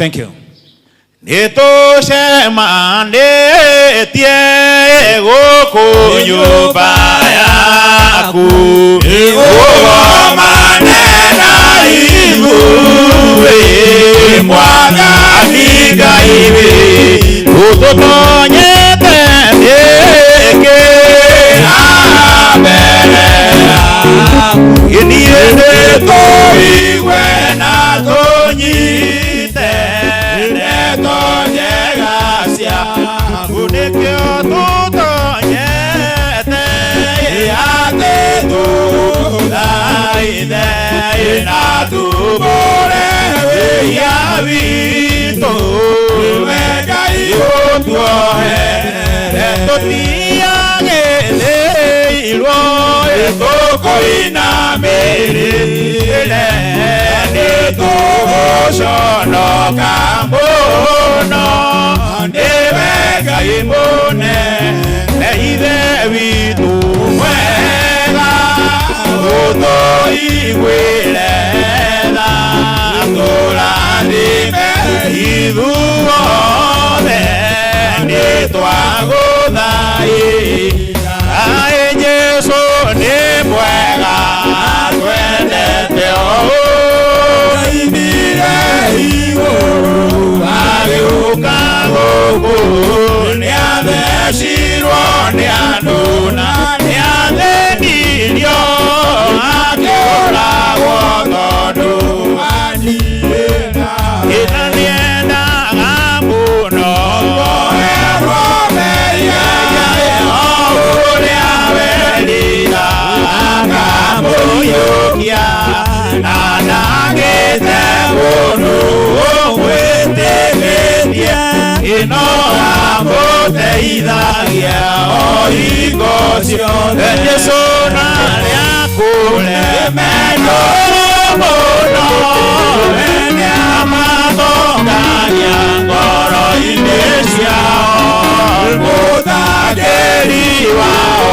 Thank you. Nĩtũcemanĩtie gũkũ nyũmba yaku ĩgũgomane na ithuĩ Mwathani Ngai witũ tũtonyete nĩkĩ mbere yaku niĩ nĩtũigue na tũnyite ndeto njega ciaku nĩkĩo tũtonyete atĩ tũthaithe na tumbũre wĩhia witũ we Ngai ũtuohere tũtiagĩrĩirwo tũkũinamĩrĩre nĩtũgũconoka mũno nĩwe Ngai mũnene Ithe witũ mwega ũtũiguĩre tha tũrathime ithuothe nĩtwagũthaitha Aĩ Jesũ nĩ mwega twendete ũũ Aimire igũrũ agĩũka gũkũ nĩathecirwo nĩ andũ na nĩathĩnirio akĩũragwo tondũ ĩna nĩendaga mũno Kuoherwo mehia o ũrĩa werira akamũiyũkia na ndagĩte mũndũ ũmwĩtĩkĩtie ĩno amũteithagia o hingo ciothe Jesũ na arĩa kũremendo mũno we nĩamatongagia ngoro-inĩ ciao mũthangĩri wao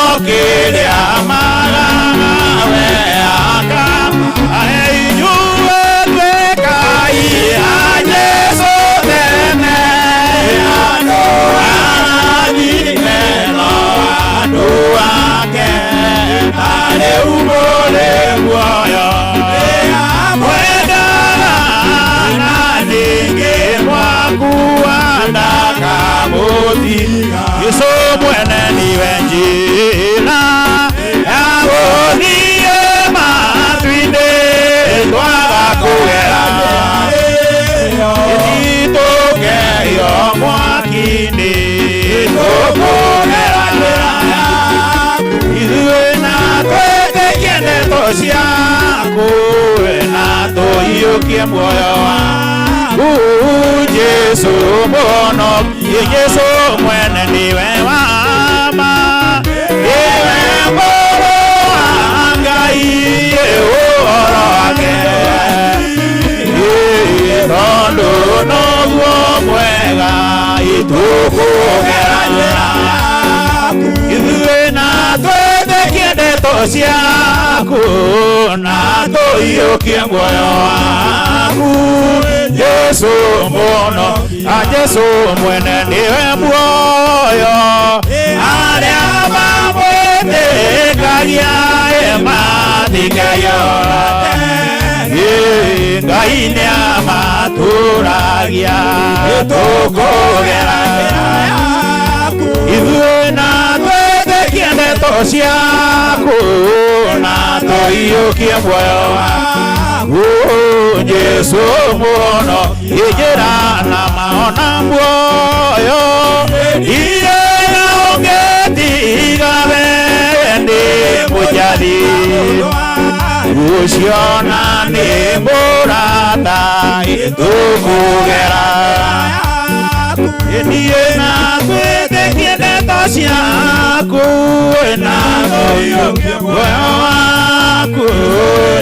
okĩrĩa magaga aka inyuĩ tuĩkai a Jesũ tene andũ arathime no andũ ake ta rĩu mũrĩ muoyo mwendaga na ningĩ mwakua ndakamũtiga Jesũ mwene niwe njĩra ya gũthiĩ matu-inĩ twaga kũgera tũkeyo mwaki-inĩ tũkũgera njĩra yaku ithuĩ na twĩtĩkie ndeto ciaku na tũiyũkie muoyo waku Jesũ mũhonokie Jesũ mwene niwe wa ma niwe mũrũ wa Ngai ũhoro wake tondũ noguo mwega itũkũgera njĩra yaku ithuĩ na twĩtĩkie ndeto ciaku na tũiyũkie muoyo waku Jesũ mũno a Jesũ mwene niwe muoyo arĩa mamwĩtĩkagia matikayo Ngai nĩamatũragia tũkũgera njĩra yaku ithuĩ na twĩtĩkie ndeto ciaku na tũiyũkie muoyo waku Jesũ mũno njĩra na maona muoyo iye na ũngĩtiga we nĩ mũjathi ũcio na nĩ mũrata tũkũgera niĩ na twĩtĩkie ndeto ciaku na tũiyũkie muoyo waku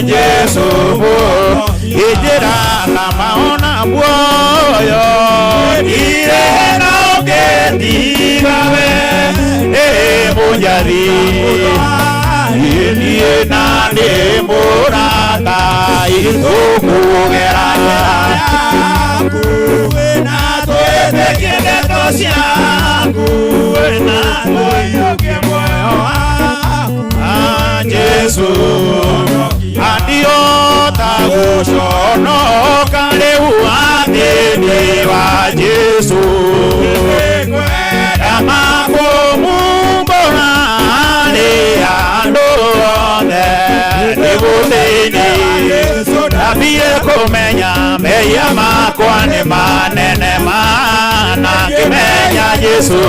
Jesũ njĩra na maona muoyo ire na ũngĩtiga we nĩ mũnjathi niĩ na nĩ mũrata Tũkũgera twĩtĩkie ndeto ciaku na tũiyũkie muoyo waku. Ah, Jesu andiota gũconoka rĩu atĩ nĩ wa Jesu amakũmumbũra nĩ andũ othe nĩ gũthĩni ndambire kũmenya mehia makwa nĩ manene mana ngĩmenya Jesu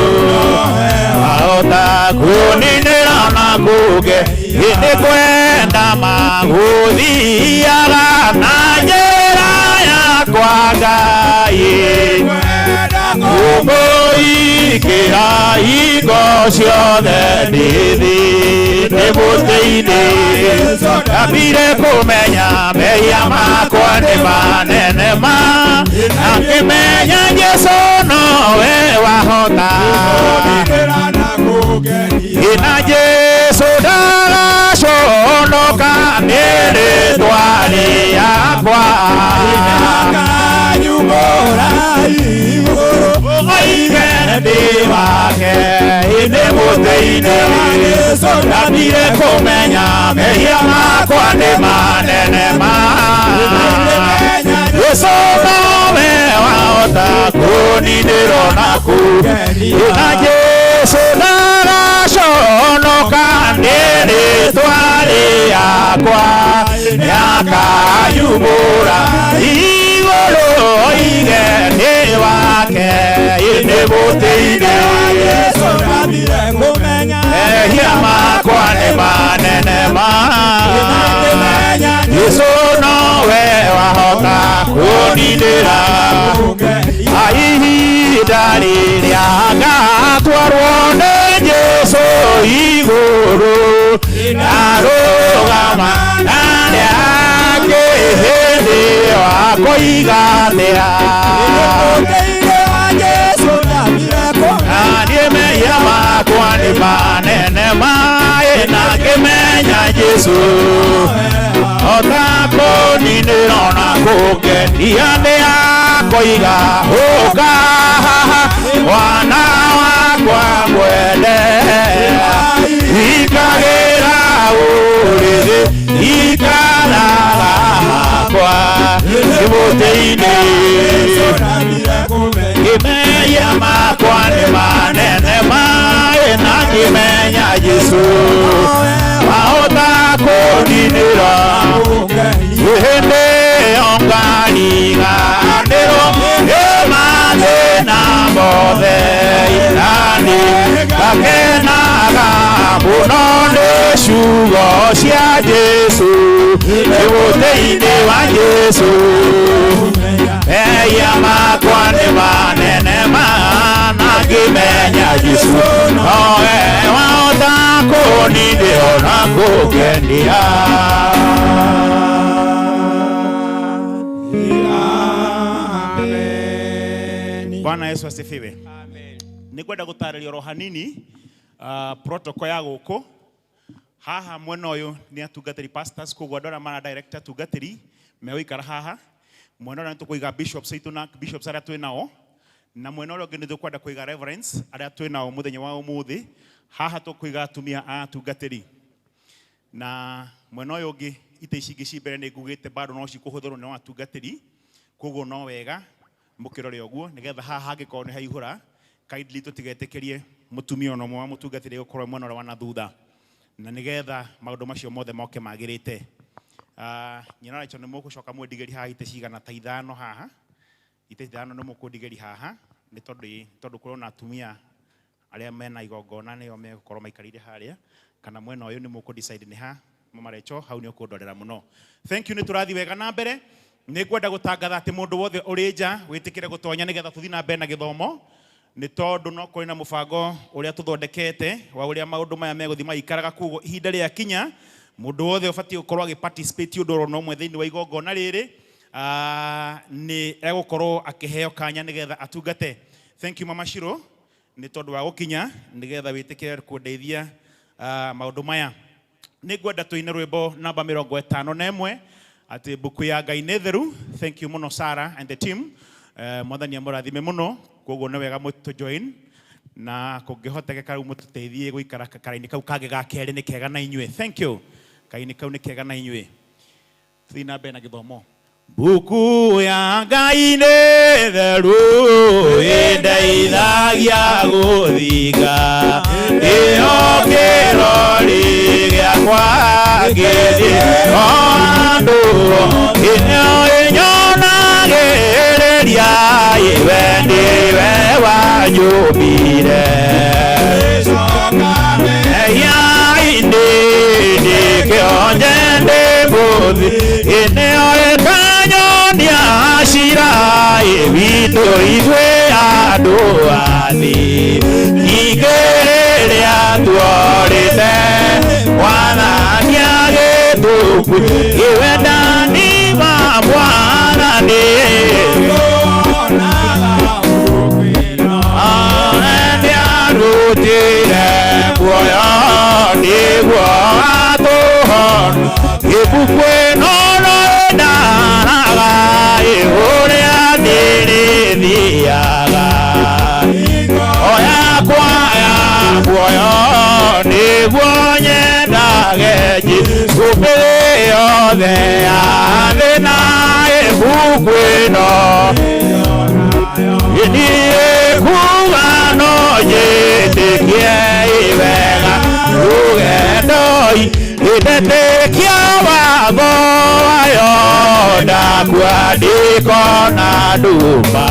ahota kũninĩra na kũnge hĩndĩ kwenda magũthiaga na njĩra yakwa Ngai kũmũikĩra hingo ciothe ndĩthĩ nĩ mũtĩ-inĩ ndambire kũmenya mehia makwa nĩ manene ma na ngĩmenya Jesu nowe wahota ina Jesu ndagaconoka nĩ rĩtwa rĩakwa oige ndĩ wake ĩndĩ mũtĩ-inĩ ndambire kũmenya mehia makwa nĩ manene ma Jesu nowe wahota kũninĩrwo na ina Jesu ndagaconoka nĩ rĩtwa rĩakwa nĩakanyumbũra igũrũ oige nĩ wake ĩndĩ mũtĩ-inĩ mehia makwa nĩ manene ma Jesu nowe wahota kũninĩra ihinda rĩrĩa ngatwarwo nĩ Jesu igũrũ ndarũgama na arĩa angĩ hĩndĩ ĩyo akoigatĩra na niĩ mehia makwa nĩ manene maĩ na ngĩmenya Jesu ota kũninĩra ona kũngenia nĩ akoiga ũka mwana wakwa mwende ikagĩra ũrĩrĩ ikaraga hakwa nĩ mũtĩ-inĩ ngĩmenya makwa nĩ manene maĩ na ngĩmenya Jesu wahota kũninĩra hĩndĩ ĩyo ngariganĩrwo nĩ mathĩna mothe nani ngakenaga mũno nĩ ciugo cia Jesu nĩ mũtĩ-inĩ wa Jesu mehia makwa nĩ manene mana ngĩmenya Jesu nowe wahota kũninĩra na kũngenia. Bwana Yesu asifiwe. Amen. Nĩngwenda gũtarĩria oro hanini protocol ya gũkũ haha mwena ũyũ nĩ atungatĩri pastors koguo andũ arĩa mara direct atungatĩri megũikara haha mwena ũrĩa nĩtũkũiga bishops aitũ na bishops arĩa twĩ nao na mwena ũrĩa ũngĩ nĩtũkwenda kũiga reverends arĩa twĩ nao mũthenya wa ũmũthĩ haha tũkũiga atumia a atungatĩri na mwena ũyũ ũngĩ itĩ ici ingĩ ci mbere nĩ ngugĩte bado no cikũhũthĩrwo nĩ atungatĩri koguo no wega mũkĩrore ũguo nĩgetha haha hangĩkorwo nĩ haihũra kindly tũtigetĩkĩrie mũtumia ona ũmwe wa mũtungatĩri gũkorwo mwena ũrĩa wa na thutha na nĩgetha maũndũ macio mothe moke magĩrĩte. Nyina Rachel nĩ mũgũcoka mwendigĩri haha itĩ cigana ta ithano haha itĩ ithano nĩ mũkũndigĩri haha nĩ tondũ kũrĩ ona atumia arĩa mena igongona nĩo megũkorwo maikarĩire harĩa kana mwena ũyũ nĩ mũkũ decide nĩ ha Mama Rachel hau nĩ ũkũndorera mũno. Thank you nĩ tũrathiĩ wega na mbere nĩ ngwenda gũtangatha atĩ mũndũ wothe ũrĩ nja wĩtĩkĩre gũtonya nĩgetha tũthiĩ na mbere na gĩthomo nĩ tondũ no kũrĩ na mũbango ũrĩa tũthondekete wa ũrĩa maũndũ maya megũthiĩ magĩikaraga koguo ihinda rĩa kinya mũndũ wothe ũbatiĩ gũkorwo agĩ participate ũndũ oro ũmwe thĩinĩ wa igongona rĩrĩ nĩ egũkorwo akĩheo kanya nĩgetha atungate. Thank you Mama Shiro nĩ tondũ wa gũkinya nĩgetha wĩtĩkĩre kũndeithia maũndũ maya. Nĩ ngwenda tũine rwĩmbo namba 51. Atĩ mbuku ya Ngai nĩ theru. Thank you mũno, Sarah and the team. Mwathani amũrathime mũno. Koguo nĩ wega mũtũ join na kũngĩhotekeka rĩu mũtũteithie gũikara karaini kau kangĩ ga kerĩ, nĩ kega na inyuĩ. Thank you. Kaini kau nĩ kega na inyuĩ. Tũthiĩ na mbere na gĩthomo. Mbuku ya Ngai nĩ theru, ĩndeithagia gũthinga ĩyo kĩrori gĩakwa ngĩthiĩ o andũ, ĩyo ĩnyonagĩrĩria iwe nĩwe wanyũmbire ehia-inĩ, nĩkĩo nyende mũthi ĩnĩo ĩkanyonia cira witũ ithuĩ andũ athi. Ningĩ rĩrĩa tuorĩte Mwathani agĩtũkui iwendani wa Mwathani nĩarutire muoyo nĩguo atũhono. Ibuku ĩno no ĩndaraga ũrĩa ndĩrĩthiaga oya kwaya muoyo nĩguo nyendage Jesũ yothe ya thĩ na ibuku ĩno niĩ kuga no njĩtĩkie wega rũgendo-i ndetĩkia watho wayo, ndakua ndikona nduma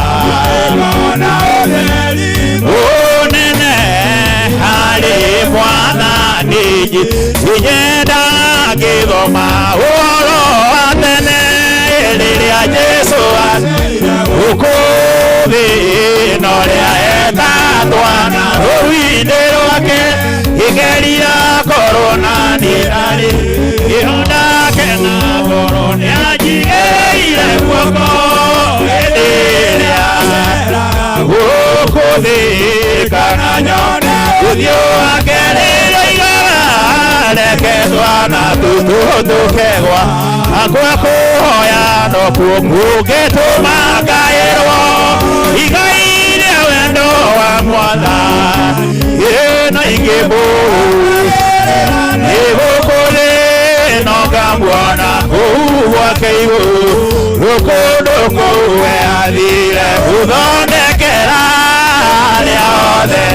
ũnene harĩ Mwathani. Nyenda ngĩthoma ũhoro wa tene rĩrĩa Jesũ gũkũ thĩ ĩno rĩa etatwana rũrũ-inĩ rwake ĩgeria korwo na niĩ arĩ ĩho ndakena ngoro nĩanjigĩire guoko hĩndĩ ĩrĩa gũkũ thĩ kana nyone ũthiũ wake rĩrĩa igaga reke twana tũtũtũkegwa akwa kũhoya nokuo kũngĩtũma ngaĩrwo igai rĩa wendo wa Mwathani ĩno ingĩ gũkũ thĩ no ngamuona kũu gwake igũrũ rũkũndũ kũu we athire gũthondekera arĩa othe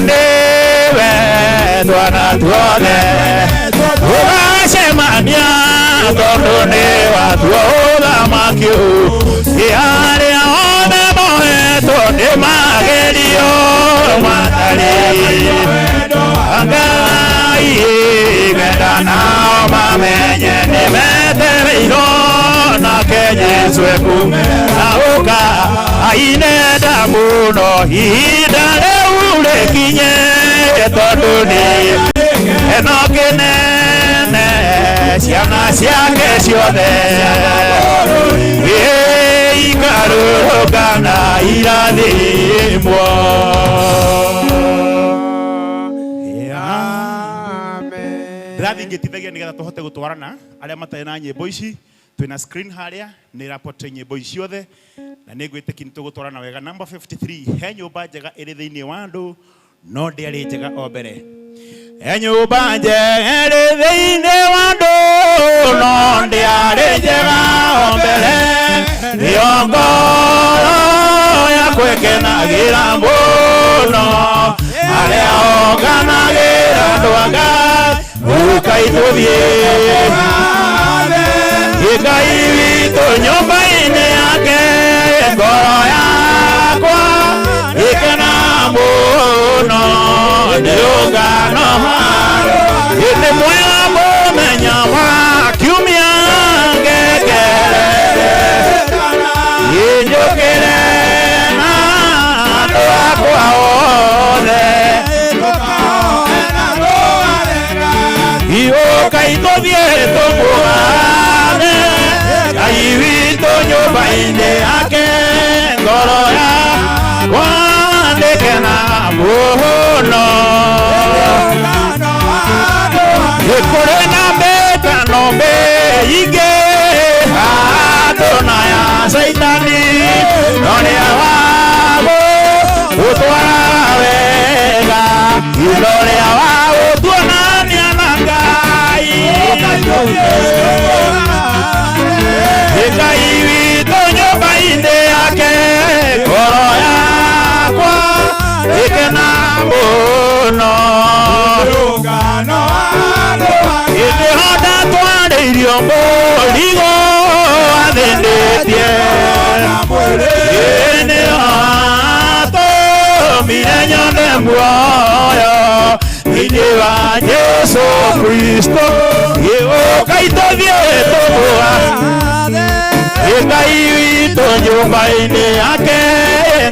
nĩwe twana tuothe tũgacemania tondũ nĩ watuo ũthamaki ũyũ arĩa othe mohetwo nĩ magerio matarĩ Ngai ngenda nao mamenye nĩ metereirwo nake Jesũ ekumera ũka ainenda mũno ihinda rĩu rĩkinye tondũ nĩ ĩno kĩnene ciana ciake ciothe ikarũrũngana irathimwo. Ndĩrathiĩ ngĩtithagia nĩgetha tũhote gũtwarana arĩa matarĩ na nyĩmbo ici. Twĩna screen harĩa nĩ ĩrapote nyĩmbo ici ciothe na nĩ ngwĩtĩkia nĩ tũgũtwarana wega. Number 53, he nyũmba njega ĩrĩ thĩinĩ wa andũ no ndĩarĩ njega o mbere. He nyũmba njega ĩrĩ thĩinĩ wa andũ no ndĩarĩ njega o mbere, nĩyo ngoro yakwa ĩkenagĩra mũno arĩa onganagĩra andũ a Ngai ũkai tũthiĩ Ngai witũ nyũmba-inĩ yake, ngoro yakwa ĩkena mũno nĩ ũngano nĩ mwega mũthenya wa kiumia ngengere injũkĩre na andũ akwa othe iũkai tũthiĩ tũmũgathe Ngai witũ nyũmba-inĩ yake, ngoro yakwa nĩkena mũno. Nĩ kũrĩ na mĩtano mĩingĩ Thutha ũrĩa wa gũtuonania na Ngai. Ngai witũ nyũmba-inĩ yake, ngoro yakwa ĩkena mũno. Hĩndĩ ho ndatwarĩirio mũrigo athĩnĩtie, nĩho atũmire nyone muoyo thĩinĩ wa Jesũ Kristo. Gĩũka itũthiĩ tũmũa Ngai witũ nyũmba-inĩ yake,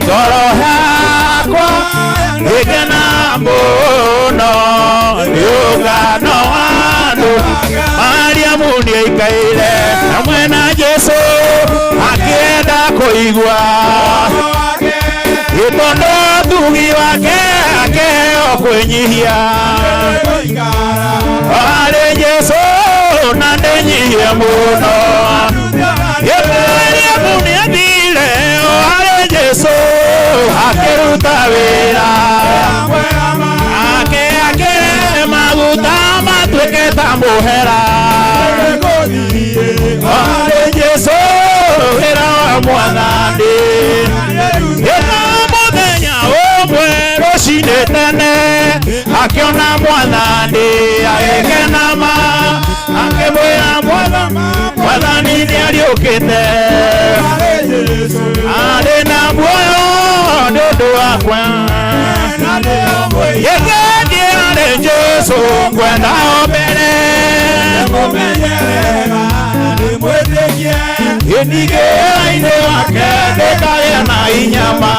ngoro yakwa ĩkena mũno nĩ ũngano wa andũ. Mariamu nĩaikaire hamwe na Jesũ akĩenda kũigua gĩtondo thugi wake akĩheo kwĩnyihia harĩ Jesũ na ndĩnyihie mũno. Mariamu nĩathire o harĩ Jesũ akĩruta wĩra ake akĩrehe maguta matuĩke ta mũhera harĩ Jesũ wĩra wa Mwathani. Ĩno mũthenya ũmwe rũcinĩ tene akĩona Mwathani agĩkena ma akĩmwĩra Mwathani nĩariũkĩte arĩ na muoyo nĩ ũndũ wakwa. Gĩkĩthiĩ harĩ Jesũ ngwenda o mbere Ningĩ wake ndĩkagĩa na inyama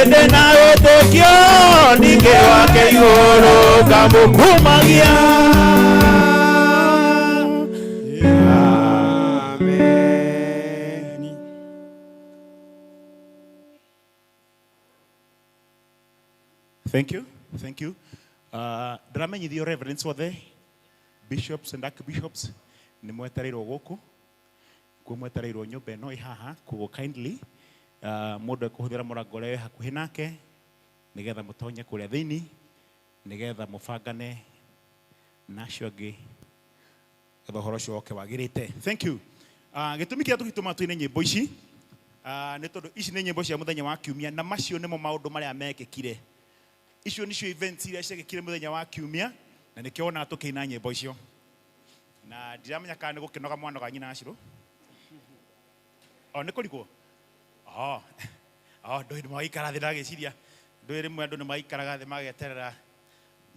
ĩndĩ na wĩtĩkio ningĩ wake igũrũ ngamũkumagia. Amen. Thank you. Thank you. Ndĩramenyithio reverends othe, bishops and archbishops, nĩ mwetereirwo gũkũ kuo mwetereirwo nyũmba ĩno ĩ haha koguo kindly mũndũ ekũhũthĩra mũrango ũrĩa wĩ hakuhĩ nake nĩgetha mũtonye kũrĩa thĩinĩ nĩgetha mũbangane na acio angĩ getha ũhoro ũcio woke wagĩrĩte. Thank you. Gĩtũmi kĩrĩa tũgĩtũma tũine nyĩmbo ici nĩ tondũ ici nĩ nyĩmbo cia mũthenya wa kiumia na macio nĩmo maũndũ marĩa mekĩkire. Icio nĩcio events iria ciekĩkire mũthenya wa kiumia na nĩkĩo wonaga tũkĩina nyĩmbo icio. Na ndiramenya kana nĩ gũkĩnoga mwanoga nyina Acirũ. O nĩ kũrigwo? Oh. Oh, ndũĩ nĩ magaikara thĩ ndagĩciria. Ndũĩ rĩmwe andũ nĩ maikaraga thĩ mageterera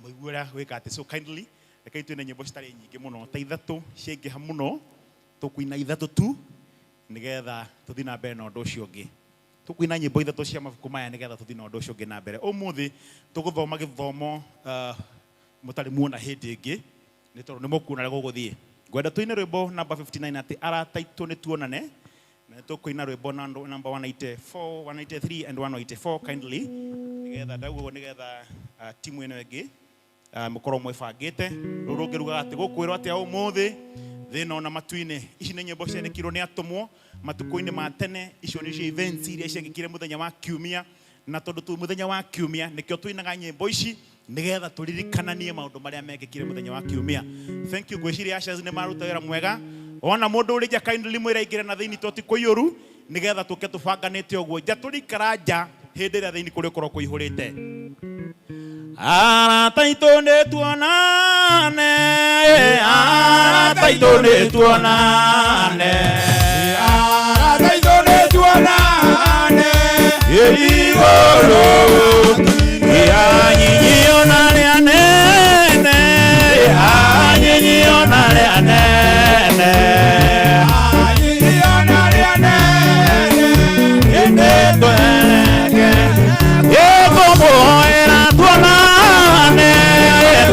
mũigue ũrĩa gwĩka atĩ. So kindly rekei twine nyĩmbo citarĩ nyingĩ mũno ta ithatũ ciaingĩha mũno tũkũina ithatũ tu nĩgetha tũthiĩ na mbere na ũndũ ũcio ũngĩ. Tũkũina nyĩmbo ithatũ cia mabuku maya nĩgetha tũthiĩ na ũndũ ũcio ũngĩ na mbere. Ũmũthĩ tũgũthoma gĩthomo mũtarĩ muona hĩndĩ ĩngĩ nĩ tondũ nĩ mũkuona ũrĩa gũgũthiĩ. Ngwenda tũine rwĩmbo namba 59 atĩ arata aitũ nĩ tuonane na nĩ tũkũina rwĩmbo namba 184, 183 and 184 kindly nĩgetha ndauga ũguo nĩgetha timu ĩno ĩngĩ mũkorwo mwĩbangĩte. Rũrũ rũngĩ rugaga atĩ gũkwĩrwo atĩa ũmũthĩ thĩna ona matu-inĩ. Ici nĩ nyĩmbo ciandĩkirwo nĩ atũmwo matukũ-inĩ ma tene. Icio nĩcio events iria ciekĩkire mũthenya wa kiumia na tondũ twĩ mũthenya wa kiumia nĩkĩo tũinaga nyĩmbo ici nĩgetha tũririkananie maũndũ marĩa mekĩkire mũthenya wa kiumia. Thank you. Ngwĩciria ushers nĩ maruta wĩra mwega. Wona mũndũ ũrĩ nja kindly mwĩre aingĩre na thĩinĩ to ti kũiyũru nĩgetha tũke tũbanganĩte ũguo. Nja tũrĩikara nja hĩndĩ ĩrĩa thĩinĩ kũrĩ ũkorwo kũihũrĩte. Arata aitũ nĩ tuonane, arata aitũ nĩ tuonane, Arata aitũ nĩ tuonane igũrũ anyinyi ona arĩa anene, anyinyi ona arĩa anene, anyinyi ona arĩa anene ĩndĩ twereke ĩkũmũhoera tuonane,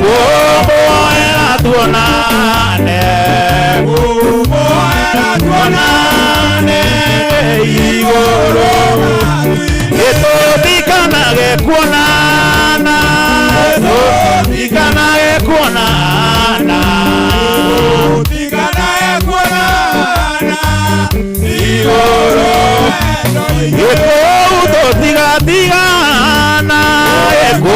kũmũhoera tuonane, kũmũhoera tuonane igũrũ gĩtũtikanage kuonana, tũtikanage kuonana, tũtikanage kuonana igũrũ gĩkũu tũtigatigana, gĩkũu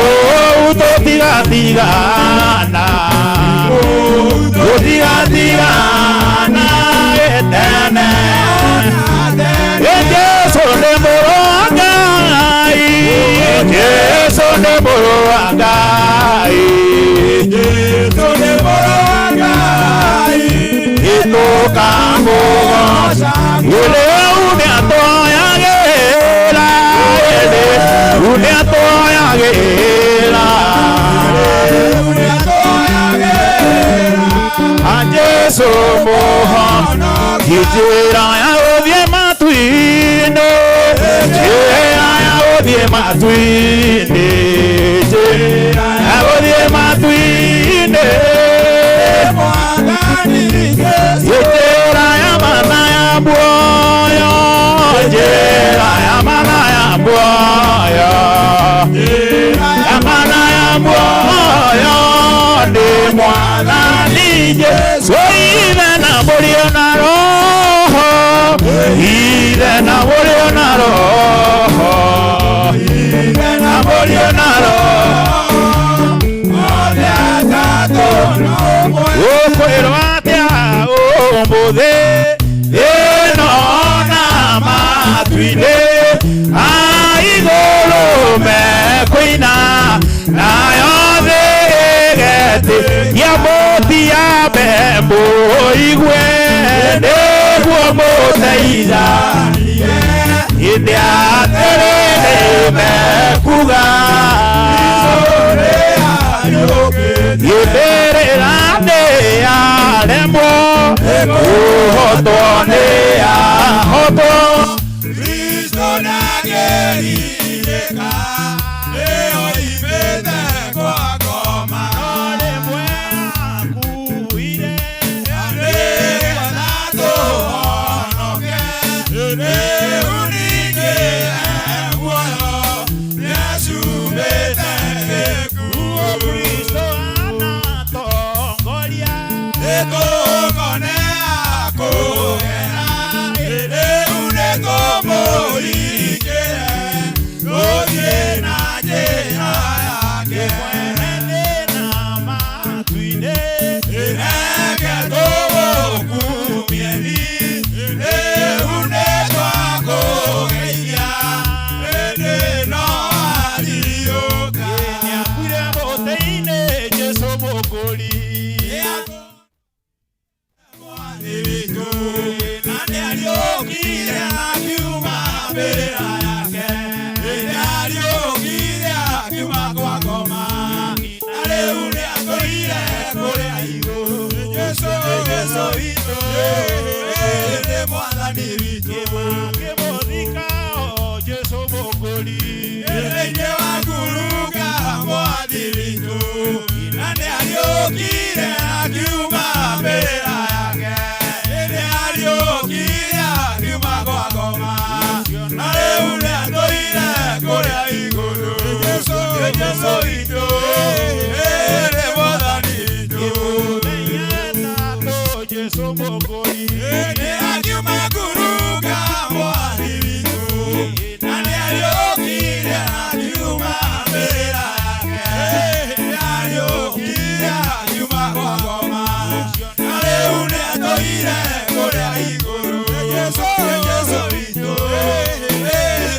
Nĩ mũrũ wa Ngai, Jesu nĩ mũrũ wa Ngai, ĩtũkamũgoca. Rĩu nĩatũoyagĩra, rĩu nĩatũoyagĩra, a Jesu mũhonoki. Njĩra ya gũthiĩ matu-inĩ, njĩra ya gũthiĩ matu-inĩ, njĩra ya gũthiĩ matu-inĩ, njĩra ya mana ya muoyo, njĩra ya mana ya muoyo, ya mana ya muoyo nĩ Mwathani Jesu. Ithe na Mũriũ na Roho, Ithe na Mũriũ na Roho, Ithe na Mũriũ na Roho, ũkwĩrwo atĩa ũmũthĩ ĩno na matu-inĩ, aigũrũ mekũina nayo thĩ ĩgetĩkia mũtiambe mũigue nĩguo mũteithanie hĩndĩ atĩrĩ mekuga gĩthĩrĩra nĩ aremwo kũhotwo nĩ ahotwo. Kristo ndangĩrirĩka, nĩyo oimĩte kwa ngoma. Rĩmwe akuire Nĩgetha tũhonoke, rĩu ningĩ e muoyo, nĩacumĩte gĩkuũ. Kristo anatongoria Nĩtũkonea kũgera, rĩu nĩtũmũringĩre, tũthiĩ na njĩra yake. Mwene thĩna matu-inĩ Reke tũgũkumie, rĩu nĩtwakũgeithia, ĩndĩ no ariũka. Nĩakuire mũtĩ-inĩ Jesu mũkũri. Mwathi witũ, na nĩariũkire akiuma mbĩrĩra yake. Nĩariũkire akiuma kwa ngoma, na rĩu nĩatũire kũrĩa igũrũ. Jesũ, Jesũ witũ, nĩ Mwathani witũ. Makĩmũthika o Jesu mũkũri. Thĩinĩ wa ngurunga Mwathi witũ, na nĩariũkire akiuma mbĩrĩra yake. Nĩariũkire akiuma kwa ngoma, na rĩu nĩatũire kũrĩa igũrũ. Jesũ, Jesũ witũ, nĩ Mwathani witũ. Mũthenya ĩtatũ Jesu mũkũri. Nĩ akiuma ngurunga Mwathi witũ, na nĩariũkire akiuma mbĩrĩra yake. Nĩariũkire akiuma kwa ngoma, na rĩu nĩatũire kũrĩa igũrũ. Jesũ, Jesũ witũ,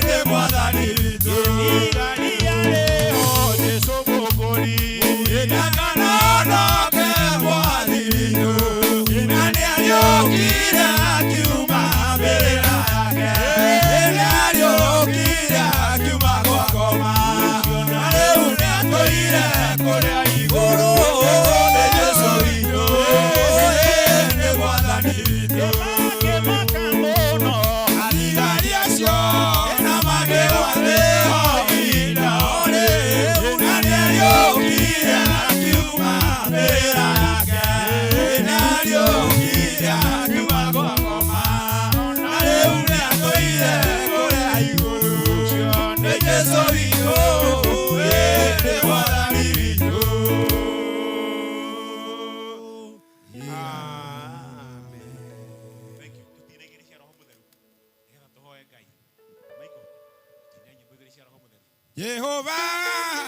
nĩ Mwathani witũ. Igaria rĩho Jesu mũkũri. Ndakanonoke Mwathi witũ, na nĩariũkire akiuma mbĩrĩra yake. Nĩariũkire akiuma kwa ngoma, na rĩu nĩatũire kũrĩa igũrũ. Nĩ Jesũ witũ, nĩ Mwathani witũ. Makĩmaka mũno Athigari acio na makĩgwa thĩ o ihinda o rĩu, na nĩariũkire akiuma mbĩrĩra yake. Nĩariũkire akiuma kwa ngoma, na rĩu nĩatũire kũrĩa igũrũ. Nĩ Jesũ witũ, nĩ Mwathani witũ. Thank you. Tũtine igĩrĩ cia Roho Mũtheru nĩgetha tũhoe Ngai. Michael, tũtine nyĩmbo igĩrĩ cia Roho Mũtheru. Jehova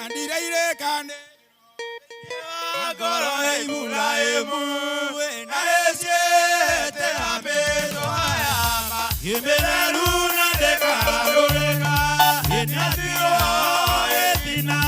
ndirairĩka nĩ ngoro Ibrahimu na ĩciĩte ambĩtwo yama mĩtheru na ndĩkarũrĩka ĩnatirwo ĩtina.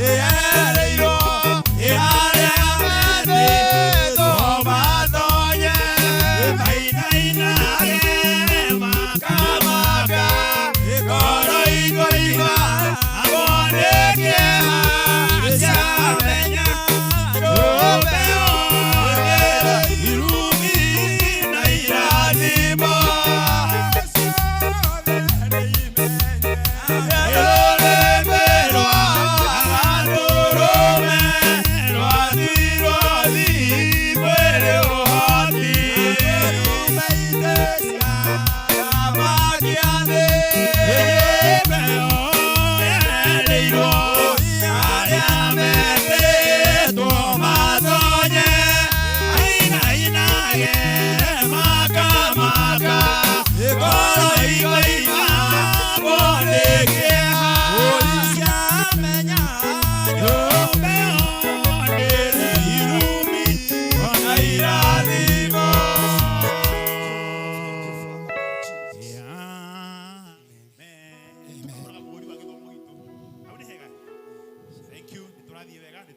Yeah.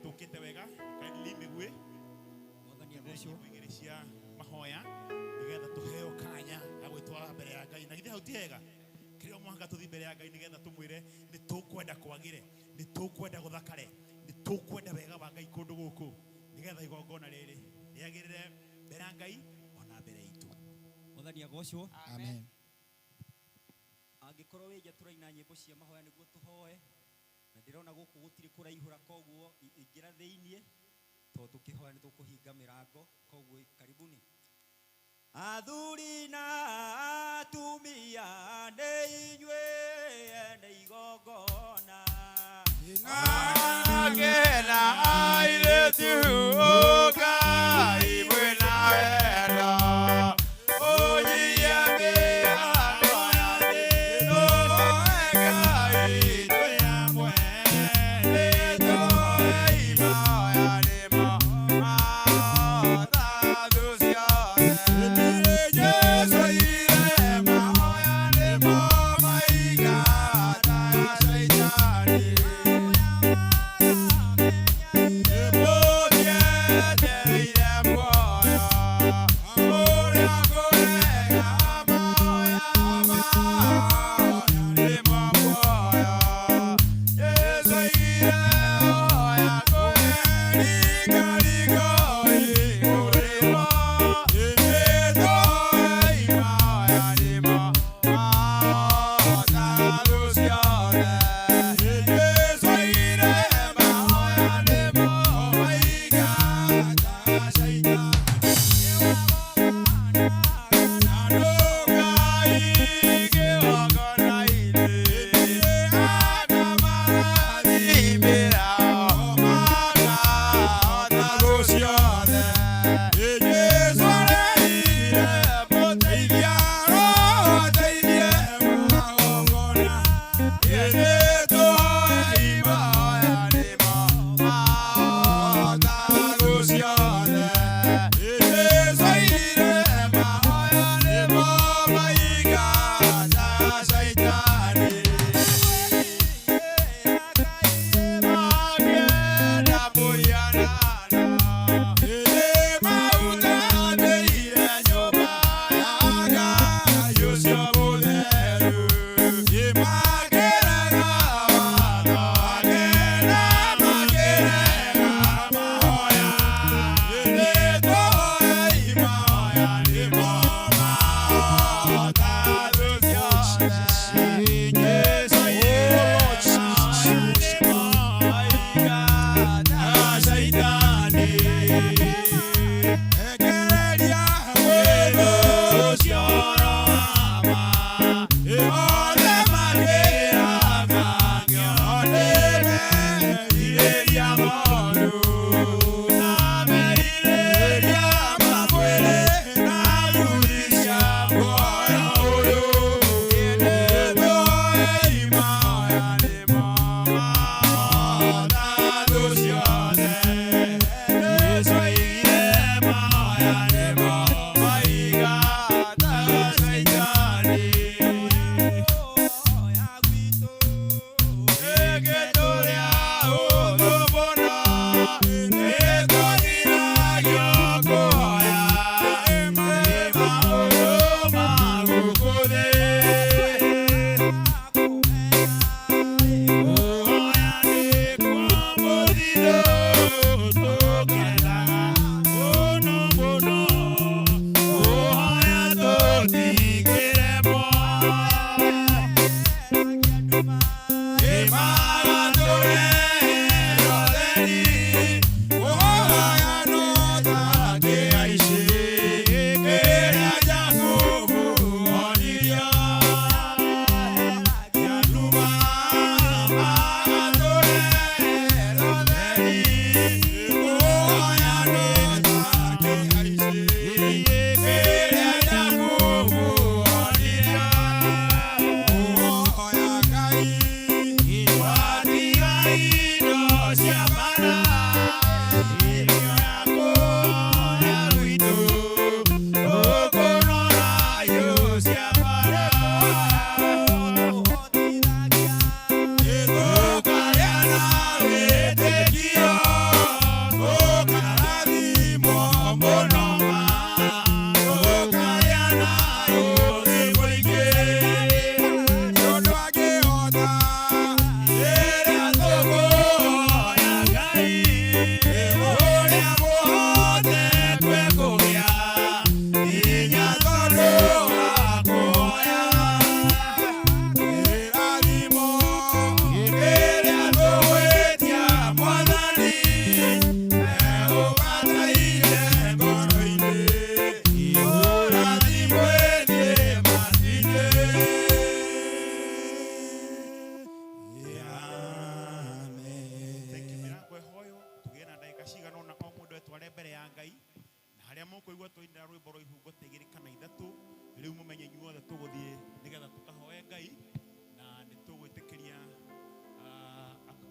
Nĩtũkĩte wega kindly mĩguĩ. Mwathani agocwo. Nyĩmbo igĩrĩ cia mahoya nĩgetha tũheo kanya ga gwĩtwara mbere ya Ngai. Na githĩ hau ti hega? Kĩrĩa mũhaka tũthiĩ mbere ya Ngai nĩgetha tũmwĩre nĩ tũkwenda kwagĩre, nĩ tũkwenda gũthakare, nĩ tũkwenda wega wa Ngai kũndũ gũkũ, nĩgetha igongona rĩrĩ rĩagĩrĩre mbere ya Ngai ona mbere itũ. Mwathani agocwo. Amen. Angĩkorwo wĩ nja, tũraina nyĩmbo cia mahoya nĩguo tũhoe, na ndĩrona gũkũ gũtirĩ kũraihũra, koguo ingĩra thĩiniĩ, tondũ tũkĩhoya nĩ tũkũhinga mĩrango. Koguo karibuni, athuri na atumia, nĩ inyuĩ ene igongona. Akena airĩtu, ũkai mwĩna wendo, ũnyihie mĩhang'o ya thĩ, tũhoe Ngai twĩ hamwe, nĩtũhoe ihoya nĩmo mahota thũ ciothe. Jesũ oigire mahoya nĩmo maingataga Shaitani. Mũtietereire muoyo ũrĩa kũrega, mahoya, mahoya nĩmo muoyo. Jesũ oigire hoya kũrĩ kũrĩmo, nĩtũhoe ihoya nĩmo mahota thũ ciothe. Jesũ oigire mahoya nĩmo maingataga Shaitani. Shaitani.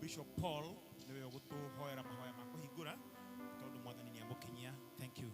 Bishop Paul niwe ũgũtũhoera mahoya ma kũhingũra tondũ Mwathani nĩ amũkinyia. Thank you.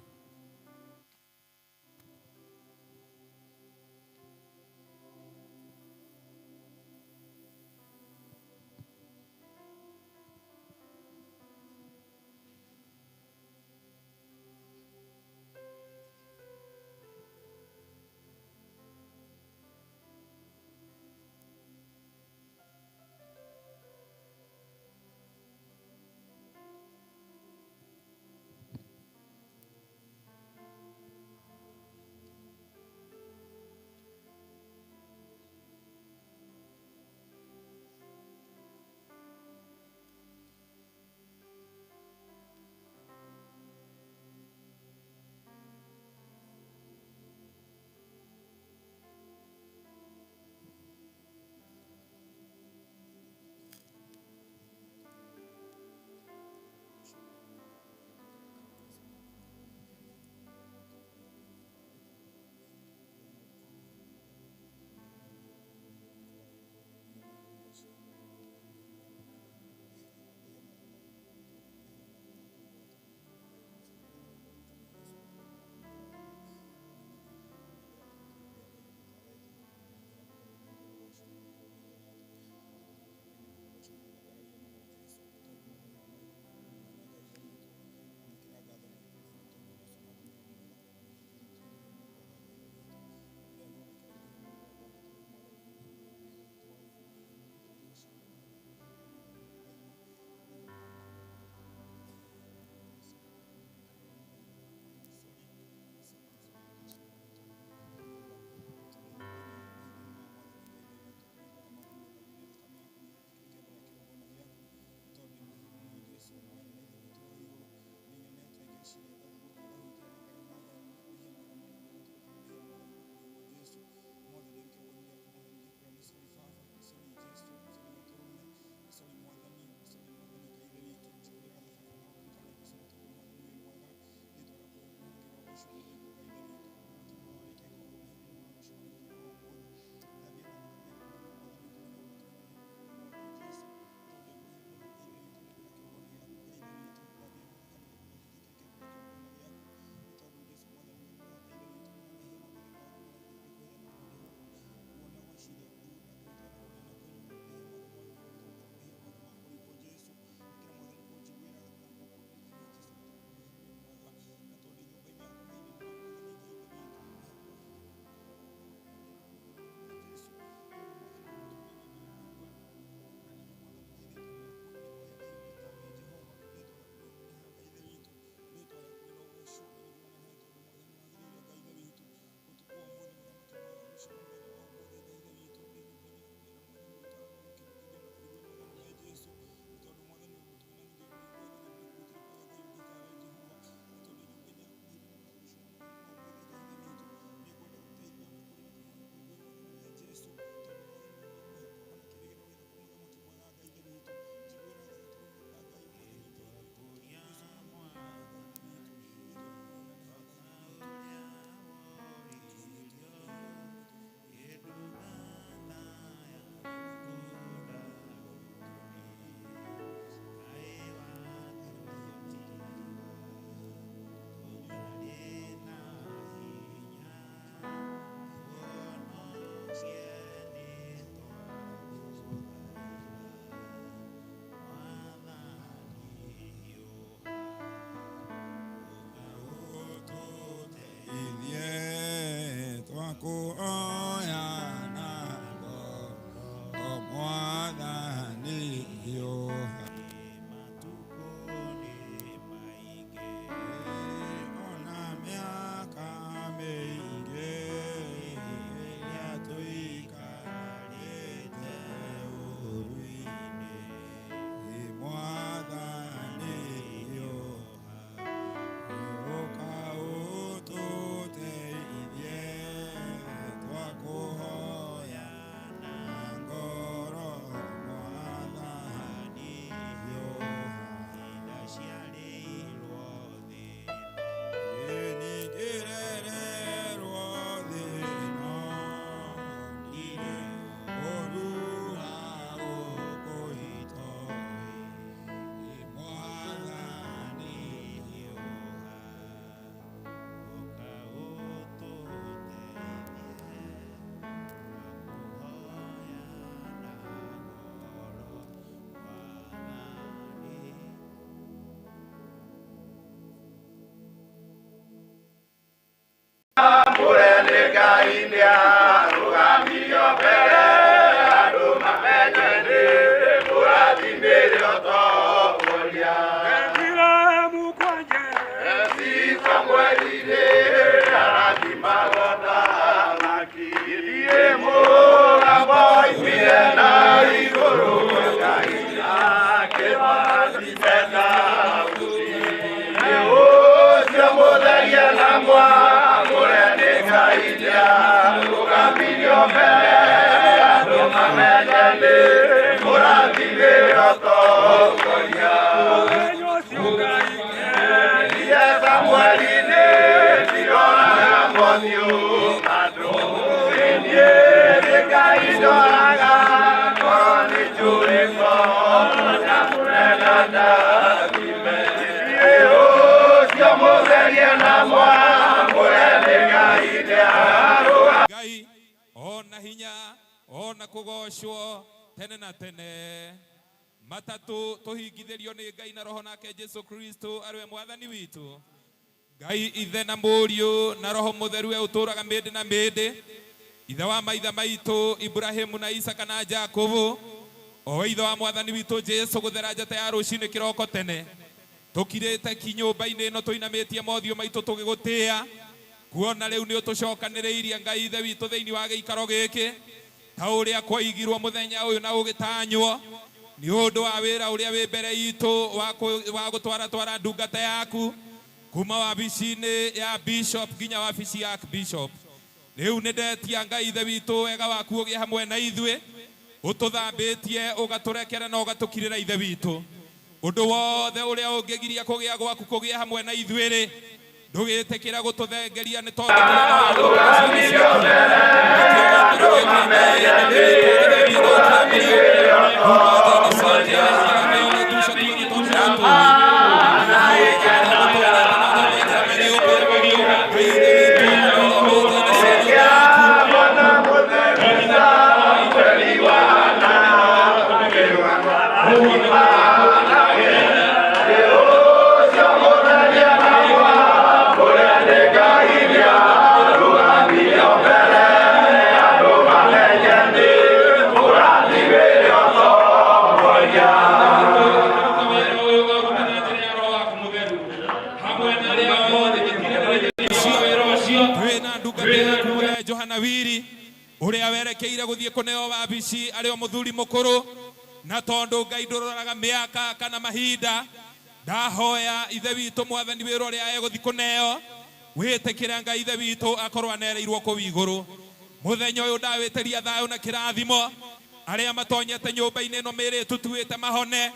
Ngai ona hinya ona kugocwo tene na tene matatu tuhingithĩrio nĩ Ngai na roho nake Jesu Kristo ariwe mwathani witũ. Ngai ithe na mũriũ na roho mũtheru we ũtũũraga mĩndĩ na mĩndĩ, ithe wa maithe maitũ Ibrahimu na Isaka na Jakubu, o we ithe wa mwathani witũ Jesu gũthera njata ya rũcinĩ kĩroko tene tũkirĩte ki nyũmba-inĩ ĩno tũinamĩtie mothiũ maitũ tũgĩgũtĩĩa kuona rĩu nĩ ũtũcokanĩrĩirie Ngai ithe witũ thĩinĩ wa gĩikaro gĩkĩ ta ũrĩa kwaigirwo mũthenya ũyũ na ũgĩtanywo nĩ ũndũ wa wĩra ũrĩa wĩ mbere itũ wa gũtwaratwara ndungata yaku kuma wabici-inĩ ya bishop nginya wabici ya bishop. Rĩu nĩ ndetia Ngai ithe witũ wega waku ũgĩe hamwe na ithuĩ, ũtũthambĩtie ũgatũrekera na ũgatũkirĩra ithe witũ. Ũndũ wothe ũrĩa ũngĩgiria kũgĩa gwaku kũgĩe hamwe na ithuĩ rĩ, ndũgĩtĩkĩra gũtũthengeria nĩ tondũ uria werekeire guthie kuneo wabici ari o muthuri mukuru na tondu Ngai nduroraga miaka kana mahinda, ndahoya ithe witũ mwathani wĩra ũrĩa egũthi kũneo wĩtĩkĩre Ngai ithe witũ akorwo anereirwo kũu igũrũ. Mũthenya ũyũ ndawĩtĩria thayũ na kĩrathimo, arĩa matonyete nyũmba-inĩ ĩno mĩĩrĩ ĩtutuĩte mahone,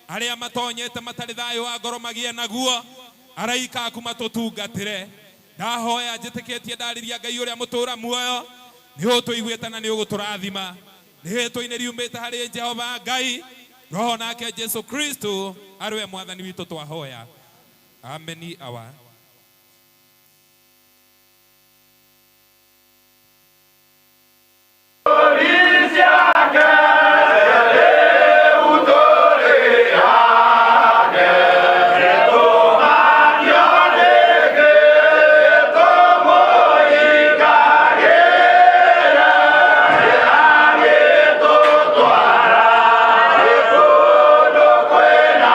arĩa matonyete matarĩ thayũ wa ngoro magĩe naguo, araika aku matũtungatĩre. Ndahoya njĩtĩkĩtie ndarĩria Ngai ũrĩa mũtũũra muoyo nĩ ũtũiguĩte na nĩ ũgũtũrathima. Nĩ hĩtũ-inĩ riumĩte harĩ Jehova Ngai roho nake Jesu Kristo ariwe mwathani witũ twahoya. Ameni awa. Kwena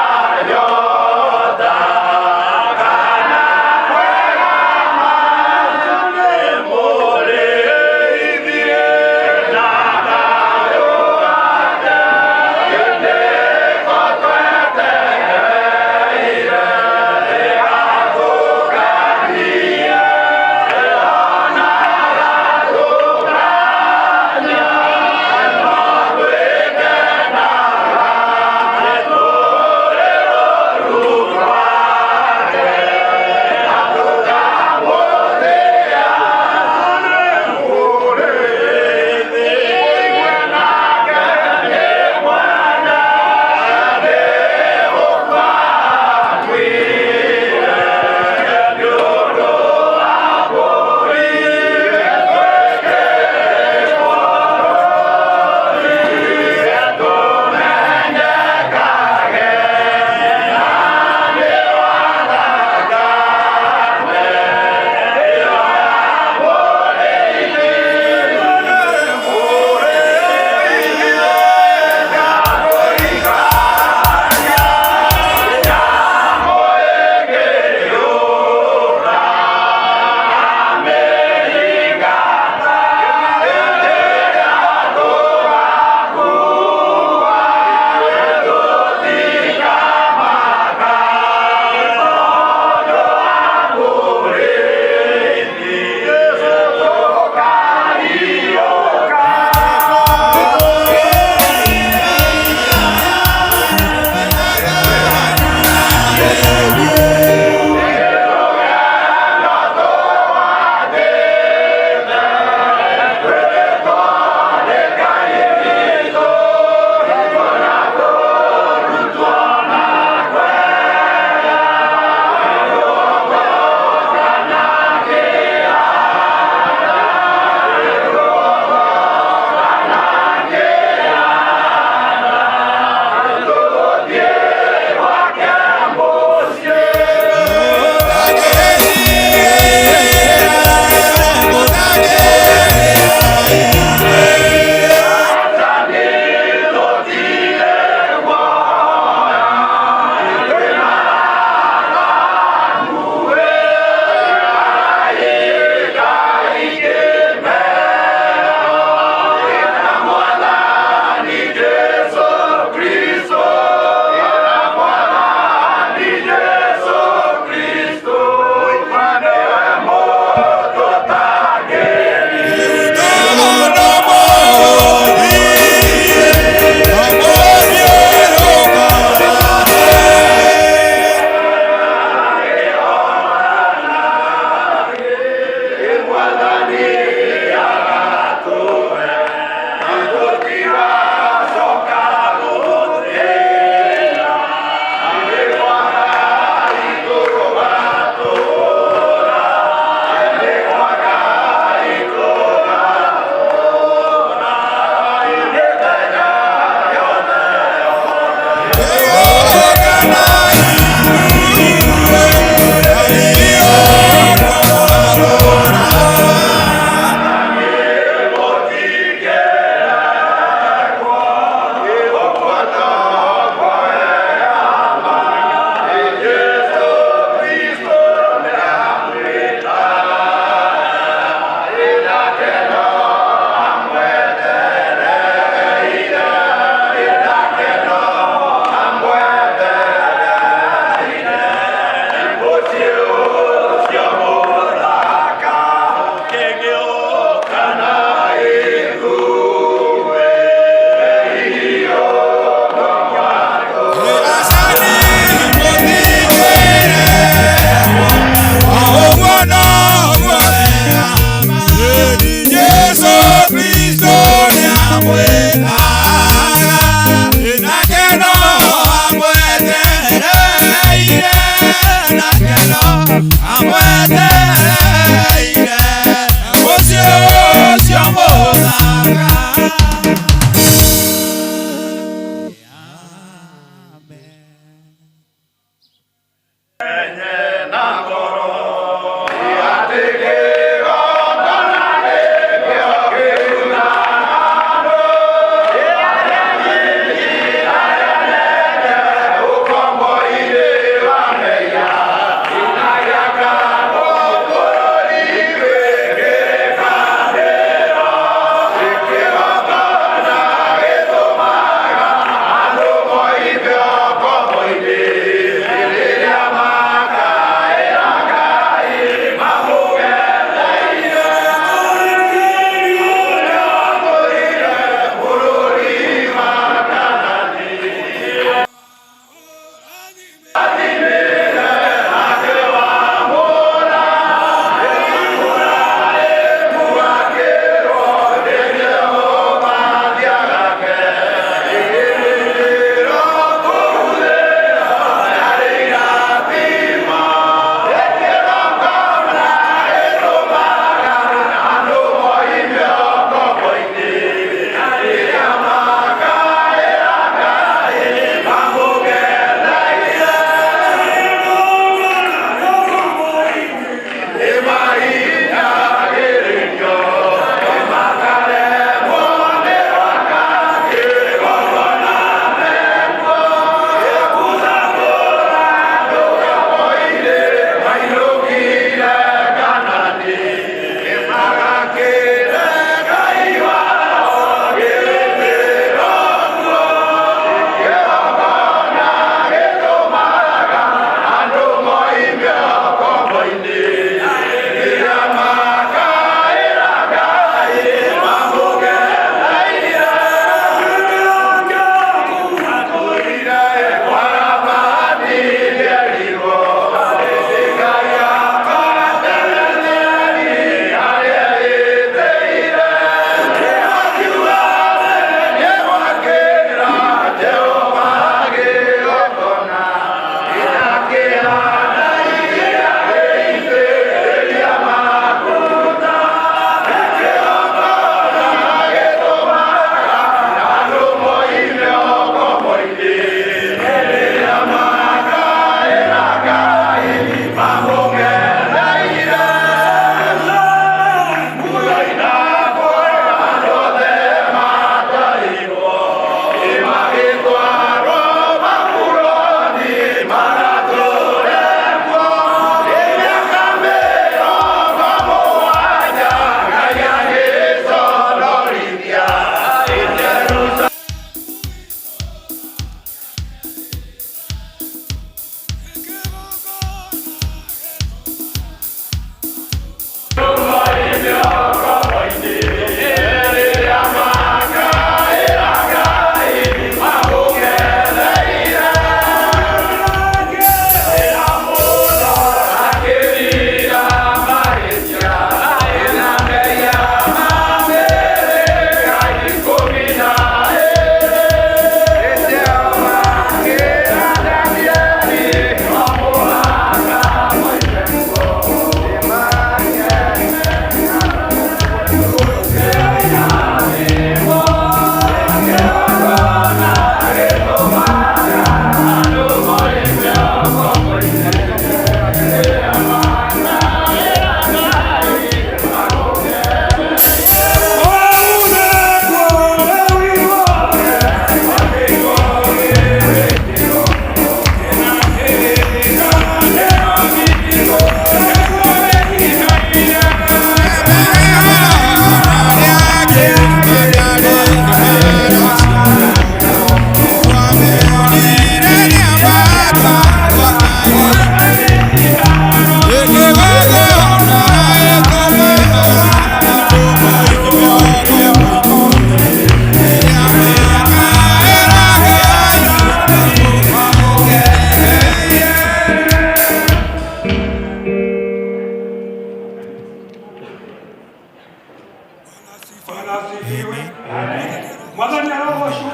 Mwathani arogocwo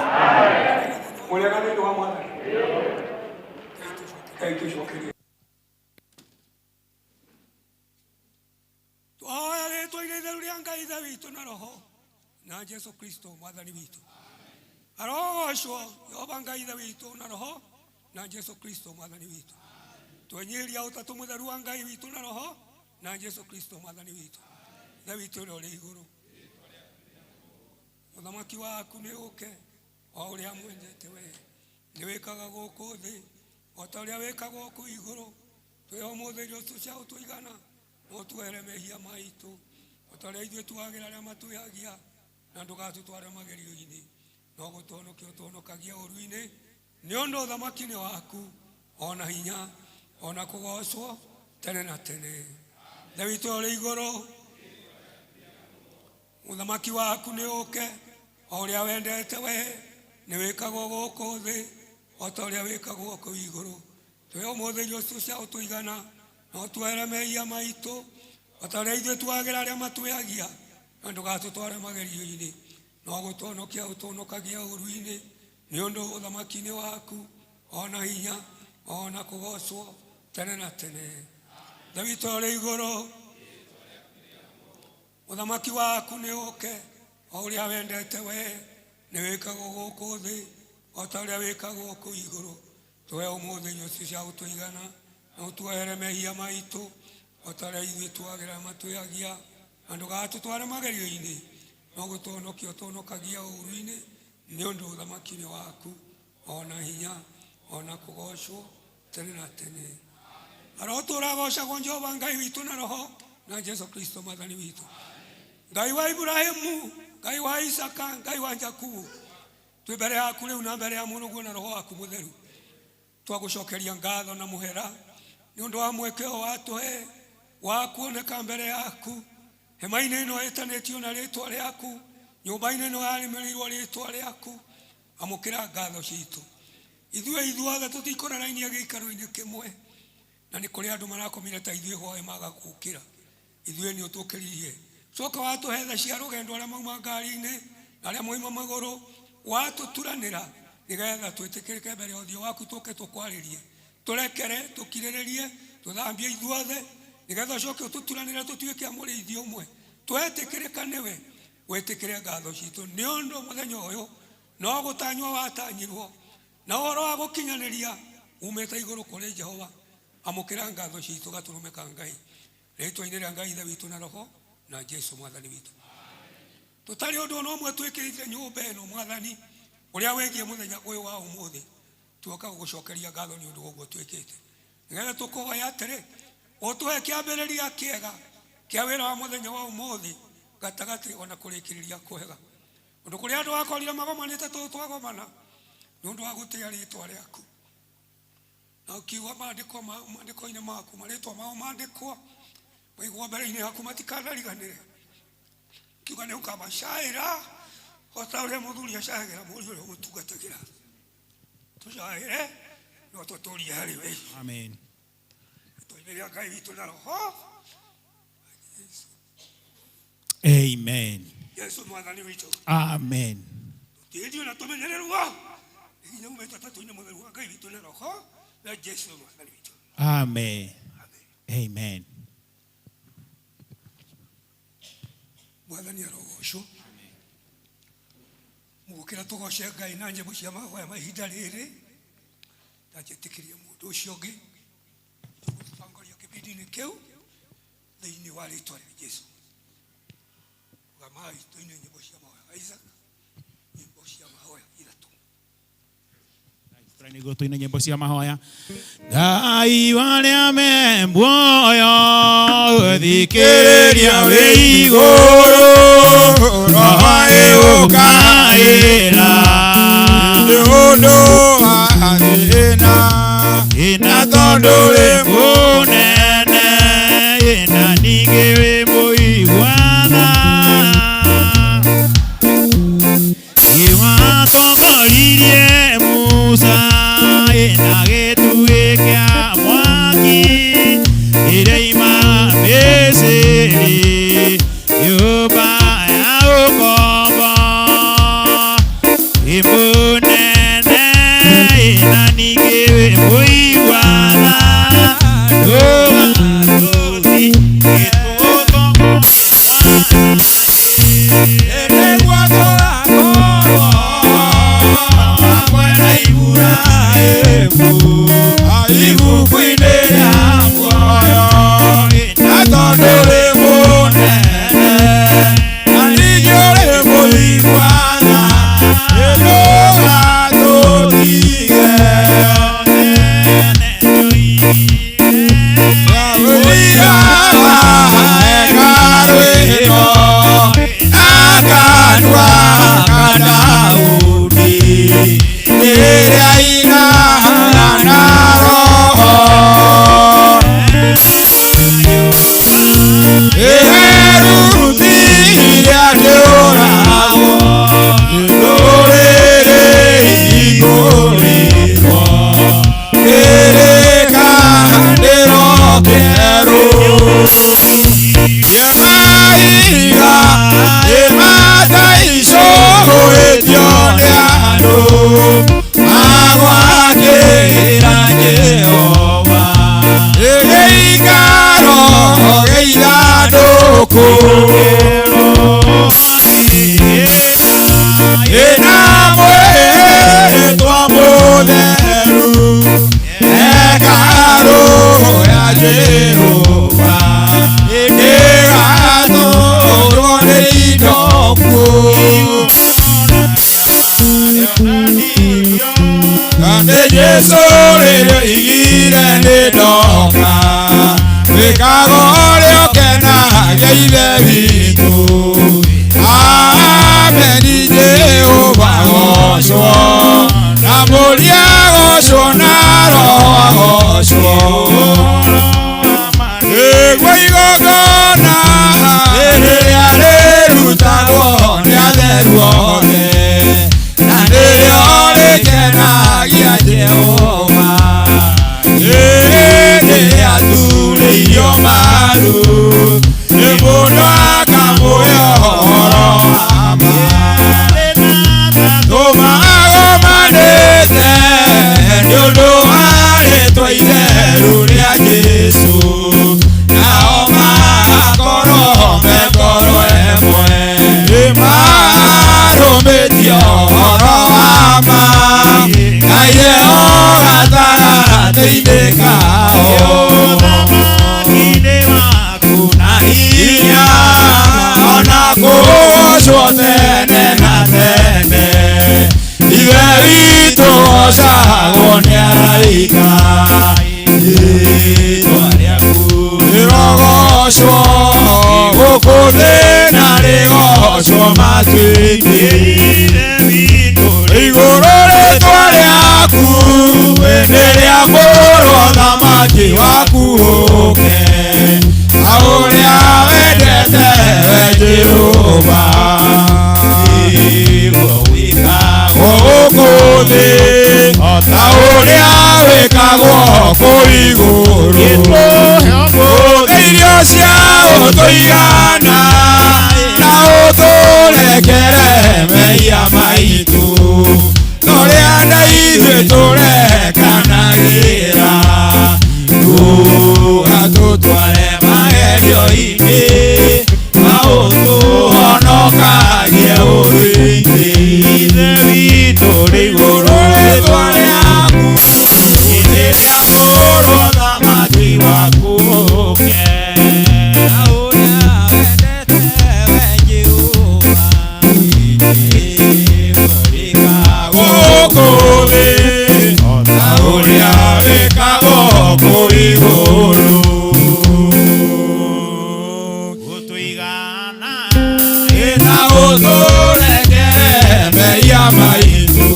mũrĩega thĩinĩ wa Mwathani. Ngai tũcokerie. Twahoya rĩtwa-inĩ itheru rĩa Ngai Ithe witũ na Roho na Jesu Kristo Mwathani witũ. Arogocwo Jehova Ngai Ithe witũ na Roho na Jesu Kristo Mwathani witũ. Twenyiria utatu mutheru wa Ngai witũ na Roho na Jesu Kristo mwathani witũ. Ithe witũ ũrĩa ũrĩ igũrũ, ũthamaki waku nĩ ũke o ũrĩa mwendete we nĩ wĩkaga gũkũ thĩ o ta ũrĩa wĩkagwo kũu igũrũ. Twĩhe ũmũthĩ irio cia ũtũigana na ũtuohere mehia maitũ o ta ũrĩa ithuĩ tuagĩra arĩa matwĩhagia, na ndũgatũtware magerio-inĩ no gũtũhonokia ũtũhonokagia ũũru-inĩ, nĩ ũndũ ũthamaki nĩ waku ona hinya ona kũgocwo tene na tene. Ithe witũ ũrĩ igũrũ, ũthamaki waku nĩ ũke o ũrĩa wendete we nĩ wĩkagwo gũkũ thĩ o ta ũrĩa wĩkagwo kũu igũrũ. Twĩhe ũmũthĩ irio cia ũtũigana na ũtuohere mehia maitũ o ta ũrĩa ithuĩ tuagĩra arĩa matwĩhagia, na ndũgatũtware magerio-inĩ no gũtũhonokia ũtũhonokagia ũũru-inĩ, nĩ ũndũ ũthamaki nĩ waku ona hinya ona kũgocwo tene na tene. Ithe witũ ũrĩ igũrũ, ũthamaki waku nĩ ũke o ũrĩa wendete we nĩ wĩkagwo gũkũ thĩ o ta ũrĩa wĩkagwo kũu igũrũ. Tũhe ũmũthĩ irio cia ũtũigana na ũtuohere mehia maitũ o ta ũrĩa ithuĩ tuagĩra matwĩhagia, na ndũgatũtware magerio-inĩ no gũtũhonokia ũtũhonokagia ũũru-inĩ, nĩ ũndũ ũthamaki nĩ waku ona hinya ona kũgocwo tene na tene. Arotũũra agocagwo Jehova Ngai witũ na Roho na Jesu Kristo mwathani witũ. Ngai wa Ibrahimu, Ngai wa Isaka, Ngai wa Jakubu, twĩ mbere yaku rĩu na mbere ya Mũrũguo na Roho waku mũtheru, twagũcokeria ngatho na mũhera nĩ ũndũ wa mweke ũyũ watũhe wa kuoneka mbere yaku hema-inĩ ĩno ĩtanĩtio na rĩtwa rĩaku, nyũmba-inĩ ĩno yarĩmĩrĩirwo rĩtwa rĩaku. Amũkĩra ngatho citũ. Ithuĩ ithuothe tũtikorarainie gĩikaro-inĩ kĩmwe, na nĩ kũrĩ andũ marakomire ta ithuĩ hwaĩ maga gũkĩra. Ithuĩ nĩ ũtũkĩririe. Coka watũhe tha cia rũgendo arĩa mauma ngari-inĩ na arĩa moima magũrũ, watũturanĩra nĩgetha twĩtĩkĩrĩke mbere ya ũthiũ waku, tũke tũkwarĩrie, tũrekere, tũkirĩrĩrie, tũthambie ithuothe, nĩgetha ũcoke ũtũturanĩre tũtuĩke a mũrĩithi ũmwe. Twetĩkĩrĩka nĩwe, wĩtĩkĩre ngatho citũ, nĩ ũndũ mũthenya ũyũ no gũtanywo watanyirwo na ũhoro wa gũkinyanĩria umĩte igũrũ kũrĩ Jehova. Amũkĩra ngatho citũ gatũrũme ka Ngai, rĩtwa-inĩ rĩa Ngai Ithe witũ na Roho na Jesu mwathani witũ. Tũtarĩ ũndũ ona ũmwe twĩkĩrĩte nyũmba ĩno mwathani ũrĩa wĩgiĩ mũthenya ũyũ wa ũmũthĩ, tuoka gũgũcokeria ngatho nĩ ũndũ wa ũguo twĩkĩte, nĩgetha tũkũhoya atĩrĩ, ũtũhe kĩambĩrĩria kĩega kĩa wĩra wa mũthenya wa ũmũthĩ, gatagatĩ ona kũrĩkĩrĩria kwega. Ũndũ kũrĩa andũ akorire magomanĩte tũũ twagomana nĩ ũndũ wa gũtĩa rĩtwa rĩaku, na ũkiuga maandĩko maandĩko-inĩ maku marĩtwa mao mandĩkwo maigwo mbere-inĩ yaku matikanariganĩre. Kiuga nĩ ũkamacaĩra o ta ũrĩa mũthuri acayagĩra mũriũ ũrĩa ũmũtungatagĩra. Tũcaĩre no tũtũrie harĩ we. Amen. Rĩtwa-inĩ rĩa Ngai witũ na Roho Amen. Yesu mwathani witũ. Amen. Tũtĩĩtio na tũmenyererwo hinya umĩte ũtatũ-inĩ mũtheru wa Ngai witũ na Roho na Jesu mwathani witũ. Amen. Amen. Mwathani arogocwo. Mũgũkĩra tũgoce Ngai na nyĩmbo cia mahoya ma ihinda rĩrĩ, ndanjĩtĩkĩrie mũndũ ũcio ũngĩ tũgũtongoria kĩbindi-inĩ kĩu thĩinĩ wa rĩtwa rĩa Jesu. Rũgamai tũine nyĩmbo cia mahoya Isaac, nyĩmbo cia mahoya ithatũ. Nĩguo tũine nyĩmbo cia mahoya. Ngai warĩa me muoyo, thikĩrĩria wĩ igũrũ, Roho ĩgũkaĩra nĩ ũndũ wa thĩna, ĩna na tondũ wĩ mũnene, ĩna ningĩ wĩ mũiguana. Nĩwatongoririe Musa, ĩna gĩtugĩ kĩa mwaki, ĩrĩa ima Misiri, nyũmba ya ũkombo. Wĩ mũnene, ĩna ningĩ wĩ mũiguana, gũkũ ĩna mwĩtwa mũtheru hekarũ ya Jehova ĩgatũũrwo nĩ indo kuo. Nĩ Jesũ rĩrĩa oigire nĩ ndoka wĩkaga ũrĩa ũkenagia Ithe witũ. Ameni Jehova gocwo na Mũriũ agocwo na Roho agocwo. Nĩguo igongona rĩrĩa rĩrutagwo nĩ atheru othe na nĩrĩo rĩkenagia Jehova. Ĩĩ aturĩirio maru nĩ mũndũ akamũhe ũhoro wa ma. Tũmagomanĩte nĩ ũndũ wa rĩtwa itheru rĩa Jesũ, nao magakorwo me ngoro ĩmwe. Nĩmarũmĩtie ũhoro wa ma, Ngai e o gatagatĩ-inĩ kao. Na hinya ona kũgocwo tene na tene. Ithe witũ gocagwo nĩ araika. Rĩĩtwa rĩaku rĩrogocwo gũkũ thĩ na rĩgocwo matu-inĩ. Igũrũ rĩtwa rĩaku nĩ rĩamũrwo thamaki waku ũke ta ũrĩa wendete we Jehova. Wĩkagwo gũkũ thĩ ta ũrĩa wĩkagwo kũu igũrũ. Tũhe irio cia ũtũigana na ũtũrekere mehia maitũ torĩa na ithuĩ tũrekanagĩra. Ndũgatũtware magerio-inĩ ma ũtũhonokagie ũũru-inĩ. Ithe witũ ũrĩ igũrũ rĩĩtwa rĩaku nĩ rĩamũrwo thamaki waku ũke ta ũrĩa wendete we Jehova. Gũkũ thĩ ta ũrĩa wĩkagwo kũu igũrũ. Gũtũigana Na ũtũrekere mehia maitũ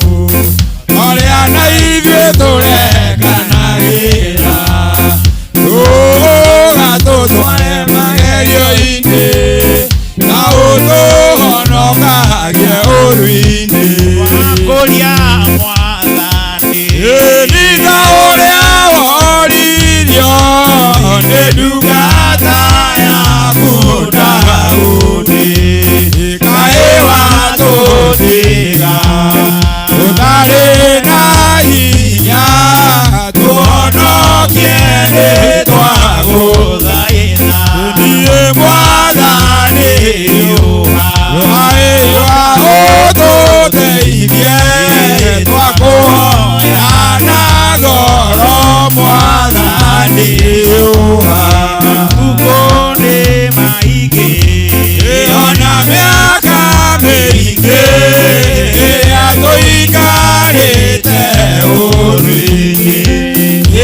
ũrĩa na ithuĩ tũrekanagĩra. Ndũgatũtware magerio-inĩ na ũtũhonokagie ũũru-inĩ. Wakũria Mwathani Ĩni ta ũrĩa woririo nĩ ndungata yaku Daudi, kaĩ watũtiga tũtarĩ na hinya, tũhonokie nĩ twagũthaitha. Niĩ Mwathani rũa ũtũteithie twakũhoya na ngoro Mwathani ũha. Matukũ nĩ maingĩ Ona mĩaka mĩingĩ ĩrĩa tũikarĩte ũũru-inĩ.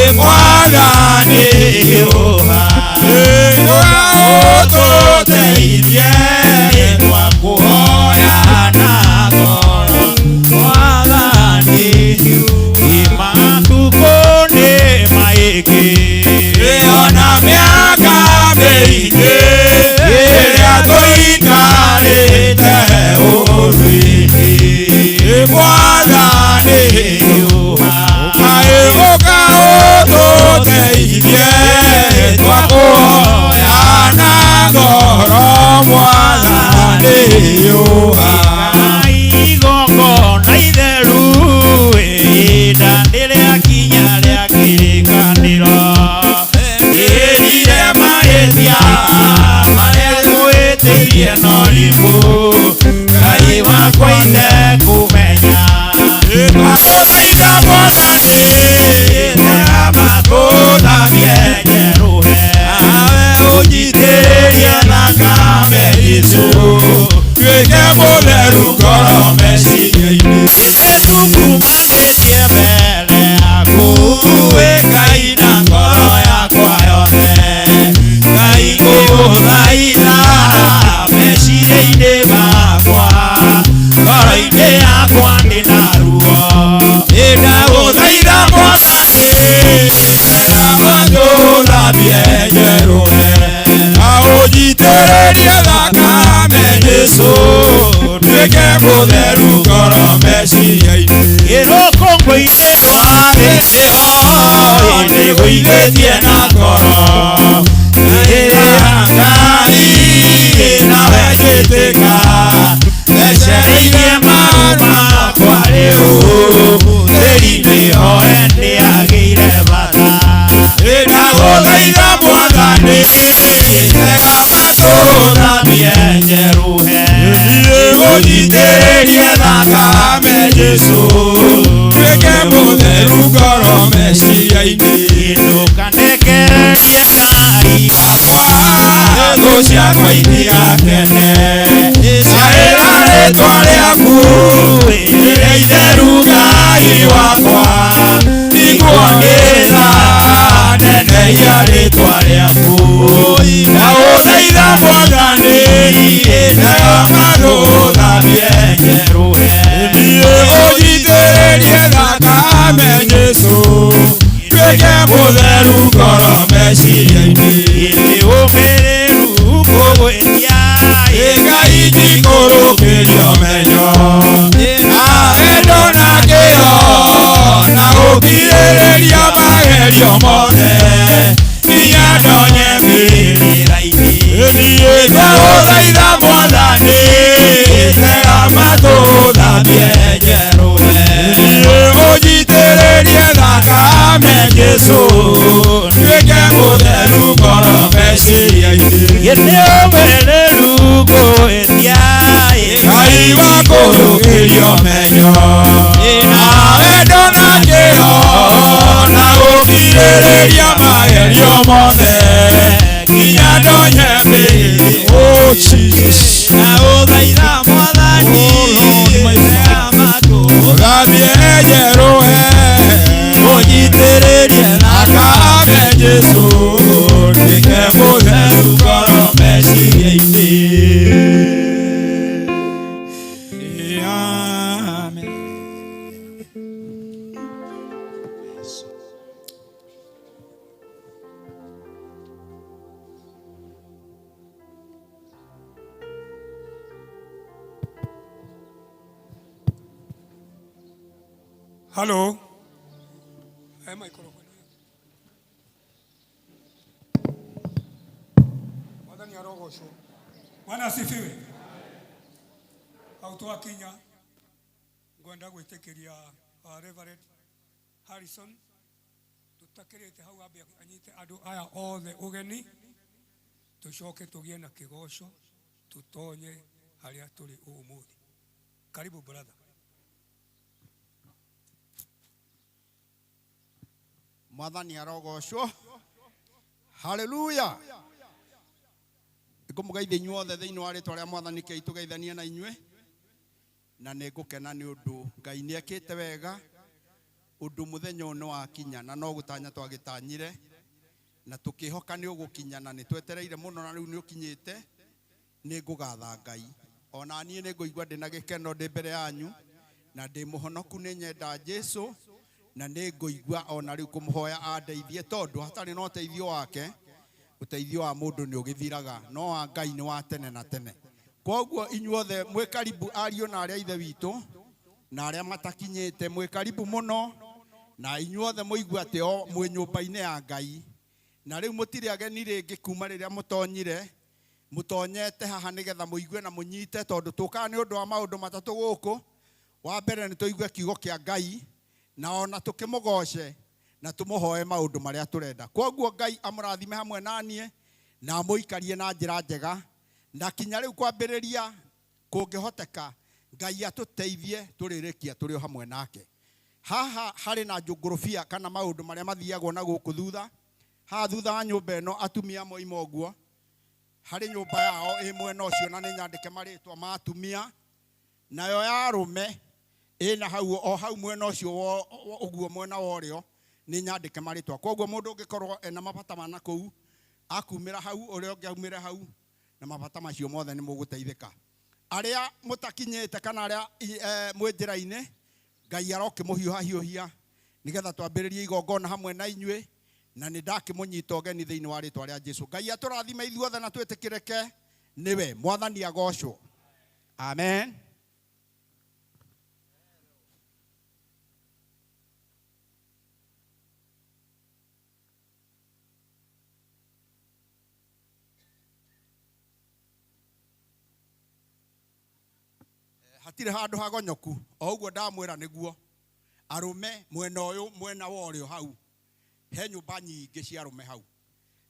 Ĩ Mwathani ũha ũtũteithie twakũhoya na ngoro Mwathani. Matukũ nĩ maingĩ Ona mĩaka mĩingĩ ĩrĩa tũikarĩte ũũru-inĩ. Ĩ Mwathani kaĩ ũka ũtũteithie twakũhoya na ngoro Mwathani ũha. Igongona itheru ihinda nĩrĩakinya rĩa kĩrĩkanĩro. Ĩrire mahĩtia marĩa twĩ Nduĩke mũtheru ngoro meciria-inĩ. Ĩrũkũngũ-inĩ rwa thĩ Nĩho ndĩgũithĩtie na ngoro. Ĩrĩa Ngai nawe njĩtĩka. Thecereirie maru makwa rĩu. Thĩri nĩho ndĩagĩire bata. Ndagũthaitha Mwathani, tega matũ thambie njerũhe. Ũnjitĩrĩrie thakame Jesũ, nduĩke mũtheru ngoro meciria-inĩ. Ndũkandekererie Ngai wakwa, thũ ciakwa itigakene. Caĩra rĩtwa rĩaku rĩrĩa itheru Ngai wakwa, nĩguo nĩtha nenehia rĩtwa rĩaku. Ndagũthaitha Mwathani, tega matũ thambie njerũhe. Ũnjitĩrĩrie thakame Jesũ, nduĩke mũtheru ngoro meciria-inĩ. Ĩndĩ ũmĩrĩru ngũgwĩtia Ngai ndikũrũkĩrio menyo, na wendo na kĩyo, na gũkirĩrĩria magerio mothe, nginya ndonye mbĩrĩra-inĩ. Niĩ ndagũthaitha Mwathani, tega matũ thambie njerũhe. Ũnjitĩrĩrie thakame Jesũ, nduĩke mũtheru ngoro meciria-inĩ. Ĩndĩ ũmĩrĩru ngũgwĩtia Ngai wa kũrũkĩrio menyo, na wendo na kĩyo, na gũkirĩrĩria magerio mothe, nginya ndonye mbĩrĩra. Oh Jesus. Ndagũthaitha Mwathani, tega matũ Thambie njerũhe, ũnjitĩrĩrie thakame Jesũ, nduĩke mũtheru ngoro meciria-inĩ. Amen. Halo. He microphone. Mwathani arogocwo. Bwana asifiwe. Hau twakinya ngwenda gwĩtĩkĩria Reverend Harrison tũtakĩrĩte hau ambe anyite andũ aya othe ũgeni tũcoke tũgĩe na kĩgoco tũtonye harĩa tũrĩ ũmũthĩ. Karibu brother. Mwathani arogocwo. Haleluya. Ngũmũgeithia inyuothe thĩinĩ wa rĩtwa rĩa Mwathani kei tũgeithanie na inyuĩ, na nĩ ngũkena nĩ ũndũ Ngai nĩ ekĩte wega ũndũ mũthenya ũyũ nĩ wakinya, na no gũtanya twagĩtanyire na tũkĩhoka nĩ ũgũkinya, na nĩ twetereire mũno na rĩu nĩ ũkinyĩte. Nĩ ngũgatha Ngai, ona niĩ nĩ ngũigua ndĩ na gĩkeno ndĩ mbere yanyu, na ndĩ mũhonoku, nĩ nyenda Jesũ, na nĩ ngũigua ona rĩu kũmũhoya andeithie, tondũ hatarĩ na ũteithio wake, ũteithio wa mũndũ nĩ ũgĩthiraga, no wa Ngai nĩ wa tene na tene. Koguo inyuothe mwĩ karibu, ariũ na arĩa ithe witũ na arĩa matakinyĩte, mwĩ karibu mũno, na inyuothe mũigue atĩ o mwĩ nyũmba-inĩ ya Ngai, na rĩu mũtirĩ ageni rĩngĩ kuma rĩrĩa mũtonyire, mũtonyete haha nĩgetha mũigue na mũnyite, tondũ tũkaga nĩ ũndũ wa maũndũ matatũ gũkũ. Wa mbere nĩ tũigue kiugo kĩa Ngai, na ona tũkĩmũgoce na tũmũhoe maũndũ marĩa tũrenda. Koguo Ngai amũrathime hamwe na niĩ, na amũikarie na njĩra njega, na kinya rĩu kwambĩrĩria kũngĩhoteka Ngai atũteithie tũrĩrĩkia tũrĩ o hamwe nake. Haha harĩ na njũngũrũbia kana maũndũ marĩa mathiagwo na gũkũ thutha. Haha thutha wa nyũmba ĩno atumia moima ũguo, harĩ nyũmba yao ĩ mwena ũcio, na nĩ nyandĩke marĩtwa ma atumia, nayo ya arũme ĩna hau o hau mwena ũcio ũguo mwena wa ũrĩo nĩ nyandĩke marĩtwa. Koguo mũndũ ũngĩkorwo ena mabata ma na kũu akumĩra hau, ũrĩa ũngĩ aumĩre hau, na mabata macio mothe nĩ mũgũteithĩka. Arĩa mũtakinyĩte kana arĩa mwĩ njĩra-inĩ, Ngai arokĩmũhiũhahiũhia nĩgetha twambĩrĩrie igongona hamwe na inyuĩ, na nĩ ndakĩmũnyita ũgeni thĩinĩ wa rĩtwa rĩa Jesũ. Ngai atũrathime ithuothe na twĩtĩkĩrĩke nĩwe. Mwathani agocwo. Amen. Hatirĩ handũ hagonyoku o ũguo ndamwĩra nĩguo arũme mwena ũyũ mwena wa ũrĩo hau he nyũmba nyingĩ cia arũme hau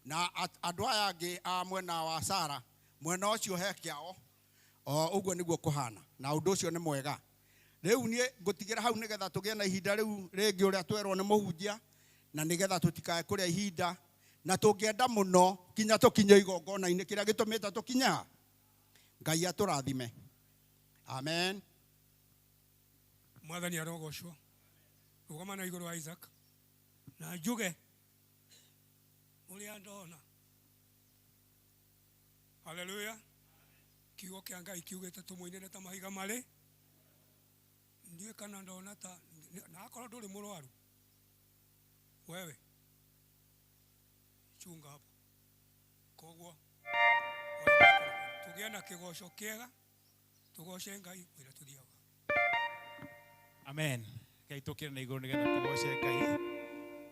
na andũ aya angĩ a mwena wa Sara mwena ũcio he kĩao o ũguo nĩguo kũhana na ũndũ ũcio nĩ mwega. Rĩu niĩ ngũtigĩra hau nĩgetha tũgĩe na ihinda rĩu rĩngĩ ũrĩa twerwo nĩ mũhunjia na nĩgetha tũtikae kũrĩa ihinda na tũngĩenda mũno kinya tũkinye igongona-inĩ kĩrĩa gĩtũmĩte tũkinye haha. Ngai atũrathime. Amen. Mwathani arogocwo. Rũgama na igũrũ Isaac na njuge ũrĩa ndona. Haleluya. Kiugo kĩa Ngai kiugĩte tũmũinĩre ta mahiga marĩ. Ndiũĩ kana ndona ta na akorwo ndũrĩ mũrwaru wewe chunga hapo. Koguo tũgĩe na kĩgoco kĩega tũgoce Ngai wĩra tũthiaga. Amen. Ngai tũkĩre na igũrũ nĩgetha tũgoce Ngai.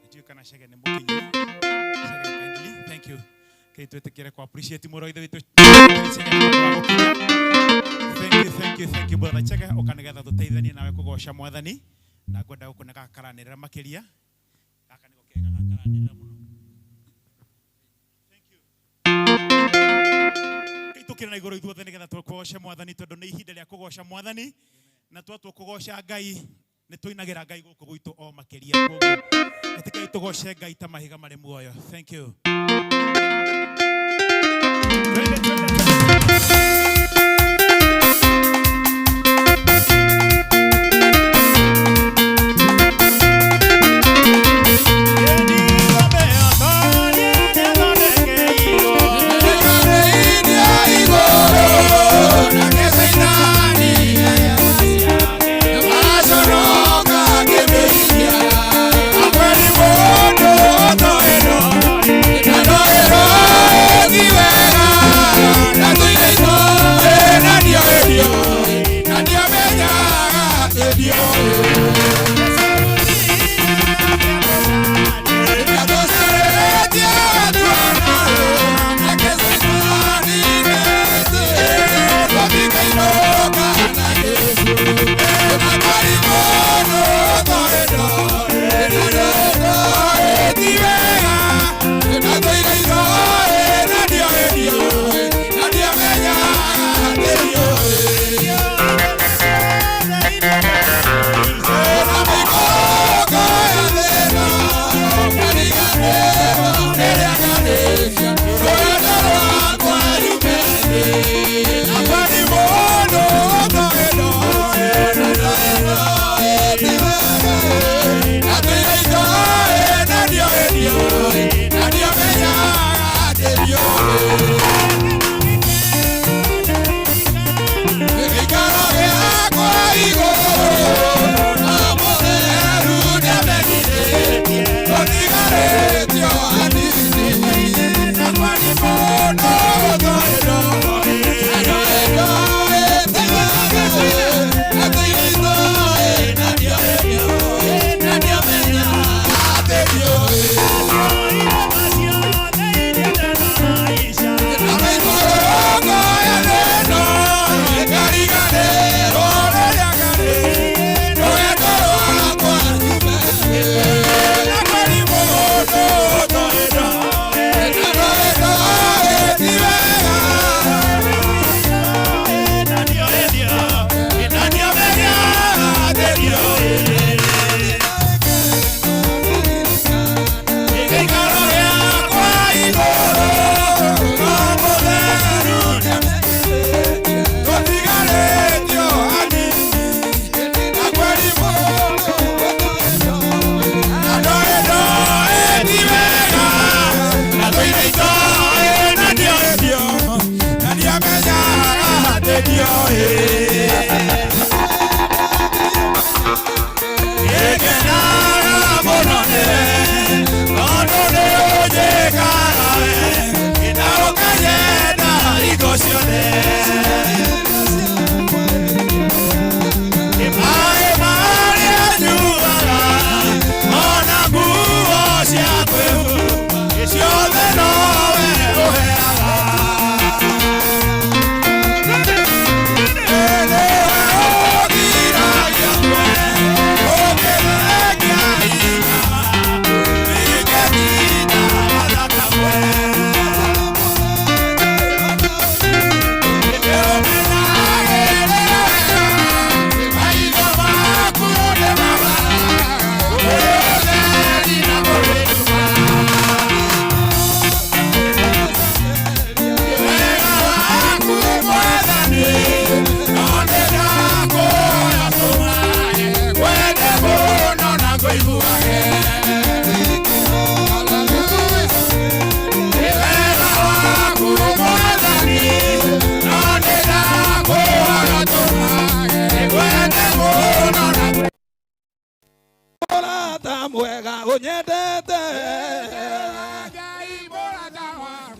Ndiũĩ kana Chege nĩ mũkinyu. Chege kindly, thank you. Ngai twĩtĩkĩre ku appreciate mũrũ wa ithe witũ Chege nĩ ũndũ wa gũkinya. Thank you, thank you, thank you brother Chege. Ũka nĩgetha tũteithanie nawe kũgoca Mwathani na ngwenda gũkũne gakaranĩrĩra makĩria. Gaka nĩko kega gakaranĩrĩra mũno. Thank you. Ngai tũkĩre na igũrũ ithuothe nĩgetha tũgoce Mwathani tondũ nĩ ihinda rĩa kũgoca Mwathani na twatua kũgoca Ngai nĩ tũinagĩra Ngai gũkũ gwitũ o makĩria. Koguo ĩtĩkĩrai tũgoce Ngai ta mahiga marĩ muoyo. Thank you. Twende, twende, twende. Wega.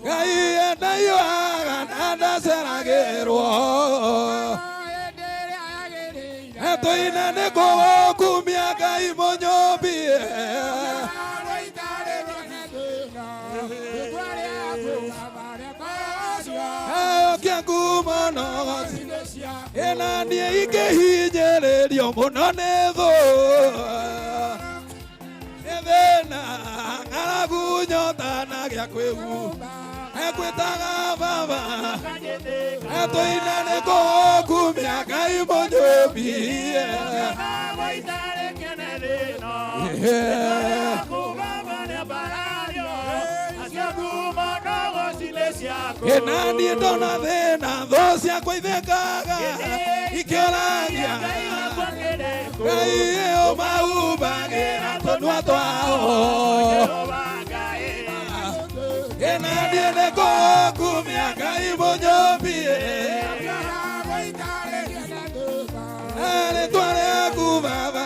Ngai endaiyũaga na ndaceragĩrwo tũine nĩ kũgũkumia Ngai mũnyũmbi kia ngumo no ĩna niĩ ingĩhinyĩrĩrio mũno nĩ thũ nĩ thĩna ng'aragu nyota na gĩa kwĩhu ekwĩtaga baba tũine nĩ kũgũkumia Ngai mũnyũmbi ĩna niĩ ndona thĩna thũ ciakwa ithekaga ikĩũragia Ngai ũmahumbagĩra tũnua twao ĩna niĩ nĩ kũgũkumia Ngai mũnyũmbi rĩtwa rĩaku baba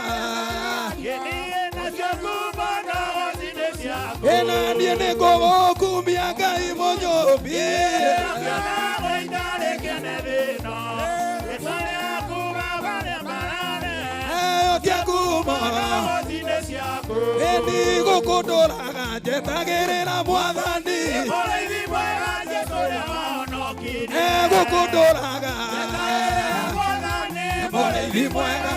ĩna niĩ nĩ kũgũkumia Ngai mũnyũmbi kia ngumo ĩni gũkũndũraga njetagĩrĩra mwathani gũkũndũraga mũrĩithi mwega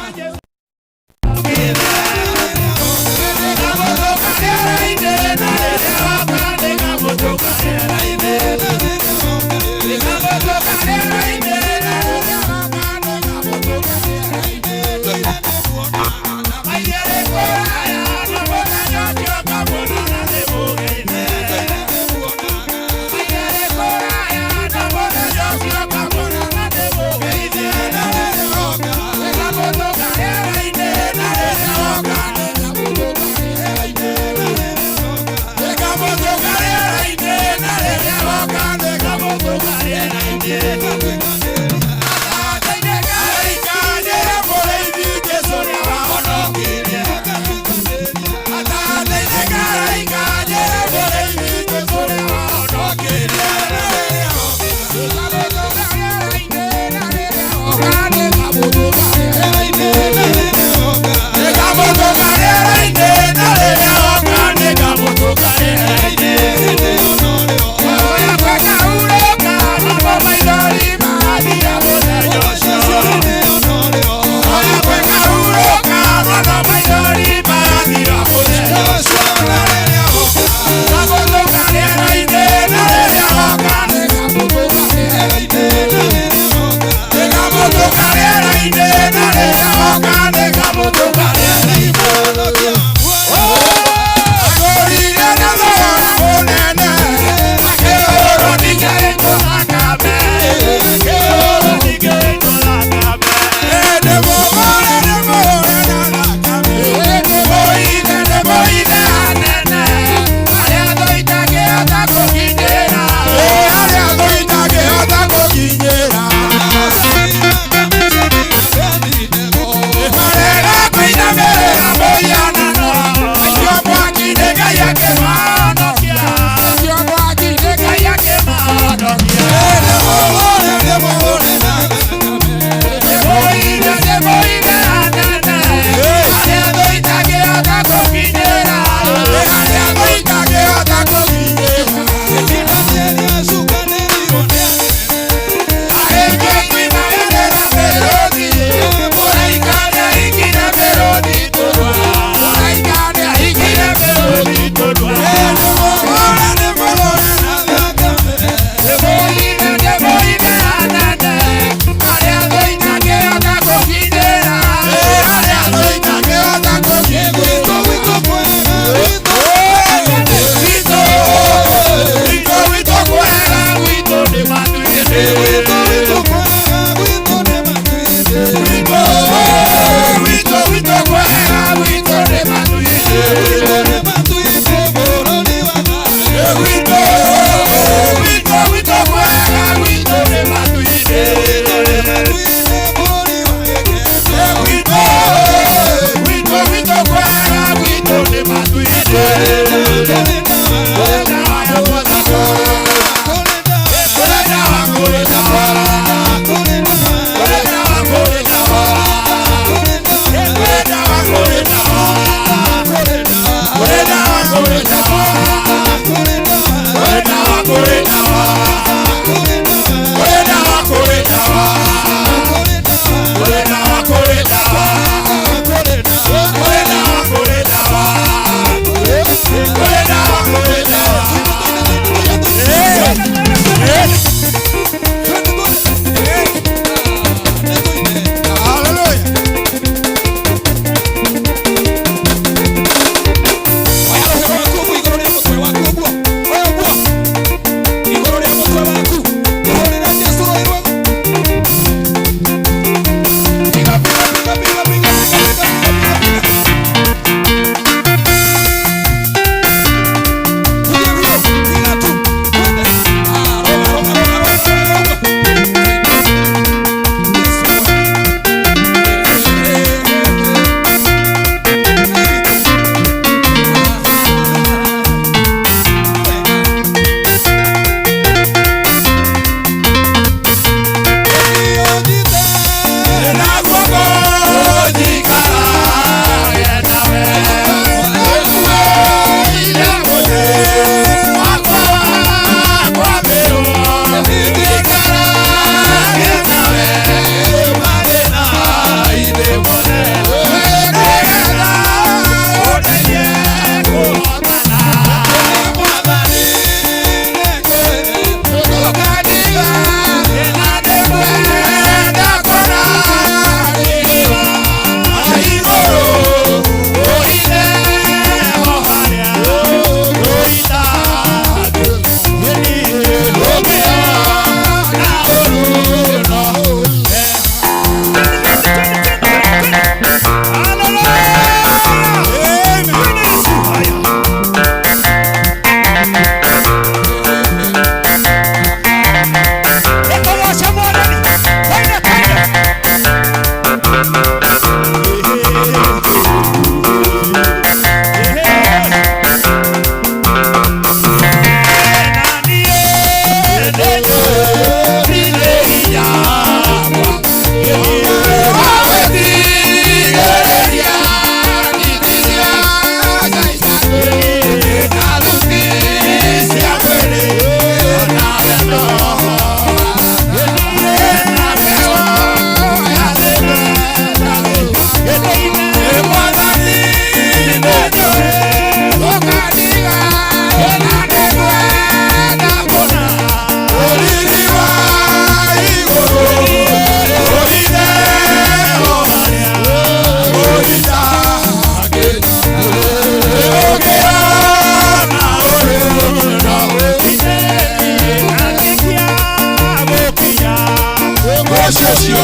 Ũcio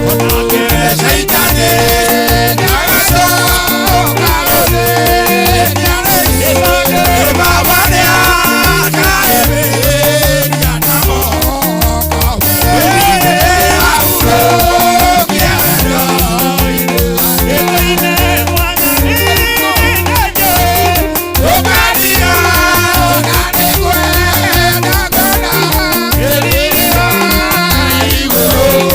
onake Caitani ndagacoka gũthĩnia rĩngĩ. Baba nĩakaĩrĩria na moko. Ahurũkia wendo-inĩ. Ũkania na nĩngwenda kuona riri wa igũrũ.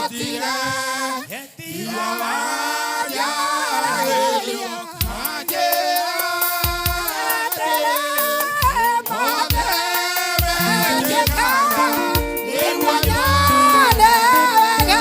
Ndahotire tiga wanjaragĩria manjĩra atĩrĩ mothe mekĩkaga nĩguo nyone wega.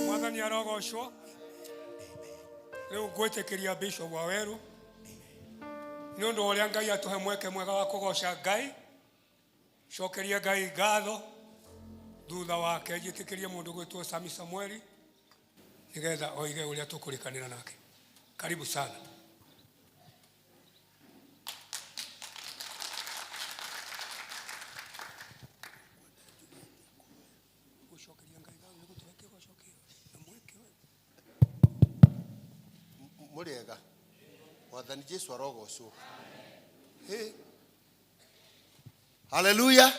Mwathani arogocwo. Rĩu ngwĩtĩkĩria Bishop wa Weru nĩ ũndũ wa ũrĩa Ngai atũhe mweke mwega wa kũgoca Ngai. Cokeria Ngai ngatho. Thutha wake njĩtĩkĩrie mũndũ gwĩtwo Sami Samueli nĩgetha oige ũrĩa tũkũrĩkanĩra nake. Karibu sana. Mũrĩega. Mwathani Jesu arogocwo. Hĩ. Haleluya.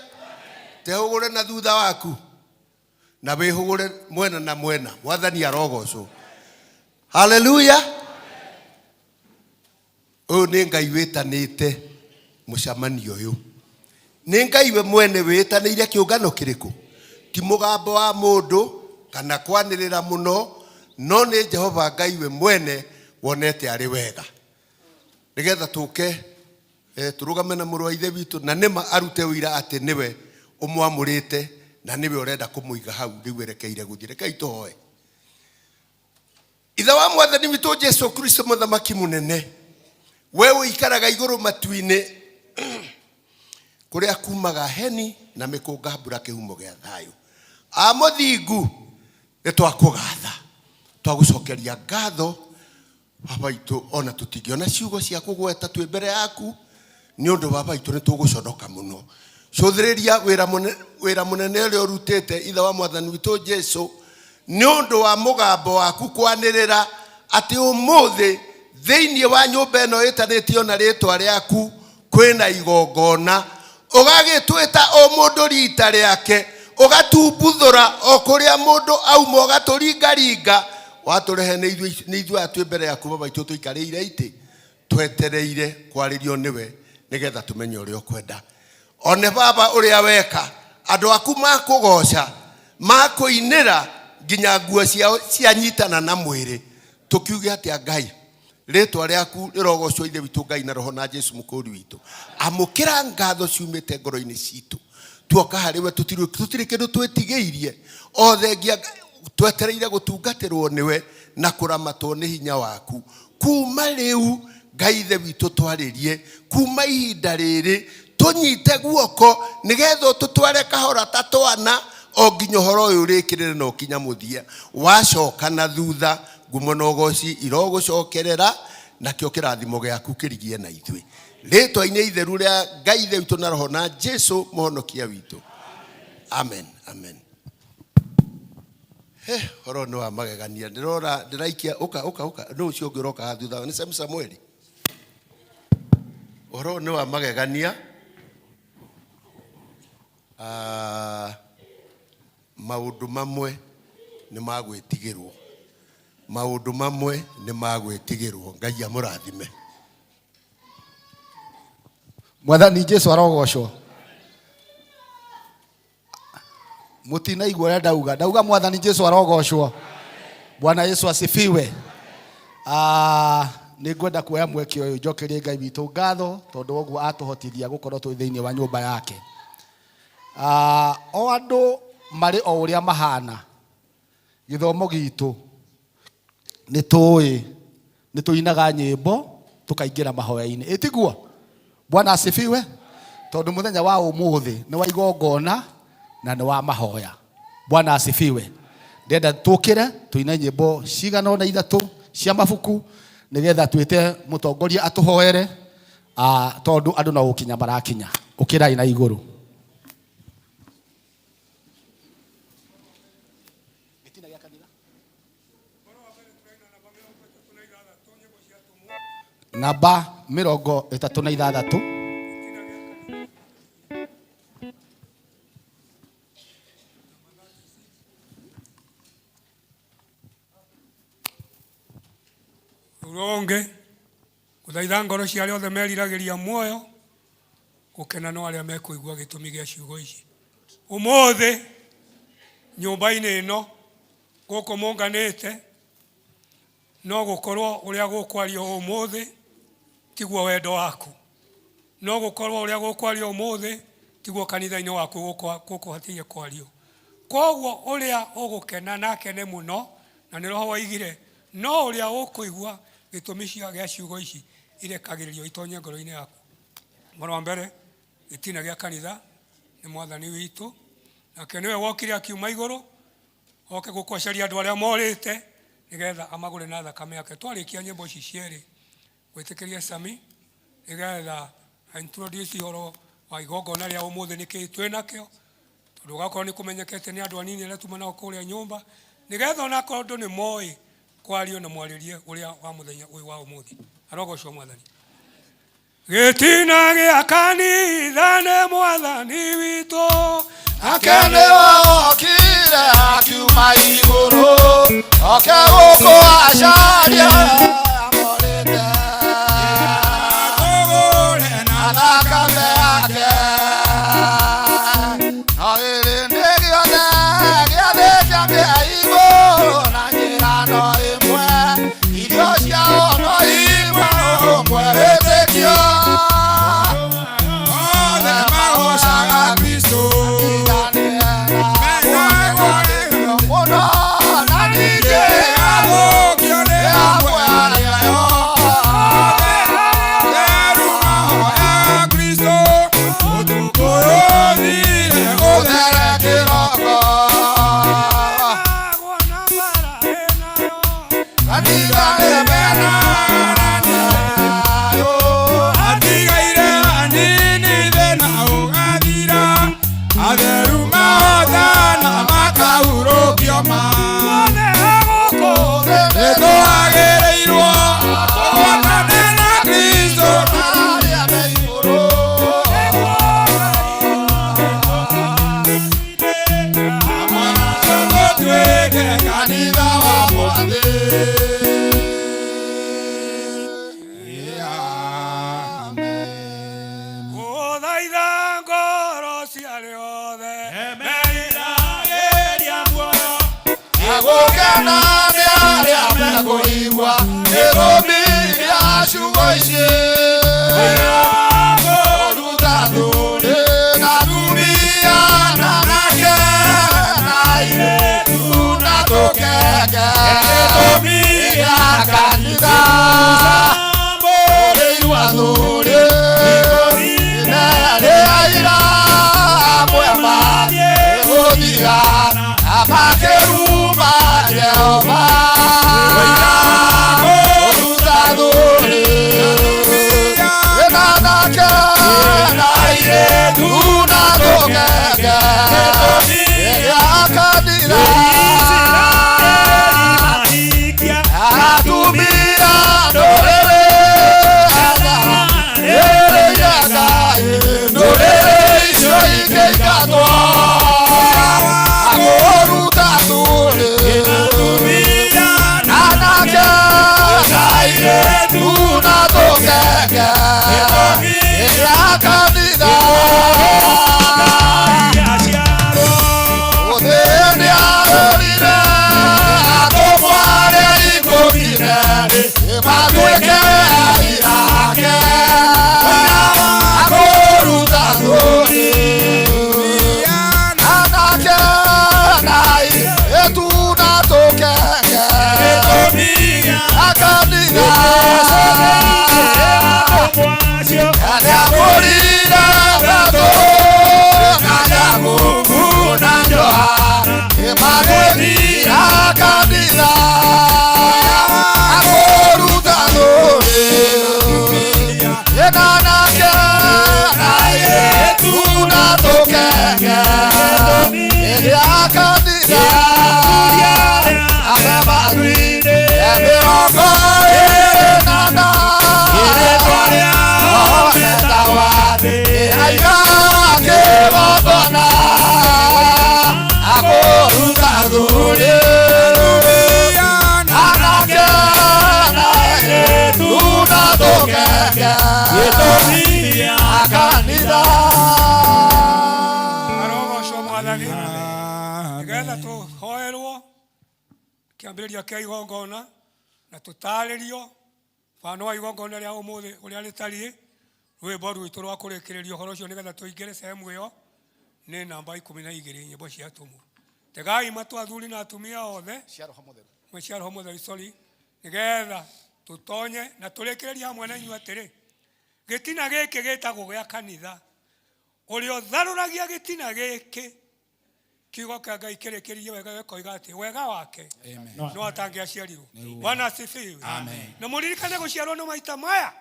Tehũgũre na thutha waku na wĩhũgũre mwena na mwena. Mwathani arogocwo. Haleluya. Ũyũ nĩ Ngai wĩtanĩte mũcemanio ũyũ. Nĩ Ngai we mwene wĩtanĩire kĩũngano kĩrĩkũ? Ti mũgambo wa mũndũ kana kwanĩrĩra mũno, no nĩ Jehova Ngai we mwene wonete arĩ wega nĩgetha tũke tũrũgame na mũrũ wa ithe witũ na nĩma arute ũira atĩ nĩwe ũmwamũrĩte na nĩwe ũrenda kũmũiga hau rĩu erekeire gũthiĩ. Rekei tũhoe. Ithe wa Mwathani witũ Jesu Kristo, mũthamaki mũnene, we ũikaraga igũrũ matu-inĩ kũrĩa kumaga heni na mĩkũnga mbura kĩhumo gĩa thayũ. A mũthingu, nĩ twakũgatha, twagũcokeria ngatho Baba witũ, ona tũtingĩona ciugo cia kũgweta twĩ mbere yaku nĩ ũndũ baba witũ nĩ tũgũconoka mũno. Cũthĩrĩria wĩra mũnene ũrĩa ũrutĩte ithe wa Mwathani witũ Jesu nĩ ũndũ wa mũgambo waku kwanĩrĩra atĩ ũmũthĩ thĩinĩ wa nyũmba ĩno ĩtanĩtio na rĩtwa rĩaku kwĩna igongona, ũgagĩtwĩta o mũndũ rita rĩake, ũgatumbuthũra o kũrĩa mũndũ auma, ũgatũringaringa watũrehe nĩ ithuĩ aya twĩ mbere yaku baba witũ tũikarĩire itĩ twetereire kwarĩrio nĩwe nĩgetha tũmenye ũrĩa ũkwenda. One baba ũrĩa weka andũ aku makũgoca makũinĩra nginya nguo ciao cianyitana na mwĩrĩ. Tũkiuge atĩa Ngai? Rĩtwa rĩaku rĩrogocwo ithe witũ Ngai na roho na Jesu mũkũri witũ. Amũkĩra ngatho ciumĩte ngoro-inĩ citũ. Tuoka harĩ we tũtirĩ kĩndũ twĩtigĩirie, o thengia twetereire gũtungatĩrwo nĩwe na kũramatwo nĩ hinya waku. Kuma rĩu Ngai ithe witũ twarĩrie, kuma ihinda rĩrĩ tũnyite guoko nĩgetha ũtũtware kahora ta twana o nginya ũhoro ũyũ ũrĩkĩrĩre na ũkinya mũthia. Wacoka na thutha ngumo na ũgoci irogũcokerera, nakĩo kĩrathimo gĩaku kĩrigie na ithuĩ. Rĩtwa-inĩ itheru rĩa Ngai ithe witũ na roho na Jesu mũhonokia witũ. Amen, amen. He, ũhoro nĩ wa magegania. Ndĩrora, ndĩraikia, ũka, ũka, ũka. Nũ ũcio ũngĩ ũroka haha thutha? Nĩ Sam Samueli. Ũhoro nĩ wa magegania. Maũndũ mamwe nĩ ma gwĩtigĩrwo. Maũndũ mamwe nĩ ma gwĩtigĩrwo. Ngai amũrathime. Mwathani Jesu arogocwo. Mutinaigua ũrĩa ndauga. Ndauga Mwathani Jesu arogocwo. Bwana Yesu asifiwe. Nĩ ngwenda kuoya mweke ũyũ njokerie Ngai witũ ngatho tondũ woguo atũhotithia gũkorwo twĩ thĩinĩ wa nyũmba yake. O andũ marĩ o ũrĩa mahana, gĩthomo gitũ nĩ tũĩ nĩ tũinaga nyĩmbo tũkaingĩra mahoya-inĩ, ĩtiguo? Bwana asifiwe. Tondũ mũthenya wa ũmũthĩ nĩ wa igongona na nĩ wa mahoya. Bwana asifiwe. Ndenda tũkĩre tũine nyĩmbo cigana ũna ithatũ cia mabuku nĩgetha twĩte mũtongoria atũhoere, tondũ andũ no gũkinya marakinya. Ũkĩrai na igũrũ. Namba 36. Uronge guthaitha ngoro cia arĩa othe meriragĩria muoyo gũkena no arĩa mekũigua gĩtũmi gĩa ciugo ici. Ũmũthĩ nyũmba-inĩ ĩno gũkũ mũnganĩte no gũkorwo ũrĩa gũkwario ũmũthĩ tiguo wendo waku, no gũkorwo ũrĩa gũkwario ũmũthĩ tiguo kanitha-inĩ waku gũkũhatirie kwario. Koguo ũrĩa ũgũkena na akene mũno, na nĩ Roho woigire, no ũrĩa ũkũigua gĩtũmi gĩa ciugo ici irekagĩrĩrio itonye ngoro-inĩ yaku. Mũhoro wa mbere, gĩtina gĩa kanitha nĩ Mwathani witũ, nake nĩwe wokire akiuma igũrũ oke gũkwacaria andũ arĩa morĩte nĩgetha amagũre na thakame yake. Twarĩkia nyĩmbo ici cierĩ, gwĩtĩkĩria Sami nĩgetha introduce ũhoro wa igongona rĩa ũmũthĩ nĩkĩĩ twĩ nakĩo, tondũ ũgakorwo nĩ kũmenyekete nĩ andũ anini arĩa tuma nao kũrĩa nyũmba, nĩgetha onakorwo andũ nĩ moĩ kwario na mwarĩrie ũrĩa wa mũthenya ũyũ wa ũmũthĩ. Arogocwo Mwathani. Gĩtina gĩa kanitha nĩ Mwathani witũ, nake nĩwe wokire akiuma igũrũ oke gũkũ acaria amorĩte na thakame yake. No kĩrĩndĩ gĩothe gĩathĩ kĩa igũrũ na njĩra no ĩmwe, irio ciao no imwe, ũmwe wĩtĩkio. Othe magocaga Kristo. Mũno na ningĩ Athũkio nĩ amwe arĩa Theru mahoyaga Kristo. Ũtukũ ũyũ ũthire ũthere kĩroko. Kanitha nĩ mena Atigaire hanini thĩna ũgathira, atheru mahotana makahurũkio ma. Nĩtwagĩrĩirwo tũgwatane na Kristo. Arĩa me igũrũ. Tũtuĩke Kanitha wa Mwathi. Gũthaitha ngoro cia arĩa othe meriragĩria muoyo. Gũkena nĩ arĩa mekũigua gĩtũmi gĩa ciugo ici. Kũruta thũũrĩ na atumia na anake na airĩtu na tũkenge. Gĩtũmi gĩa kanitha kũrĩirwo thũũrĩ nĩ aira amwe magũthiga na makĩruma Jehova. Kũruta thũũrĩ na anake na airĩtu na tũkenge. Gĩa kanitha atumia ndũrĩrĩ ndũrĩrĩ icio ingĩ ikatwo akũruta thũũrĩ na Mwathani. Nĩgetha tũhoerwo kĩambĩrĩria kĩa igongona na tũtarĩrio bano wa igongona rĩa ũmũthĩ ũrĩa rĩtariĩ, rwĩmbo rwitũ rwa kũrĩkĩrĩria ũhoro ũcio nĩgetha tũingĩre sehemu ĩyo nĩ namba 12 nyĩmbo cia atũmwo. Tegai matũ athuri na atumia othe Cia Roho Mũtheru. Mwe cia Roho Mũtheru, sorry, nĩgetha tũtonye na tũrĩkĩrĩrie hamwe na inyuĩ atĩrĩ, gĩtina gĩkĩ gĩtagwo gĩa kanitha, ũrĩa ũtharũragia gĩtina gĩkĩ, kiugo kĩa Ngai kĩrĩkĩrĩrie wega gĩkoiga atĩ wega wake no atangĩaciarirwo. Bwana asifiwe. Na mũririkane gũciarwo nĩ maita maya,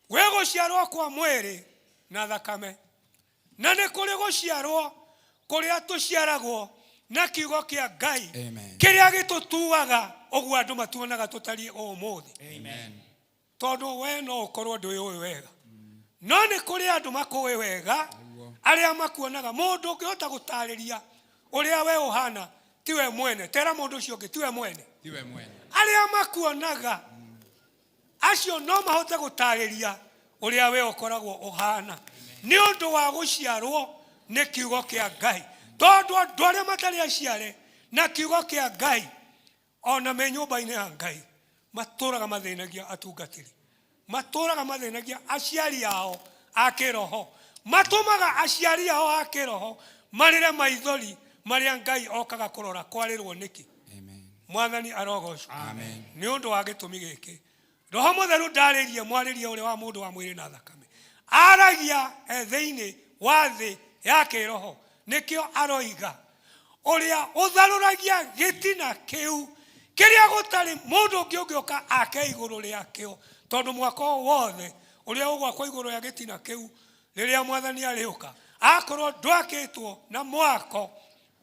gwĩ gũciarwo kwa mwĩrĩ na thakame, na nĩ kũrĩ gũciarwo kũrĩa tũciaragwo na kiugo kĩa Ngai kĩrĩa gĩtũtuaga ũguo andũ matuonaga tũtariĩ ũmũthĩ. Tondũ we no ũkorwo ndũĩ wega, no nĩ kũrĩ andũ makũĩ wega arĩa makuonaga. Mũndũ ũngĩhota gũtarĩria ũrĩa we ũhana tiwe mwene, tera mũndũ ũcio ũngĩ tiwe mwene. Tiwe mwene. Arĩa makuonaga acio no mahote gũtarĩria ũrĩa we ũkoragwo ũhana nĩ ũndũ wa gũciarwo nĩ kiugo kĩa Ngai. Tondũ andũ arĩa matarĩ aciare na kiugo kĩa Ngai ona me nyũmba-inĩ ya Ngai matũraga mathĩnagia atungatĩri, matũraga mathĩnagia aciari ao a kĩroho, matũmaga aciari ao a kĩroho marĩre maithori marĩa Ngai okaga kũrora kwarĩrwo nĩkĩ. Mwathani arogocwo. Nĩ ũndũ wa gĩtũmi gĩkĩ Roho Mũtheru ndarĩrie mwarĩrie ũrĩa wa mũndũ wa mwĩrĩ na thakame, aragia e thĩinĩ wa thĩ ya kĩroho. Nĩkĩo aroiga ũrĩa ũtharũragia gĩtina kĩu kĩrĩa gũtarĩ mũndũ ũngĩ ũngĩũka ake igũrũ rĩakĩo, tondũ mwaka wothe ũrĩa ũgwakwo igũrũ rĩa gĩtina kĩu rĩrĩa Mwathani arĩũka akorwo ndwakĩtwo na mwako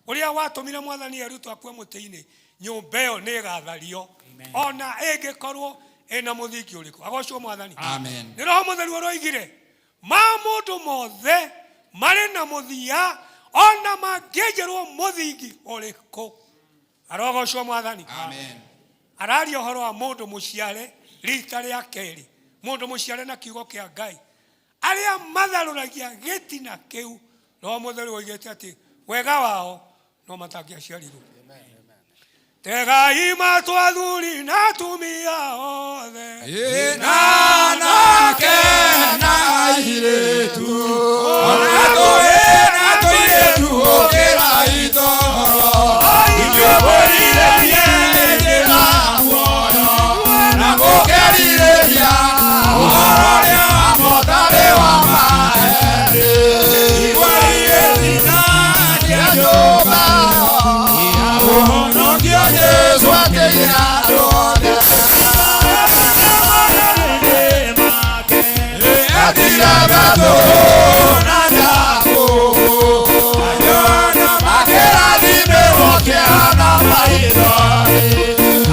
ũrĩa watũmire Mwathani arutwo akue mũtĩ-inĩ, nyũmba ĩyo nĩ ĩgathario ona ĩngĩkorwo ĩna mũthingi ũrĩkũ. Agocwo Mwathani. Amen. Nĩ Roho Mũtheru ũroigire ma mũndũ mothe marĩ na mũthia ona mangĩenjerwo mũthingi ũrĩkũ. Arogocwo Mwathani. Amen. Araria ũhoro wa mũndũ mũciare rita rĩa kerĩ, mũndũ mũciare na kiugo kĩa Ngai, arĩa matharũragia gĩtina kĩu. Roho Mũtheru oigĩte atĩ wega wao no matangĩaciarirwo. Tegai matũ athuri na atumia othe, Na anake na airĩtu, ona tũhĩ na tũirĩtu, ũkĩrai toro. Inyuĩ mwĩrirĩrie njĩra muoyo, na mũkerirĩria ũhoro ũrĩa mũtarĩ wa maheni. Iguai gĩtina kĩa nyũmba ya ũhonokio Jesũ akĩira andũ othe. Etire Petero na Jakubu, na Yohana makĩrathimĩrwo kĩeha na maithori,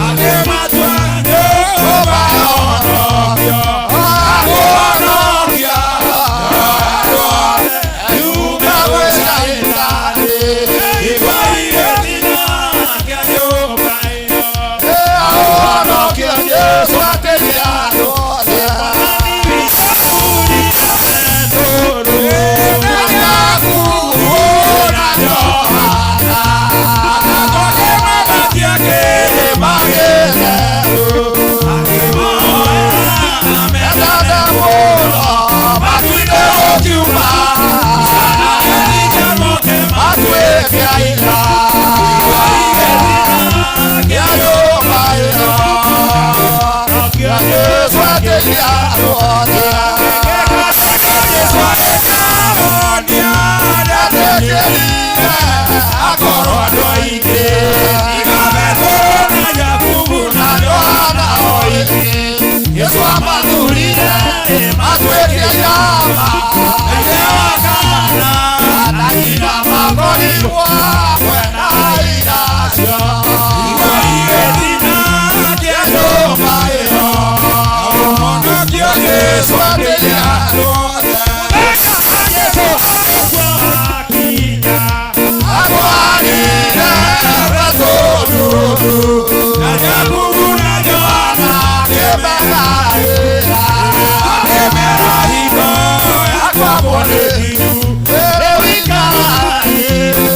akĩmatua nyũmba ya ũhonokio, akũhonokia andũ othe yume gwĩ Shaitani. Iguai gĩtina kĩa nyũmba ĩyo, ũhonokio Jesũ akĩira andũ othe. Akorwo andũ aingĩ Petero na Jakubu na Yohana oiki, Yesu amathurire matuĩke irama ithe wa kana na nyina makorirwo hamwe na iracio. Iguai gĩtina kĩa nyũmba ĩyo, ũhonokio Jesũ akĩria andũ othe. Jesũ agwarire Petero na Jakubu na Yohana akĩmegaĩra, akĩmera hingo ya kwambwo nĩ rĩu ikarai.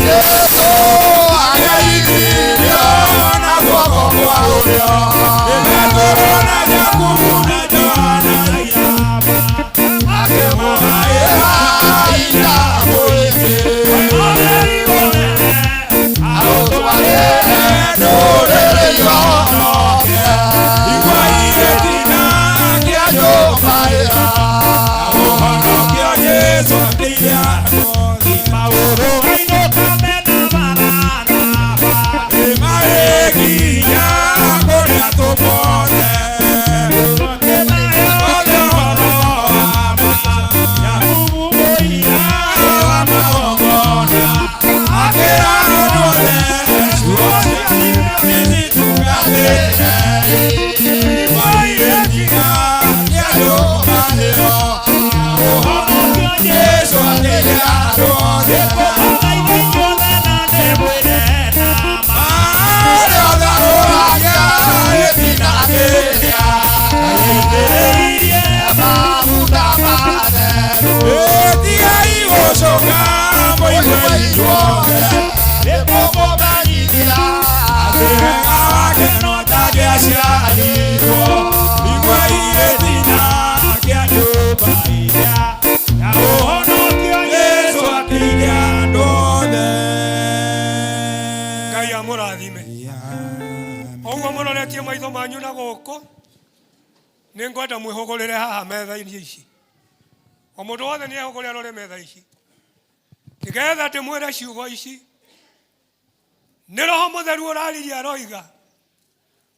Jesu ageithirio na guoko kwa ũrĩo. Nĩ Petero na Jakubu na Johana akĩmũgaĩra hinya mũingĩ. Aũtwarĩre ndũrĩrĩ ihonoke. Igua igĩtina kĩa nyũmba ĩyo. Ũhonokio Jesũ akĩire andũ othe. Maũndũ ainũka mena Baranaba. Nĩmarĩkinya kũrĩa tũmothe. Othe ũhoro wa ma. Jakubu mũira wa magongona. Akĩra andũ othe ciugo cia nĩcitungatĩte. Igua igĩtina kĩa nyũmba ĩyo. Ũhonokio Jesũ akĩire andũ othe. Yesu akĩire andũ othe. Ngai amũrathime. Ũguo mũroretie maitho manyu na gũkũ, nĩ ngwenda mwĩhũgũrĩre haha metha-inĩ ici. O mũndũ wothe nĩ ehũgũre arore metha ici, nĩgetha ndĩmwĩre ciugo ici. Nĩ Roho Mũtheru ũraririe aroiga,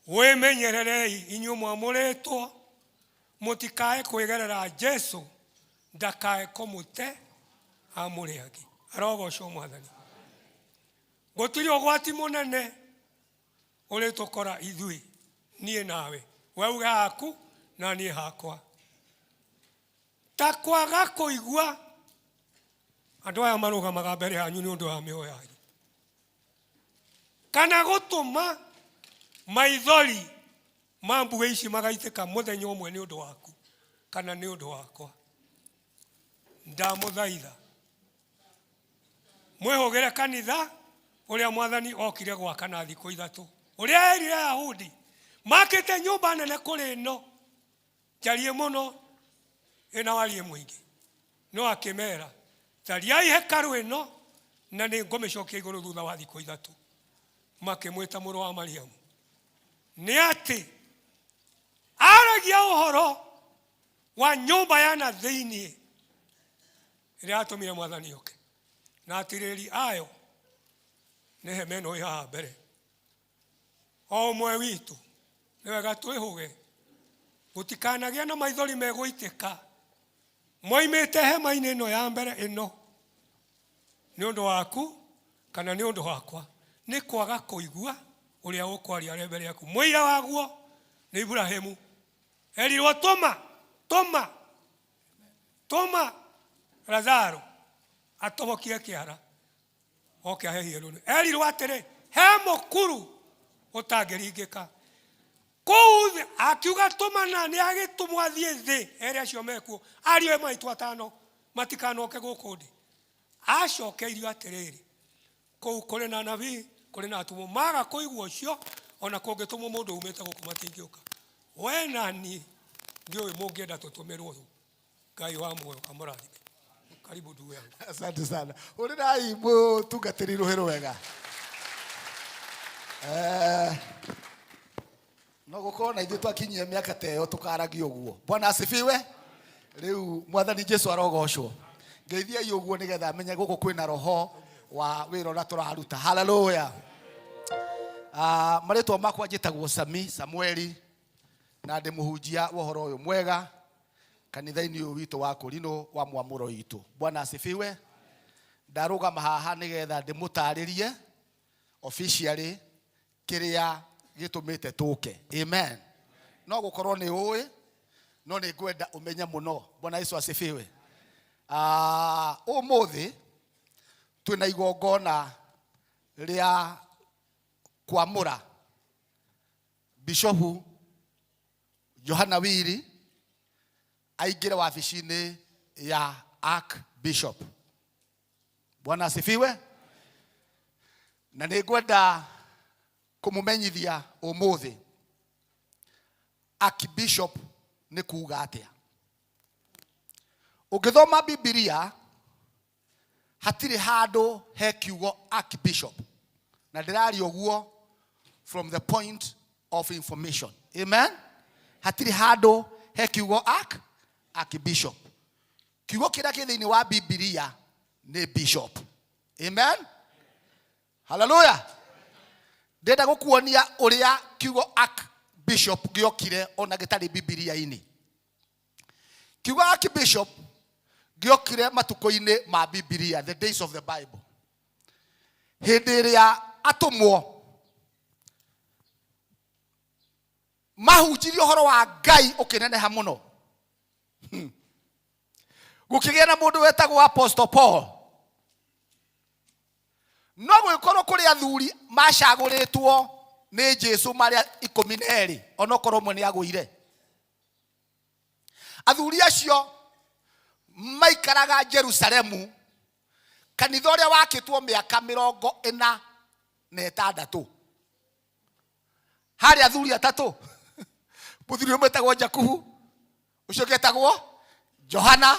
wĩmenyererei inyuĩ mwamũrĩtwo, mũtikae kwĩgerera Jesu, ndakae kũmũte amũre angĩ. Arogocwo Mwathani. Gũtirĩ ũgwati mũnene ũrĩtũkora ithuĩ, niĩ nawe, we uge haku na niĩ hakwa, ta kwaga kũigua andũ aya marũgamaga mbere yanyu nĩ ũndũ wa mĩoyo yanyu, kana gũtũma maithori ma mbuĩ ici magaitĩka mũthenya ũmwe nĩ ũndũ waku kana nĩ ũndũ wakwa. Ndamũthaitha mwĩhũgĩre kanitha ũrĩa Mwathani okire gwaka na thikũ ithatũ, ũrĩa erire Ayahudi makĩte nyũmba nene kũrĩ ĩno njarie mũno ĩna wariĩ mũingĩ, no akĩmera thariai hekarũ ĩno na nĩ ngũmĩcokia igũrũ thutha wa thikũ ithatũ. Makĩmwĩta mũrũ wa Mariamu, nĩ atĩ aragia ũhoro wa nyũmba ya na thĩiniĩ ĩrĩa yatũmire Mwathani oke, na atirĩri ayo nĩ hema ĩno ĩ haha mbere. O ũmwe witũ nĩ wega twĩhũge gũtikanagĩe na maithori megũitĩka moimĩte hema-inĩ ĩno ya mbere ĩno nĩ ũndũ waku kana nĩ ũndũ wakwa, nĩ kwaga kũigua ũrĩa ũkwaria arĩ mbere yaku. Mũira waguo nĩ Iburahĩmu, erirwo tũma tũma tũma Lazaro atobokie kĩara oke ahehie rũrũ. Erirwo atĩrĩ, he mũkuru ũtangĩringĩka kũu thĩ. Akiuga tũmana, nĩ agĩtũmwo athiĩ thĩ ere acio mekuo, ariũ maitũ atano matikanoke gũkũ ndĩ. Acokeirio atĩrĩrĩ, kũu kũrĩ na nabii, kũrĩ na atũmwo, maga kũigua ũcio, ona kũngĩtũmwo mũndũ umĩte gũkũ matingĩũka. We na niĩ ndiũĩ mũngĩenda tũtũmĩrwo ũyũ. Ngai wa muoyo amũrathime. Karibu ndugu yangu. Asante sana. Hũrĩrai mũtungatĩri rũhĩ rwega. No gũkorwo na ithuĩ twakinyia mĩaka ta ĩyo tũkaragia ũguo. Bwana asifiwe. Rĩu Mwathani Jesu arogocwo. Ngeithiai ũguo nĩgetha menye gũkũ kwĩna roho wa wĩra ũrĩa tũraruta. Haleluya. Marĩtwa makwa njĩtagwo Sami Samueli, na ndĩ mũhunjia wa ũhoro ũyũ mwega kanitha-inĩ ũyũ witũ wa Kũrinũ wa mwamũro witũ. Bwana asifiwe. Ndarũgama haha nĩgetha ndĩmũtarĩrie officially kĩrĩa gĩtũmĩte tũke. Amen. No gũkorwo nĩ ũĩ, no nĩ ngwenda ũmenye mũno. Bwana Yesu asifiwe. Ũmũthĩ twĩna igongona rĩa kwamũra Bishopu Johana Wiri aingĩre wabici-inĩ ya Archbishop. Bwana asifiwe. Na nĩ ngwenda kũmũmenyithia ũmũthĩ archbishop nĩ kuga atĩa. Ũngĩthoma Bibilia hatirĩ handũ he kiugo archbishop, na ndĩraria ũguo from the point of information. Amen. Hatirĩ handũ he kiugo archbishop. Kiugo kĩrĩa kĩ thĩinĩ wa Bibilia nĩ bishop. Amen. Haleluya. Ndĩrenda gũkuonia ũrĩa kiugo archbishop gĩokire ona gĩtarĩ Bibilia-inĩ. Kiugo archbishop gĩokire matukũ-inĩ ma Bibilia, the days of the Bible. Hĩndĩ ĩrĩa atũmwo mahunjirie ũhoro wa Ngai ũkĩneneha mũno. Gũkĩgĩa na mũndũ wetagwo Apostle Paul. No gũgĩkorwo kũrĩ athuri macagũrĩtwo nĩ Jesu marĩa 12, onokorwo ũmwe nĩ agũire. Athuri acio maikaraga Jerusalemu, kanitha ũrĩa wakĩtwo mĩaka 46. Harĩ athuri atatũ, mũthuri ũmwe etagwo Jakubu, ũcio ũngĩ etagwo Johana,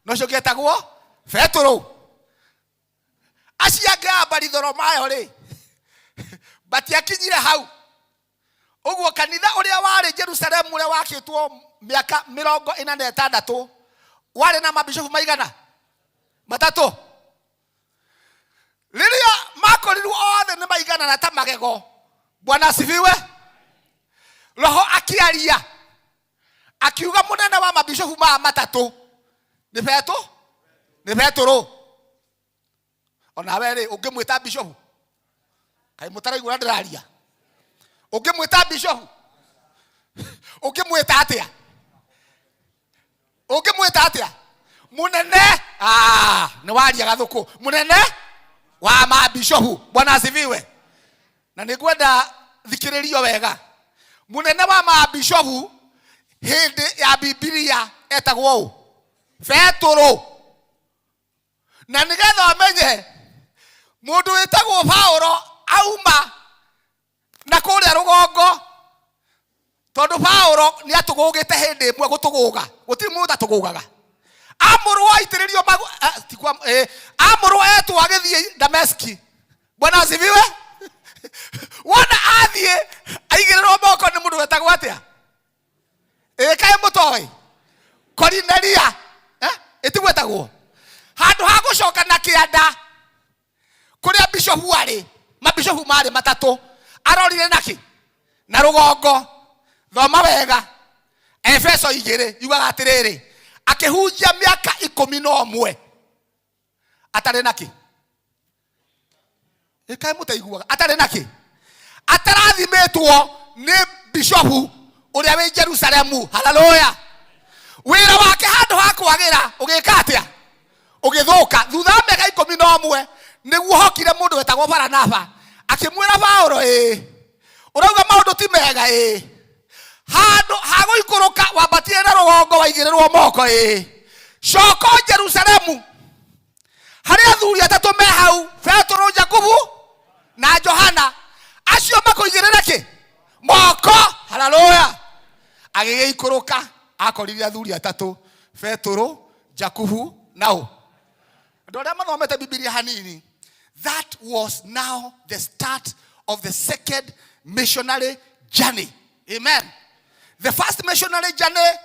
na ũcio ũngĩ etagwo Petũrũ. Acio angĩ a Baritholomayo rĩ, matiakinyire hau. Ũguo kanitha ũrĩa warĩ Jerusalemu ũrĩa wakĩtwo mĩaka 46 warĩ na mabishopu maigana? Matatũ. Rĩrĩa makorirwo othe nĩ maiganana ta magego, Bwana asifiwe. Roho akĩaria akiuga mũnene wa mabishopu maya matatũ nĩ Petũ, nĩ Petũrũ. Onawe rĩ, ũngĩmwĩta bishopu, kaĩ mũtaraigua ũrĩa ndĩraria? Ũngĩmwĩta bishopu, ũngĩmwĩta atĩa? Ũngĩmwĩta atĩa? Mũnene. Nĩ waria gathũkũ. Mũnene wa mabishopu. Bwana asifiwe. Na nĩ ngwenda thikĩrĩrio wega. Mũnene wa mabishopu hĩndĩ ya Bibilia etagwo ũ? Petũrũ. Na nĩgetha ũmenye mũndũ wĩtagwo Paulo auma na kũrĩa rũgongo, tondũ Paulo nĩ atũgũgĩte hĩndĩ ĩmwe gũtũgũga, gũtirĩ mũndũ ũtatũgũgaga. Amũrwo aitĩrĩrio magu, ti kwa, amũrwo etwo agĩthiĩ Dameski. Bwana asifiwe. Wona athiĩ aigĩrĩrwo moko nĩ mũndũ wetagwo atĩa? Kaĩ mũtoĩ? Korinelia. Ĩtigwetagwo. Handũ ha gũcoka na kĩanda kũrĩa bishopu arĩ, mabishopu marĩ matatũ, arorire nakĩ? Na rũgongo. Thoma wega Efeso 2 yugaga atĩrĩrĩ, akĩhunjia mĩaka 11 atarĩ nakĩ? Ĩkaĩ mũtaiguaga? Atarĩ nakĩ? Atarathimĩtwo nĩ bishopu ũrĩa wĩ Jerusalemu. Haleluya. Wĩra wake handũ ha kwagĩra ũgĩka atĩa? Ũgĩthũka. Thutha wa mĩaka 11 nĩguo hokire mũndũ wetagwo Baranaba, akĩmwĩra Paulo, ĩĩ ũrauga maũndũ ti mega, ĩĩ handũ ha gũikũrũka wambatire na rũgongo waigĩrĩrwo moko, ĩĩ coko Jerusalemu harĩ athuri atatũ me hau, Petũrũ, Jakubu na Johana, acio makũigĩrĩre kĩ? Moko. Haleluya. Agĩgĩikũrũka akorire athuri atatũ, Petũrũ, Jakubu na ũ. Andũ arĩa mathomete Bibilia hanini, that was now the start of the second missionary journey. Amen. The first missionary journey,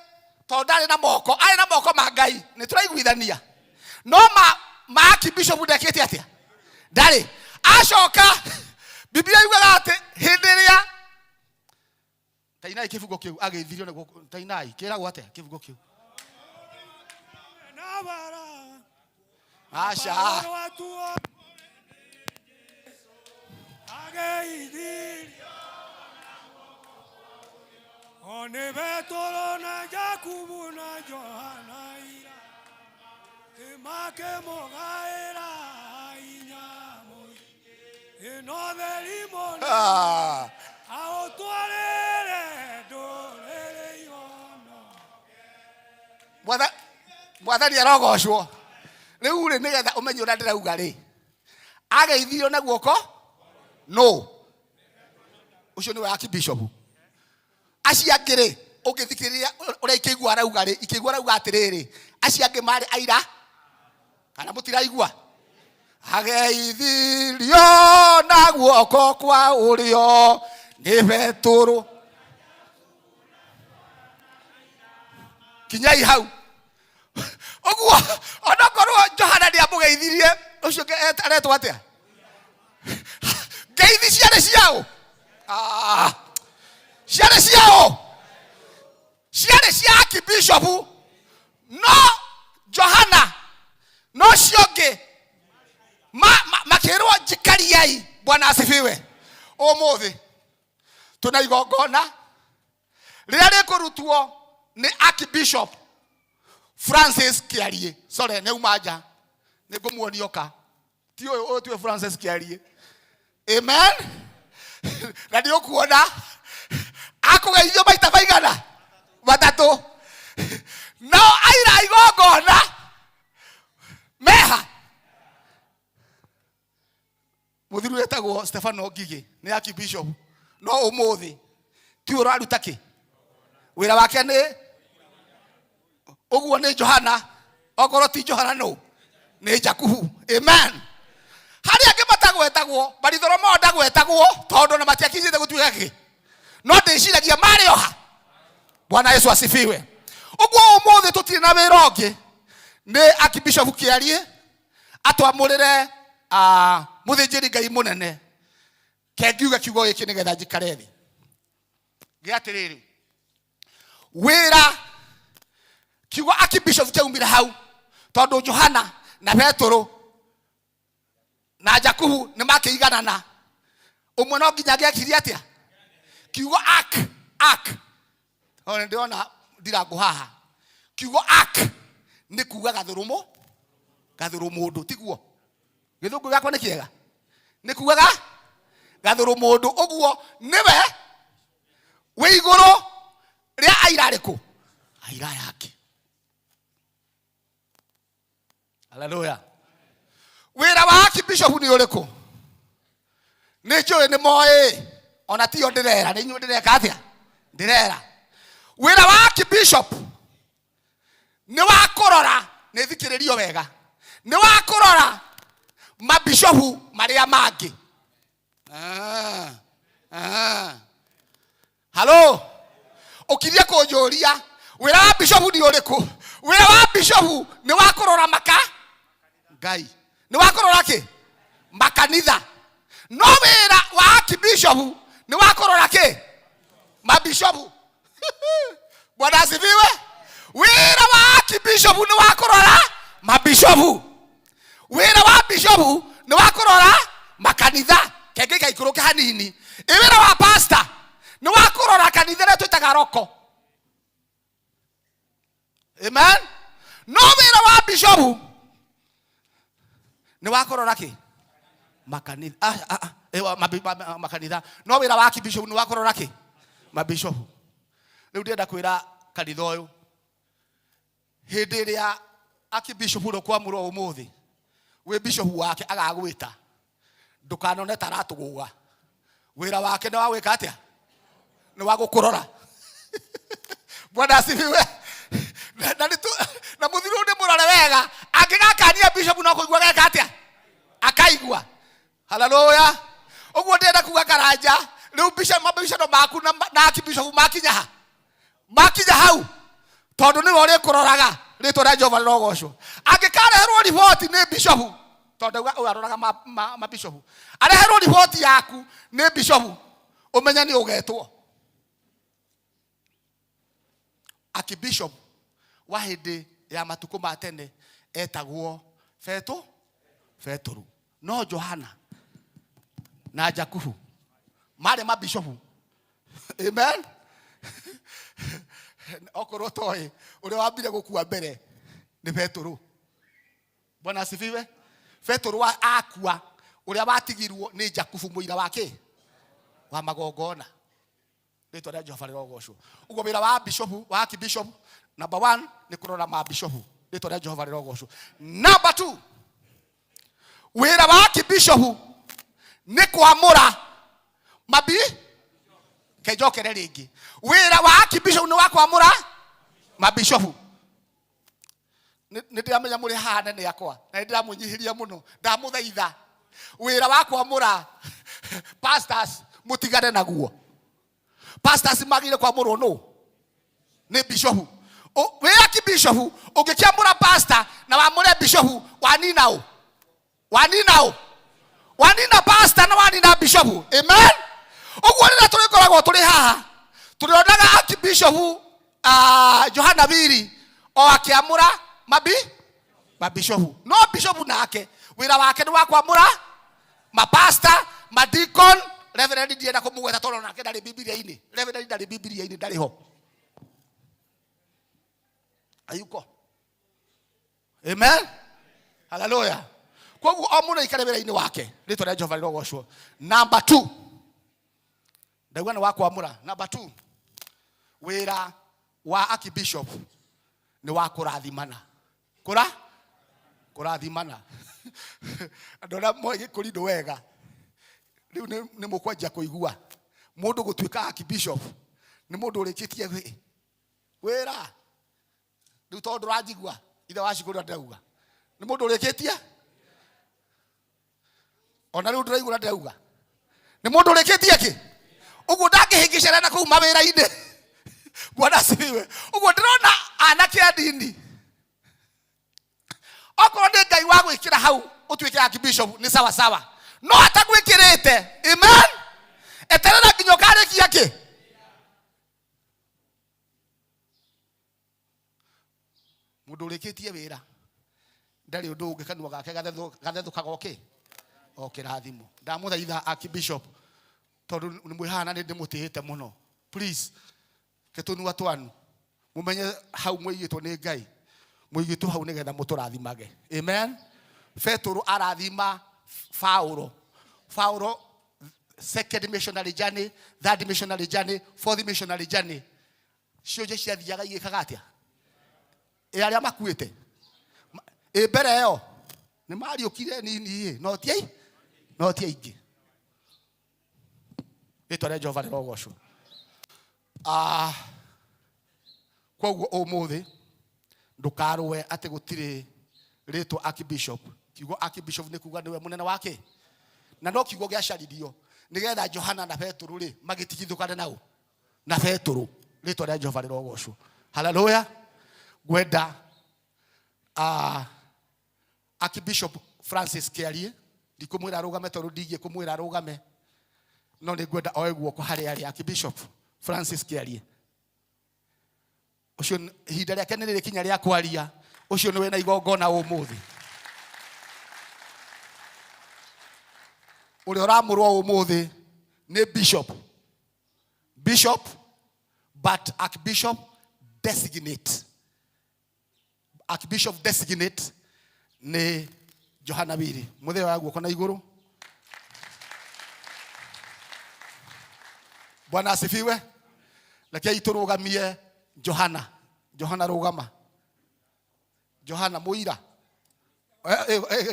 tondũ ndarĩ na moko, arĩ na moko ma Ngai, nĩ tũraiguithania. No ma archbishop ndekĩte atĩa? Ndarĩ. Acoka, Biblia yugaga atĩ hĩndĩ ĩrĩa Tainai kĩbungo kĩu agĩithirio nĩguo Tainai kĩragwo atĩa kĩbungo kĩu? Aca. One Petũrũ na Jakubu na Johana ira ĩmakĩmũgaĩra inya mũingĩ ĩno theri mũno aũtwarĩre ndũrĩrĩ ihono. Mwathani arogocwo. Rĩu rĩ, nĩgetha ũmenye ũrĩa ndĩrauga rĩ, ageithirio na guoko. No ũcio nĩwe archbishop. Acio angĩ rĩ, ũngĩthikĩrĩria ũrĩa ikĩigua arauga rĩ, ikĩigua arauga atĩrĩrĩ, acio angĩ marĩ aira kana mũtiraigua? Ageithirio na guoko kwa ũrĩo nĩ Betũrũ. Kinyai hau. Ũguo onokorwo Johana nĩ amũgeithirie, ũcio ũngĩ aretwo atĩa? Ngeithi ciarĩ ciaũ? Ah, ciarĩ ciaũ? Ciarĩ cia archbishop, no Johana no ũcio ũngĩ makĩrwo njikariai. Bwana asifiwe. Ũmũthĩ tuna igongona rĩrĩa rĩkũrutwo nĩ Archbishop Francis Kĩariĩ. Sorry, nĩ auma nja, nĩ ngũmuonia oka. Ti ũyũ, ũyũ tiwe Francis Kĩariĩ. Amen. Na nĩ ũkuona akũgeithio maita maigana? Matatũ. Nao aira a igongona meha? Mũthuri wetagwo Stefano Ngigĩ nĩ archbishop, no ũmũthĩ ti ũraruta kĩ wĩra wake nĩ ũguo nĩ Johana. Okorwo ti Johana nũ? Nĩ Jakubu. Amen. Harĩ angĩ matagwetagwo, Baritholomayo ndagwetagwo tondũ na matiakinyĩte gũtuĩka kĩ, no ndĩciragia marĩ oha. Bwana Yesu asifiwe. Ũguo ũmũthĩ tũtirĩ na wĩra ũngĩ, nĩ archbishop Kĩariĩ atwamũrĩre mũthĩnjĩri Ngai mũnene. Kengiuga kiugo gĩkĩ nĩgetha njikare thĩ gĩa atĩrĩrĩ, wĩra kiugo archbishop kĩaumire hau tondũ Johana na Petũrũ na Jakubu nĩ makĩiganana, ũmwe no nginya angĩekirie atĩa? Kiugo ark, ark, ona ndĩrona ndirangũ haha. Kiugo ark nĩ kuga gathũrũmũ, gathũrũmũndũ, tiguo? Gĩthũngũ gĩakwa nĩ kĩega. Nĩ kugaga gathũrũmũndũ. Ũguo nĩwe wĩ igũrũ rĩa aira arĩkũ? Aira aya angĩ. Haleluya. Wĩra wa archbishop nĩ ũrĩkũ? Nĩ njũĩ nĩ moĩ, ona tiyo ndĩrera, nĩ inyuĩ ndĩreka atĩa? Ndĩrera. Wĩra wa archbishop nĩ wa kũrora, nĩ thikĩrĩrio wega, nĩ wa kũrora mabishopu marĩa mangĩ. Halo, ũkirie kũnjũria wĩra wa bishopu nĩ ũrĩkũ? Wĩra wa bishopu nĩ wa kũrora maka Ngai, nĩ wa kũrora kĩ? Makanitha. No wĩra wa archbishop nĩ wa kũrora kĩ? Mabishopu. Bwana asifiwe. Wĩra wa archbishop nĩ wa kũrora mabishopu, wĩra wa bishopu nĩ wa kũrora makanitha. Kenge gaikũrũke hanini. Ĩ wĩra wa pastor nĩ wa kũrora kanitha ĩrĩa twĩtaga roko. Amen. No wĩra wa bishopu nĩ wa kũrora kĩ? Makanitha. Makanitha. No wĩra wa archbishop nĩ wa kũrora kĩ? Mabishopu. Rĩu ndĩrenda kwĩra kanitha ũyũ, hĩndĩ ĩrĩa archbishop ũrĩa ũkwamũrwo ũmũthĩ wĩ bishop wake agagwĩta, ndũkanone ta aratũgũga. Wĩra wake nĩ wa gwĩka atĩa? Nĩ wa gũkũrora. Bwana asifiwe. Na mũthiri ũyũ nĩ mũrore wega, angĩgakania bishop no kũigua geka atĩa? Akaigua. Haleluya. Ũguo ndĩrenda kuga Karanja, rĩu mabishop maku na archbishop makinya ha? Makinya hau, tondũ nĩwe ũrĩkũroraga. Rĩtwa rĩa Jehova rĩrogocwo. Angĩkareherwo riboti nĩ bishop, tondũ ndauga ũyũ aroraga mabishop, areherwo riboti yaku nĩ bishop, ũmenye nĩ ũgetwo. Archbishop wa hĩndĩ ya matukũ ma tene etagwo Betũrũ. No Johana na Jakubu marĩ mabishopu. Amen. Okorwo toĩ ũrĩa wambire gũkua mbere nĩ Betũrũ. Bwana asifiwe. Betũrũ akua, ũrĩa watigirwo nĩ Jakubu mũira wa kĩ? Wa magongona. Rĩtwa rĩa Jehova rĩrogocwo. Ũguo wĩra wa bishop, wa archbishop, number 1 nĩ kũrora mabishopu. Rĩtwa rĩa Jehova rĩrogocwo. Number 2, wĩra wa archbishop Nĩ kwamũra mabi kenjokere rĩngĩ. Wĩra wa archbishop nĩ wa kwamũra mabishopu. Nĩ ndĩramenya mũrĩ haha nene akwa na nĩ ndĩramwĩnyihĩria mũno, ndamũthaitha wĩra wa kwamũra pastors mũtigane naguo. Pastors magĩrĩire kwamũrwo nũ? Nĩ bishopu. Wĩ archbishop ũngĩkĩamũra pastor na wamũre bishopu, wanina ũ? Wanina ũ? Wanina pastor na wanina bishopu. Amen. Ũguo rĩrĩa tũrĩkoragwo tũrĩ haha tũrĩonaga archbishop Johana Wiri o akĩamũra mabi mabishopu, no bishopu nake wĩra wake nĩ wa kwamũra mapasta, madikon. Reverend ndienda kũmũgweta tondũ nake ndarĩ Bibilia-inĩ. Reverend ndarĩ Bibilia-inĩ, ndarĩ ho, ayuko. Amen, haleluya. Koguo o mũndũ aikare wĩra-inĩ wake, rĩtwa rĩa Jehova rĩrogocwo. Number 2, ndauga nĩ wa kwamũra. Number 2, wĩra wa archbishop nĩ wa kũrathimana. Kũra kũrathimana. Andũ arĩa moĩ gĩkũrindũ wega rĩu nĩ mũkwanjia kũigua mũndũ gũtuĩka archbishop nĩ mũndũ ũrĩkĩtie wĩra. Rĩu tondũ ndũranjigua, ithe wa cikũ ũrĩa ndĩrauga nĩ mũndũ ũrĩkĩtie, ona rĩu ndĩraigua ũrĩa ndĩrauga nĩ mũndũ ũrĩkĩtie kĩ ũguo ndangĩhĩngĩcana na kũu mawĩra-inĩ. Bwana asifiwe. Ũguo ndĩrona anake a ndini, okorwo nĩ Ngai wa gwĩkĩra hau ũtuĩke archbishop nĩ sawa sawa, no atagwĩkĩrĩte, amen, eterera nginya ũkarĩkia kĩ. Mũndũ ũrĩkĩtie wĩra ndarĩ ũndũ ũngĩ kanua gake gathethũkaga o kĩ o kĩrathimo. Ndamũthaitha archbishop, tondũ nĩ mwĩ haha na nĩ ndĩmũtĩĩte mũno, please kĩtũnua twanu mũmenye hau mũigĩtwo nĩ Ngai, mũigĩtwo hau nĩgetha mũtũrathimage. Amen. Petũrũ arathima Paulo. Paulo second missionary journey, third missionary journey, fourth missionary journey, cionje ciathiaga igĩkaga atĩa? Ĩ arĩa makuĩte ĩ mbere ĩyo nĩ mariũkire nini ĩ, no ti no ti aingĩ. Rĩtwa rĩa Jehova rĩrogocwo. Koguo ũmũthĩ ndũkarũe atĩ gũtirĩ rĩtwa archbishop. Kiugo archbishop nĩ kuga nĩwe mũnene wake, na no kiugo gĩacaririo nĩgetha Johana na Petũrũ rĩ magĩtigithũkane nao na Petũrũ. Rĩtwa rĩa Jehova rĩrogocwo. Haleluya. Ngwenda Archbishop Francis Kĩarie, ndikũmwĩra arũgame tondũ ndingĩ kũmwĩra arũgame, no nĩ ngwenda oe guoko harĩa arĩ. Archbishop Francis Kĩarie ũcio ihinda rĩake nĩ rĩrĩkinya rĩa kwaria. Ũcio nĩwe na igongona ũmũthĩ, ũrĩa ũramũrwo ũmũthĩ nĩ bishop, bishop but archbishop designate. Archbishop designate nĩ Johana Wiri. Mũthee wa guoko na igũrũ. Bwana asifiwe. Rekei tũrũgamie Johana. Johana, rũgama. Johana mũira.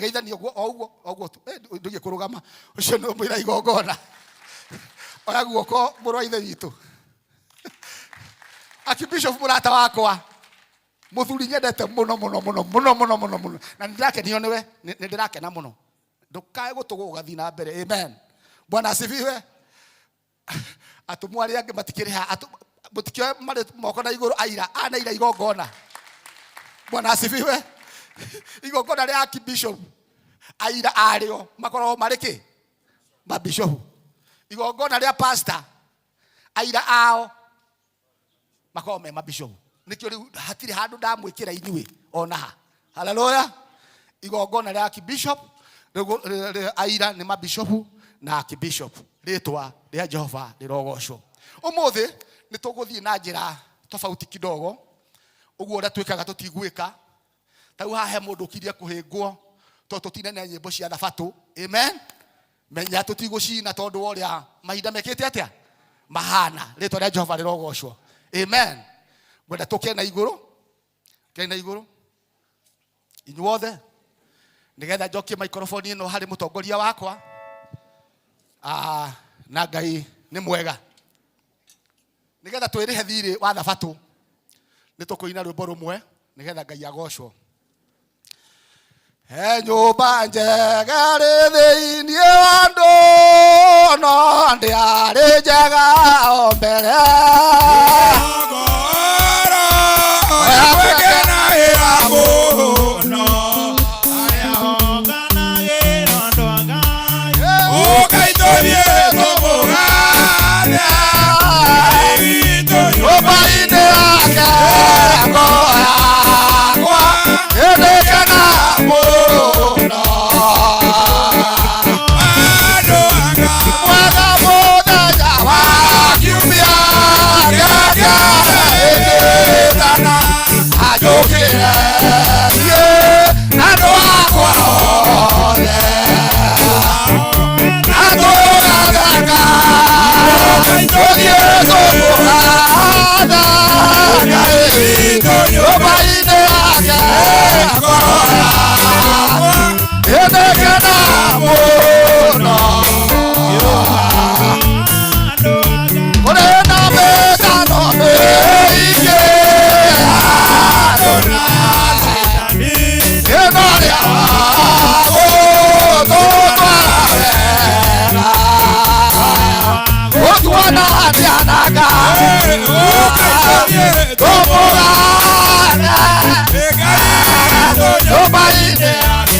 Geithania ũguo, o ũguo, o ũguo tu. Ndũgiĩ kũrũgama. Ũcio nĩ mũira igongona. Oya guoko, mũrũ wa ithe witũ. Archbishop mũrata wakwa, mũthuri nyendete mũno mũno mũno mũno mũno mũno mũno, na nĩ ndĩrakenio nĩwe, nĩ ndĩrakena mũno. Ndũkae gũtũgwo ũgathiĩ na mbere. Amen. Bwana asifiwe. Atũmwo arĩa angĩ matikĩrĩ haha, mũtikĩoe marĩ moko na igũrũ aira, anaira igongona. Bwana asifiwe. Igongona rĩa archbishop, aira arĩo makoragwo marĩ kĩ? Mabishopu. Igongona rĩa pastor, aira ao makoragwo me mabishopu. Nĩkĩo rĩu hatirĩ handũ ndamwĩkĩra inyuĩ ona ha. Haleluya. Igongona rĩa archbishop, aira nĩ mabishopu na archbishop. Rĩtwa rĩa Jehova rĩrogocwo. Ũmũthĩ nĩ tũgũthiĩ na njĩra tofauti kidogo. Ũguo ũrĩa twĩkaga tũtigwĩka. Ta rĩu haha he mũndũ ũkirie kũhĩngwo tondũ tũtinene nyĩmbo cia thabatũ. Amen. Menya tũtigũcina tondũ wa ũrĩa mahinda mekĩte atĩa mahana. Rĩtwa rĩa Jehova rĩrogocwo. Amen. Ngwenda tũke na igũrũ, ke na igũrũ inyuothe, nĩgetha njokie microphone ĩno harĩ mũtongoria wakwa. Na Ngai nĩ mwega. Nĩgetha twĩrĩhe thirĩ wa thabatũ, nĩ tũkũina rwĩmbo rũmwe nĩgetha Ngai agocwo. He nyũmba njega rĩ thĩinĩ wa andũ, no ndĩarĩ njega o mbere. Nyũmba-inĩ yake ngoro yakwa ĩndĩkena mũno. Mwega mũthenya wa kiumia ngengere ĩgĩtana, anjũkĩre niĩ na andũ akwa othe. Na tũgathaka, tũthiĩ tũmũgathe Ngai witũ nyũmba-inĩ yake ngoro yakwa ĩndĩkena mũno. Kũrĩ na mĩtano mĩingĩ ĩno rĩa gũtũtwara wega, gũtuona nĩanaga tũmũgathe nyũmba-inĩ yake.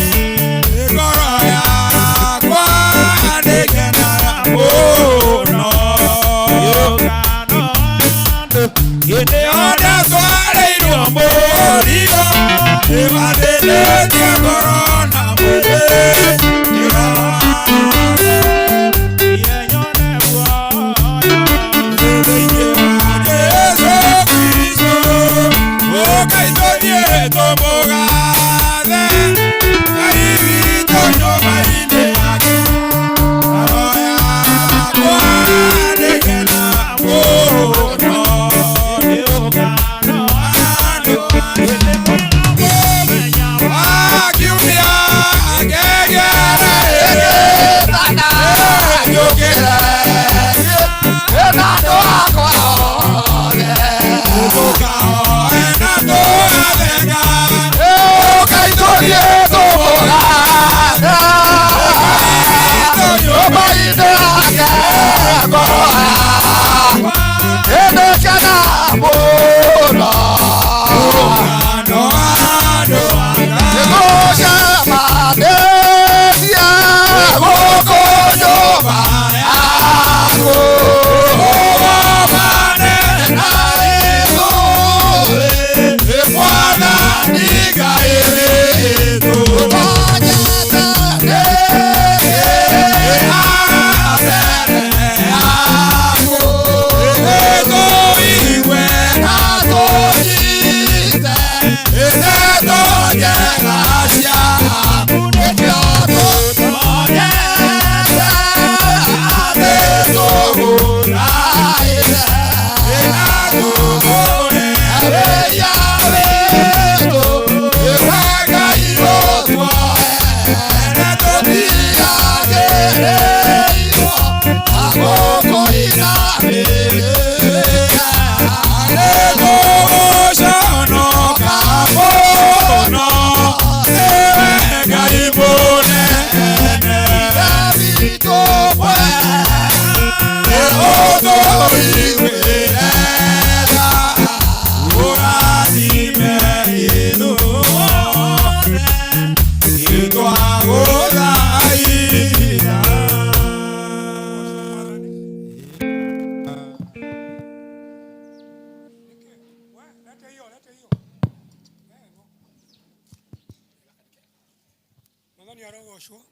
Mwathani arogocwo.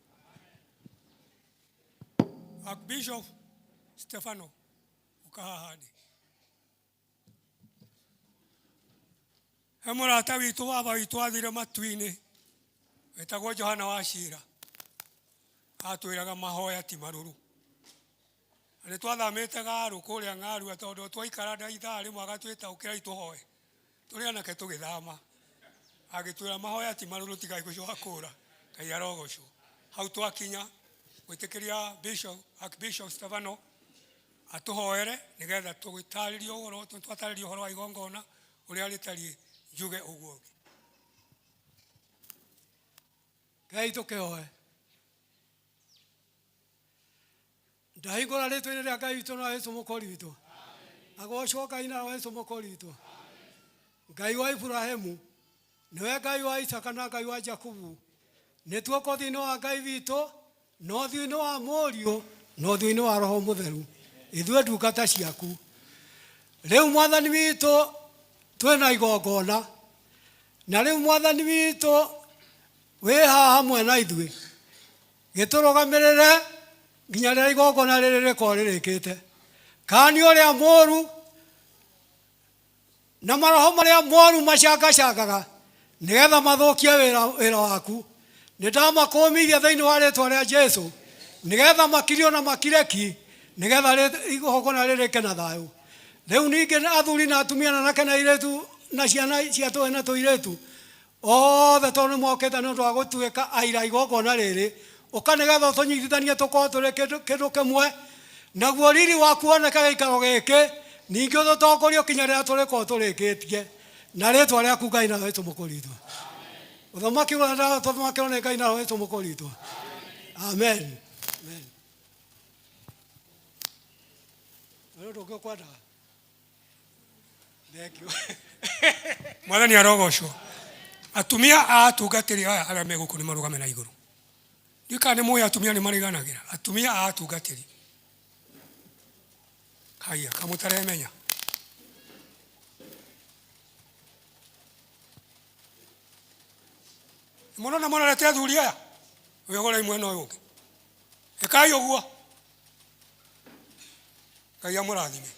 Archbishop Stefano ũka haha ndĩ. He mũrata witũ baba witũ athire matu-inĩ wetagwo Johana wa Cira, atwĩraga mahoya ti marũrũ. Na nĩ twathamĩte Garu kũrĩa Ng'arua tondũ twaikara nda ithaa rĩmwe agatwĩta ũkĩrai tũhoe. Tũrĩ anake tũgĩthama. Agĩtwĩra mahoya ti marũrũ tigai gũcoka kũra. Ngai arogocwo. Hau twakinya Gwĩtĩkĩria Bishop, Archbishop Stefano atũhoere nĩgetha tũgĩtarĩrie ũhoro, twatarĩrie ũhoro wa igongona ũrĩa rĩtariĩ, njuge ũguo ũngĩ. Ngai tũkĩhoe. Ndahingũra rĩtwa-inĩ rĩa Ngai witũ na Yesu Mũkũri witũ. Agocwo Ngai na Yesu Mũkũri witũ. Ngai wa Iburahĩmu, nĩwe Ngai wa Isaka na Ngai wa Jakubu. Nĩ tuoka ũthiũ-inĩ wa Ngai witũ, na ũthiũ-inĩ wa Mũriũ, na ũthiũ-inĩ wa Roho Mũtheru. Ithuĩ ndungata ciaku. Rĩu Mwathani witũ twĩna igongona. Na rĩu Mwathani witũ wĩ haha hamwe na ithuĩ. Gĩtũrũgamĩrĩre nginya rĩrĩa igongona rĩrĩ rĩkorwo rĩrĩkĩte. Kani ũrĩa mũru na maroho marĩa moru macangacangaga nĩgetha mathũkie wĩra, wĩra waku. Nĩ ndamakũmithia thĩinĩ wa rĩtwa rĩa Jesu nĩgetha makirio na makireki nĩgetha igongona rĩrĩke na thayũ. Rĩu ningĩ athuri na atumia na anake na airĩtu na ciana cia tũhĩĩ na tũirĩtu othe tondũ nĩ mokĩte nĩ ũndũ wa gũtuĩka aira igongona rĩrĩ, ũka nĩgetha ũtũnyitithanie tũkorwo tũrĩ kĩndũ kĩndũ kĩmwe, naguo riri waku woneke gĩikaro gĩkĩ, ningĩ ũtũtongorie kinya rĩrĩa tũrĩkorwo tũrĩkĩtie, na rĩtwa rĩaku Ngai na Jesu Mũkũri witũ. Ũthamaki ũrĩa tũthamakĩrwo nĩ Ngai na Jesu Mũkũri witũ. Amen. Amen. Nĩ ũndũ ũngĩ ũkwendaga? Thank you. Mwathani arogocwo. Atumia a atungatĩri aya arĩa me gũkũ nĩ marũgame na igũrũ. Ndiũĩ kana nĩ mũĩ atumia nĩ mariganagĩra. Atumia a atungatĩri. Haiya, kamũtaremenya. Mũrona mũrorete athuri aya? Wĩhũrei mwena ũyũ ũngĩ. Ĩkai ũguo. Ngai amũrathime.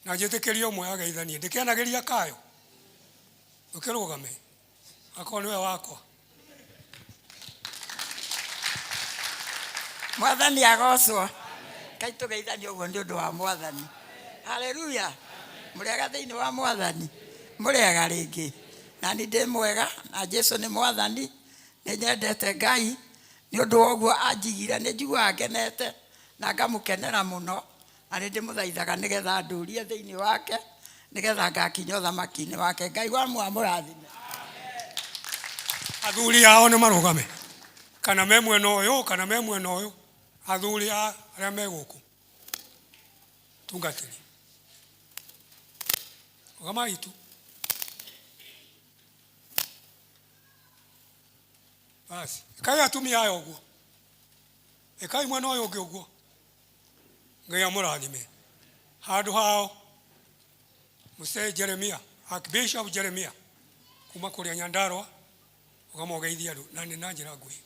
Na njĩtĩkĩrie ũmwe ageithanie. Ndĩkĩanagĩria kayo. Ndũkĩrũgame. Akorwo nĩwe wakwa. Mwathani agocwo. Kai tũgeithanie ũguo nĩ ũndũ wa Mwathani. Haleluya. Mũrĩega thĩinĩ wa Mwathani. Mũrĩega rĩngĩ. Na ni ndĩ mwega na Jesu nĩ Mwathani. Nĩ nyendete Ngai nĩ ũndũ wa ũguo anjigire. Nĩ njiguaga ngenete na ngamũkenera mũno. Na nĩ ndĩmũthaithaga nĩgetha ndũrie thĩinĩ wake, nĩgetha ngakinya ũthamaki-inĩ wake. Ngai wa muoyo amũrathime. Athuri ao nĩ marũgame, kana me mwena ũyũ kana me mwena ũyũ, athuri a arĩa me gũkũ tungatĩri, rũgamai tu. Basi ĩkai atumia aya ũguo, ĩkai mwena ũyũ ũngĩ ũguo. Ngai amũrathime. Handũ hao Mũsee Jeremia, Archbishop Jeremia kuma kũrĩa Nyandarua, ũkamogeithia andũ na nĩ na njĩra nguhĩ.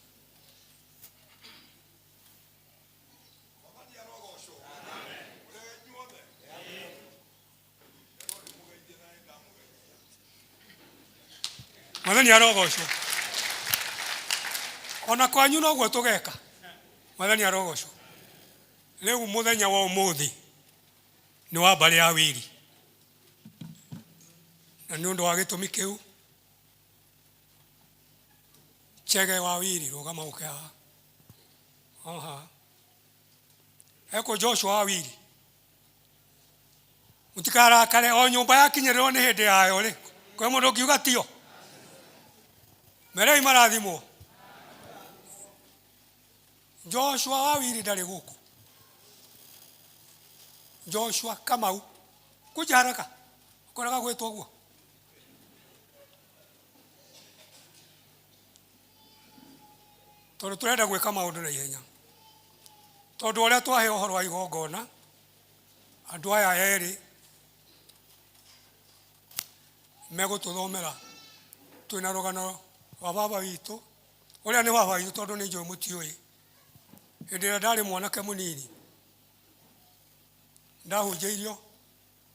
Mwathani arogocwo. Ona kwanyu noguo tũgeka. Mwathani arogocwo. Rĩu mũthenya wa ũmũthĩ nĩ wa mbarĩ ya Wĩri, na nĩ ũndũ wa gĩtũmi kĩu Chege wa Wĩri rũgama ũke haha. Haha ekũ Joshua wa Wĩri, mũtikarakare o nyũmba yakinyĩrĩrwo nĩ hĩndĩ yayo rĩ, kwĩ mũndũ ũngiuga tio? Merei marathimwo. Joshua wa Wiri ndarĩ gũkũ. Joshua Kamau, kuja haraka, ũkoraga gwĩtwo ũguo. Tondũ tũrenda gwĩka maũndũ na ihenya, tondũ ũrĩa twaheo ũhoro wa igongona, andũ aya erĩ megũtũthomera twĩna rũgano rwa baba witũ, ũrĩa nĩ baba witũ tondũ nĩ njũĩ mũtiũĩ. Hĩndĩ ĩrĩa ndarĩ mwanake mũnini, ndahunjĩirio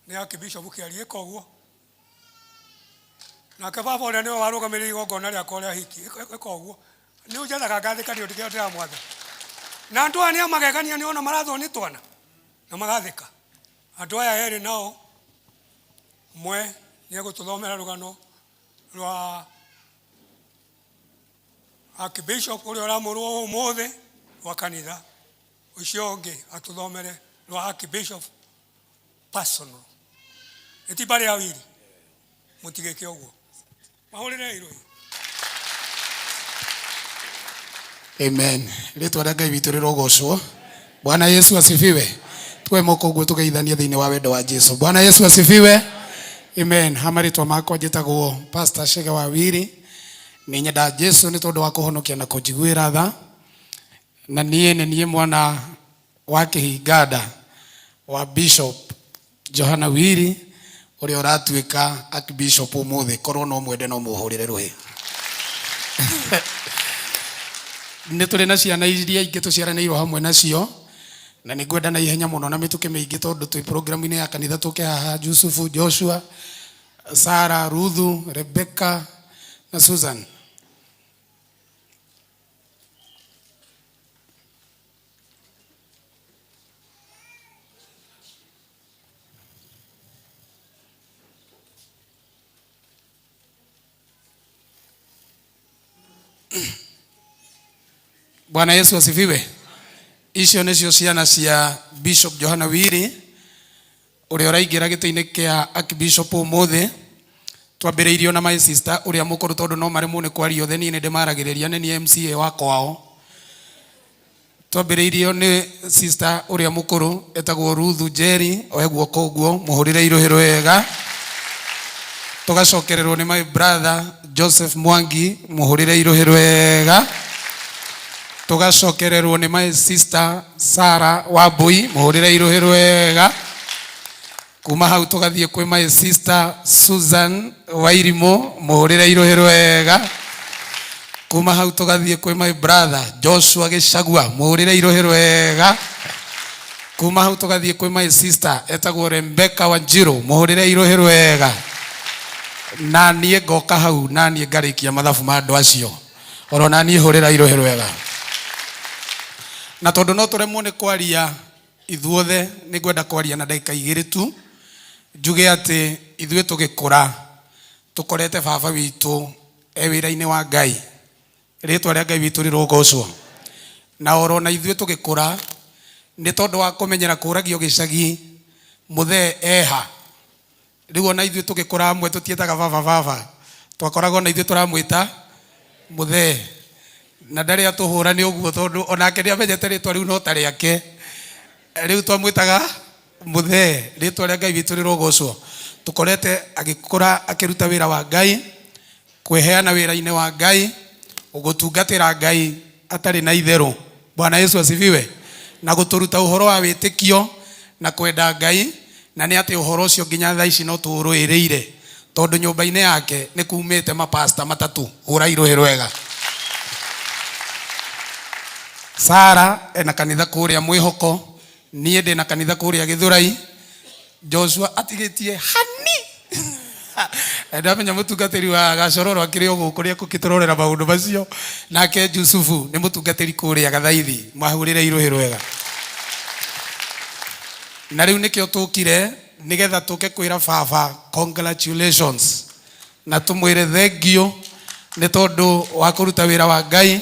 nĩ Archbishop Kĩarie ĩka ũguo, nake baba ũrĩa nĩwe warũgamĩrĩire igongona rĩakwa rĩa hiki ĩka ũguo. Nĩ ũnjathaga ngathĩka nĩ ũndũ kĩrĩa ndĩramwatha. Na andũ aya nĩ a magegania, nĩ ona marathwo nĩ twana na magathĩka. Andũ aya erĩ nao, ũmwe nĩ egũtũthomera rũgano rwa Archbishop ũrĩa ũramũrwo ũmũthĩ. Rwa kanitha, ũcio ũngĩ atũthomere rwa Archbishop personal. Ĩti mbarĩ ya Wiri, mũtigĩke ũguo. Mahũrĩrei rũĩ. Amen. Rĩtwa rĩa Ngai witũ rĩrogocwo. Bwana Yesu asifiwe. Tuoe moko ũguo tũgeithanie thĩinĩ wa wendo wa Jesu. Bwana Yesu asifiwe. Amen. Ha marĩtwa makwa njĩtagwo Pastor Chege wa Wiri. Nĩ nyenda Jesu nĩ tondũ wa kũhonokia na kũnjiguĩra tha. Na niĩ nĩ niĩ mwana wa kĩhinganda wa Bishop Johana Wiri ũrĩa ũratuĩka Archbishop ũmũthĩ. Korwo no mwende no mũhũrĩre rũhĩ. Nĩ tũrĩ na ciana iria ingĩ tũciaranĩirwo hamwe nacio na nĩ ngwenda na ihenya mũno na mĩtũkĩ mĩingĩ tondũ twĩ programu-inĩ ya kanitha tũke haha Jusufu, Joshua, Sara, Ruthu, Rebecca na Susan. Bwana Yesu asifiwe. Icio nĩcio ciana cia Bishop Johana Wiri ũrĩa ũraingĩra gĩtĩ-inĩ kĩa Archbishop ũmũthĩ. Twambĩrĩirio na my sister ũrĩa mũkũrũ tondũ no maremwo nĩ kwaria othe, niĩ nĩ ndĩmaragĩrĩria, nĩ niĩ MCA wa kwao. Twambĩrĩirio nĩ sister ũrĩa mũkũrũ etagwo Ruthu Njeri, oe guoko ũguo mũhũrĩre irũhĩ rwega. Tũgacokererwo nĩ my brother Joseph Mwangi, mũhũrĩre irũhĩ rwega. Tũgacokererwo nĩ my sister Sarah Wambui, mũhũrĩre irũhĩ rwega. Kuma hau tũgathiĩ kwĩ my sister Susan Wairimũ, mũhũrĩre irũhĩ rwega. Kuma hau tũgathiĩ kwĩ my brother Joshua Gĩcagua, mũhũrĩre irũhĩ rwega. Kuma hau tũgathiĩ kwĩ my sister etagwo Rebecca Wanjiru, mũhũrĩre irũhĩ rwega. Na niĩ ngoka hau na niĩ ngarĩkia mathabu ma andũ acio, oro na niĩ hũrĩra irũhĩ rwega. Na tondũ no tũremwo nĩ kwaria ithuothe, nĩ ngwenda kwaria na ndagĩka igĩrĩ tu, njuge atĩ ithuĩ tũgĩkũra tũkorete baba witũ e wĩra-inĩ wa Ngai. Rĩtwa rĩa Ngai witũ rĩrogocwo. Na oro na ithuĩ tũgĩkũra nĩ tondũ wa kũmenyera kũragio gĩcagi mũthee eha. Rĩu ona ithuĩ tũgĩkũra amwe tũtiĩtaga baba baba, twakoragwo na ithuĩ tũramwĩta mũthee. Na ndarĩ atũhũra nĩ ũguo tondũ onake nĩ amenyete rĩtwa rĩu no ta rĩake. Rĩu twamwĩtaga mũthee. Rĩtwa rĩa Ngai witũ rĩrogocwo. Tũkorete agĩkũra akĩruta wĩra wa Ngai, kwĩheana wĩra-inĩ wa Ngai, gũtungatĩra Ngai atarĩ na itherũ. Bwana Yesu asifiwe. Na gũtũruta ũhoro wa wĩtĩkio na kwenda Ngai, na nĩ atĩ ũhoro ũcio nginya thaa ici no tũũrũĩrĩire, tondũ nyũmba-inĩ yake nĩ kumĩte mapasta matatũ. Hũrai rũhĩ rwega. Sara ena kanitha kũrĩa Mwĩhoko, niĩ ndĩna kanitha kũrĩa Gĩthũrai. Joshua atigĩtie hani. Ndamenya mũtungatĩri wa Gacororo akĩrĩ o gũkũ nĩ ekũkĩtũrorera maũndũ macio. Nake Jusufu nĩ mũtungatĩri kũrĩa Gathaithi, mahũrĩre irũhĩ rwega. Na rĩu nĩkĩo tũkire nĩgetha tũke kwĩra baba congratulations na tũmwĩre thengio nĩ tondũ wa kũruta wĩra wa Ngai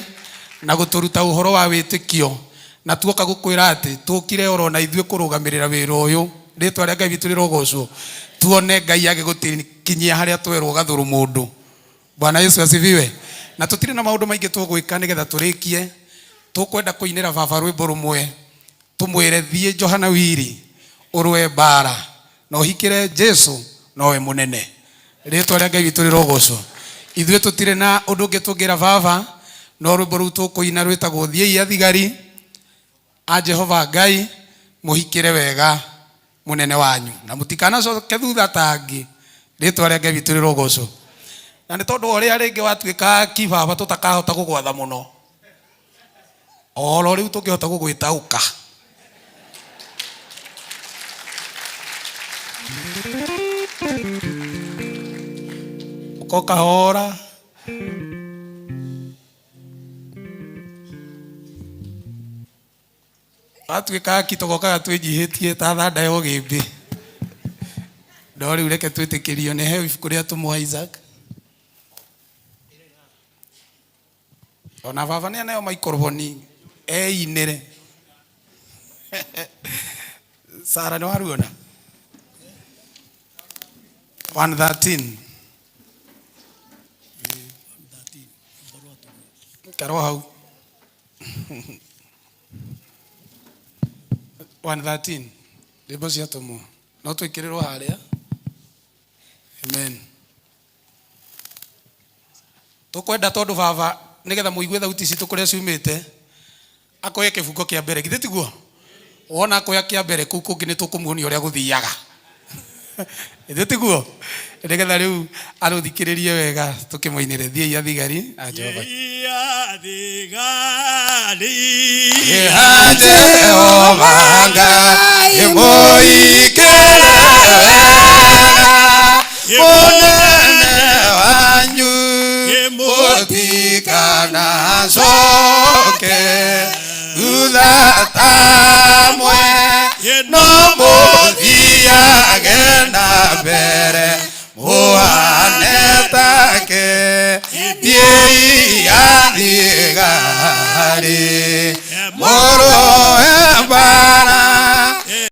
na gũtũruta ũhoro wa wĩtĩkio. Na tuoka gũkwĩra atĩ tũkire oro na ithuĩ kũrũgamĩrĩra wĩra ũyũ. Rĩtwa rĩa Ngai witũ rĩrogocwo. Tuone Ngai agĩgũkinyia harĩa twerwo gathũrũ mũndũ. Bwana Yesu asifiwe. Na tũtirĩ na maũndũ maingĩ tũgwĩka nĩgetha tũrĩkie. Tũkwenda kũinĩra baba rwĩmbo rũmwe tũmwĩre thiĩ Johana Wiri ũrũe mbara na ũhikĩre Jesu nowe mũnene. Rĩtwa rĩa Ngai witũ rĩrogocwo. Ithuĩ tũtirĩ na ũndũ ũngĩ tũngĩra baba, no rwĩmbo rũu tũkũina rwĩtagwo thiĩi athigari a Jehova Ngai mũhikĩre wega mũnene wanyu na mũtikanacoke thutha ta angĩ. Rĩtwa rĩa Ngai witũ rĩrogocwo. Na nĩ tondũ wa ũrĩa rĩngĩ watuĩka ki baba tũtakahota gũgwatha mũno, oro rĩu tũngĩhota gũgwĩta ũka. Ũka ũkahora. Watuĩka aki tũgokaga twĩnyihĩtie ta thanda ya ũgĩmbĩ. No rĩu reke twĩtĩkĩrio nĩ heo ibuku rĩa atũmwo Isaac. Ona baba nĩ aneo maikoroboni. Einĩre. Sara nĩ waruona 113 karwo hau 113 rwĩmbo cia atũmwo no twĩkĩrĩrwo harĩa. Amen. Tũkwenda tondũ baba nĩgetha mũigue thauti citũ kũrĩa ciumĩte akoye kĩbungo kĩa mbere, githĩ tiguo? Wona akoya kĩa mbere kũu kũngĩ nĩ tũkũmuonia ũrĩa gũthiaga, githĩ tiguo? Nĩgetha rĩu arũthikĩrĩrie wega tũkĩmũinĩre. Thiĩi athigari a Jehova. Jehova Ngai mũikĩre wega mũnene wanyu mũtikanacoke thutha tamwe no mũthiage na mbere mũhane take thiĩi athigari mũrũe mbara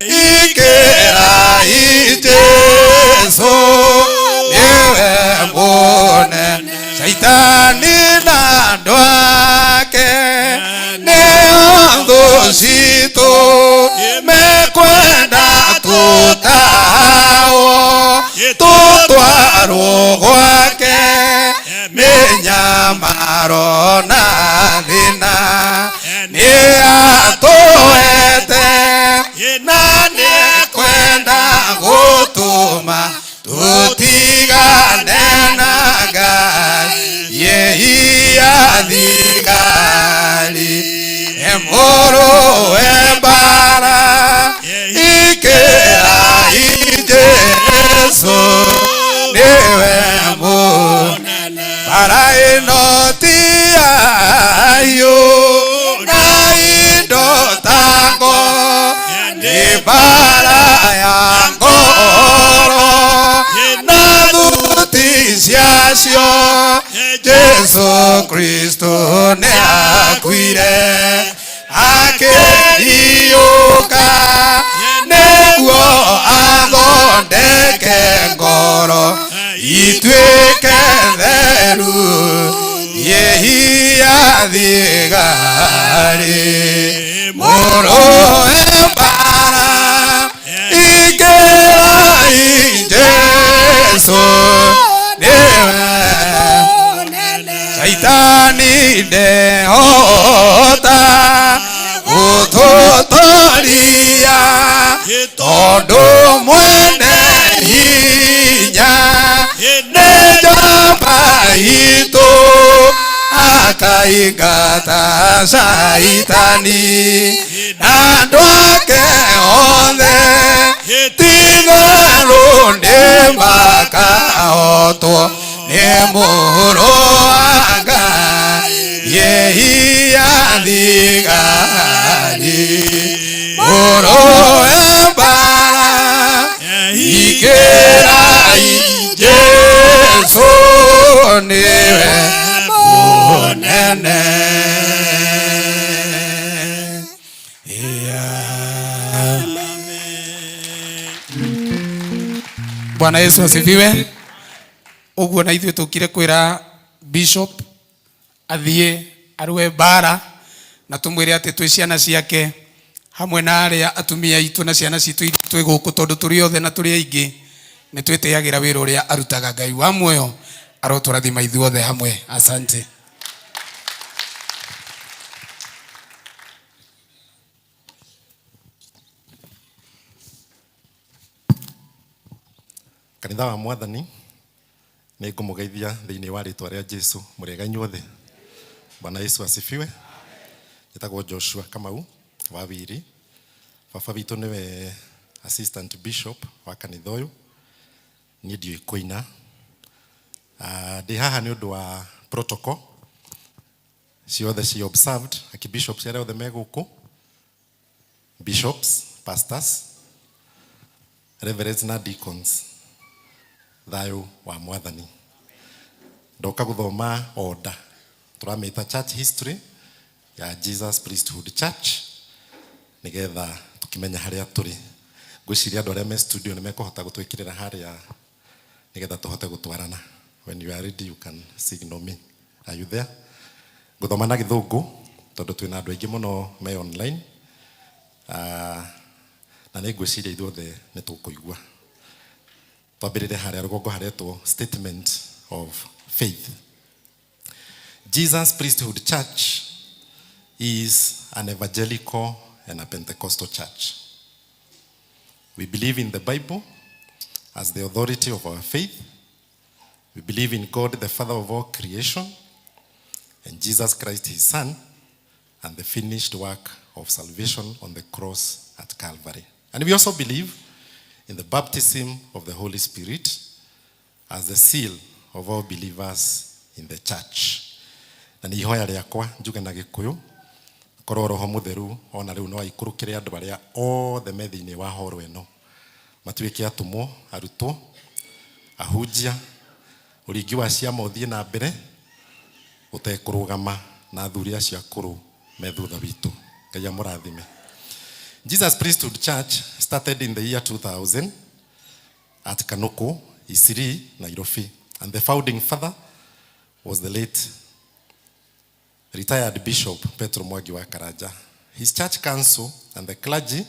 ikĩrai Jesũ nĩwe mũnene Shaitani na andũ ake nĩo thũ citũ mekwenda tũtahwo tũtwarwo gwake mĩnyamaro na thĩna nĩ atũhete na nĩkwenda gũtũma tũtigane na Ngai yehia thigari mũrũe mbara ikĩrai Jesũ nĩwe mũnene mbara ĩno ti yayo na indo ta ngo nĩ mbara ya ngoro na thuti ciacio Jesu Kristo nĩ akuire akĩriũka nĩguo athondeke ngoro ituĩke theru yehia thigari mũrũe mbara ikĩrai Jesũ nĩwe Shaitani ndehota gũtũtoria tondũ mwene hinya nĩ njamba itũ akaingata Shaitani na andũ ake othe ti-itherũ nĩ makahotwo nĩ mũrũ wa Ngai yehia thigari mũrũe mbara ikĩrai Jesũ nĩwe mũnene. Bwana Yesu asifiwe. Ũguo na ithuĩ tũkire kwĩra bishop athiĩ arũe mbara na tũmwĩre atĩ twĩ ciana ciake hamwe na arĩa atumia aitũ na ciana citũ iria twĩ gũkũ tondũ tũrĩ othe na tũrĩ aingĩ nĩ twĩtĩagĩra wĩra ũrĩa arutaga. Ngai wa muoyo arotũrathima ithuothe hamwe. Asante. Kanitha wa Mwathani, nĩ ngũmũgeithia thĩinĩ wa rĩtwa rĩa Jesu. Mũrĩega inyuothe? Bwana Yesu asifiwe. Njĩtagwo Joshua Kamau wa Wiri. Baba witũ nĩwe assistant bishop wa kanitha ũyũ. Niĩ ndiũĩ kũina. Ndĩ haha nĩ ũndũ wa protocol ciothe ci observed, archbishops arĩa othe me gũkũ, bishops, pastors, reverends na deacons. Thayũ wa Mwathani. Ndoka gũthoma order tũramĩta church history. Ya Jesus Priesthood Church nĩgetha tũkĩmenya harĩa tũrĩ. Ngwĩciria andũ arĩa me studio nĩ mekũhota gũtwĩkĩrĩra harĩa nĩgetha tũhote gũtwarana. When you are ready, you can signal me. Are you there? Ngũthoma na Gĩthũngũ tondũ twĩna andũ aingĩ mũno me online. Na nĩ ngwĩciria ithuothe nĩ tũkũigua. Twambĩrĩre harĩa rũgongo haretwo statement of faith. Jesus Priesthood Church is an evangelical and a Pentecostal church. We believe in the Bible as the authority of our faith. We believe in God, the Father of all creation, and Jesus Christ, his Son, and the finished work of salvation on the cross at Calvary. And we also believe in the baptism of the Holy Spirit as the seal of all believers in the church. Na nĩ ihoya rĩakwa njuge na Gĩkũyũ korwo Roho Mũtheru ona rĩu no aikũrũkĩre andũ arĩa othe me thĩinĩ wa horo ĩno, matuĩke atũmwo, arutwo, ahunjia, ũringi wa ciama ũthiĩ na mbere ũtekũrũgama, na athuri acio akũrũ me thutha witũ. Ngai amũrathime. Jesus Priesthood Church started in the year 2000 at Kanuku, Isiri, Nairobi. And the founding father was the late retired Bishop Petro Mwangi wa Karanja. His church council and the clergy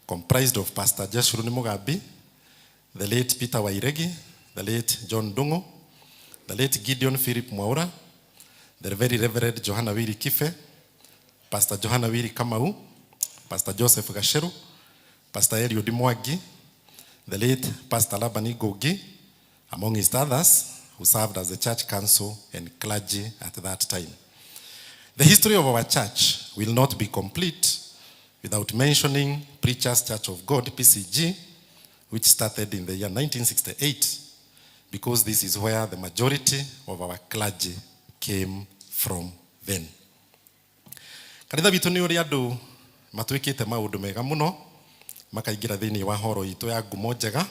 comprised of Pastor Jeshurun Mugabi, the late Peter Wairegi, the late John Dungo, the late Gideon Philip Mwaura, the very Reverend Johanna Wiri Kife, Pastor Johanna Wiri Kamau, Pastor Joseph Gasheru, Pastor Eliud Mwangi, the late Pastor Labani Gogi, among his others, who served as the church council and clergy at that time. The history of our church will not be complete without mentioning Preachers Church of God, PCG, which started in the year 1968, because this is where the majority of our clergy came from then. Kanitha witũ nĩ ũrĩ andũ matwĩkĩte maũndũ mega mũno makaingĩra thĩinĩ wa horo itũ ya ngumo njega,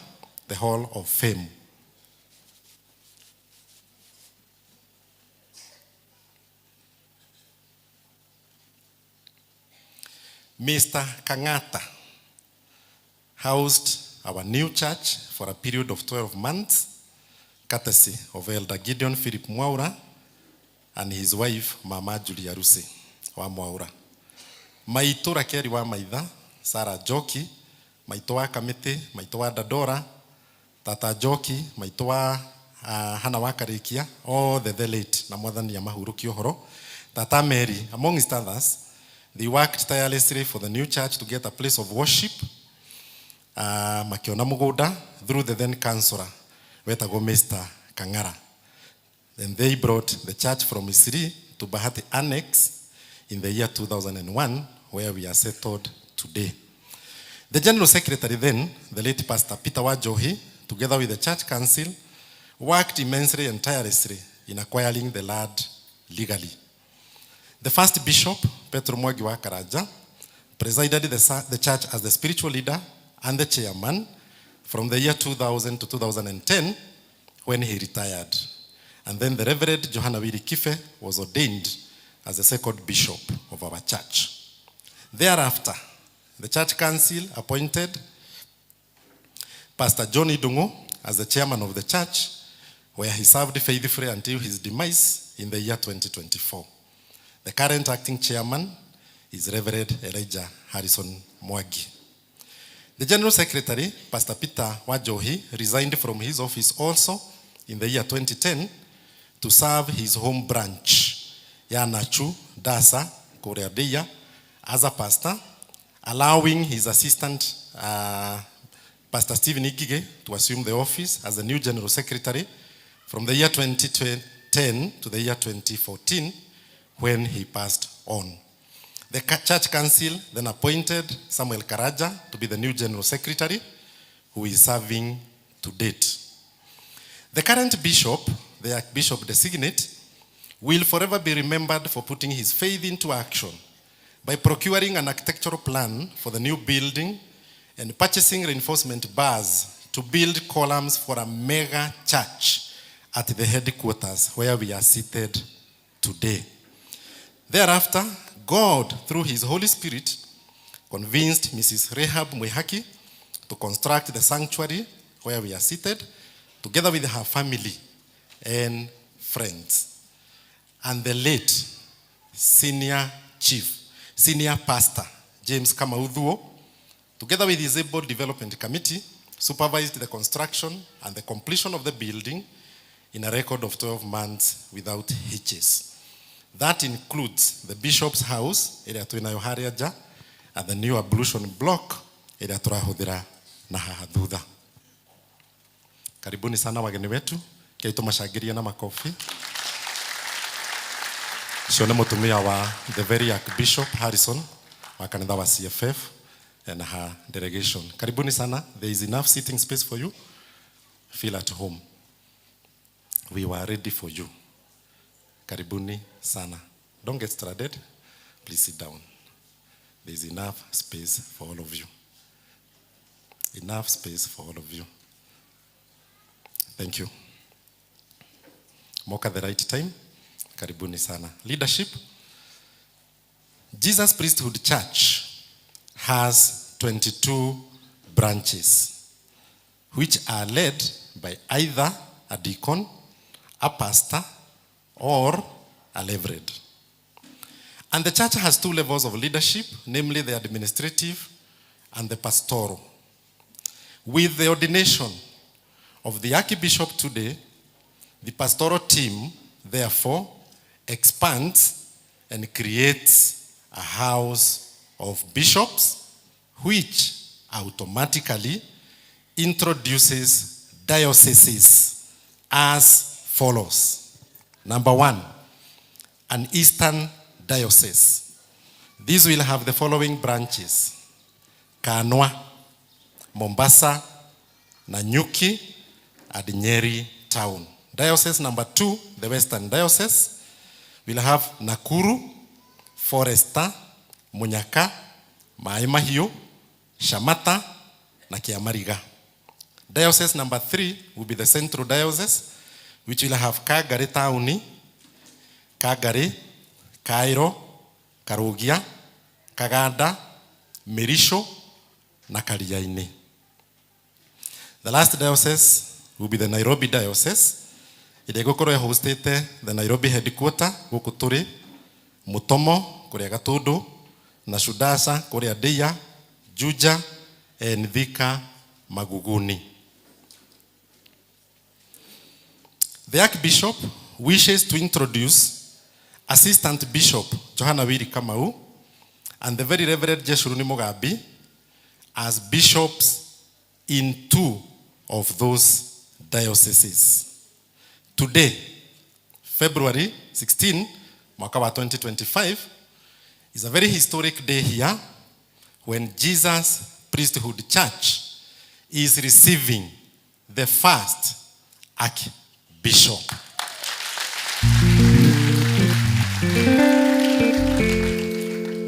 the Hall of Fame. Mr. Kangata housed our new church for a period of 12 months, courtesy of Elder Gideon Philip Mwaura and his wife, Mama Julia Rusi wa Mwaura. Maitũ Rakeri wa Maitha, Sarah Njoki, maitũ wa Kamĩtĩ, maitũ wa Dandora, Tata Njoki, maitũ wa Hana wa Karikia, all the late, na Mwathani amahurũkie ũhoro. Tata Mary, amongst others, they worked tirelessly for the new church to get a place of worship. Makiona mũgũnda through the then councillor wetagwo Mr. Kang'ara. Then they brought the church from Isiri to Bahati Annex in the year 2001, where we are settled today. The General Secretary then, the late Pastor Peter Wajohi, together with the church council, worked immensely and tirelessly in acquiring the land legally. The first bishop, Petro Mwangi wa Karanja, presided the church as the spiritual leader and the chairman from the year 2000 to 2010, when he retired. And then the Reverend Johanna Wiri Kife was ordained as the second bishop of our church. Thereafter, the church council appointed Pastor John Idungu as the chairman of the church, where he served faithfully until his demise in the year 2024. The current acting chairman is Reverend Elijah Harrison Mwangi. The General Secretary, Pastor Peter Wajohi, resigned from his office also in the year 2010 to serve his home branch, ya Nachu, Dasa, Koreadeya, as a pastor, allowing his assistant, Pastor Stephen Igige, to assume the office as the new General Secretary from the year 2010 to the year 2014, when he passed on. The Church Council then appointed Samuel Karaja to be the new General Secretary, who is serving to date. The current bishop, the Archbishop designate, will forever be remembered for putting his faith into action by procuring an architectural plan for the new building and purchasing reinforcement bars to build columns for a mega church at the headquarters where we are seated today. Thereafter, God, through His Holy Spirit, convinced Mrs. Rahab Mwihaki to construct the sanctuary where we are seated, together with her family and friends. And the late senior chief, senior pastor, James Kamau Thuo, together with his able development committee, supervised the construction and the completion of the building in a record of 12 months without hitches. That includes the bishop's house, ĩrĩa twĩnayo harĩa nja, and the new ablution block, ĩrĩa tũrahũthĩra na haha thutha. Karibuni sana wageni wetu, kei tũmacangirie na makofi. Ũcio nĩ mũtumia wa the very Archbishop Harrison wa kanitha wa CFF and her delegation. Karibuni sana. There is enough seating space for you. Feel at home. We were ready for you. Karibuni sana. Don't get stranded. Please sit down. There is enough space for all of you. Enough space for all of you. Thank you. Moka the right time. Karibuni sana. Leadership. Jesus Priesthood Church has 22 branches, which are led by either a deacon, a pastor, or a reverend. And the church has two levels of leadership, namely the administrative and the pastoral. With the ordination of the Archbishop today, the pastoral team, therefore, expands and creates a house of bishops, which automatically introduces dioceses as follows. Number one, an Eastern diocese. These will have the following branches: Kanwa, Mombasa, Nanyuki, and Nyeri Town. Diocese number two, the Western Diocese, will have Nakuru, Forester, Munyaka, Mai Mahiu, Shamata, na Kiamariga. Diocese number three will be the Central Diocese, which will have Kagari Town, Kagari, Cairo, Karugia, Kaganda, Mirisho, na Kariaini. The last diocese will be the Nairobi Diocese. Ĩrĩa ĩgũkorwo ĩhostĩte the Nairobi headquarter gũkũ tũrĩ, Mutomo kũrĩa Gatundu, na Shudasa kũrĩa Ndeia, Juja, and Thika Maguguni. The Archbishop wishes to introduce Assistant Bishop Johana Wiri Kamau and the Very Reverend Jeshuruni Mugambi as bishops in two of those dioceses. Today, February 16, mwaka wa 2025, is a very historic day here when Jesus Priesthood Church is receiving the first Archbishop.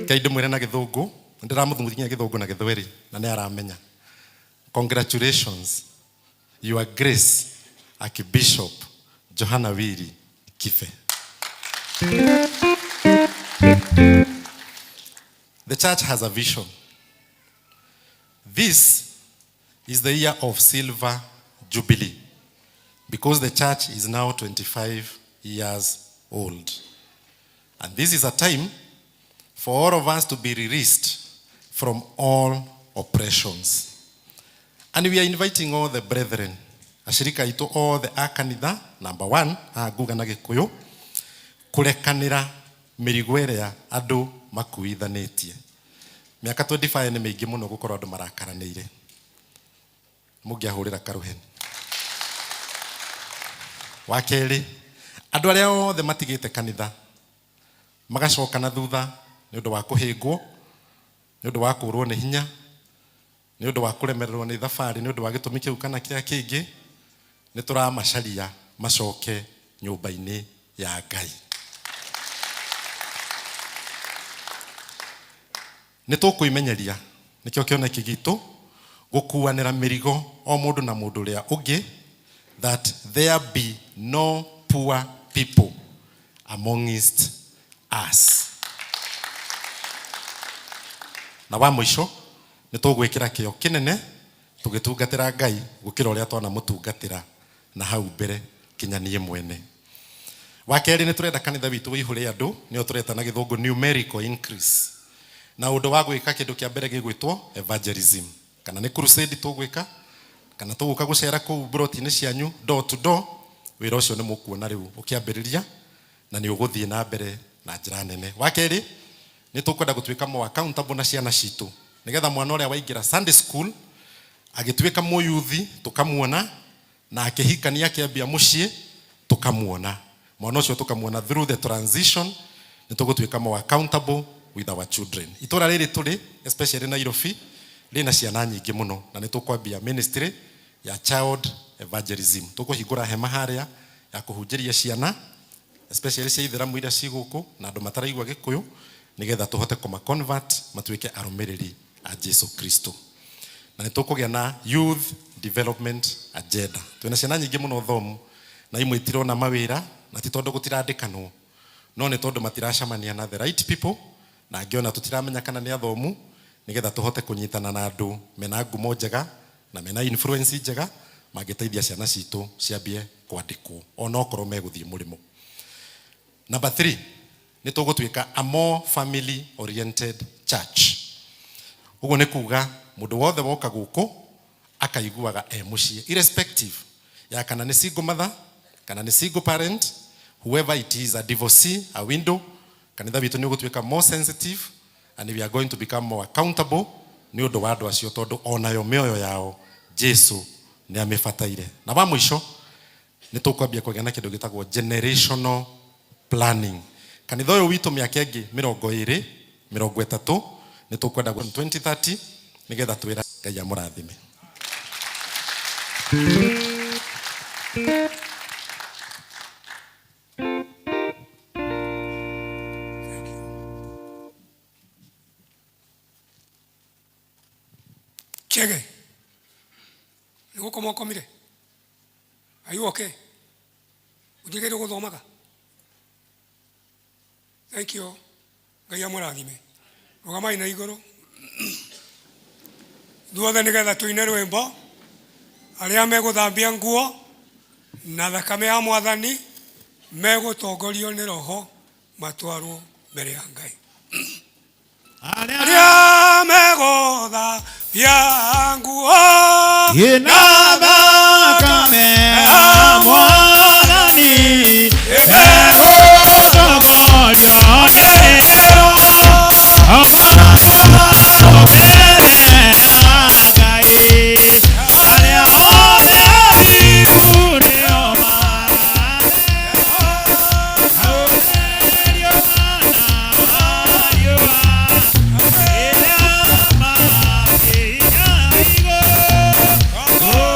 Ngai ndĩmwĩre na gĩthũngũ, ndĩramũthumuthia gĩthũngũ na gĩthweri na nĩ aramenya. Congratulations, Your Grace Archbishop Johana Wiri Kibe. The church has a vision. This is the year of silver jubilee because the church is now 25 years old. And this is a time for all of us to be released from all oppressions. And we are inviting all the brethren, ashirika itũ othe a kanitha, number one, haha nguga na Gĩkũyũ, kũrekanĩra mĩrigo ĩrĩa andũ makuithanĩtie. Mĩaka 25 nĩ mĩingĩ mũno gũkorwo andũ marakaranĩire. Mũngĩahũrĩra karũheni. Wa kerĩ, andũ arĩa othe matigĩte kanitha magacoka na thutha nĩ ũndũ wa kũhĩngwo, nĩ ũndũ wa kũrwo nĩ hinya, nĩ ũndũ wa kũremererwo nĩ thabarĩ, nĩ ũndũ wa gĩtũmi kĩu kana kĩrĩa kĩngĩ, nĩ tũramacaria macoke nyũmba-inĩ ya Ngai. Nĩ tũkwĩmenyeria, nĩkĩo kĩoneki gitũ, gũkuanĩra mĩrigo o mũndũ na mũndũ ũrĩa ũngĩ, that there be no poor people amongst us. Na wa mũico nĩ tũgwĩkĩra kĩo kĩnene tũgĩtungatĩra Ngai gũkĩra ũrĩa twanamutungatĩra na hau mbere kinya niĩ mwene. Wa kerĩ nĩ tũrenda kanitha witũ wĩihũre andũ, nĩyo tũreta na gĩthũngũ numerical increase. Na ũndũ wa gwĩka kĩndũ kĩa mbere gĩgwĩtwo evangelism, kana nĩ crusade tũgwĩka, kana tũgũka gũcera kũu broti-inĩ cianyu door to door. Wĩra ũcio nĩ mũkuona rĩu ũkĩambĩrĩria na nĩ ũgũthiĩ na mbere na njĩra nene. Wa kerĩ nĩ tũkwenda gũtuĩka more accountable na ciana citũ, nĩgetha mwana ũrĩa waingĩra Sunday school agĩtuĩka mũyuthi tũkamuona, na akĩhikania akĩambia mũciĩ tũkamuona, mwana ũcio tũkamuona through the transition. Nĩ tũgũtuĩka more accountable with our children. Itũra rĩrĩ tũrĩ, especially Nairobi, rĩna ciana nyingĩ mũno, na nĩ tũkwambia ministry ya child evangelism. Tũkũhingũra hema harĩa ya kũhunjĩria ciana, especially cia ithĩramu iria ci gũkũ na andũ mataraigua gĩkũyũ, nĩgetha tũhote kũma convert matuĩke arũmĩrĩri a Jesu Kristo. Na nĩ tũkũgĩa na youth development agenda. Twĩna ciana nyingĩ mũno thomu, na imwe itirona mawĩra, na ti tondũ gũtirandĩkanwo, no nĩ tondũ matiracemania na the right people, na angĩ ona tũtiramenya kana nĩ athomu, nĩgetha tũhote kũnyitana na andũ mena ngumo njega na mena influence njega mangĩteithia ciana citũ ciambie kwandĩkwo onokorwo megũthiĩ mũrĩmo. Number 3, nĩ tũgũtuĩka a more family oriented church. Ũguo nĩ kuga mũndũ wothe woka gũkũ akaiguaga e mũciĩ, irrespective ya kana nĩ single mother, kana nĩ single parent, whoever it is, a divorcee, a widow. Kanitha witũ nĩ ũgũtuĩka more sensitive and we are going to become more accountable nĩ ũndũ wa andũ acio, tondũ onayo mĩoyo yao Jesu nĩ amĩbataire. Na wa mũico nĩ tũkwambia kũgĩa na kĩndũ gĩtagwo generational planning. Kanitha ũyũ witũ mĩaka ĩngĩ 20, 30, nĩ tũkwenda 2030 nĩgetha twĩra Ngai amũrathime. Chege. Nĩ gũkoma ũkomire? Are you okay? Ũnjĩgĩrĩire gũthomaga? Thank you. Ngai amũrathime. Rũgamai na igũrũ. Ithuothe nĩgetha tũine rwĩmbo arĩa megũthambia nguo na thakame ya Mwathani megũtongorio nĩ Roho matwarwo mbere ya Ngai. Arĩa megũthambia nguo na thakame ya Mwathani megũtongorio nĩ Roho matwarwo mbere ya Ngai. Arĩa othe athingu nĩo maratherio na riũa rĩrĩa makinya igũrũ.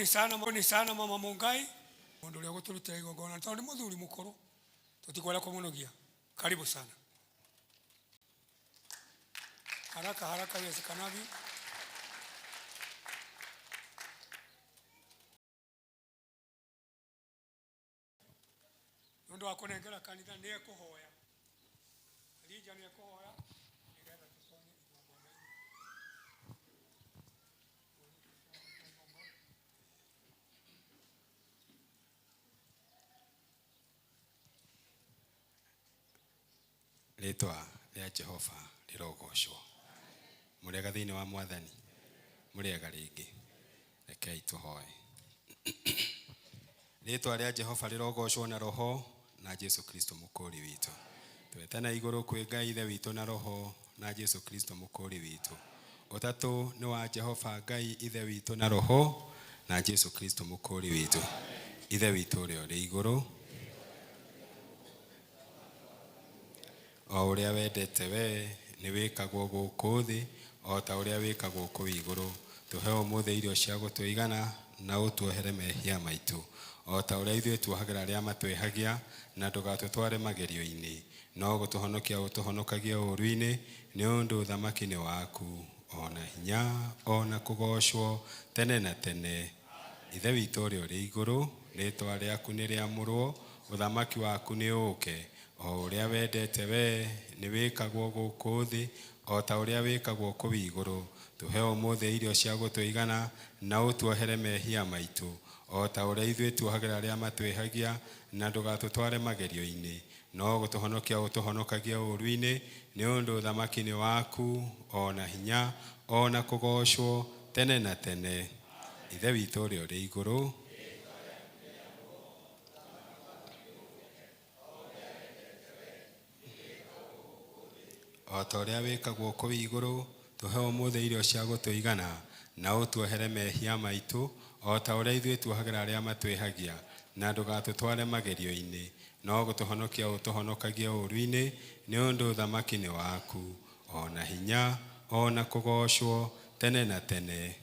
Karibuni sana, karibuni sana mama Mungai. Mundu uria guturutira igongona tondu ni muthuri mukuru tutikwenda kumunogia. Karibu sana. Haraka haraka iwezekanavyo. Nundu wa kunengera kanitha ni ekuhoya. Elija ni ekuhoya nigetha tutonye igongona. Rĩtwa rĩa Jehova rĩrogocwo. Mũrĩega thĩinĩ wa Mwathani, mũrĩega rĩngĩ. Rekei tũhoe. Rĩtwa rĩa Jehova rĩrogocwo na Roho na Jesu Kristo mũkũri witũ. Twetana igũrũ kwĩ Ngai Ithe witũ na Roho na Jesu Kristo mũkũri witũ. Ũtatũ nĩ wa Jehova Ngai Ithe witũ na Roho na Jesu Kristo mũkũri witũ. Ithe witũ ũrĩa ũrĩ igũrũ, o ũrĩa wendete we nĩ wĩkagwo gũkũ thĩ o ta ũrĩa wĩkagwo kũu igũrũ. Tũhe ũmũthĩ irio cia gũtũigana na ũtuohere mehia maitũ o ta ũrĩa ithuĩ tuohagĩra arĩa matwĩhagia, na ndũgatũtware magerio-inĩ, no gũtũhonokia ũtũhonokagie ũũru-inĩ, nĩ ũndũ ũthamaki nĩ waku, o na hinya, o na kũgoocwo tene na tene. Ithe witũ ũrĩa ũrĩ igũrũ, rĩĩtwa rĩaku nĩ rĩamũrwo, ũthamaki waku nĩ ũũke, o ũrĩa wendete we nĩ wĩkagwo gũkũ thĩ o ta ũrĩa wĩkagwo kũu igũrũ. Tũhe ũmũthĩ irio cia gũtũigana na ũtuohere mehia maitũ o ta ũrĩa ithuĩ tuohagĩra arĩa matwĩhagia, na ndũgatũtware magerio-inĩ, no gũtũhonokia ũtũhonokagie ũũru-inĩ, nĩ ũndũ ũthamaki nĩ waku, o na hinya, o na kũgoocwo tene na tene. Ithe witũ ũrĩa ũrĩ igũrũ, o ta ũrĩa wĩkagwo kũu igũrũ, tũhe ũmũthĩ irio cia gũtũigana na ũtuohere mehia maitũ o ta ũrĩa ithuĩ tuohagĩra arĩa matwĩhagia, na ndũgatũtware magerio-inĩ, no gũtũhonokia ũtũhonokagie ũũru-inĩ, nĩ ũndũ ũthamaki nĩ waku, o na hinya, o na kũgoocwo tene na tene.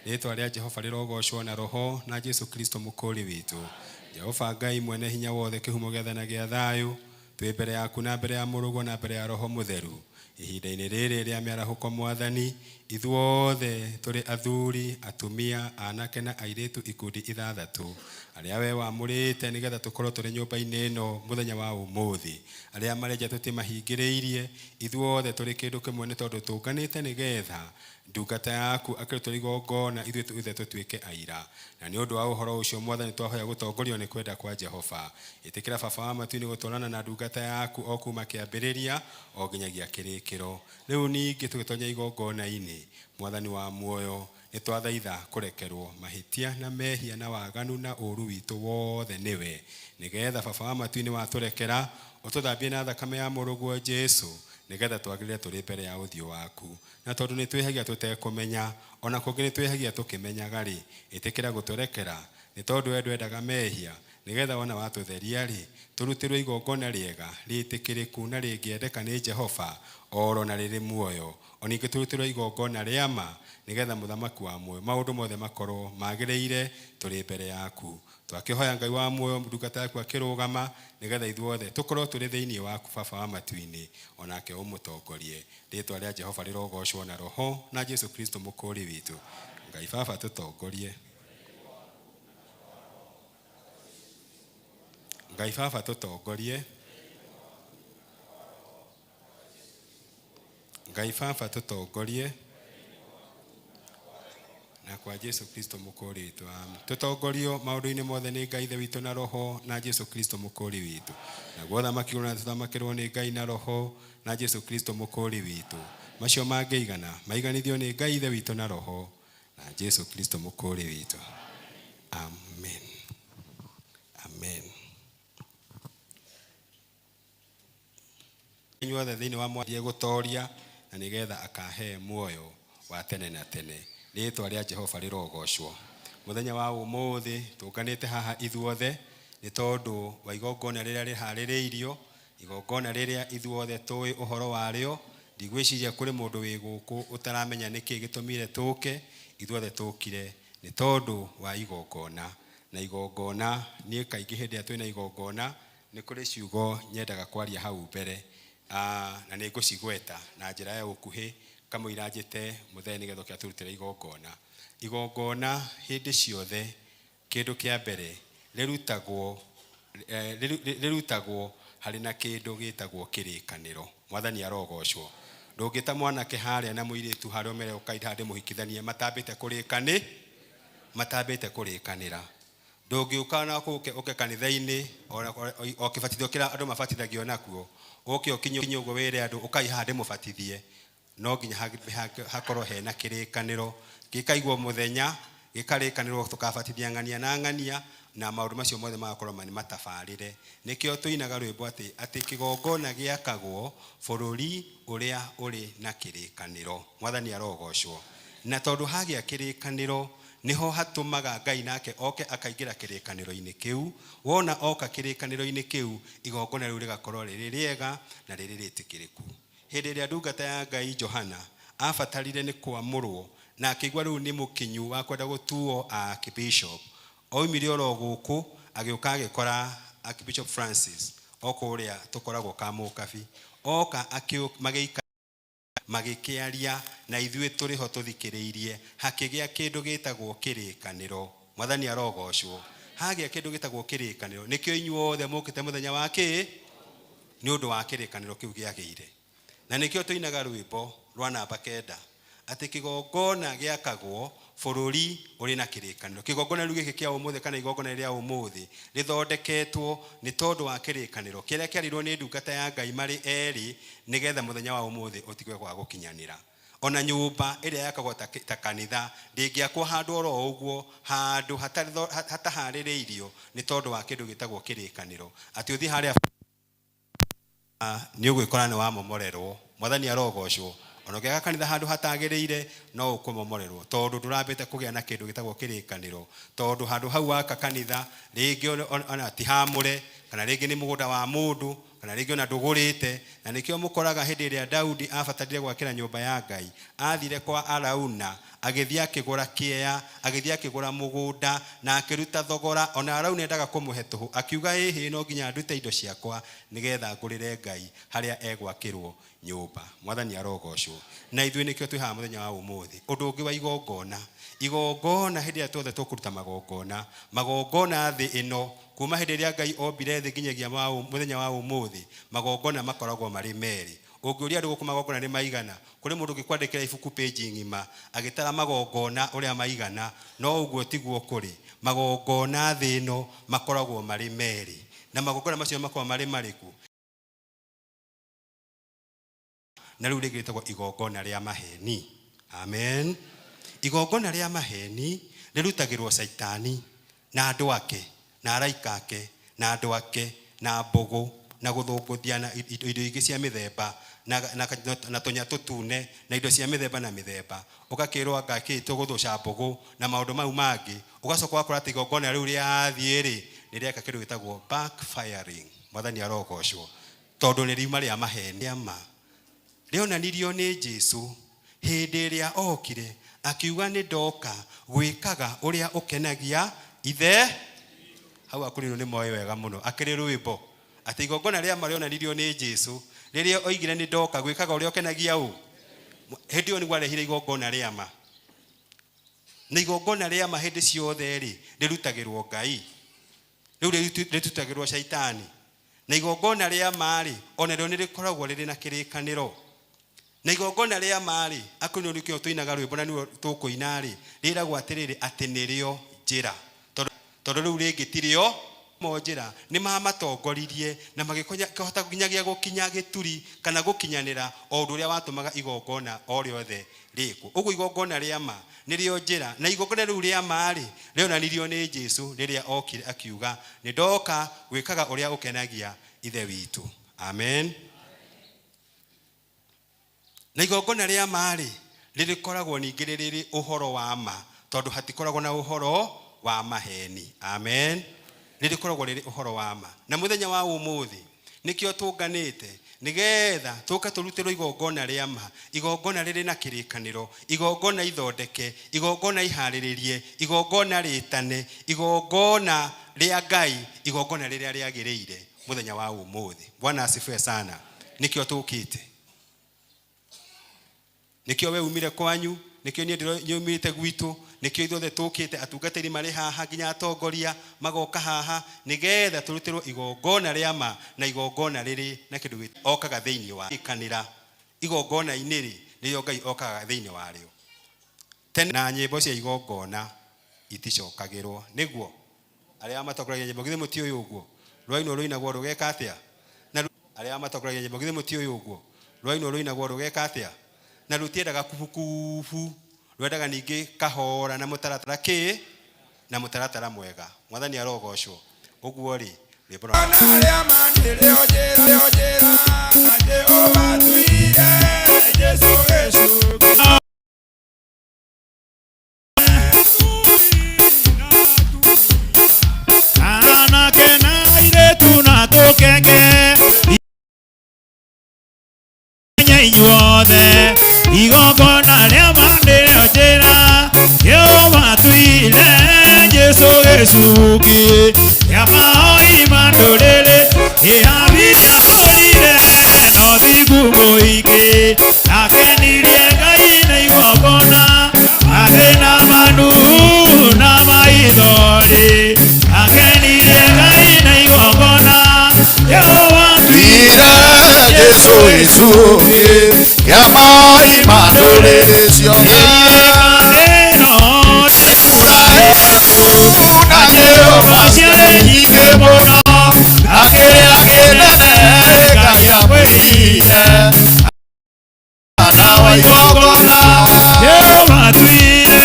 Rĩĩtwa rĩa Jehova rĩrogocwo na Roho na Jesu Kristo mũkũri witũ. Jehova Ngai mwene hinya wothe, kĩhumo gĩa tha na gĩa thayũ, twĩ mbere yaku na mbere ya mũrũguo na mbere ya Roho Mũtheru. Ihinda-inĩ rĩrĩ rĩa mĩarahũko Mwathani, ithuothe tũrĩ athuri, atumia, anake na airĩtu ikundi ithathatũ, arĩa we wamũrĩte nĩgetha tũkorwo tũrĩ nyũmba-inĩ ĩno mũthenya wa ũmũthĩ. Arĩa marĩ nja tũtimahingĩrĩirie, ithuothe tũrĩ kĩndũ kĩmwe nĩ tondũ tũnganĩte nĩgetha ndungata yaku akĩrutwo igongona ithuĩ ithe tũtuĩke aira. Na nĩ ũndũ wa ũhoro ũcio Mwathani twahoya gũtongorio nĩ kwenda kwa Jehova. Ĩtĩkĩra Baba wa matu-inĩ gũtwarana na ndungata yaku o kuma kĩambĩrĩria o nginyagia kĩrĩkĩro. Rĩu ningĩ tũgĩtonya igongona-inĩ, Mwathani wa muoyo, nĩ twathaitha kũrekerwo mahĩtia na mehia na waganu na ũũru witũ wothe nĩwe, nĩgetha Baba wa matu-inĩ watũrekera ũtũthambie na thakame ya mũrũguo Jesu, nĩgetha twagĩrĩre tũrĩ mbere ya ũthiũ waku. Na tondũ nĩ twĩhagia tũtekũmenya, ona kũngĩ nĩ twĩhagia tũkĩmenyaga rĩ, ĩtĩkĩra gũtũrekera, nĩ tondũ we ndwendaga mehia, nĩgetha wona watũtheria rĩ, tũrutĩrwo igongona rĩega rĩtĩkĩrĩku na rĩngĩendeka nĩ Jehova oro na rĩrĩ muoyo. O ningĩ tũrutĩrwo igongona rĩa ma, nĩgetha mũthamaki wa muoyo maũndũ mothe makorwo magĩrĩire tũrĩ mbere yaku. Twakĩhoya Ngai wa muoyo ndungata yaku akĩrũgama, nĩgetha ithuothe tũkorwo tũrĩ thĩinĩ waku Baba wa matu-inĩ, onake ũmũtongorie. Rĩĩtwa rĩa Jehova rĩrogocwo na Roho na Jesu Kristo mũkũri witũ. Ngai Baba tũtongorie. Ngai Baba tũtongorie. Ngai Baba tũtongorie. Na kwa Jesu Kristo mũkũri witũ. Amen. Tũtongorio maũndũ-inĩ mothe nĩ Ngai Ithe witũ na Roho na Jesu Kristo mũkũri witũ. Naguo ũthamaki ũrĩa tũthamakĩrwo nĩ Ngai na Roho na Jesu Kristo mũkũri witũ. Macio mangĩigana maiganithio nĩ Ngai Ithe witũ na Roho na Jesu Kristo mũkũri witũ. Amen. Amen. Inyuothe thĩinĩ wa Mwathani gũtoria na nĩgetha akahe muoyo wa tene na tene. Rĩĩtwa rĩa Jehova rĩrogocwo. Mũthenya wa ũmũthĩ tũnganĩte haha ithuothe nĩ tondũ wa igongona rĩrĩa rĩharĩrĩirio, igongona rĩrĩa ithuothe tũĩ ũhoro warĩo. Ndigwĩciria kũrĩ mũndũ wĩ gũkũ ũtaramenya nĩkĩ gĩtũmire tũke. Ithuothe tũkire Nĩ tondũ wa igongona. Na igongona, niĩ kaingĩ hĩndĩ ĩrĩa twĩna igongona, nĩ kũrĩ ciugo nyendaga kwaria hau mbere, na nĩ ngũcigweta na njĩra ya ũkuhĩ kamũira njĩte mũthee nĩgetha oke atũrutĩre igongona. Igongona hĩndĩ ciothe kĩndũ kĩa mbere rĩrutagwo rĩrutagwo harĩ na kĩndũ gĩtagwo kĩrĩkanĩro. Mwathani arogocwo. Ndũngĩta mwanake harĩa na mũirĩtu harĩa ũmere ũkai haha ndĩmũhikithanie matambĩte kũrĩkani matambĩte kũrĩkanĩra. Ndũngĩũka na ũke ũke kanitha-inĩ o kĩbatithio kĩrĩa andũ mabatithagio nakuo, ũke ũkinye ũguo wĩre andũ ũkai haha ndĩmũbatithie. No nginya hakorwo hena kĩrĩkanĩro gĩkaigwo mũthenya, gĩkarĩkanĩrwo tũkabatithia ng'ania na ng'ania, na maũndũ macio mothe magakorwo nĩ matabarĩre. Nĩkĩo tũinaga rwĩmbo atĩ atĩ kĩgongona gĩakagwo bũrũri ũrĩa ũrĩ na kĩrĩkanĩro. Mwathani arogocwo. Na tondũ hagĩa kĩrĩkanĩro, nĩho hatũmaga Ngai nake oke akaingĩra kĩrĩkanĩro-inĩ kĩu. Wona oka kĩrĩkanĩro-inĩ kĩu, igongona rĩu rĩgakorwo rĩrĩ rĩega na rĩrĩ rĩtĩkĩrĩku. Hĩndĩ ĩrĩa ndungata ya Ngai Johana abatarire nĩ kwamũrwo na akĩigua rĩu nĩ mũkinyu wa kwenda gũtuo Archbishop, oimire oro gũkũ agĩũka agĩkora Archbishop Francis o kũrĩa tũkoragwo Kamũkabi. Oka magĩikara magĩkĩaria na ithuĩ tũrĩ ho tũthikĩrĩirie, hakĩgĩa kĩndũ gĩtagwo kĩrĩkanĩro. Mwathani arogocwo. Hagĩa kĩndũ gĩtagwo kĩrĩkanĩro. Nĩkĩo inyuothe mũkĩte mũthenya wa kĩ? Nĩ ũndũ wa kĩrĩkanĩro kĩu gĩagĩire. Na nĩkĩo tũinaga rwĩmbo rwa namba 9 atĩ kĩgongona gĩakagwo bũrũri ũrĩ na kĩrĩkanĩro. Kĩgongona rĩu gĩkĩ kĩa ũmũthĩ kana igongona rĩa ũmũthĩ rĩthondeketwo nĩ tondũ wa kĩrĩkanĩro kĩrĩa kĩarĩirwo nĩ ndungata ya Ngai marĩ erĩ nĩgetha mũthenya wa ũmũthĩ ũtige kwaga gũkinyanĩra. Ona nyũmba ĩrĩa yakagwo ta kanitha ndĩngĩakwo handũ oro ũguo, handũ hataharĩrĩirio nĩ tondũ wa kĩndũ gĩtagwo kĩrĩkanĩro. Atĩ ũthiĩ harĩa nĩ ũgwĩkora nĩ wamomorerwo. Mwathani arogocwo. Ona ũngĩaka kanitha handũ hatagĩrĩire no ũkũmomorerwo tondũ ndũrambĩte kũgĩa na kĩndũ gĩtagwo kĩrĩkanĩro. Tondũ handũ hau waka kanitha rĩngĩ ona ti hamũre, kana rĩngĩ nĩ mũgũnda wa mũndũ, kana rĩngĩ ona ndũgũrĩte. Na nĩkĩo mũkoraga hĩndĩ ĩrĩa Daudi abatarire gwakĩra nyũmba ya Ngai, athire kwa Arauna, agĩthiĩ akĩgũra kĩea, agĩthiĩ akĩgũra mũgũnda na akĩruta thogora. Ona Arauna endaga kũmũhe tũhũ, akiuga ĩhĩ, no nginya ndute indo ciakwa nĩgetha ngũrĩre Ngai harĩa egwakĩrwo nyũmba. Mwathani arogocwo. Na ithuĩ nĩkĩo twĩ haha mũthenya wa ũmũthĩ. Ũndũ ũngĩ wa igongona, igongona hĩndĩ ĩrĩa tuothe tũkũruta magongona, magongona thĩ ĩno kuma hĩndĩ ĩrĩa Ngai ombire thĩ nginyagia mũthenya wa ũmũthĩ, magongona makoragwo marĩ merĩ. Ũngĩũria andũ gũkũ magongona nĩ maigana, kũrĩ mũndũ ũngĩkwandĩkĩra ibuku page ng'ima agĩtara magongona ũrĩa maigana, no ũguo tiguo kũrĩ. Magongona thĩ ĩno makoragwo marĩ merĩ. Na magongona macio makoragwo marĩ marĩkũ? Na rĩu rĩngĩ rĩtagwo igongona rĩa maheni. Amen. Igongona rĩa maheni rĩrutagĩrwo Caitani na andũ ake, na araika ake, na andũ ake, na mbũgũ, na gũthũngũthia na indo ingĩ cia mĩthemba, na tũnya tũtune, na indo cia mĩthemba na mĩthemba. Ũgakĩrwo anga kĩ tũgũthũca mbũgũ na maũndũ mau mangĩ. Ũgacoka ũgakora atĩ igongona rĩu rĩathiĩ rĩ, nĩ rĩeka kĩndũ gĩtagwo backfiring. Mwathani arogocwo. Tondũ nĩ riuma rĩa maheni. Rĩa ma. Rĩonanirio nĩ Jesu hĩndĩ ĩrĩa okire, akiuga nĩ ndoka gwĩkaga ũrĩa ũkenagia Ithe. Hau akũrinũ nĩ moĩ wega mũno, akĩrĩ rwĩmbo atĩ igongona rĩa ma rĩonanirio nĩ Jesu rĩrĩa oigire nĩ ndoka gwĩkaga ũrĩa ũkenagia ũ. Hĩndĩ ĩyo nĩguo arehire igongona rĩa ma. Na igongona rĩa ma hĩndĩ ciothe rĩ, rĩrutagĩrwo Ngai. Rĩu rĩrutagĩrwo Caitani. Na igongona rĩa ma rĩ, ona rĩo nĩ rĩkoragwo rĩrĩ na kĩrĩkanĩro. Na igongona rĩa ma rĩ, akũrinũ nĩkĩo tũinaga rwĩmbo na nĩruo tũkũina rĩ, rĩragwo atĩrĩrĩ atĩ nĩrĩo njĩra. Tondũ rĩu rĩngĩ tirĩo mo njĩra, nĩ mamatongoririe na magĩkĩhota nginyagia gũkinya gĩturi kana gũkinyanĩra o ũndũ ũrĩa watũmaga igongona o rĩothe rĩkwo. Ũguo igongona rĩa ma nĩrĩo njĩra. Na igongona rĩu rĩa ma rĩ, rĩonanirio nĩ Jesu rĩrĩa okire akiuga nĩ ndoka gwĩkaga ũrĩa ũkenagia Ithe witũ. Amen. Na igongona rĩa ma rĩ, rĩrĩkoragwo ningĩ rĩrĩ ũhoro wa ma, tondũ hatikoragwo na ũhoro wa maheni. Amen. Rĩrĩkoragwo rĩrĩ ũhoro wa ma. Na mũthenya wa ũmũthĩ Nĩkĩo tũnganĩte nĩgetha tũke tũrutĩrwo igongona rĩa ma, igongona rĩrĩ na kĩrĩkanĩro, igongona ithondeke, igongona iharĩrĩrie, igongona rĩtane, igongona rĩa Ngai, igongona rĩrĩa rĩagĩrĩire mũthenya wa ũmũthĩ. Bwana asifiwe sana. Nĩkĩo tũkĩte, nĩkĩo we umire kwanyu, nĩkĩo niĩ nyumĩte gwitũ, nĩkĩo ithuothe tũkĩte, atungatĩri marĩ haha nginya atongoria magoka haha nĩgetha tũrutĩrwo igongona rĩa ma na igongona rĩrĩ na kĩndũ okaga thĩinĩ wa kanĩra. Igongona-inĩ rĩ nĩrĩo Ngai okaga thĩinĩ warĩo. Tene na nyĩmbo cia igongona iticokagĩrwo, nĩguo arĩa matongoragia nyĩmbo githĩ mũtiũĩ ũguo, rwainwo rũinagwo rũgeka atĩa? Na arĩa matongoragia nyĩmbo githĩ mũtiũĩ ũguo, rwainwo rũinagwo rũgeka atĩa? Na rũtiendaga kubukubu, rwendaga ningĩ kahora na mũtaratara kĩ na mũtaratara mwega. Mwathani arogocwo. Ũguo rĩ rwĩmbo rwa arĩa manĩrĩo njĩra njĩra na Jehova tuire Jesu gĩcungi. Anake na airĩtu na tũkenge inyuothe igongona rĩa manĩrĩo njĩra Jehova tuire Jesu gĩcungi kĩa mahoi ma ndũrĩrĩ ĩhabiria kũrire no thingu mũingĩ akenirie Ngai na igongona mathĩna manu na maithori akenirie Ngai na igongona Jehova tuire Jesu gĩcungi kĩa mahoi ma ndũrĩrĩ ciothe. Na Jehova ciarĩ nyingĩ mũno na kĩrĩa kĩnene Ngai akwĩrire na wa igongona Jehova tuire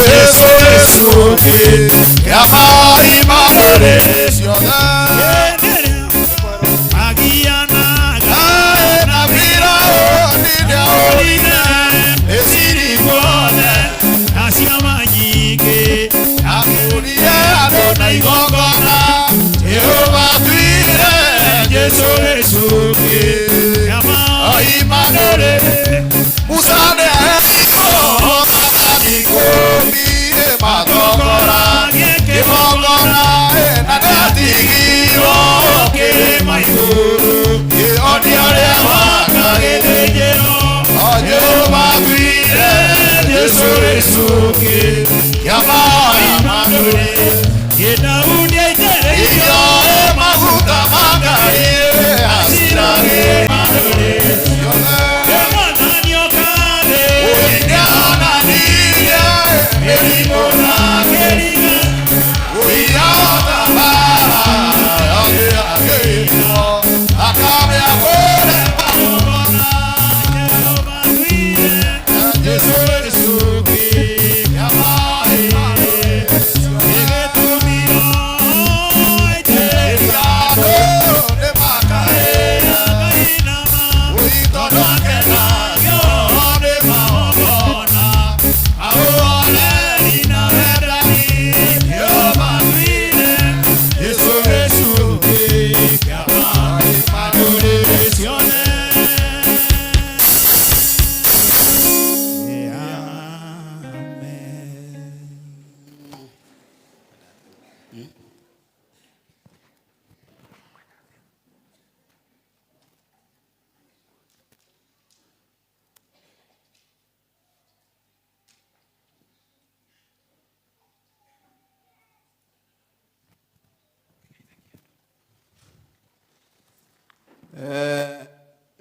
Jesu gĩcungi kĩa mahoi ma ndũrĩrĩ ciothe. Agianaga na Firaũni nĩahũrire Misiri guothe na ciama nyingĩ akũrire andũ na igongona Jehova tuire Jesu gĩcungi kĩa mahoi ma ndũrĩrĩ. Musa nĩaheirwo maathani ikũmi matongoragie kĩgongona na nĩatigirwo kĩrĩma igũrũ kĩonia ũrĩa waka gĩthĩnjĩro Jehova tuire Jesu gĩcungi kĩa mahoi ma ndũrĩrĩ. Daudi aitĩrĩirio maguta ma Ngai aciragĩre Mwathani okathĩ nĩonanirie mĩrimũ na kĩriga ũira ũtabara yagĩagĩirwo akamĩa kũrema Jesu gĩcungi kĩa mahoi ma ndũrĩrĩ. Gĩgĩtũmirwo aitĩrĩrio Andũ nĩmakaĩra tondũ akenagio nĩ magongona Ahoreri na wendani Jehova tuire Jesu gĩcungi kĩa mahoi ma ndũrĩrĩ ciothe.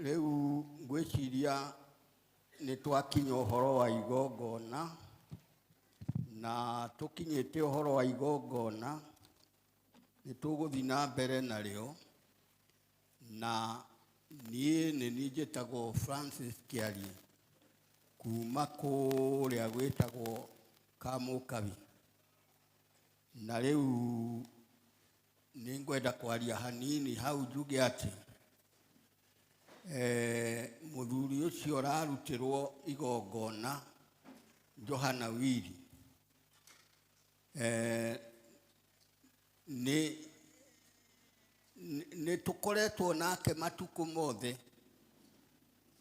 Rĩu ngwĩciria nĩ twakinya ũhoro wa igongona na tũkinyĩte ũhoro wa igongona nĩ tũgũthiĩ na mbere narĩo na niĩ nĩ niĩ njĩtagwo Francis Kĩarie kuma kũrĩa gwĩtagwo Kamũkabi na rĩu nĩ ngwenda kwaria hanini hau njuge atĩ mũthuri ũcio ũrarutĩrwo igongona Johana Wili nĩ Tũkoretwo nake matukũ mothe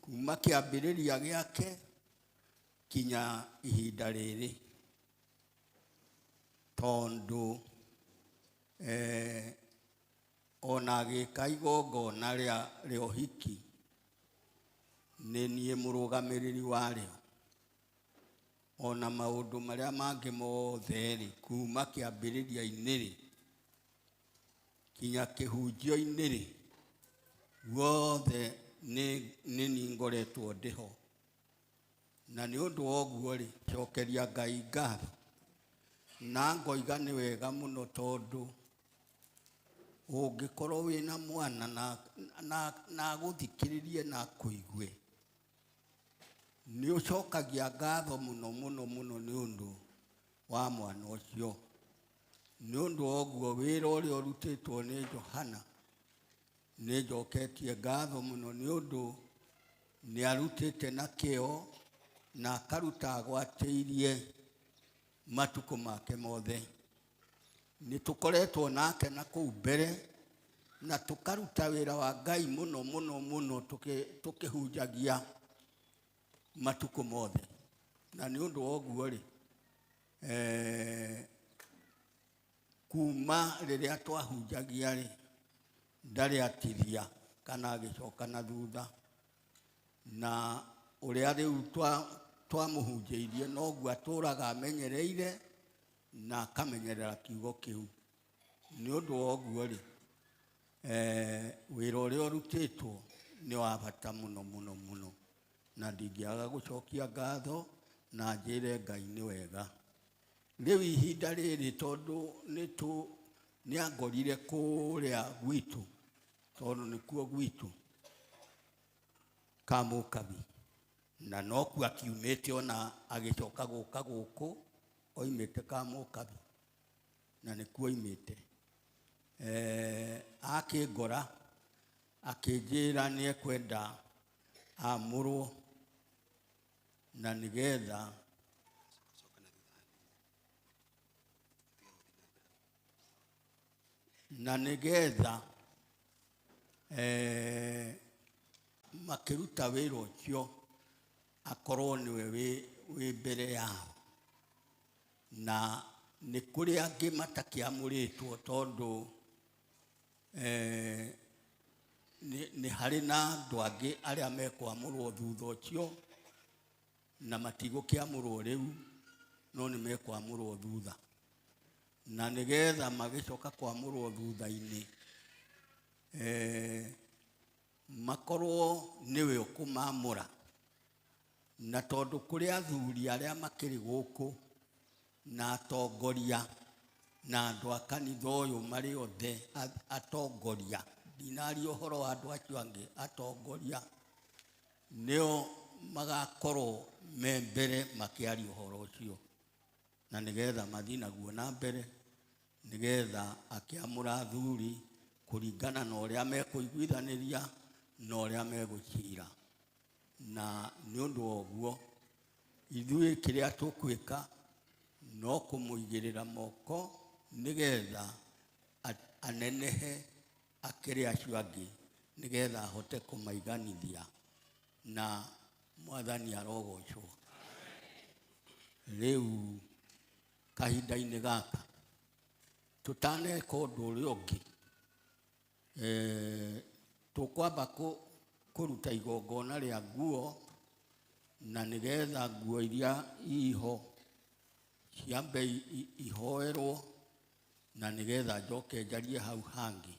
kuma kĩambĩrĩria gĩake kinya ihinda rĩrĩ, tondũ ona agĩka igongona rĩa ũhiki nĩ niĩ mũrũgamĩrĩri warĩo. Ona maũndũ marĩa mangĩ mothe rĩ, kuma kĩambĩrĩria-inĩ rĩ kinya kĩhunjio-inĩ rĩ, guothe nĩ niĩ ngoretwo ndĩho. Na nĩ ũndũ wa ũguo rĩ, cokeria Ngai ngatho na ngoiga nĩ wega mũno, tondũ ũngĩkorwo wĩna mwana na agũthikĩrĩrie na akũigue, nĩ ũcokagia ngatho mũno mũno mũno nĩ ũndũ wa mwana ũcio. Nĩ ũndũ wa ũguo wĩra ũrĩa ũrutĩtwo nĩ Johana nĩ njoketie ngatho mũno, nĩ ũndũ nĩ arutĩte na kĩo na akaruta agwatĩirie matukũ make mothe. Nĩ tũkoretwo nake na kũu mbere na tũkaruta wĩra wa Ngai mũno mũno mũno tũkĩhunjagia matukũ mothe. Na nĩ ũndũ wa ũguo rĩ, kuma rĩrĩa twahunjagia rĩ, ndarĩ atithia kana agĩcoka na thutha. Na ũrĩa rĩu twamũhunjĩirie noguo atũraga amenyereire na akamenyerera kiugo kĩu. Nĩ ũndũ wa ũguo rĩ, wĩra ũrĩa ũrutĩtwo nĩ wa bata mũno mũno mũno, na ndingĩaga gũcokia ngatho na njĩre Ngai nĩ wega. Rĩu ihinda rĩrĩ tondũ nĩ angorire kũrĩa gwitũ, tondũ nĩkuo gwitũ Kamũkabi, na nokuo akiumĩte ona agĩcoka gũka gũkũ oimĩte Kamũkabi, na nĩkuo oimĩte. Akĩngora akĩnjĩra nĩ ekwenda amũrwo na nĩgetha makĩruta wĩra ũcio akorwo nĩwe wĩ mbere yao. Na nĩ kũrĩ angĩ matakĩamũrĩtwo, tondũ nĩ harĩ na andũ angĩ arĩa mekwamũrwo thutha ũcio na matigũkĩamũrwo rĩu, no nĩ mekwamũrwo thutha. Na nĩgetha magĩcoka kwamũrwo thutha-inĩ, makorwo nĩwe ũkũmamũra. Na tondũ kũrĩ athuri arĩa makĩrĩ gũkũ na atongoria na andũ a kanitha ũyũ marĩ othe atongoria, ndinaria ũhoro wa andũ acio angĩ, atongoria nĩo magakorwo me mbere makĩaria ũhoro ũcio, na nĩgetha mathiĩ naguo na mbere, nĩgetha akĩamũra athuri kũringana na ũrĩa mekũiguithanĩria na ũrĩa megũcira. Na nĩ ũndũ wa ũguo ithuĩ kĩrĩa tũkwĩka no kũmũigĩrĩra moko nĩgetha anenehe akĩrĩ acio angĩ, nĩgetha ahote kũmaiganithia, na Mwathani arogocwo. Rĩu kahinda-inĩ gaka tũtaneka ũndũ ũrĩa ũngĩ, tũkwamba kũruta igongona rĩa nguo, na nĩgetha nguo iria iho ciambe ihoerwo, na nĩgetha njoke njarie hau hangĩ.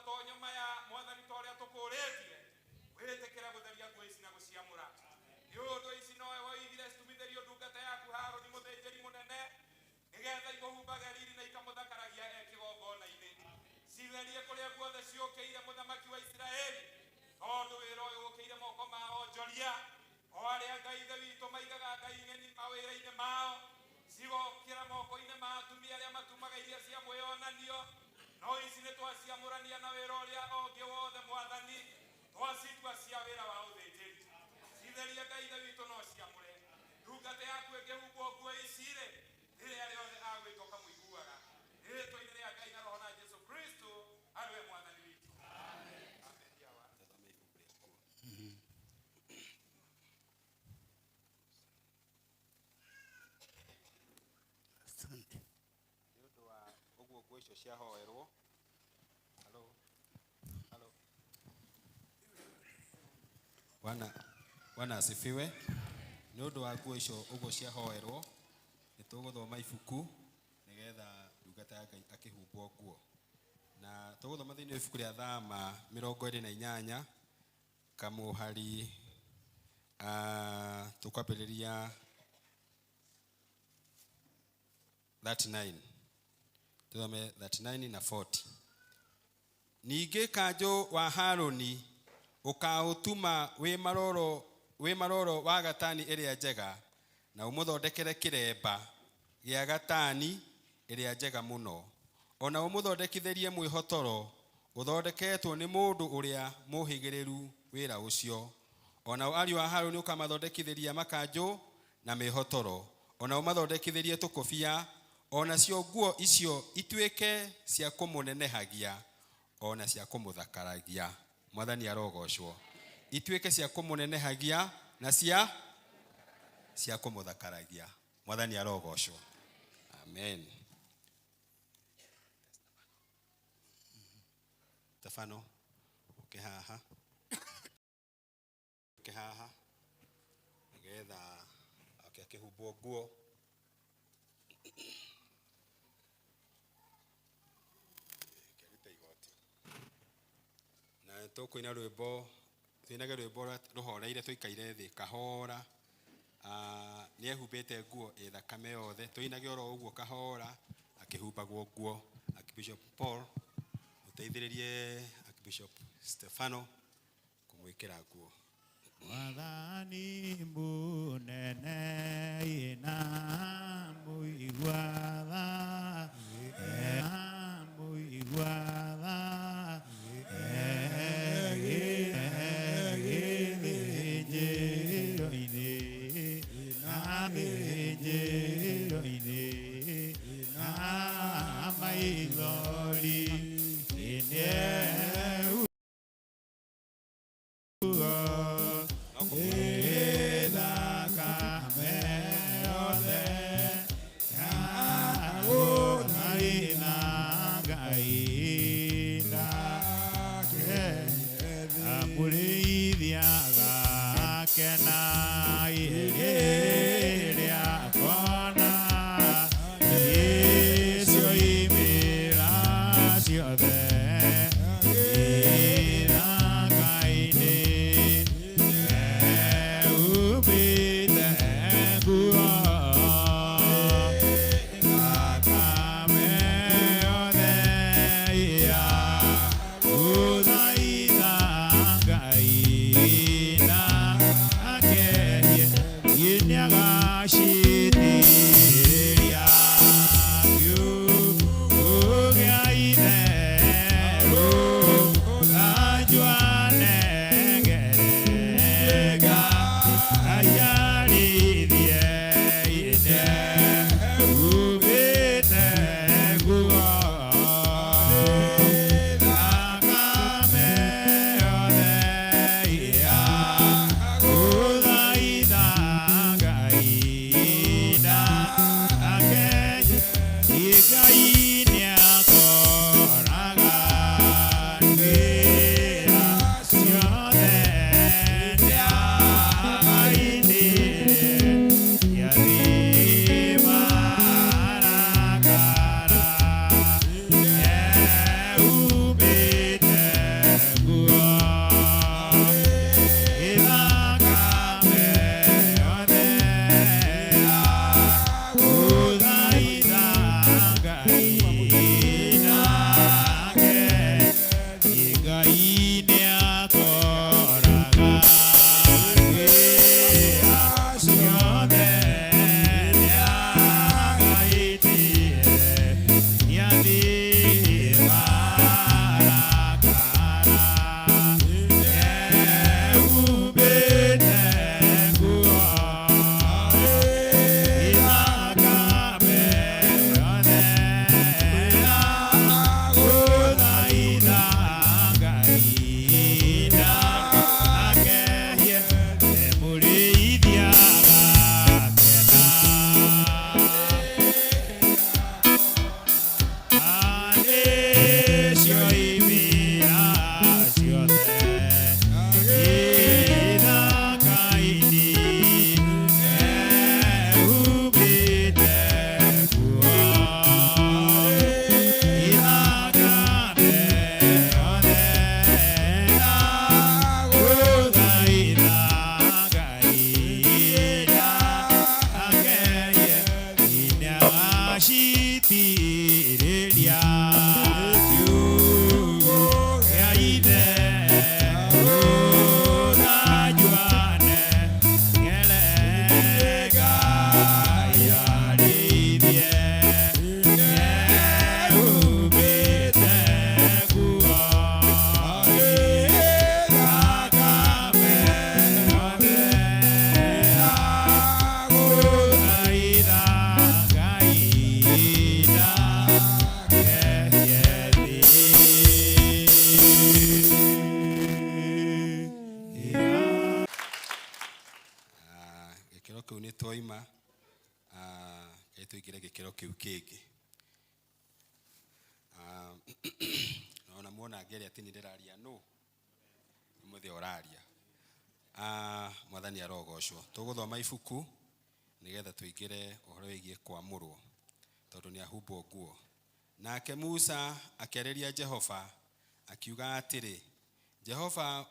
Matonyo maya Mwathani ta ũrĩa tũkũrĩtie, wĩtĩkĩre gũtheria nguo ici na gũciamũra. Nĩ ũndũ ici nowe woigire citumithĩrio ndungata yaku Harũni mũthĩnjĩri mũnene, nĩgetha imũhumbage riri na ikamũthakaragia e kĩgongona-inĩ. Citherie kũrĩa guothe ciũkĩire mũthamaki wa Isiraeli, tondũ wĩra ũyũ ũkĩire moko ma onjoria, o arĩa Ngai Ithe witũ maigaga ngai ng'eni mawĩra-inĩ mao, cigokĩra moko-inĩ ma atumia arĩa matumaga iria cia mwĩyonanio. No ici nĩ twaciamũrania na wĩra ũrĩa ũngĩ wothe Mwathani, twacitua cia wĩra wa ũthĩnjĩri. Citherie Ngai Ithe witũ no ciamũre. Ndungata yaku ĩngĩhumbwo nguo ici-rĩ, rĩrĩa rĩothe agwĩta ũkamũiguaga. Rĩĩtwa-inĩ rĩa Ngai na Roho na Jesu Kristo arĩ we Mwathani witũ. Amen. Asante. Nĩ ũndũ wa ũguo nguo icio ciahoerwo. Halo. Halo. Bwana Bwana asifiwe. Nĩ ũndũ wa nguo icio ũguo ciahoerwo, nĩ tũgũthoma ibuku nĩgetha ndungata ya Ngai akĩhumbwo nguo. Na tũgũthoma thĩinĩ wa ibuku rĩa Thama 28 kamũhari tũkwambĩrĩria 39. Tũthome 39 na 40. Ningĩ kanjũ wa Harũni ũkaũtuma wĩ maroro wa gatani ĩrĩa njega, na ũmũthondekere kĩremba gĩa gatani ĩrĩa njega mũno. Ona ũmũthondekithĩrie mwĩhotoro ũthondeketwo nĩ mũndũ ũrĩa mũhĩgĩrĩru wĩra ũcio. Onao ariũ a Harũni ũkamathondekithĩria makanjũ na mĩhotoro, ona ũmathondekithĩrie tũkũbia, onacio nguo icio ituĩke cia kũmũnenehagia ona cia kũmũthakaragia. Mwathani arogocwo. Ituĩke cia kũmũnenehagia na cia kũmũthakaragia. Mwathani arogocwo. Amen. Stefano, ũke haha. Ũke haha nĩgetha oke akĩhumbwo nguo. Kĩrute igoti. Na tũkũina rwĩmbo, tũinage rwĩmbo rũhoreire tũikaire thĩ kahora. Nĩ ehumbĩte nguo ĩ thakame yothe, tũinage oro ũguo kahora akĩhumbagwo nguo. Archbishop Paul mũteithĩrĩrie Archbishop Stefano kũmwĩkĩra nguo. Mwathani mũnene ĩna mũiguatha, mũiguatha, gĩthĩnjĩro-inĩ, na gĩthĩnjĩro-inĩ, na maithori Gĩkĩro kĩu nĩ twaima, reke tũingĩre gĩkĩro kĩu kĩngĩ. Ona muona ngĩaria atĩ nĩ ndĩraria nũ nĩ mũthĩ ũraria. Mwathani arogocwo. Tũgũthoma ibuku nĩgetha tũingĩre ũhoro wĩgiĩ kwamũrwo, tondũ nĩ ahumbwo nguo. Nake Musa akĩarĩria Jehova akiuga atĩrĩ, Jehova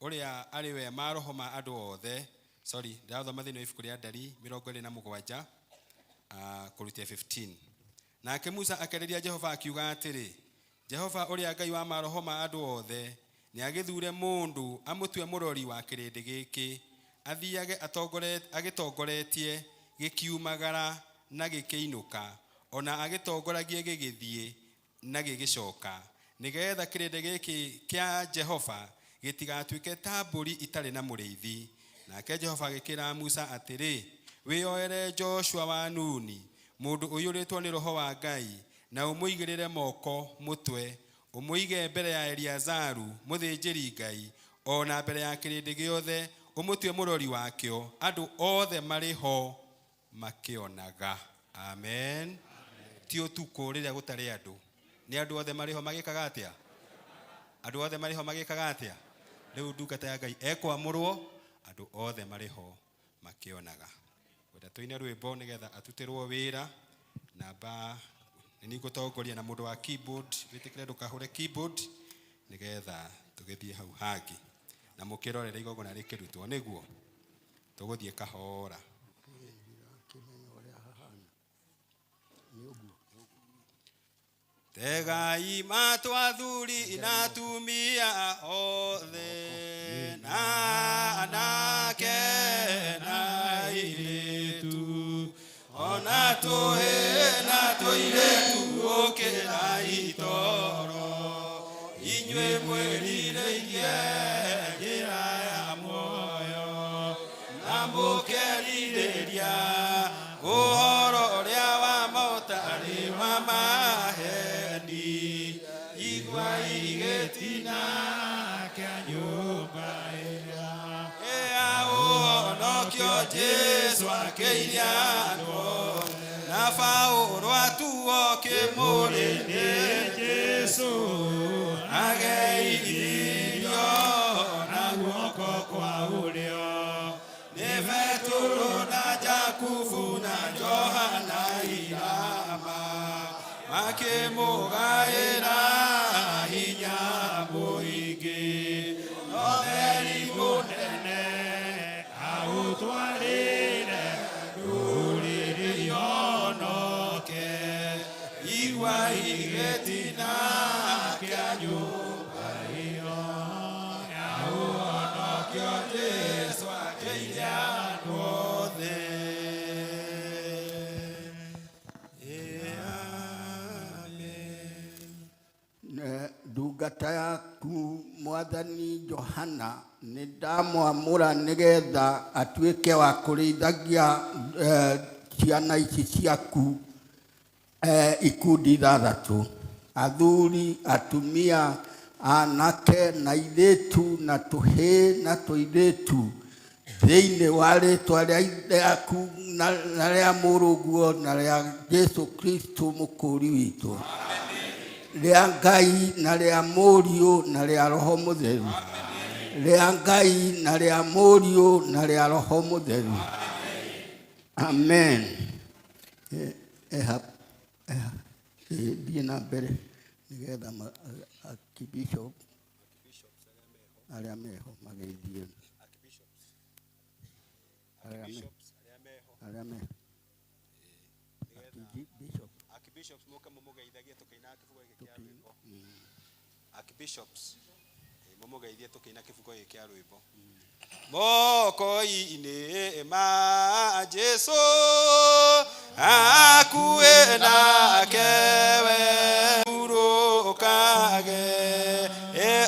ũrĩa arĩ we maroho ma andũ othe. Sorry, ndĩrathoma thĩinĩ wa ibuku rĩa Ndari 27 kũrutia 15. Nake Musa akĩarĩria Jehova akiuga atĩrĩ, Jehova ũrĩa Ngai wa maroho ma andũ othe nĩ agĩthure mũndũ amũtue mũrori wa kĩrĩndĩ gĩkĩ, athiage agĩtongoretie gĩkiumagara na gĩkĩinũka, ona agĩtongoragie gĩgĩthiĩ na gĩgĩcoka, nĩgetha kĩrĩndĩ gĩkĩ kĩa Jehova gĩtigatuĩke ta mbũri itarĩ na mũrĩithi. Nake Jehova agĩkĩra Musa atĩrĩ, wĩyoere Joshua wa Nuni, mũndũ ũiyũrĩtwo nĩ roho wa Ngai, na ũmũigĩrĩre moko mũtwe, ũmũige mbere ya Eliazaru mũthĩnjĩri Ngai, o na mbere ya kĩrĩndĩ gĩothe, ũmũtue mũrori wakĩo, andũ othe marĩ ho makĩonaga. Amen. Ti ũtukũ rĩrĩa gũtarĩ andũ, nĩ andũ othe marĩ ho magĩkaga atĩa? Andũ othe marĩ ho magĩkaga atĩa? Rĩu ndungata ya Ngai ekwamũrwo, andũ othe marĩ ho makĩonaga. Ngwenda tũine rwĩmbo nĩgetha atutĩrwo wĩra. Namba nĩ niĩ ngũtongoria na mũndũ wa keyboard, wĩtĩkĩre ndũkahũre keyboard nĩgetha tũgĩthiĩ hau hangĩ na mũkĩrorere igongona rĩkĩrutwo, nĩguo tũgũthiĩ kahora. Tegai matũ athuri na atumia othe, na anake na airĩtu, ona tũhĩĩ na tũirĩtu, ũkĩrai toro, inyuĩ mwĩrirĩirie njĩra ya muoyo, na mũkerirĩria ũhoro ũrĩa wa motarĩ wa maheni. Igua igĩtina kĩa nyũmba ĩrĩa ya ũhonokio Jesũ akĩiria andũ, na Paũlũ atuo kĩmũrĩ nĩ Jesũ, ageithirio na guoko kwa ũrĩo nĩ Petũrũ na Jakubu na Johana irama, makĩmũgaĩra hinya mũingĩ, no theri mũnene aũtwarĩre ndũrĩrĩ yonoke. Igua igĩtina kĩa nyũmba ĩyo ya ũhonokio Jesũ akĩiria andũ othe. Ndungata yaku Mwathani Johana nĩ ndamwamũra nĩgetha atuĩke wa kũrĩithagia ciana ici ciaku, ikundi ithathatũ, athuri, atumia, anake na airĩtu, na tũhĩĩ na tũirĩtu, thĩinĩ wa rĩtwa rĩa rĩaku na rĩa mũrũguo na rĩa Jesu Kristo mũkũũri witũ, rĩa Ngai na rĩa mũriũ na rĩa Roho Mũtheru, rĩa Ngai na rĩa mũriũ na rĩa Roho Mũtheru. Amen. Eha eha thiĩ na mbere nĩgetha archbishop arĩa meho magĩthiĩ, arĩa meho archbishop. Archbishops moke mumugeithagie tukĩina kĩbungo gĩkĩ kĩa rwĩmbo. Archbishops, mumugeithie tukĩina kĩbungo gĩkĩ kĩa rwĩmbo. Moko-inĩ ma Jesu hakuhĩ nake we hurũkage,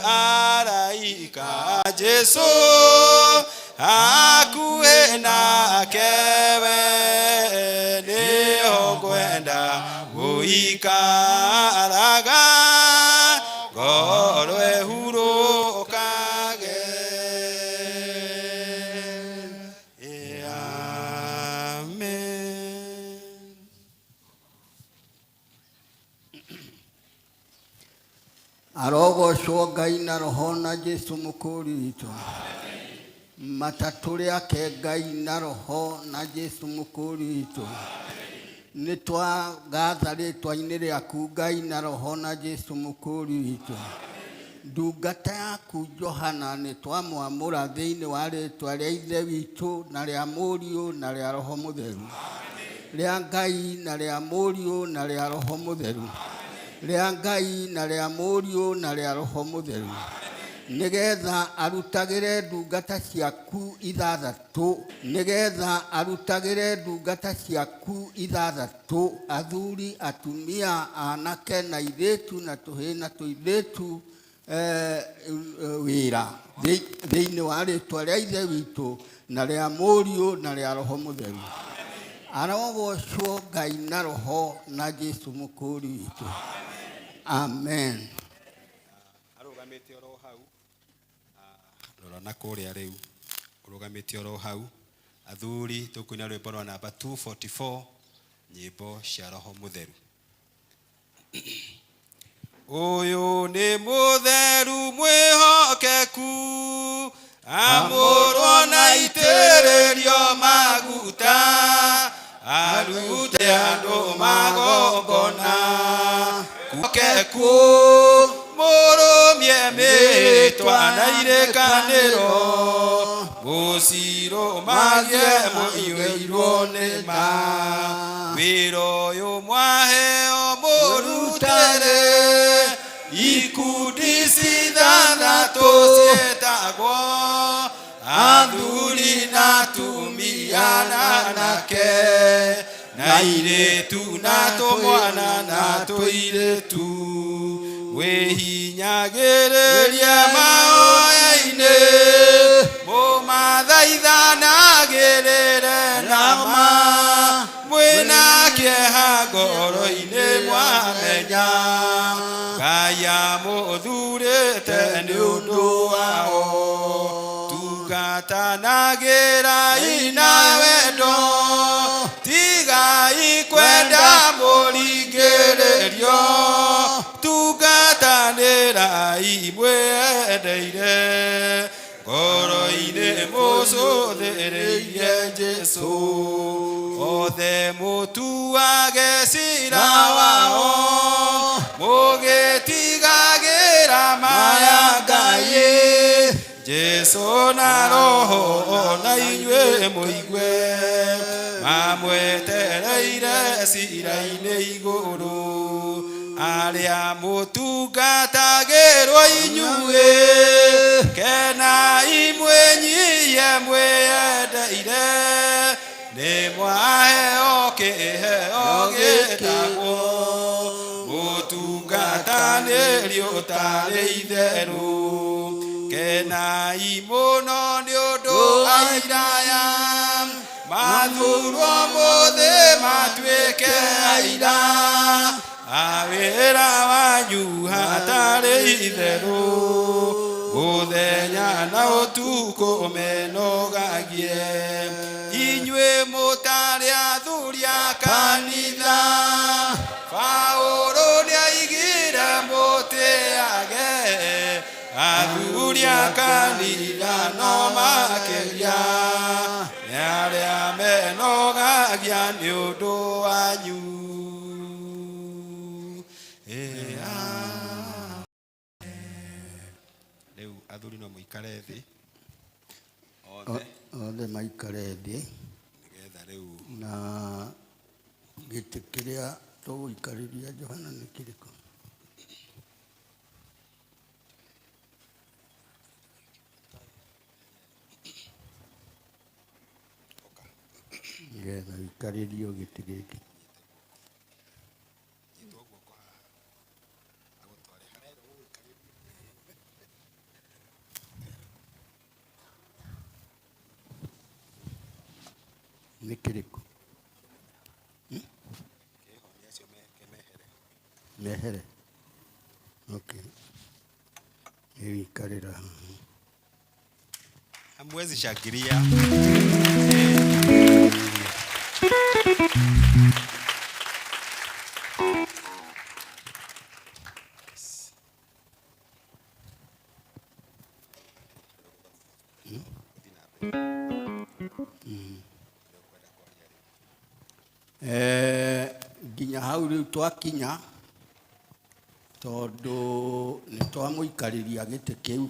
araika Jesu hakuhĩ nake we nĩho ngwenda gũikaraga, ngoro ĩhurũkage. Arogocwo Ngai na Roho na Jesu mũkũũri witũ. Matatũ rĩake Ngai na Roho na Jesu mũkũũri witũ. Nĩ twagatha rĩtwa-inĩ rĩaku Ngai na Roho na Jesu mũkũũri witũ. Ndungata yaku Johana nĩ twamwamũra thĩinĩ wa rĩtwa rĩa Ithe witũ na rĩa Mũriũ na rĩa Roho Mũtheru. Rĩa Ngai na rĩa Mũriũ na rĩa Roho Mũtheru. Rĩa Ngai na rĩa Mũriũ na rĩa Roho Mũtheru. Nĩgetha arutagĩre ndungata ciaku ithathatũ, nĩgetha arutagĩre ndungata ciaku ithathatũ, athuri, atumia, anake na airĩtu na tũhĩĩ na tũirĩtu, wĩra thĩinĩ wa rĩtwa rĩa Ithe witũ na rĩa Mũriũ na rĩa Roho Mũtheru. Arogocwo Ngai na Roho na Jesu mũkũũri witũ. Amen. Arũgamĩte oro hau, rora na kũrĩa rĩu, ũrũgamĩte oro hau. Athuri tũkũina rwĩmbo rwa namba 244, nyĩmbo cia Roho Mũtheru. Ũyũ nĩ mũtheru mwĩhokeku, amũrwo na itĩrĩrio maguta, arute andũ magongona. Mwĩhokeku, mũrũmie mĩĩtwa na irĩkanĩro, mũcirũmagie mũiyũirwo nĩ ma. Wĩra ũyũ mwaheo mũrutĩre, ikundi cithathatũ ciĩtagwo, athuri na atumia na anake, na airĩtu na tũmwana na tũirĩtu. Mwĩhinyagĩrĩrie mahoya-inĩ, mũmathaithanagĩrĩre na ma, mwĩna kĩeha ngoro-inĩ mwamenya, Ngai amũthurĩte nĩ ũndũ wao. Tungatanagĩrai na wendo, tigai kwenda mũringĩrĩrio, tungatanĩrai mwĩendeire, ngoro-inĩ mũcũthĩrĩirie Jesũ. Othe mũtuage ciira wao, mũgĩtigagĩra maya Ngai, Jesũ na Roho ona inyuĩ mũigue, mamwetereire ciira-inĩ igũrũ. Arĩa mũtungatagĩrwo inyuĩ, kenai mwĩnyihie mwĩyendeire, nĩ mwaheo kĩheo gĩtagwo mũtungatanĩri ũtarĩ itherũ. Kenai mũno nĩ ũndũ aira mathurwo mũthĩ matuĩke aira, a wĩra wanyu hatarĩ itherũ, mũthenya na ũtukũ menogagie. Inyuĩ mũtarĩ athuri a kanitha, Paũlũ nĩaigire mũtĩage, athuri a kanitha no makĩria, nĩ arĩa menogagia nĩ ũndũ wanyu. Rĩu athuri no mũikare thĩ othe, Othe maikare thĩ, nĩgetha rĩu na gĩtĩ kĩrĩa tũgũikarĩria Johana nĩ kĩrĩkũ? Nĩgetha gĩikarĩrio gĩtĩ gĩkĩ. Nĩ kĩrĩkũ? Mehere. Okay. Nĩwikarĩra haha. Hamwezi shangilia. Nginya hau rĩu twakinya, tondũ nĩ twamũikarĩria gĩtĩ kĩu,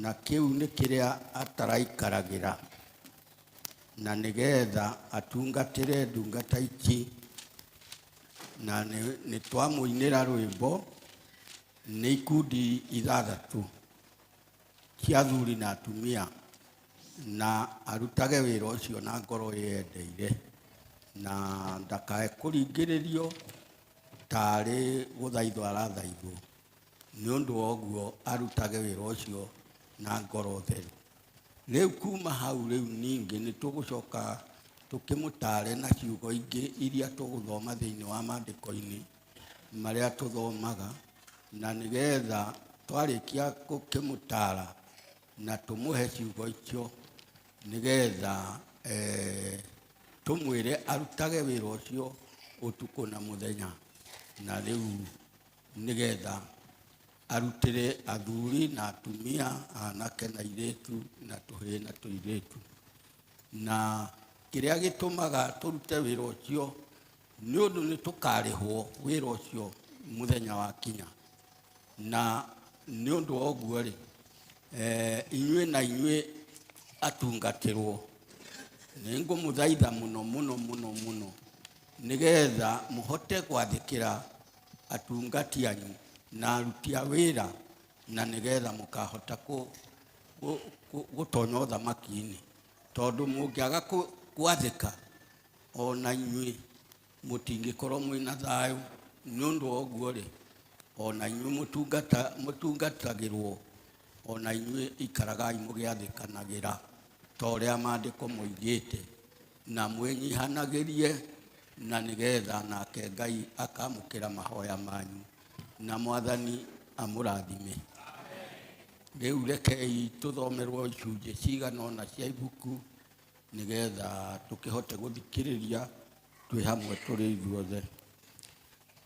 na kĩu nĩ kĩrĩa ataraikaragĩra, na nĩgetha atungatĩre ndungata ici, na nĩ twamũinĩra rwĩmbo nĩ ikundi ithathatũ cia athuri na atumia, na arutage wĩra ũcio na ngoro ĩyendeire, na ndakae kũringĩrĩrio tarĩ gũthaithwo arathaithwo. Nĩ ũndũ wa ũguo arutage wĩra ũcio na ngoro theru. Rĩu kuma hau rĩu ningĩ nĩ tũgũcoka tũkĩmũtare na ciugo ingĩ iria tũgũthoma thĩinĩ wa maandĩko-inĩ marĩa tũthomaga, na nĩgetha twarĩkia gũkĩmũtara na tũmũhe ciugo icio, nĩgetha tũmwĩre arutage wĩra ũcio ũtukũ na mũthenya, na rĩu nĩgetha arutĩre athuri na atumia, anake na airĩtu, na tũhĩĩ na tũirĩtu. Na kĩrĩa gĩtũmaga tũrute wĩra ũcio nĩ ũndũ nĩ tũkarĩhwo wĩra ũcio mũthenya wa kinya. Na nĩ ũndũ wa ũguo rĩ, inyuĩ na inyuĩ atungatĩrwo, nĩ ngũmũthaitha mũno mũno mũno mũno, nĩgetha mũhote gwathĩkĩra atungati anyu na aruti a wĩra, na nĩgetha mũkahota gũtonya ũthamaki-inĩ. Tondũ mũngĩaga gwathĩka, ona inyuĩ mũtingĩkorwo mwĩna thayũ. Nĩ ũndũ wa ũguo rĩ, ona inyuĩ mũtungatagĩrwo, ona inyuĩ ikaragai mũgĩathĩkanagĩra ta ũrĩa maandĩko moigĩte, na mwĩnyihanagĩrie, na nĩgetha nake Ngai akamũkĩra mahoya manyu, na Mwathani amũrathime. Rĩu rekei tũthomerwo icunjĩ cigana ũna cia ibuku, nĩgetha tũkĩhote gũthikĩrĩria twĩ hamwe tũrĩ ithuothe.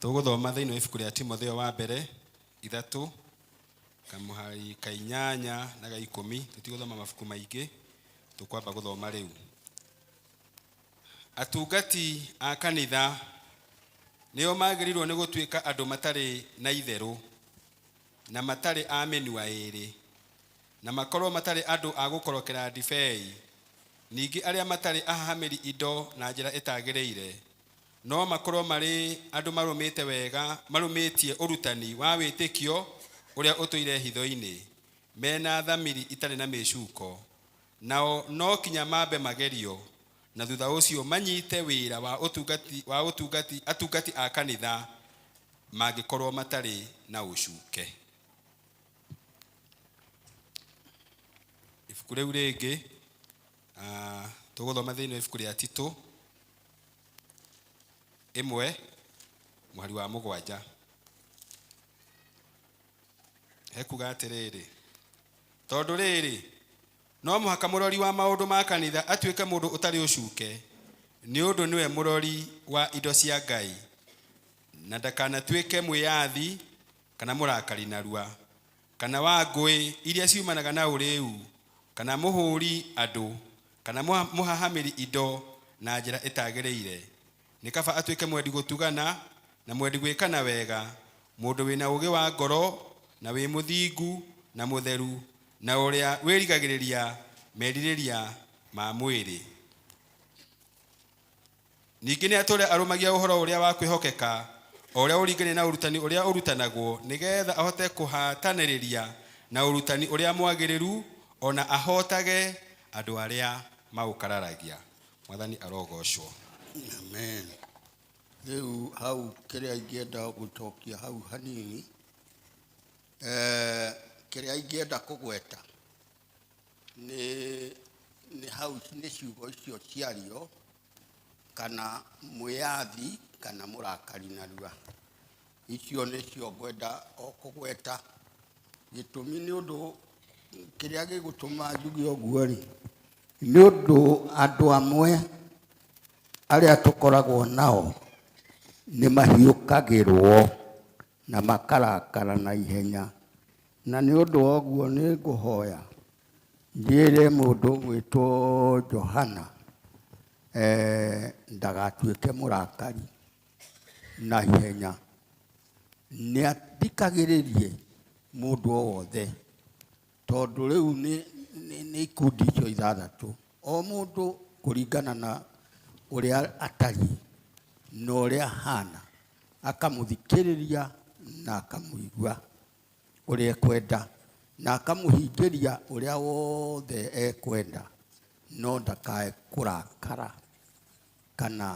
Tũgũthoma thĩinĩ wa ibuku rĩa Timotheo wa mbere 3 kamũhari ka 8 na ga 10. Tũtigũthoma mabuku maingĩ, tũkwamba gũthoma rĩu. Atungati a kanitha nĩo magĩrĩirwo nĩ gũtuĩka andũ matarĩ na itherũ, na matarĩ a mĩnua ĩĩrĩ, na makorwo matarĩ andũ a gũkorokera ndibei, ningĩ arĩa matarĩ ahahamĩri indo na njĩra ĩtagĩrĩire, no makorwo marĩ andũ marũmĩte wega, marũmĩtie ũrutani wa wĩtĩkio ũrĩa ũtũire hitho-inĩ, mena thamiri itarĩ na mĩcuko. Nao no kinya mambe magerio, na thutha ũcio manyite wĩra wa ũtungati, wa ũtungati, atungati a kanitha mangĩkorwo matarĩ na ũcuke. Ibuku rĩu rĩngĩ, tũgũthoma thĩinĩ wa ibuku rĩa Tito 1 mũhari wa 7. Hekuga atĩrĩrĩ, tondũ rĩrĩ, no mũhaka mũrori wa maũndũ ma kanitha atuĩke mũndũ ũtarĩ ũcuke, nĩ ũndũ nĩwe mũrori wa indo cia Ngai, na ndakanatuĩke mwĩyathi kana mũrakari narua, kana wa ngũĩ iria ciumanaga na ũrĩu, kana mũhũri andũ, kana mũhahamĩri indo na njĩra ĩtagĩrĩire. Nĩ kaba atuĩke mwendi gũtugana na mwendi gwĩkana wega, mũndũ wĩna ũũgĩ wa ngoro na wĩ mũthingu na mũtheru, na ũrĩa wĩrigagĩrĩria merirĩria ma mwĩrĩ. Ningĩ nĩ atũre arũmagia ũhoro ũrĩa wa kwĩhokeka, o ũrĩa ũringaine na ũrutani ũrĩa ũrutanagwo, nĩgeetha ahote kũhatanĩrĩria na ũrutani ũrĩa mwagĩrĩru, ona ahotage andũ arĩa maũkararagia. Mwathani arogocwo. Amen. Rĩu hau kĩrĩa ingĩenda gũcokia hau hanini, kĩrĩa ingĩenda kũgweta nĩ hau nĩ ciugo icio ciario, kana mwĩyathi kana mũrakari narua. Icio nĩcio ngwenda o kũgweta. Gĩtũmi nĩ ũndũ kĩrĩa gĩgũtũma njuge ũguo rĩ, nĩ ũndũ andũ amwe arĩa tũkoragwo nao nĩ mahiũkagĩrwo na makarakara na ihenya, na nĩ ũndũ wa ũguo nĩ ngũhoya Njĩre mũndũ ũgwĩtwo Johana ndagatuĩke mũrakari na ihenya. Nĩ athikagĩrĩrie mũndũ o wothe, tondũ rĩu nĩ ikundi icio ithathatũ, o mũndũ kũringana na ũrĩa atariĩ na ũrĩa ahana, akamũthikĩrĩria na akamũigua ũrĩa ekwenda, na akamũhingĩria ũrĩa wothe ekwenda, no ndakae kũrakara kana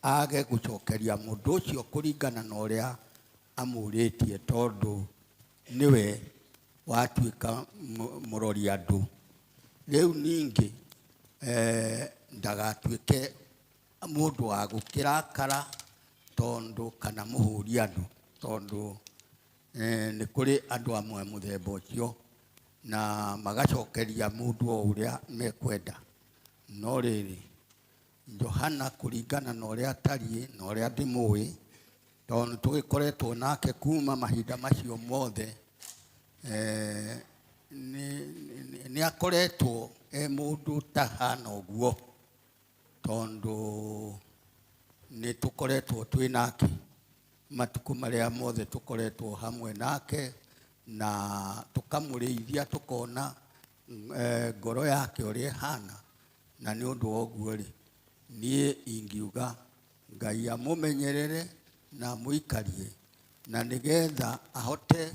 age gũcokeria mũndũ ũcio kũringana na ũrĩa amũrĩtie, tondũ nĩwe watuĩka mũrori andũ. Rĩu ningĩ ndagatuĩke mũndũ wa gũkĩrakara tondũ kana mũhũri andũ, tondũ nĩ kũrĩ andũ amwe mũthemba ũcio na magacokeria mũndũ o ũrĩa mekwenda. No rĩrĩ, Johana kũringana na ũrĩa atariĩ na ũrĩa ndĩmũĩ, tondũ tũgĩkoretwo nake kuma mahinda macio mothe, nĩ akoretwo e mũndũ ũtahana ũguo, tondũ nĩ tũkoretwo twĩ nake matukũ marĩa mothe tũkoretwo hamwe nake, na tũkamũrĩithia tũkona ngoro yake ũrĩa ĩhana. Na nĩ ũndũ wa ũguo rĩ, niĩ ingiuga Ngai amũmenyerere na amũikarie, na nĩgetha ahote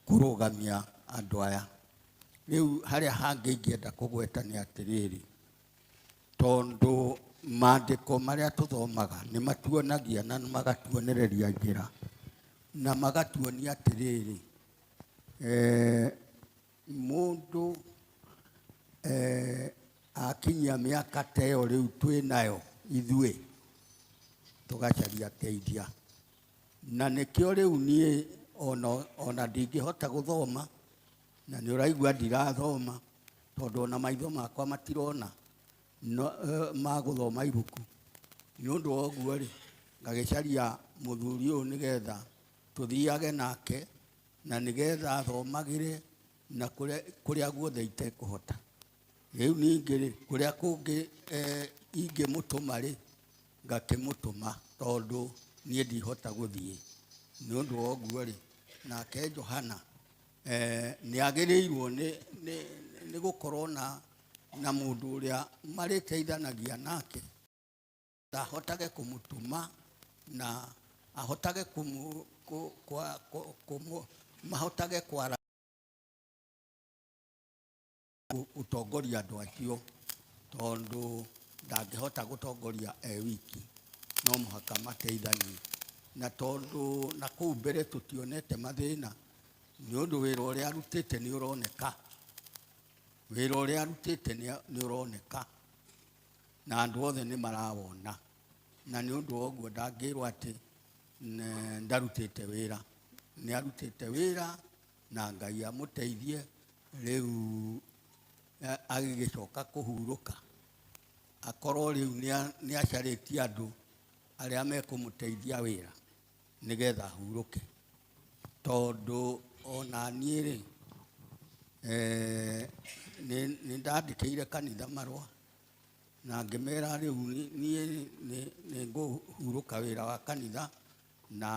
kũrũgamia andũ aya. Rĩu harĩa hangĩ ingĩenda kũgweta nĩ atĩrĩrĩ, tondũ maandĩko marĩa tũthomaga nĩ matuonagia na magatuonereria njĩra, na magatuonia atĩrĩrĩ, mũndũ akinyia mĩaka ta ĩyo rĩu twĩ nayo ithuĩ, tũgacaria ateithia. Na nĩkĩo rĩu niĩ ona ndingĩhota gũthoma, na nĩ ũraigua ndirathoma, tondũ ona maitho makwa matirona no, ma gũthoma ibuku. Nĩ ũndũ wa ũguo rĩ, ngagĩcaria mũthuri ũyũ nĩgetha tũthiage nake, na nĩgetha athomagĩre na kũrĩa guothe itekũhota. Rĩu ningĩ rĩ, kũrĩa kũngĩ ingĩmũtũma rĩ, ngakĩmũtũma, tondũ niĩ ndihota gũthiĩ. Nĩ ũndũ wa ũguo rĩ, nake Johana nĩ agĩrĩirwo nĩ gũkorwo na mũndũ ũrĩa marĩteithanagia nake, ahotage kũmũtũma na ahotage mahotage kwara gũtongoria andũ acio, tondũ ndangĩhota gũtongoria e wiki, no mũhaka mateithanie. Na tondũ na kũu mbere tũtionete mathĩna, nĩ ũndũ wĩra ũrĩa arutĩte nĩ ũroneka, wĩra ũrĩa arutĩte nĩ ũroneka, na andũ othe nĩ marawona. Na nĩ ũndũ wa ũguo ndangĩrwo atĩ ndarutĩte wĩra, nĩ arutĩte wĩra na Ngai amũteithie. Rĩu agĩgĩcoka kũhurũka, akorwo rĩu nĩ acarĩtie andũ arĩa mekũmũteithia wĩra nĩgetha ahurũke. Tondũ ona niĩ rĩ, nĩ ndandĩkĩire kanitha marũa na ngĩmera rĩu niĩ nĩ ngũhurũka wĩra wa kanitha, na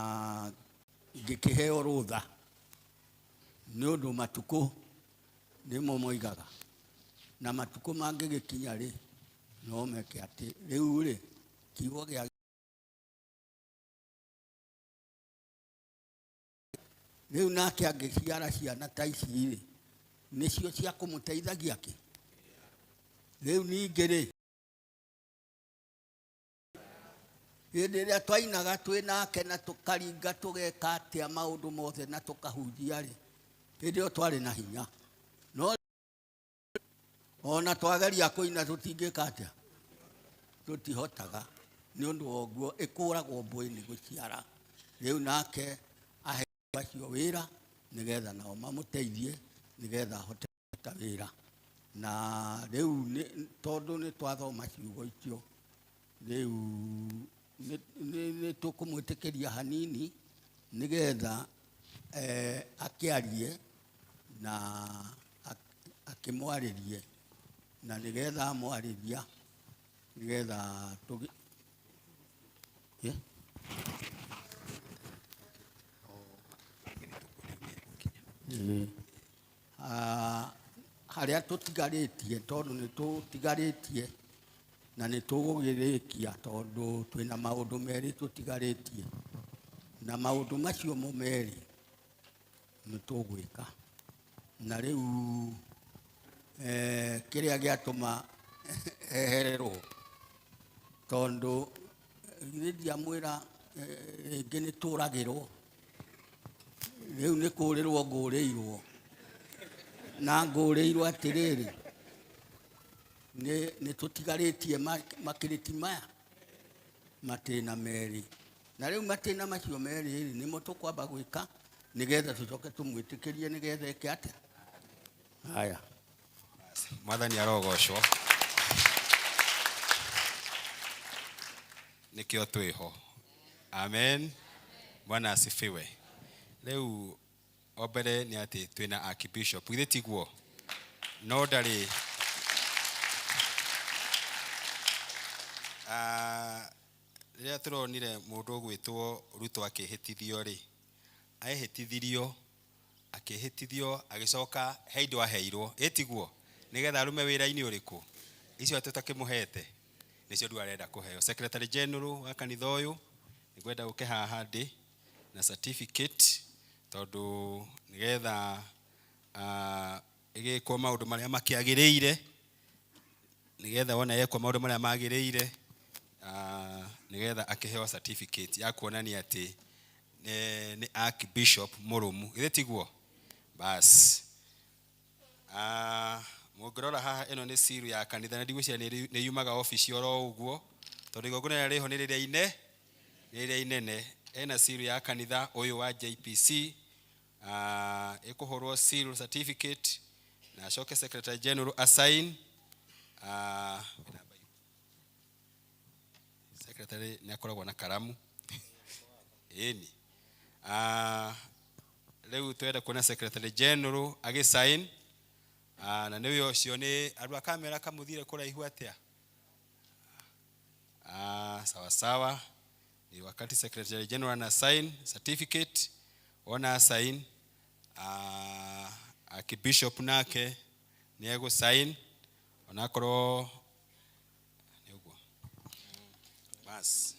ngĩkĩheo rũtha nĩ ũndũ matukũ nĩmo moigaga, na matukũ mangĩgĩkinya rĩ, no meke atĩ rĩu rĩ, kiugo gĩa rĩu nake angĩciara ciana ta ici rĩ, nĩcio cia kũmũteithagia kĩ. Rĩu ningĩ rĩ, hĩndĩ ĩrĩa twainaga twĩ nake na tũkaringa tũgeka atĩa maũndũ mothe na tũkahunjia rĩ, hĩndĩ ĩyo twarĩ na hinya, no ona twageria kũina tũtingĩka atĩa, tũtihotaga. Nĩ ũndũ wa ũguo ĩkũragwo mbũĩ nĩ gũciara. Rĩu nake ahe acio wĩra nĩgetha nao mamũteithie nĩgetha ahote kũruta wĩra. Na rĩu tondũ nĩ twathoma ciugo icio, rĩu nĩ tũkũmwĩtĩkĩria hanini nĩgetha akĩarie Na akĩmwarĩrie na nĩgetha amwarĩria nĩgetha tũgĩ Eh? Ĩĩ. Ah, harĩa tũtigarĩtie tondũ nĩ tũtigarĩtie na nĩ tũgũgĩrĩkia tondũ twĩna maũndũ merĩ tũtigarĩtie na maũndũ macio mo merĩ nĩ tũgwĩka na rĩu eh, kĩrĩa gĩatũma ehererwo tondũ githĩ ndiamwĩra eh, rĩngĩ nĩ tũragĩrwo rĩu nĩ kũrĩrwo ngũrĩirwo na ngũrĩirwo atĩrĩrĩ nĩ nĩ tũtigarĩtie makĩrĩti maya matĩna merĩ na rĩu matĩna macio merĩ rĩ nĩmo tũkwamba gwĩka nĩgetha tũcoke tũmwĩtĩkĩrie nĩgetha eke atĩa haya. Mwathani arogocwo. Nĩkĩo twĩho. Amen. Bwana asifiwe. Rĩu o mbere nĩ atĩ twĩna archbishop, githĩ tiguo? No ndarĩ Ah, rĩrĩa tũronire mũndũ ũgwĩtwo Ruto akĩhĩtithio rĩ, ehĩtithirio akĩhĩtithio agĩcoka he indo aheirwo, ĩ tiguo? Nĩgetha arume wĩra-inĩ ũrĩkũ? Icio tũtakĩmũhete nĩcio rĩu arenda kũheo. Secretary General wa kanitha ũyũ, nĩngwenda ũke haha ndĩ na certificate tondũ nĩgetha ĩgĩkwo maũndũ marĩa makĩagĩrĩire, nĩgetha wona yekwo maũndũ marĩa magĩrĩire, nĩgetha akĩheo certificate ya kuonania atĩ nĩ archbishop mũrũmu, githĩ tiguo? Bas. Mũngĩrora haha ĩno nĩ seal ya kanitha na ndigwĩciria nĩ yumaga obici oro ũguo, tondũ igongona rĩrĩa rĩho nĩ rĩrĩa ine, nĩ rĩrĩa inene. Ena seal ya kanitha ũyũ wa JPC, ĩkũhũrwo seal certificate na acoke secretary general assign. Secretary nĩ akoragwo na karamu. Ĩni. Rĩu twenda kuona secretary general agĩsign, na nĩwe ũcio nĩ andũ a kamera kamũthire kũraihu atĩa? Sawa sawa. Ni wakati secretary general ana sign certificate, wona sign, archbishop nake nĩ egũ sign onakorwo nĩ ũguo. Bas.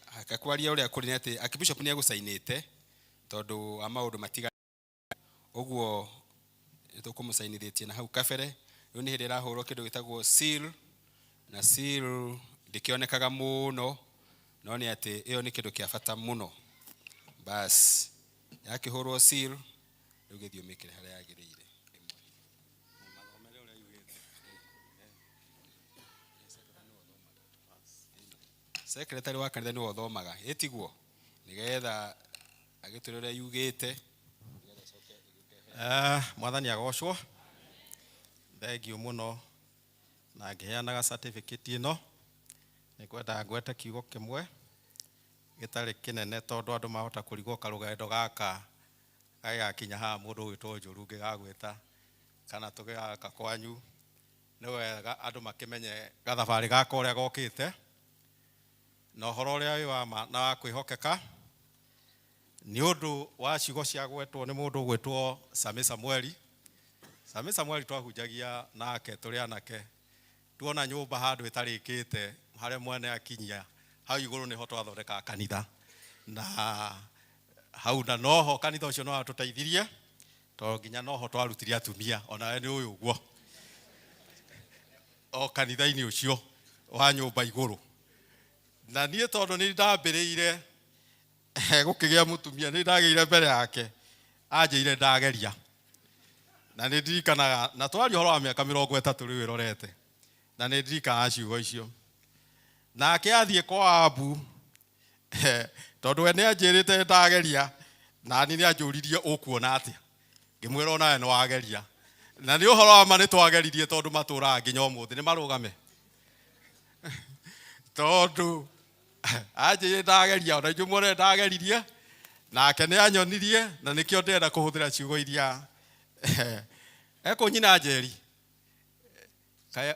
Hakakwaria ũrĩa kũrĩ nĩ atĩ archbishop nĩ egũcainĩte tondũ wa maũndũ matiganĩte, ũguo nĩ tũkũmũcainithĩtie na hau kabere. Rĩu nĩ hĩndĩ ĩrahũrwo kĩndũ gĩtagwo seal, na seal ndĩkĩonekaga mũno, no nĩ atĩ ĩyo nĩ kĩndũ kĩa bata mũno. Bas, yakĩhũrwo seal, rĩu gĩthiĩ ũmĩkĩre harĩa yagĩrĩire. Secretary wa kanitha nĩwe ũthomaga, ĩ tiguo? Nĩgetha agĩtwĩre ũrĩa yugĩte. Mwathani agocwo. Thengiũ mũno na ngĩheanaga certificate ĩno nĩ ngwendaga ngwete kiugo kĩmwe gĩtarĩ kĩnene tondũ andũ mahota kũrigwo karũgendo gaka gagĩgakinya haha mũndũ ũgwĩtwo Njũru ngĩgagwĩta kana tũgĩgaka kwanyu. Nĩ wega andũ makĩmenye gathabarĩ gaka ũrĩa gokĩte na ũhoro ũrĩa wĩ wa ma na wa kwĩhokeka nĩ ũndũ wa ciugo ciagwetwo nĩ mũndũ ũgwĩtwo Sami Samueli. Sami Samueli twahunjagia nake tũrĩ anake, tuona nyũmba handũ ĩtarĩkĩte harĩa mwene akinyia hau igũrũ nĩho twathondekaga kanitha, na hau na noho kanitha ũcio no watũteithirie tondũ nginya noho twarutire atumia, onawe nĩ ũyũ ũguo o kanitha-inĩ ũcio wa nyũmba igũrũ. Na niĩ tondũ nĩ ndambĩrĩire gũkĩgĩa mũtumia, nĩ ndagĩire mbere yake, anjĩire ndageria. Na nĩ ndirikanaga, na twaria ũhoro wa mĩaka 30 rĩu ĩrorete, na nĩ ndirikanaga ciugo icio. Nake athiĩ kwa Abu, tondũ we nĩ anjĩrĩte ndageria, na niĩ nĩ anjũririe ũkuona atĩa, ngĩmwĩra onawe nĩ wageria. Na nĩ ũhoro wa ma nĩ twageririe tondũ matũraga nginya ũmũthĩ, nĩ marũgame. Tondũ anjĩrire ndageria, ona inyuĩ muone ndageririe, Nake nĩ anyonirie na nĩkĩo ndĩrenda kũhũthĩra ciugo iria ekũnyina njeri. Kaya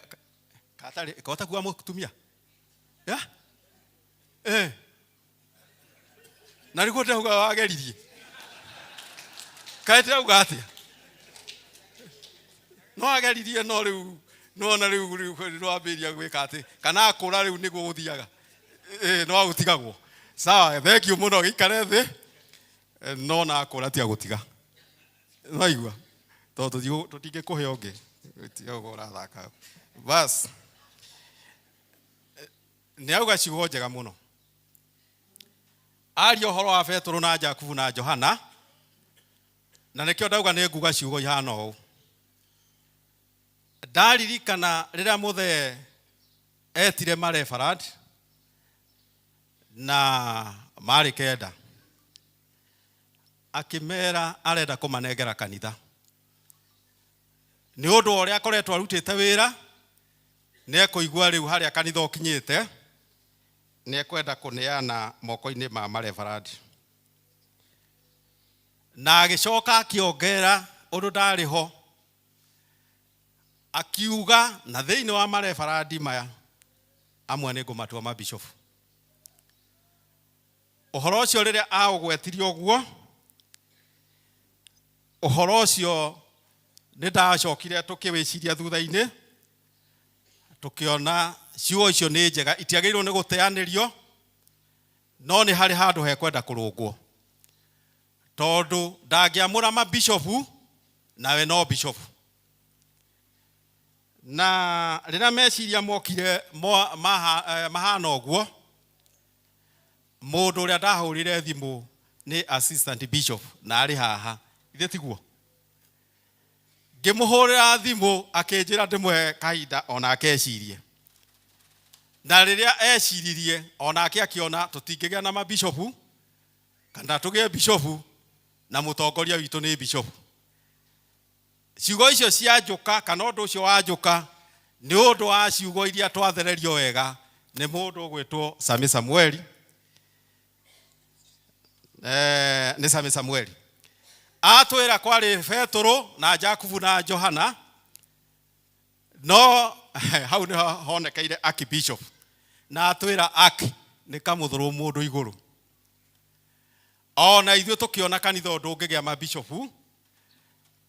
katarĩ kotakuwa mũtumia. Ya? Eh. Na nĩguo ndĩrauga wageririe. Kaĩ ndĩrauga atĩa? No ageririe no rĩu nĩwona rĩu rĩu nĩwambĩrĩria gwĩka atĩ kana akũra rĩu nĩguo gũthiaga. Ĩĩ no agũtigagwo. Sawa, thank you mũno gĩikare thĩ. No na akũra tiga gũtiga. Nĩwaigua? Tondũ tũtingĩkũhe ũngĩ. Tiga ũguo ũrathaka. Bas. Nĩ auga ciugo njega mũno. Aria ũhoro wa Betũrũ na Jakubu na Johana, na nĩkĩo ndauga nĩ nguga ciugo ihana ũũ. Ndaririkana rĩrĩa mũthee etire marebarand na marĩ kenda, akĩmera arenda kũmanengera kanitha. Nĩ ũndũ wa ũrĩa akoretwo arutĩte wĩra, nĩ ekũigua rĩu harĩa kanitha ũkinyĩte, nĩ ekwenda kũneana moko-inĩ ma marebarandi. Na agĩcoka akĩongera ũndũ ndarĩ ho, akiuga na thĩinĩ wa marebarandi maya amwe nĩ ngũmatua mabishofu. Ũhoro ũcio rĩrĩa aũgwetirie ũguo, ũhoro ũcio nĩ ndacokire tũkĩwĩciria thutha-inĩ, tũkĩona ciugo icio nĩ njega, itiagĩrĩirwo nĩ gũteanĩrio, no nĩ harĩ handũ hekwenda kũrũngwo, tondũ ndangĩamũra mabishofu nawe no bishofu. Na rĩrĩa meciria mokire mahana ũguo, mũndũ ũrĩa ndahũrire thimũ nĩ assistant bishop na arĩ haha, ithe tiguo? Ngĩmũhũrĩra thimũ akĩnjĩra ndĩmũhe kahinda onake ecirie, na rĩrĩa eciririe onake akĩona tũtingĩgĩa na mabishopu kana tũgĩe bishopu na mũtongoria witũ nĩ bishopu. Ciugo icio cia njũka kana ũndũ ũcio wa njũka nĩ ũndũ wa ciugo iria twathererio wega nĩ mũndũ ũgwĩtwo Sami Samueli. Nĩ Sami Samueli atwĩra kwarĩ Betũrũ na Jakubu na Johana, no hau nĩho honekeire archbishop, na atwĩra arch nĩ kamũthũrũ mũndũ igũrũ. Ona ithuĩ tũkĩona kanitha ũndũ ũngĩgĩa mabishopu,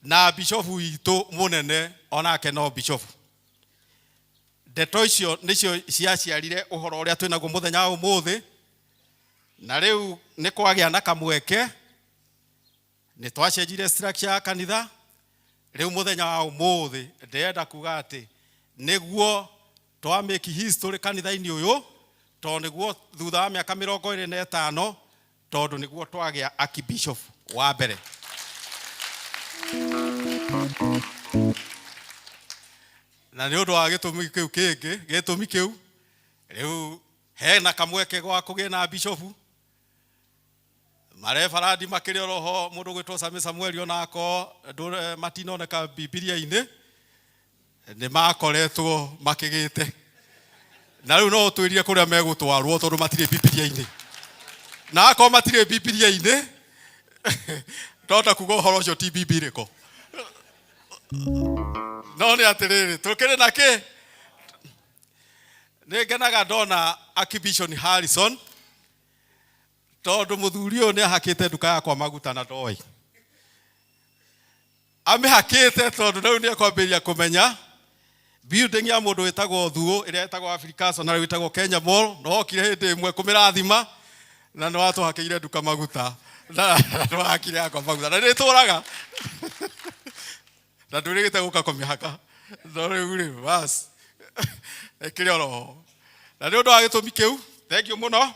na bishopu witũ mũnene onake no bishopu. Ndeto icio nĩcio ciaciarire ũhoro ũrĩa twĩnaguo mũthenya wa ũmũthĩ, na rĩu nĩ kwagĩa na kamweke, nĩ twacenjirie structure ya kanitha. Rĩu mũthenya wa ũmũthĩ ndĩrenda kuga atĩ nĩguo twa make history kanitha-inĩ ũyũ, tondũ nĩguo thutha wa mĩaka mĩrongo ĩrĩ na ĩtano, tondũ nĩguo twagĩa archbishop wa mbere. Na nĩ ũndũ wa gĩtũmi kĩu kĩngĩ, gĩtũmi kĩu rĩu hena kamweke gwa kũgĩa na bishofu. Marebarandi makĩrĩ oroho mũndũ gwĩtwo Sami Samueli onako matinoneka Bibilia-inĩ, nĩ makoretwo makĩgĩte, na rĩu no ũtwĩrire kũrĩa megũtwarwo tondũ matirĩ Bibilia-inĩ, na akorwo matirĩ Bibilia-inĩ ndota kuga ũhoro ũcio ti bibiliko. No nĩ atĩrĩrĩ, tũkĩrĩ na kĩ? Nĩ ngenaga ndona Archbishop Harrison, tondũ mũthuri ũyũ nĩ ahakĩte nduka yakwa maguta na ndoĩ amĩhakĩte, tondũ rĩu nĩ ekwambĩrĩria kũmenya building ya mũndũ wĩtagwo Thuũ ĩrĩa ĩtagwo Africaso na rĩu ĩtagwo Kenya Mall. No okire hĩndĩ ĩmwe kũmĩrathima na nĩ watũhakĩire nduka maguta na nĩ wahakire yakwa maguta na nĩ ĩtũraga na ndũrĩgĩte gũka kũmĩhaka, no rĩu rĩ bas ĩkĩrĩ oroho. Na nĩ ũndũ wa gĩtũmi kĩu, thank you mũno,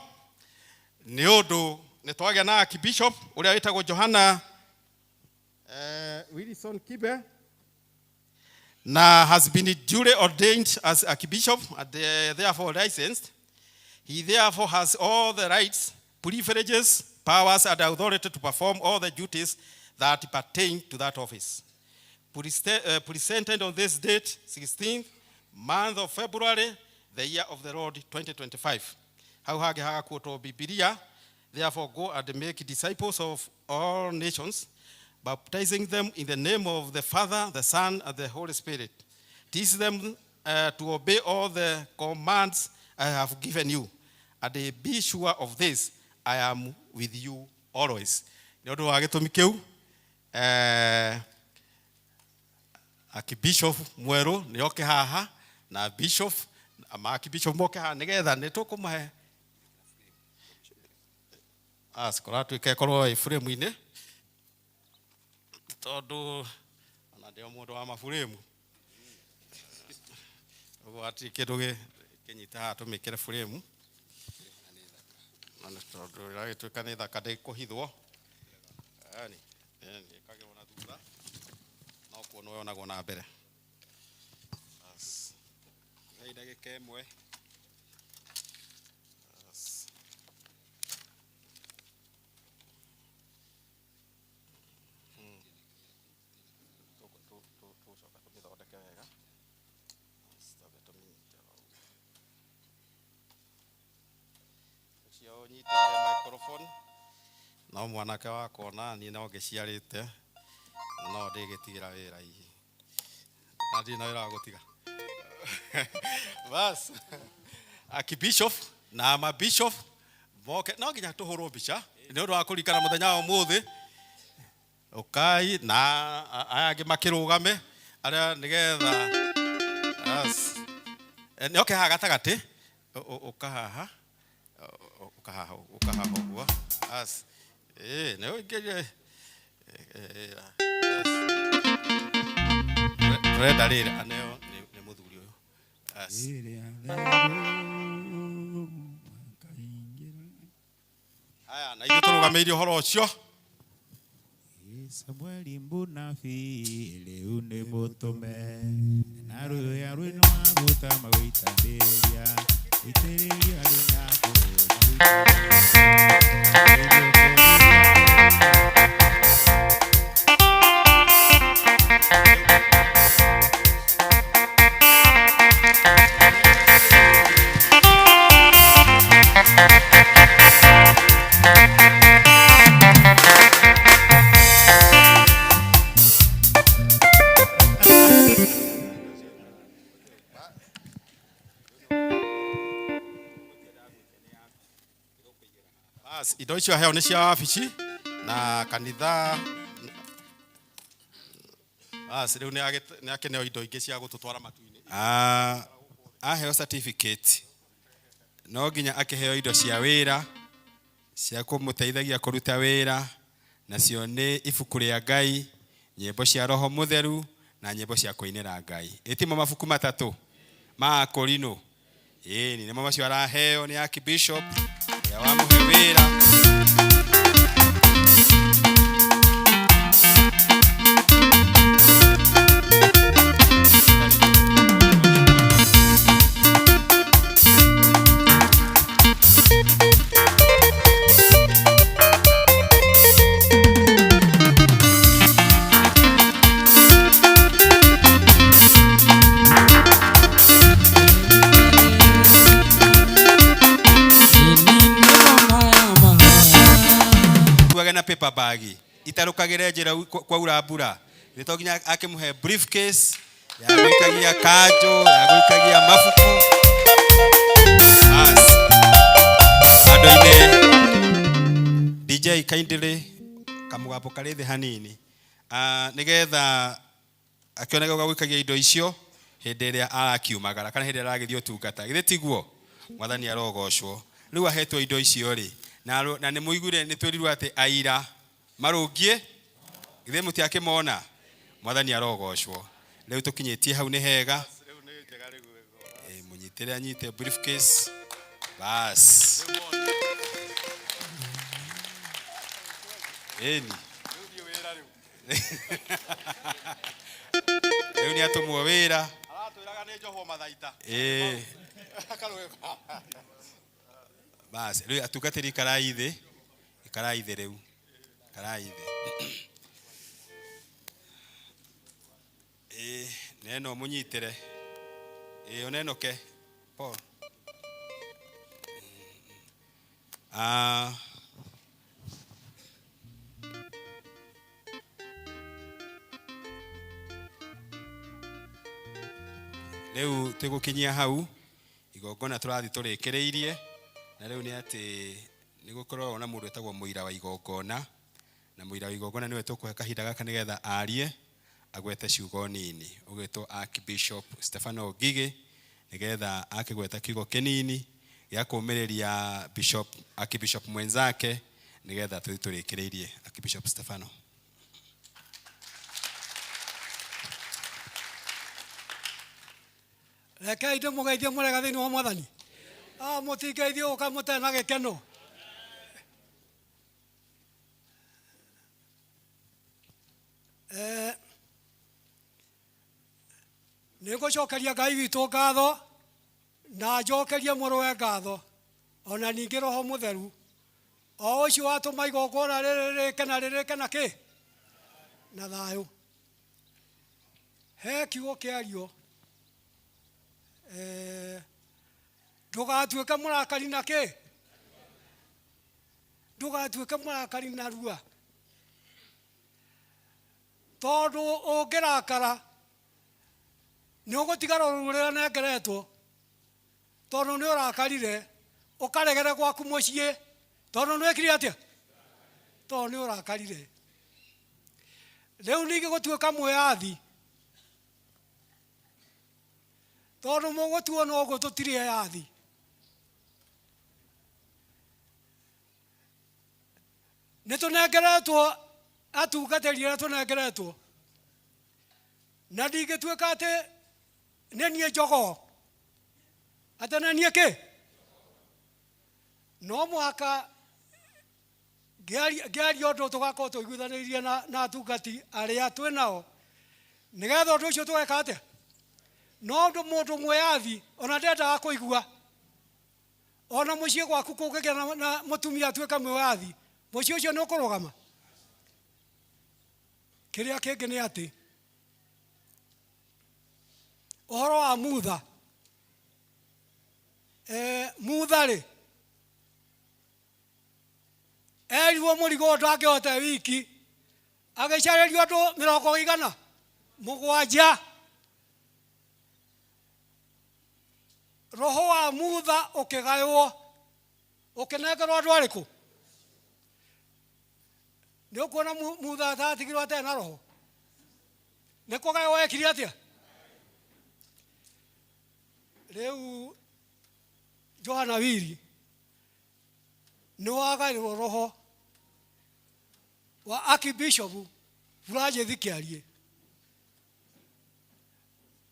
nĩ ũndũ nĩ twagĩa na archbishop ũrĩa wĩtagwo Johana Wilson Kibe, na has been duly ordained as archbishop and therefore licensed. He therefore has all the rights, privileges, powers and authority to perform all the duties that pertain to that office. Presented on this date, 16th month of February, the year of the Lord 2025. Hau hangĩ hagakuotwo Bibilia. Therefore, go and make disciples of all nations, baptizing them in the name of the Father, the Son, and the Holy Spirit. Teach them to obey all the commands I have given you. And be sure of this, I am with you always. Nĩ ũndũ wa gĩtũmi kĩu, Archbishop mwerũ nĩ oke haha na bishop ma archbishop moke haha nĩgetha nĩ tũkũmahe acikoratuĩka ĩkorwo ĩ frame-inĩ tondũ ona ndĩ o mũndũ wa maburemu ũguo hatirĩ kĩndũ kĩnyita haha tũmĩkĩre buremu na nĩ tondũ ĩragĩtuĩka nĩ thaka ndĩkũhithwo yani ĩkagĩrwo na thutha no kuonwo yonagwo na mbere. Bas. Hei ndagĩka ĩmwe. Bas. Tũgũcoka tũmĩthondeke wega. Bas, twambe tũmĩnyite hau. Ũcio ũnyitĩire microphone no mwanake wakwa na niĩ no ngĩciarĩte no ndĩgĩtigĩra wĩra hihi na ndirĩ na wĩra wa gũtiga. Bas, Archbishop na mabishop moke no nginya tũhũrwo mbica nĩ ũndũ wa kũririkana mũthenya wa ũmũthĩ. Ũkai na aya angĩ makĩrũgame arĩa nĩgetha bas nĩ oke haha gatagatĩ ũka haha ũka haha ũka haha ũguo bas nĩ ũingĩrie tũrenda rĩrĩ aneo nĩ mũthuri ũyũ. Bas. Haya, na ithuĩ tũrũgamĩire ũhoro ũcio. Samueli mbunabi rĩu nĩ mũtũme na rũya rwĩna maguta magũitanĩria itĩrĩria rĩna Bas, indo icio aheo nĩ cia wabici na kanitha. Bas, rĩu nĩ akĩneo indo ingĩ cia gũtũtwara matu-inĩ. Aheo certificate no nginya akĩheo indo cia wĩra cia kũmũteithagia kũruta wĩra, nacio nĩ ibuku rĩa Ngai, nyĩmbo cia Roho Mũtheru na nyĩmbo cia kũinĩra Ngai. Ĩtimo mabuku matatũ ma Akorino. Ĩni nĩmo macio araheo nĩ Archbishop ũrĩa wamũhe wĩra. Kuage na paper bag itarukagire njira kwaura mbura nĩ to nginya akĩmũhe briefcase ya gũikagia kanjũ ya gũikagia mabuku. Bas, andũ-inĩ DJ kindly kamũgambo karĩ thĩ hanini nĩgetha akĩonage gwa gũikagia indo icio hĩndĩ ĩrĩa arakiumagara kana hĩndĩ ĩrĩa aragĩthiĩ ũtungata. Githĩ tiguo? Mwathani arogocwo. Rĩu ahetwo indo icio rĩ na nĩ mũiguire nĩ twĩrirwo atĩ aira marũngiĩ githĩ mũtiakĩmona? Mwathani arogocwo. Rĩu tũkinyĩtie hau nĩ hega. Mũnyitĩre anyite briefcase. Bas. Ĩni. Rĩu nĩ atũmwo wĩra. Aratwĩraga nĩ njohwo mathaita. Bas, rĩu atungatĩri ikarai thĩ. Ikarai thĩ rĩu. Ikarai thĩ. Neno mũnyitĩre. Onenoke. Paul. Rĩu twĩgũkinyia hau igongona tũrathiĩ tũrĩkĩrĩirie, na rĩu nĩ atĩ nĩ gũkoragwo na mũndũ wĩtagwo mũira wa igongona, na mũira wa igongona nĩwe tũkũhe kahinda gaka nĩgetha arie agwete ciugo nini, ũgĩtwo Archbishop Stefano Ngigĩ, nĩgetha akĩgweta kiugo kĩnini gĩa kũmĩrĩria Bishop, Archbishop mwenzake, nĩgetha tũthiĩ tũrĩkĩrĩirie. Archbishop Stefano. Rekei ndĩmũgeithie mũrega thĩinĩ wa mwathani. Ah, mũtingeithie ũka mũtarĩ na gĩkeno. Eh, nĩ ngũcokeria Ngai witũ ngatho na njokerie mũrũwe ngatho ona ningĩ roho mũtheru o ũcio watũma igongona rĩrĩ rĩrĩke na rĩrĩke na kĩ na thayũ. He kiugo kĩario eh, ndũgatuĩke mũrakari na kĩ ndũgatuĩke mũrakari narua tondũ ũngĩrakara nĩ ũgũtigara rũru rũrĩa nengeretwo tondũ nĩ ũrakarire ũkaregere gwaku mũciĩ tondũ nĩ wĩkire atĩa tondũ nĩ ũrakarire. Rĩu ningĩ gũtuĩka mwĩyathi tondũ mũgũtuona ũguo tũtirĩ eyathi. Nĩ tũnengeretwo atungatĩri arĩa tũnengeretwo na ndingĩtuĩka atĩ nĩ niĩ njogoo atĩ nĩ niĩ kĩ no mũhaka ngĩaria ũndũ tũgakorwo tũiguithanĩirie na, na atungati arĩa twĩ nao nĩgetha ũndũ ũcio tũgeka atĩa no ũndũ mũndũ mwĩyathi ona ndendaga kũigua ona mũciĩ gwaku kũngĩgĩa na, na mũtumia atuĩke mwĩyathi mũciĩ ũcio nĩ ũkũrũgama. Kĩrĩa kĩngĩ nĩ atĩ ũhoro wa mutha e, mutha rĩ erirwo mũrigo ũyũ ndangĩhota e wiki agĩcarĩrio andũ mĩrongo igana mũgwanja. Roho wa mutha ũkĩgaywo ũkĩnengerwo andũ arĩkũ? Nĩ ũkuona mutha atatigirwo atarĩ na roho? Nĩ kũgaywo ekire atĩa? Rĩu Johana Wiri nĩ wagaĩrwo roho wa Archbishop Francis Kĩarie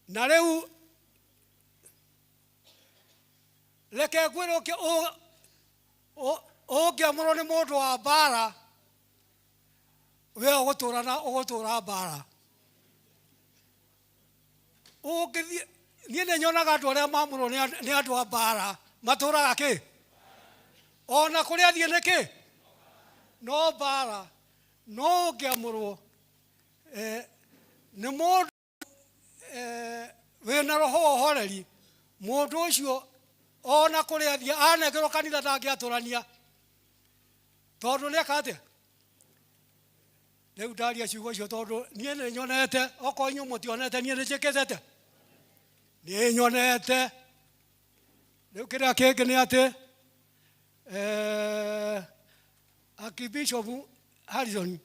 na rĩu reke ngwĩre ũngĩamũrwo nĩ mũndũ wa mbara we ũgũtũra na ũgũtũra mbara. Ũngĩthiĩ niĩ nĩ nyonaga andũ arĩa mamũrwo nĩ andũ a mbara matũraga kĩ ona kũrĩa athiĩ nĩ kĩ no mbara. No ũngĩamũrwo nĩ mũndũ wĩna roho wa ũhoreri, mũndũ ũcio ona kũrĩa athiĩ anengerwo kanitha ndangĩatũrania tondũ nĩ eka atĩa. Rĩu ndaria ciugo icio tondũ niĩ nĩ nyonete, okorwo inyuĩ mũtionete niĩ nĩ njĩkĩte atĩa, nĩ nyonete. Rĩu kĩrĩa kĩngĩ nĩ atĩ Archbishop Harrison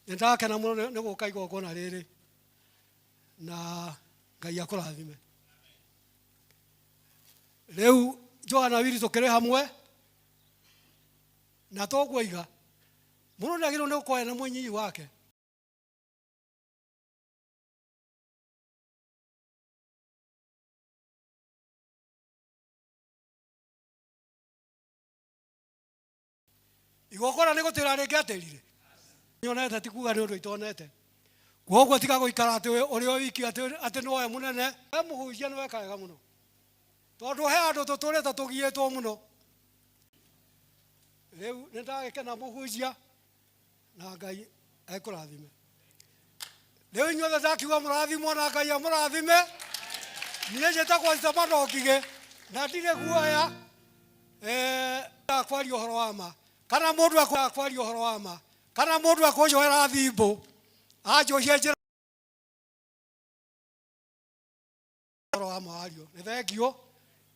nĩ ndakena mũno nĩ gũka igongona rĩrĩ na Ngai akũrathime. Rĩu Johana Wiri tũkĩrĩ hamwe na tũguoiga mũndũ nĩ agĩrĩirwo nĩ gũkorwo ena mũnyinyi wake. Igongona nĩ gũtĩra rĩngĩ atĩrire nyonete ti kuga nĩ ũndũ itonete koguo tiga gũikara atĩ ũrĩ o wiki atĩ nĩwe mũnene. We mũhunjia nĩ weka wega mũno tondũ he andũ tũtũrĩte tũgiĩtwo mũno. Rĩu nĩ ndagĩkena mũhunjia na Ngai ekũrathime. Rĩu inyuothe ndakiuga mũrathimwo na Ngai amũrathime. Niĩ njĩtagwo Stefano Ngigĩ na ndirĩ guoya kwaria ũhoro wa ma kana mũndũ akwaria ũhoro wa ma kana mũndũ akũnjoera thimbũ anjũhie njĩra. Ũhoro wa mawario nĩ thengio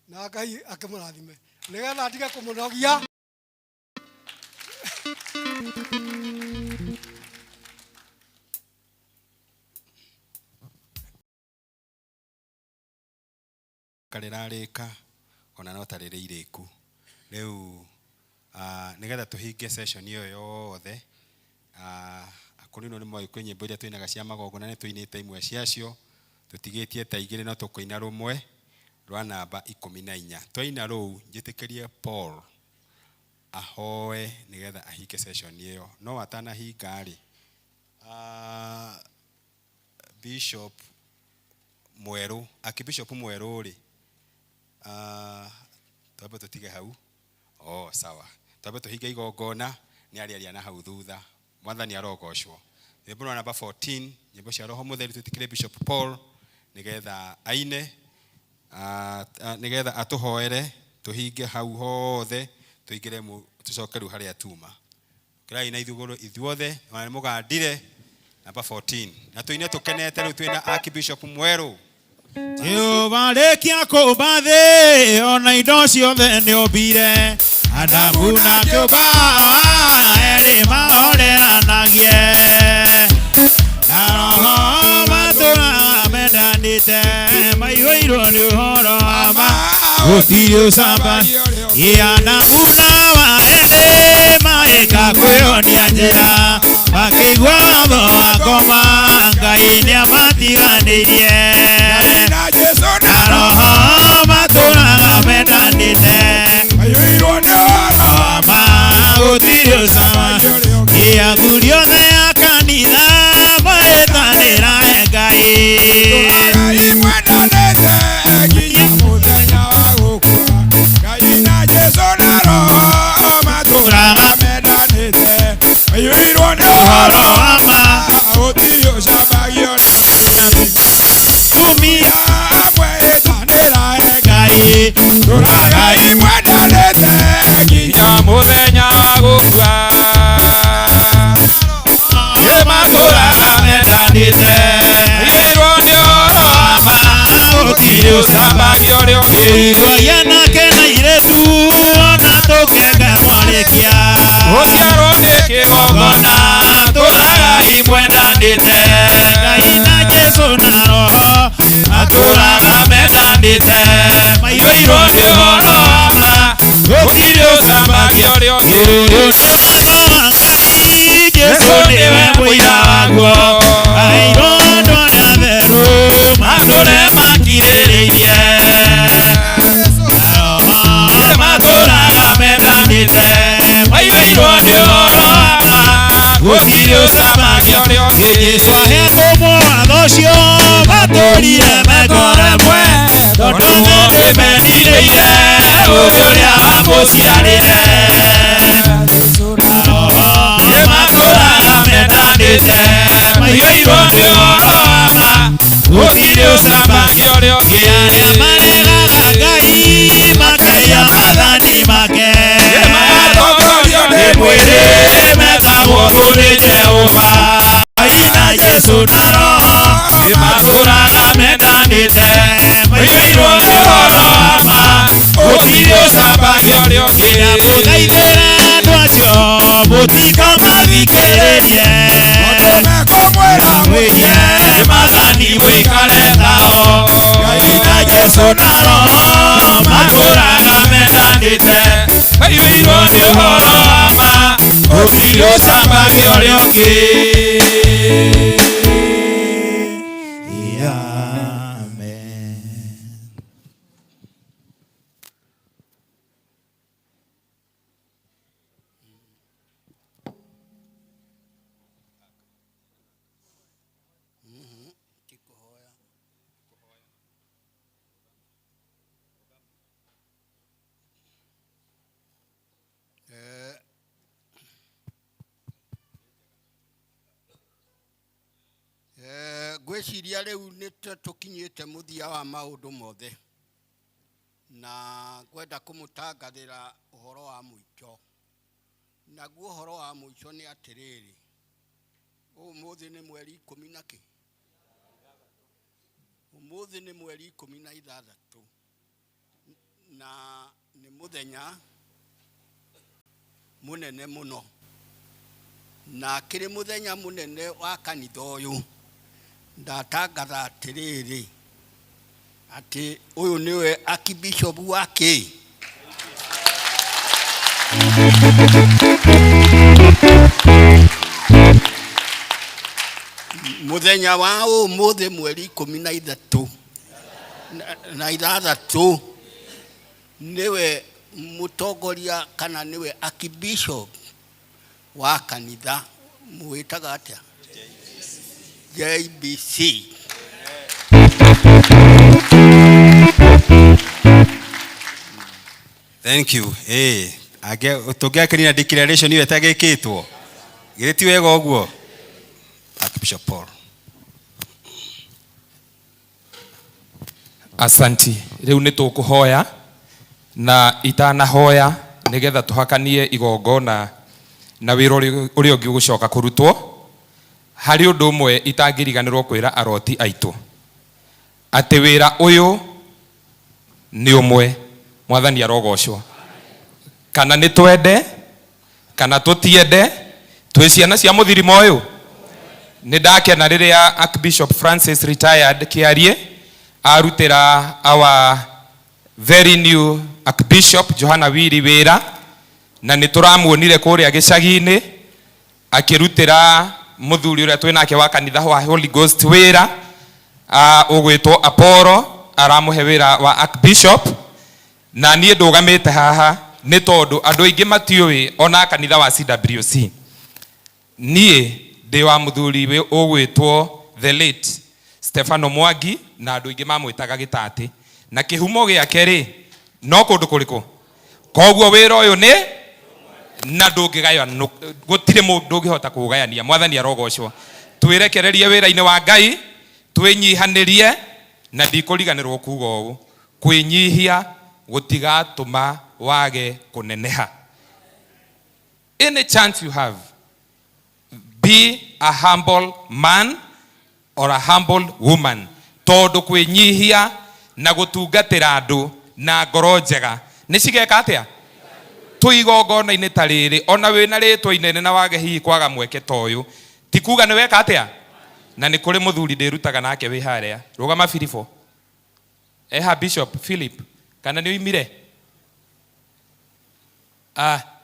na Ngai akĩmũrathime nĩgetha ndige kũmũnogia. Karĩrarĩka ona no tarĩrĩ irĩku rĩu, nĩgetha tũhinge session ĩyo yothe, akũrinwo nĩ moĩ kwĩ nyĩmbo iria twĩnaga cia magongona, nĩ tũinĩte imwe ciacio, tũtigĩtie ta igĩrĩ, no tũkũina rũmwe rwa namba 14. Twaina rũu, njĩtĩkĩrie Paul ahoe nĩgetha ahinge session ĩyo. No atanahinga rĩ, Bishop mwerũ, Archbishop mwerũ rĩ, twambe tũtige hau. Oh, sawa, twambe tũhinge igongona, nĩ arĩaria na hau thutha. Mwathani arogocwo. Rwĩmbo rwa namba 14, nyĩmbo cia Roho Mũtheru, twĩtĩkĩre Bishop Paul nĩgetha aine, nĩgetha atũhoere tũhinge hau hothe, tũingĩre tũcoke rĩu harĩa tuma. Kĩrai na ithuĩ ithuothe, ona nĩ mũgandire namba 14 na tũine tũkenete rĩu twĩna Archbishop mwerũ. Jehova rĩkia kũmba thĩ ona indo ciothe nĩombire, Adamu na kĩũmba erĩ mahoreranagie, na roho matũraga mendanĩte, maihũirwo nĩ ũhoro wa ma, gũtirĩ ũcamba. Adamu na Hawa erĩ maĩka kwĩonia njĩra, makĩigua watho wa ngoma, Ngai nĩamatiganĩirie. Na roho matũraga mendanĩte, maihũirwo nĩ ũhoro wa ma, gũtirĩ ũcamba. Athuri othe a kanitha maĩtanĩra he Ngai. Ngai mwendanĩte nginya mũthenya wa gũkua. Ngai na Jesũ na Roho matũraga mendanĩte, maihũirwo nĩ ũhoro wa ma, gũtirĩ ũcambagio. Tumia amwe ĩtanĩra he Ngai. Tũragai mwendanĩte nginya mũthenya wa gũkua. Matũraga mendanĩte, maihũirwo nĩ ũhoro wa ma, gũtirĩ ũcambagio ũrĩa ũngĩ. Twagia nake na airĩtu ona tũkenga mwarĩkia, gũciarwo nĩ kĩgongona, tũragai mwendanĩte. Ngai na Jesũ na Roho matũraga mendanĩte, maihũirwo nĩ ũhoro wa ma, gũtirĩ ũcambagio ũrĩa ũngĩ. Jesũ nĩwe mũira waguo, aheirwo andũ arĩa atheru matũre makirĩrĩirie. Matũraga mendanĩte, maihũirwo nĩ ũhoro wa ma, gũtirĩ ũcambagio ũrĩa ũngĩ. Jesũ aheetwo watho ũcio matũrire mengoro ĩmwe, tondũ nĩ mendirĩire ũũgĩ ũrĩa wamũciarire. Matũraga mendanĩte, maihũirwo nĩ ũhoro wa ma, gũtirĩ ũcambagio ũrĩa ũngĩ. Arĩa maregaga Ngai makaiya maathani make, matongorio nĩ mwĩrĩ metagwo thũ nĩ Jehova. Ngai na Jesũ na Roho matũraga mendanĩte, maihũirwo nĩ ũhoro wa ma, gũtirĩ ũcambagio ũrĩa ũngĩ. Ndamũthaithĩra andũ acio mũtikamathikĩrĩrie, mekũmwĩra mwĩrie maathani mũikare tao. Ngai na Jesũ na Roho matũraga mendanĩte, maihũirwo nĩ ũhoro wa ma, gũtirĩ ũcambagio ũrĩa ũngĩ. Amen. Ngwĩciria rĩu nĩ tũkinyĩte mũthia wa maũndũ mothe, na ngwenda kũmũtangathĩra ũhoro wa mũico. Naguo ũhoro wa mũico nĩ atĩrĩrĩ, ũmũthĩ nĩ mweri 10 na kĩ? Ũmũthĩ nĩ mweri 16 na nĩ mũthenya mũnene mũno, na kĩrĩ mũthenya mũnene wa kanitha ũyũ. Ndatangatha atĩrĩrĩ atĩ ũyũ nĩwe archbishop wa kĩ Mũthenya wa ũmũthĩ mweri 13 na 6 nĩwe mũtongoria kana nĩwe archbishop wa kanitha mwĩtaga atĩa? JBC. Thank you. Eh, ange tũngĩakenire declaration ĩyo ĩtagĩkĩtwo. Githĩ ti wega ũguo? Archbishop Paul. Asanti. Rĩu nĩ tũkũhoya na itanahoya nĩgetha tũhakanie igongona na wĩra ũrĩa ũngĩ ũgũcoka kũrutwo. Harĩ ũndũ ũmwe itangĩriganĩrwo kwĩra aroti aitũ atĩ wĩra ũyũ nĩ ũmwe. Mwathani arogocwo. Kana nĩ twende kana tũtiende, twĩ ciana cia mũthirimo ũyũ. Nĩ ndakena rĩrĩa Archbishop Francis retired Kĩarie arutĩra our very new Archbishop Johana Wiri wĩra, na nĩ tũramuonire kũrĩa gĩcagi-inĩ akĩrutĩra mũthuri ũrĩa twĩ nake wa kanitha wa Holy Ghost wĩra, ũgwĩtwo Apollo, aramũhe wĩra wa Archbishop. Na niĩ ndũgamĩte haha nĩ tondũ andũ aingĩ matiũĩ ona kanitha wa CWC. Niĩ ndĩ wa mũthuri ũgwĩtwo the late Stefano Mwangi, na andũ aingĩ mamwĩtaga Gĩtatĩ, na kĩhumo gĩake rĩ no kũndũ kũrĩkũ? Koguo wĩra ũyũ nĩ na ndũngĩgayano, gũtirĩ mũndũ ũngĩhota kũũgayania. Mwathani arogocwo. Twĩrekererie wĩra-inĩ wa Ngai, twĩnyihanĩrie, na ndikũriganĩrwo kuga ũũ, kwĩnyihia gũtigatũma wage kũneneha. Any chance you have, be a humble man or a humble woman, tondũ kwĩnyihia na gũtungatĩra andũ na ngoro njega nĩ cigeka atĩa? Twĩ igongona-inĩ ta rĩrĩ, ona wĩna rĩtwa inene na wage hihi kwaga mweke ta ũyũ, ti kuga nĩ weka atĩa? Na nĩ kũrĩ mũthuri ndĩrutaga nake wĩ harĩa, rũgama Filipo, eha Bishop Philip, kana nĩ oimire?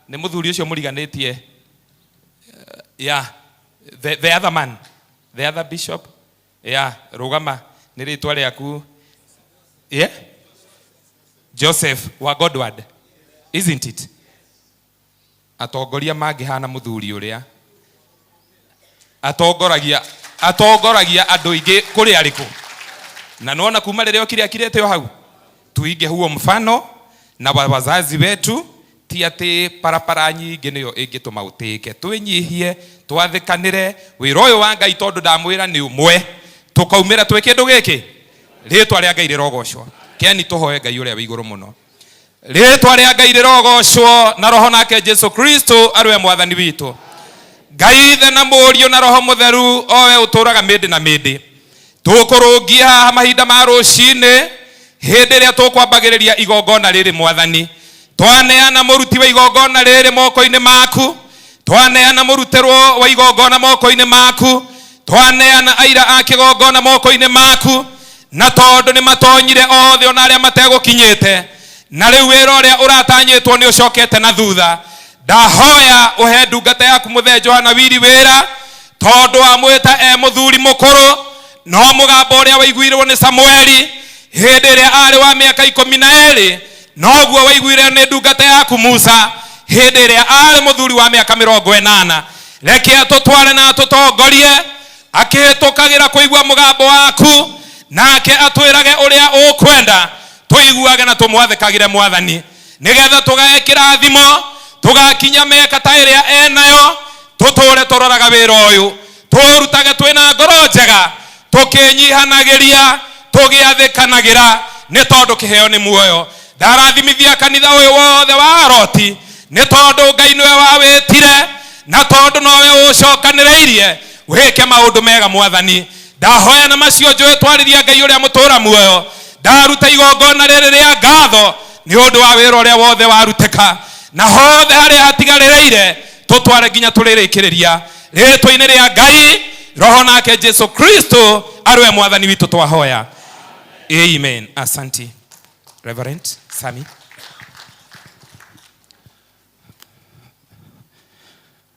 Nĩ mũthuri ũcio mũriganĩtie, yeah, the other man, the other bishop, yeah, rũgama, nĩ rĩtwa rĩaku, yeah? Joseph wa Godward, isn't it? Atongoria mangĩhana mũthuri ũrĩa atongoragia andũ aingĩ kũrĩ arĩkũ, na nona kuma rĩrĩa okire akirĩte o hau. Tuige huo mfano na wazazi wetu, ti atĩ parapara nyingĩ nĩyo ĩngĩtũma ũtĩke. Twĩnyihie, twathĩkanĩre wĩra ũyũ wa Ngai, tondũ ndamwĩra nĩ ũmwe, tũkaumĩra twĩ kĩndũ gĩkĩ. Rĩtwa rĩa Ngai rĩrogocwo. Keni tũhoe Ngai ũrĩa wĩ igũrũ mũno. Rĩtwa rĩa Ngai rĩrogocwo, na roho nake Jesu Kristo arĩwe mwathani witũ. Ngai Ithe na Mũriũ na Roho Mũtheru, owe ũtũraga mĩndĩ na mĩndĩ. Tũkũrũngia haha mahinda ma rũcinĩ, hĩndĩ ĩrĩa tũkwambagĩrĩria igongona rĩrĩ. Mwathani, twaneana mũruti wa igongona rĩrĩ moko-inĩ maku, twaneana mũrutĩrwo wa igongona moko-inĩ maku, twaneana aira a kĩgongona moko-inĩ maku, na tondũ nĩ matonyire othe ona arĩa mategũkinyĩte, na rĩu wĩra ũrĩa ũratanyĩtwo nĩ ũcokete na thutha. Ndahoya ũhe ndungata yaku mũthee Johana Wiri wĩra, tondũ wamwĩta e mũthuri mũkũrũ, no mũgambo ũrĩa waiguirwo nĩ Samueli hĩndĩ ĩrĩa arĩ wa mĩaka 12 noguo waiguire nĩ ndungata yaku Musa hĩndĩ ĩrĩa arĩ mũthuri wa mĩaka 80. Reke atũtware na atũtongorie akĩhĩtũkagĩra kũigua mũgambo waku, nake atwĩrage ũrĩa ũkwenda tũiguage na tũmwathĩkagĩre. Mwathani, nĩgetha tũgae kĩrathimo, tũgakinya mĩaka ta ĩrĩa enayo, tũtũre tũroraga wĩra ũyũ, tũrutage twĩna ngoro njega, tũkĩnyihanagĩria, tũgĩathĩkanagĩra, nĩ tondũ kĩheo nĩ muoyo. Ndarathimithia kanitha ũyũ wothe wa aroti, nĩ tondũ Ngai nĩwe wawĩtire, na tondũ nowe ũcokanĩrĩirie wĩke maũndũ mega. Mwathani, Ndahoya na macio njũĩ twarĩria Ngai ũrĩa mũtũra muoyo. Ndaruta igongona rĩrĩ rĩa ngatho nĩ ũndũ wa wĩra ũrĩa wothe warutĩka, na hothe harĩa hatigarĩrĩire tũtware nginya tũrĩrĩkĩrĩria. Rĩĩtwa-inĩ rĩa Ngai, Roho nake Jesu Kristo arĩwe Mwathani witũ twahoya. Amen. Asanti. Reverend Sami.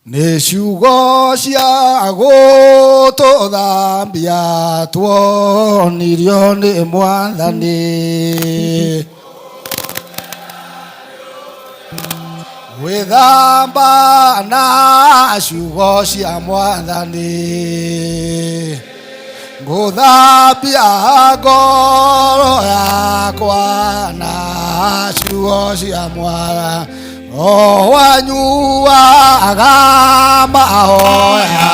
Nĩ ciugo cia gũtũthambia tuonirio nĩ Mwathani. Gwĩthamba na ciugo cia Mwathani. Ngũthambia ngoro yakwa na ciugo cia Mwathani. O wanyuaga mahoya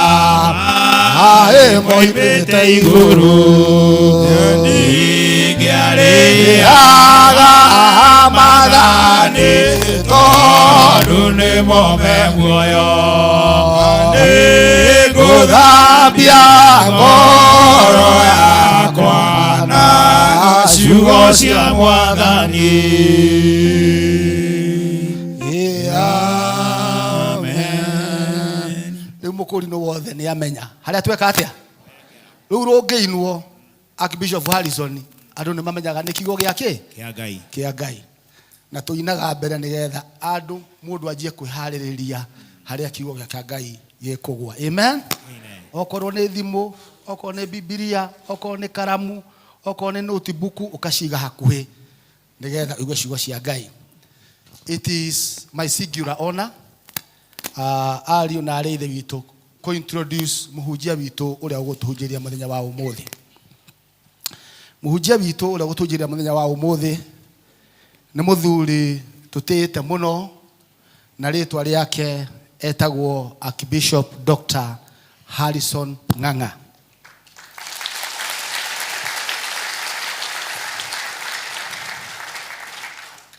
maĩ moimĩte igũrũ. Ndingĩarĩaga mathani tondũ nĩmo me muoyo. Nĩngũthambia ngoro yakwa na ciugo cia Mwathani. Amen. Rĩu mũkũrinũ wothe nĩ amenya harĩa tweka atĩa. Rĩu rũngĩinwo Archbishop Harrison, andũ nĩ mamenyaga nĩ kiugo gĩa kĩ? Kĩa Ngai. Kĩa Ngai. Na tũinaga mbere nĩgetha andũ mũndũ anjie kwĩharĩrĩria harĩa kiugo gĩa Ngai gĩkũgwa. Amen. Okorwo nĩ thimũ, okorwo nĩ Bibilia, okorwo nĩ karamu, okorwo nĩ notebook, ũkaciga hakuhĩ nĩgetha ũigue ciugo cia Ngai. It is my singular honor, ariũ na arĩ ithe witũ, kũ-introduce mũhunjia witũ ũrĩa ũgũtũhunjĩria mũthenya wa ũmũthĩ. Mũhunjia witũ ũrĩa ũgũtũhunjĩria mũthenya wa ũmũthĩ nĩ mũthuri tũtĩĩte mũno, na rĩtwa rĩake etagwo Archbishop Dr. Harrison Ng'ang'a.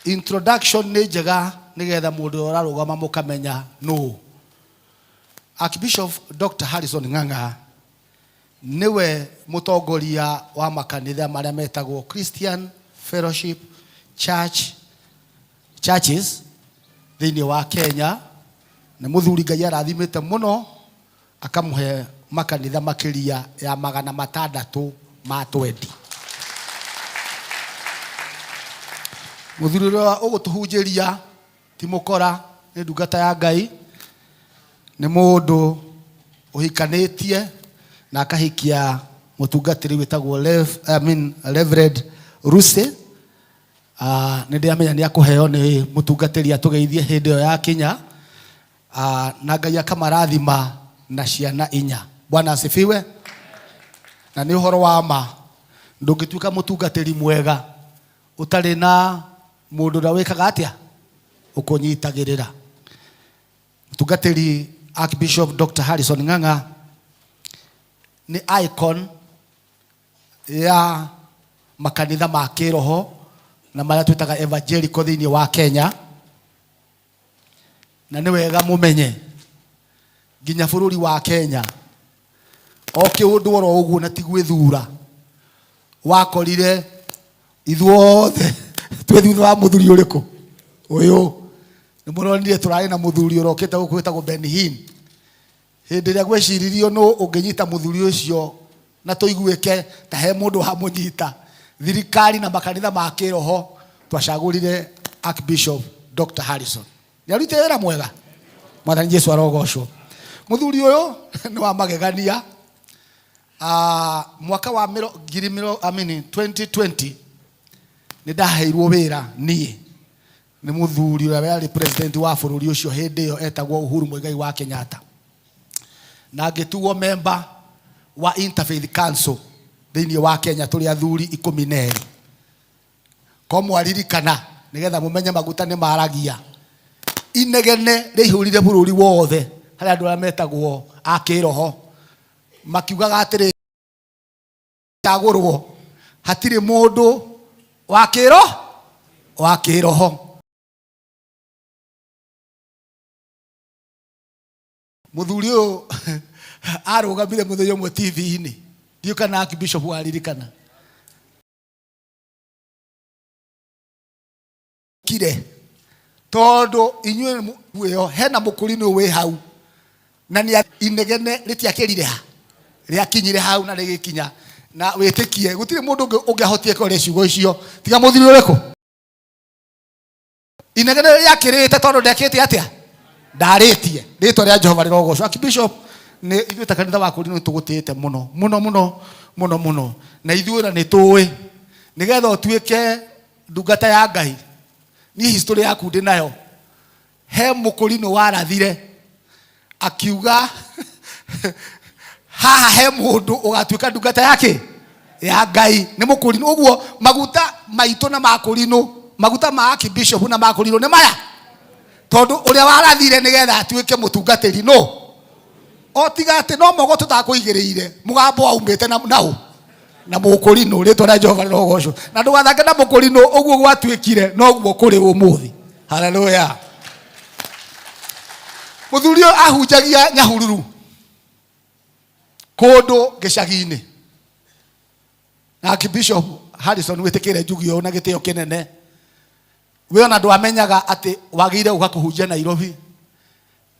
Introduction nĩ njega nĩgetha mũndũ ũrĩa ũrarũgama mũkamenya nũ. Archbishop Dr. Harrison Ng'ang'a nĩwe mũtongoria wa makanitha marĩa metagwo Christian Fellowship Church Churches thĩinĩ wa Kenya. Nĩ mũthuri Ngai arathimĩte mũno, akamũhe makanitha makĩria ya 620. Mũthuri ũrĩa ũgũtũhunjĩria ti mũkora, nĩ ndungata ya Ngai, nĩ mũndũ ũhikanĩtie na akahikia mũtungatĩri wĩtagwo Reverend Lucy. Nĩ ndĩramenya nĩ akũheo nĩ mũtungatĩri atũgeithie hĩndĩ ĩyo yakinya. Na Ngai akamarathima na ciana inya. Bwana asifiwe. Na nĩ ũhoro wa ma, ndũngĩtuĩka mũtungatĩri mwega ũtarĩ na mũndũ ũrĩa wĩkaga atĩa, ũkũnyitagĩrĩra. Mũtungatĩri Archbishop Dr. Harrison Ng'ang'a nĩ icon ya makanitha ma kĩroho na marĩa twĩtaga evangelical thĩinĩ wa Kenya. Na nĩ wega mũmenye nginya bũrũri wa Kenya o kĩũndũ oro ũguo na ti gwĩthura wakorire ithuothe twĩ thutha wa mũthuri ũrĩkũ ũyũ. Nĩ mũronire tũrarĩ na mũthuri ũrokĩte gũkũ wĩtagwo Ben Hinn. Hĩndĩ ĩrĩa gweciririo nũ ũngĩnyita mũthuri ũcio na tũiguĩke ta he mũndũ wamũnyita, thirikari na makanitha ma kĩroho twacagũrire Archbishop Dr. Harrison. Nĩ arutire wĩra mwega. Mwathani Jesu arogocwo. Mũthuri ũyũ nĩ wa magegania. Mwaka wa mĩro, ngiri mĩro, I mean, 2020 nĩ ndaheirwo wĩra niĩ nĩ mũthuri ũrĩa warĩ president wa bũrũri ũcio hĩndĩ ĩyo etagwo Uhuru Muigai wa Kenyatta, na ngĩtuo member wa Interfaith Council thĩinĩ wa Kenya tũrĩ athuri 12. Ko mwaririkana nĩgetha mũmenye maguta nĩ maragia. Inegene rĩihũrire bũrũri wothe harĩa andũ arĩa metagwo a kĩroho makiugaga atĩrĩ, cagũrwo hatirĩ mũndũ wa kĩro wa kĩroho. Mũthuri ũyũ arũgamire mũthenya ũmwe TV-inĩ Ndiũ kana Archbishop waririkana. Kire. Tondũ inyuĩ ĩyo hena mũkũrinũ wĩ hau na nĩ inegene rĩtiakĩrire ha rĩakinyire hau na rĩgĩkinya na wĩtĩkie gũtirĩ mũndũ ũngĩ ũngĩahotire kwaria ciugo icio tiga mũthuri ũrĩkũ. Inegene rĩakĩrĩte tondũ ndekĩte atĩa, ndarĩtie. Rĩtwa rĩa Jehova rĩrogocwo. Archbishop, nĩ ithuĩ ta kanitha wa Kũrinũ nĩtũgũtĩĩte mũno mũno mũno mũno mũno, na ithuĩ na nĩtũĩ nĩgetha ũtuĩke ndungata ya Ngai. Niĩ history yaku ndĩ nayo. He mũkũrinũ warathire akiuga haha he mũndũ ũgatuĩka ndungata yake ya Ngai nĩ mũkũrinũ. Ũguo maguta maitũ na makũrinũ, maguta ma Archbishop na makũrinũ nĩ maya, tondũ ũrĩa warathire nĩgetha atuĩke mũtungatĩri no o tiga atĩ no mogo tũtakũigĩrĩire mũgambo waumĩte na naũ na mũkũrinũ. Rĩtwa rĩa Jehova rĩrogocwo. Na ndũgathange na mũkũrinũ, ũguo gwatuĩkire noguo kũrĩ ũmũthĩ. Haleluya. Mũthuri ũyũ ahunjagia Nyahururu kũndũ gĩcagi-inĩ, na Archbishop Harrison wĩtĩkĩre njugi ũyũ na gĩtĩo kĩnene. We ona ndwamenyaga atĩ wagĩrĩire gũka kũhunjia Nairobi.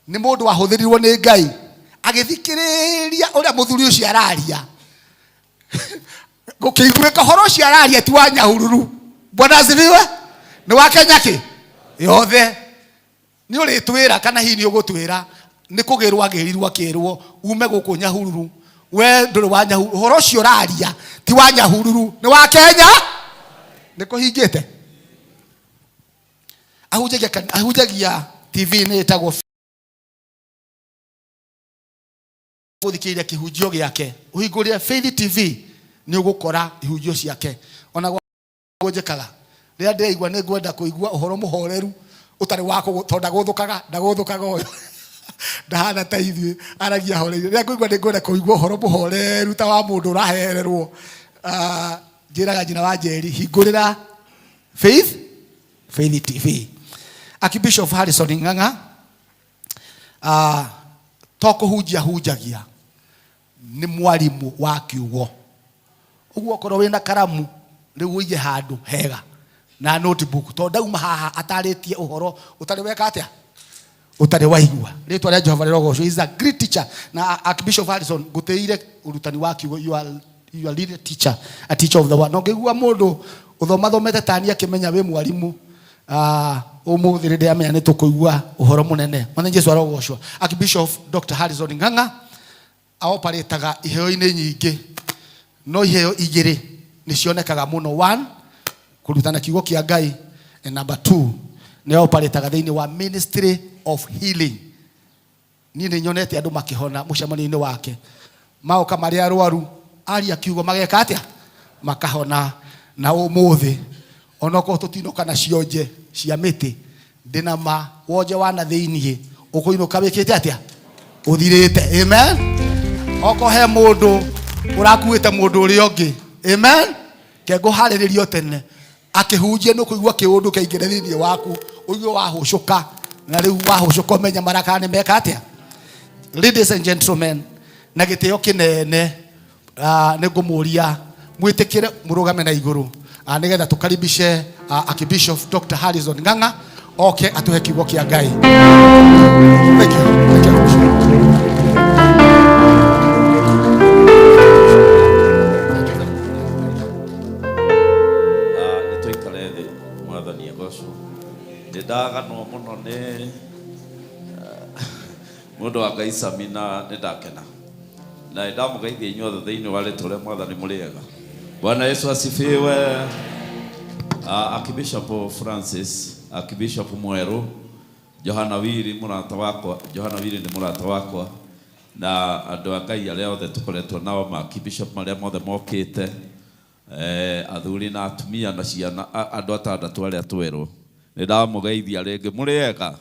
Nĩ mũndũ wahũthĩrirwo nĩ Ngai agĩthikĩrĩria ũrĩa mũthuri ũcio araria, gũkĩiguĩka ũhoro ũcio araria ti wa Nyahururu. Bwana asifiwe. Nĩ wa Kenya kĩ yothe. Nĩ ũrĩtwĩra kana hihi nĩ ũgũtwĩra nĩ kũgĩrwo agĩrirwo akĩrwo ume gũkũ Nyahururu, we ndũrĩ wa Nyahururu, ũhoro ũcio ũraria ti wa Nyahururu, nĩ wa Kenya. Nĩ kũhingĩte. Ahunjagia TV-inĩ ĩtagwo gũthikĩrĩria kĩhunjio gĩake, ũhingũrĩre Faith TV nĩ ũgũkora ihunjio ciake. Ona njĩkaga rĩrĩa ndĩraigua nĩ ngwenda kũigua ũhoro mũhoreru ũtarĩ wa kũgũ, tondũ ndagũthũkaga, ndagũthũkaga ũyũ ndahana ta ithuĩ, aragia horeire. Rĩrĩa ngũigua nĩ ngwenda kũigua ũhoro mũhoreru ta wa mũndũ ũrahererwo, njĩraga nyina wa Njeri, hingũrĩra Faith TV. Archbishop Harrison Ng'ang'a, to kũhunjia hunjagia, nĩ mwarimũ wa kiugo. Ũguo okorwo wĩna karamu rĩu ũige handũ hega na notebook, tondũ ndauma haha atarĩtie ũhoro ũtarĩ weka atĩa, ũtarĩ waigua. Rĩtwa rĩa Jehova rĩrogocwo. He is a great teacher. Na Archbishop Harrison, ngũtĩire ũrutani wa kiugo. You are really a teacher, a teacher of the word. Na ũngĩigua mũndũ ũthomathomete tani akĩmenya wĩ mwarimũ, ũmũthĩ rĩ ndĩramenya nĩ tũkũigua ũhoro mũnene. Mwathani Jesu arogocwo. Archbishop Dr. Harrison Ng'ang'a aoparĩtaga iheo-inĩ nyingĩ, no iheo igĩrĩ nĩ cionekaga mũno. One, kũrutana kiugo kĩa Ngai, and number two, nĩ aoparĩtaga thĩinĩ wa ministry of healing. Niĩ nĩ nyonete andũ makĩhona mũcemanio-inĩ wake, maoka marĩ arwaru, aria kiugo mageka atĩa, makahona. Na ũmũthĩ onokorwo tũtinoka na cionje cia mĩtĩ, ndĩna ma wonje wa na thĩiniĩ ũkũinũka wĩkĩte atĩa, ũthirĩte. Amen. Okorwo he mũndũ ũrakuĩte mũndũ ũrĩa ũngĩ, amen, ke ngũharĩrĩrio tene akĩhunjia nĩ ũkũigua kĩũndũ kĩaingĩra thĩiniĩ waku, ũigue wahũcũka, na rĩu wahũcũka ũmenye marakara nĩ meka atĩa. Ladies and gentlemen, na gĩtĩo kĩnene, nĩ ngũmũria mwĩtĩkĩre mũrũgame na igũrũ, nĩgetha tũkaribishe Archbishop Dr. Harrison Ng'ang'a oke atũhe kiugo kĩa Ngai. Thank you. Thank you, Archbishop. Nĩ tũikare thĩ, mwathani agocwo. Nĩ ndaganwo mũno nĩ mũndũ wa Ngai Sami, na nĩ ndakena na nĩ ndamũgeithia inyuothe thĩinĩ wa rĩtwa rĩa mwathani. Mũrĩega? Bwana Yesu asifiwe. Archbishop Francis, Archbishop Mwerũ, Johana Wiri mũrata wakwa, Johana Wiri nĩ mũrata wakwa, na andũ a Ngai arĩa othe tũkoretwo nao, ma Archbishop marĩa mothe mokĩte, athuri na atumia na ciana, andũ atandatũ arĩa twerwo. Nĩ ndamũgeithia rĩngĩ. Mũrĩega?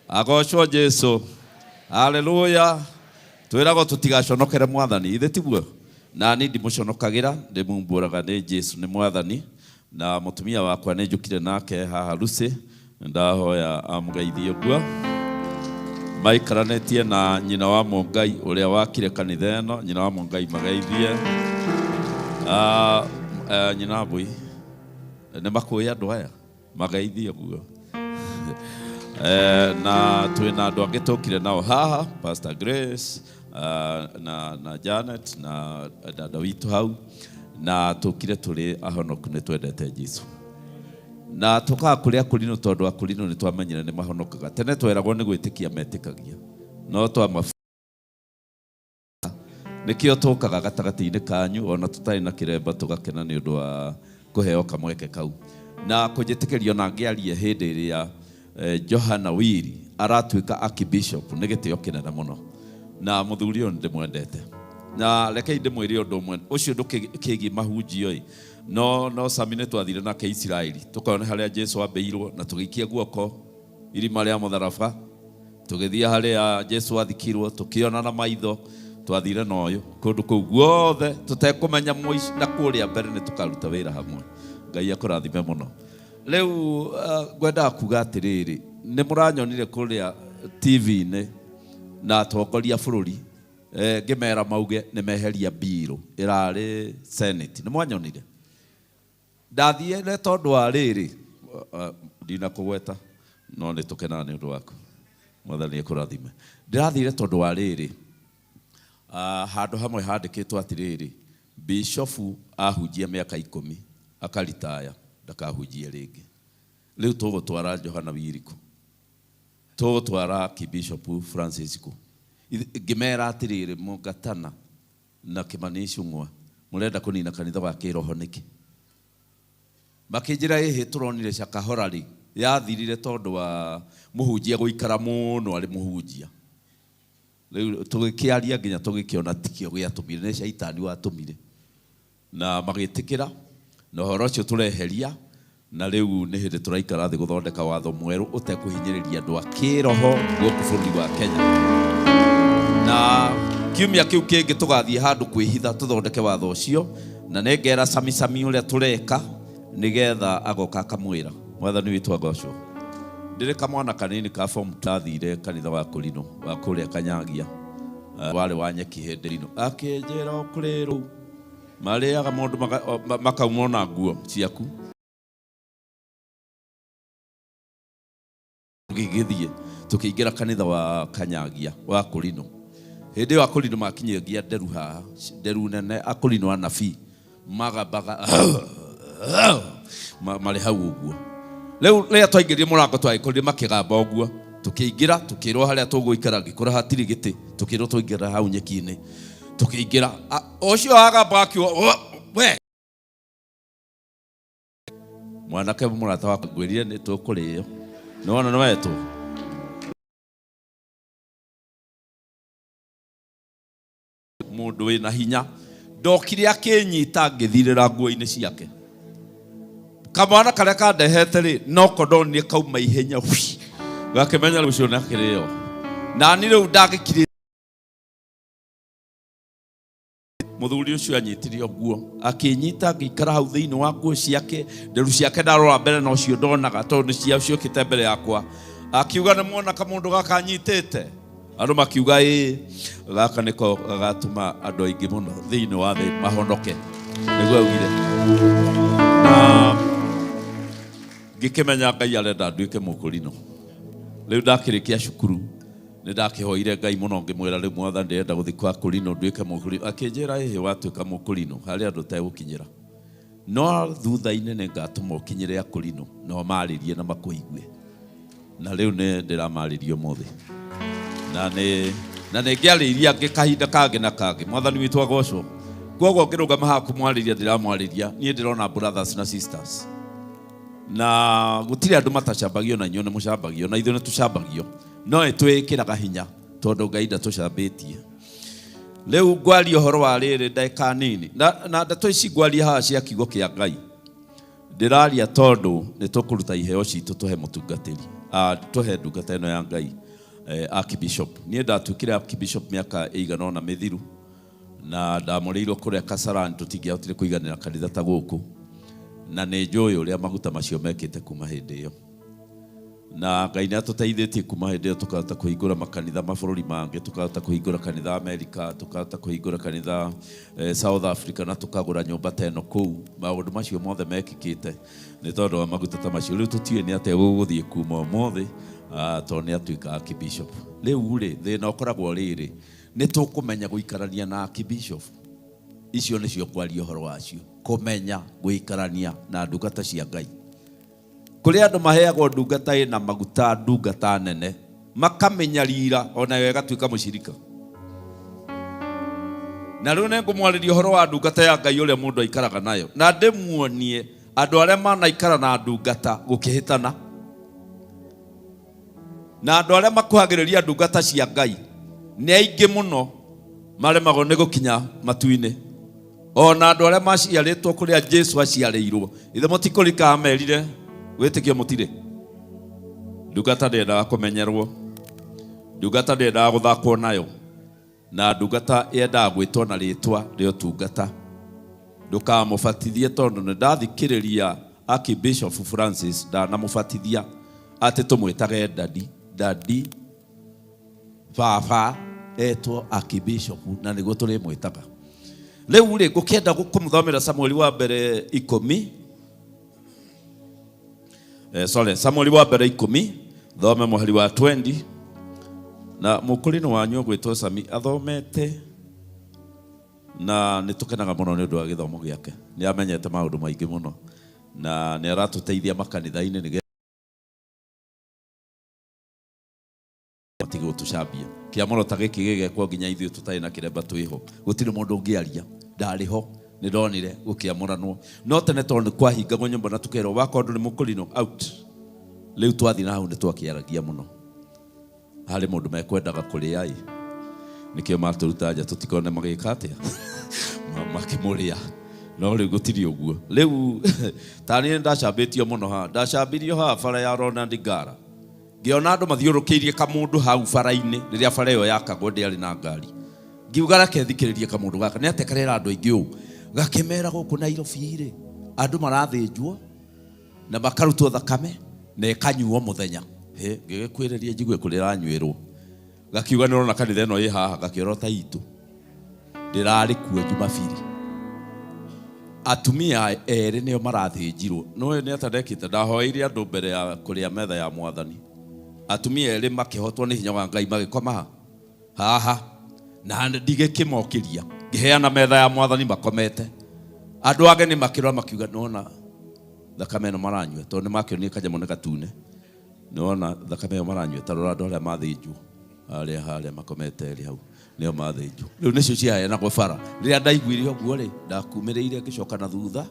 Agocwo Jesu. Haleluya. Twĩragwo tũtigaconokere mwathani, ithe tiguo? Na niĩ ndimũconokagĩra, ndĩmumbũraga nĩ Jesu nĩ mwathani. Na mũtumia wakwa nĩ njũkire nake haha Lucy, ndahoya amũgeithie ũguo. Maikaranĩtie na nyina wa Mũngai ũrĩa wakire kanitha ĩno, nyina wa Mũngai mageithie. Nyina wa Mbui, nĩ makũĩ andũ aya mageithie guo. Na twĩna andũ angĩ tũkire nao haha, Pastor Grace, na Janet na dada witũ hau, na tũkire tũrĩ ahonoku nĩ twendete Jesu. Na tũkaga kũrĩ akũrinũ tondũ akũrinũ nĩ twamenyire nĩ mahonokaga. Tene tweragwo nĩ gwĩtĩkia metĩkagia, no twama nĩkĩo tũkaga gatagatĩ-inĩ kanyu ona tũtarĩ na kĩremba tũgakena nĩ ũndũ wa kũheo kamweke kau na kũnjĩtĩkĩrio na ngĩarie hĩndĩ ĩrĩa Johana Wiri aratuĩka archbishop nĩ gĩtĩo kĩnene mũno na mũthuri ũyũ nĩndĩmwendete na rekei ndĩmwĩre ũndũ ũmwe ũcio ndũkĩgiĩ mahunjio ĩ no Sami nĩ twathire nake Isiraeli tũkona harĩa Jesu ambĩirwo na tũgĩikia guoko irima rĩa mũtharaba tũgĩthiĩ harĩa Jesu athikirwo tũkĩona na maitho twathire na ũyũ kũndũ kũu guothe tũtekũmenya mũico na kũrĩa mbere nĩ tũkaruta wĩra hamwe. Ngai akũrathime mũno. Rĩu ngwendaga kuga atĩrĩrĩ, nĩ mũranyonire kũrĩa TV-inĩ na atongoria bũrũri ngĩmera mauge nĩ meheria mbirũ ĩrarĩ Senate, nĩ mwanyonire ndathiĩre tondũ wa rĩrĩ, ndinakũgweta no nĩ tũkenaga nĩ ũndũ waku, Mwathani akũrathime. Ndĩrathire tondũ wa rĩrĩ, handũ hamwe handĩkĩtwo atĩrĩrĩ, bishofu ahunjia mĩaka 10 akaritaya ndakahunjie rĩngĩ. Rĩu tũgũtwara Johana Wiriko, tũgũtwara Archbishop Francis kũ? Ngĩmera atĩrĩrĩ, Mũngatana na Kĩmani Ichung'wa mũrenda kũnina kanitha wa kĩroho nĩkĩ? Makĩnjĩra ĩhĩ tũronire Shakahola rĩ yathirire tondũ wa mũhunjia gũikara mũno arĩ mũhunjia. Rĩu tũgĩkĩaria nginya tũgĩkĩona tikĩo gĩatũmire, nĩ caitani watũmire. Na magĩtĩkĩra na ũhoro ũcio tũreheria, na rĩu nĩ hĩndĩ tũraikara thĩ gũthondeka watho mwerũ ũtekũhinyĩrĩria andũ a kĩroho gũkũ bũrũri wa Kenya. Na kiumia kĩu kĩngĩ tũgathiĩ handũ kwĩhitha tũthondeke watho ũcio, na nĩngera Sami Sami ũrĩa tũreka nĩgetha agoka akamwĩra. Mwathani witũ agocwo. Ndĩrĩ kamwana kanini ka form tathire kanitha wa Kũrinũ wa kũrĩa Kanyagia, warĩ wa nyeki hĩndĩ ĩno, akĩnjĩra o kũrĩ rũu marĩaga mũndũ makauma na nguo ciaku. Tũgĩgĩthiĩ tũkĩingĩra kanitha wa Kanyagia wa Kũrinũ. Hĩndĩ ĩyo Akũrinũ makinyagia nderu haha, nderu nene, Akũrinũ anabii magambaga marĩ hau ũguo. Rĩu rĩrĩa twaingĩrire mũrango twagĩkorire makĩgamba ũguo, tũkĩingĩra tũkĩrwo harĩa tũgũikara, ngĩkora hatirĩ gĩtĩ, tũkĩrwo tũingĩra hau nyeki-inĩ, tũkĩingĩra. Ũcio agamba akiuga, we mwanake mũrata wakwa ngwĩrire nĩ tũkũrĩo, nĩ wona nĩ wetwo. Mũndũ wĩna hinya ndokire akĩnyita ngĩthirĩra nguo-inĩ ciake. Kamwana karĩa kandehete rĩ, noko ndonire kauma ihenya, hui, gakĩmenya rĩu ũcio nĩ akĩrĩo. Nani rĩu ndangĩkirĩ Mũthuri ũcio anyitire nguo, akĩnyita ngĩikara hau thĩinĩ wa nguo ciake, nderu ciake ndarora mbere na ũcio ndonaga tondũ nĩ ciao ciokĩte mbere yakwa. Akiuga nĩ mwona kamũndũ gaka anyitĩte? Andũ makiuga ĩĩ, gaka nĩko gagatũma andũ aingĩ mũno thĩinĩ wa thĩ mahonoke. Nĩguo augire. Na ngĩkĩmenya Ngai arenda nduĩke mũkũrinũ. Rĩu ndakĩrĩkia cukuru nĩ ndakĩhoire Ngai mũno ngĩmwĩra rĩu Mwathani ndĩrenda gũthiĩ kwa kũrinũ nduĩke mũkũrinũ. Akĩnjĩra ĩhĩ watuĩka mũkũrinũ harĩ andũ ũtegũkinyĩra, no thutha-inĩ nĩ ngatũma ũkinyĩre akũrinũ na ũmarĩrie na makũigue. Na rĩu nĩ ndĩramarĩria ũmũthĩ. Na nĩ ngĩarĩirie angĩ kahinda kangĩ na kangĩ. Mwathani witũ agocwo. Koguo ngĩrũgama haha kũmwarĩria ndĩramwarĩria, niĩ ndĩrona brothers na sisters. Na gũtirĩ andũ matacambagio na inyuĩ nĩ mũcambagio na ithuĩ nĩ tũcambagio, no nĩ twĩkĩraga hinya tondũ Ngai ndatũcambĩtie. Rĩu ngwaria ũhoro wa rĩrĩ ndagĩka nini, na ndeto ici ngwaria haha cia kiugo kĩa Ngai ndĩraria tondũ nĩ tũkũruta iheo citũ tũhe mũtungatĩri, tũhe ndungata ĩno ya Ngai, Archbishop. Niĩ ndatuĩkire Archbishop mĩaka ĩigana ũna mĩthiru, na ndamũrĩirwo kũrĩa Kasarani, tũtingĩahotire kũiganĩra kanitha ta gũkũ, na nĩ njũĩ ũrĩa maguta macio mekĩte kuma hĩndĩ ĩyo. Na Ngai nĩ atũteithĩtie kuma hĩndĩ ĩyo tũkahota kũhingũra makanitha mabũrũri mangĩ, tũkahota kũhingũra kanitha Amerika, tũkahota kũhingũra kanitha South Africa, na tũkagũra nyũmba ta ĩno kũu. Maũndũ macio mothe mekĩkĩte nĩ tondũ wa maguta ta macio. Rĩu tũtiũĩ nĩ atĩa gũgũthiĩ kuma ũmũthĩ, tondũ nĩ atuĩka Archbishop. Rĩu rĩ, thĩna ũkoragwo rĩrĩ, nĩ tũkũmenya gũikarania na Archbishop? Icio nĩcio ngwaria ũhoro wacio, kũmenya gũikarania na ndungata cia Ngai. Kũrĩ andũ maheagwo ndungata ĩna maguta, ndungata nene, makamĩnyarira onayo ĩgatuĩka mũcirika. Na rĩu nĩ ngũmwarĩria ũhoro wa ndungata ya Ngai ũrĩa mũndũ aikaraga nayo, na ndĩmuonie andũ arĩa manaikara na ndungata gũkĩhĩtana, na andũ arĩa makuhagĩrĩria ndungata cia Ngai nĩ aingĩ mũno maremagwo nĩ gũkinya matu-inĩ. Ona andũ arĩa maciarĩtwo kũrĩa Jesu aciarĩirwo, ithe mũtikũrika amerire wĩtĩkio mũtirĩ. Ndungata ndĩendaga kũmenyerwo, ndungata ndĩendaga gũthakwo nayo, na ndungata yendaga gwĩtwo na rĩtwa rĩa ũtungata. Ndũkamũbatithie tondũ nĩ ndathikĩrĩria Archbishop Francis ndanamũbatithia atĩ tũmwĩtage dadi, dadi baba etwo Archbishop, na nĩguo tũrĩmwĩtaga. Rĩu rĩ, ngũkĩenda kũmũthomera Samueli wa mbere ikũmi, sorry, Samueli wa mbere ikũmi, thome mũhari wa 20, na mũkũrinũ wanyu ũgwĩtwo Sami athomete, na nĩ tũkenaga mũno nĩ ũndũ wa gĩthomo gĩake. Nĩ amenyete maũndũ maingĩ mũno, na nĩ aratũteithia makanitha-inĩ nĩgetha matige gũtũcambia. Kĩamũro ta gĩkĩ gĩgekwo nginya ithuĩ tũtarĩ na kĩremba twĩho, gũtirĩ mũndũ ũngĩaria. Ndarĩ ho, nĩ ndonire gũkĩamũranwo. No tene tondũ nĩ kwahingagwo nyũmba na tũkerwo wakorwo ndũrĩ mũkũrinũ out. Rĩu twathiĩ na hau nĩ twakĩaragia mũno. Harĩ mũndũ mekwendaga kũrĩa ĩ, nĩkĩo matũruta nja tũtikone magĩka atĩa, makĩmũrĩa. No rĩu gũtirĩ ũguo. Rĩu ta niĩ ndacambĩtio mũno haha, ndacambirio haha bara ya Ronald Ngala. Ngĩona andũ mathiũrũkĩirie kamũndũ hau bara-inĩ, rĩrĩa bara ĩyo yakagwo ndĩarĩ na ngari. Ngiuga reke thikĩrĩrie kamũndũ gaka, nĩ atĩa karera andũ aingĩ ũũ? Gakĩmera gũkũ Nairobi rĩ, andũ marathĩnjwo na makarutwo thakame na ĩkanyuo mũthenya. Hĩ, ngĩgĩkwĩrĩria njigue kũrĩa ĩranyuĩrwo. Gakiuga nĩ ũrona kanitha ĩno ĩ haha, gakĩorota itũ. Ndĩrarĩ kuo Jumabiri. Atumia erĩ nĩo marathĩnjirwo. Nĩũĩ nĩ atĩa ndekĩte? Ndahoeire andũ mbere ya kũrĩa metha ya Mwathani. Atumia erĩ makĩhotwo nĩ hinya wa Ngai magĩkoma ha? Haha. Na ndigĩkĩmokĩria. Ngĩheana metha ya Mwathani makomete. Andũ ageni makĩrora makiuga, nĩwona thakame ĩno maranyua? Tondũ nĩmakĩonire kanyamũ nĩ gatune. Nĩwona thakame ĩyo maranyua? Ta rora andũ arĩa mathĩnjwo. Harĩa harĩa makomete erĩ hau nĩo mathĩnjwo. Rĩu nĩcio ciaheanagwo bara. Rĩrĩa ndaiguire ũguo rĩ, ndakumĩrĩire ngĩcoka na thutha.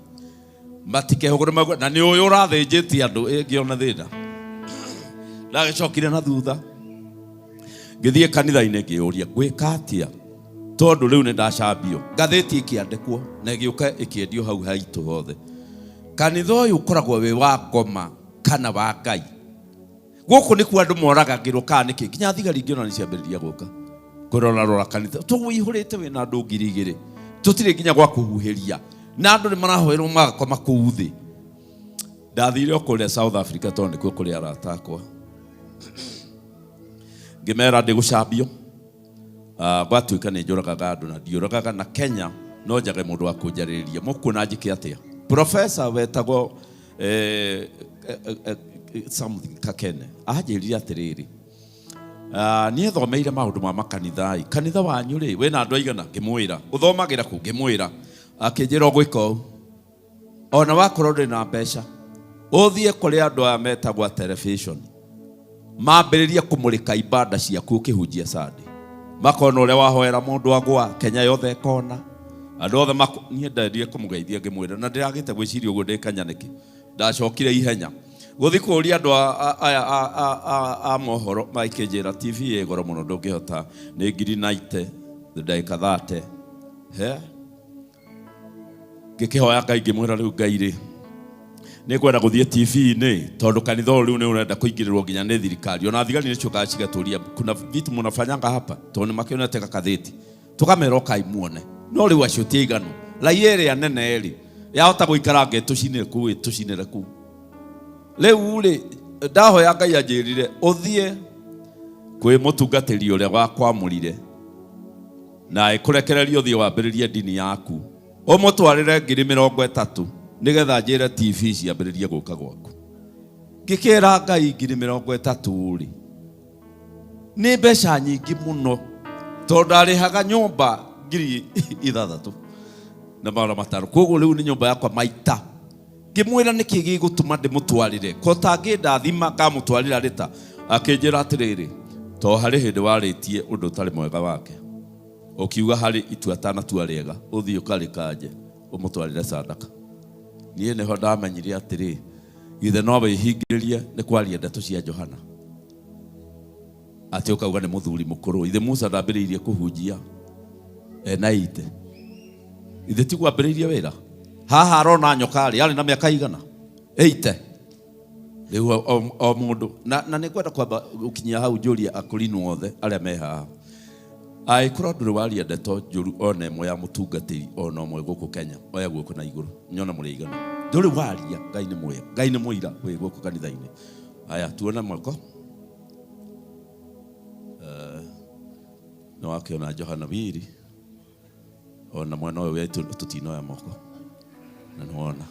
Matikehũgũre mauge, na nĩ ũyũ ũrathĩnjĩtie andũ, ĩ ngĩona thĩna. Ndagĩcokire na thutha. Ngĩthiĩ kanitha-inĩ ngĩyũria, ngwĩka atĩa? Tondũ rĩu nĩ ndacambio. Ngathĩti ĩkĩandĩkwo na ĩgĩũka ĩkĩendio hau haitũ hothe. Kanitha ũyũ ũkoragwo wĩ wa ngoma kana wa Ngai. Gũkũ nĩkuo andũ moragagĩrwo kana nĩkĩ? Nginya thigari ingĩ ona nĩ ciambĩrĩria gũka kũrora rora kanitha. Tũwĩihũrĩte wĩna andũ ngiri igĩrĩ. Tũtirĩ nginya gwa kũhuhĩria. Na andũ nĩ marahoerwo magakoma kũu thĩ. Ndathire o kũrĩa South Africa tondũ nĩkuo kũrĩ arata akwa. Ngĩmera ndĩgũcambio. Gwatuĩka nĩ njũragaga andũ na ndiũragaga, na Kenya no njage mũndũ wa kũnjarĩrĩria. Mũkuona njĩke atĩa? Professor wetagwo something Kakene anjĩrire atĩrĩrĩ, niĩ thomeire maũndũ ma makanitha-ĩ, kanitha wanyu rĩ wĩna andũ aigana? Ngĩmwĩra. Ũthomagĩra kũ? Ngĩmwĩra. Akĩnjĩra ũgwĩka ũũ, ona wakorwo ndũrĩ na mbeca, ũthiĩ kũrĩ andũ aya metagwo a television, mambĩrĩrie kũmũrĩka ibanda ciaku ũkĩhunjia Sunday, makona ũrĩa wahoera mũndũ agwa, Kenya yothe ĩkona, andũ othe niĩ ndendire kũmũgeithia ngĩmwĩra, na ndĩragĩte gwĩciria ũguo ndĩ Kenya nĩkĩ, ndacokire ihenya gũthiĩ kũria andũ aya a mohoro, makĩnjĩra TV ĩ goro mũno ndũngĩhota, nĩ ngiri naite ndagĩka thate. He? Ngĩkĩhoya Ngai ngĩmwĩra rĩu Ngai rĩ, nĩ ngwenda gũthiĩ TV-inĩ tondũ kanitha ũyũ rĩu nĩ ũrenda kũingĩrĩrwo nginya nĩ thirikari. Ona thigari nĩ ciũkaga cigatũria kuna vitu mnafanyanga hapa, tondũ nĩ makĩonete gakathĩti, tũkamera ũkai muone. No rĩu acio ti aiganu, raia ĩrĩa nene rĩ yahota gũikara anga ĩtũcinĩre kũu, ĩtũcinĩre kũu. Rĩu rĩ Ndahoya Ngai anjĩrire ũthiĩ kwĩ mũtungatĩri ũrĩa wakwamũrire na ĩkũrekererie ũthiĩ wambĩrĩrie ndini yaku, ũmũtwarĩre 30,000 nĩgetha njĩre TV ciambĩrĩrie gũka gwaku. Ngĩkĩra Ngai 30,000 rĩ nĩ mbeca nyingĩ mũno, tondũ ndarĩhaga nyũmba 6,500, koguo rĩu nĩ nyũmba yakwa maita. Ngĩmwĩra nĩkĩ gĩgũtũma ndĩmũtwarĩre, ko tangĩndathima ngamũtwarĩra rĩta. Akĩnjĩra atĩrĩrĩ, to harĩ hĩndĩ warĩtie ũndũ ũtarĩ mwega wake, ũkiuga harĩ itua atanatua rĩega, ũthiĩ ũkarĩkanje ũmũtwarĩre sadaka. Niĩ nĩho ndamenyire atĩrĩ, githĩ no wĩhingĩrĩrie nĩ kwaria ndeto cia Johana atĩ ũkauga nĩ mũthuri mũkũrũ. Ithe Musa ndambĩrĩirie kũhunjia ena ite, ithe ti gwambĩrĩirie wĩra haha arona nyoka rĩ, arĩ na mĩaka igana ĩite. Rĩu o mũndũ na nĩ ngwenda kwamba gũkinyia hau njũrie akũrinũ othe arĩa me haha, angĩkorwo ndũrĩ waria ndeto njũru ona ĩmwe ya mũtungatĩri ona ũmwe gũkũ Kenya, oya guoko na igũrũ nyone mũrĩ aigana. Ndũrĩ waria, Ngai nĩ mwega, Ngai nĩ mũira wĩ gũkũ kanitha-inĩ. Aya, tuone moko. Nĩ wakĩona Johana Wiri ona mwena ũyũ wetu tũtinoya moko na nĩwona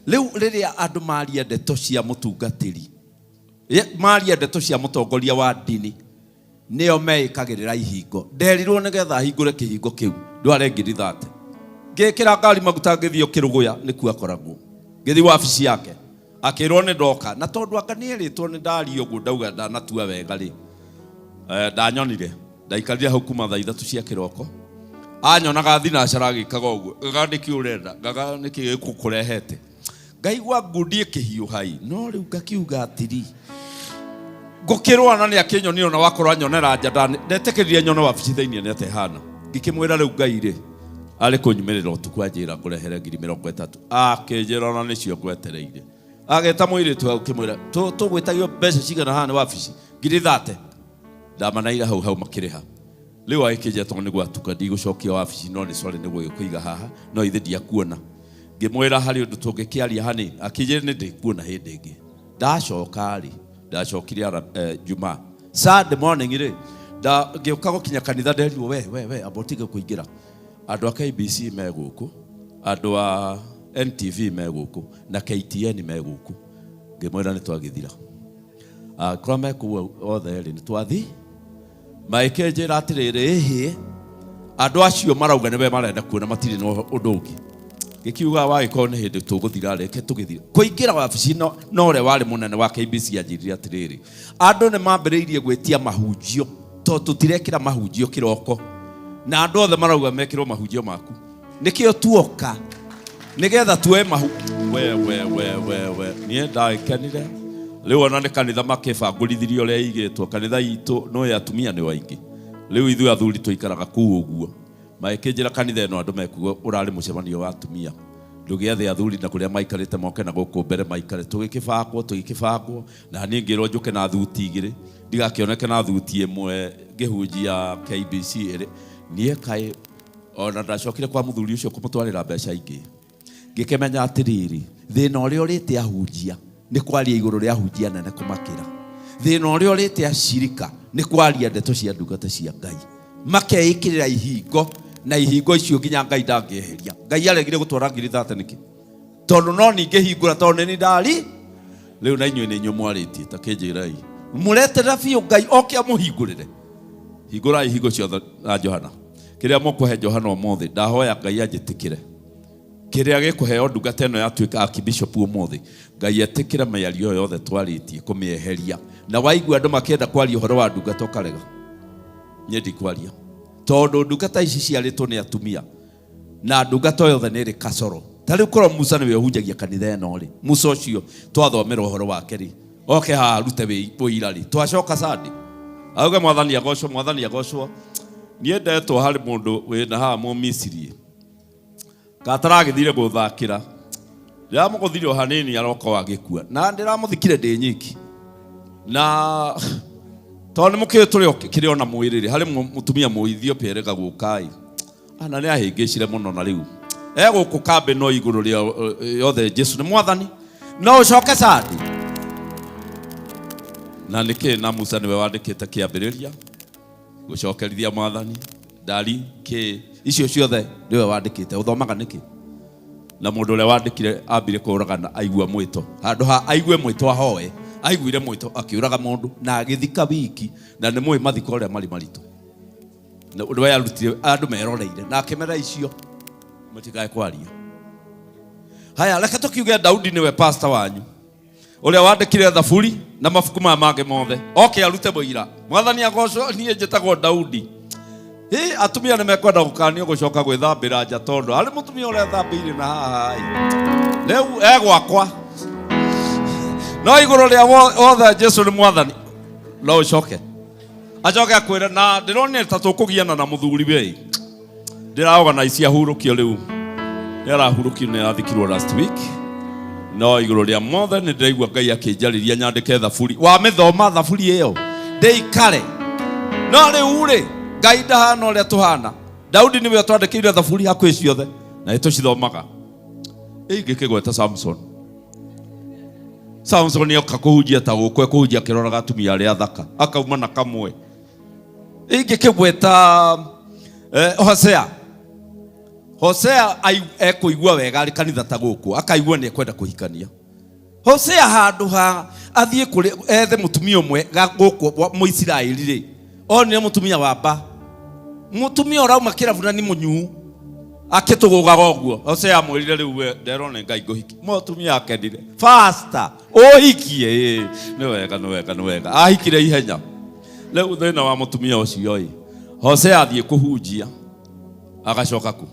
rĩu rĩrĩa andũ maria ndeto cia mũtungatĩri, maria ndeto cia mũtongoria wa ndini, nĩo meĩkagĩrĩra ihingo. Nderirwo nĩgetha hingũre kĩhingo kĩu ndware 30,000. Ngĩkĩra ngari maguta ngĩthiĩ Kĩrũgũya nĩkuo akoragwo, ngĩthiĩ wabici yake akĩrwo nĩ ndoka, na tondũ anga nĩerĩtwo nĩ ndaria ũguo ndauga ndanatua wega rĩ, ndanyonire ndaikarire hau kuma thaa 3 cia kĩroko, anyonaga thinacara agĩkaga ũguo, ngaga nĩkĩ ũrenda, ngaga nĩkĩ gĩkũkũrehete, ngaigua ngundi ĩkĩhiũha i, no rĩu ngakiuga atĩrĩ ngũkĩrũa na nĩ akĩnyonire ona wakorwo anyonera nja, ndetĩkĩrire nyone wabici thĩinĩ nĩ atehana. Ngĩkĩmwĩra rĩu Ngai rĩ arĩ kũnyumĩrĩra ũtukũ anjĩra ngũrehere 30,000, akĩnjĩra ona nĩcio ngwetereire. Ageta mũirĩtu hau kĩmwĩra tũgwĩtagio mbeca cigana haha nĩ wabici 30,000, ndamanaira hau hau makĩrĩha. Rĩu agĩkĩnjĩra tondũ nĩ gwatuka ndigũcokia wabici, no nĩ sorry nĩ gũgĩkũiga haha, no ithe ndiakuona. Ngĩmwĩra harĩ ũndũ tũngĩkĩaria hanini, akĩnjĩra nĩ ndĩkuona hĩndĩ ĩngĩ. Ndacoka rĩ, ndacokire Jumaa Sunday morning rĩ, ngĩũka gũkinya kanitha nderirwo we we we amba ũtige kũingĩra, andũ a KBC me gũkũ, andũ a NTV me gũkũ na KTN me gũkũ. Ngĩmwĩra nĩ twagĩthira, angĩkorwo me kũu othe rĩ nĩ twathi. Magĩkĩnjĩra atĩrĩrĩ, ĩhĩ andũ acio marauga nĩwe marenda kuona, matirĩ na ũndũ ũngĩ. Gĩkiuga wagĩkorwo nĩ hĩndĩ tũgũthira, reke tũgĩthire. Kũingĩra wabici no ũrĩa warĩ mũnene wa KBC anjĩrire atĩrĩrĩ, andũ nĩ mambĩrĩirie gwĩtia mahunjio tondũ tũtirekĩra mahunjio kĩroko, na andũ othe marauga mekĩrwo mahunjio maku, nĩkĩo tuoka nĩgetha tuoe mahu. We we we we we niĩ ndagĩkenire. Rĩu ona nĩ kanitha makĩbangũrithirie ũrĩa igĩtwo kanitha itũ, no ya atumia nĩ aingĩ. Rĩu ithuĩ athuri tũikaraga kũu ũguo. Magĩkĩnjĩra kanitha ĩno andũ mekuga ũrarĩ mũcemanio wa atumia, ndũgĩathe athuri na kũrĩa maikarĩte moke na gũkũ mbere maikare. Tũgĩkĩbangwo, tũgĩkĩbangwo, na niĩ ngĩrwo njũke na thuti 2, ndigakĩoneke na thuti 1 ngĩhunjia KBC ĩrĩ. Niĩ kaĩ ona ndacokire kwa mũthuri ũcio kũmũtwarĩra mbeca ingĩ, ngĩkĩmenya atĩrĩrĩ, thĩna ũrĩa ũrĩte ahunjia nĩ kwaria igũrũ rĩa ahunjia nene kũmakĩra, thĩna ũrĩa ũrĩte acirika nĩ kwaria ndeto cia ndungata cia Ngai, makeĩkĩrĩra ihingo, na ihingo icio nginya Ngai ndangĩeheria. Ngai aregire gũtwara 30,000 nĩkĩ? Tondũ no ningĩ hingũra, tondũ nĩ niĩ ndari rĩu na inyuĩ nĩ inyuĩ mwarĩtie, ta kĩnjĩrai mũreterera biũ Ngai oke amũhingũrĩre. Hingũrai ihingo ciothe na Johana, kĩrĩa mũkũhe Johana ũmũthĩ, ndahoya Ngai anjĩtĩkĩre. Kĩrĩa gĩkũheo ndungata ĩno yatuĩka archbishop ũmũthĩ, Ngai etĩkĩre mĩario yothe twarĩtie kũmĩeheria. Na waigua andũ makĩenda kwaria ũhoro wa ndungata ũkarega, niĩ ndikwaria, tondũ ndungata ici ciarĩtwo nĩ atumia na ndungata yothe nĩ ĩrĩ kacoro. Ta rĩu korwo Musa nĩwe ũhunjagia kanitha ĩno rĩ, Musa ũcio twathomera ũhoro wake rĩ, oke haha arute ũira rĩ, twacoka Sunday auge mwathani agocwo, mwathani agocwo. Niĩ ndetwo harĩ mũndũ wĩna haha Mũmisiri kataragĩthire gũthakĩra, ndĩramũgũthire o hanini aroka agĩkua, na ndĩramũthikire ndĩ nyiki, na tondũ nĩ mũkĩũĩ tũrĩ kĩrĩ ona mwĩrĩ rĩ, harĩ mũtumia Mũethiopia erĩga gũka-ĩ, ana nĩ ahĩngĩcire mũno, na rĩu egũkũ kambĩ no igũrũ rĩa yothe Jesu nĩ mwathani. No ũcoke Sunday. Na nĩkĩ na Musa nĩwe wandĩkĩte kĩambĩrĩria gũcokerithia mwathani ndari kĩ icio ciothe nĩwe wandĩkĩte ũthomaga nĩkĩ na mũndũ ũrĩa wandĩkire ambire kũragana aigua mwĩto handũ ha aigue mwĩto ahoe aiguire mwĩto akĩũraga mũndũ na agĩthika wiki na nĩ mũĩ mathiko ũrĩa marĩ maritũ na ũndũ we arutire andũ meroreire na akĩmera icio mũtikae kwaria haya reke tũkiuge Daudi nĩwe pastor wanyu ũrĩa wandĩkire thaburi na mabuku maya mangĩ mothe oke arute mũira mwathani agocwo niĩ njĩtagwo Daudi Ĩ, atumia nĩ mekwenda gũkanio gũcoka gwĩthambĩra nja tondũ harĩ mũtumia ũrĩa thambĩire na haha ĩ. Rĩu e gwakwa no igũrũ rĩa wothe Jesu nĩ mwathani no ũcoke acoke akwĩre na ndĩronire ta tũkũgiana na mũthuri we ndĩraorganize ahurũkio rĩu nĩ arahurũkio nĩ arathikirwo last week no igũrũ rĩa mothe nĩ ndĩraigua Ngai akĩnjarĩria nyandĩke thaburi wamĩthoma thaburi ĩyo ndĩikare no rĩu rĩ Ngai ndahana ũrĩa tũhana Daudi nĩwe ũtwandĩkĩire thaburi hakuhĩ ciothe na nĩ tũcithomaga ingĩkĩgweta Samson Samson oka kũhunjia ta gũkũ ekũhunjia akĩroraga atumia arĩa athaka akauma na kamwe ingĩkĩgweta Hosea Hosea ekũigua wega arĩ kanitha ta gũkũ akaigua nĩ ekwenda kũhikania Hosea handũ ha athiĩ kũrĩ ethe mũtumia ũmwe gũkũ Mũisiraeli rĩ onire mũtumia wa mba mũtumia ũrauma kĩrabu na nĩ mũnyuu akĩtũgũgaga ũguo Hosea amwĩrire rĩu we nderwo nĩ Ngai ngũhiki mũtumia akenire faster ũhikie ĩ nĩ wega nĩ wega nĩ wega ahikire ihenya rĩu thĩna wa mũtumia ũcio ĩ Hosea athiĩ kũhunjia agacoka ku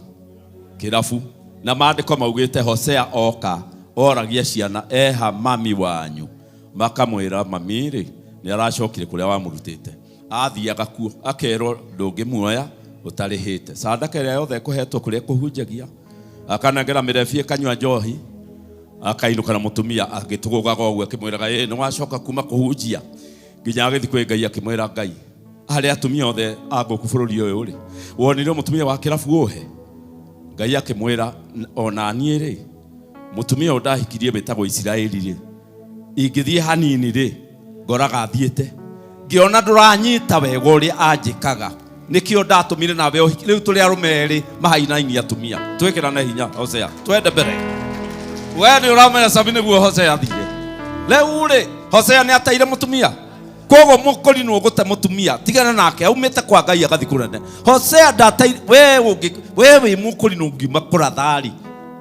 kĩrabu na maandĩko maugĩte Hosea oka oragia ciana eha mami wanyu makamwĩra mami rĩ nĩ aracokire kũrĩa wamũrutĩte athiaga kuo akerwo ndũngĩmuoya ũtarĩhĩte sadaka ĩrĩa yothe ĩkũhetwo kũrĩa kũhunjagia akanengera mĩrebi ĩkanyua njohi akainũka na mũtumia agĩtũgũgaga ũguo akĩmwĩraga ĩ nĩ wacoka kuma kũhunjia nginya agĩthiĩ kwĩ Ngai akĩmwĩra Ngai harĩ atumia othe a gũkũ bũrũri ũyũ rĩ wonire mũtumia wa kĩrabu ũhe Ngai akĩmwĩra ona niĩ rĩ mũtumia ũyũ ndahikirie wĩtagwo Isiraeli rĩ ingĩthiĩ hanini rĩ ngoraga thiĩte ngĩona ndũranyita wega ũrĩa anjĩkaga nĩkĩo ndatũmire nawe ũhiki rĩu tũrĩ arũme erĩ mahainainia atumia twĩkĩrane hinya Hosea twende mbere we nĩ ũramenya Sami nĩguo Hosea athire rĩu rĩ Hosea nĩ ateire mũtumia koguo mũkorinwo gũte mũtumia tigana nake aumĩte kwa Ngai agathiĩ kũnene Hosea ndateire we ũngĩ we wĩ mũkorinwo ũngiuma kũrathari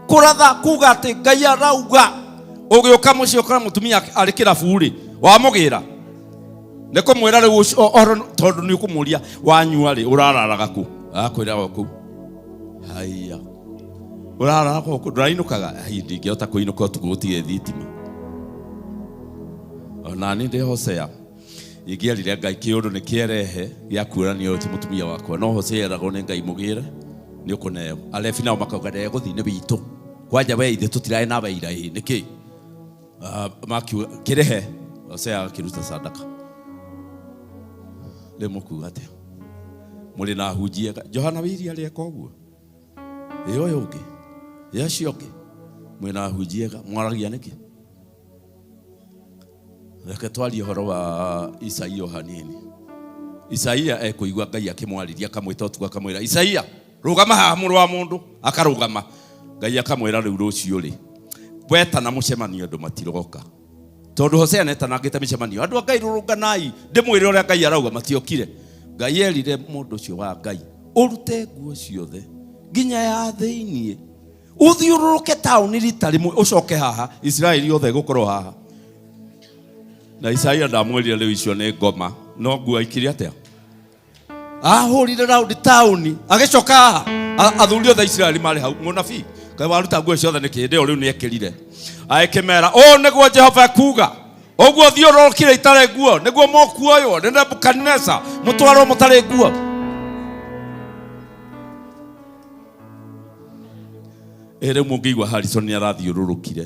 kũratha kuga atĩ Ngai arauga ũgĩũka mũciĩ ũkora mũtumia arĩ kĩrabu rĩ wamũgĩra nĩ kũmwĩra rĩu ũhoro tondũ nĩ ũkũmũria wanyua rĩ ũrararaga kũ akwĩra o kũu haiya ũrararaga kũ ndũrainũkaga ai ndingĩhota kũinũka ũtukũ gũtirĩ thitima ona niĩ ndĩ Hosea ingĩerire Ngai kĩũndũ nĩ kĩerehe gĩa kuonania ũyũ ti mũtumia wakwa no Hosea eragwo nĩ Ngai mũgĩre nĩ ũkũneo arebi nao makauga ndegũthiĩ nĩ witũ kwanja we ithe tũtirarĩ nawe ira ĩ nĩkĩ makiuga kĩrĩhe Hosea akĩruta sadaka rĩu mũkuga atĩa mũrĩ na hunjia Johana Wĩiri arĩ eka ũguo ĩ ũyũ ũngĩ ĩ acio ũngĩ mwĩna hunjia mwaragia nĩkĩ reke twarie ũhoro wa Isaia o hanini Isaia ekũigua Ngai akĩmwarĩria akamwĩta ũtukũ akamwĩra Isaia rũgama haha mũrũ wa mũndũ akarũgama Ngai akamwĩra rĩu rũciũ rĩ wetana mũcemanio andũ matiroka tondũ Hosea netanangĩte mĩcemanio andũ a Ngai rũrũnganai ndĩmwĩre ũrĩa Ngai arauga matiokire Ngai erire mũndũ ũcio wa Ngai ũrute nguo ciothe nginya ya thĩiniĩ ũthiũrũrũke taũni rita rĩmwe ũcoke haha Isiraeli yothe ĩgũkorwo haha na Isaia ndamwĩrire rĩu icio nĩ ngoma no nguo aikire atĩa ahũrire raundi taũni agĩcoka haha athuri othe a Isiraeli marĩ hau mũnabii kaĩ waruta nguo ciothe nĩkĩ hĩndĩ ĩyo rĩu nĩekĩrire agĩkĩmera ũũ nĩguo Jehova ekuuga ũguo thiũrũrũkire itarĩ nguo nĩguo mũkuoywo nĩ Nebukadneza mũtwarwo mũtarĩ nguo ĩ rĩu mũngĩigua Harrison nĩ arathiũrũrũkire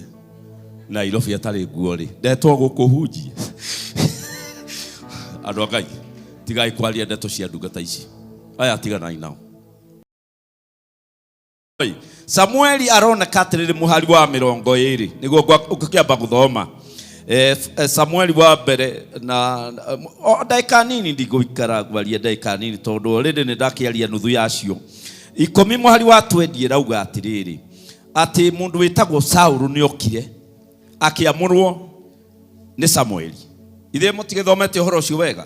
Nairobi atarĩ nguo rĩ ndetwo gũkũ hunjie andũ a Ngai tigai kwaria ndeto cia ndungata ici aya tiganai nao. Samueli aroneka atĩrĩrĩ mũhari wa 20 nĩguo ngũkĩamba gũthoma. Samueli wa mbere na o ndagĩka nini, ndigũikara ngwaria ndagĩka nini tondũ already nĩ ndakĩaria nuthu yacio. 10 mũhari wa 20 ĩrauga atĩrĩrĩ, atĩ mũndũ wĩtagwo Saũlũ nĩ okire akĩamũrwo nĩ Samueli. Ithuĩ mũtigĩthomete ũhoro ũcio wega.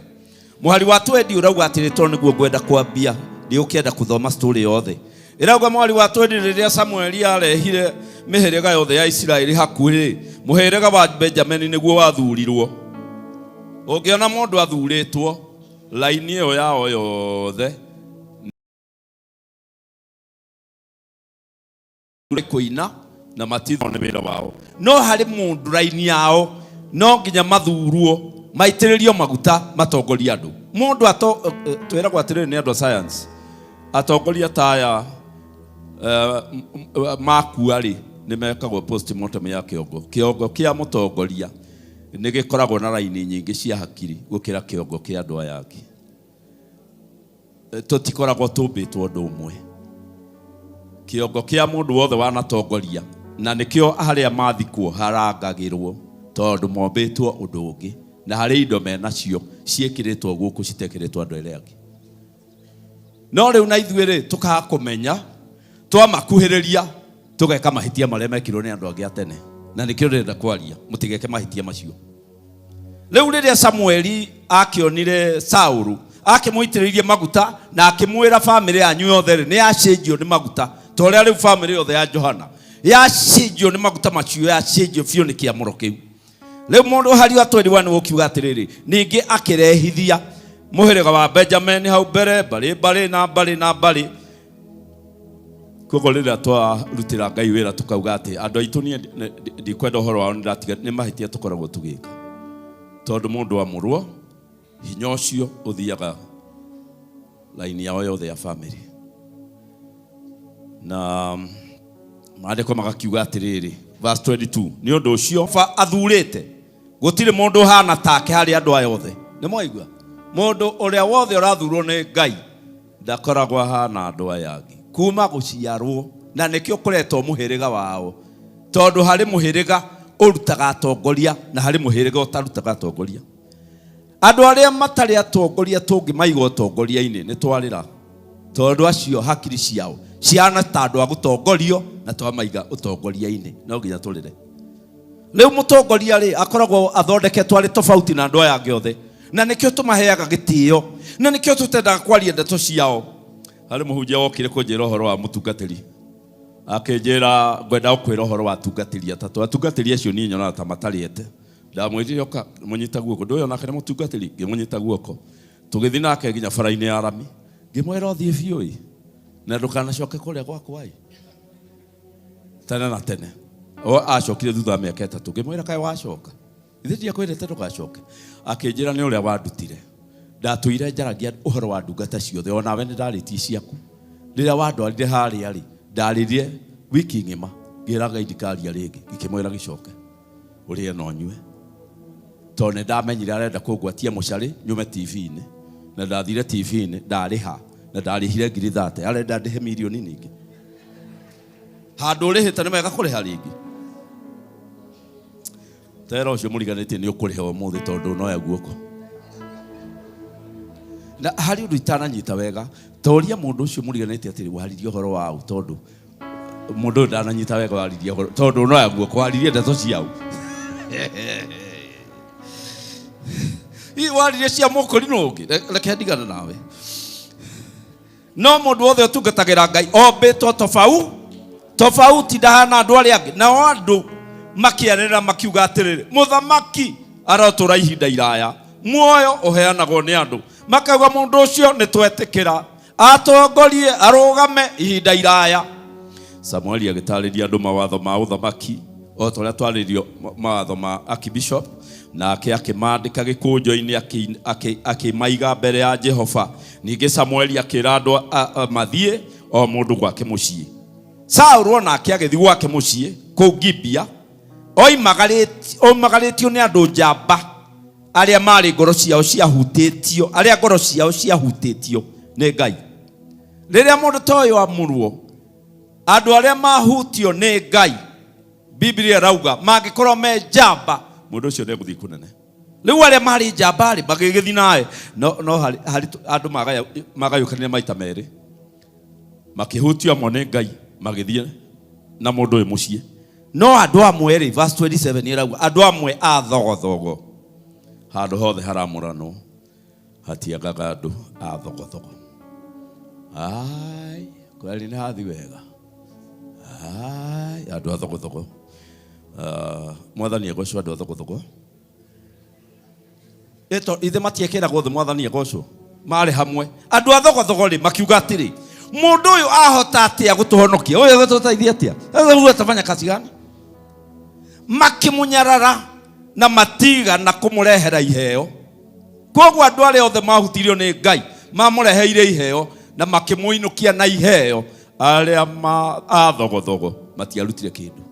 Mũhari wa 20 ũrauga atĩrĩ, tondũ nĩguo ngwenda kwambia, ndigũkĩenda kũthoma story yothe. Ĩrauga mũhari wa 20, rĩrĩa Samueli arehire mĩhĩrĩga yothe ya Isiraeli hakuhĩ, mũhĩrĩga wa Benjamini nĩguo wathurirwo. Ũngĩona mũndũ athurĩtwo, laini ĩyo yao yothe kũina na matithwo nĩ wĩra wao. No harĩ mũndũ raini yao no nginya mathurwo, maitĩrĩrio maguta matongorie andũ. Mũndũ ato twĩragwo atĩrĩrĩ nĩ andũ a science, atongoria ta aya makua rĩ, nĩ mekagwo postmortem ya kĩongo. Kĩongo kĩa mũtongoria nĩ gĩkoragwo na raini nyingĩ cia hakiri gũkĩra kĩongo kĩa andũ aya angĩ. Tũtikoragwo tũmbĩtwo ũndũ ũmwe. Kĩongo kĩa mũndũ wothe wanatongoria, na nĩkĩo harĩa mathikwo harangagĩrwo, tondũ mombĩtwo ũndũ ũngĩ, na harĩ indo menacio ciĩkĩrĩtwo gũkũ citekĩrĩtwo andũ arĩa angĩ. No rĩu na ithuĩ rĩ, tũkaga kũmenya, twamakuhĩrĩria tũgeka mahĩtia marĩa mekirwo nĩ andũ angĩ a tene, na nĩkĩo ndĩrenda kwaria, mũtigeke mahĩtia macio. Rĩu rĩrĩa Samueli akĩonire Saũlũ, akĩmũitĩrĩirie maguta na akĩmwĩra bamĩrĩ yanyu yothe rĩ, nĩ yacenjio nĩ maguta, ta ũrĩa rĩu bamĩrĩ yothe ya Johana yacenjio nĩ maguta macio, yacenjio biũ nĩ kĩamũro kĩu. Rĩu mũndũ hari wa 21 ũkiuga atĩrĩrĩ, ningĩ akĩrehithia mũhĩrĩga wa Benjamin hau mbere, mbarĩ mbarĩ na mbarĩ na mbarĩ. Koguo rĩrĩa twarutĩra Ngai wĩra tũkauga atĩ andũ aitũ niĩ ndikwenda ũhoro wao, nĩndatiga, nĩ mahĩtia tũkoragwo tũgĩka, tondũ mũndũ amũrwo hinya ũcio ũthiaga laini yao yothe ya family. Na maandĩko magakiuga atĩrĩrĩ, verse 22, nĩ ũndũ ũcio athurĩte gũtirĩ mũndũ ũhana take harĩ andũ aya othe. Nĩ mwaigua? Mũndũ ũrĩa wothe ũrathurwo nĩ Ngai ndakoragwo ahana andũ aya angĩ kuma gũciarwo, na nĩkĩo kũretwo mũhĩrĩga wao, tondũ harĩ mũhĩrĩga ũrutaga atongoria na harĩ mũhĩrĩga ũtarutaga atongoria. Andũ arĩa matarĩ atongoria tũngĩmaiga ũtongoria-inĩ nĩ twarĩra, tondũ acio hakiri ciao ciana ta andũ a gũtongorio, na twamaiga ũtongoria-inĩ no nginya tũrĩre. Rĩu mũtongoria rĩ, akoragwo athondeketwo arĩ tofauti na andũ aya angĩ othe, na nĩkĩo tũmaheaga gĩtĩo, na nĩkĩo tũtendaga kwaria ndeto ciao. Harĩ mũhunjia wokire kũnjĩra ũhoro wa mũtungatĩri, akĩnjĩra ngwenda gũkwĩra ũhoro wa atungatĩri atatũ. Atungatĩri acio niĩ nyonaga ta matarĩete. Ndamwĩrire oka mũnyita guoko, ndũyũ onake nĩ mũtungatĩri, ngĩmũnyita guoko, tũgĩthiĩ nake nginya bara-inĩ ya rami, ngĩmwĩra ũthiĩ biũ ĩ, na ndũkanacoke kũrĩa gwakwa ĩ tene na tene. O acokire thutha wa mĩaka 3, ngĩmwĩra kaĩ wacoka, ithe ndiakwĩrĩte ndũgacoke. Akĩnjĩra nĩ ũrĩa wandutire, ndatũire njaragia ũhoro wa ndungata ciothe, onawe nĩ ndarĩtie ciaku. Rĩrĩa wandwarire harĩa rĩ, ndarĩrire wiki ng'ima, ngĩra Ngai ndikaria rĩngĩ, ngĩkĩmwĩra gĩcoke ũrĩe na ũnyue, tondũ nĩ ndamenyire arenda kũngwatia mũcarĩ nyume TV-inĩ, na ndathire TV-inĩ ndarĩha, na ndarĩhire ngiri 30, arenda ndĩhe mirioni nyingĩ. Handũ ũrĩhĩte nĩ wega kũrĩha rĩngĩ. Tera ũcio mũriganĩtie nĩ ũkũrĩha ũmũthĩ tondũ ũnoya guoko. Na harĩ ũndũ itananyita wega, toria mũndũ ũcio mũriganĩtie atĩrĩ, waririe ũhoro wa ũ, tondũ mũndũ ũyũ ndananyita wega waririe ũhoro, tondũ ũnoya guoko, waririe ndeto ciao. Hihi waririe cia mũkũrinũ ũngĩ? Reke ndigane nawe. No mũndũ wothe ũtungatagĩra Ngai ombĩtwo tofauti, ndahana andũ arĩa angĩ. Nao andũ makĩanĩrĩra makiuga atĩrĩrĩ, mũthamaki arotũra ihinda iraya, muoyo ũheanagwo nĩ andũ. Makauga mũndũ ũcio nĩ twetĩkĩra atongorie arũgame ihinda iraya. Samueli agĩtarĩria andũ mawatho ma ũthamaki o ta ũrĩa twarĩrio mawatho ma archbishop, nake akĩmandĩka gĩkũnjo-inĩ akĩmaiga mbere ya Jehova. Ningĩ Samueli akĩra andũ mathiĩ o mũndũ gwake mũciĩ. Saũlũ onake agĩthiĩ gwake mũciĩ kũu Gibea, oimagarĩtio nĩ andũ njamba arĩa marĩ ngoro ciao ciahutĩtio, arĩa ngoro ciao ciahutĩtio nĩ Ngai. Rĩrĩa mũndũ ta ũyũ amũrwo, Andũ arĩa mahutio nĩ Ngai, Biblia ĩrauga mangĩkorwo me njamba, mũndũ ũcio ndegũthiĩ kũnene. Rĩu arĩa marĩ njamba rĩ, magĩgĩthiĩ nawe no, no harĩ, harĩ andũ magayũkanire maita merĩ, makĩhutio amwe nĩ Ngai magĩthiĩ na mũndũ ũyũ mũciĩ. No andũ amwe rĩ, verse 27 ĩrauga andũ amwe a thogothogo, handũ hothe haramũranwo hatiagaga andũ a thogothogo. Ai, kweli nĩ hathi wega. Ai, andũ a thogothogo. Mwathani egocwo andũ a thogothogo. Ĩto ithe matiekĩragwo thĩ mwathani egocwo. Marĩ hamwe. Andũ a thogothogo rĩ makiuga atĩrĩ, mũndũ ũyũ ahota atĩa gũtũhonokia? Ũyũ egũtũteithia atĩa? Sasa huyu atafanya kazi gani? Makĩmũnyarara na matigana kũmũrehera iheo. Koguo andũ arĩa othe mahutirio nĩ Ngai mamũreheire iheo na makĩmũinũkia na iheo. Arĩa a thogothogo matiarutire kĩndũ.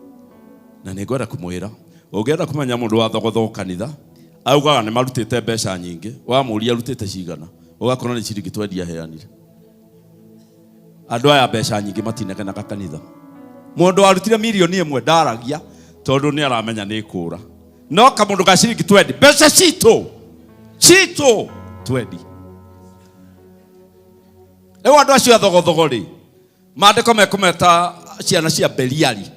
Na nĩ ngwenda kũmwĩra, ũngĩenda kũmenya mũndũ wa thogothogo kanitha, augaga nĩ marutĩte mbeca nyingĩ, wamũria arutĩte cigana, ũgakora nĩ ciringi twendi aheanire. Andũ aya mbeca nyingĩ matinegenaga kanitha. Mũndũ warutire mirioni ĩmwe ndaragia tondũ nĩ aramenya nĩ kũra. No kamũndũ ga ciringi twendi, mbeca citũ citũ twendi. Rĩu andũ acio a thogothogo rĩ, maandĩko mekũmeta ciana cia Beliali.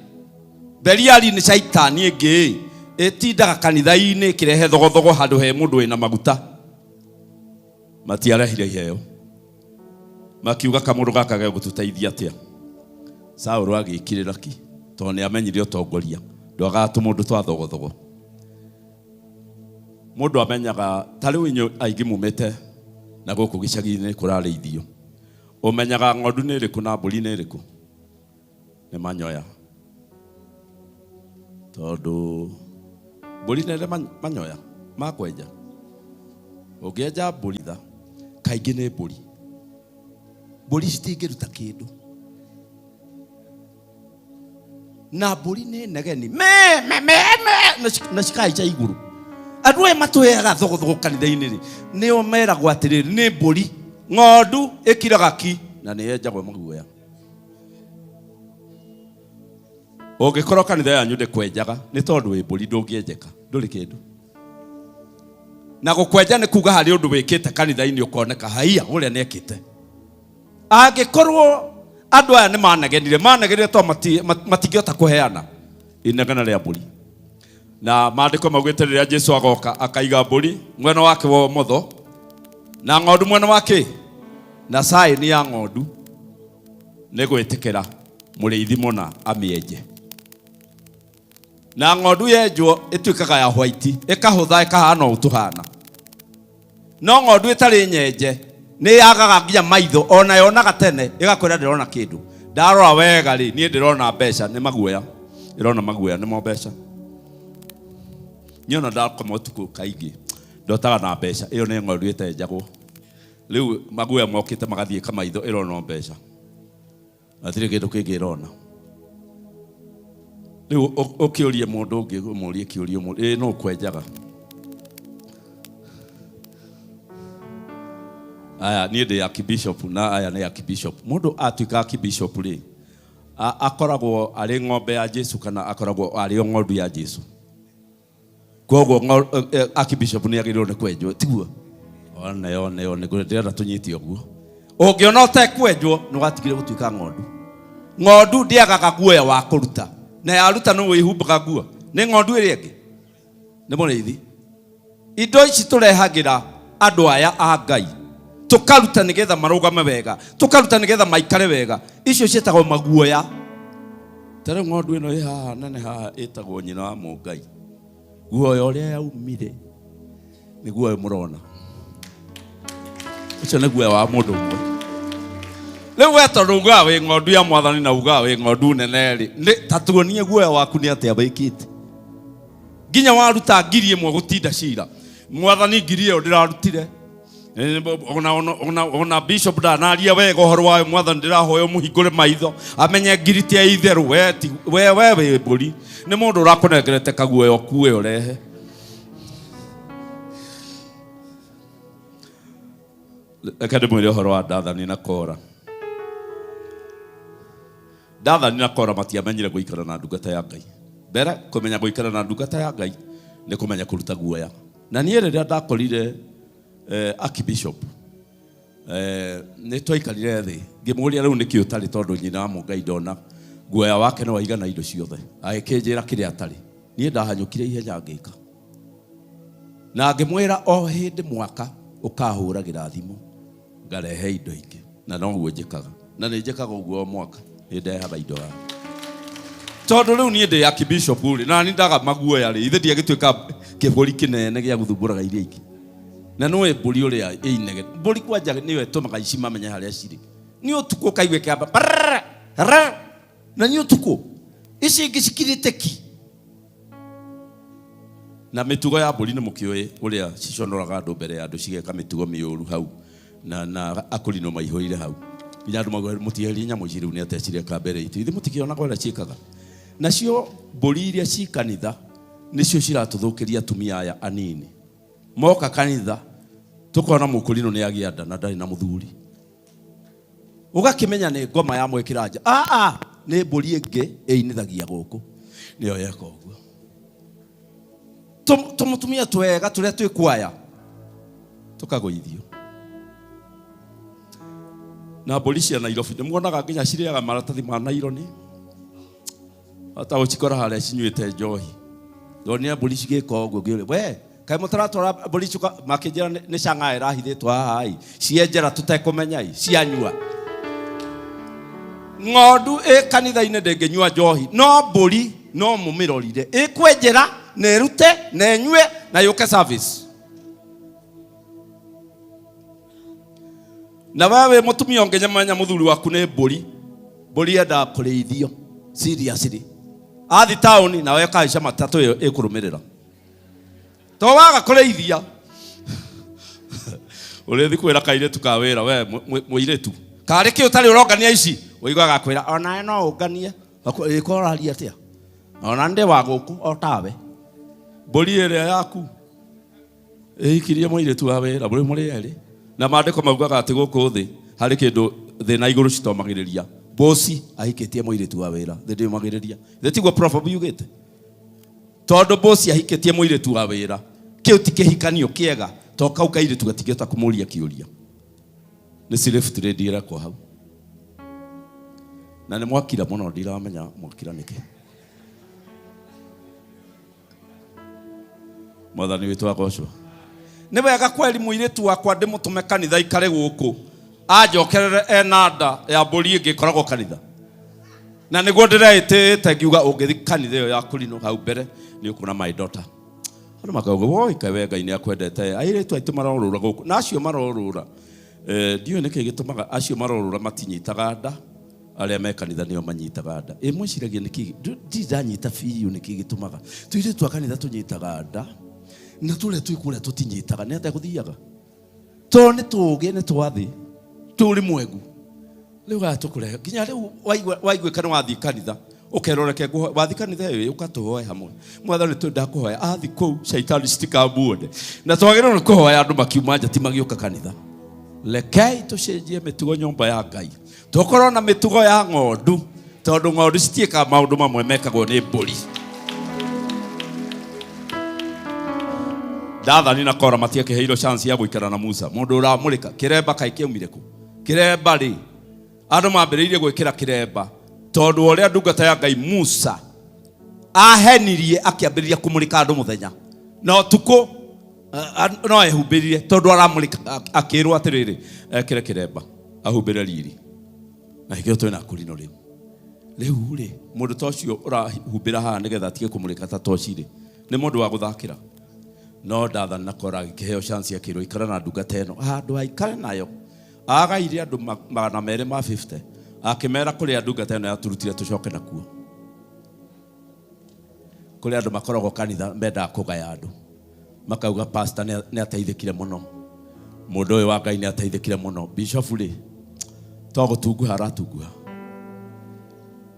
Beliali nĩ caitani ĩngĩ ĩtindaga kanitha-inĩ ĩkĩrehe thogothogo handũ he mũndũ wĩna maguta. Matiarehire iheo, makiuga kamũndũ gaka gegũtũteithia atĩa. Saũlũ agĩkirĩra ki tondũ nĩ amenyire ũtongoria ndwagaga tũmũndũ twa thogothogo. Mũndũ amenyaga ta rĩu inyuĩ aingĩ mumĩte na gũkũ gĩcagi-inĩ kũrarĩithio, ũmenyaga ng'ondu nĩ ĩrĩkũ na mbũri nĩ ĩrĩkũ? Nĩ manyoya. Tondũ mbũri nĩ ĩrĩ manyoya ma kwenja. Ũngĩenja mbũri tha, kaingĩ nĩ mbũri. Mbũri citingĩruta kĩndũ. Na mbũri nĩ negeni. Me, me, me, me, na cikahaica igũrũ. Andũ aya matũheaga thogothogo kanitha-inĩ rĩ, nĩo meragwo atĩrĩrĩ, nĩ mbũri. Ng'ondu ĩkiraga ki na nĩ yenjagwo maguoya. Ũngĩkorwo kanitha yanyu ndĩkwenjaga, nĩ tondũ wĩ mbũri ndũngĩenjeka, ndũrĩ kĩndũ. Na gũkwenja nĩ kuga harĩ ũndũ wĩkĩte kanitha-inĩ ũkoneka haiya ũrĩa nĩekĩte. Angĩkorwo andũ aya nĩ manegenire, manegenire tondũ matingĩhota kũheana inegene rĩa mbũri. Na maandĩko maugĩte rĩrĩa Jesu agoka akaiga mbũri mwena wake wa ũmotho na ng'ondu mwena wa kĩ, na saĩni ya ng'ondu nĩ gwĩtĩkĩra mũrĩithi mũna amĩenje. Na ng'ondu yenjwo ĩtuĩkaga ya white, ĩkahũtha ĩkahana ũũ tũhana. No ng'ondu ĩtarĩ nyenje nĩ yagaga nginya maitho, ona yonaga tene ĩgakwĩra ndĩrona kĩndũ. Ndarora wega rĩ, niĩ ndĩrona mbeca, nĩ maguoya. Ĩrona maguoya, nĩmo mbeca. Niĩ ona ndakoma ũtukũ kaingĩ ndotaga na mbeca, ĩyo nĩ ng'ondu ĩtenjagwo. Rĩu maguoya mokĩte magathiĩ kamaitho, ĩrona mbeca. Hatirĩ kĩndũ kĩngĩ ĩrona. Rĩu ũkĩũrie mũndũ ũngĩ, ũmũrie kĩũria ũmũrie, ĩ nũ ũkwenjaga? Aya, niĩ ndĩ archbishop na aya nĩ archbishop. Mũndũ atuĩka archbishop rĩ, akoragwo arĩ ng'ombe ya Jesu kana akoragwo arĩ o ng'ondu ya Jesu? Koguo archbishop nĩ agĩrĩirwo nĩ kwenjwo, tiguo? One, one, one, ndĩrenda tũnyite ũguo. Ũngĩona ũtekwenjwo, nĩ watigire gũtuĩka ng'ondu. Ng'ondu ndĩagaga guoya wa kũruta, na yaruta nĩ wĩhumbaga nguo. Nĩ ng'ondu ĩrĩa ĩngĩ? Nĩ mũrĩithi. Indo ici tũrehagĩra andũ aya a Ngai, tũkaruta nĩgetha marũgame wega, tũkaruta nĩgetha maikare wega. Icio ciĩtagwo maguoya. Ta rĩu ng'ondu ĩno ĩ haha nene haha ĩtagwo nyina wa Mũngai. Guoya ũrĩa yaumire nĩ guoya mũrona. Ũcio nĩ guoya wa mũndũ ũmwe. Rĩu we tondũ ugaga wĩ ng'ondu ya mwathani na ugaga wĩ ng'ondu nene rĩ, nĩ ta tuonie guoya waku nĩ atĩa wĩkĩte. Nginya waruta ngiri ĩmwe gũtinda cira. Mwathani ngiri ĩyo ndĩrarutire. Ona bishop ndanaria wega ũhoro wayo, mwathani ndĩrahoya ũmũhingũre maitho amenye ngiri ti ya itherũ. We ti, we, we wĩ mbũri. Nĩ mũndũ ũrakũnengerete kaguoya ũkue ũrehe. Reke ndĩmwĩre ũhoro wa Dathani na Kora. Dathani na Kora matiamenyire gũikara na ndungata ya Ngai. Mbere kũmenya gũikara na ndungata ya Ngai nĩ kũmenya kũruta guoya. Na niĩ rĩrĩa ndakorire Archbishop nĩ twaikarire thĩ ngĩmũria rĩu nĩkĩ ũtarĩ tondũ nyina wa Mũngai ndona guoya wake nĩ waigana indo ciothe. Agĩkĩnjĩra kĩrĩa atarĩ. Niĩ ndahanyũkire ihenya ngĩka. Na ngĩmwĩra o hĩndĩ mwaka ũkahũragĩra thimũ ngarehe indo ingĩ na noguo njĩkaga na nĩ njĩkaga ũguo o mwaka nĩ ndehaga indo haha tondũ rĩu niĩ ndĩ archbishop rĩ na nĩ ndaga maguoya rĩ ithe ndiagĩtuĩka kĩbũri kĩnene gĩa gũthumbũraga iria ingĩ na nĩwe mbũri ũrĩa ĩinege mbũri kwanja nĩyo ĩtũmaga ici mamenye harĩa cirĩ nĩ ũtukũ ũkaigua ĩkĩamba brrrr, rrrr, na nĩ ũtukũ ici ingĩ cikirĩte ki na mĩtugo ya mbũri nĩ mũkĩũĩ ũrĩa ciconoraga andũ mbere ya andũ cigeka mĩtugo mĩũru hau na na akũrinũ maihũire hau nginya andũ mauga mũtieherie nyamũ ici rĩu nĩ atĩa cireka mbere itũ ithuĩ mũtikĩonaga ũrĩa ciĩkaga nacio mbũri iria ci kanitha nĩcio ciratũthũkĩria atumia aya anini moka kanitha tũkona mũkũrinũ nĩ agĩa nda na ndarĩ na mũthuri ũgakĩmenya nĩ ngoma ya mwĩkĩra nja aa nĩ mbũri ĩngĩ ĩinithagia gũkũ nĩyo yeka ũguo tũmũtumia twega tũrĩa twĩ kwaya tũkagũithio na mbũri cia Nairobi nĩ muonaga nginya cirĩaga maratathi ma naironi hata ũcikora harĩa cinyuĩte njohi ndonire mbũri cigĩka ũguo ngĩũria we kaĩ mũtaratwara mbũri icio makĩnjĩra nĩ cang'aa ĩrahithĩtwo haha ĩ cienjera tũtekũmenya ĩ cianyua ng'ondu ĩ kanitha-inĩ ndĩngĩnyua njohi no mbũri no mũmĩrorire ĩkwenjera na ĩrute na ĩnyue na yũke service na we wĩ mũtumia ũngĩnyamenya mũthuri waku nĩ mbũri mbũri yendaga kũrĩithio seriously athi taũni nawe ũkahaica matatũ ĩyo ĩkũrũmĩrĩra to waga kũrĩithia ũrĩthi kwĩra kairĩtu ka wĩra we mũirĩtu karĩ kĩ ũtarĩ ũrongania ici ũiguaga akwĩra onawe no ũnganie ĩko ũraria atĩa ona ndĩ wa gũkũ o tawe mbũri ĩrĩa yaku ĩhikirie mũirĩtu wa wĩra mũrĩ mũrĩ erĩ na maandĩko maugaga atĩ gũkũ thĩ harĩ kĩndũ thĩ na igũrũ citomagĩrĩria bosi ahikĩtie mũirĩtu wa wĩra thĩ ndĩmagĩrĩria thĩ tiguo proverb yugĩte tondũ bosi ahikĩtie mũirĩtu wa wĩra kĩu ti kĩhikanio kĩega to kau kairĩtu gatingĩhota kũmũria kĩũria nĩ slave trade ĩrekwo hau na nĩ mwakira mũno ndiramenya mwakira nĩkĩ mwathani witũ agocwo nĩ wega kweri mũirĩtu wakwa ndĩmũtũme kanitha ikare gũkũ anjokerere ena nda ya mbũri ĩngĩ ĩkoragwo kanitha na nĩguo ndĩreĩtĩĩte ngiuga ũngĩthi kanitha ĩyo ya kũrinũ hau mbere nĩ ũkuona my daughter andũ makauga woi kaĩ we Ngai nĩ akwendete airĩtu aitũ marorũra gũkũ na acio marorũra ndiũĩ nĩkĩ gĩtũmaga acio marorũra matinyitaga nda arĩa me kanitha nĩo manyitaga nda ĩ mwĩciragia nĩkĩ ndirĩ ndanyita biũ nĩkĩ gĩtũmaga tũirĩtu a kanitha tũnyitaga nda na tũrĩa twĩ kũrĩa tũtinyitaga nĩ atĩa gũthiaga tondũ nĩ tũũgĩ nĩ twathĩ tũrĩ mwengu rĩu gaya tũkũrehe nginya rĩu waiguĩka nĩ wathiĩ kanitha ũkerwo reke ngũhoe wathiĩ kanitha ĩyo ũka tũhoe hamwe mwathani twenda kũhoya athi kũu caitani citikamuone na twagĩrĩirwo nĩ kũhoya andũ makiuma nja ti magĩũka kanitha rekei tũcenjie mĩtugo nyũmba ya Ngai tũkorwo na mĩtugo ya ng'ondu tondũ ng'ondu citiĩkaga maũndũ mamwe mekagwo nĩ mbũri Dathani na Kora matiakĩheirwo chance ya gũikara na Musa mũndũ ũramũrĩka kĩremba kaĩ kĩaumire kũ kĩremba rĩ andũ mambĩrĩirie gwĩkĩra kĩremba tondũ ũrĩa ndungata ya Ngai Musa ahenirie akĩambĩrĩria kũmũrĩka andũ mũthenya na ũtukũ no ehumbĩrire tondũ aramũrĩka akĩrwo atĩrĩrĩ ekĩre kĩremba ahumbĩre riri na hĩkĩo twĩna kũrino rĩu rĩu rĩ mũndũ ta ũcio ũrahumbĩra haha nĩgetha atige kũmũrĩka ta toci rĩ nĩ mũndũ wa gũthakĩra no Dathani na Kora agĩkĩheo chance akĩrwo ikara na ndungata ĩno handũ aikare nayo agaire andũ 250 akĩmera kũrĩa ndungata ĩno yaturutire tũcoke nakuo kũrĩ andũ makoragwo kanitha mendaga kũgaya andũ makauga pastor nĩ ateithĩkire mũno mũndũ ũyũ wa Ngai nĩ ateithĩkire mũno bishop rĩ to gũtunguha aratunguha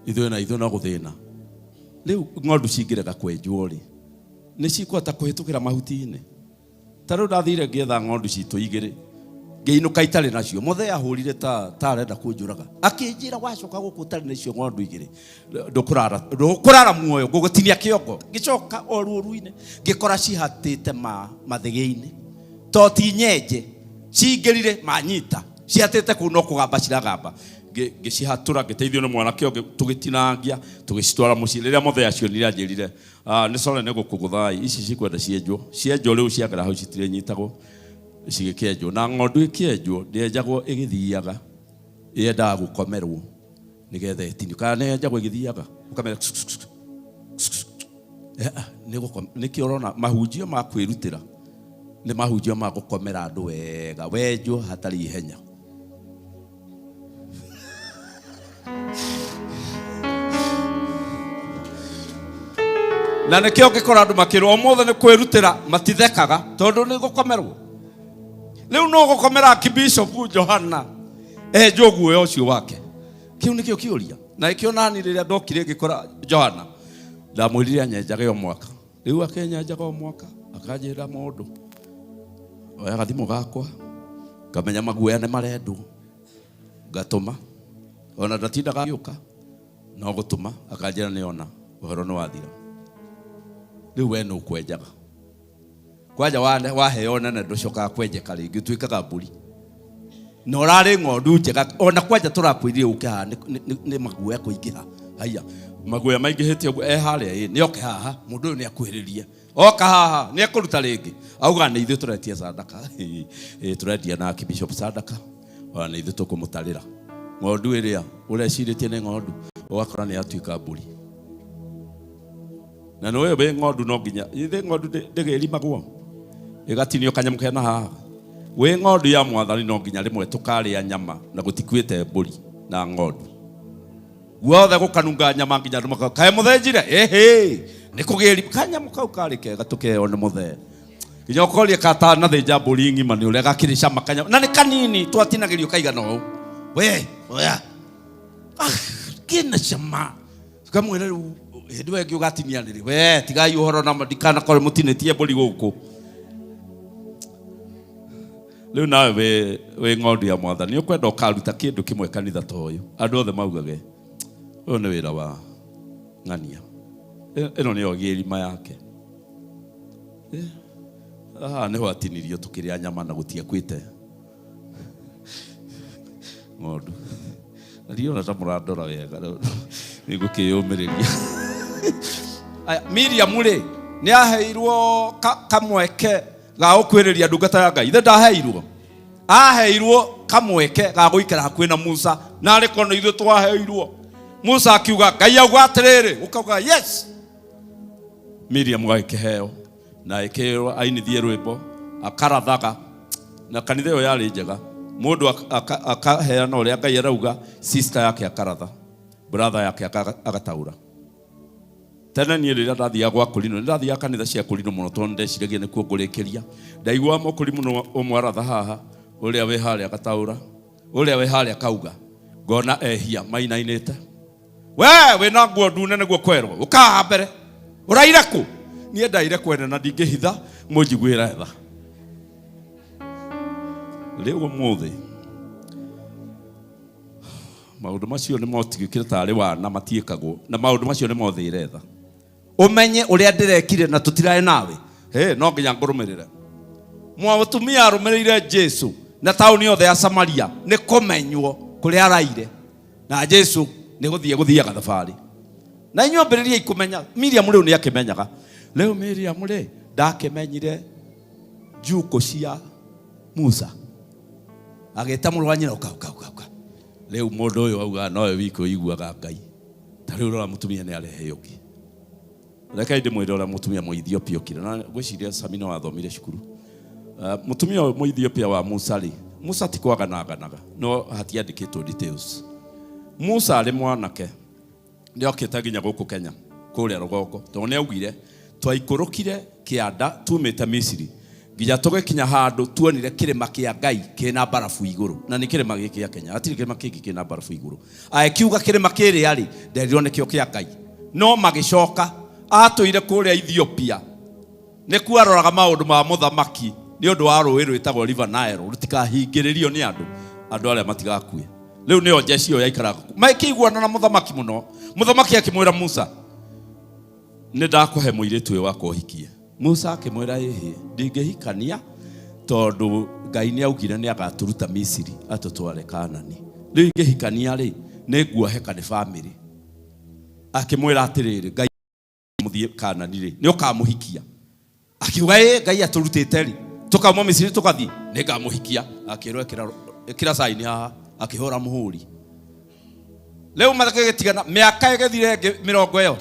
ithuĩ na ithuĩ no gũthĩna rĩu ng'ondu cingĩrega kwenjwo rĩ nĩ cikũhota kũhĩtũkĩra mahuti-inĩ ta rĩu ndathire ngĩetha ng'ondu citũ igĩrĩ Ngĩinũka itarĩ nacio. Mũthee ahũrire ta ta arenda kũnjũraga. Akĩnjĩra wacoka gũkũ ũtarĩ na icio ng'ondu igĩrĩ ndũkũrara ndũkũrara muoyo ngũgũtinia kĩongo. Ngĩcoka o rũru-inĩ ngĩkora cihatĩte ma mathĩgĩ-inĩ. To ti nyenje cingĩrire manyita cihatĩte kũu no kũgamba ciragamba. Ngĩcihatũra ngĩteithio nĩ mwanake ũngĩ tũgĩtinangia tũgĩcitwara mũciĩ. Rĩrĩa mũthee acionire anjĩrire nĩ sorry nĩ gũkũgũtha ici cikwenda cienjwo. Cienjwo rĩu ciagera hau citirĩnyitagwo cigĩkĩenjwo. Na ng'ondu ĩkĩenjwo ndĩenjagwo ĩgĩthiaga, yendaga gũkomerwo nĩgetha ĩtinio. Kana nĩ yenjagwo ĩgĩthiaga ũkamera nĩkĩo ũrona mahunjio ma kwĩrutĩra nĩ mahunjio ma gũkomera andũ wega, wenjwo hatarĩ ihenya. Na nĩkĩo ũngĩkora andũ makĩrwo ũmũthĩ nĩ kwĩrutĩra matithekaga tondũ nĩ gũkomerwo. Rĩu no gũkomera Archbishop Johana enjwo guoya ũcio wake. Kĩu nĩkĩo kĩũria. Na ĩkĩo nani rĩrĩa ndokire ngĩkora Johana ndamwĩrire anyenjage o mwaka. Rĩu akenyenjaga o mwaka akanjĩra mũndũ oya gathimũ gakwa ngamenya maguoya nĩ marendwo ngatũma ona ndatindaga agĩũka no gũtũma akanjĩra nĩ ona ũhoro nĩ wathira. Rĩu we nũ ũkwenjaga? Kwanja waheo nene ndũcokaga kwenjeka rĩngĩ, ũtuĩkaga mbũri. Na ũrarĩ ng'ondu njega, ona kwanja tũrakwĩrire ũke haha nĩ maguoya kũingĩha. Haiya, maguoya maingĩhĩte ũguo, e harĩa ĩ, nĩ oke haha, mũndũ ũyũ nĩ akuhĩrĩrie. Oka haha, nĩ ekũruta rĩngĩ. Auga nĩ ithuĩ tũretia sadaka. Ĩ, tũrendia na Archbishop sadaka. Ona nĩ ithuĩ tũkũmũtarĩra. Ng'ondu ĩrĩa ũrecirĩtie nĩ ng'ondu, ũgakora nĩ yatuĩka mbũri. Na nĩ ũyũ wĩ ng'ondu no nginya, ithe ng'ondu ndĩgĩrimagwo, ĩgatinio kanyamũ kena haha. Wĩ ng'ondu ya mwathani no nginya rĩmwe tũkarĩa nyama na gũtikuĩte mbũri na ng'ondu. Guothe gũkanunga nyama nginya andũ makauga, kaĩ mũthĩnjire? Ĩhĩ, nĩ kũgĩri kanyamũ kau karĩ kega tũkeo nĩ mũthee. Nginya ũkoria katanathĩnja mbũri ng'ima nĩ ũrĩa gakĩrĩ cama kanyamũ. Na nĩ kanini twatinagĩrio kaigana ũũ. We, oya. Ah, kĩna cama. Kamwĩra rĩu hĩndĩ ĩyo ĩngĩ ũgatinia rĩrĩ. We, tigai ũhoro na ndikanakorwo mũtinĩtie mbũri gũkũ. Rĩu nawe wĩ ng'ondu ya mwathani ũkwenda ũkaruta kĩndũ kĩmwe kanitha ta ũyũ andũ othe maugage ũyũ nĩ wĩra wa ng'ania, ĩno nĩyo gĩrima yake. Haha nĩho atinirio tũkĩrĩa nyama na gũtiakuĩte ng'ondu. Na ndiona ta mũrandora wega rĩu nĩngũkĩyũmĩrĩria. Aya, Miriam rĩ nĩ aheirwo kamweke ga gũkuhĩrĩria ndungata ya Ngai. Ithe ndaheirwo, aheirwo kamweke ga gũikara hakuhĩ na Musa, na arĩ korwo nĩ ithuĩ twaheirwo. Musa akiuga Ngai auga atĩrĩrĩ, ũkauga yes. Miriam agĩkĩheo na ĩkĩrwo ainithie rwĩmbo akarathaga, na kanitha ĩyo yarĩ njega. Mũndũ akaheana ũrĩa Ngai arauga, sister yake akaratha, brother yake agataũra. Tene niĩ rĩrĩa ndathiaga gwa Kũrinũ, nĩ ndathiaga kanitha cia Kũrinũ mũno tondũ ndeciragia nĩkuo ngũrĩkĩria. Ndaiguaga mũkũrinũ ũmwe aratha haha, ũrĩa wĩ harĩa agataũra, ũrĩa wĩ harĩa akauga, ngona ehia mainainĩte. We wĩna nguo ndune nĩguo kwerwo, ũka haha mbere, ũraire kũ? Niĩ ndaire kwene na ndingĩhitha, mũnjiguĩre tha. Rĩu ũmũthĩ maũndũ macio nĩ motigĩkire tarĩ wana matiĩkagwo, na maũndũ macio nĩ mothĩre tha. Ũmenye ũrĩa ndĩrekire na tũtiraĩ nawe, he no nginya ngũrũmĩrĩre. Mũtumia arũmĩrĩire Jesu na taũni yothe ya Samaria nĩ kũmenywo kũrĩa araire, na Jesu nĩ gũthiĩ gũthiaga thabarĩ. Na inyuĩ ambĩrĩriai kũmenya Miriam rĩu nĩ akĩmenyaga. Rĩu Miriam rĩ ndakĩmenyire njukũ cia Musa, agĩta mũrũ wa nyina, ũka, ũka, ũka, ũka. Rĩu mũndũ ũyũ augaga nowe wiki ũiguaga Ngai. Ta rĩu rora mũtumia nĩ arehe ũngĩ. Rekei ndĩmwĩre ũrĩa mũtumia Mũethiopia okire. Na ngwĩciria Sami no athomire cukuru. Mũtumia ũyũ Mũethiopia wa Musa rĩ, Musa ti kwagana aganaga, no hatiandĩkĩtwo details. Musa arĩ mwanake nĩ okĩte nginya gũkũ Kenya kũrĩa rũgongo, tondũ nĩ augire twaikũrũkire kĩanda tumĩte Misiri nginya tũgĩkinya handũ tuonire kĩrĩma kĩa Ngai kĩna mbarabu igũrũ, na nĩ kĩrĩma gĩkĩ gĩa Kenya, hatirĩ kĩrĩma kĩngĩ kĩna mbarabu igũrũ. Agĩkiuga kĩrĩma kĩrĩa rĩ, nderirwo nĩkĩo kĩa Ngai. No magĩcoka, atũire kũrĩa Ethiopia, nĩkuo aroraga maũndũ ma mũthamaki. Nĩ ũndũ wa rũĩ rwĩtagwo River Nile rũtikahingĩrĩrio nĩ andũ, andũ arĩa matigakue. Rĩu nĩyo jeshi ĩyo yaikaraga kũu. Makĩiguana na mũthamaki mũno. Mũthamaki akĩmwĩra Musa, nĩ ndakũhe mũirĩtu ũyũ wakwa ũhikie. Musa akĩmwĩra, ĩhĩ, ndingĩhikania tondũ Ngai nĩ augire nĩ agatũruta Misiri atũtware Kanani. Rĩu ingĩhikania rĩ, nĩ nguoheka nĩ famĩlĩ. Akĩmwĩra atĩrĩrĩ, Ngai mũthiĩ Kanani rĩ, nĩ ũkamũhikia. Akiuga, ĩ Ngai atũrutĩte rĩ, tũkauma Misiri tũgathiĩ, nĩ ngamũhikia. Akĩrwo ĩkĩra saini haha, akĩhũra mũhũri. Rĩu magĩgĩtigana, mĩaka ĩgĩthire ĩngĩ mĩrongo ĩyo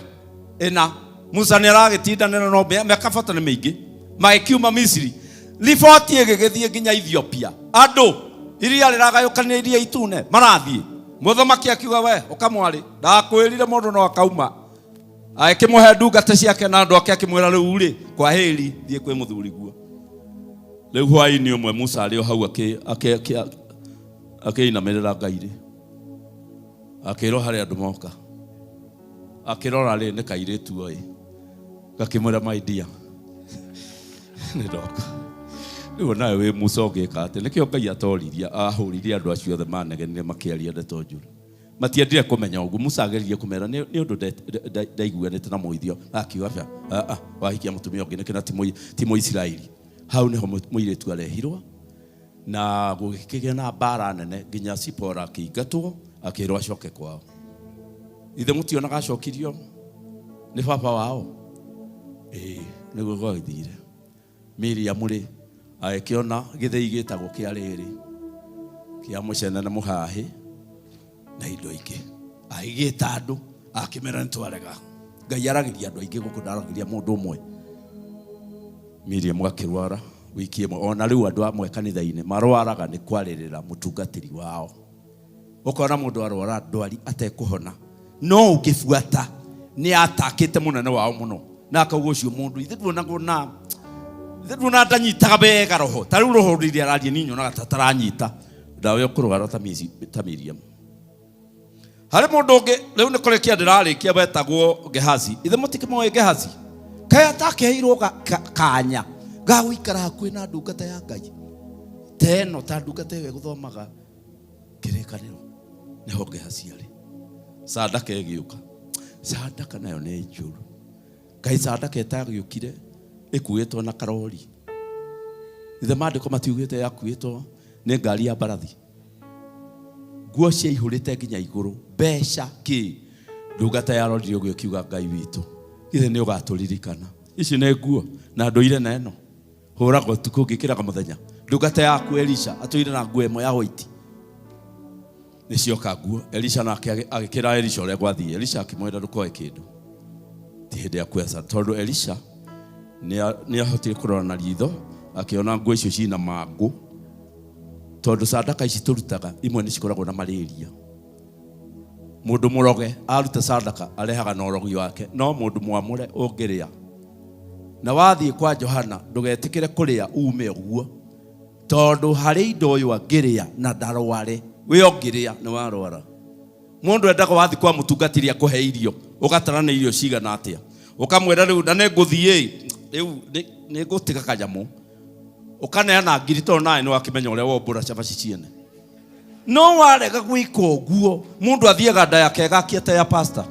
ĩna. Musa nĩ aragĩtindanĩra no mĩaka bata nĩ mĩingĩ. Magĩkiuma Misiri, riboti ĩgĩgĩthiĩ nginya Ethiopia. Andũ iria rĩragayũkanire iria itune marathiĩ. Mũthamaki akiuga, we ũkamwarĩ, ndakwĩrire mũndũ no akauma. Agĩkĩmũhe ndungata ciake na andũ ake, akĩmwĩra rĩu rĩ, kwa heri, thiĩ kwĩ mũthuriguo. Rĩu hwaĩ-inĩ ũmwe Musa arĩ o hau akĩinamĩrĩra Ngai rĩ, akĩrwo harĩ andũ moka. Akĩrora rĩ, nĩ kairĩtu oĩ. Gakĩmwĩra, my dear, nĩ ndoka. Rĩu nawe wĩ Musa ũngĩka atĩa? Nĩkĩo Ngai atoririe, ahũrire andũ acio othe manegenire makĩaria ndeto njũru. Matiendire kũmenya ũguo. Musa ageririe kũmera nĩ ũndũ ndaiguanĩte na mũithio. Akiuga aca, wahikia mũtumia ũngĩ nĩkĩ na ti Mũisiraeli. Hau nĩho mũirĩtu arehirwo na gũgĩkĩgĩa na mbara nene nginya Sipora akĩingatwo akĩrwo acoke kwao. Ithe mũtionaga acokirio nĩ baba wao? Ĩĩ, nĩguo gwagĩthire. Miriam rĩ, agĩkĩona gĩthĩi gĩtagwo kĩa rĩrĩ, kĩa mũcene na mũhahĩ na indo ingĩ. Agĩgĩta andũ, akĩmera nĩ twarega. Ngai aragĩria andũ aingĩ gũkũ, ndaragĩria mũndũ ũmwe. Miriam akĩrwara wiki ĩmwe. Ona rĩu andũ amwe kanitha-inĩ marwaraga nĩ kwarĩrĩra mũtungatĩri wao. Ũkona mũndũ arwara ndwari atekũhona, no ũngĩbuata nĩ atakĩte mũnene wao mũno, na akauga ũcio mũndũ ithe nduonagwo na ithe nduona ndanyitaga wega roho. Ta rĩu roho rĩrĩa araria niĩ nyonaga ta taranyita, ndawe ũkũrwara ta Miriam. Harĩ mũndũ ũngĩ rĩu nĩ kũrĩkia ndĩrarĩkia wetagwo Gehazi. Ithe mũtikĩmoĩ Gehazi? Kaĩ atakĩheirwo kanya ga gũikara hakuhĩ na ndungata ya Ngai ta ĩno, ta ndungata ĩyo ĩgũthomaga kĩrĩkanĩro? Nĩho Gehazi arĩ. Sadaka ĩgĩũka, sadaka nayo nĩ njũru. Kaĩ sadaka ĩtagĩũkire ĩkuĩtwo na karori? Ithe maandĩko matiugĩte yakuĩtwo nĩ ngari ya mbarathi. Nguo ciaihũrĩte nginya igũrũ, mbeca kĩ. Ndungata yarorire ũguo ĩkiuga, Ngai witũ, ithe nĩ ũgatũririkana. Ici nĩ nguo na ndũire na ĩno hũraga ũtukũ ngĩkĩraga mũthenya. Ndungata yaku Elisha atũire na nguo ĩmwe ya white. Nĩ cioka nguo. Elisha nake agĩkĩra Elisha ũrĩa gwathiĩ. Elisha akĩmwĩra ndũkoe kĩndũ, ti hĩndĩ ya kuoya sadaka. Tondũ Elisha nĩ ahotire kũrora na ritho akĩona nguo icio cina mangũ, tondũ sadaka ici tũrutaga imwe nĩ cikoragwo na malaria. Mũndũ mũroge aruta sadaka arehaga na ũrogi wake, no mũndũ mwamũre ũngĩrĩa na wathiĩ kwa Johana ndũgetĩkĩre kũrĩa ume ũguo, tondũ harĩ indo ũyũ angĩrĩa na ndarware, we ũngĩrĩa nĩ warwara. Mũndũ endaga wathiĩ kwa mũtungatĩri akũhe irio, ũgatara nĩ irio cigana atĩa, ũkamwĩra rĩu na nĩngũthiĩ rĩu nĩngũtiga kanyamũ, ũkaneana ngiri tondũ nawe nĩwakĩmenya ũrĩa wombũra cabaci ciene. No warega gwĩka ũguo, mũndũ athiaga nda yake ĩgakia ta ya pastor.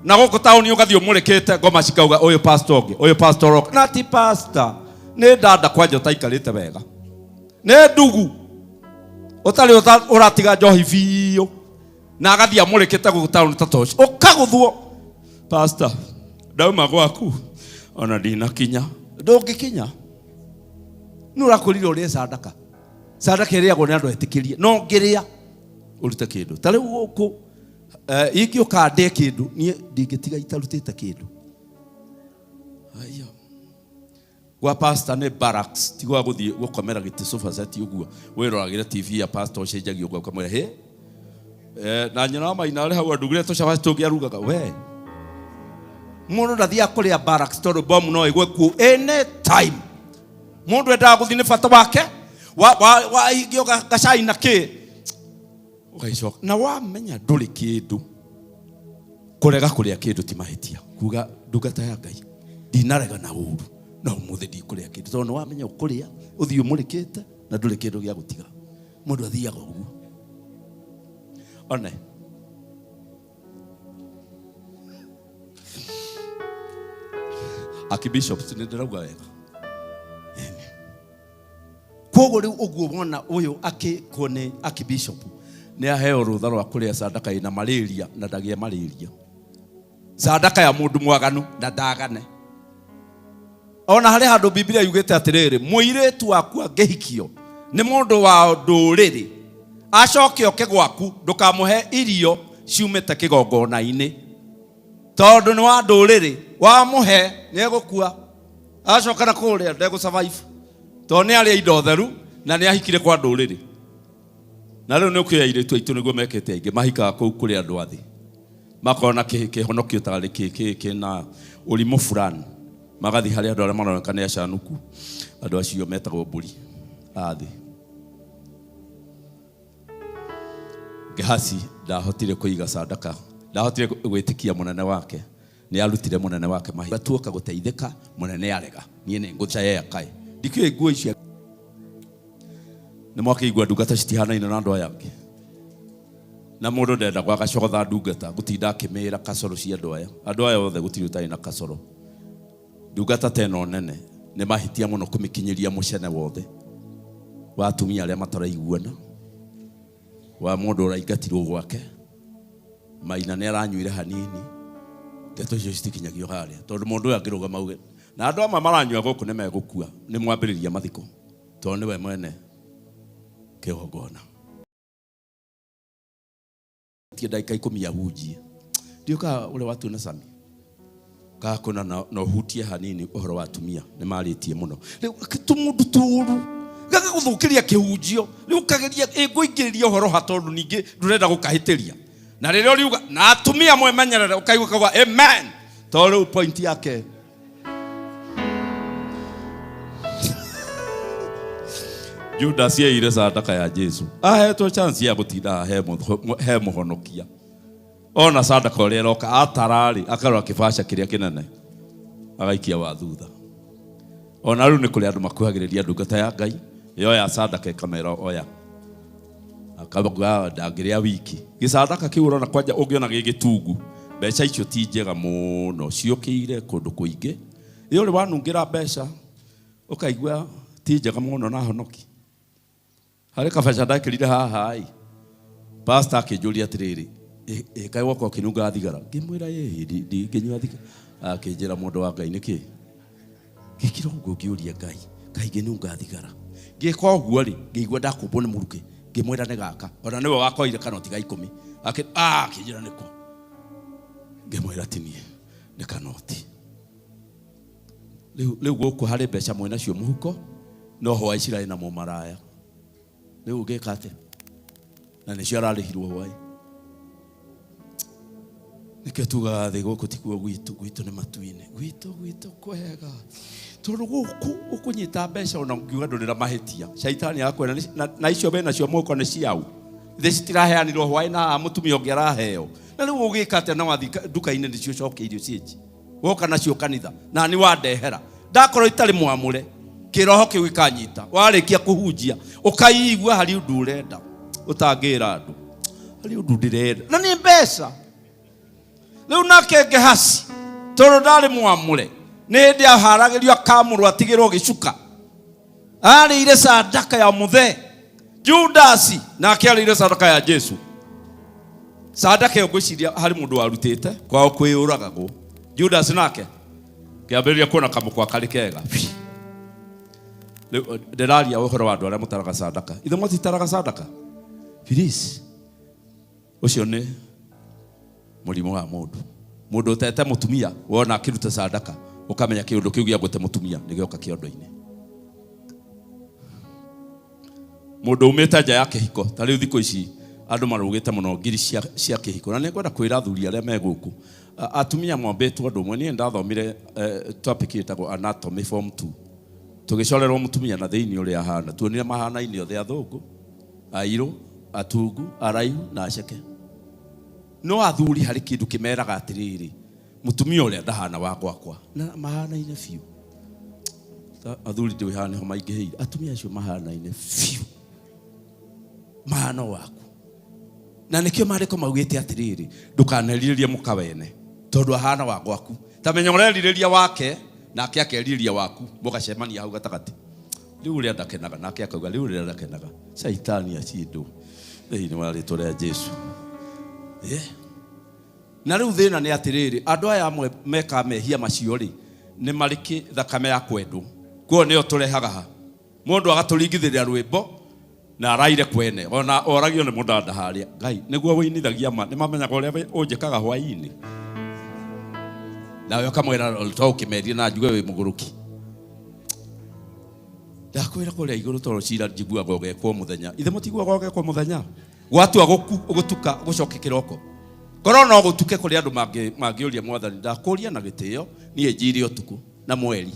Na gũkũ taũni ũgathiĩ ũmũrĩkĩte ngoma cikauga ũyũ pastor ũngĩ, ũyũ pastor ũngĩ. Na ti pastor, nĩ ndanda kwanja ũtaikarĩte wega, nĩ ndugu ũtarĩ ũratiga njohi biũ, na agathiĩ amũrĩkĩte gũkũ taũni ta toci, ũkagũthwo pastor, ndauma gwaku ona ndinakinya. Ndũngĩkinya, nĩ ũrakwĩrire ũrĩe sadaka. Sadaka ĩrĩagwo nĩ andũ etĩkĩrie, no ngĩrĩa ũrute kĩndũ. Ta rĩu gũkũ ingĩũka ndĩe kĩndũ, niĩ ndingĩtiga itarutĩte kĩndũ. Aya. Gwa pastor nĩ barracks, ti gwa gũthiĩ gũkomera gĩtĩ sofa set ũguo wĩroragĩre TV ya pastor ũcenjagia ũguo ũkamwĩra hĩ. Na nyina wa maina arĩ hau andugire tũcabaci tũngĩ arugaga we. Mũndũ ndathiaga kũrĩa barracks tondũ bomu no ĩgwe kuo any time. Mũndũ endaga gũthiĩ nĩ bata wake wa gacai na kĩ ũgagĩcoka na wamenya ndũrĩ kĩndũ. Kũrega kũrĩa kĩndũ ti mahĩtia, kuga ndungata ya Ngai ndinarega na ũru, No ũmũthĩ ndikũrĩa kĩndũ tondũ nĩwamenya ũkũrĩa ũthiĩ ũmũrĩkĩte na ndũrĩ kĩndũ gĩa gũtiga. Mũndũ athiaga ũguo. One. Archbishop nĩ ndĩrauga wega. Koguo rĩu ũguo wona ũyũ akĩkwo nĩ archbishop nĩ aheo rũtha rwa kũrĩa sadaka ĩna malaria na ndagĩe malaria. Sadaka ya mũndũ mwaganu na ndagane. Ona harĩ handũ Biblia yugĩte atĩrĩrĩ, mũirĩtu waku angĩhikio nĩ mũndũ wa ndũrĩrĩ acoke oke gwaku, ndũkamũhe irio ciumĩte kĩgongona-inĩ tondũ nĩ wa ndũrĩrĩ, wamũhe nĩ egũkua, acoka na kũrĩa ndegũ survive tondũ nĩ arĩa indo theru na nĩ ahikire kwa ndũrĩrĩ. Na rĩu nĩ ũkĩoya airĩtu aitũ nĩguo mekĩte aingĩ mahikaga kũu kũrĩ andũ athĩ, makona kĩhonokio tarĩ kĩna ũrimũ fulani, magathiĩ harĩ andũ arĩa maroneka nĩ acanuku, andũ acio metagwo mbũri athĩ. Gehazi ndahotire kũiga sadaka, ndahotire gwĩtĩkia mũnene wake, nĩ arutire mũnene wake mahiga. Tuoka gũteithĩka, mũnene arega, niĩ nĩ ngũcaya kaĩ ndikĩũĩ nguo icio. Nĩ mwakĩigua ndungata citihanaine na andũ aya angĩ, na mũndũ ndendagwo agacogotha ndungata gũtinda akĩmĩra kasoro cia andũ aya. Andũ aya othe gũtirĩ ũtarĩ na kasoro. Ndungata ta ĩno nene nĩ mahĩtia mũno kũmĩkinyĩria mũcene wothe wa atumia arĩa mataraiguana, wa mũndũ ũraingatirwo gwake, maina nĩ aranyuire hanini, ndeto icio citikinyagio harĩa tondũ mũndũ ũyũ angĩrũgama auge na andũ amwe maranyua gũkũ nĩ megũkua, nĩ mwambĩrĩria mathiko tondũ nĩwe mwene kĩgongona. Tie ndagĩka ikũmi ahunjie, ndiũkaga ũrĩa watuona Sami kakona na ũhutie hanini ũhoro wa atumia nĩ marĩtie mũno. Rĩu tũmũndũ tũru gagagũthũkĩria kĩhunjio, rĩu ũkageria ĩngũingĩrĩria ũhoro ha tondũ ningĩ ndũrenda gũkahĩtĩria, na rĩrĩa ũriuga na atumia mwemenyerere ũkaigua kauga amen, tondũ rĩu point yake Judas yeire sadaka ya Jesu, ahetwo chance ya gũtinda he mũhonokia, ona sadaka ũrĩa ĩroka atararĩ akarora kĩbaca kĩrĩa kĩnene agaikia wa thutha. Ona rĩu nĩ kũrĩ andũ makuhagĩrĩria ndungata ya Ngai yoya sadaka ĩkamera oya, akauga ndangĩrĩa wiki. Gĩsadaka kĩu ũrona kwanja ũngĩona gĩ gĩtungu, mbeca icio ti njega mũno, ciũkĩire kũndũ kũingĩ. Ĩ ũrĩ wanungĩra mbeca ũkaigua ti njega mũno na honoki. Harĩ kabeca ndekĩrire haha ĩ, pastor akĩnjũria atĩrĩrĩ, ĩ kaĩ woka ũkĩnungaga thigara? Ngĩmwĩra ĩĩ ndingĩnyua thigara. Akĩnjĩra mũndũ wa Ngai nĩkĩ? Ngĩkira ũguo ngĩũria Ngai, kaĩ ngĩnunga thigara? Ngĩka ũguo rĩ, ngĩigua ndakũmbwo nĩ mũrukĩ, ngĩmwĩra nĩ gaka, ona nĩwe wakoire kanoti ga 10. Akĩnjĩra nĩkũ? Ngĩmwĩra ti niĩ, nĩ kanoti. Rĩu gũkũ harĩ mbeca mwĩnacio mũhuko, no hwaĩ cirarĩ na mũmaraya. Rĩu ũngĩka atĩa? Na nĩcio ararĩhirwo hwaĩ. Nĩkĩo tugaga thĩ gũkũ tikuo gwitũ, gwitũ nĩ matu-inĩ, gwitũ gwitũ kwega. Tondũ gũkũ ũkũnyita mbeca ona ũngiuga ndũrĩ na mahĩtia, caitani agakwĩra na icio wĩnacio mũhuko nĩ ciaũ? Thĩ citiraheanirwo hwaĩ na mũtumia ũngĩ araheo. Na rĩu ũgĩka atĩa na wathiĩ nduka-inĩ nĩcio ũcokeirio ciĩnji? Woka nacio kanitha na nĩ wandehera, ndakorwo itarĩ mwamũre, kĩroho kĩu gĩkanyita. Warĩkia kũhunjia ũkaigua harĩ ũndũ ũrenda ũtangĩra andũ, harĩ ũndũ ndĩrenda na nĩ mbeca. Rĩu nake Gehazi tondũ ndarĩ mwamũre, nĩ hĩndĩ aharagĩrio akamũrwo atigĩrwo gĩcuka, arĩire sadaka ya mũthee. Judasi nake arĩire sadaka ya Jesu. Sadaka ĩyo ngwĩciria harĩ mũndũ warutĩte kwao kwĩyũragagwo. Judas nake kĩambĩrĩria kuona kamũkwa karĩ kega. Rĩu ndĩraria ũhoro wa andũ arĩa mũtaraga sadaka. Ithe mũtitaraga sadaka? Please. Ũcio nĩ mũrimũ wa mũndũ. Mũndũ ũtete mũtumia wona akĩruta sadaka ũkamenya kĩũndũ kĩu gĩa gũte mũtumia nĩ gĩoka kĩondo-inĩ. Mũndũ umĩte nja ya kĩhiko, ta rĩu thikũ ici andũ marũgĩte mũno ngiri cia kĩhiko. Na nĩngwenda kwĩra athuri arĩa me gũkũ, atumia mombĩtwo ũndũ ũmwe. Niĩ ndathomire topic ĩtagwo anatomy form 2. Tũgĩcorerwo mũtumia na thĩinĩ ũrĩa ahana, tuonire mahanaine othe, athũngũ, airũ, atungu, araihu na aceke. No athuri harĩ kĩndũ kĩmeraga atĩrĩrĩ, mũtumia ũrĩa ndahana wa gwakwa, na mahanaine biũ. Athuri ndĩũĩ haha nĩho maingĩhĩire. Atumia acio mahanaine biũ. Mahana o waku. Na nĩkĩo maandĩko maugĩte atĩrĩrĩ, ndũkanerirĩrie mũka wene, tondũ ahana wa gwaku. Ta menya ũrerirĩria wake, nake akerirĩria waku, mũgacemania hau gatagatĩ. Rĩu ũrĩa ndakenaga, nake akauga rĩu ũrĩa ndakenaga. Caitani acindwo thĩinĩ wa rĩtwa rĩa Jesu. Yeah. Na rĩu thĩna nĩ atĩrĩrĩ, andũ aya amwe mekaga mehia macio rĩ, nĩ marĩ kĩ thakame ya kwendwo. Kuo nĩyo tũrehaga ha. Mũndũ agatũringithĩria rwĩmbo na araire kwene, ona oragio nĩ mũndanda harĩa. Ngai, nĩguo wĩinithagia ma, nĩ mamenyaga ũrĩa ũnjĩkaga hwaĩ-inĩ. Nawe ũkamwĩra to ũkĩmerie na njuge wĩ mũgũrũki. Ndakwĩra kũrĩa igũrũ tondũ cira njiguaga ũgekwo mũthenya. Ithe mũtiguaga ũgekwo mũthenya? Gwatua gũtuka gũcoke kĩroko. Korwo no gũtuke kũrĩ andũ mangĩũria mwathani, ndakũria na gĩtĩo, niĩ njire ũtukũ na mweri.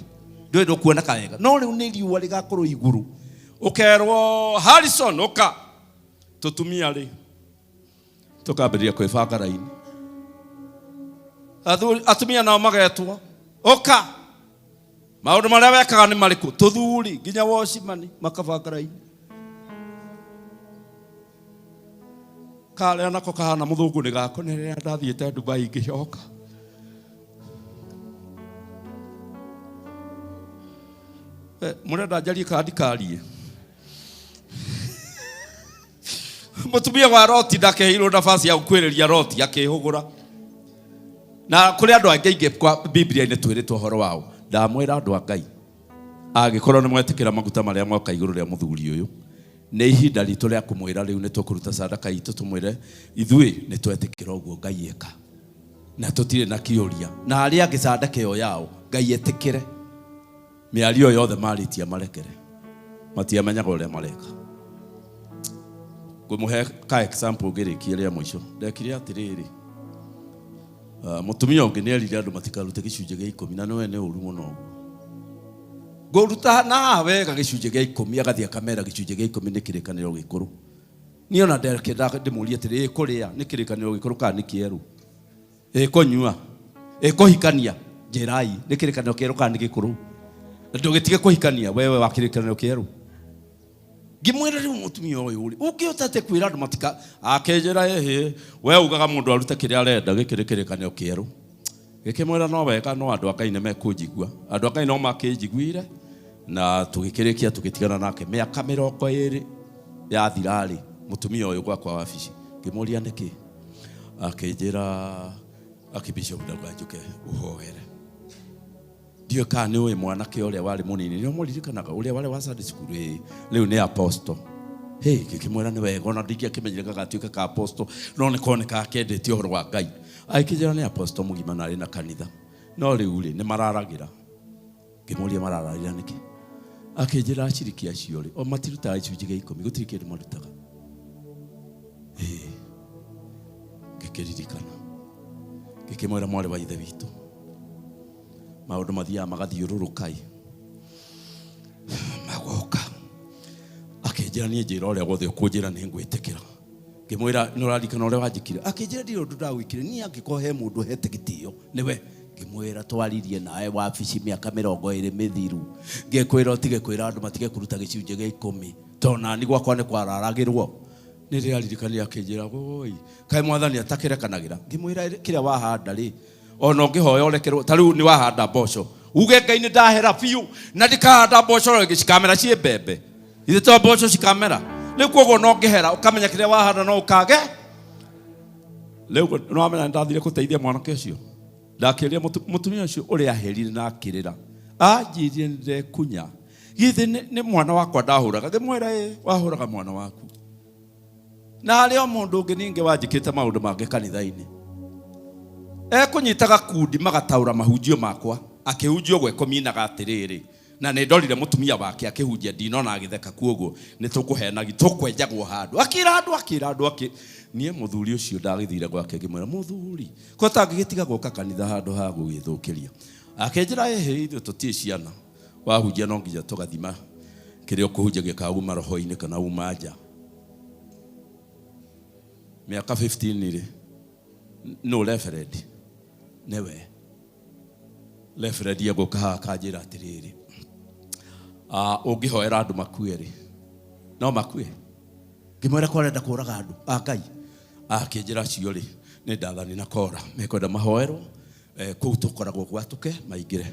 Ndũĩ ndũkuoneka wega. No rĩu nĩ riũa rĩgakorwo igũrũ. Ũkerwo Harrison ũka. Tũtumia rĩ tũkambĩrĩria kwĩbanga raini. Athuri, atumia nao magetwo ũka. Maũndũ marĩa wekaga nĩ marĩkũ? Tũthuri nginya wocimani makabanga raini. Karĩa nako kahana mũthũngũ nĩ gako nĩ rĩrĩa ndathiĩte Dubai ngĩcoka. Mũrenda njarie kana ndikarie? Mũtumia wa Loti ndakeheirwo nafasi ya gũkuĩrĩria Loti akĩhũgũra. Na kũrĩ andũ angĩ aingĩ kwa Biblia-inĩ twĩrĩtwo ũhoro wao. Ndamwĩra andũ a Ngai, angĩkorwo nĩ mwetĩkĩra maguta marĩa moka igũrũ rĩa mũthuri ũyũ, nĩ ihinda ritũ rĩa kũmwĩra rĩu nĩ tũkũruta sadaka itũ tũmwĩre ithuĩ nĩ twetĩkĩra ũguo Ngai eka. Na tũtirĩ na kĩũria. Na arĩa angĩ sadaka ĩyo yao Ngai etĩkĩre. Mĩario yothe marĩtie marekere. Matiamenyaga ũrĩa mareka. Ngũmũhe ka example ngĩrĩkie rĩa mũico. Ndekire atĩrĩrĩ. Mũtumia ũngĩ nĩ erire andũ matikarute gĩcunjĩ gĩa ikũmi, na nĩwe nĩ ũru mũno ũguo. Ngũruta na haha wega gĩcunjĩ gĩa ikũmi, agathiĩ akamera gĩcunjĩ gĩa ikũmi nĩ kĩrĩkanĩro gĩkũrũ. Niĩ ona ndekĩenda ndĩmũrie atĩrĩ, ĩ kũrĩa nĩ kĩrĩkanĩro gĩkũrũ kana nĩ kĩerũ? Ĩ kũnyua, ĩ kũhikania, njĩrai nĩ kĩrĩkanĩro kĩerũ kana nĩ gĩkũrũ? Ndũgĩtige kũhikania wewe wa kĩrĩkanĩro kĩerũ. Ngĩmwĩra rĩu mũtumia ũyũ rĩ, ũngĩhota atĩa kwĩra andũ matika, akĩnjĩra ĩhĩ, we ugaga mũndũ arute kĩrĩa arenda, gĩkĩ nĩ kĩrĩkanĩro kĩerũ. Gĩkĩmwĩra no wega, no andũ a Ngai nĩ mekũnjigua. Andũ a Ngai no makĩnjiguire, na tũgĩkĩrĩkia tũgĩtigana nake. Mĩaka mĩrongo ĩrĩ yathira rĩ, mũtumia ũyũ gwakwa wabici, ngĩmũria nĩkĩ? Akĩnjĩra, Archbishop ndauga njũke ũhoere. Ndiũĩ kana nĩ ũĩ mwanake ũrĩa warĩ mũnini, nĩ ũmũririkanaga ũrĩa warĩ wa Sunday school? Ĩĩ, rĩu nĩ apostle. Hey, ngĩkĩmwĩra nĩ wega, ona ndingĩakĩmenyire gagatuĩka ka apostle, no nĩ konekaga kendete ũhoro wa Ngai. Agĩkĩnjĩra nĩ apostle mũgima na arĩ na kanitha. No rĩu rĩ, nĩ mararagĩra. Ngĩmũria mararagĩra nĩkĩ? Akĩnjĩra aciriki acio rĩ, o matirutaga gĩcunjĩ gĩa ikũmi, gũtirĩ kĩndũ marutaga. Ĩĩ, ngĩkĩririkana. Ngĩkĩmwĩra mwarĩ wa ithe witũ, maũndũ mathiaga magathiũrũrũka ĩ, magoka. Akĩnjĩra niĩ njĩra ũrĩa wothe ũkũnjĩra nĩ ngwĩtĩkĩra. Ngĩmwĩra nĩ ũraririkana ũrĩa wanjĩkire? Akĩnjĩra ndirĩ ũndũ ndagwĩkire, niĩ angĩkorwo he mũndũ hete gĩtĩo nĩwe. Ngĩmwĩra twaririe nawe wabici mĩaka mĩrongo ĩrĩ mĩthiru, ngĩkwĩra ũtige kwĩra andũ matige kũruta gĩcunjĩ gĩa ikũmi, tondũ nani gwakwa nĩ kwararagĩrwo. Nĩ ndĩraririkanire akĩnjĩra, woi, kaĩ mwathani atakĩrekanagĩra? Ngĩmwĩra kĩrĩa wahanda rĩ, ona ũngĩhoya ũrekerwo, ta rĩu nĩ wahanda mboco, uge Ngai nĩ ndahera biũ na ndikahanda mboco rĩngĩ, cikamera ciĩ mbembe. Ithe to mboco cikamera. Rĩu koguo no ngĩhera ũkamenya kĩrĩa wahanda no ũkage. Rĩu nĩ wamenya nĩ ndathire gũteithia mwanake ũcio. Ndakĩrire mũtumia ũcio ũrĩa aherire na akĩrĩra. Anjĩrire nĩ ndekunya. Githĩ nĩ mwana wakwa ndahũraga? Ngĩmwĩra ĩ, wahũraga mwana waku. Na harĩ o mũndũ ũngĩ ningĩ wanjĩkĩte maũndũ mangĩ kanitha-inĩ. Ekũnyita gakundi magataũra mahunjio makwa. Akĩhunjia ũguo ekũminaga atĩrĩrĩ, na nĩ ndorire mũtumia wake akĩhunjia ndinona agĩtheka, kuoguo nĩ tũkũhenagi, tũkwenjagwo handũ. Akĩra andũ, akĩra andũ, akĩ niĩ mũthuri ũcio ndagĩthire gwake ngĩmwĩra, mũthuri, ko tangĩgĩtiga gũka kanitha handũ ha gũgĩthũkĩria. Akĩnjĩra ĩhĩ, ithuĩ tũtirĩ ciana. Wahunjia no nginya tũgathima kĩrĩa ũkũhunjagia kana uma roho-inĩ kana uma nja. Mĩaka 15 rĩ, nũ reverend? Nĩwe. Reverend egũka haha akanjĩra atĩrĩrĩ, Ũngĩhoera andũ makue rĩ, no makue? Ngĩmwĩra ko arenda kũraga andũ a Ngai. Akĩnjĩra acio rĩ, nĩ Ndathani na Kora mekwenda mahoerwo kũu tũkoragwo gwatũke maingĩre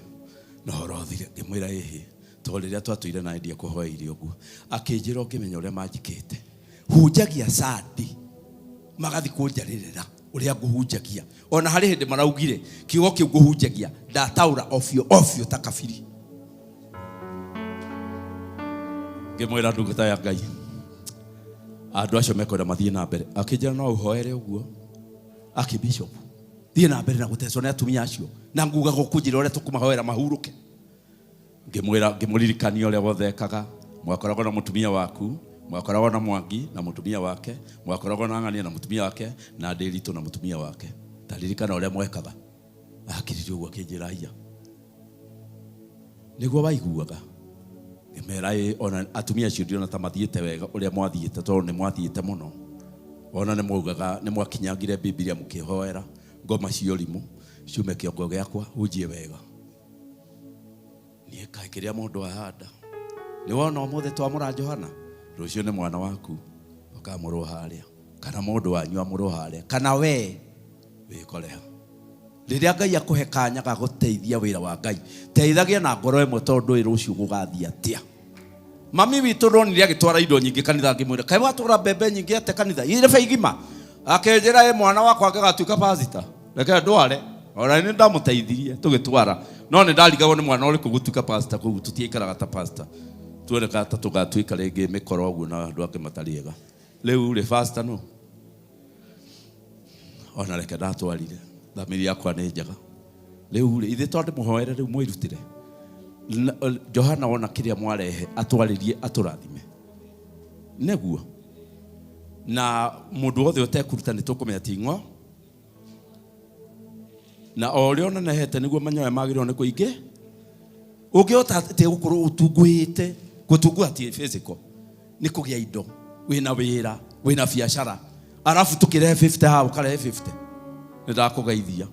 na ũhoro ũthire. Ngĩmwĩra ĩhĩ, tondũ rĩrĩa twatũire nawe ndiekũhoeire ũguo. Akĩnjĩra ũngĩmenya ũrĩa manjĩkĩte, hunjagia Sunday magathi kũnjarĩrĩra ũrĩa ngũhunjagia. Ona harĩ hĩndĩ maraugire kiugo kĩu ngũhunjagia ndataũra ofio ofio ta kabiri. Ngĩmwĩra ndungata ya Ngai, andũ acio mekwenda mathiĩ na mbere. Akĩnjĩra no ũhoere ũguo Archbishop, thiĩ na mbere na gũtecwo nĩ atumia acio na ngugaga ũkũnjĩra ũrĩa tũkũmahoera mahurũke. Ngĩmwĩra, ngĩmũririkania ũrĩa wothe ekaga. Mwakoragwo na mũtumia waku, mwakoragwo na Mwangi na mũtumia wake, mwakoragwo na Ng'ania na mũtumia wake, na Ndĩritũ na mũtumia wake. Ta ririkana ũrĩa mwekaga. Akiririe ũguo akĩnjĩra aya, nĩguo waiguaga. Ngĩmera ĩ, ona atumia acio ndiona ta mathiĩte wega ũrĩa mwathiĩte, tondũ nĩ mwathiĩte mũno. Ona nĩ mwaugaga nĩ mwakinyangire Bibilia mũkĩhoera ngoma cia ũrimũ ciume kĩongo gĩakwa, hunjie wega. Niĩ kaĩ kĩrĩa mũndũ ahanda. Nĩ wona ũmũthĩ twamũra Johana, rũciũ nĩ mwana waku ũkamũrwo harĩa, kana mũndũ wanyu amũrwo harĩa, kana we wĩkore ha. Rĩrĩa Ngai akũhe kanya ga gũteithia wĩra wa Ngai, teithagia na ngoro ĩmwe, tondũ ndũĩ rũciũ gũgathiĩ atĩa. Mami witũ ndonire agĩtwara indo nyingĩ kanitha, ngĩmwĩra kaĩ watwara mbembe nyingĩ atĩa kanitha irebe igima? Akĩnjĩra ĩ mwana wakwa angĩgatuĩka pastor, reke ndware. Ona nĩ ndamũteithirie tũgĩtwara, no nĩ ndarigagwo nĩ mwana ũrĩkũ gũtuĩka pastor, kũu tũtiaikaraga ta pastor, tuonekaga ta tũgatuĩka rĩngĩ mĩkoro ũguo na andũ angĩ matarĩ ega. Rĩu rĩ pastor no ona reke ndatwarire, thamiri yakwa nĩ njega. Rĩu rĩ ithe tondũ mũhoere rĩu mwĩrutĩre Johana wona kĩrĩa mwarehe atwarĩrie atũrathime nĩguo, na mũndũ wothe ũtekũruta nĩ tũkũmenya ti ng'o, na o ũrĩa ũnenehete nĩguo manyoya magĩrĩirwo nĩ kũingĩ. Ũngĩhota atĩa gũkorwo ũtunguhĩte? Gũtunguha ti physical, nĩ kũgĩa indo, wĩna wĩra, wĩna biacara, arabu tũkĩrehe 50 haha ũkarehe 50. Nĩ ndakũgeithia.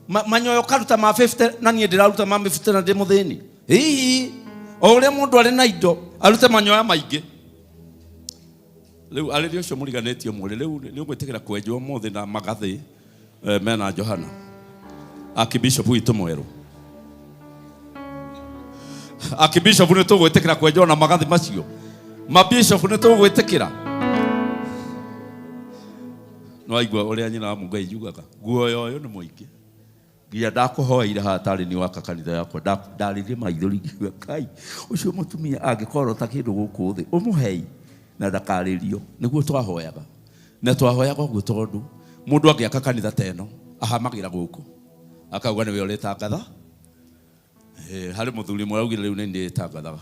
Manyoya ũkaruta ma 50 na niĩ ndĩraruta ma 50 na ndĩ mũthĩni. Hihi o ũrĩa mũndũ arĩ na indo arute manyoya maingĩ. Rĩu arĩria ũcio mũriganĩtie mũrĩ rĩu nĩ ũgwĩtĩkĩra kwenjwo ũmũthĩ na magathĩ mena Johana Archbishop witũ mwerũ. Archbishop nĩ tũgwĩtĩkĩra kwenjwo na magathĩ macio? Mabishop nĩ tũgwĩtĩkĩra? Nĩ waigua ũrĩa nyina wa Mũngai yugaga, guoya ũyũ nĩ mũingĩ. Nginya ndakũhoeire haha tarĩ niĩ waka kanitha yakwa, ndarĩrire maithori ngiuga Ngai ũcio mũtumia angĩkorota kĩndũ gũkũ thĩ ũmũhei na ndakarĩrio. Nĩguo twahoyaga, na twahoyaga ũguo tondũ mũndũ angĩaka kanitha ta ĩno ahamagĩra gũkũ akauga nĩwe ũrĩtangatha. Harĩ mũthuri ũmwe augire rĩu nĩ ndĩtangathaga.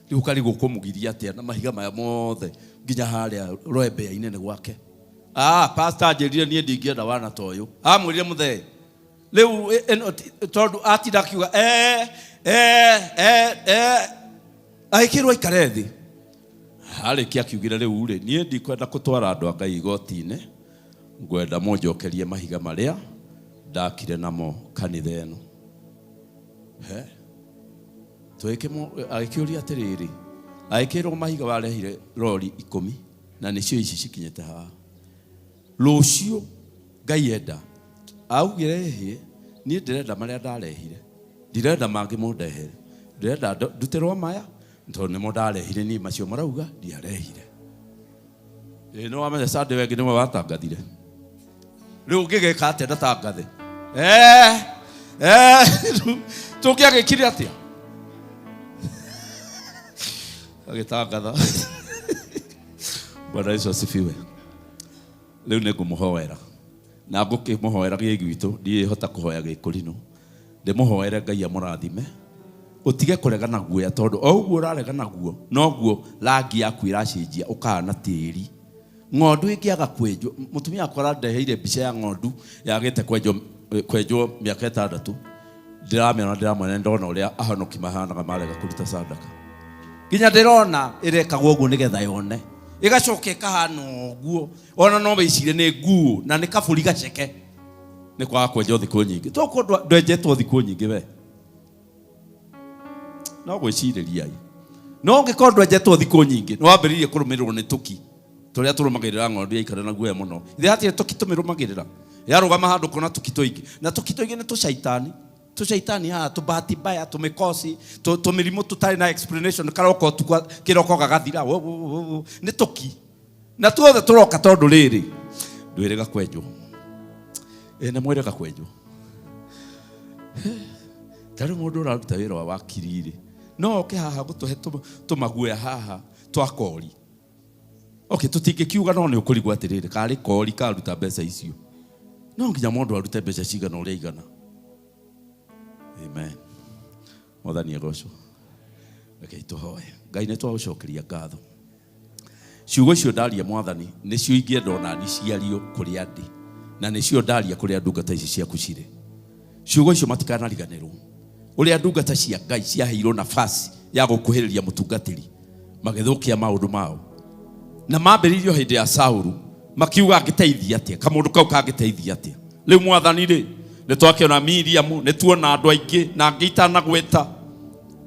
Rĩu ũkarigwo kũmũgiria atĩa na mahiga maya mothe nginya harĩa rwembea-inĩ nĩ gwake. Pastor anjĩrire niĩ ndingĩenda wana ta ũyũ. Amwĩrire mũthee. Rĩu ĩno tondũ atinda akiuga agĩkĩrwo aikare thĩ. Arĩkia akiugire rĩu rĩ, niĩ ndikwenda gũtwara andũ a Ngai igoti-inĩ, ngwenda mũnjokerie mahiga marĩa ndakire namo kanitha ĩno. He? Agĩkĩũria atĩrĩrĩ, agĩkĩrwo mahiga warehire rori 10 na nĩcio ici cikinyĩte haha. Rũciũ Ngai enda, augire ĩhĩ, niĩ ndĩrenda marĩa ndarehire, ndirenda mangĩ mũndehere, ndĩrenda ndutĩrwo maya tondũ nĩmo ndarehire niĩ, macio marauga ndiarehire. Ĩĩ nĩ wamenya Sunday wengĩ nĩwe watangathire. Rĩu ũngĩgĩka atĩa ndatangathe? Tũngĩagĩkire atĩa? Agĩtangatha. Bwana Yesu asifiwe. Rĩu nĩ ngũmũhoera na ngũkĩmũhoera gĩ gwitũ, ndiĩhota kũhoya gĩkũrinũ, ndĩmũhoere Ngai amũrathime. Ũtige kũregana guoya, tondũ o ũguo ũraregana guo noguo rangi yaku ĩracenjia ũkahana tĩri. Ng'ondu ĩngĩaga kwenjwo, mũtumia wakwa arandeheire mbica ya ng'ondu yagĩte kwenjwo mĩaka 6, ndĩramĩona ndĩramwona, ndona ũrĩa ahonoki mahanaga marega kũruta sadaka. Nginya ndĩrona ĩrekagwo ũguo nĩgetha yone, ĩgacoka ĩkahana ũguo, ona no wĩcire nĩ nguo na nĩ kabũri gaceke. Nĩ kwaga kwenjwo thikũ nyingĩ. Toko ndwenjetwo thikũ nyingĩ we. No gwĩcirĩriai. No ũngĩkorwo ndwenjetwo thikũ nyingĩ, nĩ wambĩrĩirie kũrũmĩrĩrwo nĩ tũki tũrĩa tũrũmagĩrĩra ng'ondu yaikara na guoya mũno. Ithe hatirĩ tũki tũmĩrũmagĩrĩra. Yarũgama handũ kũna tũki tũingĩ. Na tũki tũingĩ nĩ tũcaitani. Tũcaitani haha, tũbahati mbaya, tũmĩkoci, tũmĩrimũ tũtarĩ na explanation, karoko ũtukũ kĩroko gagathira. Wo, wo, wo, wo. Nĩ tũki. Na tuothe tũroka tondũ rĩrĩ, ndwĩrĩga kwenjwo. Ĩ nĩ mwĩrĩga kwenjwo. Ta rĩu mũndũ ũraruta wĩra wa wakiri rĩ, no oke haha gũtũhe tũmaguoya haha twa kori. Okay, tũtingĩkiuga no nĩ ũkũrigwo atĩrĩrĩ, karĩ kori karuta mbeca icio. No nginya mũndũ arute mbeca cigana ũrĩa igana. Amen. Mwathani agocwo. Rekei tũhoe. Ngai nĩ twagũcokeria ngatho. Ciugo icio ndaria Mwathani nĩcio ingĩenda ona niĩ ciario kũrĩa ndĩ, na nĩcio ndaria kũrĩa ndungata ici ciaku cirĩ. Ciugo icio matikanariganĩrwo ũrĩa ndungata cia Ngai ciaheirwo nafasi ya gũkuhĩrĩria mũtungatĩri magĩthũkia maũndũ mao, na mambĩrĩirio hĩndĩ ya Saulu makiuga angĩteithia atĩa, kamũndũ kau kangĩteithia atĩa. Rĩu Mwathani rĩ, nĩ twakĩona Miriamu, nĩ tuona andũ aingĩ na angĩ itanagweta,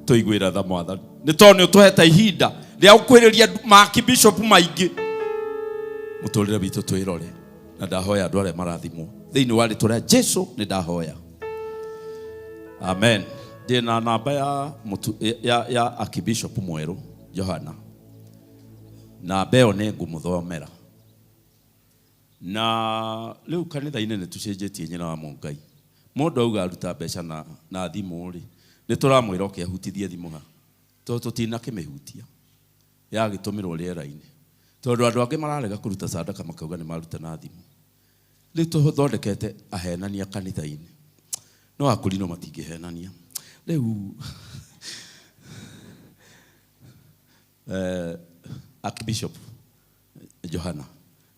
tũiguĩre tha Mwathani, nĩ tondũ nĩ ũtũhete ihinda rĩa gũkuhĩrĩria maakibishopu maingĩ mũtũrĩre witũ twĩrore. Na ndahoya andũ arĩa marathimwo thĩinĩ wa rĩtwa rĩa Jesu, nĩ ndahoya amen. Ndĩ na namba ya mũtu, ya archbishop mwerũ Johana, namba ĩyo nĩ ngũmũthomera. Na rĩu kanitha-inĩ nĩ tũcenjetie nyina wa Mũngai. Mũndũ auga aruta mbeca na thimũ rĩ, nĩ tũramwĩra oke ahutithie thimũ ha, tondũ tũtinakĩmĩhutia, yagĩtũmĩrwo rĩera-inĩ, tondũ andũ angĩ mararega kũruta sadaka makauga nĩ maruta na thimũ. Rĩu tũthondekete ahenania kanitha-inĩ, no akũrinwo matingĩhenania. Rĩu Archbishop Johana,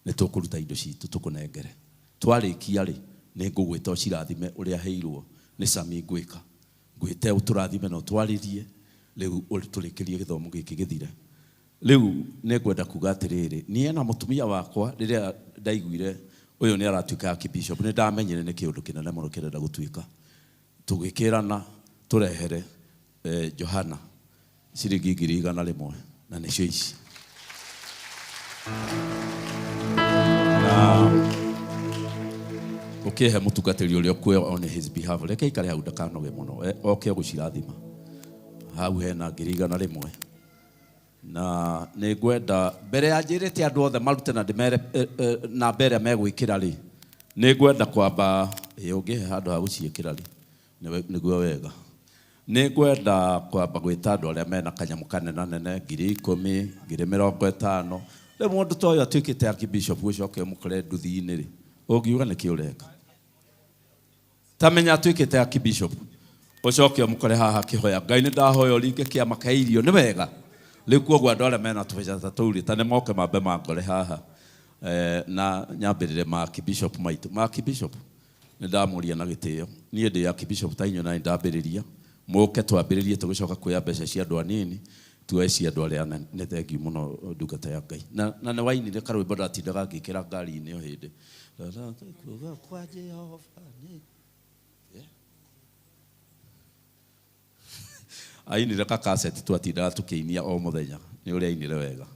nĩ tũkũruta indo citũ tũkũnengere. Twarĩkia rĩ, nĩ ngũgwĩta ũcirathime ũrĩa heirwo nĩ Sami ngwĩka. Ngwĩte ũtũrathime na ũtwarĩrie, rĩu tũrĩkĩrie gĩthomo gĩkĩ gĩthire. Rĩu nĩ ngwenda kuga atĩrĩrĩ, niĩ na mũtumia wakwa rĩrĩa ndaiguire ũyũ nĩ aratuĩka archbishop, nĩ ndamenyire nĩ kĩũndũ kĩnene mũno kĩrenda gũtuĩka. Tũgĩkĩrana tũrehere Johana ciringi ngiri igana rĩmwe, na nĩcio ici. Na ũkĩhe mũtungatĩri ũrĩa ũkuoya on his behalf, reke aikare hau ndakanoge mũno, oke gũcirathima. Hau hena ngiri igana rĩmwe. Na nĩ ngwenda mbere ya njĩrĩte andũ othe marute na ndĩmere namba ĩrĩa megwĩkĩra rĩ, nĩ ngwenda kwamba, ũngĩhe handũ ha gũciĩkĩra rĩ, nĩguo wega. Nĩ ngwenda kwamba gwĩta andũ arĩa mena kanyamũ kanenanene, ngiri ikũmi, ngiri mĩrongo ĩtano. Rĩu mũndũ ta ũyũ atuĩkĩte archbishop, ũcoke ũmũkore nduthi-inĩ rĩ, ũngiuga nĩkĩ ũreka? Ta menya atuĩkĩte archbishop, ũcoke ũmũkore haha akĩhoya Ngai nĩ ndahoya ũringe kĩama kĩa irio, nĩ wega. Rĩu koguo andũ arĩa mena tũbeca ta tũu rĩ, ta nĩ moke mambe mangore haha. Na nyambĩrĩre ma archbishop maitũ. Ma archbishop nĩ ndamũria na gĩtĩo, niĩ ndĩ archbishop ta inyuĩ na nĩ ndambĩrĩria, mũke twambĩrĩrie tũgĩcoka kuoya mbeca cia andũ anini, tuoe cia andũ arĩa anene. Nĩ thengiũ mũno ndungata ya Ngai. Na nĩ wainire karwĩmbo ndatindaga ngĩkĩra ngari-inĩ o hĩndĩ. Kwa Jehova nĩ ainire ka cassette twatindaga tũkĩinia o mũthenya, nĩ ũrĩa ainire wega.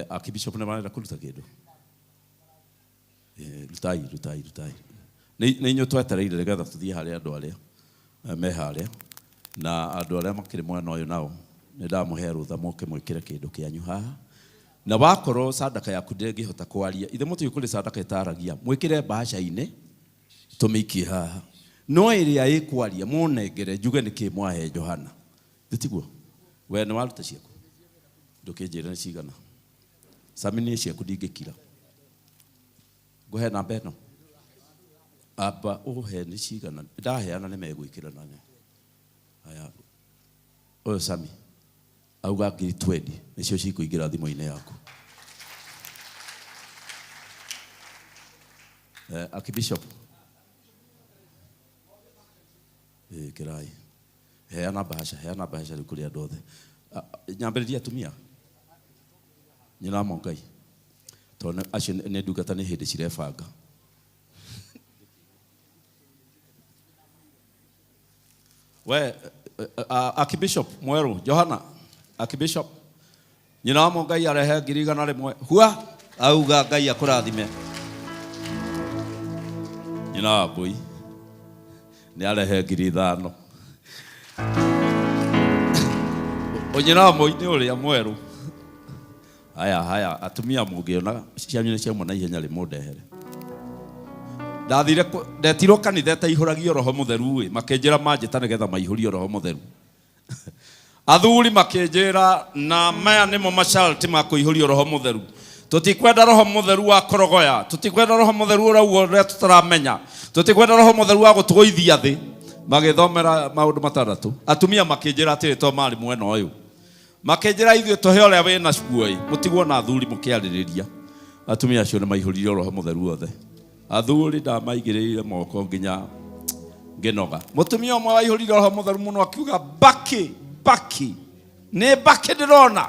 Archbishop nĩ marenda kũruta kĩndũ? Rutai, rutai, rutai. Nĩ inyuĩ twetereire nĩgetha tũthiĩ harĩ andũ arĩa me harĩa, na andũ arĩa makĩrĩ mwena ũyũ nao nĩ ndamũhe rũtha mũke mwĩkĩre kĩndũ kĩanyu haha. Na wakorwo sadaka yaku ndĩngĩhota kwaria, ithe mũtiũĩ kũrĩ sadaka ĩtaragia, mwĩkĩre mbaca-inĩ tũmĩikie haha. No ĩrĩa ĩkwaria mũnengere njuge nĩkĩ mwahe Johana. Tiguo? We nĩ waruta ciaku? Ndũkĩnjĩre nĩ cigana. Sami niĩ ciaku ndingĩkira. Ngũhe namba ĩno? Amba ũhe nĩ cigana. Ndaheana nĩ megwĩkĩra na nĩ. Aya. Ũyũ Sami auga ngiri twendi nĩcio cikũingĩra thimũ-inĩ yaku. Archbishop. Kĩrai. Heana mbeca, heana mbeca rĩu kũrĩ andũ othe. Nyambĩrĩria atumia. Nyina wa Ngai. Tondũ acio nĩ ndungata nĩ hĩndĩ cirebanga. We, Archbishop Mwerũ, Johana. Archbishop nyina wa Mũngai arehe 100,000 hua auga Ngai akũrathime. Nyina wa Mbui nĩ arehe 5,000. Nyina wa Mbui nĩ ũrĩa mwerũ. Haya haya atumia mũngĩona cianyu nĩ ciauma na ihenya rĩ mũndehere. Ndathire ndetirwo kanitha ĩtaihũragio roho mũtheru ĩ makĩnjĩra manjĩta nĩgetha maihũrio roho mũtheru. Athuri makĩnjĩra na maya nĩmo masharti ma kũihũrio roho mũtheru. Tũtikwenda roho mũtheru wa korogoya, tũtikwenda roho mũtheru ũrauga ũrĩa tũtaramenya, tũtikwenda roho mũtheru wa gũtũgũithia thĩ. Magĩthomera maũndũ matandatũ. Atumia makĩnjĩra atĩrĩ to marĩ mwena ũyũ. Makĩnjĩra ithuĩ tũhe ũrĩa wĩna cuo ĩ, mũtigwo na athuri mũkĩarĩrĩria. Atumia acio nĩ maihũririo roho mũtheru othe. Athuri ndamaigĩrĩire moko nginya ngĩnoga. Mũtumia ũmwe waihũrire roho mũtheru mũno akiuga mbakĩ mbakĩ nĩ mbakĩ ndĩrona.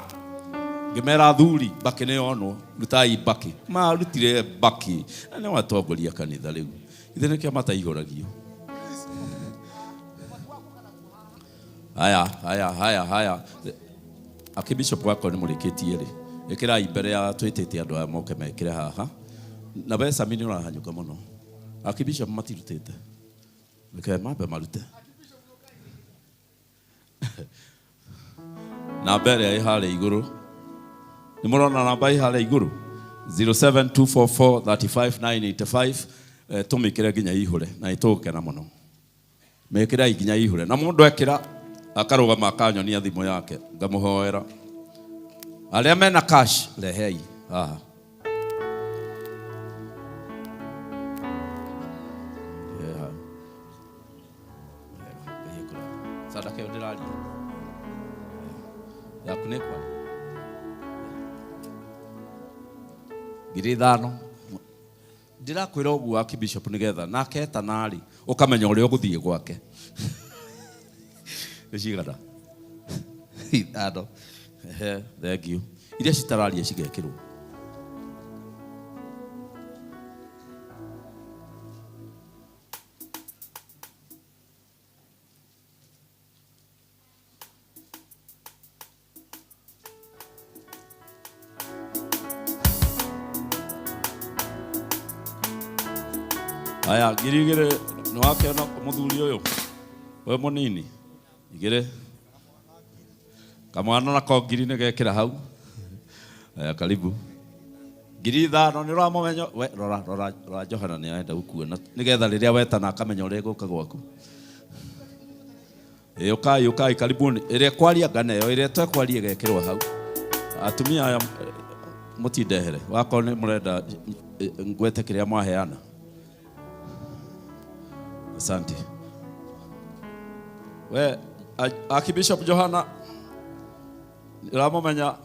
Ngĩmera athuri mbakĩ nĩ yonwo, rutai mbakĩ. Marutire mbakĩ na nĩ watongoria kanitha rĩu. Ithe nĩkĩo mataihũragio. Haya haya haya haya. Archbishop wakwa nĩ mũrĩkĩtie rĩ. Ĩkĩrai mbere ya twĩtĩte andũ aya moke mekĩre haha. Na we Sami nĩ ũrahanyũka mũno. Archbishop matirutĩte. Reke mambe marute. Namba ĩrĩa ĩ harĩa igũrũ. Nĩ mũrona namba ĩ harĩa igũrũ? 0724435985 tũmĩkĩre nginya ihũre na nĩtũgũkena mũno. Mĩkĩrei nginya ihũre. Na mũndũ ekĩra akarũgama akanyonia thimũ yake ngamũhoera. Arĩa mena cash rehei haha. Sadaka ĩyo ndĩraria yaku nĩ kwaria 5,000. Ndĩrakwĩra ũguo Archbishop nĩgetha nake etana rĩ ũkamenya ũrĩa ũgũthiĩ gwake. Nĩ cigana? 5. Ehe, thank you. Iria citararia cigekĩrwo. Aya, 2,000 nĩ wakĩona mũthuri ũyũ we mũnini 2,000 kamwana nako 1,000 nĩ gekĩra hau. Aya, karibu 5,000 nĩ ũramũmenya we. Rora rora rora Johana nĩ arenda gũkuona nĩgetha rĩrĩa wetana akamenya ũrĩa ĩgũka gwaku. Ĩ, ũkai ũkai karibuni. Ĩrĩa kwaria ngana ĩyo ĩrĩa ĩtekwaria ĩgekĩrwo hau. Atumia aya mũtindehere wakorwo nĩ mũrenda ngwete kĩrĩa mwaheana. Asante. We Archbishop Johana ũramũmenya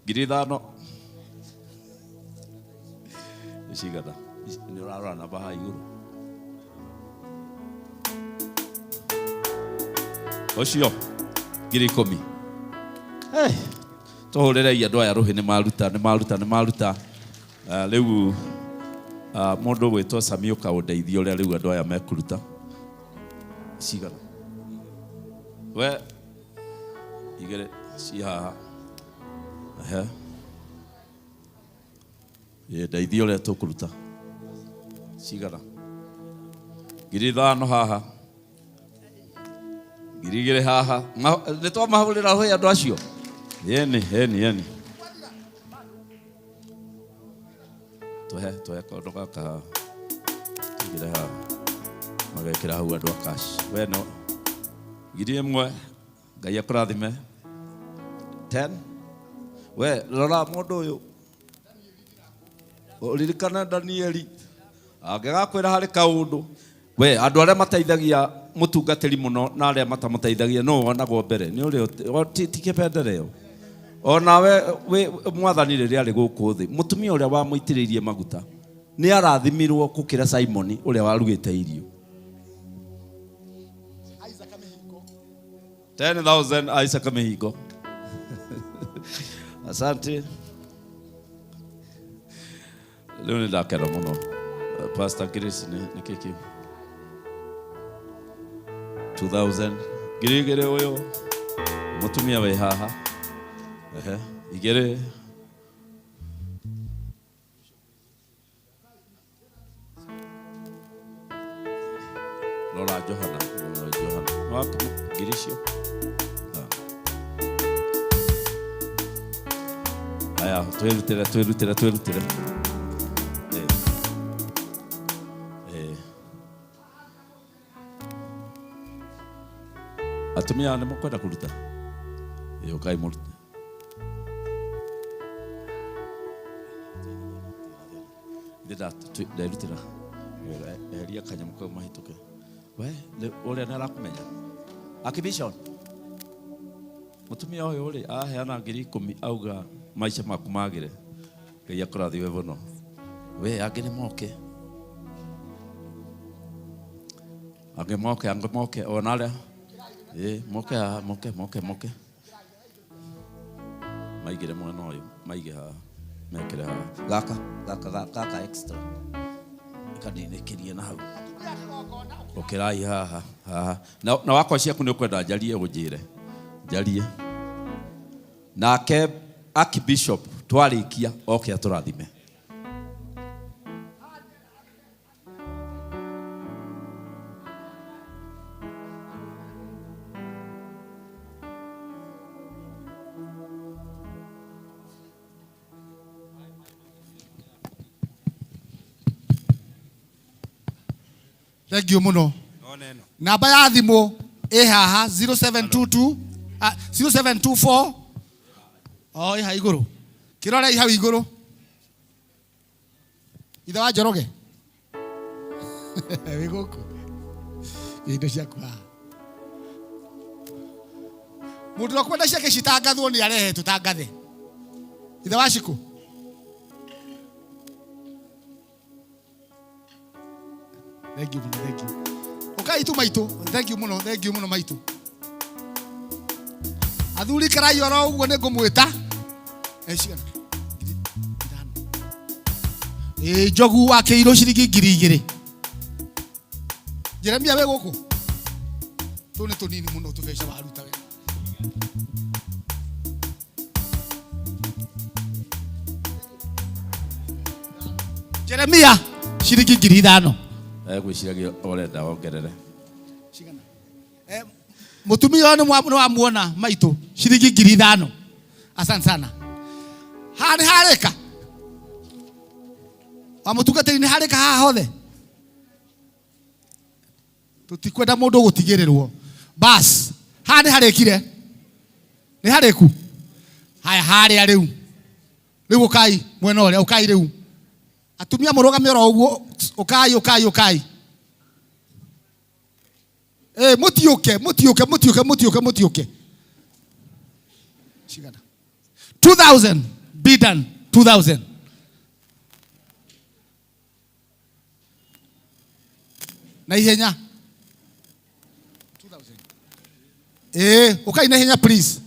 5,000 cigana nĩ ũrarora namba haha igũrũ. Ũcio 10,000. Hey, tũhũrĩrei andũ aya rũhĩ nĩ maruta nĩ maruta nĩ maruta. Rĩu mũndũ ũgwĩtwo Sami ũka ũndeithie ũrĩa rĩu andũ aya mekũruta. Cigana? We 2 ci haha. Ehe. Ĩ, ndeithie ũrĩa tũkũruta. Cigana? 5,000 haha. 2,000 haha. Nĩ twamahũrĩra rũhĩ andũ acio? Yeni, yeni, yeni. Tũhe, tũhe kondo gaka haha. Tũigĩre haha. Magekĩra hau andũ a cash. We no 1,000. Ngai akũrathime. 10. We rora mũndũ ũyũ. Ũririkane Danieli. Angĩgakwĩra harĩ kaũndũ. We andũ arĩa mateithagia mũtungatĩri mũno na arĩa matamũteithagia no wonagwo mbere. Nĩ ũrĩa ti kĩbendereo. Onawe wĩ mwathani rĩrĩa arĩ gũkũ thĩ, mũtumia ũrĩa wamũitĩrĩirie maguta nĩ arathimirwo gũkĩra Simoni ũrĩa warugĩte irio. 10,000 Isaac Mihingo. Asante. Rĩu nĩ ndakena mũno. Pastor Grace nĩ kĩ kĩu? 2,000. 2,000 ũyũ. Mũtumia wĩ haha. Ehe, igĩrĩ. Rora Johana, rora Johana. Waku ngiri icio. Haya, twĩrutĩre, twĩrutĩre, twĩrutĩre. Eh. Eh. Atumia nĩ mũkwenda kũruta? Ĩ, ũkai mũrute. Nderutĩra wĩra, eheria kanyamũ kau mahĩtũke. We, ũrĩa nĩ arakũmenya? Akibishon, mũtumia ũyũ rĩ, aheana 10,000 auga maica maku magĩre. Ngai akũrathime mũno. We, angĩ nĩ moke. Angĩ moke, angĩ moke, ona arĩa. Ĩ, moke haha, moke, moke, moke. Maigĩre mwena ũyũ, maige haha, mekĩre haha. Gaka, gaka, gaka extra. Kaninĩkĩrie na hau. Ũkĩrai haha, haha. Na wakwa ciaku nĩ ũkwenda njarie ũnjĩre. Njarie. Nake Archbishop twarĩkia oke atũrathime. Thank you mũno. Namba ya thimũ ĩ haha 0722 0724 o ĩ ha igũrũ. Kĩrorei hau igũrũ. Ithe wa Njoroge. Wĩ gũkũ. Indo ciaku haha. Mũndũ ũrĩa ũkwenda ciake citangathwo nĩ arehe tũtangathe. Ithe wa Shikũ. Thank you mũno, thank you. Ũkai tu maitũ, thank you mũno, thank you mũno maitũ. Athuri karai oro ũguo nĩ ngũmwĩta. Eh, cigana? 5,000. Ĩ njogu wakĩirwo ciringi 2,000. Jeremia wĩ gũkũ? Tũu nĩ tũnini mũno tũbeca waruta we. Jeremia ciringi 5,000. Egwĩciragia ũrenda wongerere. Mũtumia ũyũ nĩ wamuona maitũ ciringi 5,000. Asante sana. Haha nĩ harĩka? Wa mũtungatĩri nĩ harĩka haha hothe? Tũtikwenda mũndũ gũtigĩrĩrwo. Bas, haha nĩ harĩkire? Nĩ harĩku? Haya, harĩa rĩu. Rĩu ũkai mwena ũrĩa, ũkai rĩu. Atumia mũrũgame oro ũguo, ũkai, ũkai, ũkai. Mũtiũke, mũtiũke, mũtiũke, mũtiũke, mũtiũke. Cigana? 2000, be done, 2000. Na ihenya. 2000. Ũkai na ihenya please.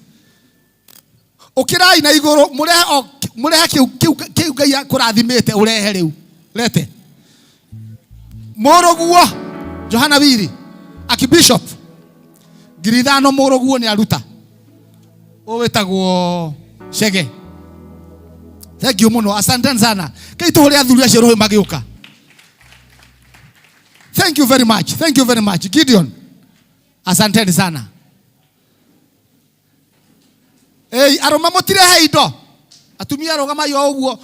Ũkĩrai na igũrũ, mũrehe o, mũrehe kĩu, kĩu, kĩu Ngai akũrathimĩte ũrehe rĩu. Lete. Mũrũguo Johana Wiri, Archbishop, 5,000 mũrũguo nĩ aruta. Ũyũ wĩtagwo Chege. Thank you mũno, asante sana. Kei tũhũre athuri acio rũhĩ magĩũka. Thank you very much. Thank you very much. Gideon. Asanteni sana. Ei, arũme mũtirehe indo. Atumia rũgamai o ũguo.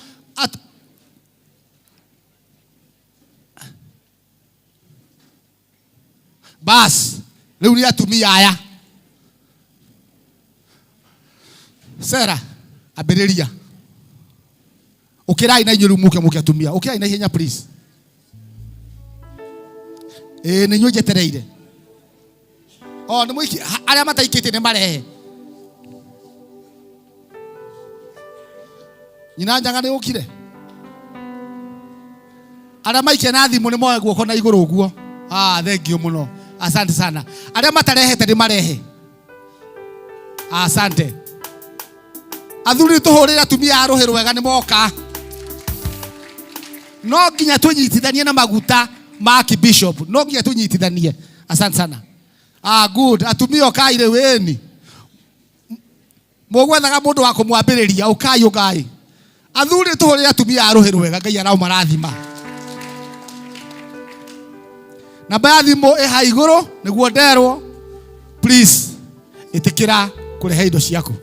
Bas, rĩu nĩ atumia aya. Sera, ambĩrĩria. Ũkĩrai na inyuĩ rĩu mũke mũke atumia. Ũkĩrai na ihenya please. Ĩĩ nĩ inyuĩ njetereire. O nĩ mũiki, arĩa mataikĩtie nĩ marehe. Nyina njaga nĩ ũkire. Arĩa maikia na thimũ nĩ moe guoko na igũrũ ũguo. Ah, thank you mũno. Asante sana. Arĩa matarehete nĩ marehe. Asante. Athuri tũhũrĩre atumia a rũhĩ rwega nĩ moka. No nginya tũnyitithanie na maguta ma Archbishop. No nginya tũnyitithanie. Asante sana. Ah, good. Atumia okai rĩu ĩni. Mũgwethaga mũndũ wa kũmwambĩrĩria ũkai ũkai. Athuri tũhũrĩre atumia a rũhĩ rwega Ngai araũmarathima. Namba ya thimũ ĩ ha igũrũ nĩguo nderwo. Please ĩtĩkĩra kũrehe indo ciaku.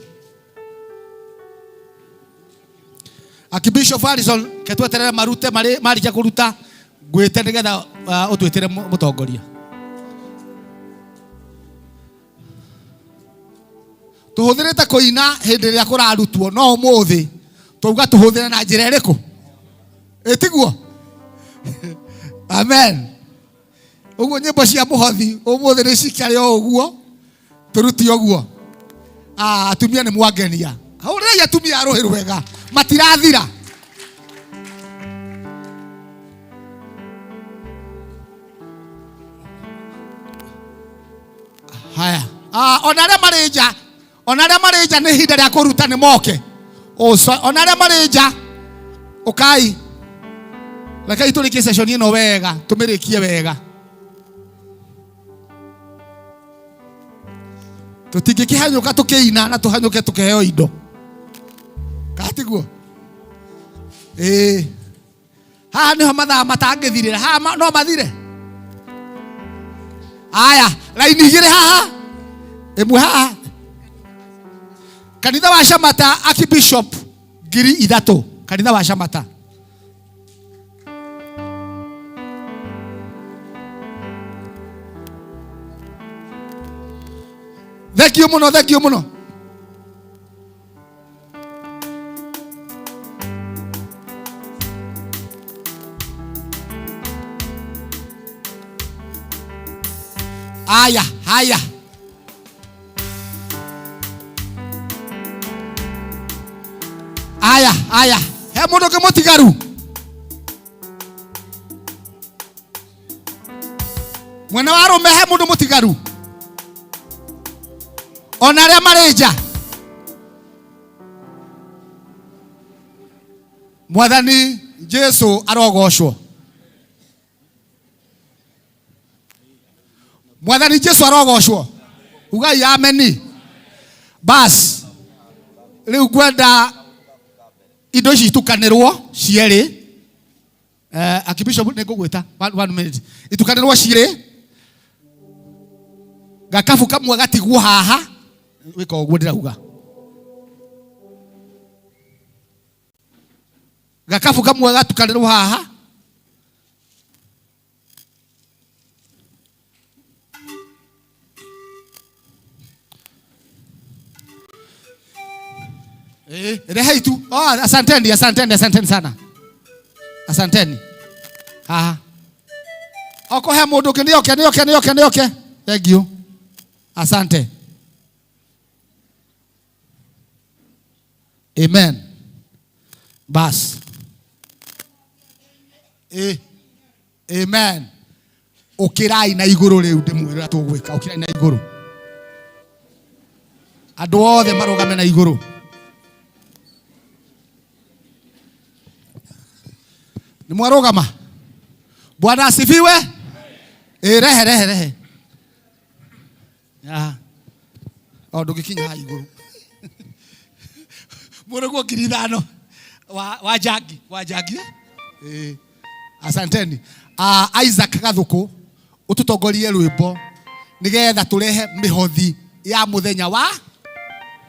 Archbishop Harrison ke tweterere marute marĩ marĩkia kũruta ngwĩte nĩgetha ũtwĩtĩre mũtongoria. Tũhũthĩrĩte kũina hĩndĩ ĩrĩa kũrarutwo no ũmũthĩ twauga tũhũthĩre na njĩra ĩrĩkũ? Ĩtiguo? Amen. Ũguo nyĩmbo cia mũhothi ũmũthĩ nĩ cikare o ũguo tũrute ũguo. Atumia nĩ mwangenia. Hũrĩrai atumia a rũhĩ rwega matirathira. Haya. Ona arĩa marĩ nja, ona arĩa marĩ nja nĩ ihinda rĩa kũruta nĩ moke. Ona arĩa marĩ nja ũkai. Rekei tũrĩkie session ĩno wega, tũmĩrĩkie wega. Tũtingĩkĩhanyũka tũkĩina na tũhanyũke tũkĩheo indo. Katiguo? Ĩĩ. Haha nĩho mathaa matangĩthirĩra. Haha no mathire. Aya, raini igĩrĩ haha. Ĩmwe haha. Kanitha wa Shamata Archbishop 3,000. Kanitha wa Shamata. Thank you muno, thank you muno. Aya, haya. Aya, aya. He mundu ũngĩ mũtigaru? Mwena wa arũme he mũndũ mũtigaru? Ona arĩa marĩ nja. Mwathani Jesu arogocwo. Mwathani Jesu arogocwo. Ugai ameni. Bas rĩu ngwenda indo ici itukanĩrwo cierĩ. Archbishop nĩ ngũgwĩta one minute. Itukanĩrwo cierĩ. Gakabu kamwe gatigwo haha. Wĩka ũguo ndĩrauga. Gakabu kamwe gatukanĩrwo haha. Rehei tu. Oh, asanteni, asanteni, asanteni sana. Asanteni. Haha. Oko he mũndũ ũngĩ, nĩoke, nĩoke, nĩoke, nĩoke. Thank you. Asante. Amen. Bas. Amen. Ũkĩrai na igũrũ rĩu ndĩmwĩre ũrĩa tũgwĩka. Ũkĩrai na igũrũ. Andũ othe marũgame na igũrũ. Nĩ mwarũgama? Bwana asifiwe. Rehe, rehe, rehe. Ya. O ndũngĩkinya haha igũrũ. Mũrũguo 5,000 wa njangi, wa njangi, eh? Asanteni. Isaac Gathuku ũtũtongorie rwĩmbo nĩgetha tũrehe mĩhothi ya mũthenya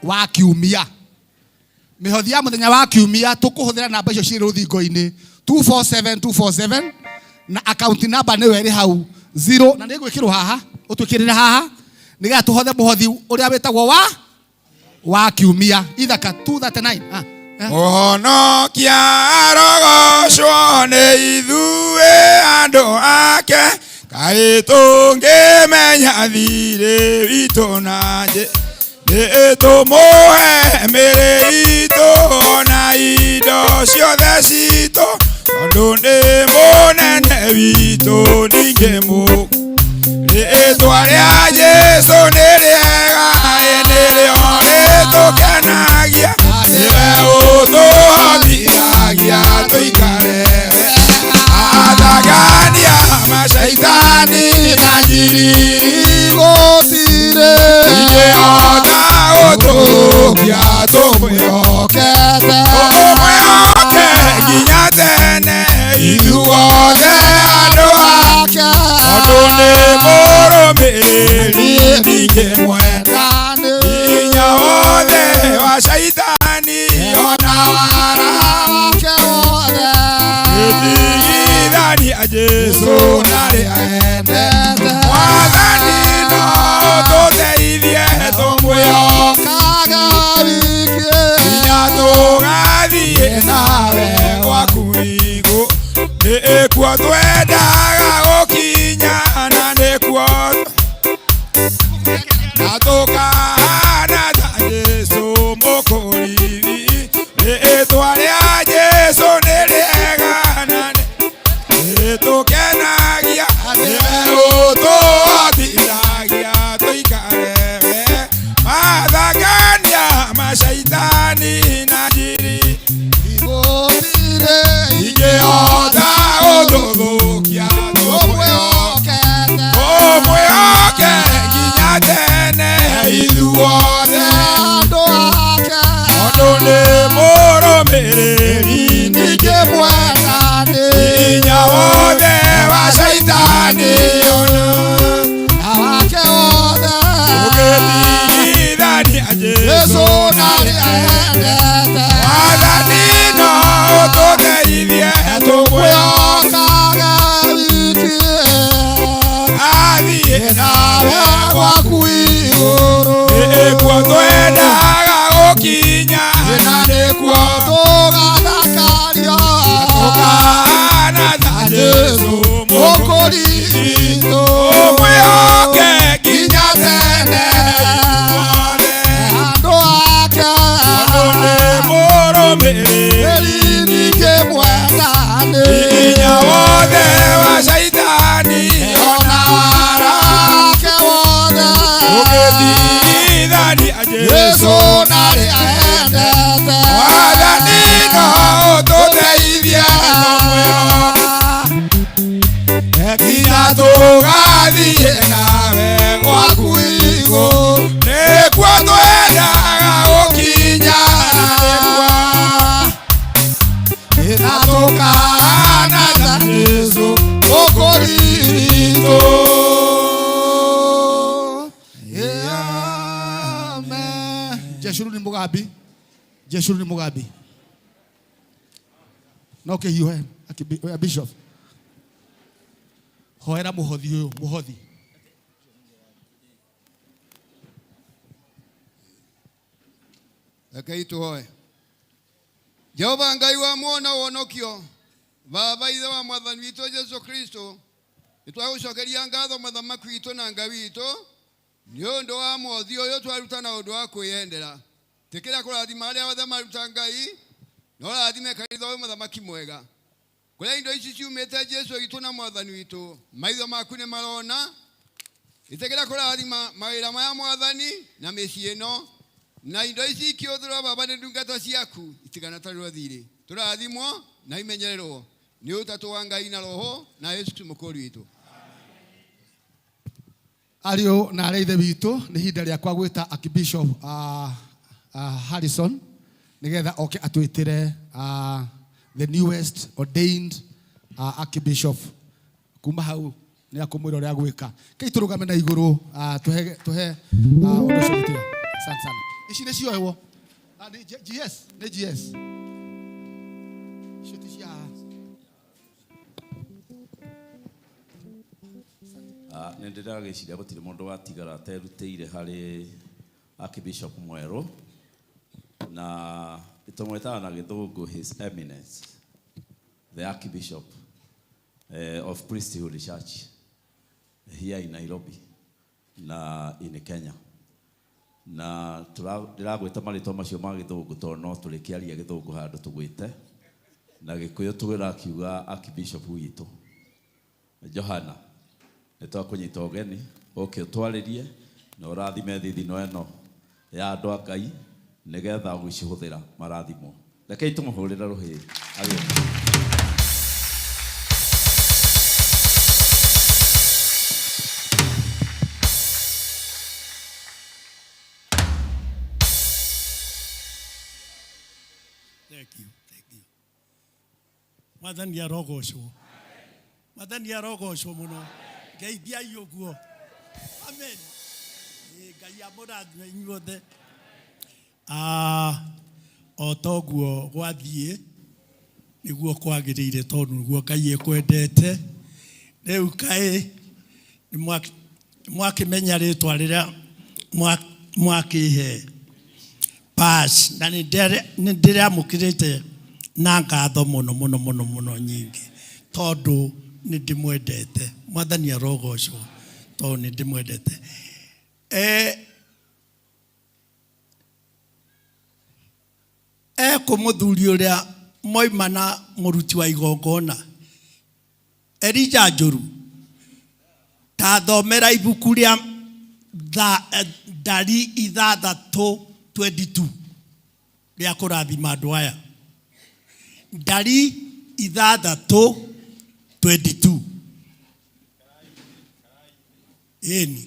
wa kiumia. Mĩhothi ya mũthenya wa kiumia tũkũhũthĩra namba icio cirĩ rũthingo-inĩ 247 247 na account number nĩyo ĩrĩ hau 0 na nĩngwĩkĩrwo haha, ũtwĩkĩrĩre haha nĩgetha tũhothe mũhothi ũrĩa wĩtagwo wa kiumia. Ithaka 239. Mũhonokia arogocwo nĩ ithuĩ andũ ake, kaĩ tũngĩmenya thirĩ witũ na njĩ nĩ tũmũhe mĩrĩ itũ na indo ciothe citũ, tondũ nĩ mũnene witũ ningĩ mũ rĩĩtwa rĩa Jesũ nĩ rĩega, nĩrĩo rĩtũkenagia, nĩwe ũtũhotithagia tũikare athagania macaitani na njiri gũtirĩ ingĩhota gũtũkia Ningĩmwenda hinya wothe wa shaitani ona wara wake wothe Gĩtigithania Jesũ narĩ endete Mwathani no tũteithie tũmwĩhokaga wiki nginya tũgathiĩ nawe gwaku igũ nĩkuo twendaga gũkinya na nĩkuo na tũkahana ta Jesũ mũkũrithi rĩĩtwa rĩa Jesũ nĩ rĩega na nĩrĩtũkenagia nĩwe ũtũhotithagia tũikare we mathangania macaitani na njiri ingĩhota gũtũthũkia tũmwĩhoke nginya tene ithuothe tondũ nĩ mũrũmĩrĩri ningĩmwenda hinya wothe wa caitani ona na wake wothe ũgĩtigithania Jesũ Jesũ narĩ endete Mwathani no ũtũteithie tũmwĩhokaga wiki athiĩ nawe gwaku igũrũ nĩkuo twendaga gũkinya na nĩkuo tũgathakario tũkahana ta Jesũ mũkũri witũ ũmwĩhoke nginya tene andũ ake tondũ nĩ mũrũmĩrĩri ningĩmwenda hinya wothe wa caitani ona wara wake wothe ũgĩtigithania Jesũ Jesũ narĩ endete Mwathani no ũtũteithie nginya tũgathiĩ nawe gwaku igũrũ nĩkuo twendaga gũkinya nĩkuo na tũkahana ta Jesũ mũkũri witũ Amen. Jeshuruni Mugambi Jeshuruni Mugambi no kĩhiũhe bishop hoera mũhothi ũyũ mũhothi Rekei tuhoe. Jehova Ngai wa muona wonokio baba ithe wa mwathani witũ Jesu Kristo nĩtwagũcokeria ngatho mũthamaki witũ na Ngai witũ nĩ ũndũ wa mwothi ũyũ twaruta na ũndũ wa kwĩyendera tĩkĩra kũrathima arĩa othe maruta Ngai na ũrathime kanitha ũyũ mũthamaki mwega kũrĩa indo ici ciumĩte Jesu witũ na mwathani witũ maitho maku nĩ marona ĩtĩkĩra kũrathima mawĩra maya mwathani na mĩciĩ ĩno na indo ici ikĩhũthĩrwo baba nĩ ndungata ciaku itiganatarĩrwo thirĩ tũrathimwo na imenyererwo nĩ ũtatũ wa Ngai na roho na Yesu Kristo mũkũri witũ ariũ na arĩa ithe witũ nĩ ihinda rĩakwa gwĩta Archbishop Harrison nĩgetha oke atwĩtĩre the newest ordained Archbishop kuma hau nĩ akũmwĩra ũrĩa gwĩka kei tũrũgame na igũrũ tũhe tũhe ũndũ ũcio gĩtĩo asante sana ici nĩ cioewo nĩ GS nĩ GS icio ti cia Nĩ ndĩragĩciria gũtirĩ mũndũ watigara aterutĩire harĩ Archbishop mwerũ na tũmwĩtaga na gĩthũngũ His Eminence the Archbishop of Priesthood Church here in Nairobi na in Kenya na ndĩragwĩta marĩtwa macio ma gĩthũngũ tondũ no tũrĩkĩaria gĩthũngũ handũ tũgwĩte na gĩkũyũ tũrakiuga Archbishop witũ Johana nĩ twakũnyita ũgeni ũke ũtwarĩrie na ũrathime thithino ĩno ya andũ a Ngai nĩgetha gũcihũthĩra marathimwo rekei tũmũhũrĩre rũhĩ agĩũka. Thank you, thank you. Mwathani arogocwo. Mwathani arogocwo mũno. Ngeithiai ũguo. Amen. Ngai amũrathime inyuothe. Ah, o toguo gwathiĩ nĩguo kwagĩrĩire tondũ nĩguo Ngai ekwendete. Rĩu kaĩ nĩ mwakĩmenya rĩtwa rĩrĩa mwakĩhe pass na nĩ ndĩrĩamũkĩrĩte na ngatho mũno mũno mũno mũno nyingĩ tondũ nĩ ndĩmwendete. Mwathani arogocwo tondũ nĩ ndĩmwendete. Eh, ekũ mũthuri ũrĩa moima na mũruti wa igongona Elija Njũru ta thomera ibuku rĩa ndari ithathatũ 22 rĩa kũrathima andũ aya ndari ithathatũ 22 ĩni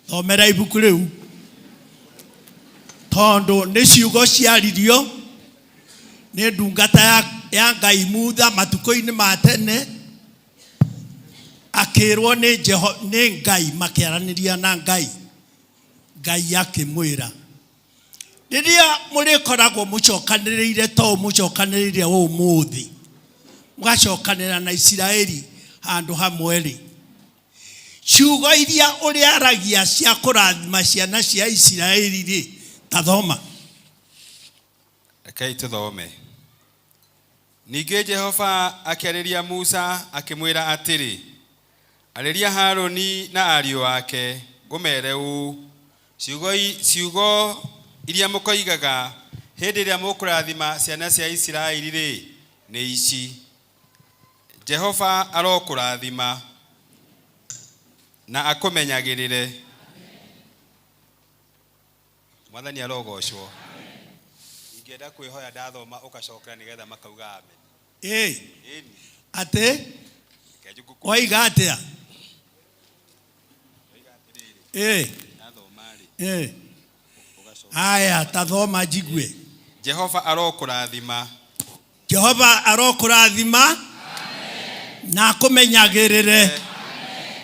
thomera ibuku rĩu tondũ nĩ ciugo ciaririo nĩ ndungata ya, ya Ngai Mutha matukũ-inĩ ma tene akĩrwo nĩ Jeho, nĩ Ngai makĩaranĩria na Ngai Ngai akĩmwĩra rĩrĩa mũrĩkoragwo mũcokanĩrĩire to mũcokanĩrĩire ũmũthĩ mũgacokanĩra na Isiraeli handũ hamwe rĩ ciugo iria ũrĩaragia cia kũrathima ciana cia Isiraeli rĩ ta thoma Rekei tũthome. Ningĩ Jehova akĩarĩria Musa akĩmwĩra atĩrĩ, Arĩria Harũni na ariũ ake, ũmeere ũũ, 'Ciugo, ciugo iria mũkoigaga hĩndĩ ĩrĩa mũkũrathima ciana cia Isiraeli-rĩ, nĩ ici, Jehova arokũrathima na akũmenyagĩrĩre. Mwathani arogocwo. Ingĩenda kwĩhoya ndathoma ũgacokera nĩgetha makauga amen. Ĩ, Ĩni. atĩ Reke njũkũ- waiga atĩa Ĩ, Ndathoma-rĩ, ĩ. ũgacoka. Haya, ta thoma njigue. Jehova arokũrathima Jehova arokũrathima na akũmenyagĩrĩre.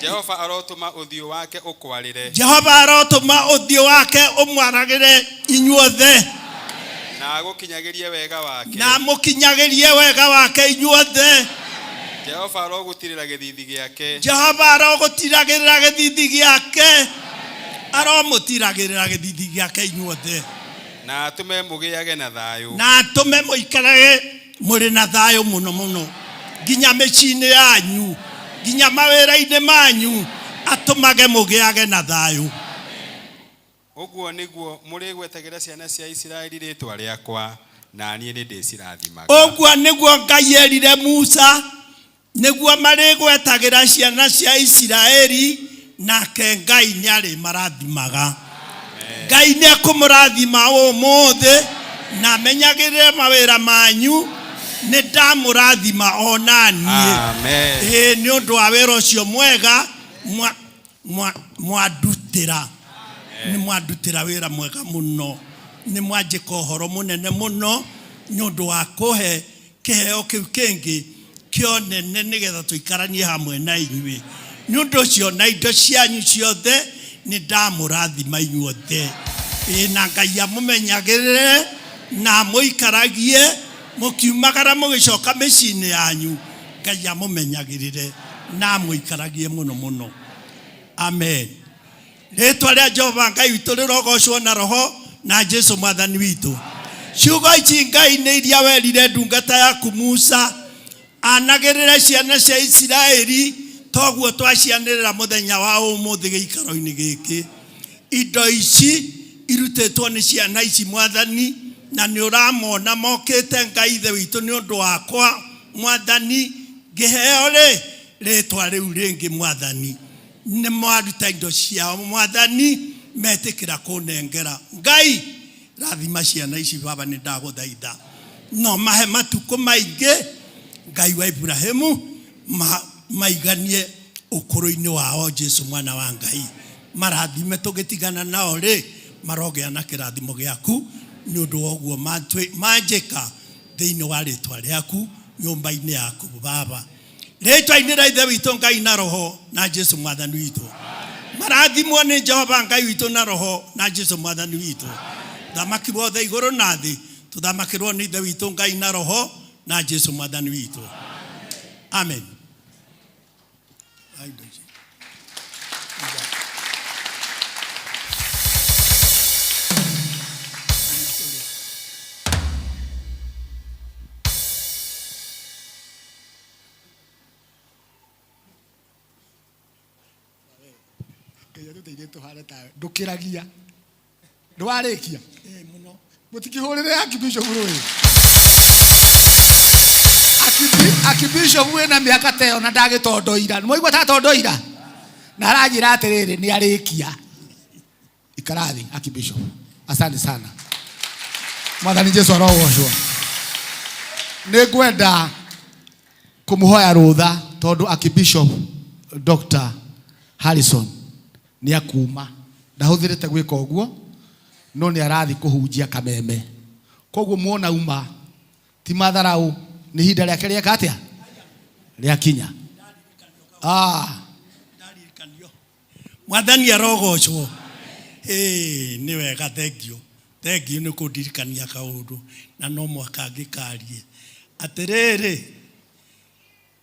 Jehova arotũma ũthiũ wake ũkwarĩre Jehova arotũma ũthiũ wake ũmwaragĩre inyuothe na agũkinyagĩrie wega wake. na amũkinyagĩrie wega wake inyuothe. Jehova arogũtirĩra gĩthiithi gĩake Jehova arogũtiragĩrĩra gĩthiithi gĩake, aromũtiragĩrĩra gĩthiithi gĩake inyuothe. Na atũme mũgĩage na thayũ. Na atũme mũikarage mũrĩ na thayũ mũno mũno nginya mĩciĩ-inĩ yanyu, nginya mawĩra-inĩ manyu, atũmage mũgĩage na thayũ. Ũguo nĩguo mũrĩgwetagĩra ciana cia Isiraeli rĩĩtwa rĩakwa, na niĩ nĩndĩcirathimaga. Ũguo nĩguo Ngai erire Musa, nĩguo marĩgwetagĩra ciana cia Isiraeli, nake Ngai nĩarĩmarathimaga. Ngai nĩekũmũrathima ũmũthĩ na amenyagĩrĩre mawĩra manyu, nĩ ndamũrathima o na niĩ. Amen. Ĩĩ, nĩ ũndũ wa wĩra ũcio mwega mwa- mwa- mwandutĩra. Nĩ mwandutĩra wĩra mwega mũno, nĩ mwanjĩka ũhoro mũnene mũno nĩ ũndũ wa kũhe kĩheo kĩu kĩngĩ kĩonene nĩgetha tũikaranie hamwe na inyuĩ. Nĩ ũndũ ũcio na indo cianyu ciothe nĩ ndamũrathima inyuothe. Ĩĩ, na Ngai amũmenyagĩrĩre na amũikaragie mũkiumagara mũgĩcoka mĩciĩ-inĩ yanyu. Ngai amũmenyagĩrĩre na amũikaragie mũno mũno. Amen. Rĩtwa rĩa Jehova Ngai witũ rĩrogocwo na Roho na Jesu Mwathani witũ. Ciugo ici Ngai nĩ iria werire ndungata yaku Musa anagĩrĩre ciana cia Isiraeli toguo twacianĩrĩra mũthenya wa ũmũthĩ gĩikaro-inĩ gĩkĩ. Indo ici irutĩtwo nĩ ciana ici Mwathani, na nĩ ũramona mokĩte Ngai Ithe witũ nĩ ũndũ wakwa Mwathani, ngĩheo rĩ rĩtwa rĩu rĩngĩ Mwathani. Nĩ maruta indo ciao Mwathani, metĩkĩra kũnengera. Ngai, rathima ciana ici Baba, nĩ ndagũthaitha no mahe matukũ maingĩ Ngai wa Ibrahimu, maiganie ũkũrũ-inĩ wao Jesu mwana wa Ngai. Marathime tũgĩtigana nao rĩ, marogĩa na kĩrathimo gĩaku nĩ ũndũ wa ũguo manjĩka thĩinĩ wa rĩtwa rĩaku nyũmba-inĩ yaku Baba. Rĩtwa-inĩ rĩa Ithe witũ Ngai na Roho na Jesu Mwathani witũ. Marathimwo nĩ Jehova Ngai witũ na Roho na Jesu mwathani witũ. Thamaki wothe igũrũ na thĩ tũthamakĩrwo nĩ Ithe witũ Ngai na Roho na Jesu mwathani witũ. Amen. Ngai atũteithie tũhane tawe ndũkĩragia ndwarĩkia mũtikĩhũrĩre akibishop rũĩ akibishop wĩna mĩaka ta ĩyo na ndagĩtondoira nĩmwaigua tatondoira na aranjĩra atĩrĩrĩ nĩ arĩkia ikara thĩ akibishop asante sana mwathani jesu arogocwo nĩ ngwenda kũmũhoya rũtha tondũ akibishop dr harrison nĩ akuma ndahũthĩrĩte gwĩka ũguo no nĩ arathiĩ kũhunjia kameme koguo muona uma ti matharaũ nĩ ihinda rĩake rĩeka atĩa rĩakinya ah. Mwathani arogocwo. Ĩĩ nĩ wega thengio. Thengio nĩ kũndirikania kaũndũ na no mũhaka ngĩkarie. Atĩrĩrĩ,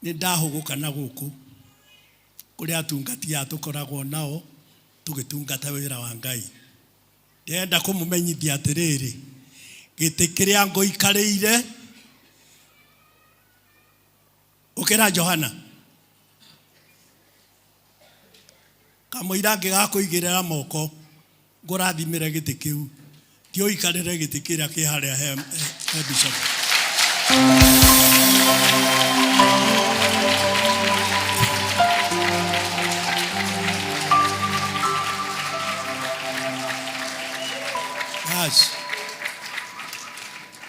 nĩ ndahũgũka na gũkũ kũrĩ atungati aya tũkoragwo nao tũgĩtungata wĩra wa Ngai. Ndĩrenda kũmũmenyithia atĩrĩrĩ, gĩtĩ kĩrĩa ngũikarĩire, ũkĩra Johana, kamũira ngĩgakũigĩrĩra moko ngũrathimĩre gĩtĩ kĩu, thiĩ ũikarĩre gĩtĩ kĩrĩa kĩ harĩa he, he, he bishop. Bas.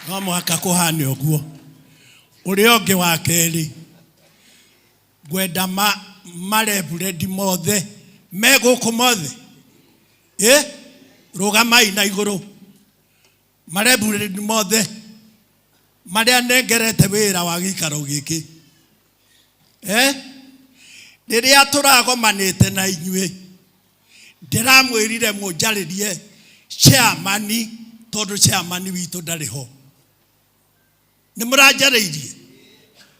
No mũhaka kũhane ũguo. Ũrĩa ũngĩ wa kerĩ, ngwenda ma mareburendi mothe me gũkũ mothe ĩ rũgamai na igũrũ mareburendi mothe marĩa nengerete wĩra wa gĩikaro gĩkĩ eh? Rĩrĩa tũragomanĩte na inyuĩ ndĩramwĩrire mũnjarĩrie chairman tondũ chairman witũ ndarĩ ho. Nĩ mũranjarĩirie?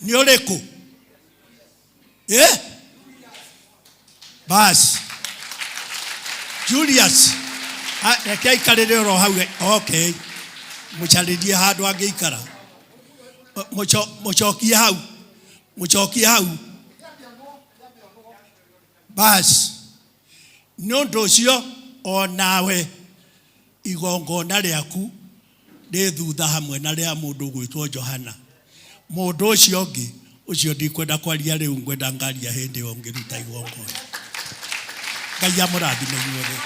Nĩ ũrĩkũ? Eh? Bas. Julius. Ah, reke aikarĩre oro hau. Okay. Mũcarĩrie handũ angĩikara. Mũcokie hau. Mũcokie hau. Bas. Nĩ ũndũ ũcio o nawe igongona rĩaku rĩ thutha hamwe na rĩa mũndũ ũgwĩtwo Johana. Mũndũ ũcio ũngĩ, ũcio ndikwenda kwaria rĩu, ngwenda ngaria hĩndĩ ĩyo ngĩruta igongona. Ngai amũrathime inyuothe.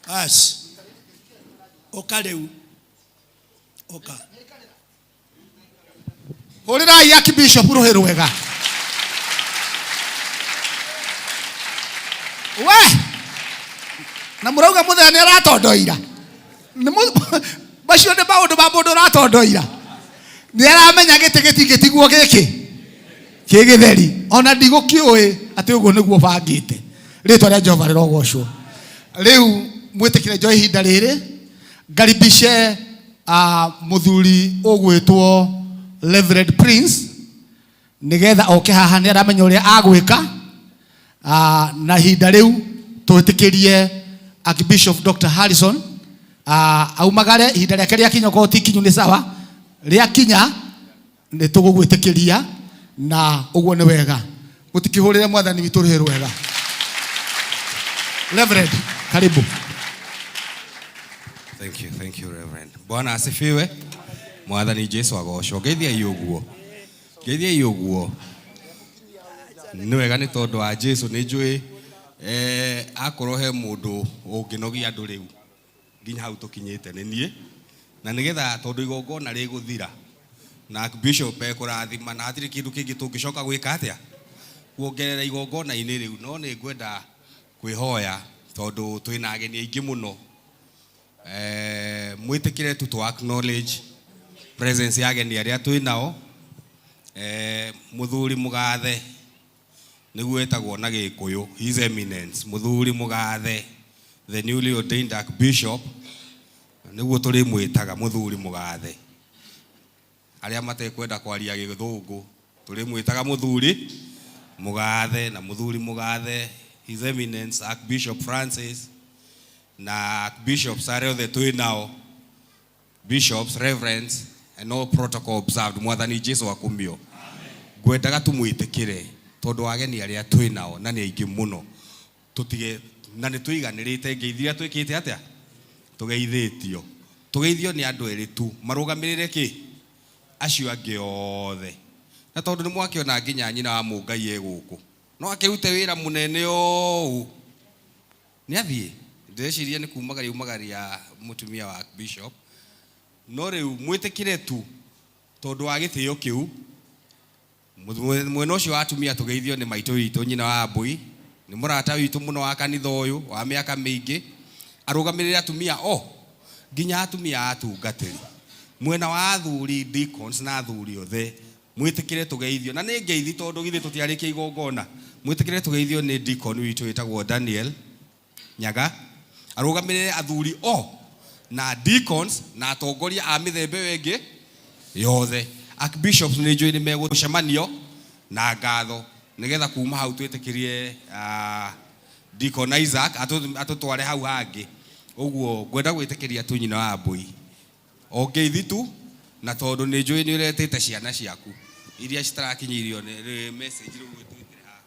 Bas, ũka rĩu, ũka. Hũrĩrai akibishop rũhĩ rwega. We! Na mũrauga mũthenya nĩ aratondoira. Nĩ macio nĩ maũndũ ma mũndũ ũratondoira. Nĩ aramenya gĩtĩ gĩtingĩtigwo gĩkĩ kĩ gĩtheri. Ona ndigũkĩũĩ atĩ ũguo nĩguo bangĩte. Rĩtwa rĩa Jehova rĩrogocwo. Rĩu mwĩtĩkĩre njoe ihinda rĩrĩ ngaribishe muthuri ũgwĩtwo Reverend Prince nigetha oke haha nĩ aramenya ũrĩa agwĩka na ihinda rĩu twĩtĩkĩrie Archbishop Dr. Harrison aumagare ihinda rĩake rĩakinya okorwo ti kinyu nĩ sawa rĩakinya nĩ tũgũgwĩtĩkĩria na ũguo nĩ wega mũtikĩhũrĩre mwathani witũ rũhĩ rwega. Reverend, karibu. Thank you, thank you, Reverend. Bwana asifiwe. Mwathani Jesu agocwo. Ngeithiai ũguo. Ngeithiai ũguo. Nĩ wega nĩ tondũ wa Jesu nĩ njũĩ akorwo he mũndũ ũngĩnogia andũ rĩu nginya hau tũkinyĩte nĩ niĩ. Na nĩgetha tondũ igongona rĩgũthira na bishop ekũrathima na hatirĩ kĩndũ kĩngĩ tũngĩcoka gwĩka atĩa kuongerera igongona-inĩ rĩu, no nĩ ngwenda kwĩhoya tondũ twĩna ageni aingĩ mũno. Mwĩtĩkĩre tu to acknowledge presence ya ageni arĩa twĩ nao. Mũthuri mũgathe Nĩguo etagwo na Gĩkũyũ, His Eminence, mũthuri mũgathe, the newly ordained Archbishop, nĩguo tũrĩmwĩtaga mũthuri mũgathe. Arĩa matekwenda kwaria Gĩthũngũ, tũrĩmwĩtaga mũthuri mũgathe, na mũthuri mũgathe, His Eminence Archbishop Francis, na Archbishops arĩa othe twĩ nao, bishops, reverends, and all protocol observed. Mwathani Jesu akumio. Ngwendaga tumwĩtĩkĩre tondũ ageni arĩa twĩ nao na nĩ aingĩ mũno, tũtige na nĩ tũiganĩrĩte ngeithi iria twĩkĩte atĩa, tũgeithĩtio, tũgeithio nĩ andũ erĩ tu marũgamĩrĩre kĩ acio angĩ othe, na tondũ nĩ mwakĩona nginya nyina wa Mũngai e gũkũ, no akĩrute wĩra mũnene ũũ nĩ athiĩ, ndĩreciria nĩ kumagaria umagaria mũtumia wa bishop, no rĩu mwĩtĩkĩre tu tondũ wa gĩtĩo kĩu. Mwena ũcio wa atumia tũgeithio nĩ maitũ witũ nyina wa Mbui, nĩ mũrata witũ mũno wa kanitha ũyũ wa mĩaka mĩingĩ, arũgamĩrĩre atumia o nginya atumia a atungatĩri. Mwena wa athuri, deacons na athuri othe, mwĩtĩkĩre tũgeithio, na nĩ ngeithi tondũ githĩ tũtiarĩkia igongona. Mwĩtĩkĩre tũgeithio nĩ deacon witũ wĩtagwo Daniel Nyaga, arũgamĩrĩre athuri o na deacons na atongoria a mĩthemba ĩyo ĩngĩ yothe. Archbishops nĩ njũĩ nĩ megũcemanio na ngatho nĩgetha kuma hau twĩtĩkĩrie Deacon Isaac atũtware hau hangĩ. Ũguo ngwenda gwĩtĩkĩria tu nyina wa Mbui o ngeithi tu, na tondũ nĩ njũĩ nĩ ũretĩte ciana ciaku iria citarakinyĩirio nĩ message, rĩu gwĩtwĩtĩre haha.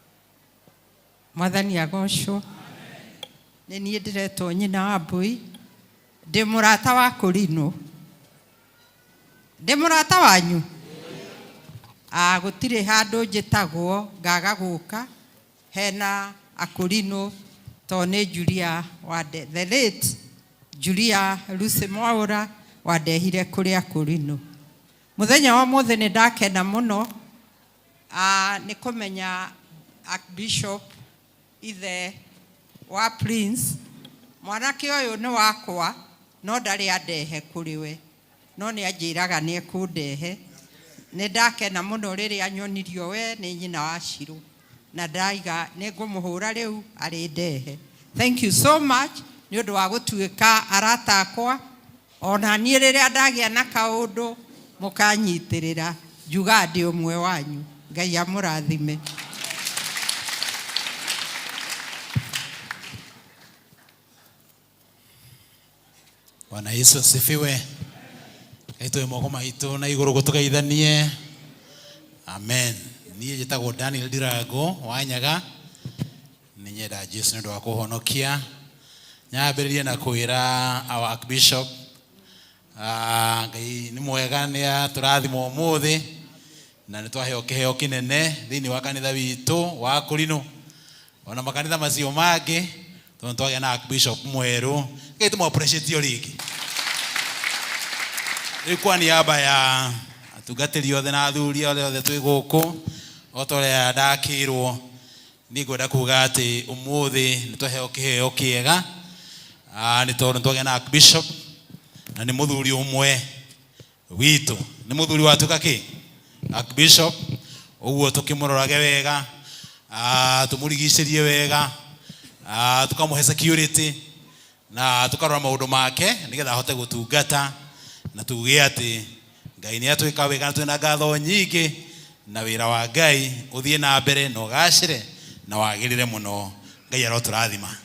Mwathani agocwo. Nĩ niĩ ndĩretwo nyina wa Mbui, ndĩ mũrata wa Kũrinũ, ndĩ mũrata wanyu. Gũtirĩ handũ njĩtagwo ngaga gũka hena Akũrinũ, tondũ nĩ Julia wa the late Julia Lucy Mwaũra wandehire kũrĩ Akũrinũ. Mũthenya wa ũmũthĩ nĩ ndakena mũno nĩ kũmenya Archbishop ithe wa Prince. Mwanake ũyũ nĩ wakwa, no ndarĩ andehe kũrĩ we, no nĩ anjĩraga nĩ ekũndehe. Nĩ ndakena mũno rĩrĩa nyonirio we nĩ nyina wa Shirũ, na ndaiga nĩ ngũmũhũra rĩu arĩ ndehe. Thank you so much nĩ ũndũ wa gũtuĩka arata akwa. Ona niĩ rĩrĩa ndagĩa na kaũndũ mũkanyitĩrĩra, njugaga ndĩ ũmwe wanyu. Ngai amũrathime. Bwana Yesu asifiwe. Ngai tuoe moko maitũ na igũrũ gũtũgeithanie. Amen. Niĩ njĩtagwo Daniel Ndirango wa Nyaga. Nĩ nyenda Jesu nĩ ũndũ wa kũhonokia. Nyambĩrĩrie na kwĩra our Archbishop, Ngai nĩ mwega, nĩ atũrathima ũmũthĩ na nĩ twaheo kĩheo kĩnene thĩinĩ wa kanitha witũ wa Kũrinũ ona makanitha macio mangĩ, tondũ twagĩa na Archbishop mwerũ. Ngai tũmũ appreciate o rĩngĩ. Rĩu kwa niaba ya atungatĩri othe na athuri othe othe twĩ gũkũ, o ta ũrĩa ndakĩrwo, niĩ ngwenda kuga atĩ ũmũthĩ nĩ twaheo kĩheo kĩega, nĩ tondũ nĩ twagĩa na Archbishop na nĩ mũthuri ũmwe witũ, nĩ mũthuri watuĩka kĩ Archbishop. Ũguo tũkĩmũrorage wega, tũmũrigicĩrie wega, tũkamũhe security na tũkarora maũndũ make nĩgetha ahote gũtungata, na tuge atĩ Ngai nĩ atwĩka wega na twĩna ngatho nyingĩ, na wĩra wa Ngai ũthiĩ na mbere na ũgacĩre na wagĩrĩre mũno. Ngai arotũrathima.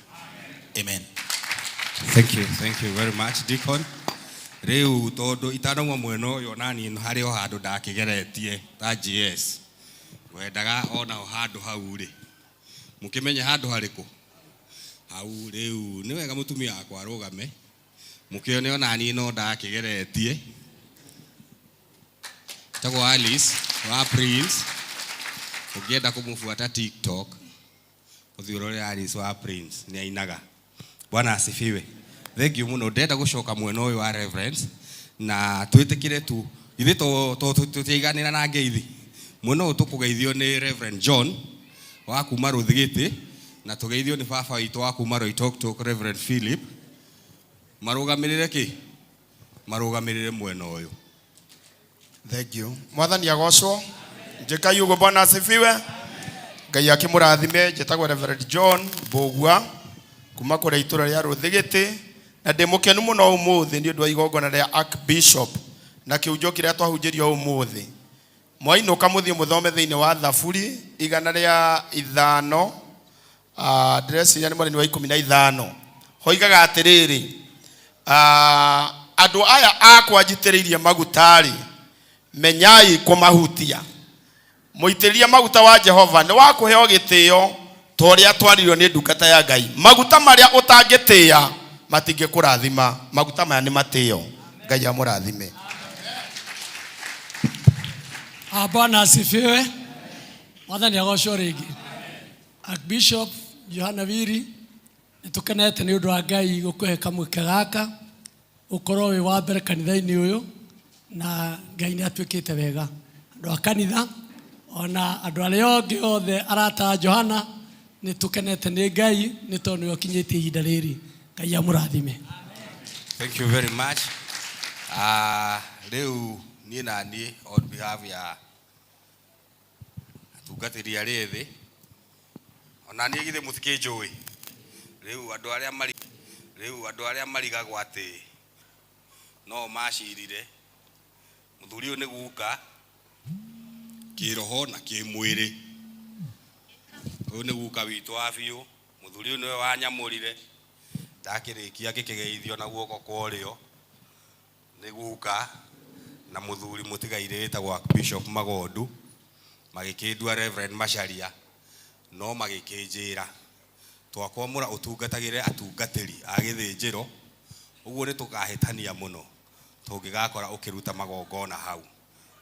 Amen. Thank you, thank you very much, Deacon. Rĩu tondũ itanauma mwena ũyũ, ona niĩ harĩ o handũ ndakĩgeretie ta GS. Wendaga onaho handũ hau rĩ, mũkĩmenye handũ harĩkũ? Hau rĩu nĩ wega mũtumia wakwa arũgame, mũkĩone ona niĩ no ndakĩgeretie. Tagwo Alice wa Prince. Ũngĩenda kũmũbuata TikTok, ũthiĩ ũrore Alice wa Prince, nĩ ainaga. Bwana asifiwe. Thank you mũno. Ndĩrenda gũcoka mwena ũyũ wa reverence na twĩtĩkĩre tu ithuĩ tũtiaiganĩra na ngeithi. Mwena ũyũ tũkũgeithio nĩ Reverend John wa kuma Rũthigĩtĩ, na tũgeithio nĩ baba witũ wa kuma Loitoktok, Reverend Philip. Marũgamĩrĩre kĩ? Marũgamĩrĩre mwena ũyũ. Thank you. Mwathani agocwo. Njĩkai ũguo. Bwana asifiwe. Ngai akĩmũrathime. Njĩtagwo Reverend John Mbũgua kuma kũrĩa itũra rĩa Rũthĩgĩtĩ, na ndĩ mũkenu mũno ũmũthĩ nĩ ũndũ wa igongona rĩa Archbishop na kĩhunjio kĩrĩa twahunjĩrio ũmũthĩ. Mwainũka mũthiĩ mũthome thĩinĩ wa Thaburi 105, ndĩreciria nĩ mweri wa 15. Hoigaga atĩrĩrĩ, andũ aya akwa njitĩrĩirie maguta-rĩ, menyai kũmahutia. Mũitĩrĩrie maguta wa Jehova nĩ wa kũheo gĩtĩo ta ũrĩa twaririo nĩ ndungata ya Ngai. Maguta marĩa ũtangĩtĩa matingĩkũrathima. Maguta maya nĩ matĩo. Ngai amũrathime. Ah, Bwana asifiwe. Mwathani agocwo rĩngĩ. Archbishop Johana Wiri, nĩ tũkenete nĩ ũndũ wa Ngai gũkũhe kamweke gaka ũkorwo wĩ wa mbere kanitha-inĩ ũyũ, na Ngai nĩ atuĩkĩte wega. Andũ a kanitha ona andũ arĩa angĩ othe arata a Johana, nĩ tũkenete nĩ Ngai nĩ tondũ nĩwe ũkinyĩtie ihinda rĩrĩ. Ngai amũrathime. Thank you very much. Rĩu niĩ na niĩ on behalf ya atungatĩri arĩa ethĩ, ona niĩ githĩ mũtikĩnjũĩ. Rĩu andũ arĩa mari, rĩu andũ arĩa marigagwo atĩ no macirire mũthuri ũyũ nĩ guka kĩroho na kĩmwĩrĩ. Ũyũ nĩ guka witũ wa biũ, mũthuri ũyũ nĩwe wanyamũrire, ndakĩrĩkia ngĩkĩgeithio na guoko kwa ũrĩo nĩ guka na mũthuri mũtigairĩ wĩtagwo Archbishop Magondu, magĩkĩndua Reverend Macharia, no magĩkĩnjĩra twakwamũra ũtungatagĩre atungatĩri a gĩthĩnjĩro, ũguo nĩ tũkahĩtania mũno tũngĩgakora ũkĩruta magongona hau.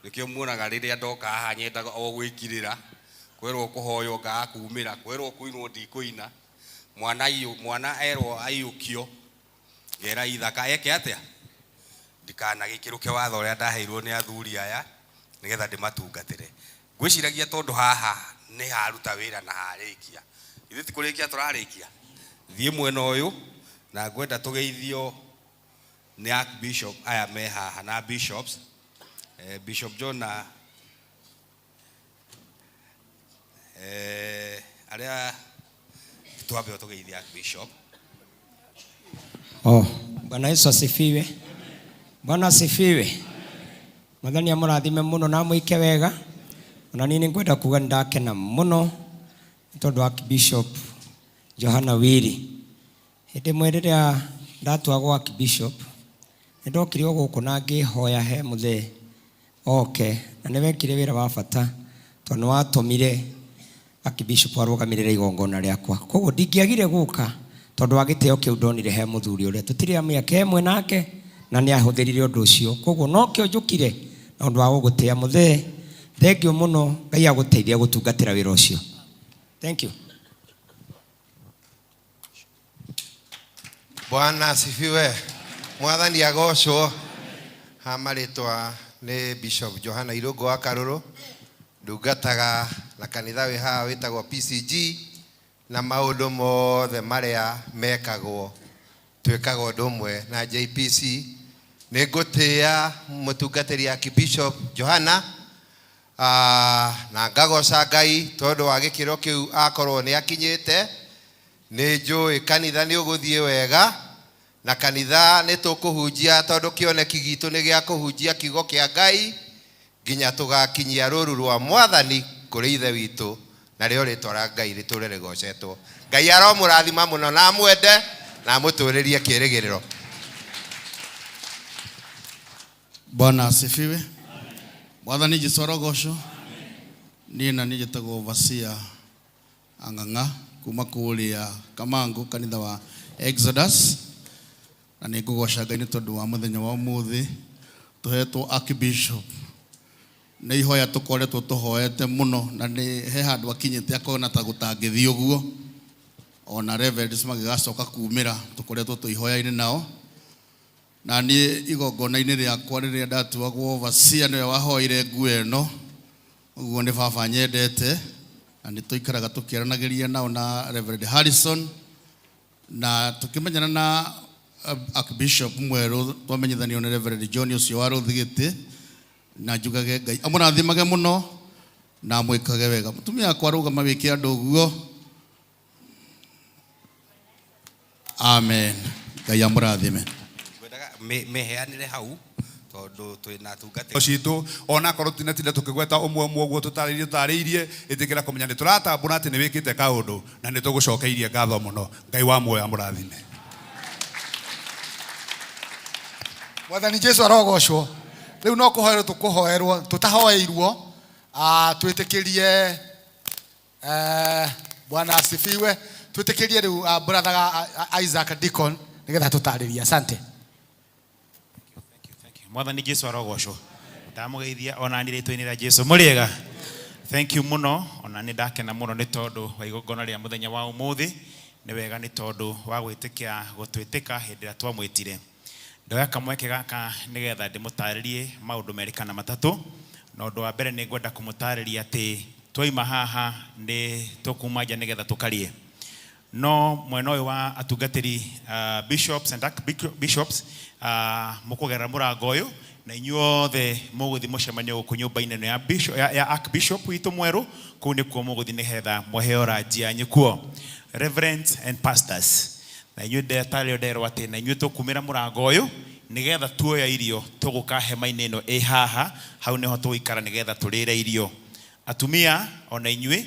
Nĩkĩo muonaga rĩrĩa ndoka haha nyendaga o gwĩkirĩra, kwerwo kũhoywo ngaga kumĩra, kwerwo kũinwo ndikũina, mwana mwana erwo aiyũkio ngera ithaka eke atĩa, ndikanagĩkĩrũke watho ũrĩa ndaheirwo nĩ athuri aya nĩgetha ndĩmatungatĩre. Ngwĩciragia tondũ haha nĩ haruta wĩra na harĩkia, ithuĩ ti kũrĩkia tũrarĩkia, thiĩ mwena ũyũ na ngwenda tũgeithio nĩ Archbishop aya me haha na bishops, Bishop John na arĩa twambe tũgeithie Archbishop. Oh, Bwana Yesu asifiwe. Bwana asifiwe. Mwathani amũrathime mũno na amwĩke wega. Ona niĩ nĩngwenda kuga nĩndakena mũno nĩ tondũ wa Archbishop Johana Wiri. Hĩndĩ ĩmwe rĩrĩa ndatuagwo Archbishop, nĩndokire o gũkũ na ngĩhoya he mũthee oke, na nĩwekire wĩra wa bata tondũ nĩwatũmire Archbishop arũgamĩrĩre igongona rĩakwa. Koguo ndingĩagire gũka tondũ wa gĩtĩo kĩu ndonire he mũthuri ũrĩa. Tũtirĩ a mĩaka ĩmwe nake na nĩahũthĩrire ũndũ ũcio. Koguo nokĩo njũkire na ũndũ wa gũgũtĩa mũthee. Thengiũ mũno, Ngai agũteithie gũtungatĩra wĩra ũcio. Thank you. Bwana asifiwe. Mwathani agocwo. Ha marĩtwa nĩ Bishop Johana Irũngũ wa Karũrũ, ndungataga na kanitha wĩ haha wĩtagwo PCG, na maũndũ mothe marĩa mekagwo twĩkaga ũndũ ũmwe na JPC. Nĩ ngũtĩĩa mũtungatĩri Archbishop Johana, na ngagoca Ngai tondũ wa gĩkĩro kĩu akorwo nĩ akinyĩte. Nĩ njũĩ kanitha nĩ ũgũthiĩ wega, na kanitha nĩ tũkũhunjia tondũ kĩoneki gitũ nĩ gĩa kũhunjia kiugo kĩa Ngai nginya tũgakinyia rũru rwa Mwathani kũrĩ Ithe witũ, narĩo rĩtwa rĩa Ngai rĩtũre rĩgocetwo. Ngai aromũrathima mũno na amwende na amũtũrĩrie kĩĩrĩgĩrĩro. Bwana asifiwe. Mwathani Jesu arogocwo. Niĩ na niĩ njĩtagwo Overseer Ang'ang'a kuma kũrĩa Kamangu kanitha wa Exodus, na nĩ ngũgoca Ngai nĩ tondũ wa mũthenya wa ũmũthĩ tũhetwo Archbishop. Nĩ ihoya tũkoretwo tũhoete mũno, na nĩ he handũ akinyĩte akona ta gũtangĩthiĩ ũguo, ona reverends magĩgacoka kumĩra tũkoretwo twĩ ihoya-inĩ nao. Na niĩ igongona-inĩ rĩakwa rĩrĩa ndatuagwo overseer nĩwe wahoire nguo ĩno, ũguo nĩ baba nyendete, na nĩ tũikaraga tũkĩaranagĩria nao na Reverend Harrison, na tũkĩmenyana na Archbishop mwerũ twamenyithanio nĩ Reverend John ũcio wa Rũthigĩtĩ, na njugage Ngai amũrathimage mũno. Na amwĩkage wega. Mũtumia wakwa rũgama wĩke andũ ũguo. Amen. Ngai amũrathime. Ngwendaga mĩheanĩre hau tondũ twĩna atungatĩri Citũ onakorwo tinatinda tũkĩgweta ũmwe ũmwe ũguo tũtarĩirie tũtarĩirie ĩtĩkĩra kũmenya nĩ tũratambũra atĩ nĩ wĩkĩte kaũndũ na nĩ tũgũcokeirie ngatho mũno. Ngai wa muoyo amũrathime. Mwathani Jesu arogocwo. Rĩu no kũhoerwo tũkũhoerwo tũtahoeirwo, twĩtĩkĩrie, Bwana asifiwe, twĩtĩkĩrie rĩu, brother Isaac Deacon nĩgetha tũtarĩrie. Asante. Mwathani Jesu arogocwo. Ndamũgeithia ona niĩ rĩtwa-inĩ rĩa Jesu. Mũrĩega? Thank you mũno. Ona nĩ ndakena mũno nĩ tondũ wa igongona rĩa mũthenya wa ũmũthĩ. Nĩ wega nĩ tondũ wa gwĩtĩkĩra gũtwĩtĩka hĩndĩ ĩrĩa twamwĩtire. Ndoya kamweke gaka nĩgetha ndĩmũtarĩrie maũndũ merĩ kana matatũ. Na ũndũ wa mbere nĩ ngwenda kũmũtarĩria atĩ twaima haha nĩ tũkuma nja nĩgetha tũkarĩe. No mwena ũyũ wa atungatĩri, bishops and archbishops, mũkũgerera mũrango ũyũ na inyuothe mũgũthiĩ mũcemanio gũkũ nyũmba-inĩ ĩno ya bishop, ya archbishop witũ mwerũ. Kũu nĩkuo mũgũthiĩ nĩgetha mũheo ranji yanyu kuo. Reverends and pastors, na inyuĩ ndetarĩo nderwo atĩ na inyuĩ tũkumĩra mũrango ũyũ nĩgetha tuoya irio tũgũka hema-inĩ ĩno ĩ haha, hau nĩho tũgũikara nĩgetha tũrĩre irio. Atumia ona inyuĩ,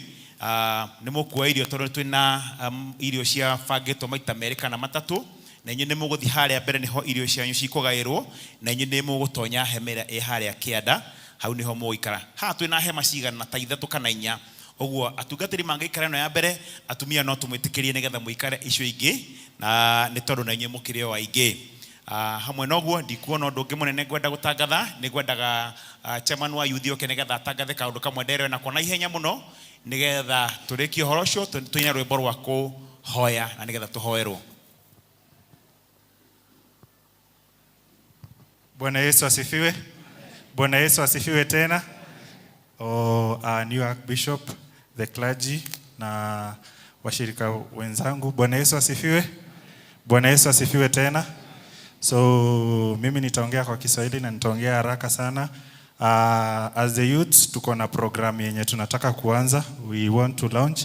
nĩ mũkuoya irio tondũ twĩna irio ciabangĩtwo maita merĩ kana matatũ, na inyuĩ nĩ mũgũthiĩ harĩa mbere nĩho irio cianyu cikũgaĩrwo, na inyuĩ nĩ mũgũtonya hema ĩrĩa ĩ harĩa kĩanda, hau nĩho mũgũikara. Haha twĩna hema cigana ta ithatũ kana inya, ũguo atungatĩri mangĩikara ĩno ya mbere, atumia no tũmwĩtĩkĩrie nĩgetha mũikare icio ingĩ, na nĩ tondũ na inyuĩ mũkĩrĩ o aingĩ. Hamwe na ũguo ndikuona ũndũ ũngĩ mũnene ngwenda gũtangatha, nĩ ngwendaga chairman wa youth oke nĩgetha atangathe kaũndũ kamwe nderwo nako na ihenya mũno nĩgetha tũrĩkie ũhoro ũcio, tũine rwĩmbo rwa kũhoya na nĩgetha tũhoerwo. Bwana Yesu asifiwe. Bwana Yesu asifiwe tena. Oh, new Archbishop, the clergy na washirika wenzangu. Bwana Yesu asifiwe. Bwana Yesu asifiwe tena. So mimi nitaongea kwa Kiswahili na nitaongea haraka sana. As the youth tuko na program yenye tunataka kuanza. We want to launch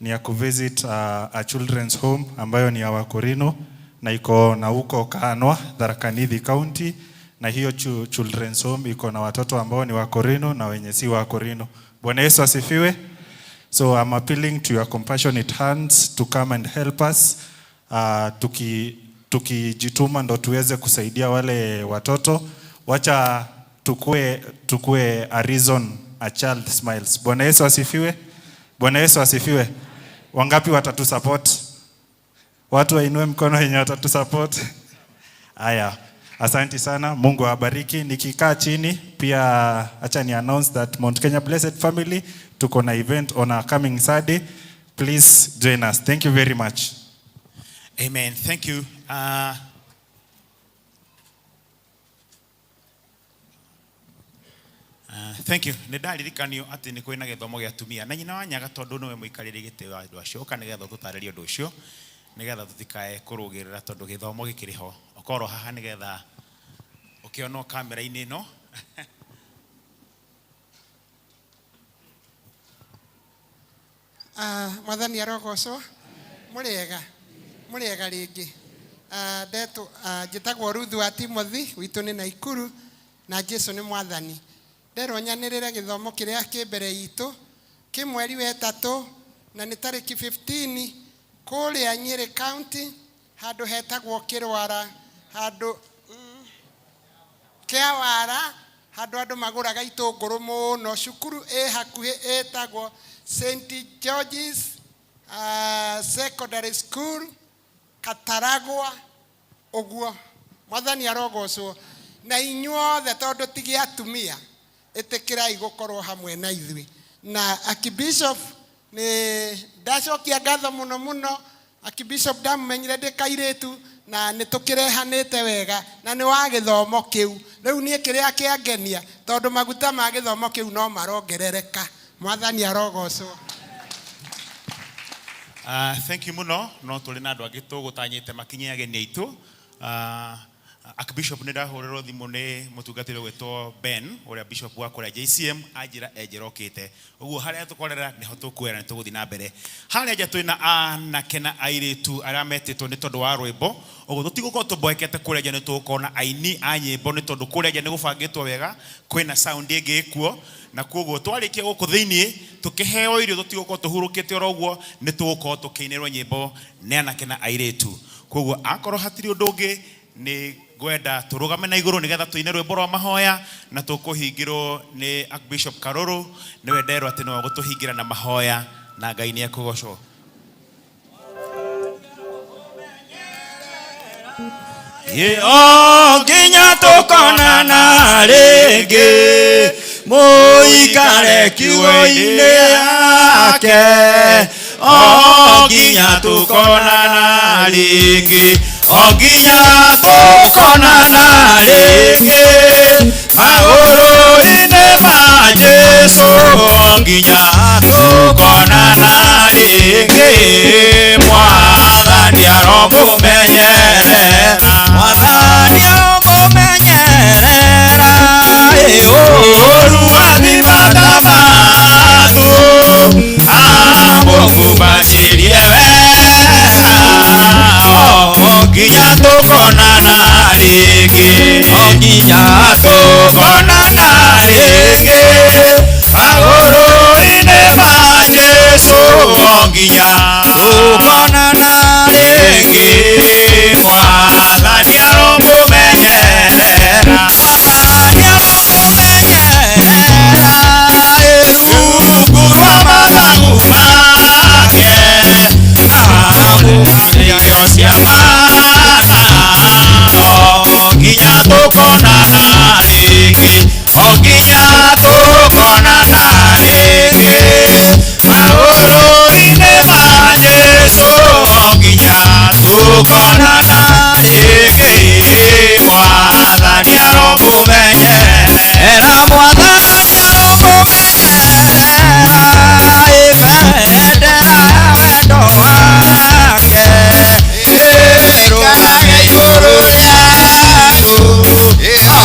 ni ya kuvisit a children's home ambayo ni ya Wakorino na iko na huko Kanwa, Tharaka Nithi County, na hiyo children's home iko na watoto ambao ni Wakorino na wenye si Wakorino. Bwana Yesu asifiwe. So I'm appealing to your compassionate hands to come and help us, tukijituma ndo tuweze kusaidia wale watoto. Wacha tukue a reason a child smiles. Bwana Yesu asifiwe. Bwana Yesu asifiwe. Wangapi watatusupport? Watu wainue mkono wenye watatusupport. Aya, asante sana. Mungu awabariki. Nikikaa chini pia acha ni announce that Mount Kenya Blessed Family tuko na event on our coming Saturday. Please join us. Thank you very much. Amen. Thank you. Thank you. Nĩ ndaririkanio atĩ nĩ kwĩna gĩthomo gĩa atumia. Na nyina wa Nyaga tondũ nĩwe mũikarĩri gĩtĩ wa andũ acio, ũka nĩgetha ũtũtarĩrie ũndũ ũcio, nĩgetha tũtikae kũrũgĩrĩra tondũ gĩthomo gĩkĩrĩ ho. Ũkorwo haha nĩgetha ũkĩonwo kamera-inĩ ĩno. Mwathani arogocwo. Mũrĩega? Mũrĩega rĩngĩ. Ndetwo, njĩtagwo Ruth wa Timothy, witũ nĩ Naikuru, na Jesu nĩ mwathani. Nderwo nyanĩrĩre gĩthomo kĩrĩa kĩ mbere itũ, kĩ mweri wa ĩtatũ, na nĩ tarĩki 15, kũrĩa Nyĩrĩ County, handũ hetagwo Kĩrwara, handũ, Kĩawara, handũ andũ magũraga itũngũrũ mũno. Cukuru ĩ hakuhĩ ĩtagwo St George's Secondary School, Kataragwa, ũguo. Mwathani arogocwo. Na inyuothe tondũ ti gĩa atumia, ĩtĩkĩrai gũkorwo hamwe na ithuĩ. Na Archbishop nĩ ndacokia ngatho mũno mũno. Archbishop ndamũmenyire ndĩ kairĩtu na nĩ tũkĩrehanĩte wega na nĩ wa gĩthomo kĩu. Rĩu niĩ kĩrĩa kĩangenia tondũ maguta ma gĩthomo kĩu no marongerereka. Mwathani arogocwo. Thank you mũno. No tũrĩ na andũ angĩ tũgũtanyĩte makinye ageni aitũ. Archbishop nĩ ndahũrĩrwo thimũ nĩ mũtungatĩri ũgwĩtwo Ben ũrĩa bishop wa kũrĩa JCM anjĩra e njĩra okĩte. Ũguo harĩa tũkorera nĩho tũkuoera nĩ tũgũthiĩ na mbere. Harĩa nja twĩna anake na airĩtu arĩa metĩtwo nĩ tondũ wa rwĩmbo. Ũguo tũtigũkorwo tũmboekete kũrĩa nja nĩ tũgũkorwo na aini a nyĩmbo nĩ tondũ kũrĩa nja nĩ gũbangĩtwo wega, kwĩna sound ĩngĩ ĩkuo na kwoguo twarĩkia gũkũ thĩinĩ tũkĩheo irio tũtigũkorwo tũhurũkĩte oro ũguo, nĩ tũgũkorwo tũkĩinĩrwo nyĩmbo nĩ anake na airĩtu. Kwoguo akorwo hatirĩ ũndũ ũngĩ nĩ ngwenda tũrũgame na igũrũ nĩgetha tũine rwĩmbo rwa mahoya na tũkũhingĩrwo nĩ Archbishop Karũrũ nĩwe nderwo atĩ nĩwe ũgũtũhingĩra na mahoya na Ngai nĩ ekũgocwo. Ĩ o nginya tũkonana rĩngĩ mũikare kiugo-inĩ yake o nginya tũkonana rĩngĩ o nginya tũkonana rĩngĩ magũrũ-inĩ ma Jesu o nginya tũkonana rĩngĩ mwathani aromũmenyerera mwathani aromũmenyerera ũũru wathimathamathu amũkumbatĩrie wega o nginya tũkonana rĩngĩ o nginya tũkonana rĩngĩ magũrũ-inĩ ma Jesu o nginya tũkonana rĩngĩ mwathani aromũmenyerera mwathani aromũmenyerera rungu rwa mathagu make amũirio cia mana o nginya tũkonana rĩngĩ o nginya tũkonana rĩngĩ magũrũ-inĩ ma Jesu o nginya tũkonana rĩngĩ mwathani aromũmenyerera mwathani aromũmenyerera ĩbendera ya wendo wake ĩrũgage igũrũ rĩanyu o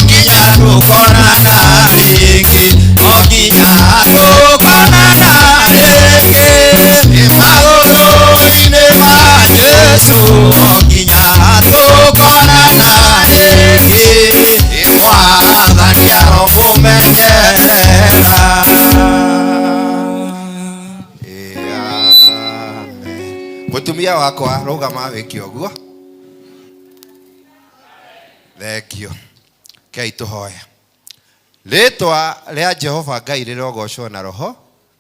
nginya tũkonana rĩngĩ o nginya tũkonana rĩngĩ magũrũ-inĩ ma Jesu o nginya tũkonana rĩngĩ mwathani aromũmenyerera. Mũtumia wakwa rũgama wĩke ũguo. Thengio. Kei tũhoe. Rĩtwa rĩa Jehova Ngai rĩrogocwo na roho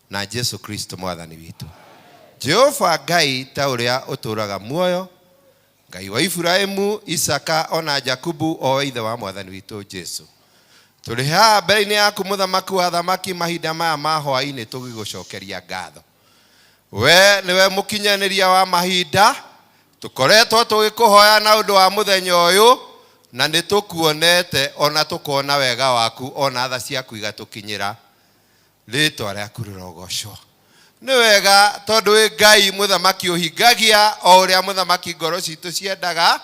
na Jesu Kristo mwathani witũ. Jehova Ngai ta ũrĩa ũtũũraga muoyo, Ngai wa Iburahĩmu, Isaka ona Jakubu o we ithe wa mwathani witũ Jesu. Tũrĩ haha mbere-inĩ yaku mũthamaki wa athamaki mahinda maya ma hwaĩ-inĩ tũgĩgũcokeria ngatho. We nĩwe mũkinyanĩria wa mahinda, tũkoretwo tũgĩkũhoya na ũndũ wa mũthenya ũyũ na nĩ tũkuonete ona tũkona wega waku ona tha ciaku igatũkinyĩra. Rĩtwa rĩaku rĩrogocwo. Nĩ wega tondũ wĩ Ngai mũthamaki ũhingagia o ũrĩa mũthamaki ngoro citũ ciendaga,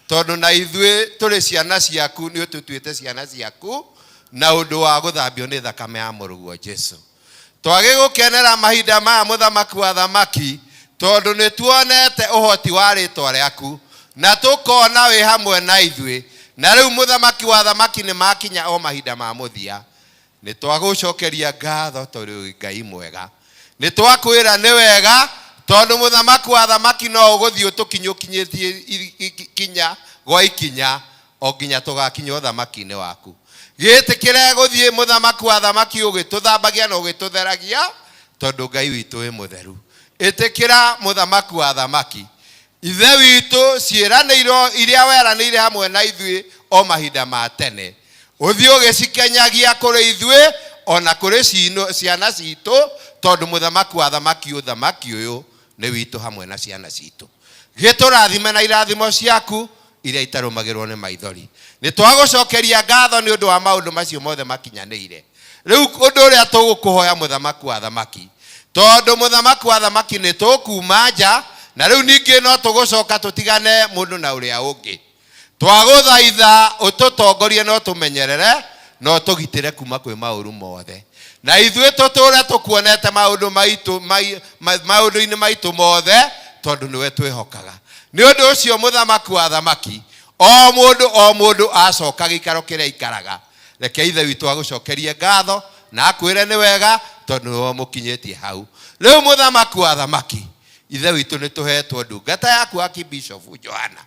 tondũ na ithuĩ tũrĩ ciana ciaku, nĩ ũtũtuĩte ciana ciaku na ũndũ wa gũthambio nĩ thakame ya mũrũguo Jesu. Twagĩgũkenera mahinda maya mũthamaki wa thamaki, tondũ nĩ tuonete ũhoti wa rĩtwa rĩaku na tũkona wĩ hamwe na ithuĩ, na rĩu mũthamaki wa thamaki nĩ makinya o mahinda ma mũthia. Nĩ twagũcokeria ngatho tondũ wĩ Ngai mwega. Nĩ twakwĩra nĩ wega tondũ mũthamaki wa thamaki no ũgũthiĩ ũtũkinyũkinyĩtie ikinya gwa ikinya o nginya tũgakinya ũthamaki-inĩ waku. Gĩtĩkĩre gũthiĩ mũthamaki wa thamaki ũgĩtũthambagia na ũgĩtũtheragia tondũ Ngai witũ wĩ mũtheru. Ĩtĩkĩra mũthamaki wa thamaki. Ithe witũ ciĩranĩiro iria weranĩire hamwe na ithuĩ o mahinda ma tene. Ũthiĩ ũgĩcikenyagia kũrĩ ithuĩ o na kũrĩ ciana citũ tondũ mũthamaki wa thamaki ũthamaki ũyũ nĩ witũ hamwe na ciana citũ. Gĩtũrathime na irathimo ciaku iria itarũmagĩrwo nĩ maithori. Nĩ twagũcokeria ngatho nĩ ũndũ wa maũndũ macio mothe makinyanĩire. Rĩu ũndũ ũrĩa tũgũkũhoya mũthamaki wa thamaki, tondũ mũthamaki wa thamaki nĩ tũkuma nja, na rĩu ningĩ no tũgũcoka tũtigane mũndũ na ũrĩa ũngĩ. Twagũthaitha ũtũtongorie na ũtũmenyerere na ũtũgitĩre kuma kwĩ maũru mothe. Na ithuĩ tũtũre tũkuonete maũndũ maitũ maũndũ-inĩ maitũ mothe tondũ nĩwe twĩhokaga. Nĩ ũndũ ũcio mũthamaki wa athamaki, o mũndũ o mũndũ acoka gĩikaro kĩrĩa aikaraga, reke ithe witũ agũcokerie ngatho na akwĩre nĩ wega tondũ nĩwe ũmũkinyĩtie hau. Rĩu mũthamaki wa athamaki, ithe witũ nĩ tũhetwo ndungata yaku Archbishop Johana.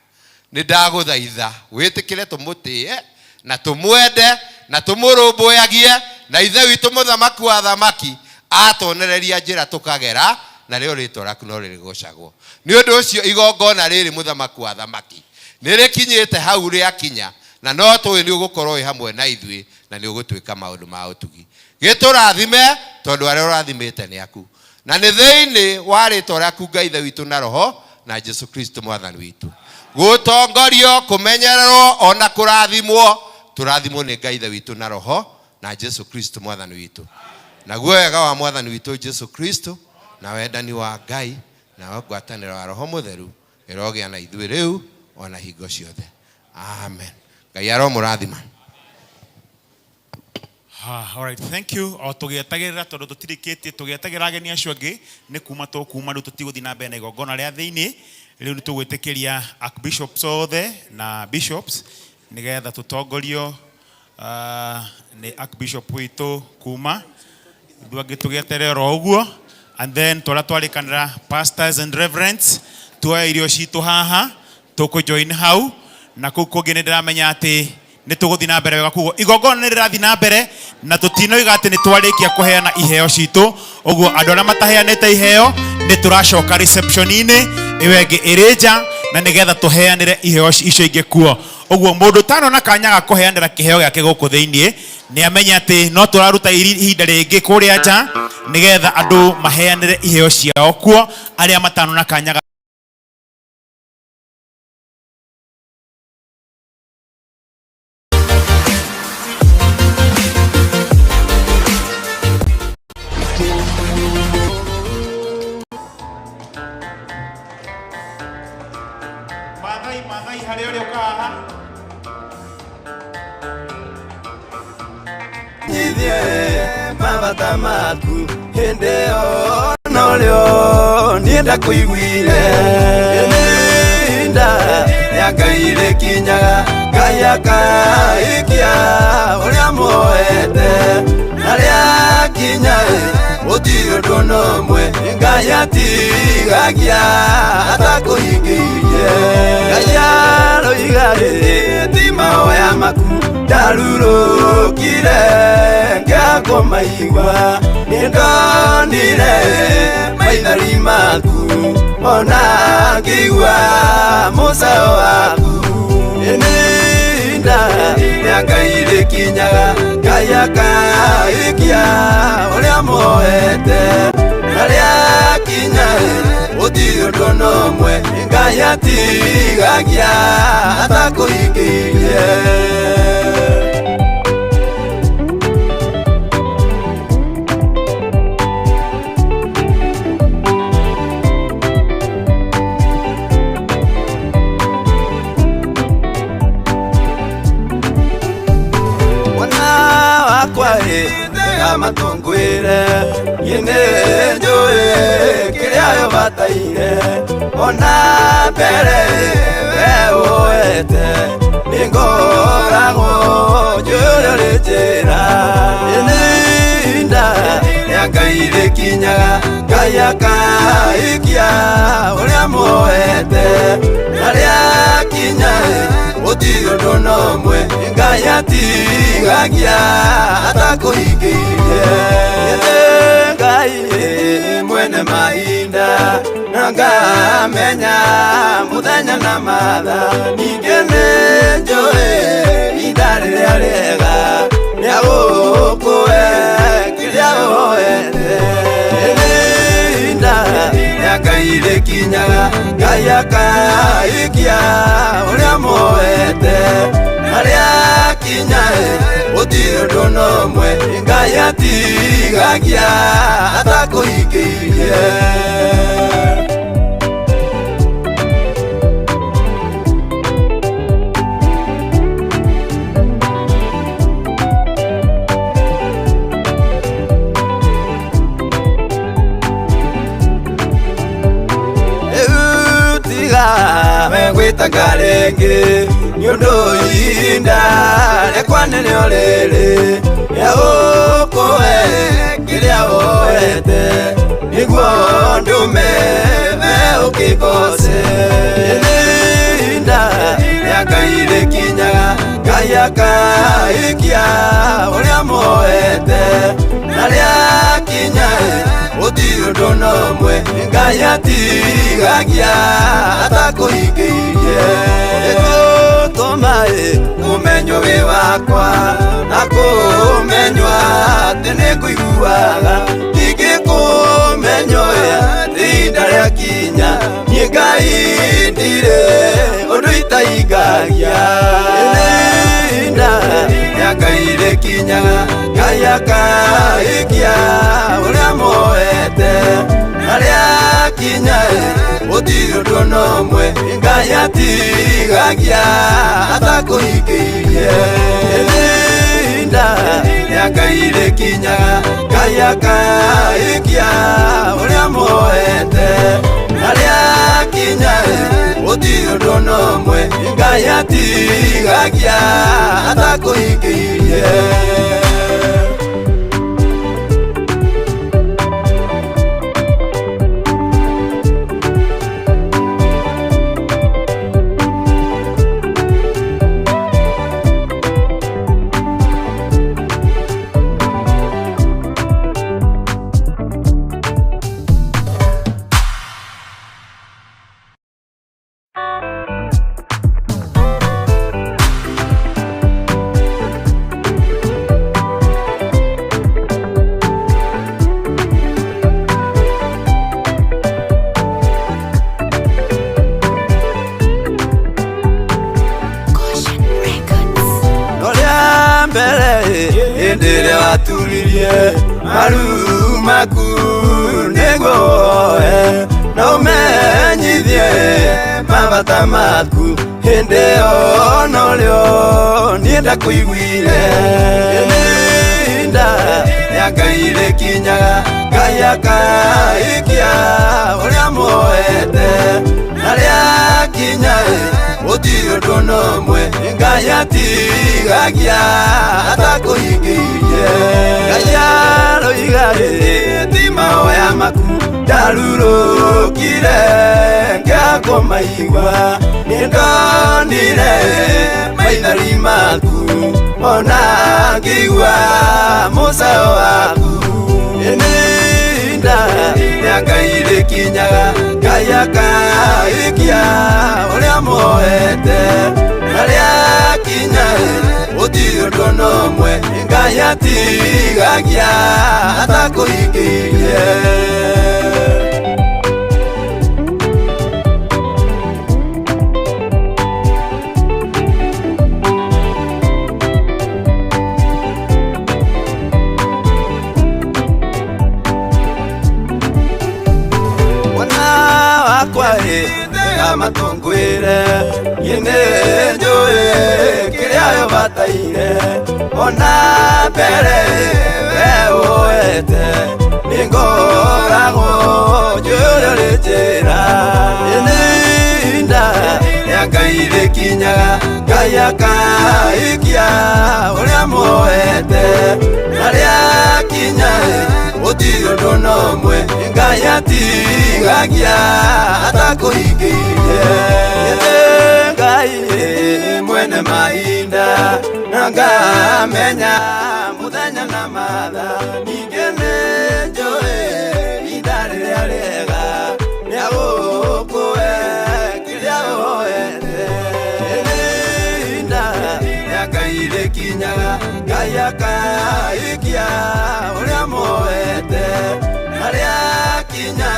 Nĩ ndagũthaitha wĩtĩkĩre tũmũtĩe na tũmwende na tũmũrũmbũyagie, na ithe witũ mũthamaki wa athamaki atonereria njĩra tũkagera, na rĩo rĩtwa rĩaku no rĩrĩgocagwo. Nĩ ũndũ ũcio igongona rĩrĩ mũthamaki wa athamaki nĩ rĩkinyĩte hau rĩakinya, na no tũĩ nĩ ũgũkorwo wĩ hamwe na ithuĩ na nĩ ũgũtwĩka maũndũ ma ũtugi. Gĩtũrathime tondũ arĩa ũrathimĩte nĩ aku, na nĩ thĩinĩ wa rĩtwa rĩaku Ngai ithe witũ na Roho na Jesu Kristo mwathani witũ. Gũtongorio, kũmenyererwo ona kũrathimwo, tũrathimwo nĩ Ngai ithe witũ na Roho na Jesu Kristo mwathani witũ. Naguo wega wa mwathani witũ Jesu Kristo na wendani wa Ngai na ngwatanĩro ya Roho Mũtheru ĩrogĩa na ithuĩ rĩu ona hingo ciothe. Amen. Ngai aromũrathima. All right, thank you. O tũgĩetagĩrĩra tondũ tũtirĩkĩtie, tũgĩetagĩrĩra ageni acio angĩ nĩ kuma tũkuma rĩu tũtigũthiĩ na mbere na igongona rĩa thĩinĩ. Rĩu nĩ tũgwĩtĩkĩria archbishops othe na bishops nĩgetha tũtongorio nĩ archbishop witũ kuma ithuĩ angĩ tũgĩeterere oro ũguo, and then tũrĩa twarĩkanĩra pastors and reverends tuoe irio citũ haha tũkũjoin hau, na kũu kũngĩ nĩ ndĩramenya atĩ nĩ tũgũthiĩ na mbere wega. Koguo igongona nĩ rĩrathiĩ na mbere na tũtinoiga atĩ nĩ twarĩkia kũheana iheo citũ. Ũguo andũ arĩa mataheanĩte iheo nĩ tũracoka reception-inĩ ĩyo ĩngĩ ĩrĩ nja, na nĩgetha tũheanĩre iheo icio ingĩ kuo. Ũguo mũndũ ũtanona kanya ga kũheanĩra kĩheo gĩake gũkũ thĩinĩ nĩ amenye atĩ no tũraruta ihinda rĩngĩ kũrĩa nja nĩgetha andũ maheanĩre iheo ciao kuo, arĩa matanona kanya ga Maathai, Maathai harĩa ũrĩ ũka haha. Nyithie mabata maku hĩndĩ ĩyo norĩo niĩ ndakũiguire. Ihinda rĩa Ngai rĩkinyaga, Ngai akaikia ũrĩa muoete, na rĩakinya gũtirĩ ũndũ na ũmwe Ngai atigagia atakũhingĩirie. Ngai aroiga ti mahoya maku ndarurũkire ngĩakũmaigua, nĩndonire maithori maku ona ngĩigua mũcao waku. Ihinda rĩa Ngai rĩkinyaga, Ngai akaikia ũrĩa muoete, na rĩakinya gũtirĩ ũndũ na ũmwe Ngai atigagia atakũhingĩirie. Mwana wakwa ĩ, tega matũ ngwĩre, niĩ nĩ njũĩ kĩrĩa ũbataire, ona mbere we ũete, nĩ ngoragwo njũĩ ũrĩa ũrĩ njĩra. Ihinda rĩa Ngai rĩkinyaga, Ngai akaikia ũrĩa muoete, na rĩakinya gũtirĩ ũndũ na ũmwe Ngai atigagia atakũhingĩirie. Ngai mwene mahinda na ngamenya mũthenya na mathaa, ningĩ nĩ njũĩ ihinda rĩrĩa rĩega rĩa gũkũhe kĩrĩa ũhoete. Ihinda rĩa Ngai rĩkinyaga, Ngai akaikia ũrĩa muoete, na rĩakinya gũtirĩ ũndũ na ũmwe Ngai atigagia atakũhingĩirie. gwĩtanga rĩngĩ nĩ ũndũ ihinda rĩakwa nĩrĩo rĩrĩ rĩa gũkũhe kĩrĩa woete nĩguo ndũme we ũkĩgoce. Ihinda rĩa Ngai rĩkinyaga Ngai akaikia ũrĩa muoete na rĩakinya gũtirĩ ũndũ na ũmwe Ngai atigagia atakũhingĩirie. Nĩngũtũma ũmenywo wĩ wakwa na kũmenywo atĩ nĩngũiguaga ndingĩkũmenywo ihinda rĩakinya niĩ Ngai ndirĩ ũndũ itahingagia. Ihinda rĩa Ngai rĩkinyaga Ngai akaikia ũrĩa muoete na rĩakinya gũtirĩ ũndũ na ũmwe Ngai atigagia atakũhingĩirie. Ihinda rĩa Ngai rĩkinyaga Ngai akaikia ũrĩa muoete na rĩakinya gũtirĩ ũndũ na ũmwe Ngai atigagia atakũhingĩirie. Noria mbere hĩndĩ ĩrĩa waturirie maru maku nĩguo woe na ũmenyithie mabata maku hĩndĩ ĩyo norĩo niĩ ndakũiguire. Ihinda rĩa Ngai rĩkinyaga Ngai akaikia ũrĩa muoete na rĩakinya gũtirĩ ũndũ na ũmwe Ngai atigagia atakũhingĩirie. Ngai aroiga ti mahoya maku ndarurũkire ngĩakũmaigua nĩndonire maithori maku ona ngĩigua mũcayo waku. Ihinda rĩa Ngai rĩkinyaga Ngai akaikia ũrĩa muoete na rĩakinya gũtirĩ ũndũ na ũmwe Ngai atigagia atakũhingĩirie. Mwana wakwa tega matũ ngwĩre niĩ nĩnjũĩ kĩrĩa ũbataire ona mbere we woete nĩngoragwo njũĩ ũrĩa ũrĩ njĩra. Ihinda rĩa Ngai rĩkinyaga Ngai akaikia ũrĩa muoete na rĩakinya gũtirĩ ũndũ na ũmwe Ngai atigagia atakũhingĩirie. Ngai mwene mahinda na ngamenya mũthenya na mathaa ningĩ nĩnjũĩ ihinda rĩrĩa rĩega rĩa gũkũhe kĩrĩa woete. Ihinda rĩa Ngai rĩkinyaga Ngai akaikia ũrĩa muoete na rĩakinya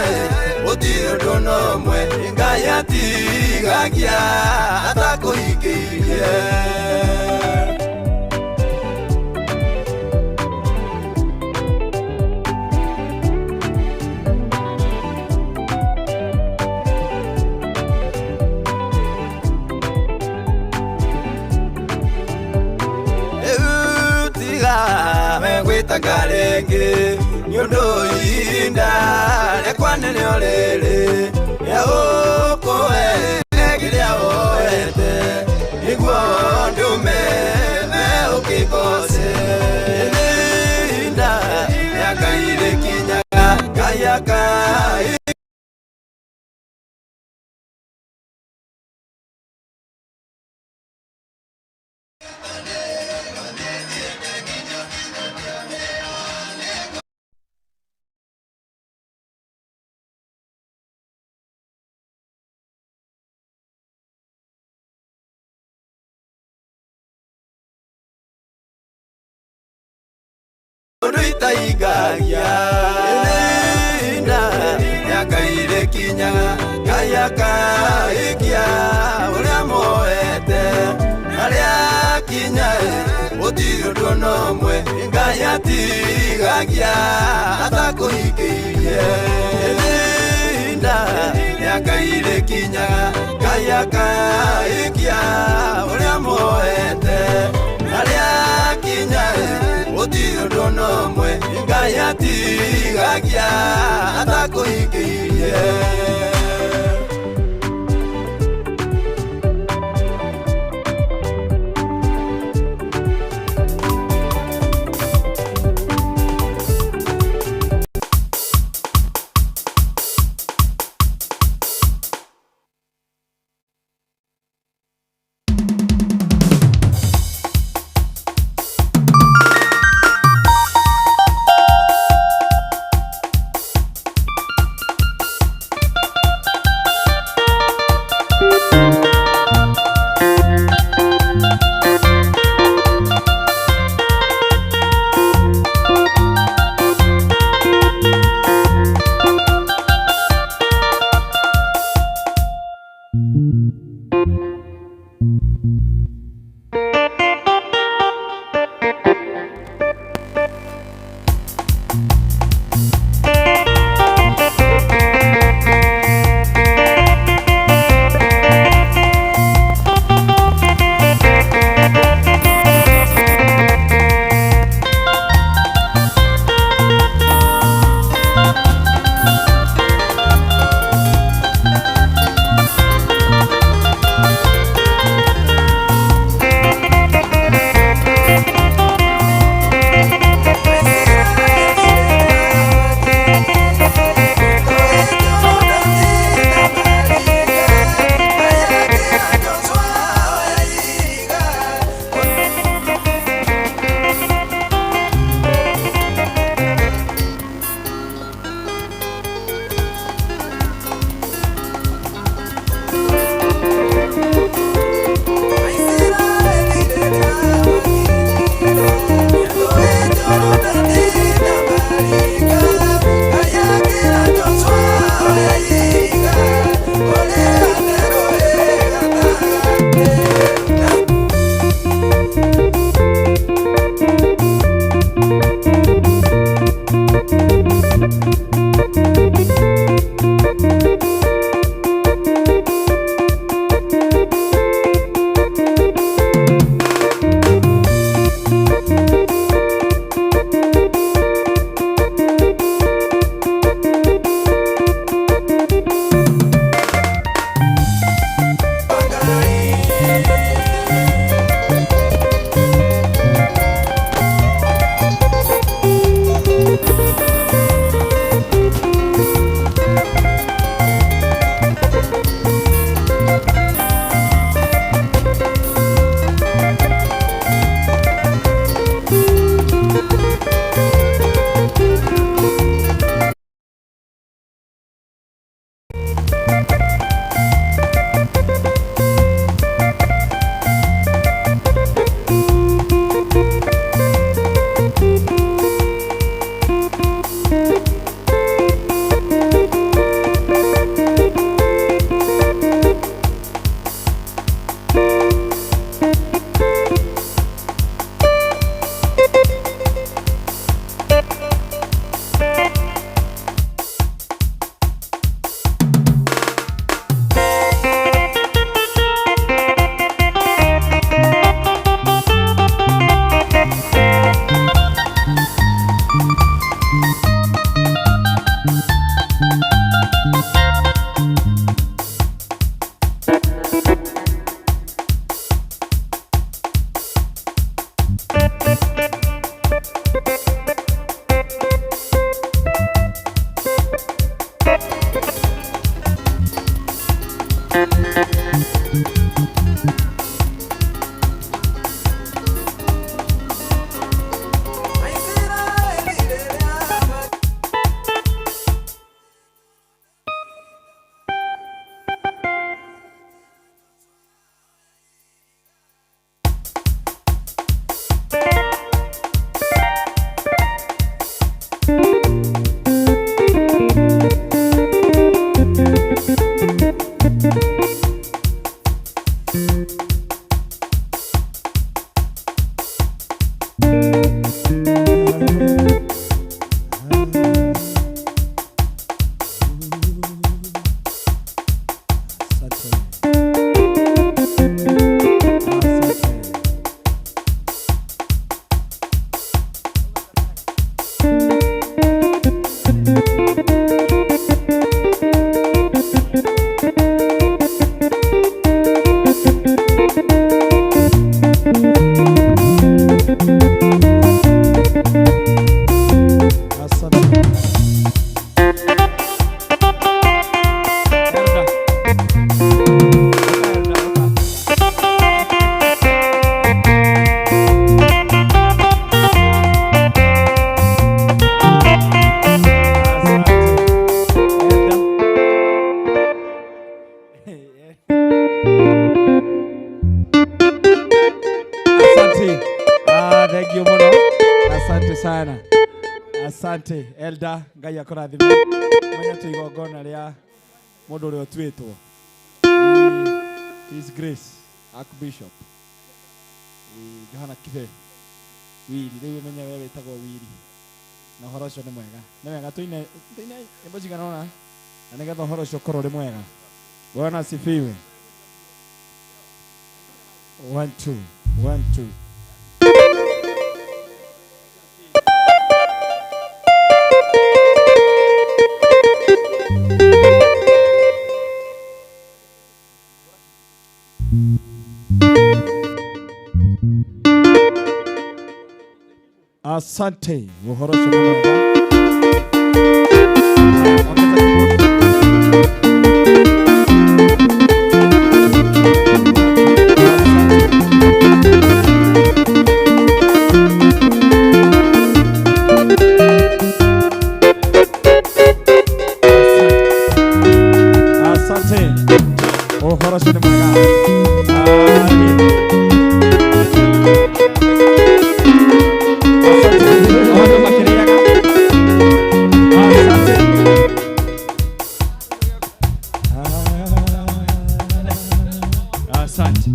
gũtirĩ ũndũ na ũmwe Ngai atigagia atakũhingĩirie. Rĩu tiga we gwĩtanga rĩngĩ nĩ ũndũ ihinda rĩakwa nĩrĩo rĩrĩ rĩa gũkũhe kĩrĩa woete. Ngai Ũndũ itahingagia ihinda rĩa Ngai rĩkinyaga Ngai akaikia ũrĩa muoete na rĩakinya gũtirĩ ũndũ ona ũmwe Ngai atigagia atakũhingĩirie ihinda rĩa Ngai rĩkinyaga Ngai akaikia ũrĩa muoete na rĩakinya gũtirĩ ũndũ ona ũmwe Ngai atigagia atakũhingĩirie. Asante. Ah, thank you muno. Asante sana. Asante Elder, Ngai akũrathime. Menya tu igongona rĩa mũndũ ũrĩa ũtuĩtwo. His Grace Archbishop Johana Kibe Wiri, rĩu ũmenye we wĩtagwo Wiri. Na ũhoro ũcio nĩ mwega. Nĩ wega tũine tũine nyĩmbo cigana ũna na nĩgetha ũhoro ũcio ũkorwo ũrĩ mwega. Bwana asifiwe. 1 2 1 2. Asante. Ũhoro ũcio nĩ mwega. Ongeza keyboard. Asante. Ũhoro ũcio nĩ mwega. Asante.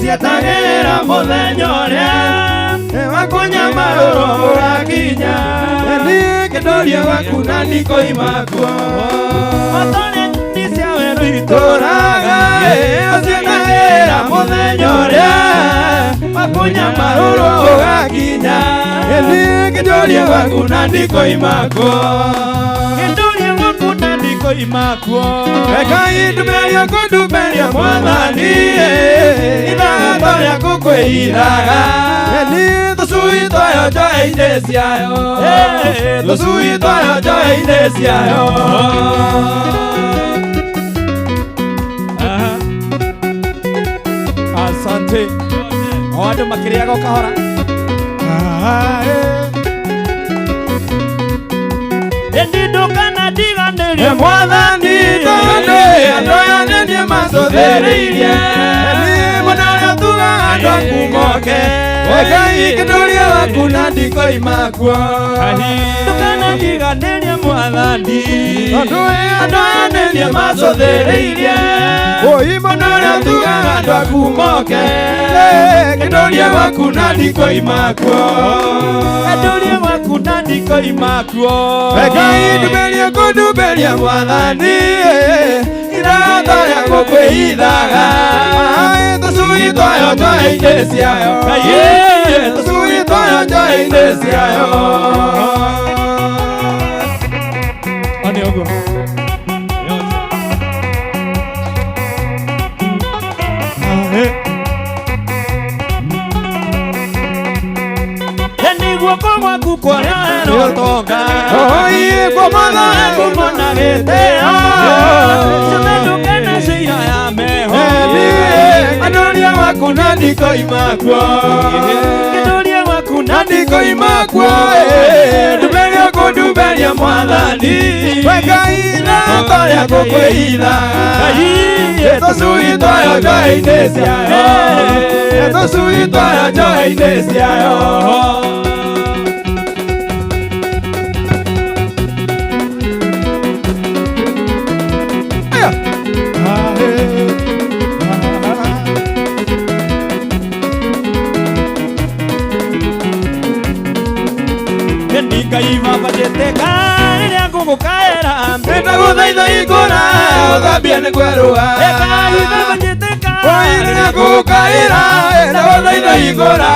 Cietagĩrĩra mũthenya ũrĩa wakũnyamarũrwo ũgakinya kĩndoria gwaku na ndikoima kuo Otorĩa nyoni cia werũ itũraga cietagĩrĩra mũthenya ũrĩa wakũnyamarũrwo ũgakinya kĩndoria gwaku na ndikoima kuo Kĩndoria gwaku na ndikoima kuo Ngai ndumberia kũndumberia mwathani ithagatho rĩa gũkwĩithaga nĩ tũcui twayo njoe-inĩ ciayo tũcui twayo njoe-inĩ ciayo. Asante. O andũ makĩrĩaga o kahora. Ĩndi ndũkanandiganĩrie mwathani tondũ andũ aya nĩ niĩ macũthĩrĩirie nĩ mũno ũrĩa ũtugaga andũ aku moke Ngai kĩndoria waku na ndikoima kuo ndũkanandiganĩrie mwathani tondũ andũ aya nĩ niĩ macũthĩrĩirie ũi mũno ũrĩa ũtugaga andũ aku moke kĩndoria waku na ndikoima kuo kĩndoria waku na ndikoima kuo Ngai ndumberia kũndumberia mwathani ithagatho rĩa gũkwĩithaga tũcui twayo njoe-inĩ ciayo tũcui twayo njoe njoheinĩ ciayo. One ũguo. Guoko gwaku kũrĩa ũtonga kumana gĩtĩo cimenũke na cira ya meho Andoria waku na ndikoima kuo Kĩndũria waku na ndikoima kuo Ndumberia kũndumberia mwathani We Ngai na ngoro gũkwĩitha Tũcui twayo njoheinĩ ciayo Tũcui twayo njoheinĩ ciayo. Ngai baba njĩtĩka rĩrĩa ngũgũkaĩra Ndagũthaitha hingũra ũthambie nĩ kwerũha Ngai baba njĩtĩka rĩrĩa ngũgũkaĩra ndagũthaitha hingũra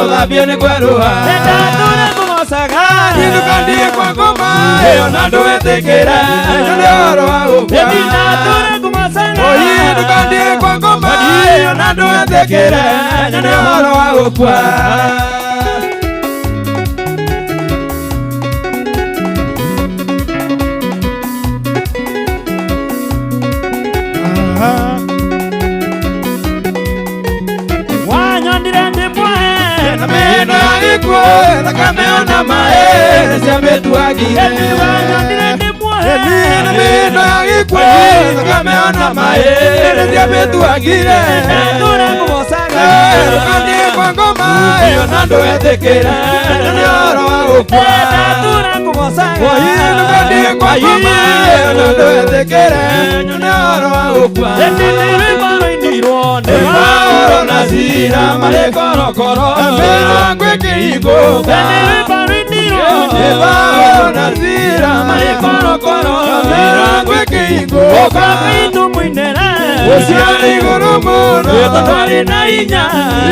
ũthambie nĩ kwerũha Ndatũra ngũgocaga Niĩ ndũkandie kwa ngoma ĩyo na ndũwĩtĩkĩre nyone ũhoro wa gũkua Ndatũra ngũgocaga Niĩ ndũkandie kwa ngoma ĩyo na ndũwĩtĩkĩre nyone ũhoro wa gũkua. Thakame ona maĩ ciamĩtuagire Mĩno ya gĩkuũ thakame ona maĩ ciamĩtuagire Ndatũra ngũgocaga Ndũkandie kwa ngoma ĩyo na ndũwĩtĩkĩre nyone ũhoro wa gũkua Ndatũra ngũgocaga Ndũkandie kwa ngoma ĩyo na ndũwĩtĩkĩre nyone ũhoro wa gũkua Nĩ rwĩmbo rũinirwo nĩ Paũlũ na Sila marĩ korokoro mĩrango ĩkĩhingũka Nĩ rwĩmbo rũinirwo Nĩ Paũlũ na Sila marĩ korokoro mĩrango ĩkĩhingũka Ngai tũmũinĩre Ũciarĩ igũrũ mũno Tondũ arĩ na hinya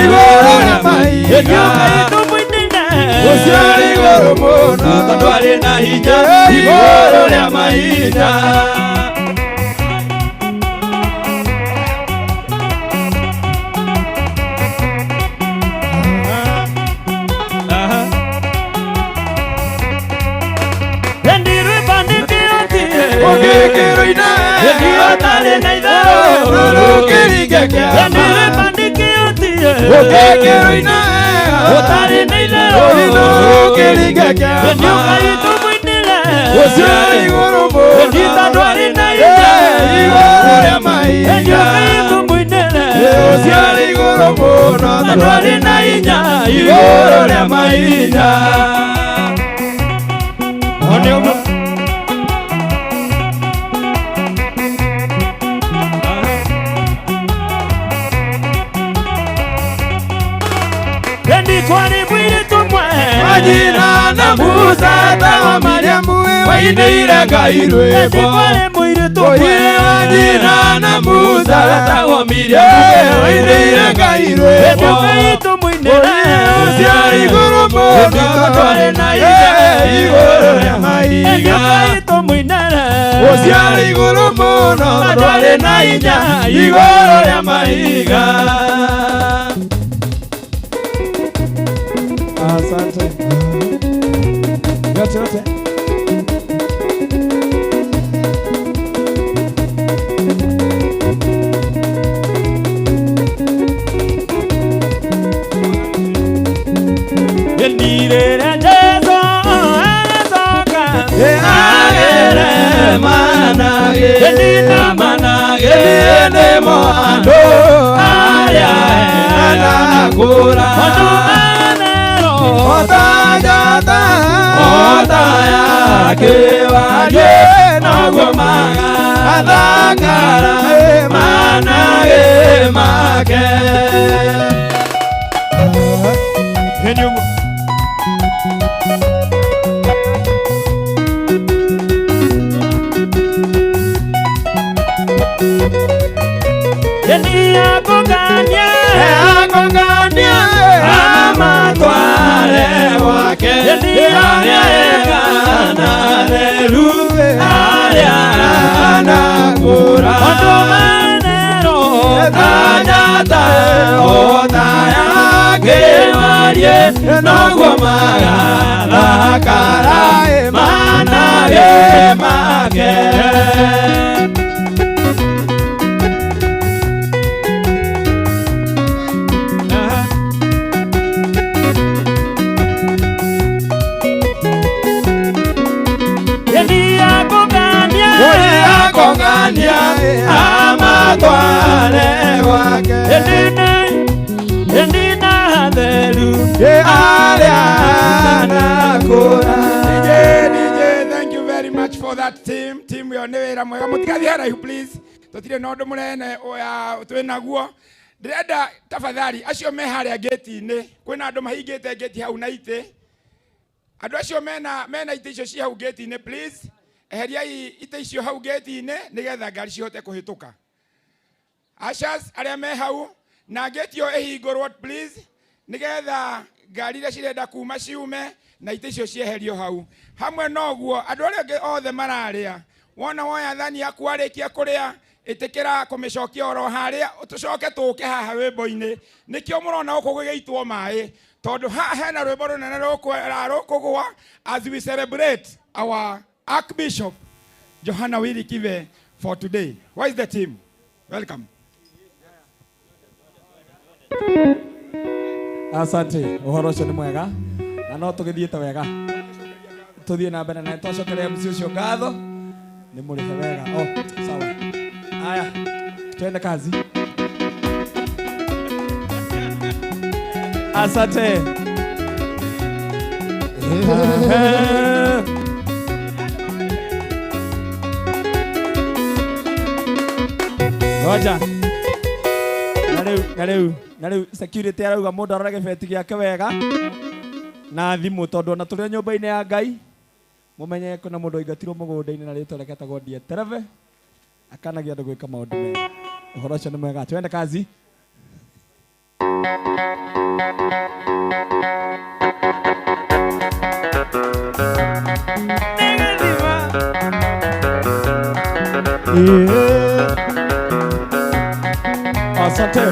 igũrũ rĩa mahiga Ngai tũmũinĩre Ũciarĩ igũrũ mũno Tondũ arĩ na hinya igũrũ rĩa mahiga. Ũtarĩ na itherũ Rũkĩringe kĩama Ũkĩkĩrwo-inĩ Ũtarĩ na itherũ Rũkĩringe kĩama Ngai tũmũinĩre Ũciarĩ igũrũ mũno Tondũ arĩ na hinya igũrũ rĩa mahiga Ngai tũmũinĩre Ũciarĩ igũrũ mũno Tondũ arĩ na hinya igũrũ rĩa mahiga. One ũguo. Kwari mũirĩtu ũmwe Majina na Musa tawa Mariamu wainĩire Ngai rwĩmbo Kwari mũirĩtu ũmwe Majina na Musa tawa Miriamu wainĩire Ngai rwĩmbo Ngai tũmũinĩre Ũciarĩ igũrũ mũno Tondũ arĩ na hinya igũrũ rĩa mahiga Ngai tũmũinĩre Ũciarĩ igũrũ mũno Tondũ arĩ na hinya igũrũ rĩa mahiga. Asante. Yote yote. Ndirere Jesu aracoka Agere manage Ndina manage nĩmo andũ arĩa anakũra Andũ anero Otajata otayakĩwarie noguo magathakara manage make. Akongania amatware Tanyata otaya kewarie noguo magathakara manage make. Kongania amatware gwake Endina theru aria nakura. DJ, DJ, thank you very much for that team. Team yo nĩ wĩra mwega mũtigathiĩ haraihu please. Tũtirĩ na ũndũ mũnene oya twĩ naguo. Ndĩrenda tafadhali acio me harĩa gate-inĩ, kwĩna andũ mahingĩte gate hau na itĩ. Andũ acio mena itĩ icio ci hau gate-inĩ please. Eheriai itĩ icio hau gate-inĩ nĩgetha ngari cihote kũhĩtũka. Ushers arĩa me hau na gate ĩyo ĩhingũrwo please nĩgetha ngari iria cirenda kuma ciume na itĩ icio cieherio hau. Hamwe noguo andũ arĩa angĩ othe mararĩa, wona woya thani yaku warĩkia kũrĩa ĩtĩkĩra kũmĩcokia oro harĩa tũcoke tũke haha rwĩmbo-inĩ. Nĩkĩo mũrona gũkũ gũgĩitwo maĩ tondũ haha hena rwĩmbo rũnene rũkũgwa as we celebrate our Archbishop Johana Willy Kibe for today. Where is the team? Welcome. Asante, ũhoro ũcio nĩ mwega na no tũgĩthiĩte wega tũthiĩ na mbere na twacokeria MC ũcio ngatho nĩ mũrĩhe wega. Oh, sawa. Aya, twende kazi. Asante. Ngoja. Na rĩu security arauga mũndũ arore gĩbeti gĩake wega na thimũ tondũ ona tũrĩ nyũmba-inĩ ya Ngai mũmenye kwĩna mũndũ aingatirwo mũgũnda-inĩ na rĩtwa rĩake etagwo Dietereve akanagia andũ gwĩka maũndũ mega. Ũhoro ũcio nĩ mwega. Twende kazi. Asante.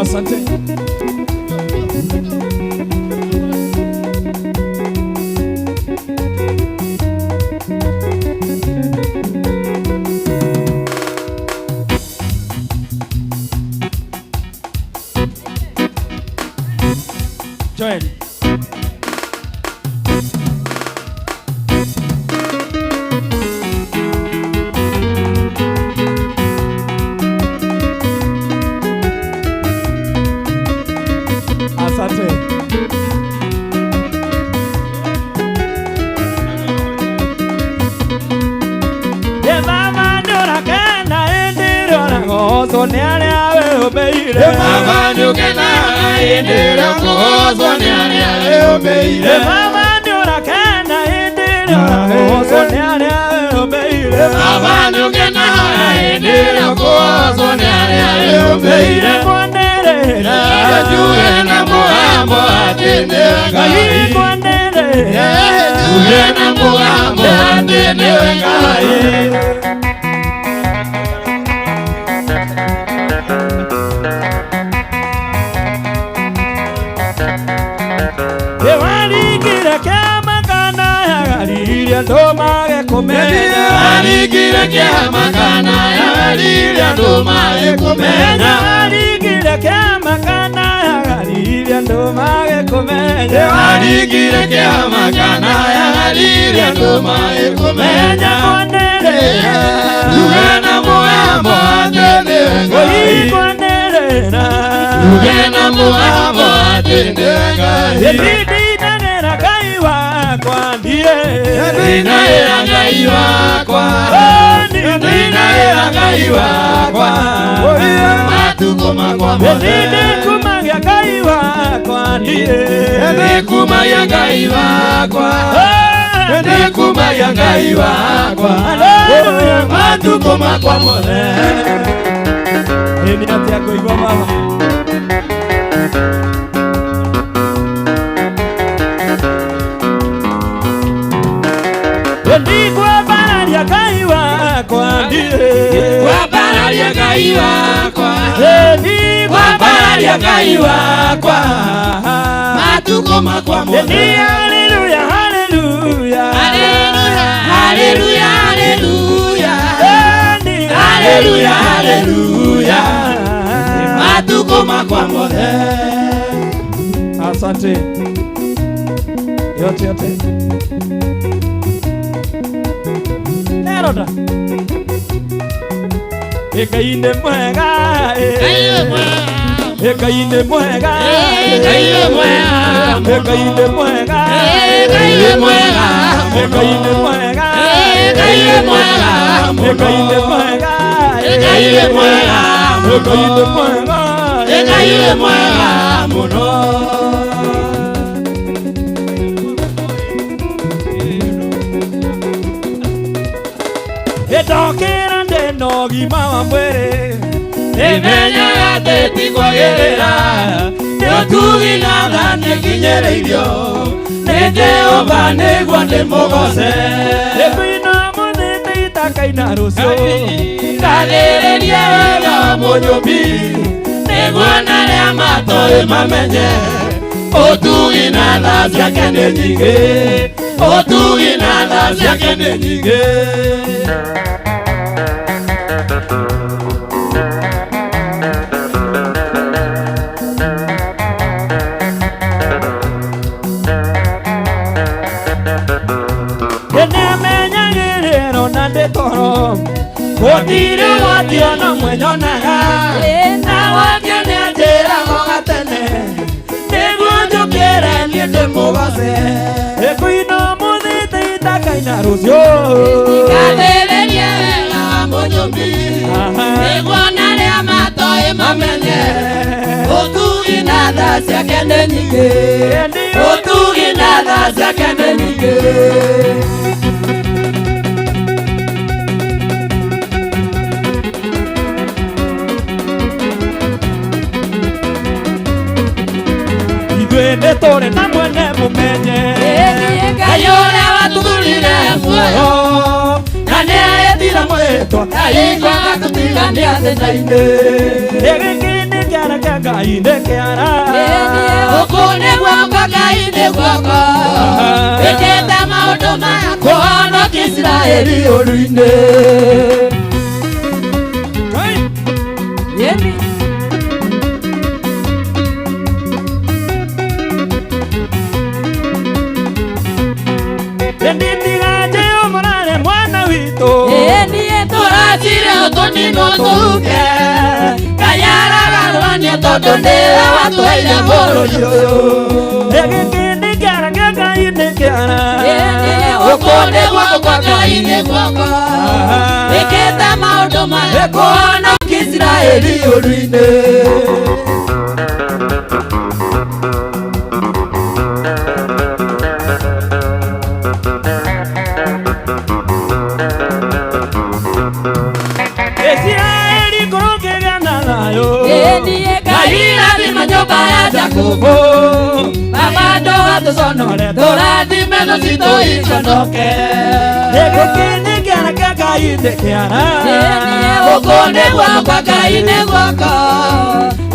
Asante. Joel. Asante. Ye mama ndora kana endirora ũkũgocwo nĩ arĩa wĩyũmbĩire. Baba nĩũkenaga hĩndĩ ĩrĩa ũkũgocwo nĩ arĩa wĩyũmbĩire. Baba nĩũrakena hĩndĩ ĩrĩa ũrakũgocwo nĩ arĩa wĩyũmbĩire. Baba nĩũkenaga hĩndĩ ĩrĩa ũkũgocwo nĩ arĩa wĩyũmbĩire. Mwanĩrĩra Njuge na mũgambo atĩ nĩwe Ngai. Mwanĩrĩra Njuge na mũgambo atĩ nĩwe Ngai. Waringire kĩama kana yagaririe andũ mage kũmenya. Waringire kĩama kana yagaririe andũ mage kũmenya. Waringire kĩama kana yagaririe andũ mage kũmenya. Waringire kĩama kana yagaririe andũ mage kũmenya. Mwanĩrĩra Njuge na mũgambo atĩ nĩwe Ngai. Mwanĩrĩra Njuge na mũgambo atĩ nĩwe Ngai. Ndinagĩra Ngai wakwa ndiĩ. Ndinagĩra Ngai wakwa. Ndinagĩra Ngai wakwa. Matukũ makwa mothe. Ndikumagia Ngai wakwa ndiĩ. Ndikumagia Ngai wakwa. Ndikumagia Ngai wakwa. Matukũ makwa mothe. Ĩ nĩ atĩa ngũigua baba? Ndikwambararia Ngai wakwa ndiĩ. Kwambararia Ngai wakwa. Ndikwambararia Ngai wakwa. Matukũ makwa mothe. Ndi haleluya haleluya. Haleluya haleluya. Haleluya haleluya. Matukũ makwa mothe. Asante. Yote yote. Neroda. Ngai nĩ mwega. Ngai nĩ mwega. Ngai nĩ mwega. Ngai nĩ mwega. Ngai nĩ mwega. Ngai nĩ mwega. Ngai nĩ mwega. Ngai nĩ mwega. Ngai nĩ mwega. Ngai nĩ mwega. Ngai nĩ mwega mũno. Ndokĩra ndĩna ũgima wa mwĩrĩ. Nĩmenyaga atĩ ti kwagĩrĩra. Nĩ ũtugi na tha nĩnginyĩrĩirio. Nĩ Jehova nĩguo ndĩmũgooce. Nĩngũina ũmũthĩ itakaina rũciũ. Ngathĩrĩria wega wa Mũnyũmbi. Nĩguo na arĩa matoĩ mamenye. Ũtugi na tha ciake nĩ nyingĩ. Ũtugi na tha ciake nĩ nyingĩ. Nĩmenyagĩrĩrwo na ndĩtoro. Gũtirĩ ũgwati ona ũmwe nyonaga. Na wakio nĩanjĩraga gatene. Nĩguo njũkĩre niĩ ndĩmũgoce. Ngũina ũmũthĩ itakaina rũciũ. Ngathĩrĩria wega wa Mũnyũmbi. Nĩguo na arĩa matoĩ mamenye. Ũtugi na tha ciake nĩ nyingĩ. Ũtugi na tha ciake nĩ nyingĩ. Ithuĩ nĩtũrĩ na mwene mũmenye. Ngai ũrĩa watũthurire muoyo. Na nĩaĩtire mwĩtwa ndaigua tũtigania thĩna-inĩ. Gĩkĩ nĩ kĩara kĩa Ngai nĩ kĩara. Gũkũ nĩ guoko Ngai nĩ guoko. Wĩkĩte maũndũ maya kũhonokia Isiraeli ũru-inĩ. Nditigaje ũmũrare mwana witũ. Tũracire tũninwo tũhuke. Ngai aragarũrania tondũ nĩwe watũheire bũrũri ũyũ. Gĩkĩ nĩ kĩara kĩa Ngai nĩ kĩara. Gũkũ nĩ guoko kwa Ngai nĩ guoko. Wĩkĩte maũndũ maya kũhonokia Isiraeli ũru-inĩ. Isiraeli kũrũkĩgĩa na thayũ. Ĩĩ Ngai rathima nyũmba ya Jakubu, Baba ndũgatũconore, tũrathime thũ citũ iconoke. Gĩkĩ nĩ kĩara kĩa Ngai nĩ kĩara. Gũkũ nĩ guoko Ngai nĩ guoko,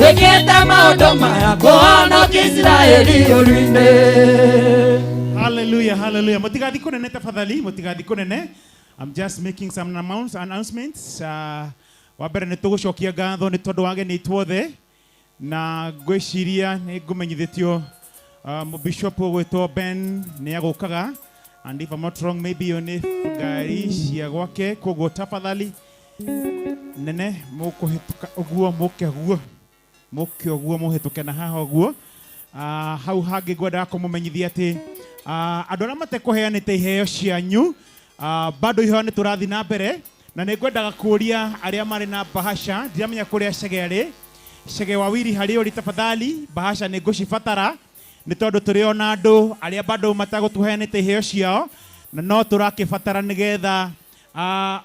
wĩkĩte maũndũ maya kũhonokia Isiraeli ũru-inĩ. Hallelujah, hallelujah. Mũtigathiĩ kũnene tafadhali, mũtigathiĩ kũnene. I'm just making some announcements. Wa mbere nĩ tũgũcokia ngatho nĩ tondũ wa ageni aitũ othe na ngwĩciria nĩ ngũmenyithĩtio bishop ũgwĩtwo Ben nĩ agũkaga, and if I'm not wrong, maybe iyo nĩ ngari cia gwake, koguo tafadhali nene mũkũhĩtũka ũguo mũke ũguo mũke ũguo mũhĩtũke na haha ũguo. Hau hangĩ ngwendaga kũmũmenyithia atĩ andũ arĩa matekũheanĩte iheo cianyu, bado iheo nĩ tũrathiĩ na mbere, na nĩ ngwendaga kũria arĩa marĩ na bahasha, ndiramenya kũrĩa Chege arĩ. Chege Wawiri harĩ ũrĩ tafadhali, bahasha nĩ ngũcibatara nĩ tondũ tũrĩ ona andũ arĩa bado matagũtũheanĩte iheo ciao, na no tũrakĩbatara nĩgetha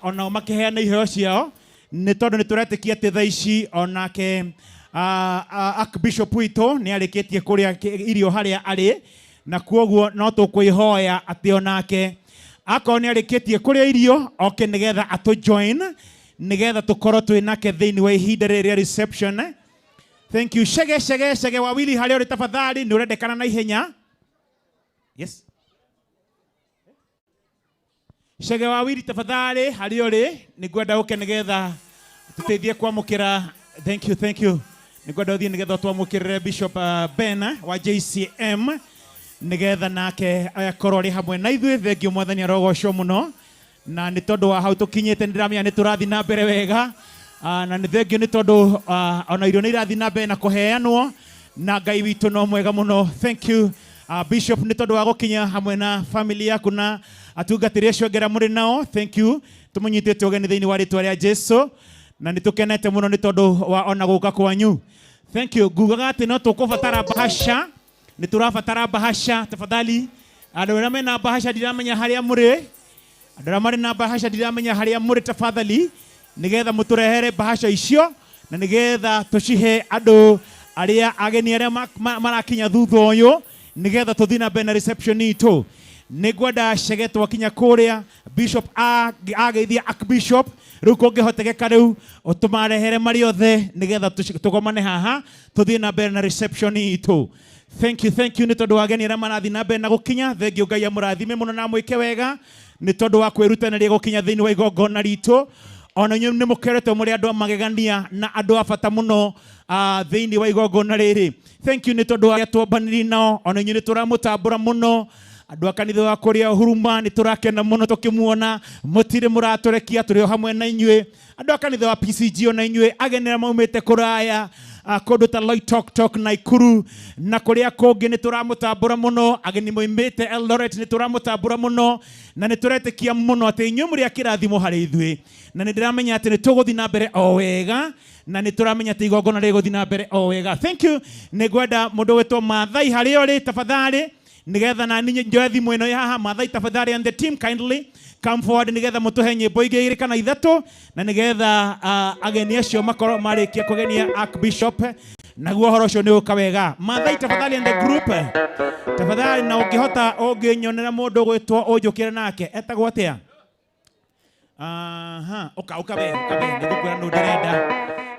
onao makĩheane iheo ciao, nĩ tondũ nĩ tũretĩkia atĩ thaa ici onake Archbishop witũ nĩ arĩkĩtie kũrĩa irio harĩa arĩ, na kuoguo no tũkwĩhoya atĩ onake akorwo nĩ arĩkĩtie kũrĩa irio oke nĩgetha atũ join nĩgetha tũkorwo twĩ nake thĩinĩ wa ihinda rĩrĩ rĩa reception. Thank you. Chege, Chege, Chege Wawili harĩa ũrĩ tafadhali, nĩ ũrendekana na ihenya. Yes. Chege Wawili tafadhali harĩa ũrĩ, nĩ ngwenda ũke nĩgetha tũteithie kwamũkĩra. Thank you, thank you. Nĩ ngwenda ũthiĩ nĩgetha twamũkĩrĩre Bishop Ben wa JCM nĩgetha nake akorwo arĩ hamwe na ithuĩ. Thank you, Mwathani arogocwo mũno, na nĩ tondũ wa hau tũkinyĩte nĩ ndĩramenya nĩ tũrathiĩ na mbere wega. Na nĩ thengiũ nĩ tondũ ona irio nĩ irathiĩ na mbere na kũheanwo, na Ngai witũ no mwega mũno. Thank you, Bishop, nĩ tondũ wa gũkinya hamwe na family yaku na atungatĩri acio angĩ arĩa mũrĩ nao. Thank you, tũmũnyitĩte ũgeni thĩinĩ wa rĩtwa rĩa Jesu, na nĩ tũkenete mũno nĩ tondũ wa ona gũka kwanyu. Thank you. Ngugaga atĩ no tũkũbatara bahasha, nĩ tũrabatara bahasha tafadhali. Andũ arĩa mena bahasha ndiramenya harĩa mũrĩ, andũ arĩa marĩ na bahasha ndiramenya harĩa mũrĩ tafadhali, nĩgetha mũtũrehere bahasha icio na nĩgetha tũcihe andũ arĩa ageni arĩa marakinya thutha ũyũ, nĩgetha tũthiĩ na mbere na reception itũ. Nĩ ngwenda Chege twakinya kũrĩa Bishop ageithia Archbishop, rĩu kũngĩhotekeka rĩu ũtũmarehere marĩ othe nĩgetha tũgomane haha tũthiĩ na mbere na reception itũ. Thank you, thank you nĩ tondũ wa ageni arĩa marathiĩ na mbere na gũkinya. Thank you, Ngai amũrathime mũno na amwĩke wega nĩ tondũ wa kwĩrutanĩria gũkinya thĩinĩ wa igongona ritũ. Ona inyuĩ nĩ mũkeretwo mũrĩ andũ a magegania na andũ a bata mũno thĩinĩ wa igongona rĩrĩ. Thank you nĩ tondũ wa arĩa twambanĩri nao, ona inyuĩ nĩ tũramũtambũra mũno. Andũ a kanitha wa kũrĩa Huruma nĩ tũrakena mũno tũkĩmuona, mũtirĩ mũratũrekia, tũrĩ o hamwe na inyuĩ. Andũ a kanitha wa PCG ona inyuĩ, ageni arĩa maumĩte kũraya, kũndũ ta Loitoktok, Naikuru na kũrĩa kũngĩ nĩ tũramũtambũra mũno. Ageni moimĩte Eldoret nĩ tũramũtambũra mũno, na nĩ tũretĩkia mũno atĩ inyuĩ mũrĩ a kĩrathimo harĩ ithuĩ, na nĩ ndĩramenya atĩ nĩ tũgũthiĩ na mbere o wega, na nĩ tũramenya atĩ igongona rĩgũthiĩ na mbere o wega. Thank you. Nĩ ngwenda mũndũ wĩtwo Maathai harĩa ũrĩ tafadhali, nĩgetha na niĩ njoe thimũ ĩno ya haha. Maathai tafadhali and the team kindly come forward nĩgetha mũtũhe nyĩmbo ingĩ igĩrĩ kana ithatũ, na nĩgetha ageni acio makorwo marĩkia kũgenia Archbishop, naguo ũhoro ũcio nĩ ũka wega. Maathai tafadhali and the group tafadhali, na ũngĩhota ũngĩnyonera mũndũ ũgwĩtwo ũnjũkĩre nake, etagwo atĩa? Aha, ũka ũka we, ũka we, nĩngũkwĩra nũ ndĩrenda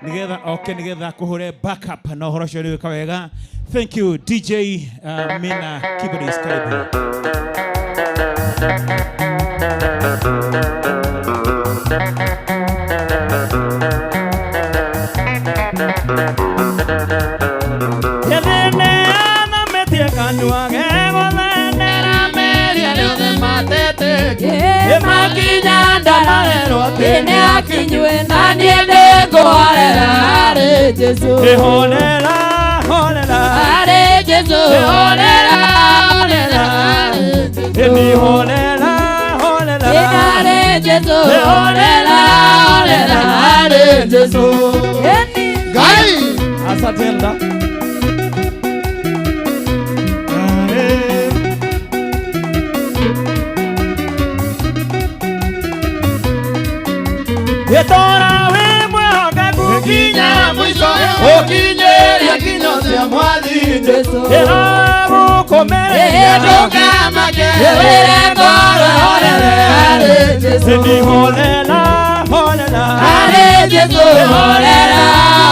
nĩgetha oke nĩgetha kũhũre backup na ũhoro ũcio nĩ ũka wega. Thank you DJ Mina keyboardist, karibu. Na niĩ nĩngũhorera harĩ Jesũ. Horera, horera harĩ Jesũ. Horera, horera harĩ Jesũ. Horera, horera harĩ Jesũ. Jesu Horera horera harĩ Jesu Ngai asante Elda. Tora wĩ mwĩhokeku nginya mũico ũkinyĩria kinya cia mwathi Jesu ĩragũkũmĩrĩria Ndũkamake wĩre ngoro horera harĩ Jesu Ĩni horera horera harĩ Jesu horera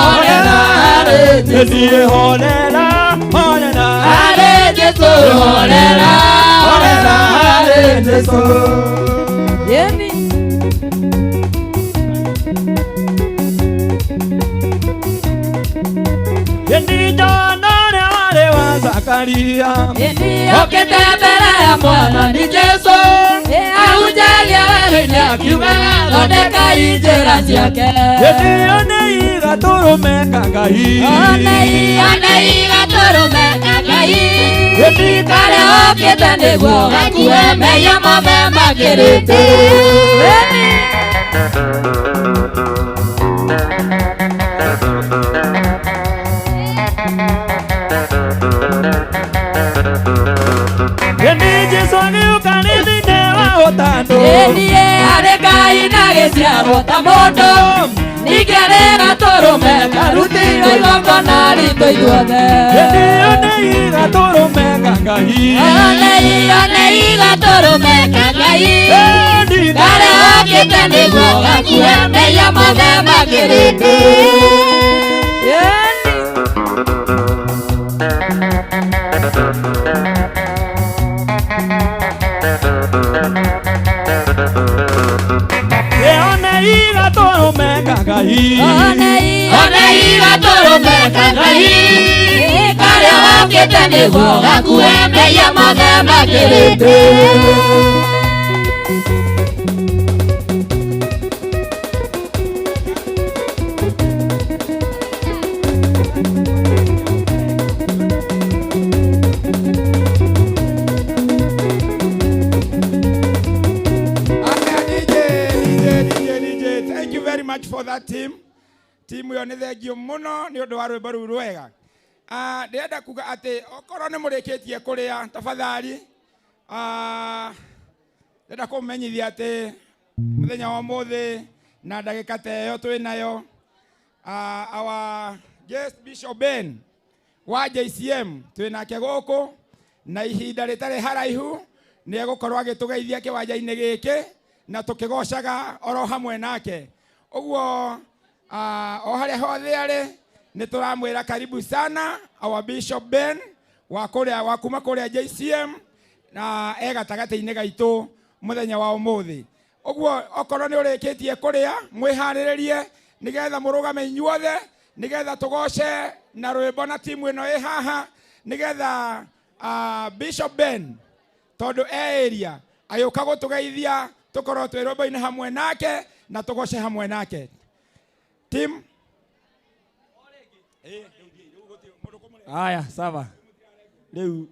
horera harĩ Jesu Ĩni horera horera harĩ Jesu horera horera harĩ Jesu Yeni Zakaria Okĩte mbere ya Mwathani Jesu ahunjagia werũ-inĩ akiugaga thondekai njĩra ciake Onei gatũrũme ka Ngai Onei gatũrũme ka Ngai karĩa okĩte nĩguo gakue mehia mothe makĩrĩte. Jesu agĩũka nĩ thĩinĩ wa ũtandũ Ĩniĩ arĩ Ngai na gĩciarwo ta mũndũ ningĩ arĩ gatũrũme karutirwo igongona ritũ ithuothe. Onei gatũrũme ka Ngai Onei gatũrũme ka Ngai karĩa okĩte nĩguo gakue mehia mothe makĩrĩte. Onei gatũrũme ka Ngai Onei gatũrũme ka Ngai karĩa okĩte nĩguo gakue mehia mothe makĩrĩte. For that team ĩyo nĩ thengio mũno nĩ ũndũ wa rwĩmbo rũu rwega. Ndĩrenda kuga atĩ okorwo nĩ mũrĩkĩtie kũrĩa tafadhali, ndĩrenda kũmũmenyithia atĩ mũthenya wa ũmũthĩ na ndagĩka ta ĩyo twĩ nayo, our guest Bishop Ben wa JCM twĩ nake gũkũ na ihinda rĩtarĩ haraihu nĩ egũkorwo agĩtũgeithia kĩwanja-inĩ gĩkĩ na tũkĩgocaga oro hamwe nake. Ũguo o harĩa hothe arĩ nĩ tũramwĩra karibu sana our Bishop Ben wa kuma kũrĩa JCM na e gatagatĩ-inĩ gaitũ mũthenya wa ũmũthĩ. Ũguo okorwo nĩ ũrĩkĩtie kũrĩa mwĩharĩrĩrie nĩgetha mũrũgame inyuothe nĩgetha tũgoce na rwĩmbo na timu ĩno ĩ haha nĩgetha Bishop Ben tondũ e area agĩũka gũtũgeithia tũkorwo twĩ rwĩmbo-inĩ hamwe nake na tũgoce hamwe nake. Team Aya sawa. Rĩu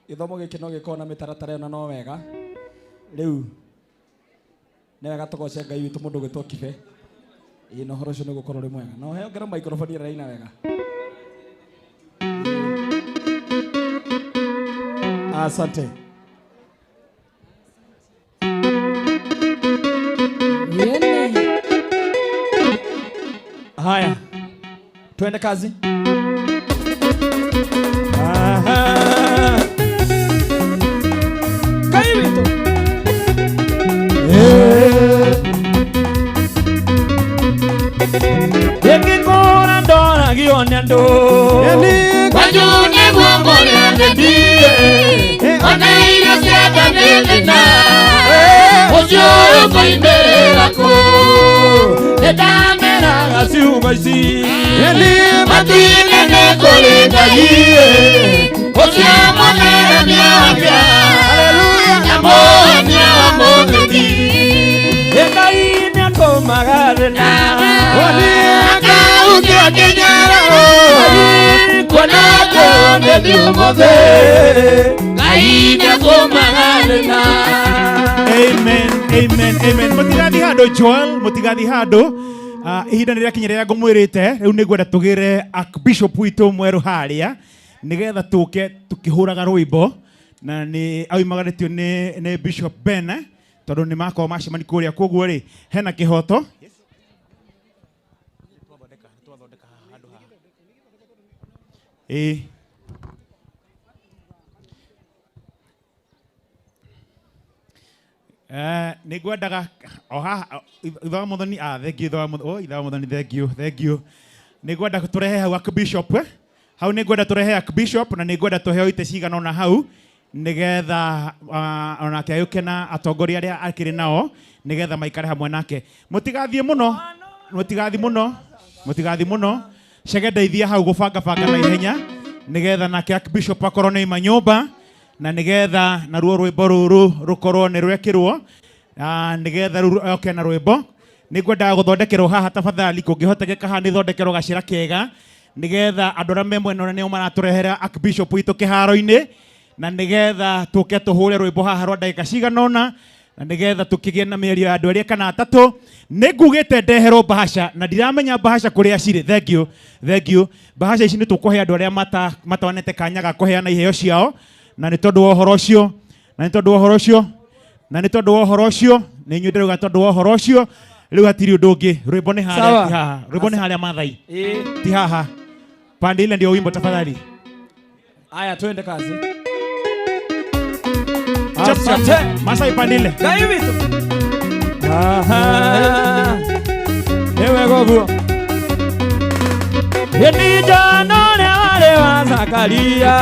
gĩthomo gĩkĩ no gĩkorwo na mĩtaratara ĩyo na no wega. Rĩu nĩ wega tũgoce Ngai witũ mũndũ ũgwĩtwo Kibe. Ĩĩ na ũhoro ũcio nĩ ũgũkorwo ũrĩ mwega. No heo ngero microphone ĩraina wega. Asante. Haya, tuende kazi. Aha. Kaiwito. Ngĩkũra ndoragio nĩ andũ. Kwanyu nĩguo mũrĩanĩtie ona irio ciake nĩ thĩna ũcio ũkoimĩrĩra kũ nĩndameraga ciugo ici matu-inĩ nĩ kũrĩ Ngai ũcio mũtheremia wa na mũhonia wa mũthĩgi. Ngai nĩatũmaga thĩna akahukia kĩnyararo kuona atĩ ũmũthĩ Ngai nĩatũmaga thĩna. Amen, amen, amen. Mũtigathiĩ handũ Joel, mũtigathiĩ handũ. Ihinda nĩ rĩakinya rĩrĩa ngũmwĩrĩte rĩu nĩ ngwenda tũgĩre Archbishop witũ mwerũ harĩa nĩgetha tũke tũkĩhũraga rwĩmbo na nĩ aumagarĩtio nĩ Bishop Ben tondũ nĩ makorwo macemani kũrĩa koguo rĩ hena kĩhoto. Ĩĩ. Nĩ ngwendaga o haha ithe wa Mũthoni, thank you ithe wa Mũthoni, oh ithe wa Mũthoni, thank you, thank you. Nĩ ngwenda tũrehe hau Archbishop, hau nĩ ngwenda tũrehe Archbishop na nĩ ngwenda tũheo itĩ cigana ũna hau nĩgetha onake agĩũke na atongoria arĩa akĩrĩ nao nĩgetha maikare hamwe nake. Mũtigathiĩ mũno, mũtigathiĩ mũno, mũtigathiĩ mũno. Chege ndeithia hau gũbangabanga na ihenya nĩgetha nake Archbishop akorwo nĩ aima nyũmba na nĩgetha naruo rwĩmbo rũrũ rũkorwo nĩ rwekĩrwo, nĩgetha rĩu oke na rwĩmbo. Nĩ ngwendaga gũthondekerwo haha tafadhali, kũngĩhotekeka haha nĩ thondekerwo gacĩra kega nĩgetha andũ arĩa me mwena ũrĩa nĩo maratũrehera Archbishop witũ kĩharo-inĩ, na nĩgetha tũke tũhũre rwĩmbo haha rwa ndagĩka cigana ũna, na nĩgetha tũkĩgĩe na mĩario ya andũ erĩ kana atatũ. Nĩ ngugĩte ndeherwo bahasha na ndiramenya bahasha kũrĩa cirĩ. Thank you, thank you. Bahasha ici nĩ tũkũhe andũ arĩa matonete kanya ga kũheana iheo ciao, na nĩ tondũ wa ũhoro ũcio, na nĩ tondũ wa ũhoro ũcio, na nĩ tondũ wa ũhoro ũcio, nĩ inyuĩ ndĩrauga tondũ wa ũhoro ũcio. Rĩu hatirĩ ũndũ ũngĩ. Rwĩmbo nĩ harĩa, Sawa. ti haha. Rwĩmbo nĩ harĩa Maathai. Ĩĩ. Ti haha. Pande ile ndio wimbo tafadhali. Aya, twende kazi. Chap, chap. Asante. Masai pande ile. Ngai witũ. Aha. Nĩ wega ũguo. Ĩni Johana ũrĩa warĩ wa Zakaria.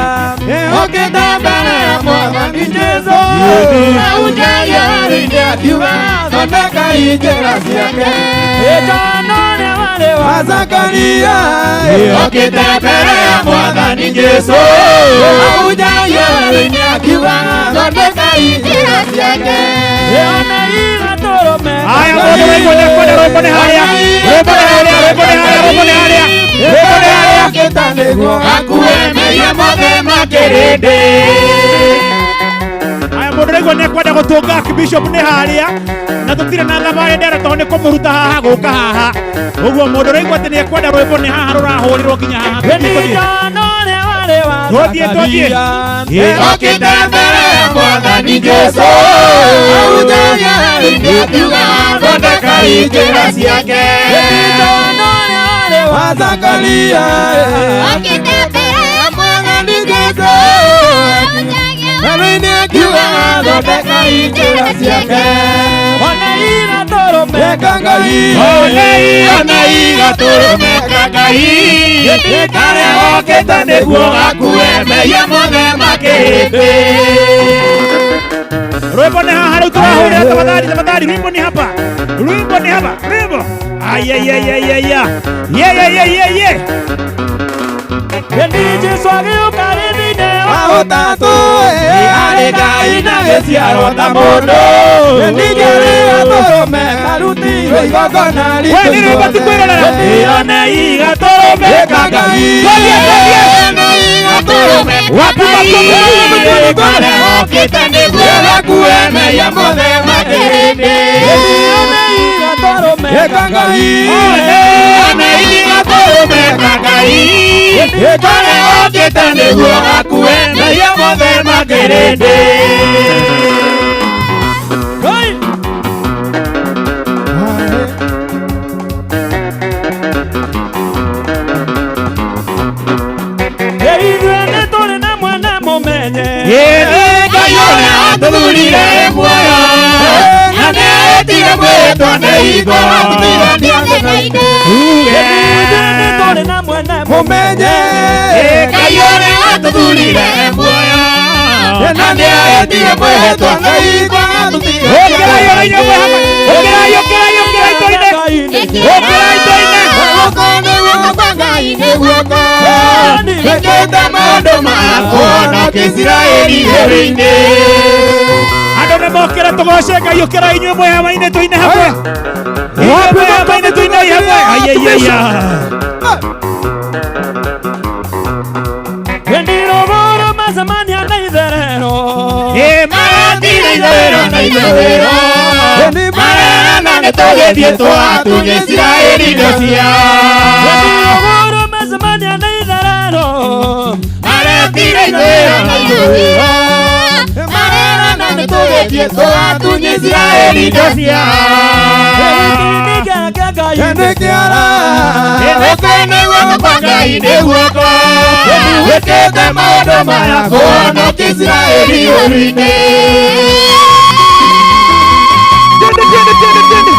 Okĩte mbere ya Mwathani Jesũ. Ahunjagia werũ-inĩ akiuga, thondekai njĩra ciake. Ĩ Johana ũrĩa warĩ wa Zakaria. Okĩte mbere ya Mwathani Jesũ. Ahunjagia werũ-inĩ akiuga, thondekai njĩra ciake. Ĩ ona igatũrũme. Aya, mũndũ waigua nĩ ekwenda rwĩmbo nĩ harĩa. Rwĩmbo nĩ harĩa, rwĩmbo nĩ harĩa, rwĩmbo nĩ harĩa. Rwĩmbo nĩ harĩa. Okĩte nĩguo akue mehia mothe ma kĩrĩndĩ. Aya, mũndũ ũraigua nĩ ekwenda gũtũnga Archbishop nĩ harĩa, na tũtirĩ na thabarĩ ndere tondũ nĩ kũmũruta haha gũka haha. Ũguo mũndũ ũraigua atĩ nĩ ekwenda rwĩmbo nĩ haha rũrahũrĩrwo nginya haha. Ĩni Tũthiĩ, tũthiĩ. Johana ũrĩa warĩ wa Tũthiĩ, tũthiĩ. Zakaria. Okĩte mbere ya Mwathani Jesũ. Ahunjagia werũ-inĩ akiuga, thondekai njĩra ciake. Ĩni Johana ũrĩa warĩ wa Zakaria. Okĩte mbere ya Mwathani Jesũ. Werũ-inĩ akiuga, thondekai njĩra ciake. Ona igatũrũme Eka Ngai. Ona igatũrũme ka Ngai. Karĩa okĩte nĩguo gakue mehia mothe ma kĩrĩndĩ. Rwĩmbo nĩ haha rĩu tũrahũrĩra, tafadhali, tafadhali, rwĩmbo nĩ hapa. Rwĩmbo nĩ hapa, rwĩmbo. Ayayayayaya. Ye, ye, ye, ye, ye. Ĩni Jesũ agĩũka rĩ thĩinĩ wa ũtatũ, arĩ Ngai na gĩciaro ta mũndũ. Ĩni njarĩ gatũrũme karutirwo igongona We, nĩ rwĩmbo ti kwĩrorera. One igatũrũme ka Ngai. Tũthiĩ, tũthiĩ. One igatũrũme Wapi makombe? Karĩa okĩte nĩguo gakue mehia mothe ma kĩrĩndĩ. One igatũrũme Eka Ngai. One igatũrũme ka Ngai. Karĩa okĩte nĩguo gakue mehia mothe ma kĩrĩndĩ. Ngai. Ĩ ithuĩ nĩ tũrĩ na mwene mũmenye. Ĩni Ngai ũrĩa watũthurire muoyo, na nĩetire mwĩtwa nĩ hingo atũtigania thĩna-inĩ. Ĩ ithuĩ nĩ tũrĩ na mwene Mũmenye. Ngai ũrĩa watũthurire muoyo, na nĩetire mwĩtwa nĩ hingo atũtigania Ũkĩrai ona inyuĩ mwĩ hamwe. Ũkĩrai, ũkĩrai, ũkĩrai tũine. Ũkĩrai tũine. Guoko nĩ guoko kwa Ngai nĩ guoko wĩkĩte maũndũ ma kũhonokia Isiraeli werũ-inĩ. Andũ nĩ mokĩra tũgoce Ngai, ũkĩrai inyuĩ mwĩ hema-inĩ tũine hamwe. Inyuĩ mwĩ hema-inĩ tũine hamwe. Ayayaya. Ĩni rũgũrũ macemania na itherero. Ĩ Marathiĩ na itherero na ithũĩro. nĩ tũgĩthiĩ twatunye Isiraeli indo ciao. Ũhoro macemania na ithararo Maretire ithũĩro na ithũĩro. Marerana nĩ tũgĩthiĩ twatunye Isiraeli indo ciao. Wĩkĩte maũndũ maya kũhonokia Isiraeli ũru-inĩ. Twende, twende, twende, twende.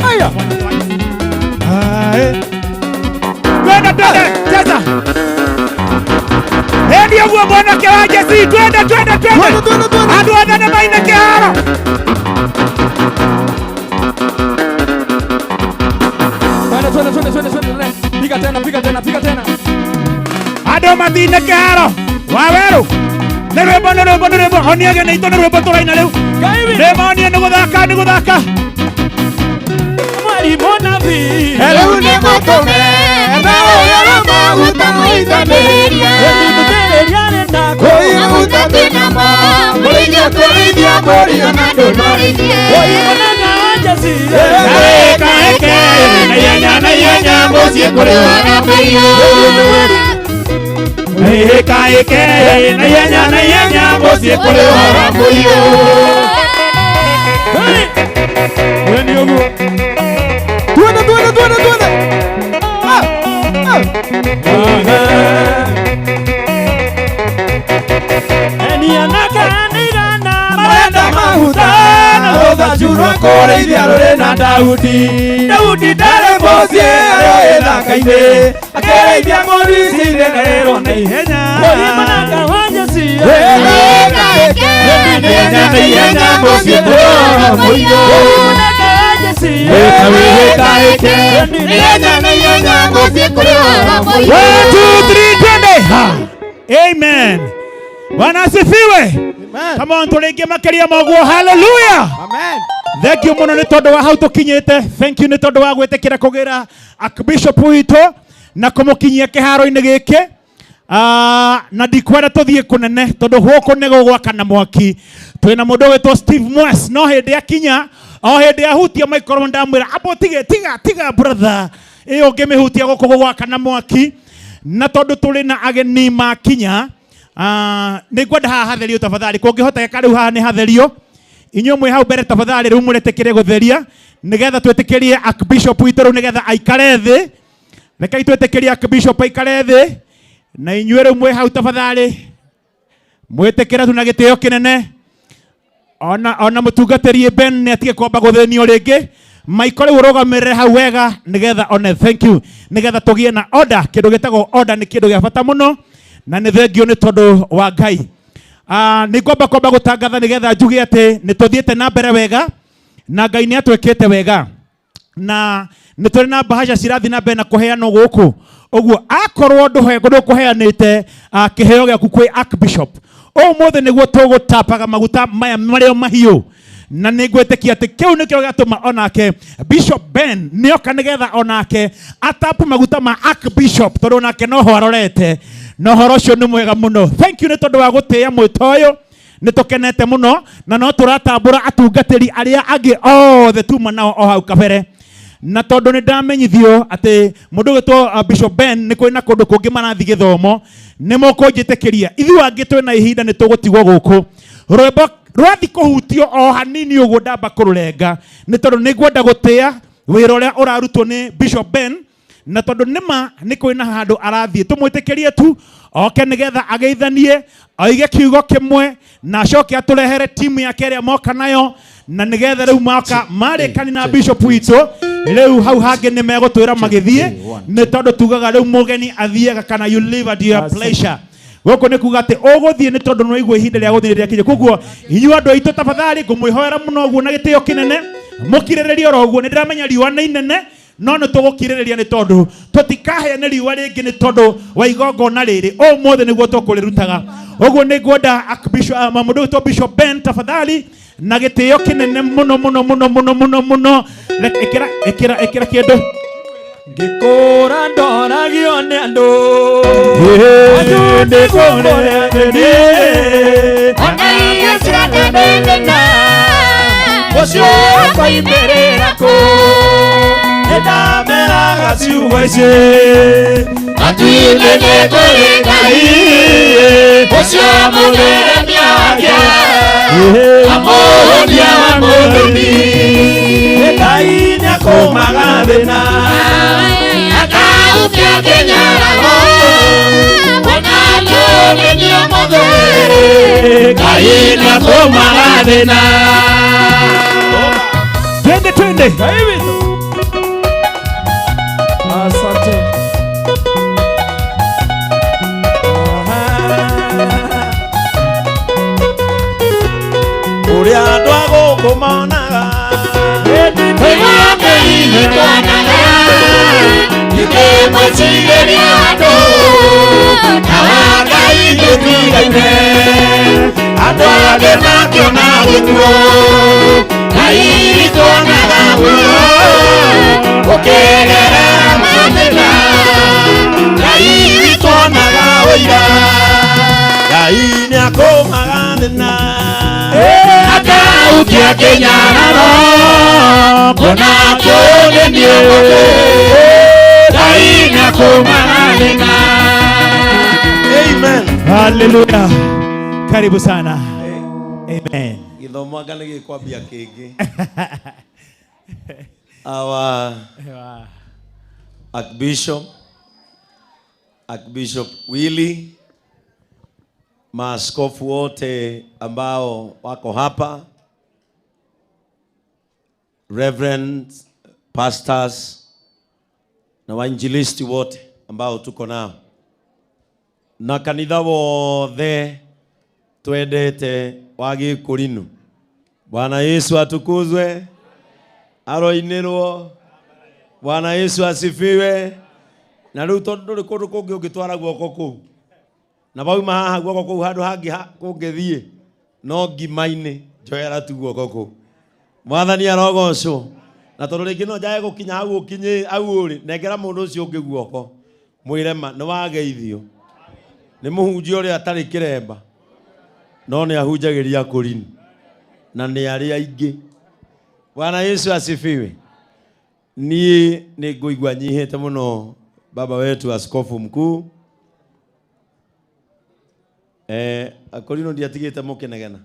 Aya. Ae. Twende, twende, cheza. Hendi ũguo mwanake wa Jesi, twende, twende, twende. Andũ othe nĩ maine kĩharo. Twende, twende, twende, twende, twende. Piga tena, piga tena, piga tena. Andũ mathine kĩharo. Wawerũ. Nĩ rwĩmbo, nĩ rwĩmbo, nĩ rwĩmbo. Honia ageni aitũ nĩ rwĩmbo tũraina rĩu. Nĩ monie nĩ gũthaka, nĩ gũthaka. Mwalimu nabii. Rĩu nĩ mũtũme na ũyũ maguta mũitanĩrie. Maguta twĩnamo mũrĩithia tũrĩithia mbũri ona ndũnorithie. Ĩka ĩke na ihenya na ihenya mũciĩ kũrĩ ũrĩa. Ĩka ĩke na ihenya na ihenya mũciĩ kũrĩ ũrĩa. Twende ũguo. Twende, twende, twende, twende. Ah, ah. Marenda maguta na rũthanju rwa kũrĩithia rũrĩ na Daudi. Daudi ndarĩ mũciĩ arĩ gĩthaka-inĩ akĩrĩithia ng'ondu ciregererwo na ihenya. Ĩka ĩke na ihenya na ihenya mũciĩ kũrĩ ũrĩa. Ĩka ĩke na ihenya na ihenya mũciĩ kũrĩ ũrĩa. One, two, three, twende. Ha. Amen. Bwana asifiwe. Come on, tũrĩngie makĩria ma ũguo. Hallelujah. Amen. Thank you mũno nĩ tondũ wa hau tũkinyĩte. Thank you nĩ tondũ wa gwĩtĩkĩra kũgĩra Archbishop witũ na kũmũkinyia kĩharo-inĩ gĩkĩ. Na ndikwenda tũthiĩ kũnene tondũ gũkũ nĩ gũgwakana mwaki. Twĩna mũndũ ũgwĩtwo Steve Mwes, no hĩndĩ akinya o hĩndĩ ahutia microphone ndamwĩra amba ũtige, tiga, tiga brother, ĩyo ũngĩmĩhutia gũkũ gũgwakana mwaki. Na tondũ tũrĩ na ageni makinya, nĩ ngwenda haha hatherio tafadhali, kũngĩhotekeka rĩu haha nĩ hatherio. Inyuĩ mwĩ hau mbere tafadhali rĩu mũretĩkĩre gũtheria nĩgetha twĩtĩkĩrie Archbishop witũ rĩu nĩgetha aikare thĩ. Rekei twĩtĩkĩrie Archbishop aikare thĩ na inyuĩ rĩu mwĩ hau tafadhali mwĩtĩkĩre tu na gĩtĩo kĩnene. Ona mũtungatĩri Ben nĩ atige kwamba gũthĩnio rĩngĩ. Maiko rĩu ũrũgamĩrĩre hau wega nĩgetha one thank you, nĩgetha tũgĩe na order. Kĩndũ gĩtagwo order nĩ kĩndũ gĩa bata mũno na nĩ thengio nĩ tondũ wa Ngai. Nĩ ngwamba kwamba gũtangatha nĩgetha njuge atĩ nĩ tũthiĩte na mbere wega na Ngai nĩ atwĩkĩte wega na nĩ tũrĩ na mbahaca cirathiĩ na mbere na kũheanwo gũkũ. Ũguo akorwo ndũkũheanĩte kĩheo gĩaku kwĩ Archbishop, ũmũthĩ nĩguo tũgũtapaga maguta maya marĩa mahiũ, na nĩ ngwĩtĩkia atĩ kĩu nĩkĩo gĩatũma onake Bishop Ben nĩoka nĩgetha onake atapu maguta ma Archbishop, tondũ onake noho arorete, na ũhoro ũcio nĩ mwega mũno. Thank you nĩ tondũ wa gũtĩĩa mwĩto ũyũ, nĩ tũkenete mũno na no tũratambũra atungatĩri arĩa angĩ othe tuma nao o hau kabere. Na tondũ nĩ ndamenyithio atĩ mũndũ ũgwĩtwo Bishop Ben nĩ kwĩna kũndũ kũngĩ marathiĩ gĩthomo, nĩ mũkũnjĩtĩkĩria ithuĩ angĩ twĩna ihinda nĩ tũgũtigwo gũkũ. Rwĩmbo rwathi kũhutio o hanini ũguo ndamba kũrũrenga, nĩ tondũ nĩ ngwenda gũtĩĩa wĩra ũrĩa ũrarutwo nĩ Bishop Ben, na tondũ nĩma nĩ kwĩna handũ arathiĩ, tũmwĩtĩkĩrie tu oke nĩgetha ageithanie, oige kiugo kĩmwe na acoke atũrehere timu yake ĩrĩa moka nayo, na nĩgetha rĩu moka marĩkani na Bishop witũ rĩu hau hangĩ nĩ megũtwĩra magĩthiĩ, nĩ tondũ tugaga rĩu mũgeni athiaga kana you live at your pleasure. Gũkũ nĩ kuga atĩ ũgũthiĩ nĩ tondũ nĩwaigua ihinda rĩa gũthiĩ rĩrĩa kinya. Koguo inyuĩ andũ aitũ tafadhali ngũmwĩhoera mũno ũguo na gĩtĩo kĩnene, mũkirĩrĩrie oro ũguo. Nĩ ndĩramenya riũa nĩ inene, no nĩ tũgũkirĩrĩria nĩ tondũ tũtikaheane riũa rĩngĩ nĩ tondũ wa igongona rĩrĩ ũmũthĩ nĩguo tũkũrĩrutaga. Ũguo nĩ ngwenda mũndũ ũgwĩtwo Bishop Ben tafadhali na gĩtĩo kĩnene mũno mũno mũno mũno mũno mũno. Ĩkĩra, ĩkĩra, ĩkĩra kĩndũ. Ngĩkũra ndoragio nĩ andũ. Andũ nĩkũrĩa nĩ niĩ. Ona irio ciratendena. Ũcio akoimĩrĩra kũ? Nĩndameraga ciugo ici. Matu-inĩ nĩ kũrĩ Ngai, ũcio mũtheremia wake, amũhũnia wa mũthoni. Ngai nĩakũmaga thĩna. Akaukia kĩnyararo, ona nĩ nĩ ũmũthĩ. Ngai nĩakũmaga thĩna. Twende twende. Asante. Ũrĩa andũ a gũkũ monaga. Ũrĩa Ngai tuonaga, ithuĩ mwĩcirĩria andũ, na wa Ngai tũtigaine. Andũ angĩ makĩona gĩkuũ, Ngai tuonaga muoyo, ũkĩgerera mathĩna. Ngai tuonaga ũira. Ngai nĩakũmaga thĩna. Akaukia kĩnyararo, kũna kĩũnĩ nĩ ũmũthĩ. Ngai nĩakũmaga thĩna. Amen. Hallelujah. Karibu sana. Amen. Gĩthomo anga nĩ gĩkwambia kĩngĩ. Our Archbishop, Archbishop Willy, maaskofu wote ambao wako hapa, Reverend pastors na wainjilisti wote ambao tuko nao, na kanitha wothe twendete wa Gĩkũrinũ. Bwana Yesu atukuzwe, aroinĩrwo. Bwana Yesu asifiwe. Na rĩu tondũ ndũrĩ kũndũ kũngĩ ũngĩtwara guoko kũu, na wauma haha guoko kũu handũ hangĩ kũngĩthiĩ no ngima-inĩ, njoera tu guoko kũu. Mwathani arogocwo. Na tondũ rĩngĩ no njage gũkinya hau ũkinyĩ hau ũrĩ, nengera mũndũ ũcio ũngĩ guoko, mwĩre ma nĩ wageithio. Nĩ mũhunjia ũrĩa atarĩ kĩremba, no nĩ ahunjagĩria Akũrinũ na nĩ arĩa aingĩ. Bwana Yesu asifiwe. Niĩ nĩ ngũigua nyihĩte mũno baba wetu askofu mkuu. Akũrinũ ndiatigĩte mũkĩnegena.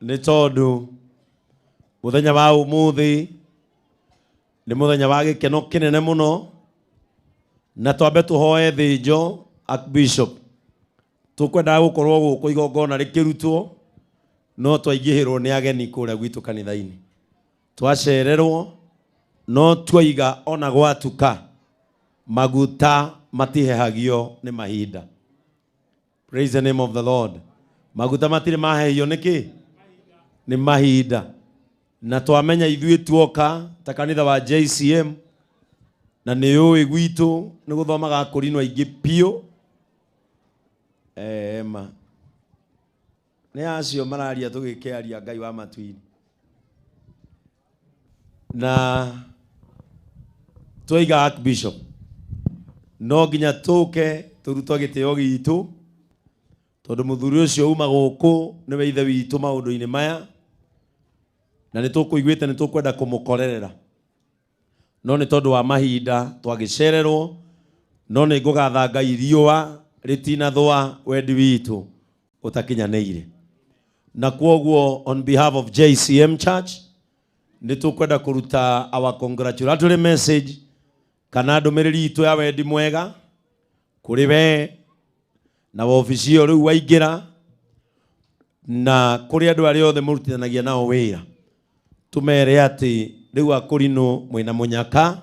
Nĩ tondũ mũthenya wa ũmũthĩ nĩ mũthenya wa gĩkeno kĩnene mũno, na twambe tũhoe thĩnjo Archbishop. Tũkwendaga gũkorwo gũkũ igongona rĩkĩrutwo, no twaingĩhĩrwo nĩ ageni kũrĩa gwitũ kanitha-inĩ. Twacererwo, no twaiga ona gwatuka maguta matihehagio nĩ mahinda. Praise the name of the Lord. Maguta matirĩ mahehio nĩ kĩ? Nĩ mahinda. Na twamenya ithuĩ tuoka ta kanitha wa JCM, na nĩ ũĩ gwitũ nĩ gũthomaga Akũrinũ aingĩ biũ. Ma. Nĩ acio mararia tũgĩkĩaria Ngai wa matu-inĩ. Na twaiga Archbishop no nginya tũke tũrutwo gĩtĩo gitũ, tondũ mũthuri ũcio uma gũkũ nĩwe ithe witũ maũndũ-inĩ maya, na nĩ tũkũiguĩte nĩ tũkwenda kũmũkorerera, no nĩ tondũ wa mahinda twagĩcererwo, no nĩ ngũgatha Ngai riũa rĩtinathũa wendi witũ ũtakinyanĩire. Na kwoguo on behalf of JCM Church nĩ tũkwenda kũruta our congratulatory message kana ndũmĩrĩri itũ ya wendi mwega kũrĩ we na wabici ĩyo rĩu waingĩra, na kũrĩ andũ arĩa othe mũrutithanagia nao wĩra, tũmere atĩ rĩu Akũrinũ mwĩna mũnyaka,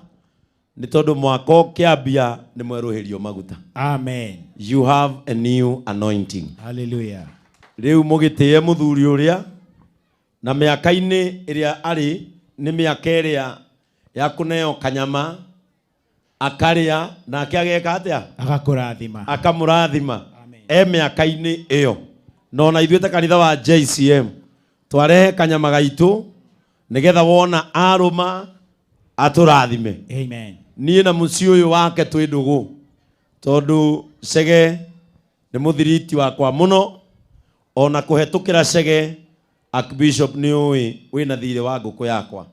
nĩ tondũ mwaka ũkĩambia nĩ mwerũhĩrio maguta. Amen. You have a new anointing. Hallelujah. Rĩu mũgĩtĩe mũthuri ũrĩa, na mĩaka-inĩ ĩrĩa arĩ nĩ mĩaka ĩrĩa ya kũneo kanyama akarĩa, nake ageka atĩa? Agakũrathima. Akamũrathima. E mĩaka-inĩ ĩyo. Na ona ithuĩ ta kanitha wa JCM twarehe kanyama gaitũ nĩgetha wona arũma atũrathime. Amen. Niĩ na mũciĩ ũyũ wake twĩ ndũgũ, tondũ Chege Nĩ mũthiriti wakwa mũno ona kũhetũkĩra Chege. Archbishop, nĩ ũĩ wĩna thirĩ wa ngũkũ yakwa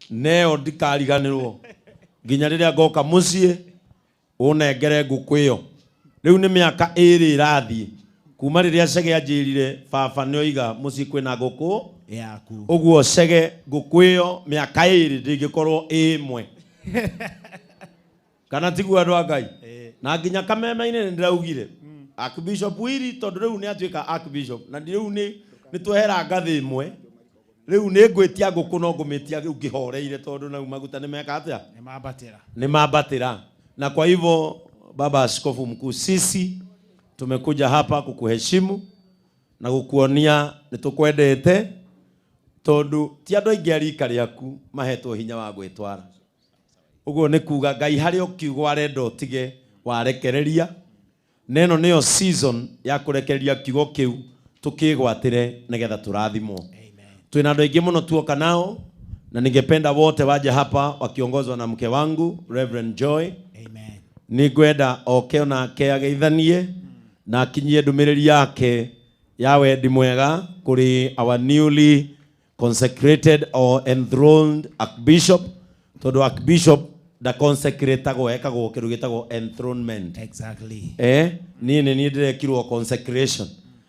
neo ndikariganĩrwo nginya rĩrĩa ngoka mũciĩ ũnengere ngũkũ ĩyo. Rĩu nĩ mĩaka 2 ĩrathiĩ kuma rĩrĩa Chege anjĩrire baba nĩ oiga mũciĩ kwĩna ngũkũ yaku. Ũguo Chege, ngũkũ ĩyo mĩaka 2 ndĩngĩkorwo ĩ ĩmwe, kana tiguo andũ a Ngai? Na nginya kameme-inĩ nĩ ndĩraugire Archbishop Willy, tondũ rĩu nĩ atuĩka Archbishop na rĩu nĩ twehera ngathĩ ĩmwe, rĩu nĩ ngwĩtia ngũkũ no ngũmĩtia rĩu ngĩhoreire, tondũ nau maguta nĩ meka atĩa? Nĩ mambatĩra. Nĩ mambatĩra. Na kwa hivyo, baba askofu mkuu, sisi tumekuja hapa kukuheshimu na gukuonia nĩ tũkwendete, tondũ ti andũ aingĩ a rika rĩaku mahetwo hinya wa gwĩtwara ũguo. Nĩ kuga Ngai harĩ o kiugo arenda ũtige warekereria, na ĩno nĩyo season ya kũrekereria kiugo kĩu tũkĩgwatĩre nĩgetha tũrathimwo. Twĩna andũ aingĩ mũno tuoka nao, na ningependa wote waje hapa wakiongozwa na mke wangu Reverend Joy. Nĩngwenda oke onake ageithanie na akinyie ndũmĩrĩri yake ya wendi mwega kũrĩ our newly consecrated or enthroned archbishop, tondũ archbishop ndaconsecratagwo, ekagwo kĩndũ gĩtagwo enthronement. Niĩ nĩ niĩ ndĩrekirwo consecration.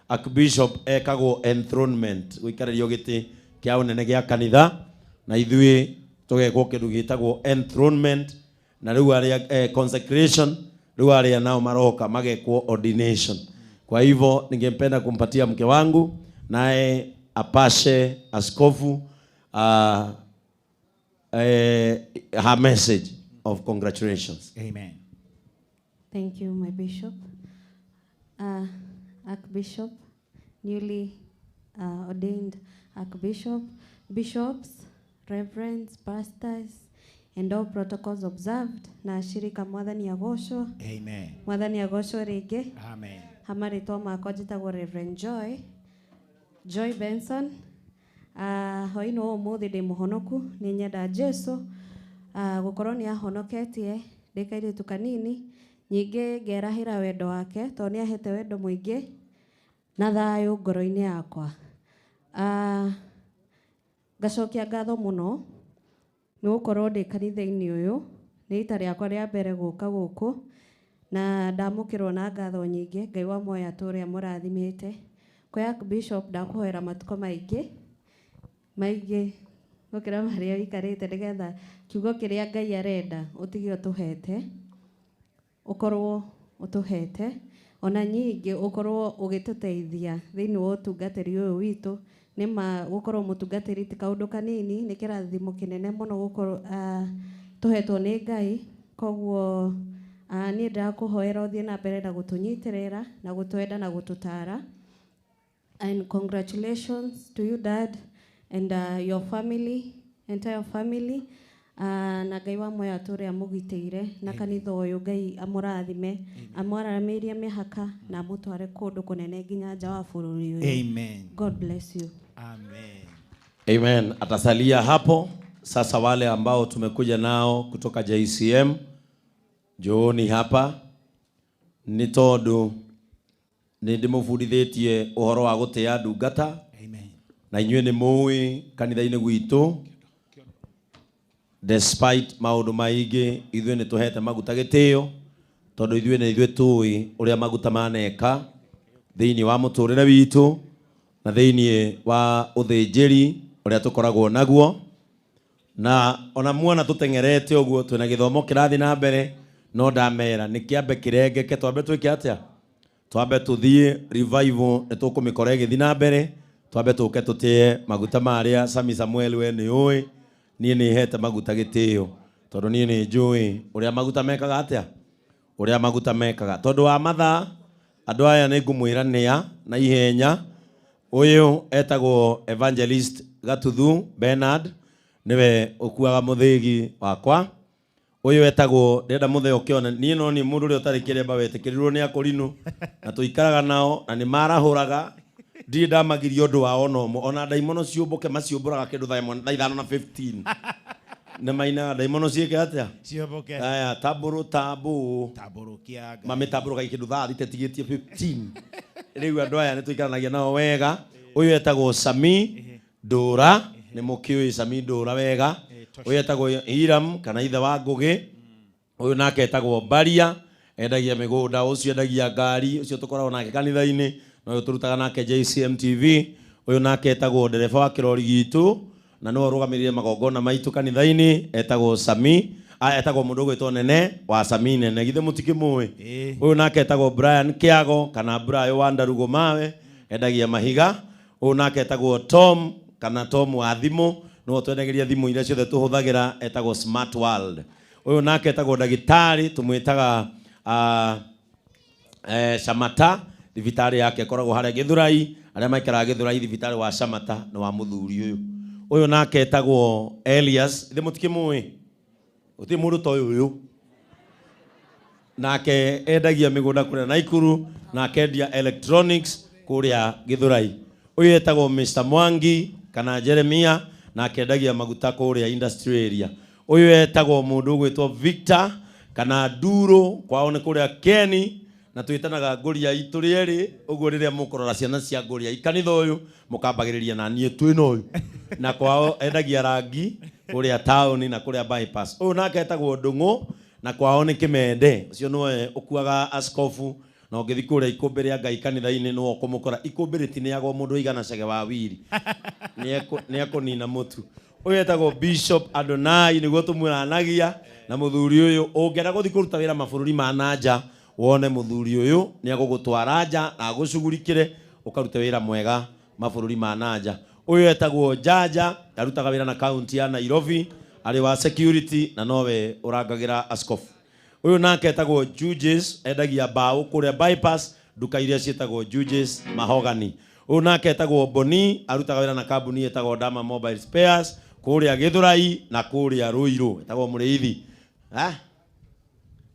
Archbishop ekagwo enthronement, gũikarĩrio gĩtĩ kĩa ũnene gĩa kanitha, na ithuĩ tũgekwo kĩndũ gĩtagwo enthronement, na rĩu arĩa consecration, rĩu arĩa nao maroka magekwo ordination. Kwa hivyo ningependa kumpatia mke wangu naye apashe askofu her message of congratulations. Amen. Thank you, my bishop. Archbishop, newly ordained archbishop, bishops, reverends, pastors, and all protocols observed. Na ashirika, Mwathani agocwo. Amen. Mwathani agocwo rĩngĩ. Amen. Hamarĩtwa makwa njĩtagwo Reverend Joy, Joy Benson. Hwaĩ-inĩ wa ũmũthĩ ndĩ mũhonoku, nĩ nyenda Jesu gũkorwo nĩ ahonoketie ndĩ kairĩtu kanini, nyingĩ ngerahĩra wendo wake tondũ nĩ ahete wendo mũingĩ na thayũ ngoro-inĩ yakwa. Ngacokia ngatho mũno nĩ gũkorwo ndĩ kanitha-inĩ ũyũ, nĩ rita rĩakwa rĩa mbere gũka gũkũ na ndamũkĩrwo na ngatho nyingĩ. Ngai wa muoyo atũũre amũrathimĩte. Kwĩ Archbishop, ndakũhoera matukũ maingĩ maingĩ gũkĩra marĩa ũikarĩte, nĩgetha kiugo kĩrĩa Ngai arenda ũtige ũtũhete, ũkorwo ũtũhete ona nyingĩ, ũkorwo ũgĩtũteithia thĩinĩ wa ũtungatĩri ũyũ witũ. Nĩ ma gũkorwo mũtungatĩri ti kaũndũ kanini, nĩ kĩrathimo kĩnene mũno gũkorwo tũhetwo nĩ Ngai. Koguo niĩ ndĩrakũhoera ũthiĩ na mbere na gũtũnyitĩrĩra na gũtwenda na gũtũtara. And congratulations to you, Dad, and your family, entire family. Na Ngai wa muoyo atũũre amũgitĩire na kanitha ũyũ, Ngai amũrathime, amwaramĩrie mĩhaka na amũtware kũndũ kũnene nginya nja wa bũrũri ũyũ. Amen. God bless you. Amen. Amen. Atasalia hapo. Sasa wale ambao tumekuja nao kutoka JCM, njooni hapa. Nĩ tondũ nĩ ndĩmũbundithĩtie ũhoro wa gũtĩa ndungata. Amen. Na inyuĩ nĩ mũĩ kanitha-inĩ gwitũ, despite maũndũ maingĩ, ithuĩ nĩ tũhete maguta gĩtĩo, tondũ ithuĩ nĩ ithuĩ tũĩ ũrĩa maguta maneka thĩinĩ wa mũtũrĩre witũ na thĩinĩ wa ũthĩnjĩri ũrĩa tũkoragwo naguo. Na ona muona tũteng'erete ũguo, twĩna gĩthomo kĩrathiĩ na mbere, no ndamera nĩ kĩambe kĩrengeke, twambe twĩke atĩa, twambe tũthiĩ revival, nĩ tũkũmĩkora ĩgĩthiĩ na mbere, twambe tũke tũtĩe maguta marĩa. Sami Samuel, we nĩ ũĩ niĩ nĩ hete maguta gĩtĩo, tondũ niĩ nĩ njũĩ ũrĩa maguta mekaga atĩa, ũrĩa maguta mekaga. Tondũ wa mathaa, andũ aya nĩ ngũmwĩra nĩa na ihenya. Ũyũ etagwo Evangelist Gatuthu Bernard, nĩwe ũkuaga mũthĩgi wakwa. Ũyũ etagwo, ndĩrenda mũthee ũkĩone, niĩ no niĩ mũndũ ũrĩa ũtarĩ kĩremba wetĩkĩrirwo nĩ akũrinũ, na tũikaraga nao na nĩ marahũraga, ndirĩ ndamagiria ũndũ wao ona ũmwe. Ona ndaimono ciũmbũke, maciũmbũraga kĩndũ thaa 5 na 15. Nĩ mainaga ndaimono ciĩke atĩa? Ciomboke. Aya, tambũrũ tambũ. Tambũrũkia Ngai. Mamĩtambũrũkagia kĩndũ thaa thita ĩtigĩtie 15. Rĩu andũ aya nĩ tũikaranagia nao wega. Ũyũ etagwo Sami Ndũra, nĩ mũkĩũĩ Sami Ndũra wega. Ũyũ etagwo Hiram kana ithe wa Ngũgĩ. Ũyũ nake etagwo Mbaria, endagia mĩgũnda, ũcio endagia ngari, ũcio tũkoragwo nake kanitha-inĩ, na ũyũ tũrutaga nake JCM TV. Ũyũ nake etagwo ndereba wa kĩrori gitũ, na nĩwe ũrũgamĩrĩire magongona maitũ kanitha-inĩ, etagwo Sami, etagwo mũndũ ũgwĩtwo Nene wa Sami Nene, githĩ mũtikĩmũĩ? Ũyũ nake etagwo Brian Kĩago kana Brian wa Ndarugo Mawe, endagia mahiga. Ũyũ nake etagwo Tom kana Tom wa thimũ, nĩwe ũtwendagĩria thimũ iria ciothe tũhũthagĩra, etagwo Smart World. Ũyũ nake etagwo ndagĩtarĩ, tũmwĩtaga Shamata, thibitarĩ yake ĩkoragwo harĩa Gĩthũrai, arĩa maikaraga Gĩthũrai thibitarĩ wa Shamata nĩ wa mũthuri ũyũ. Ũyũ nake etagwo Elias, ithe mũtikĩmũĩ? Gũtirĩ mũndũ ta ũyũ ũyũ. Nake endagia mĩgũnda kũrĩa Naikuru, na akendia electronics kũrĩa Gĩthũrai. Ũyũ etagwo Mr Mwangi kana Jeremia, na akendagia maguta kũrĩa industry area. Ũyũ etagwo mũndũ ũgwĩtwo Victor kana Nduro, kwao nĩ kũrĩa Keni, na twĩtanaga Ngũriai tũrĩ erĩ, ũguo rĩrĩa mũkũrora ciana cia Ngũriai kanitha ũyũ, mũkambagĩrĩria na niĩ twĩna ũyũ. Na kwao endagia rangi kũrĩa taũni na kũrĩa bypass. Ũyũ nake etagwo Ndũng'ũ, na kwao nĩ Kĩmende, ũcio nĩwe ũkuaga askofu, na ũngĩthiĩ kũrĩa ikũmbĩ rĩa Ngai kanitha-inĩ nĩwe ũkũmũkora. Ikũmbĩ rĩtineagwo mũndũ ũigana cege wa wiri. Nĩ ekũnina mũtu. Ũyũ etagwo Bishop Adonai, nĩguo tũmwĩranagia na mũthuri ũyũ. Ũngĩenda gũthiĩ kũruta wĩra mabũrũri ma na nja, wone mũthuri ũyũ nĩ egũgũtwara nja na agũcugurikĩre ũkarute wĩra mwega mabũrũri ma na nja. Ũyũ etagwo Jaja, arutaga wĩra na kaunti ya Nairobi, arĩ wa security na nowe ũrangagĩra askofu. Ũyũ nake etagwo Juges, endagia mbaũ kũrĩa bypass, nduka iria ciĩtagwo Juges Mahogany. Ũyũ nake etagwo Boni, arutaga wĩra na kambuni ĩtagwo Dama Mobile Spares kũrĩa Gĩthũrai na kũrĩa Ruiru, etagwo Mũrĩithi.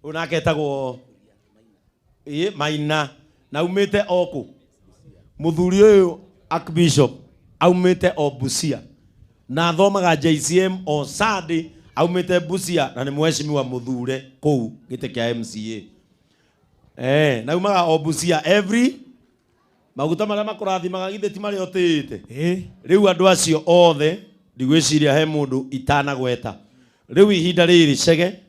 Ũyũ nake etagwo Maina, na aumĩte o kũ? Mũthuri ũyũ Archbishop aumĩte o Busia, na athomaga JCM o Sunday, aumĩte Busia na nĩ mheshimiwa mũthure kũu gĩtĩ kĩa MCA. Na aumaga o Busia every maguta marĩa makũrathimaga githĩ ti marĩa ũtĩĩte? Rĩu andũ acio othe ndigwĩciria he mũndũ itanagweta. Rĩu ihinda rĩrĩ cege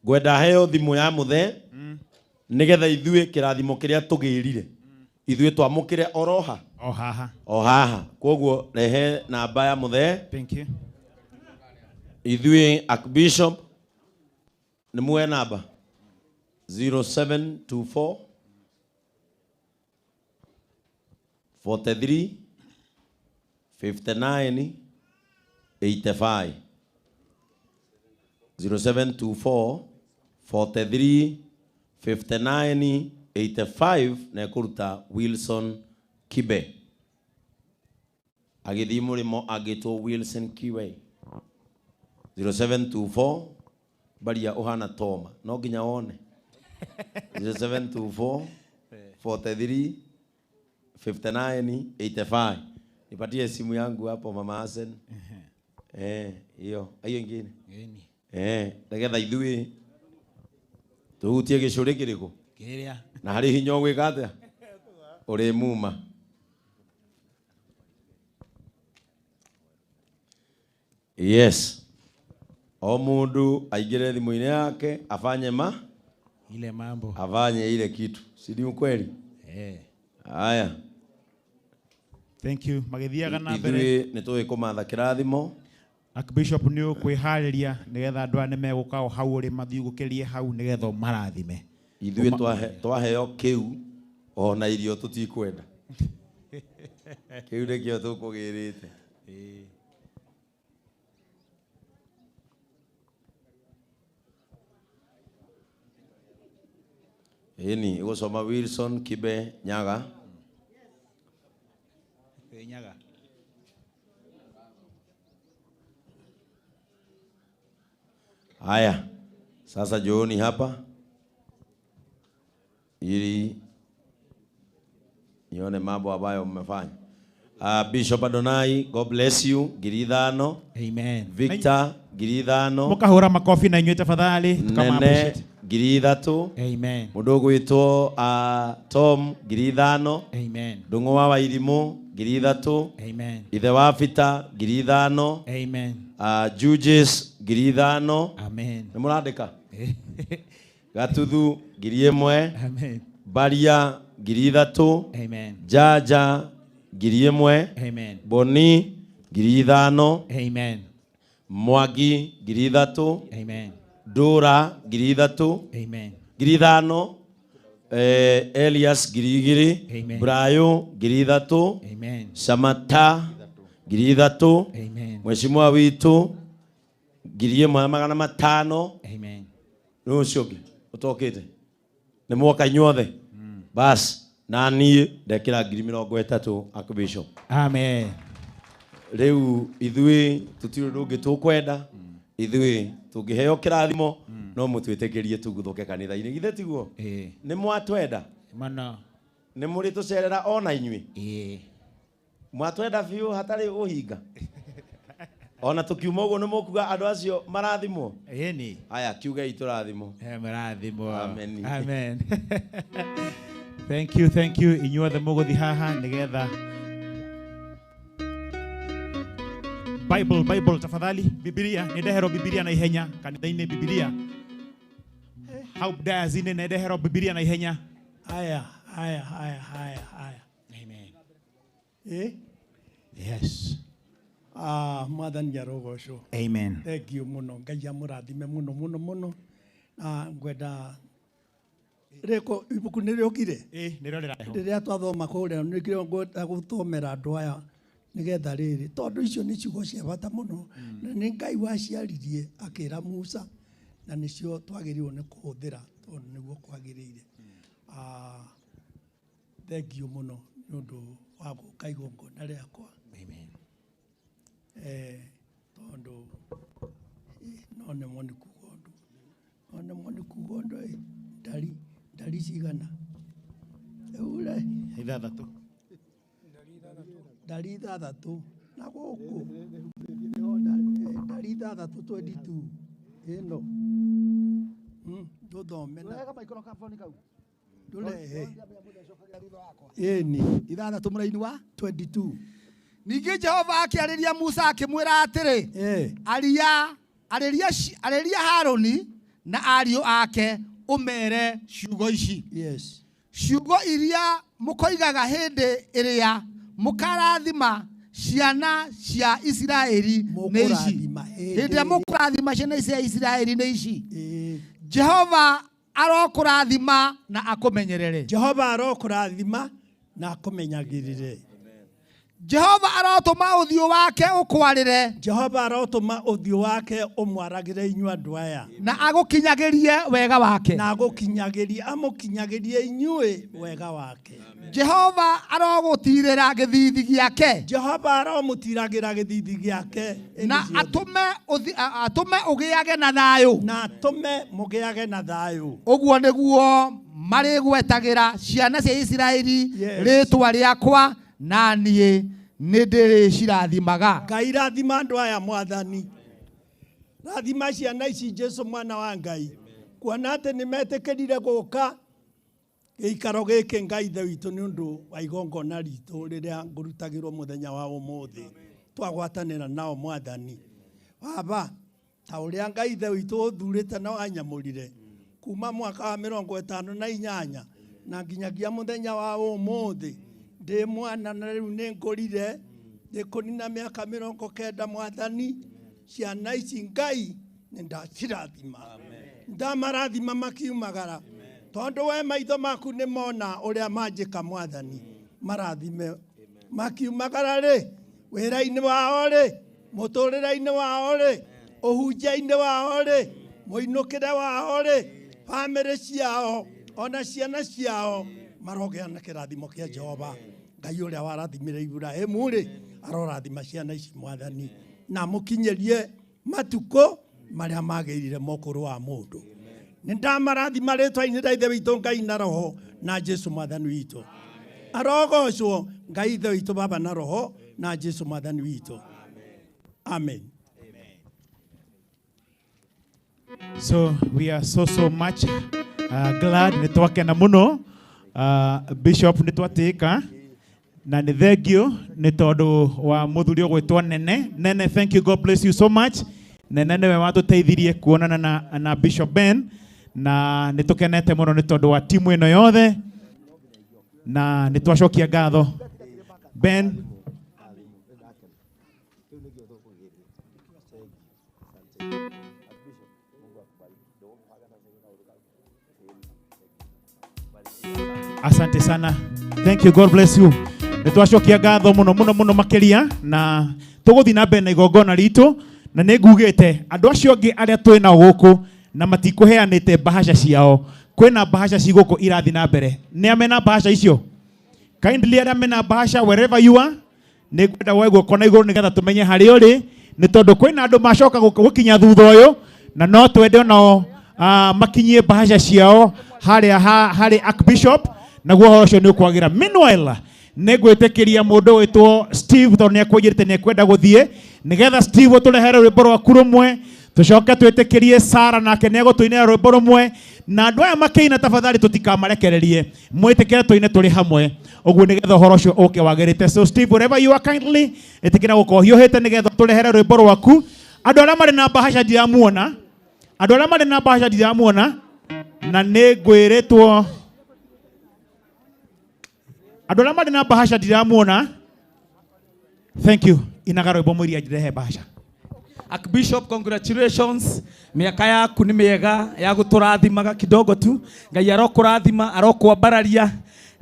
ngwenda heo thimũ ya mũthee nĩgetha ithuĩ kĩrathimo kĩrĩa tũgĩrire ithuĩ twamũkĩre oroha o haha o haha. Koguo rehe namba ya mũthee. Thank you. Ithuĩ Archbishop nĩ muoe namba 0724 43 59 85. 0724 43 59 85 na ĩkũruta Wilson Kibe. Agĩthiĩ mũrĩmo angĩtwo Wilson Kibe. 0724 baria ũhana Toma no nginya wone. 0724 43 59 85. Nipatie simu yangu hapo Mama Hassan. Hiyo, hiyo ingine. Ngeni. Nĩgetha ithuĩ tũhutie gĩcũrĩ kĩrĩkũ? Kĩrĩa. Na harĩ hinya ũgwĩka atĩa? Ũrĩmuma. Yes. O mũndũ aingĩre thimũ-inĩ yake afanye ma ile mambo. Afanye ile kitu. Si ni ukweli? Haya. Thank you. Magĩthiaga na mbere. Ithuĩ nĩ tũĩ kũmatha kĩrathimo. Archbishop nĩ ũkwĩharĩria nĩgetha andũ aya nĩmegũka o hau ũrĩ mathiũrũrũkĩrie hau nĩgetha ũmarathime. Ithuĩ twaheo kĩu ona irio tũtikwenda. Kĩu nĩkĩo tũkũgĩrĩte. Ĩni, ĩgũcoma Wilson Kibe Nyaga. Nyaga. Haya, sasa njooni hapa ili nione mambo ambayo mmefanya. Bishop Adonai, God bless you. Ngiri ithano. Amen. Victor, 5,000. Mũkahũra makobi na inyuĩ tafadhali tukama Nene appreciate. 3,000. Amen. Mũndũ ũgwĩtwo Tom 5,000. Amen. Ndũng'ũ wa Wairimũ 3,000. Amen. Ithe wa Bita 5,000. Amen. Juges 5,000. Amen. Nĩ mũrandĩka? Gatuthu 1,000. Amen. Baria 3,000. Amen. Jaja 1,000. Amen. Boni 5,000. Amen. Mwangi 3,000. Amen. Ndũra 3,000. Amen. 5,000. Elias 2,000. Amen. Brayo 3,000. Amen. Samata 3,000. Amen. Mheshimiwa witũ 1,500. Amen. Nĩ ũcio ũngĩ ũtokĩte nĩ mwoka inyuothe bas na niĩ ndekĩra 30,000 Archbishop. Amen. Rĩu ithuĩ tũtirĩ ũndũ ũngĩ tũkwenda, ithuĩ tũngĩheo kĩrathimo no mũtwĩtĩkĩrie tuguthũke kanitha-inĩ, githĩ tiguo? Nĩ mwatwenda Mũno. Nĩ mũrĩ tũcerera ona inyuĩ? Mwatwenda biũ hatarĩ ũhinga? Ona tũkiuma ũguo nĩ mũkuga andũ acio marathimwo? Ĩni. Aya, kiugei tũrathimwo. Marathimwo. Amen. Amen. Thank you, thank you. Inyuothe mũgũthiĩ haha nĩgetha Bible, Bible tafadhali, Biblia, nĩndeherwo Biblia na ihenya kanitha-inĩ Biblia. Hau diocese-inĩ nĩndeherwo Biblia na ihenya. Aya, aya, aya, aya, aya. Amen. Eh? Yes. Mwathani arogocwo. Amen. Thank you muno. Ngai amũrathime muno muno muno. Na ngwenda rĩko ibuku nĩ rĩokire? Nĩrĩo rĩrareho. Rĩrĩa twathoma kũrĩa nĩkĩo ngwenda gũthomera andũ aya nĩgetha rĩrĩ tondũ icio nĩ ciugo cia bata mũno na nĩ Ngai waciaririe akĩra Musa na nĩcio twagĩrĩirwo nĩ kũhũthĩra tondũ nĩguo kwagĩrĩire. Thank you mũno nĩ ũndũ wa gũka igongona rĩakwa. Amen. Tondũ no nemwo nĩ kuga ũndũ, no nemwo nĩ kuga ũndũ, ndari cigana? Rĩu rĩ, 6. Ndari 6 na gũkũ ndari 6 22 ĩno. Ndũthome na ndũrehe. Ĩni. 6 mũraini wa 22. Ningĩ Jehova akĩarĩria Musa akĩmwĩra atĩrĩ, arĩria Harũni na ariũ ake ũmeere ciugo ici. Yes. Ciugo iria mũkoigaga hĩndĩ ĩrĩa mũkarathima ciana cia Isiraeli nĩ ici. Hĩndĩ ĩrĩa mũkũrathima ciana cia Isiraeli nĩ ici. Jehova arokũrathima na akũmenyerere. Jehova arokũrathima na akũmenyagĩrĩre. Jehova arotũma ũthiũ wake ũkwarĩre. Jehova arotũma ũthiũ wake ũmwaragĩre inyuĩ andũ aya. Na agũkinyagĩrie wega wake. Na agũkinyagĩrie, amũkinyagĩrie inyuĩ wega wake. Jehova arogũtirĩra gĩthiithi gĩake. Jehova aromũtiragĩra gĩthiithi gĩake. Na atũme ũgĩage na thayũ. Na atũme mũgĩage na thayũ. Ũguo nĩguo marĩgwetagĩra ciana cia Isiraeli rĩtwa rĩakwa na niĩ nĩndĩrĩcirathimaga. Ngai rathima andũ aya mwathani. Rathima ciana ici Jesu mwana wa Ngai. Kuona atĩ nĩmetĩkĩrire gũka gĩikaro gĩkĩ Ngai ithe witũ nĩ ũndũ wa igongona ritũ rĩrĩa ngũrutagĩrwo mũthenya wa ũmũthĩ. Twagwatanĩra nao mwathani. Baba, ta ũrĩa Ngai ithe witũ ũthurĩte na wanyamũrire kuma mwaka wa 58 na nginyagia mũthenya wa ũmũthĩ ndĩ mwana na rĩu nĩ ngũrire ndĩkũnina mĩaka 90 mwathani. Ciana ici Ngai nĩ ndacirathima. Ndamarathima makiumagara tondũ we maitho maku nĩ mona ũrĩa manjĩka mwathani. Marathime makiumagara rĩ, wĩra-inĩ wao rĩ, mũtũrĩre-inĩ wao rĩ, ũhunjia-inĩ wao rĩ, mũinũkĩre wao rĩ, bamĩrĩ ciao ona ciana ciao marogĩa na kĩrathimo kĩa Jehova. Ngai ũrĩa warathimire Ibrahimu rĩ, arorathima ciana ici mwathani na mũkinyĩrie matukũ marĩa magĩrĩire mokũrũ wa mũndũ. Nĩ ndamarathima rĩtwa-inĩ rĩa Ithe witũ Ngai na Roho na Jesu mwathani witũ. Arogocwo Ngai Ithe witũ Baba na Roho na Jesu mwathani witũ. Amen. So we are so so much glad nĩ twakena mũno Bishop nĩ twatĩĩka na nĩ thengio nĩ tondũ wa mũthuri ũgwĩtwo Nene. Nene, thank you, God bless you so much. Nene nĩwe watũteithirie kuonana na Bishop Ben na nĩ tũkenete mũno nĩ tondũ wa timu ĩno yothe na nĩ twacokia ngatho. Ben. Asante sana. Thank you. God bless you. Nĩ twacokia ngatho mũno mũno mũno makĩria na tũgũthiĩ na mbere na igongona ritũ na nĩ ngugĩte andũ acio angĩ arĩa twĩ nao gũkũ na matikũheanĩte bahasha ciao, kwĩna bahasha ci gũkũ irathiĩ na mbere. Nĩ a mena bahasha icio? Kindly arĩa mena bahasha wherever you are, nĩ ngwenda woe guoko na igũrũ nĩgetha tũmenye harĩa ũrĩ, nĩ tondũ kwĩna andũ macoka gũkinya thutha ũyũ na no twende onao makinyie bahasha ciao harĩa harĩ Archbishop naguo ũhoro ũcio nĩ ũkwagĩra. Meanwhile, nĩ ngwĩtĩkĩria mũndũ wĩtwo Steve tondũ nĩ ekũnjĩrĩte nĩ ekwenda gũthiĩ nĩgetha Steve ũtũrehere rwĩmbo rwaku rũmwe, tũcoke twĩtĩkĩrie Sara nake nĩ egũtũinĩra rwĩmbo rũmwe, na andũ aya makĩina tafadhali tũtikamarekererie, mwĩtĩkĩre tũine tũrĩ hamwe ũguo nĩgetha ũhoro ũcio ũke wagĩrĩte. So Steve, wherever you are, kindly ĩtĩkĩra gũkorwo ũhiũhĩte nĩgetha tũrehere rwĩmbo rwaku. Andũ arĩa marĩ na bahasha ndiramuona, andũ arĩa marĩ na bahasha ndiramuona, na nĩ ngwĩrĩtwo andũ arĩa marĩ na bahasha ndiramuona. Thank you. Inaga rwĩmbo mũiria njirehe bahasha. Archbishop, congratulations. Miaka yaku nĩ mĩega ya gũtũrathimaga kidogo tu. Ngai arokũrathima, arokwambararia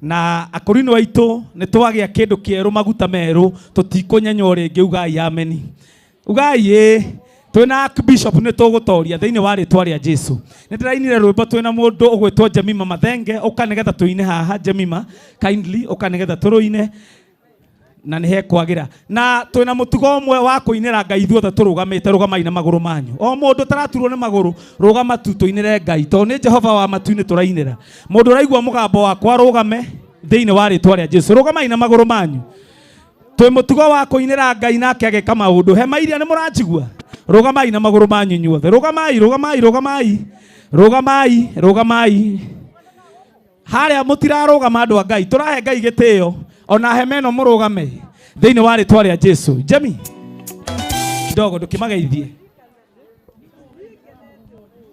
na akũrinũ aitũ nĩ twagĩa kĩndũ kĩerũ, maguta merũ, tũtikũnyenywo rĩngĩ. Ugai ameni. Ugai ĩ. Twĩna Archbishop nĩ tũgũtoria thĩinĩ wa rĩtwa rĩa Jesu. Nĩ ndĩrainire rwĩmbo twĩna mũndũ ũgwĩtwo Jemima Mathenge, ũka nĩgetha tũine haha. Jemima, kindly ũka nĩgetha tũrũine na nĩ hekwagĩra. Na twĩna mũtugo ũmwe wa kũinĩra Ngai ithuothe tũrũgamĩte. Rũgamai na magũrũ manyu. O mũndũ ũtaraturwo nĩ magũrũ, rũgama tu tũinĩre Ngai, tondũ nĩ Jehova wa matu-inĩ tũrainĩra. Mũndũ ũraigua mũgambo wakwa rũgame thĩinĩ wa rĩtwa rĩa Jesu. Rũgamai na magũrũ manyu. Twĩ mũtugo wa kũinĩra Ngai nake agĩka maũndũ. Hema iria nĩ mũranjigua? Rũgamai na magũrũ manyu inyuothe. Rũgamai, rũgamai, rũgamai. Rũgamai, rũgamai. Harĩa mũtirarũgama andũ a Ngai, tũrahe Ngai gĩtĩo. Ona hema ĩno mũrũgame thĩinĩ wa rĩtwa rĩa Jesu. Jemi, kidogo ndũkĩmageithie.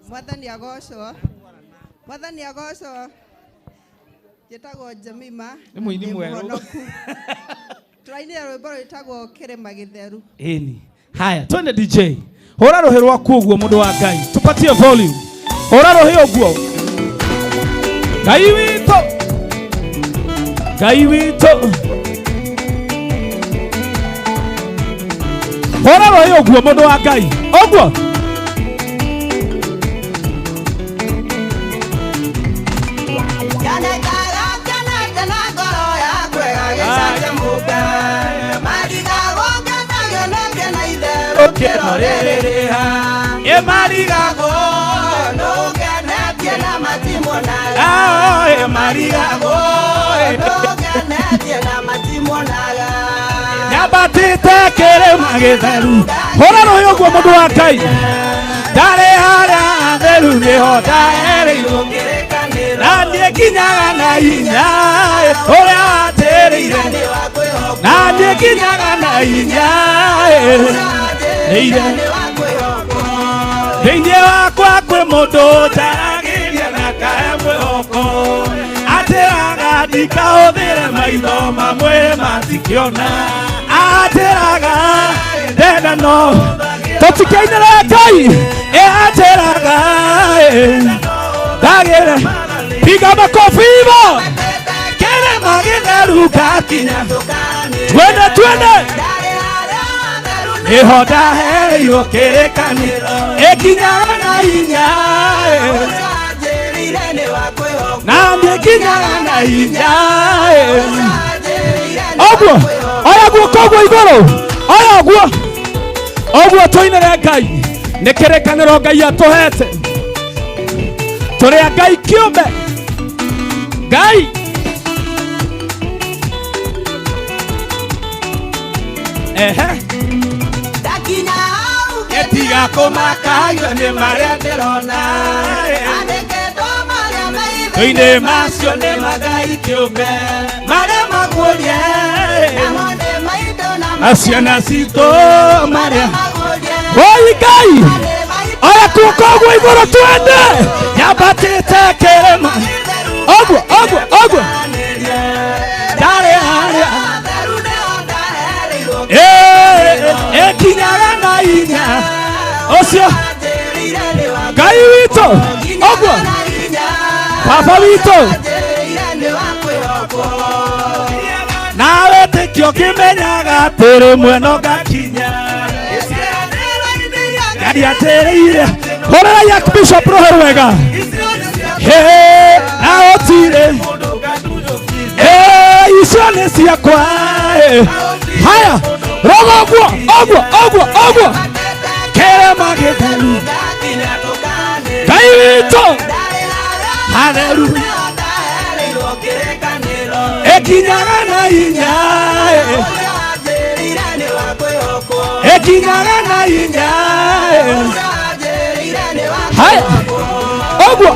Mwathani agocwo. Mwathani agocwo. Njĩtagwo Jemima. Nĩ mũini Ndĩ mwerũ. mũhonoku. Tũrainĩra rwĩmbo rwĩtagwo Kĩrĩma Gĩtheru. Ĩni. Haya, twende DJ. Hũra rũhĩ rwaku ũguo mũndũ wa Ngai. Tupatie volume. Hũra rũhĩ ũguo. Ngai witũ. Ngai witũ. Hũra rũhĩ ũguo mũndũ wa Ngai. Ũguo. Emarigagwo emarigagwo nyambatĩte kĩrĩma gĩtheru. Hũra rũhĩ ũguo mũndũ wa Ngai. Ndarĩ harĩa hatheru nĩho ndahereirwo, na niĩ nginyaga na hinya ũrĩa wanjĩrĩire, na niĩ nginyaga na hinya ĩire thĩinĩ wakwa kwĩ mũndũ njaragĩria na kahe mwĩhoko, atĩraga ndikahũthĩre maitho ma mwĩrĩ matikĩona, atĩraga ndenda no tũtikĩinĩre Ngai, ĩ atĩraga ndagĩre. Piga makofi hivyo. Kĩrĩma gĩtheru ngakinya, twende twende, nĩho ndahereirwo kĩrĩkanĩro, ĩkinyaga na hinya, na niĩ nginyaga na hinya. Ũguo oya guoko ũguo igũrũ, oya ũguo ũguo, tũinĩre Ngai. Nĩ kĩrĩkanĩro Ngai atũhete, tũrĩ a Ngai kĩũmbe. Ngai ehe. Tiga kũmakagio nĩ marĩa ndĩrona. Thĩinĩ macio nĩ magai kĩũmbe marĩa maguũrie. Na ciana citũ marĩa Oi Ngai, oya guoko ũguo igũrũ twende, nyambatĩte kĩrĩma ũguo ũguo ũguo, ndarĩ harĩa ĩkinyaga na hinya ũcio Ngai witũ ũguo Baba witũ na wĩtĩkio ngĩmenyaga atĩ rĩmwe no ngakinya. Ngai atĩrĩire hũrĩrai Archbishop rũhĩ rwega. Na gũtirĩ icio nĩ ciakwa. Haya rogo ũguo ũguo ũguo ũguo kĩrĩma gĩtheru Ngai witũ hatheru ĩkinyaga na hinya, ĩkinyaga na hinya. Haya ũguo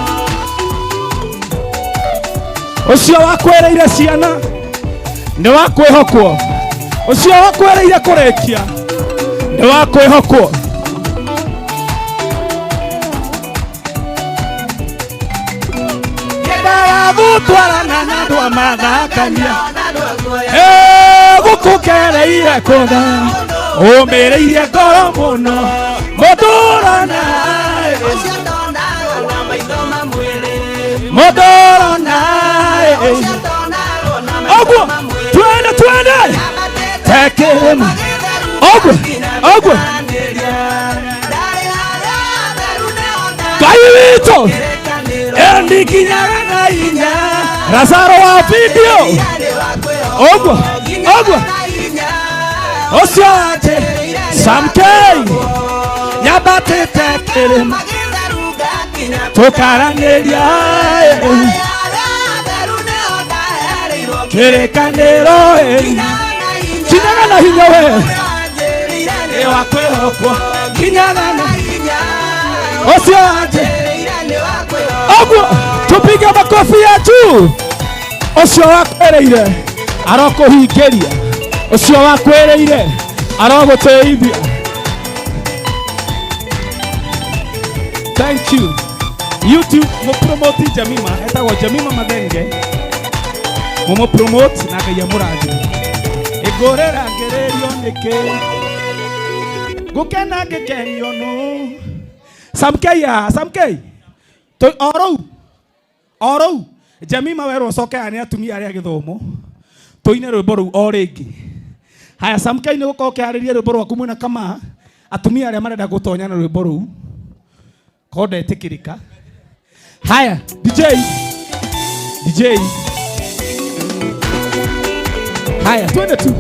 ũcio wakwĩrĩire ciana nĩ wa kwĩhokwo, ũcio wakwĩrĩire kũrĩkia nĩ wa kwĩhokwo. Nyendaga gũtwarana na andũ a mathakania, gũkũ ngereire kũna ũmĩrĩirie ngoro mũno mũndũ ũrona, mũndũ ũrona. Ũguo twende twende tekĩrĩma ũguo ũguo Ngai witũ ĩndikinyaga na hinya. Lazaro wa video ũguo ũguo ũcio atĩ Samkei nyambatĩte kĩrĩma tũkaranĩria kĩrĩkanĩro kinyaga na hinya we nĩ wa kwĩhokwo, kinyaga na ũcio atĩ ũguo tupige makofi ya juu. Ũcio wakwĩrĩire arokũhingĩria, ũcio wakwĩrĩire arogũteithia. Thank you. YouTube mũpromote Jemima, etagwo Jemima Mathenge, mũmũpromote na Ngai amũrathime. Ĩngũrĩra ngĩrĩrio nĩkĩ ngũkena ngĩkenio nũ. Samkei haha, Samkei o rũu o rũu Jemima werwo ũcoke haha nĩ atumia arĩa gĩthomo tũine rwĩmbo rũu o rĩngĩ. Haya Samkei nĩ gũkorwo ũkĩharĩria rwĩmbo rwaku mwĩna kama atumia arĩa marenda gũtonya na rwĩmbo rũu ko ndetĩkĩrĩka. Haya DJ DJ, haya twende tu.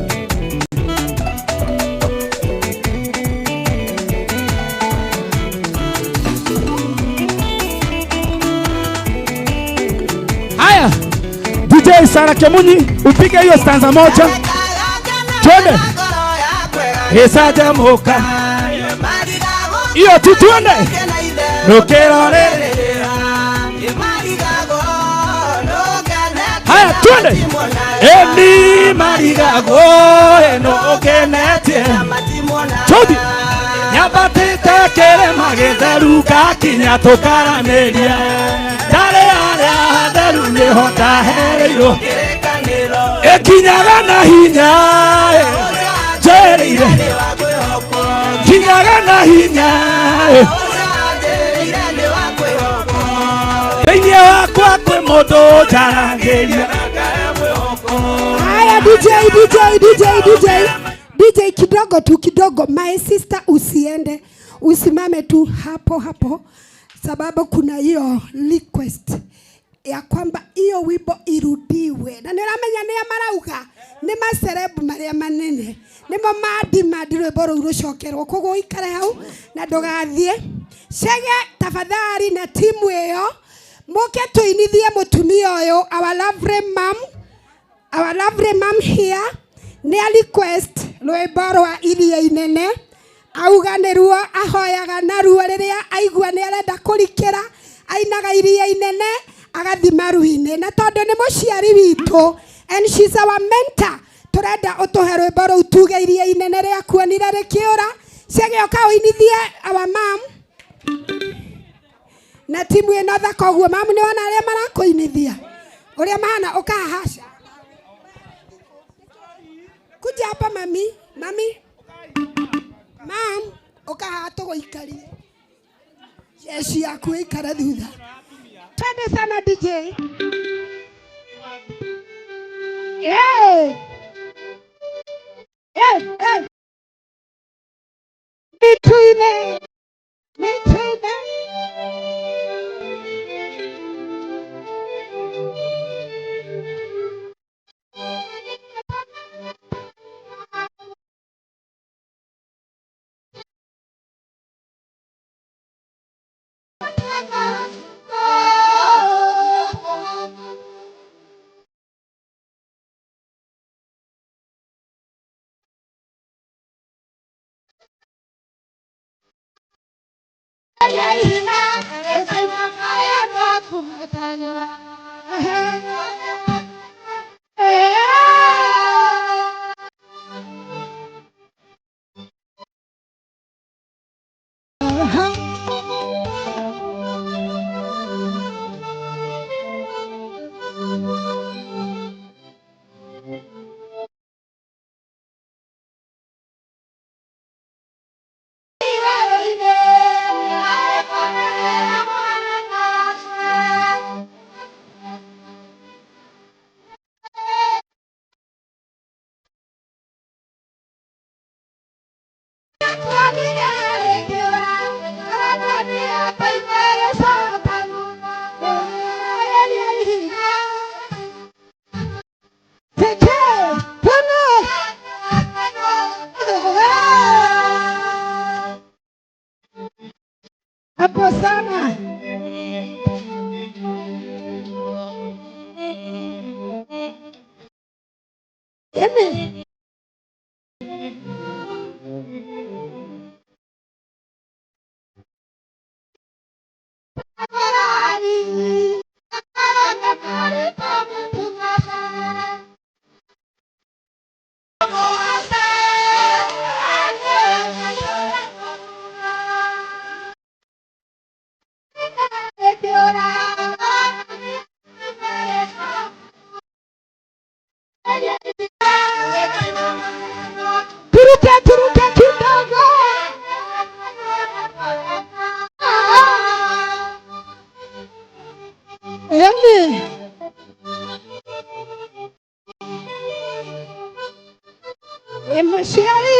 Haya DJ Sara Kemunyi upige hiyo stanza moja twende. Isajamuka hiyo tu twende nukirore. Haya twende eni marigago eno okenetie tuthi nyambatĩte kĩrĩma gĩtheru ngakinya tũkaranĩria ndarĩ harĩa hatheru nĩho ndahereirwo ĩkinyaga na hinya njĩrĩire kinyaga na hinya thĩinĩ wakwa kwĩ mũndũ njaragĩria. Haya DJ DJ DJ DJ DJ kidogo tu kidogo, my sister usiende, usimame tu hapo hapo, sababu kuna hiyo request ya kwamba hiyo wimbo irudiwe. Na nĩũramenya nĩa marauga nĩ macerebu marĩa manene nĩmo mandimandi rwĩmbo rũu rũcokerwo, koguo ũikare hau na ndũgathiĩ. Chege tafadhali na timu ĩyo mũke tũinithie mũtumia ũyũ, our lovely mom, our lovely mom here nĩ a request rwĩmbo rwa Iria Inene Auga nĩ ruo ahoyaga naruo rĩrĩa aigua nĩ arenda kũrikĩra, ainaga iria inene agathi maru-inĩ. Na tondũ nĩ mũciari witũ and she's our mentor, tũrenda ũtũhe rwĩmbo rũu tuge iria inene rĩakuonire rĩkĩũra. Ciagĩoka ũinithie our mom na timu ĩno thaka ũguo. Mamu nĩ wona arĩa marakũinithia ũrĩa mahana, ũkahaca kuja hapa mami, mami, mam, ũkahaha tũgũikarie jeshi yaku ĩikare thutha. Twende sana DJ. Hey! Hey, hey. Mituine, mituine. Hapo sana. Eme. Turuke, turuke kidogo. Eme. Eme ciari.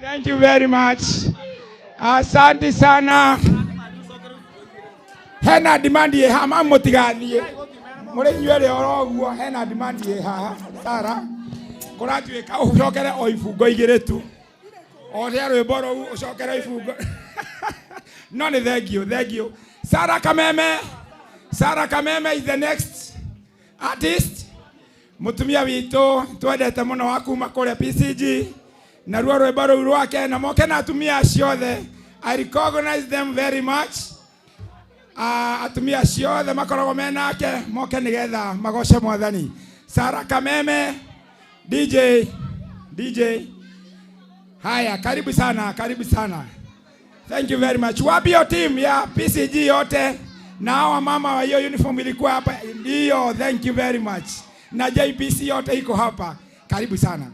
Thank you very much. Asante sana. Hena demand ye hama mutigathie. Muri inyuĩ oro ũguo hena demand ye haha. Sara. Kũratuĩka ũcokere o ibungo igĩrĩ tu. O rĩa rwĩmbo rũu ũcokere ibungo. No nĩ thank you, thank you. Sara Kameme. Sara Kameme is the next artist. Mutumia witũ twendete mũno wa kuma kũrĩa PCG naruo rwĩmbo rũu rwake na moke na atumia acio othe. I recognize them very much. Atumia acio othe makoragwo me nake moke nĩgetha magoce mwathani. Sara Kameme, DJ, DJ. Haya, karibu sana, karibu sana. Thank you very much. Wapi hiyo team ya PCG yote na hawa mama wa hiyo uniform ilikuwa hapa. Ndio, thank you very much. Na JPC yote iko hapa. Karibu sana.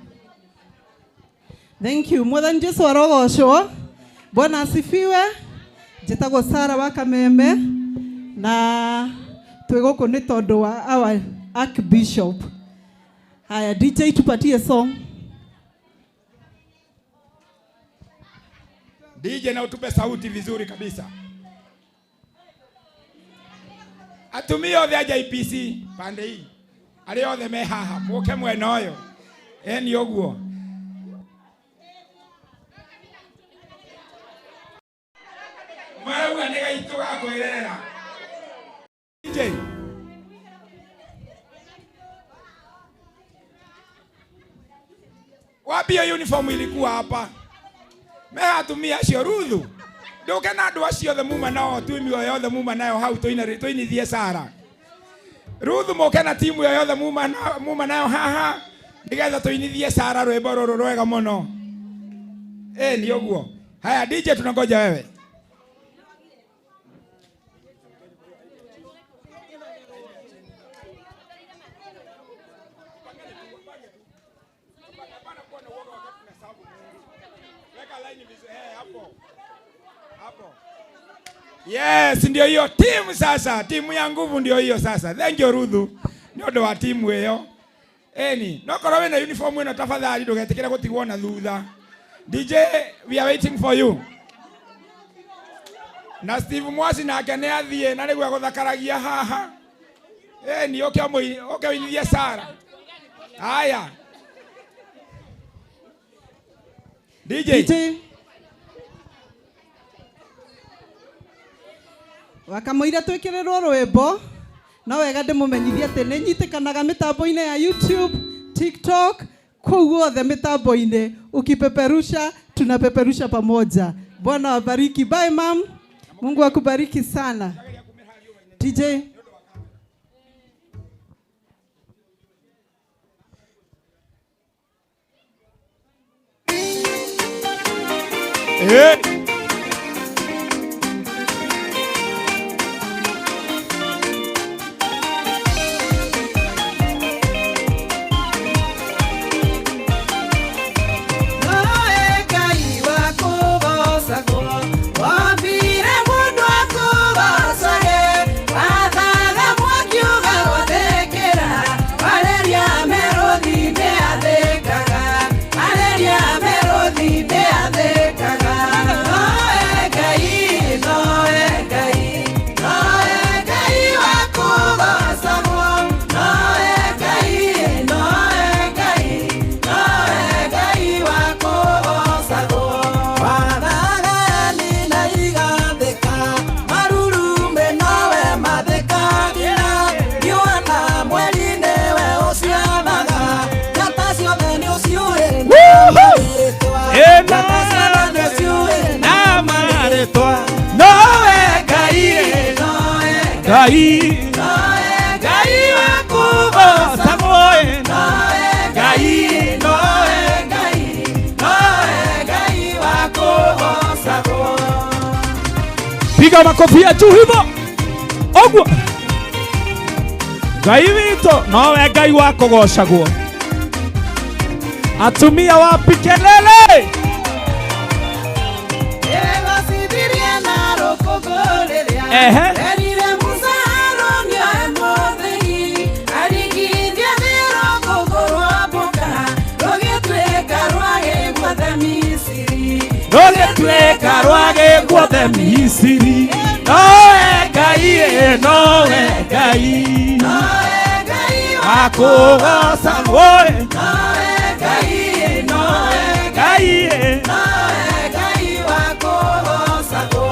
Thank you. Mwathani Jesu arogocwo. Bwana asifiwe. Njĩtagwo Sara wa Kameme na twĩ gũkũ nĩ tondũ wa our Archbishop. Haya, DJ tupatie song. DJ na utupe sauti vizuri kabisa. Atumia othe a JPC pande hii. Arĩa othe me haha mũke mwena ũyũ. Eni ũguo. Marauga nĩ gaitũ ga kwĩrerera. DJ. Wapi hiyo uniform ilikuwa hapa? Meha atumia acio Ruthu. Nduke na andũ acio othe muma nao timu ĩyo yothe muma nayo hau tũinithie Sara. Ruthu moke na timu ĩyo yothe muma nayo haha nĩgetha tũinithie Sara rwĩmbo rũrũ rwega mũno. Ni ũguo. Haya DJ tunangoja wewe. Yes, ndio hiyo timu sasa, timu ya nguvu ndio hiyo sasa. Thank you Ruthu. Nĩ ũndũ wa timu ĩyo. Eni, no korwo wĩna uniform ĩno tafadhali ndũgetĩkĩre gũtigwo na thutha. DJ, we are waiting for you. Na Steve Mwasi nake nĩ athiĩ na nĩguo egũthakaragia haha. Eni, ũke ũinithie Sara. Haya. DJ. DJ. Wakamũira twĩkĩrĩrwo rwĩmbo no wega ndĩmũmenyithie atĩ nĩ nyitĩkanaga mĩtambo-inĩ ya YouTube, TikTok, kũu guothe mĩtambo-inĩ. Ukipeperusha tunapeperusha pamoja. Bwana wabariki. Bye mam. Mungu akubariki sana. DJ. Hey. Ngai Ngai wakugocagwo Ngai nowe Ngai nowe Ngai wakugocagwo. Piga makofi ya juu hivyo. Ogwo. Ngai witũ nowe Ngai wakugocagwo. Atumia wapi kelele? Ehe. Rũgĩtuĩka rwagĩ guothe Misiri. Nowe Ngai, nowe Ngai wakũgocagwo. Nowe Ngai, nowe Ngai, Ngai wakũgocagwo.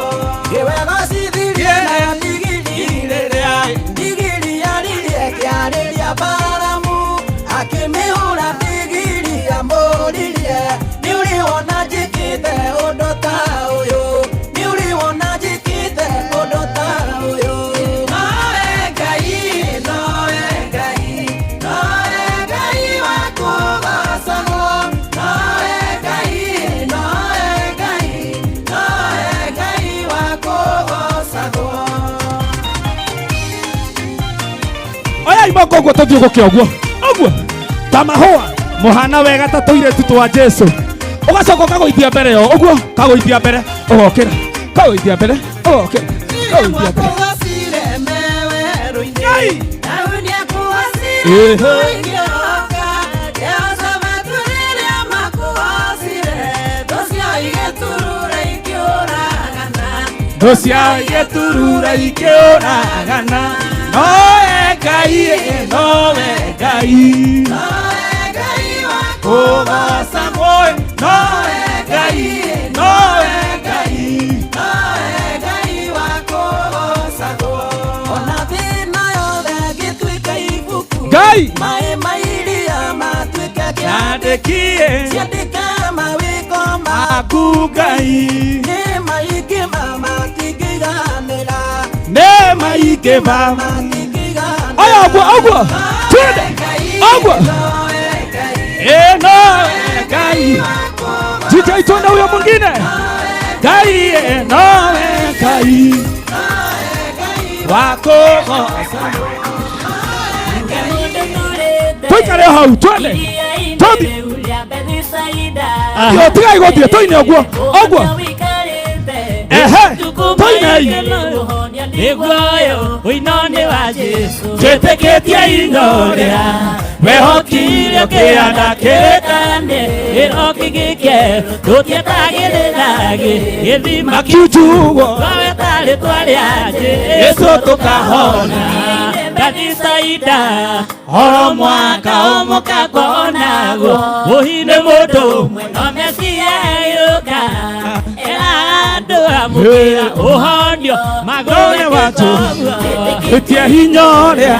Ĩwegocithirie na ndigiri rĩrĩa ndigiri yaririe kĩarĩria Balamu akĩmĩhũra ndigiri amũririe nĩ ũrĩ wona njĩkĩte ũndũ ta ũyũ, nĩ ũrĩ wona njĩkĩte ũndũ ta ũyũ. Nowe Ngai, nowe Ngai, nowe Ngai wakũgocagwo. Nowe Ngai, nowe Ngai, nowe Ngai wakũgocagwo. Oyai moko ũguo tũthiũgũke ũguo ũguo ta mahũa mũhana wega ta tũirĩtu twa Jesu. Ũgacoka ũkagũithia mbere yo ũguo, kagũithia mbere ũgokĩra, kagũithia mbere ũgokĩra, kagũithia mbere. Nĩakũgocire me werũ-inĩ. Ngai. Daudi nĩakũgocire Ehe. kũingĩroka. Jehoshafatu rĩrĩa makũgocire, thũ ciao igĩturura ikĩũragana. Thũ ciao igĩturura ikĩũragana. Nowe Ngai, nowe Ngai kũgocagwo. Nowe Ngai, nowe Ngai, Nowe Ngai wakũgocagwo. Ona thĩna yothe ĩngĩtuĩka ibuku, Ngai. maĩ ma iria matuĩke Yandĩkie. Ciandĩke mawĩko maku Ngai. Nĩ maingĩ ma matingĩiganĩra. Nĩ maingĩ ma Oya ũguo ũguo twende ũguo. Ĩ nowe Ngai. DJ twende huyo mwingine. Ngai, ĩ nowe Ngai wakũgocagwo. Tũikare hau twende tũthiĩ. Yo tigai gũthiĩ tũine ũguo ũguo. Ehe, tũinei. Nĩguoyo ũino nĩ wa Jesũ. Njĩtĩkĩtie indo rĩa wehokire kĩanda kĩrĩkane gĩroki gĩke tũtietagĩrĩra gĩthima kiujugo twaweta rĩtwa rĩa Jesũ tũkahona. Bethisaida oro mwaka ũmũka kuonagwo mũhi nĩ mũndũ ũmwe no Mesia yũka era andũ amũkĩra ũhonio None watu ĩtia hinya ũrĩa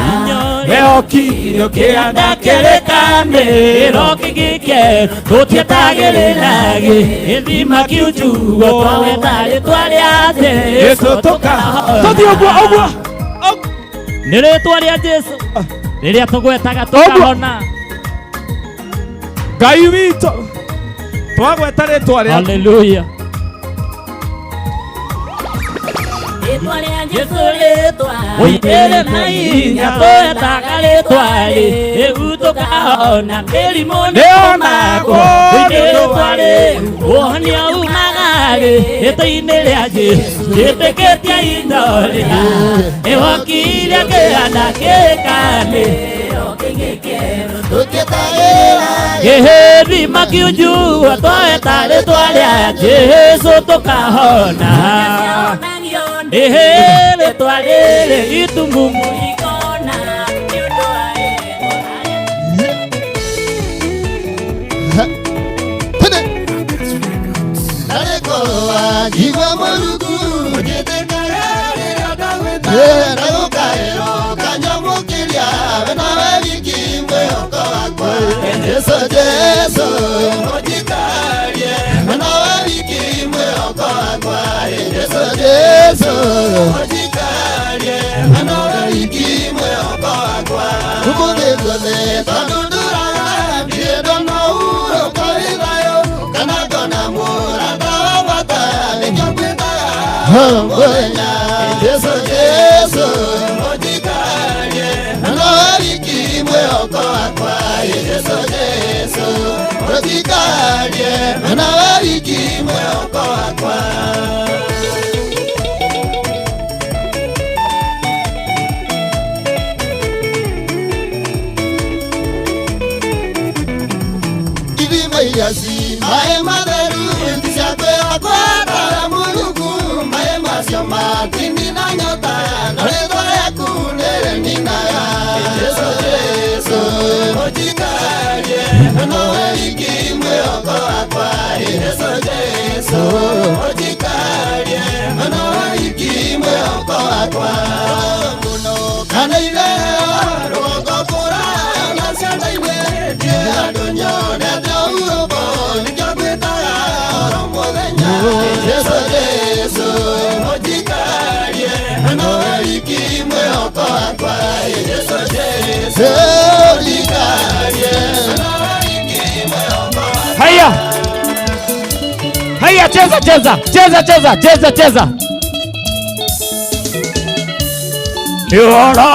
wehokire kĩanda kĩrĩkane gĩroki gĩke tũtietagĩrĩra gĩthima kiujugo twaweta rĩtwa rĩa Jesũ tũkahona. Tũthiĩ ũguo ũguo. Nĩ rĩtwa rĩa Jesũ rĩrĩa tũgwetaga tũkahona. Ngai witũ twagweta rĩtwa rĩaku. Haleluya. Rĩtwa rĩa Jesũ rĩtwa rĩrĩ na hinya twetaga rĩtwa rĩu tũkahona mĩrimũ nĩyonagwo. Rĩtwa rĩu ũhonia umaga rĩtwa-inĩ rĩa Jesũ. Njĩtĩkĩtie indo rĩa ĩhokire kĩanda kĩrĩkane gĩthima kiunjua tweta rĩtwa rĩa Jesũ tũkahona. Ehe, rĩtwa rĩrĩ itumumu ikona nĩ ũndũ wa Igua mũrungu njĩtĩkaga rĩrĩa ndagwĩta ndagũkaĩrwo kanyamũkĩria we nawe wiki mwĩhoko wakwa. Jesũ Jesũ ũnjikarie we nawe wiki mwĩhoko wakwa. Jesũ Jesũ ũnjikarie we nawe wiki mwĩhoko wakwa. Ũmũthĩ guothe tondũ ndũraga ndirĩ ndona hurũko wĩ thayũ kana ngona mũrata wa bata nĩkĩo ngwĩtaga mũthenya. Jesũ Jesũ ũnjikarie nawe wiki mwĩhoko wakwa. Jesũ Jesũ ũnjikarie nawe wiki mwĩhoko wakwa. Ithima iria ci maĩ matheru ti cia kwĩhokwo. Wakwa Mulungu maĩ macio matinina nyota na rĩtwa rĩaku nĩrĩninaga Jesu Jesu ũnjikarie nowe wiki mwĩhoko wakwa Jesu Jesu ũnjikarie nowe wiki mwĩhoko wakwa mũno kana ireo rũgongo kũraya na cianda-inĩ ndiĩ handũ nyonete ũhurũko nĩkĩo ngwĩtaga oro mũthenya Jesu Jesu ũnjikarie nowe wiki mwĩhoko wakwa Jesu Jesu ũnjikarie nowe wiki mwĩhoko wakwa. Haya. Haya, cheza cheza cheza cheza cheza cheza. Nĩ ũhoro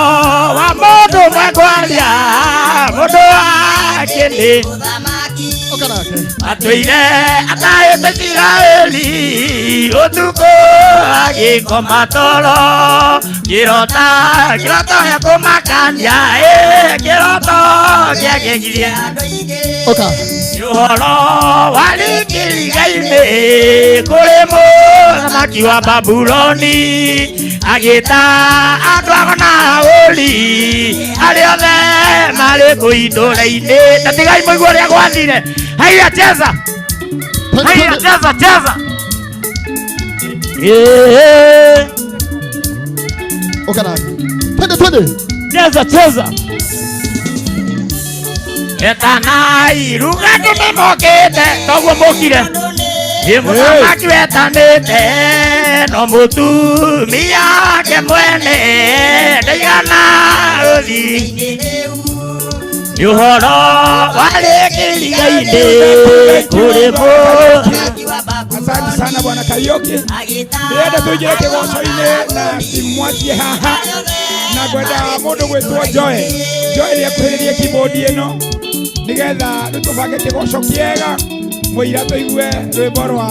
wa mũndũ mwekwaria mũndũ wa kĩndĩ atũire atahĩte Isiraeli ũtukũ agĩkoma toro kĩrota kĩroto gĩa kũmakania kĩroto kĩagegirie nĩ ũhoro warĩ kĩriga-inĩ kũrĩ mũthamaki wa Babuloni agĩta andũ ago na ahũri arĩa othe marĩ kũu itũũra-inĩ. Ta tigai mũigue ũrĩa gwathire. Haya, cheza. Haya, cheza cheza. Twende twende. Cheza cheza. Etanai ruga andũ nĩmokĩte toguo mũkire nĩ mũthamaki wetanĩte no mũtumia wake mwene ndaigana gũthiĩ nĩ ũhoro warĩ kĩriga-inĩ kũrĩ mũthamaki. Asante sana bwana Kariuki. Ndĩrenda tũingĩre kĩgoco-inĩ na simwatie haha na ngwenda mũndũ gwĩtwo Joy. Joy nĩekuhĩrĩrie keyboard ĩno nĩgetha rĩu tũbange kĩgoco kĩega mũira tũigue rwĩmbo rwa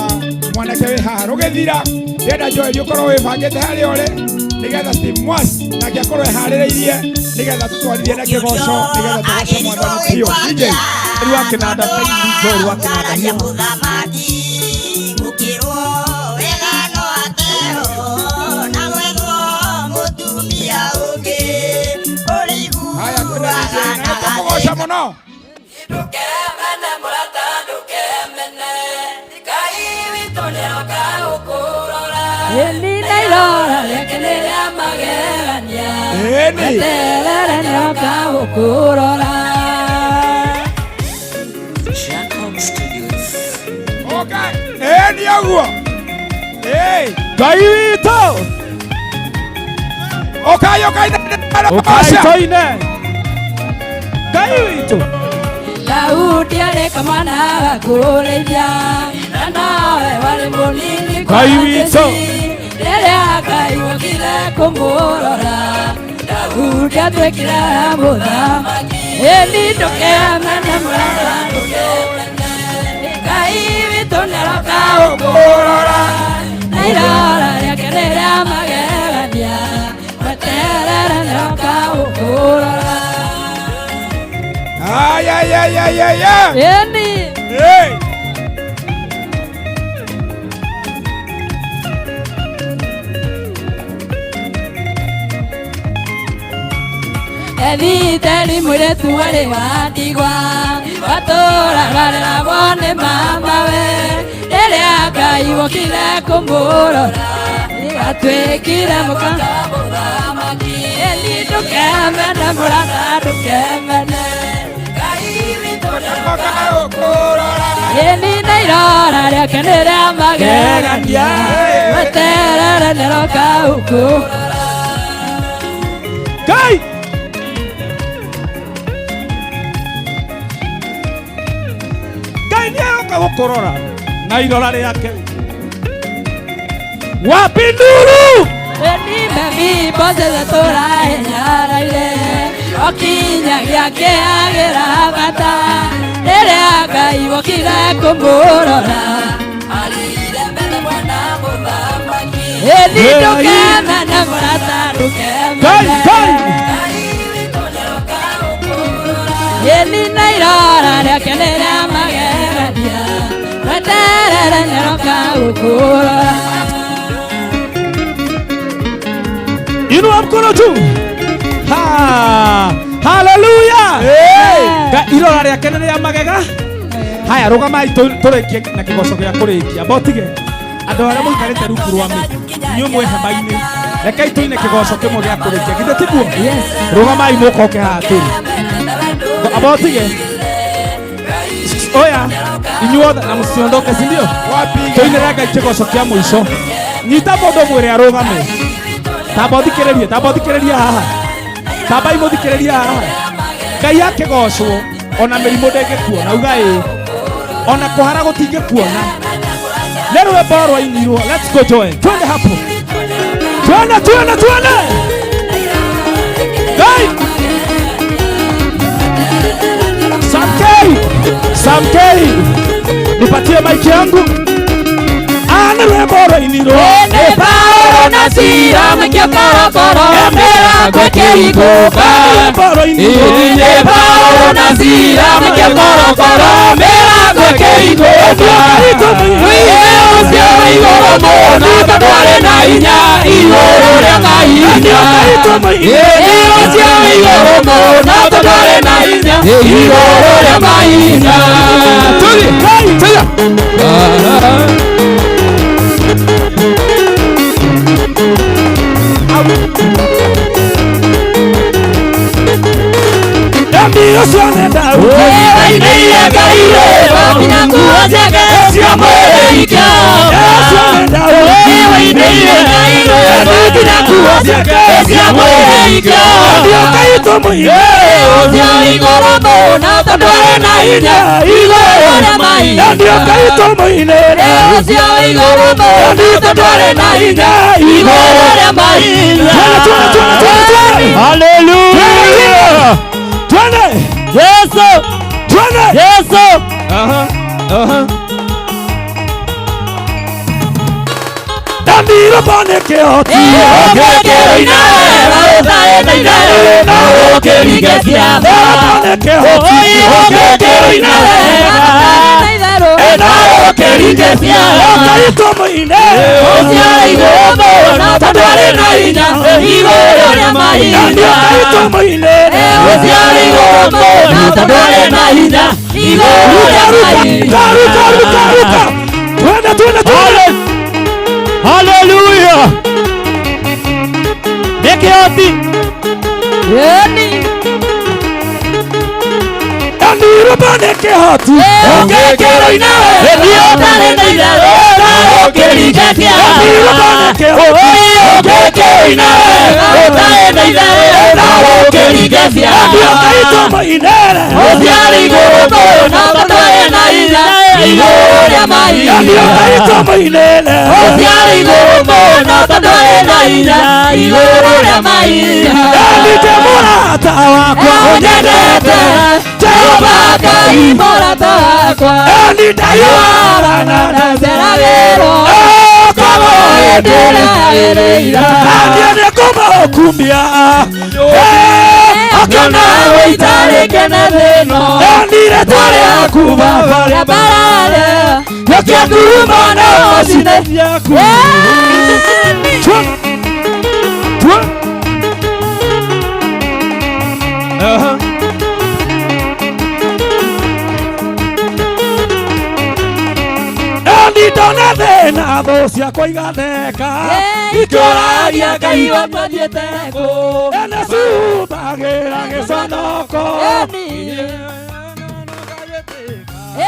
mwanake wĩ haha rũgĩthira. Ndĩrenda Joy ũkorwo wĩbangĩte harĩa ũrĩ nĩgetha Steve Mwas nake akorwo eharĩrĩirie nĩgetha tũtwarithie na kĩgoco nĩgetha tũgoce mwathani biũ. DJ Rĩu wa kĩnanda thank you Joel wa kĩnanda hiyo. Haya twende DJ na nĩtũkũgoca mũno. Ĩni na irora rĩake nĩ rĩa magegania Ĩni. Weterere nĩroka gũkũrora. Jacob Studios. Okay. Ĩni ũguo. Ĩĩ. Ngai witũ. Ũkai ũkai Ũkai tũine. Ngai witũ. Daudi arĩ kamwana ga kũrĩithia na nowe warĩ mũnini kwa Ngai witũ. Jesii. Rĩrĩa Ngai okire kũmũrora Daudi atuĩkire mũthamaki. Ĩni ndũkemene mũrata ndũkemene Ngai witũ nĩaroka gũkũrora na irora rĩake nĩ rĩa magegania weterere nĩaroka gũkũrora. Ay, ay, ay, ay, ay, ay. Ĩni. Hey. Ethiteri mũirĩtu warĩ wa ndigwa watũraga reragwo nĩ mamawe rĩrĩa Ngai wokire kũmũrora atuĩkire mũka mũthamaki. Ĩni ndũkemene mũrata ndũkemene Ngai witũ nĩaroka gũkũrora. Ĩni na irora rĩake nĩ rĩa magegania weterere nĩaroka gũkũrora. Ngai. Ngai nĩaroka gũkũrora na irora rĩake. Wapi nduru? Ĩni Mefiboshethu tũrahinyaraire okinyagia kĩagĩra bata rĩrĩa Ngai wokire kũmũrora arĩire mbere mwana mũthamaki. Ĩni ndũkemene mũrata ndũkemene Ĩni na irora rĩake nĩ rĩa magegania weterere nĩaroka Nĩngagũkũũra. Inua mkono juu. Ha! Haleluya! Nga irora rĩake nĩ rĩa magega. Haya rũgamai tũrĩkie na kĩgoco gĩa kũrĩkia. Mbotige andũ arĩa mũikarĩte rungu rwa mĩtĩ, inyuĩ mwĩ hema-inĩ, rekei tũine kĩgoco kĩmwe gĩa kũrĩkia. Githĩ tiguo? Rũgamai mũkoke haha tũrĩ. Mbotige oya inyuothe na mũciondoke, si ndio? Tũinĩre Ngai kĩgoco kĩa mũico. Nyita mũndũ mwĩre arũgame. Tamba ũthikĩrĩrie, tamba ũthikĩrĩrie haha. Tamba imũthikĩrĩrie haha. Ngai akĩgocwo ona mĩrimũ ndĩngĩkuona, uga ĩĩ. Ona kũhara gũtingĩkuona. Nĩ rwĩmbo rwainirwo. Let's go Joel. Twende hapo. Twende, twende, twende. Ngai. Samkei. Samkei. Nipatie mic yangu. Ah, nĩ rwĩmbo rwainirwo. Nĩ Paũlũ na Sila maikio korokoro mĩrango ĩkĩhingũka. Nĩ Paũlũ na Sila maikio korokoro mĩrango ĩkĩhingũka. Wĩigue ũcio wĩ igũrũ mũno tondũ arĩ na hinya igũrũ rĩa mahinya. Nĩ ũcio wĩ igũrũ mũno tondũ arĩ na hinya igũrũ rĩa mahinya. Tũthiĩ, tũthiĩ. Wainĩire Ngai rwĩmbo nginya nguo ciake cia mwĩrĩ ikĩoma. Wainĩire Ngai rwĩmbo nginya nguo ciake cia mwĩrĩ ikĩoma. Ũcio wĩ igũrũ mũno tondũ arĩ na hinya igũrũ rĩa mahinya. Ũcio wĩ igũrũ mũno tondũ arĩ na hinya igũrũ rĩa mahinya. Hallelujah. Twende. Yesu. Twende. Yesu. Aha, aha. Ndamiro bone kĩhoti. Ũngĩkĩroina wega ũtarĩ na itherũ no ũkĩringe ciama. Bone kĩhoti. Ũngĩkĩroina wega ũtarĩ na itherũ no ũkĩringe ciama. Ngai tũmũine. Ũcio wĩ igũrũ mũno tondũ arĩ na hinya igũrũ rĩa mahinya. Ngai tũmũine. Ũcio wĩ igũrũ mũno tondũ arĩ na hinya igũrũ rĩa mahinya. Ruka, ruka, ruka. Twende, twende, twende. Hallelujah. Nĩ kĩhoti. Ĩni. Ndamiro bone kĩhoti. Ũngĩkĩroina wega ũtarĩ na itherũ no ũkĩringe ciama. Ndamiro bone kĩhoti. Ũngĩkĩroina wega ũtarĩ na itherũ no ũkĩringe ciama. Ngai tũmũine. Ũcio arĩ igũrũ mũno tondũ arĩ na hinya igũrũ rĩa mahinya. Ngai tũmũine. Ũcio arĩ igũrũ mũno tondũ arĩ na hinya igũrũ rĩa mahinya. Ndĩ mũrata wakwa Ũnyendete Jehova Ngai mũrata wakwa. Ni ndayarana Ndaceragĩrwo korwo ndĩragĩrĩira. Niĩ nĩngũmũkumia. Akĩona wĩitarĩ kene thĩno. Ndonire rĩaku baba rĩa mbarare. Nĩkĩo ngumo no cine ciaku. Twa. Twa. Aha. Ni ndona thĩna thũ ciakwa igatheka. Ikĩũragia Ngai wakwa thiĩte kũ. Ene cumbagĩra gĩconoko.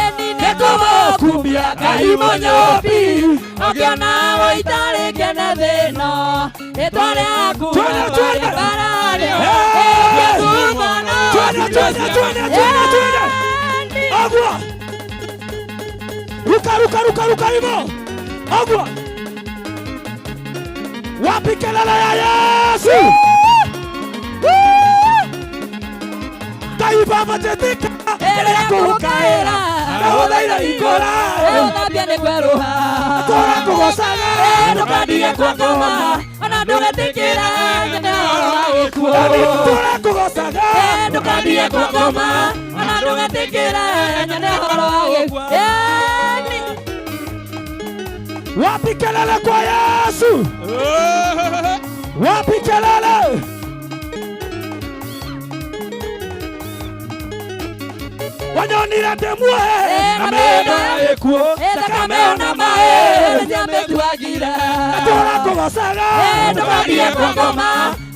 Ĩni nĩngũmũkumia Ngai mũnyũmbi. Ũkĩona wĩitarĩ kene thĩno. Rĩtwa rĩaku Twende, baba twende. rĩa mbarare. Hey! Nĩkĩo ngumo no Twende, twende, twende, twende, twende. Agua. Ruka, ruka, ruka, ruka hivyo. Agua. Wapi kelele ya Yesu? Ngai baba jetika. Ĩrĩa ngũgũkaĩra. Ndagũthaitha ikũra. Ũthambia nĩ kwerũha. Tũra kũgoocaga. Ndũkandige kuongoma. Ona ndũgetĩkĩre nyone ũhoro wa gĩkuũ. Tũra kũgoocaga. Ndũkandige kuongoma. Ona ndũgetĩkĩre nyone ũhoro wa gĩkuũ. Ĩni. Wapi kelele kwa Yesu? Wapi kelele? Wanyonire ndĩmuohe na mĩhĩndo ya gĩkuũ, thakame ona maĩ nĩciamĩtuagire. Natũũra kũgocaga, Ndũgathiĩ kwa ngoma,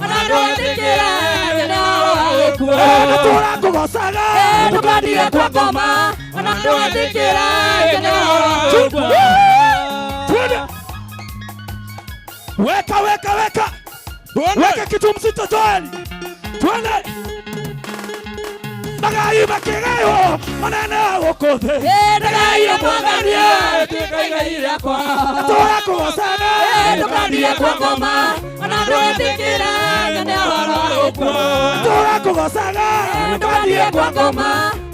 ona ndwĩtĩkĩre thĩna wa gĩkuũ. Natũũra kũgocaga, Ndũgathiĩ kwa ngoma, ona ndwĩtĩkĩre thĩna wa gĩkuũ. Twende. Weka, weka, weka. Weka kitu mzito Joel. Twende. Magai makĩgaywo manene gũkũ thĩ. Ndagaire Mwathani, tuĩka igai rĩakwa. Natũũra kũgocaga, Ndũgathiĩ kwa ngoma, ona ndwĩtĩkĩre thĩna wa gĩkuũ. Natũũra kũgocaga, Ndũgathiĩ kwa ngoma,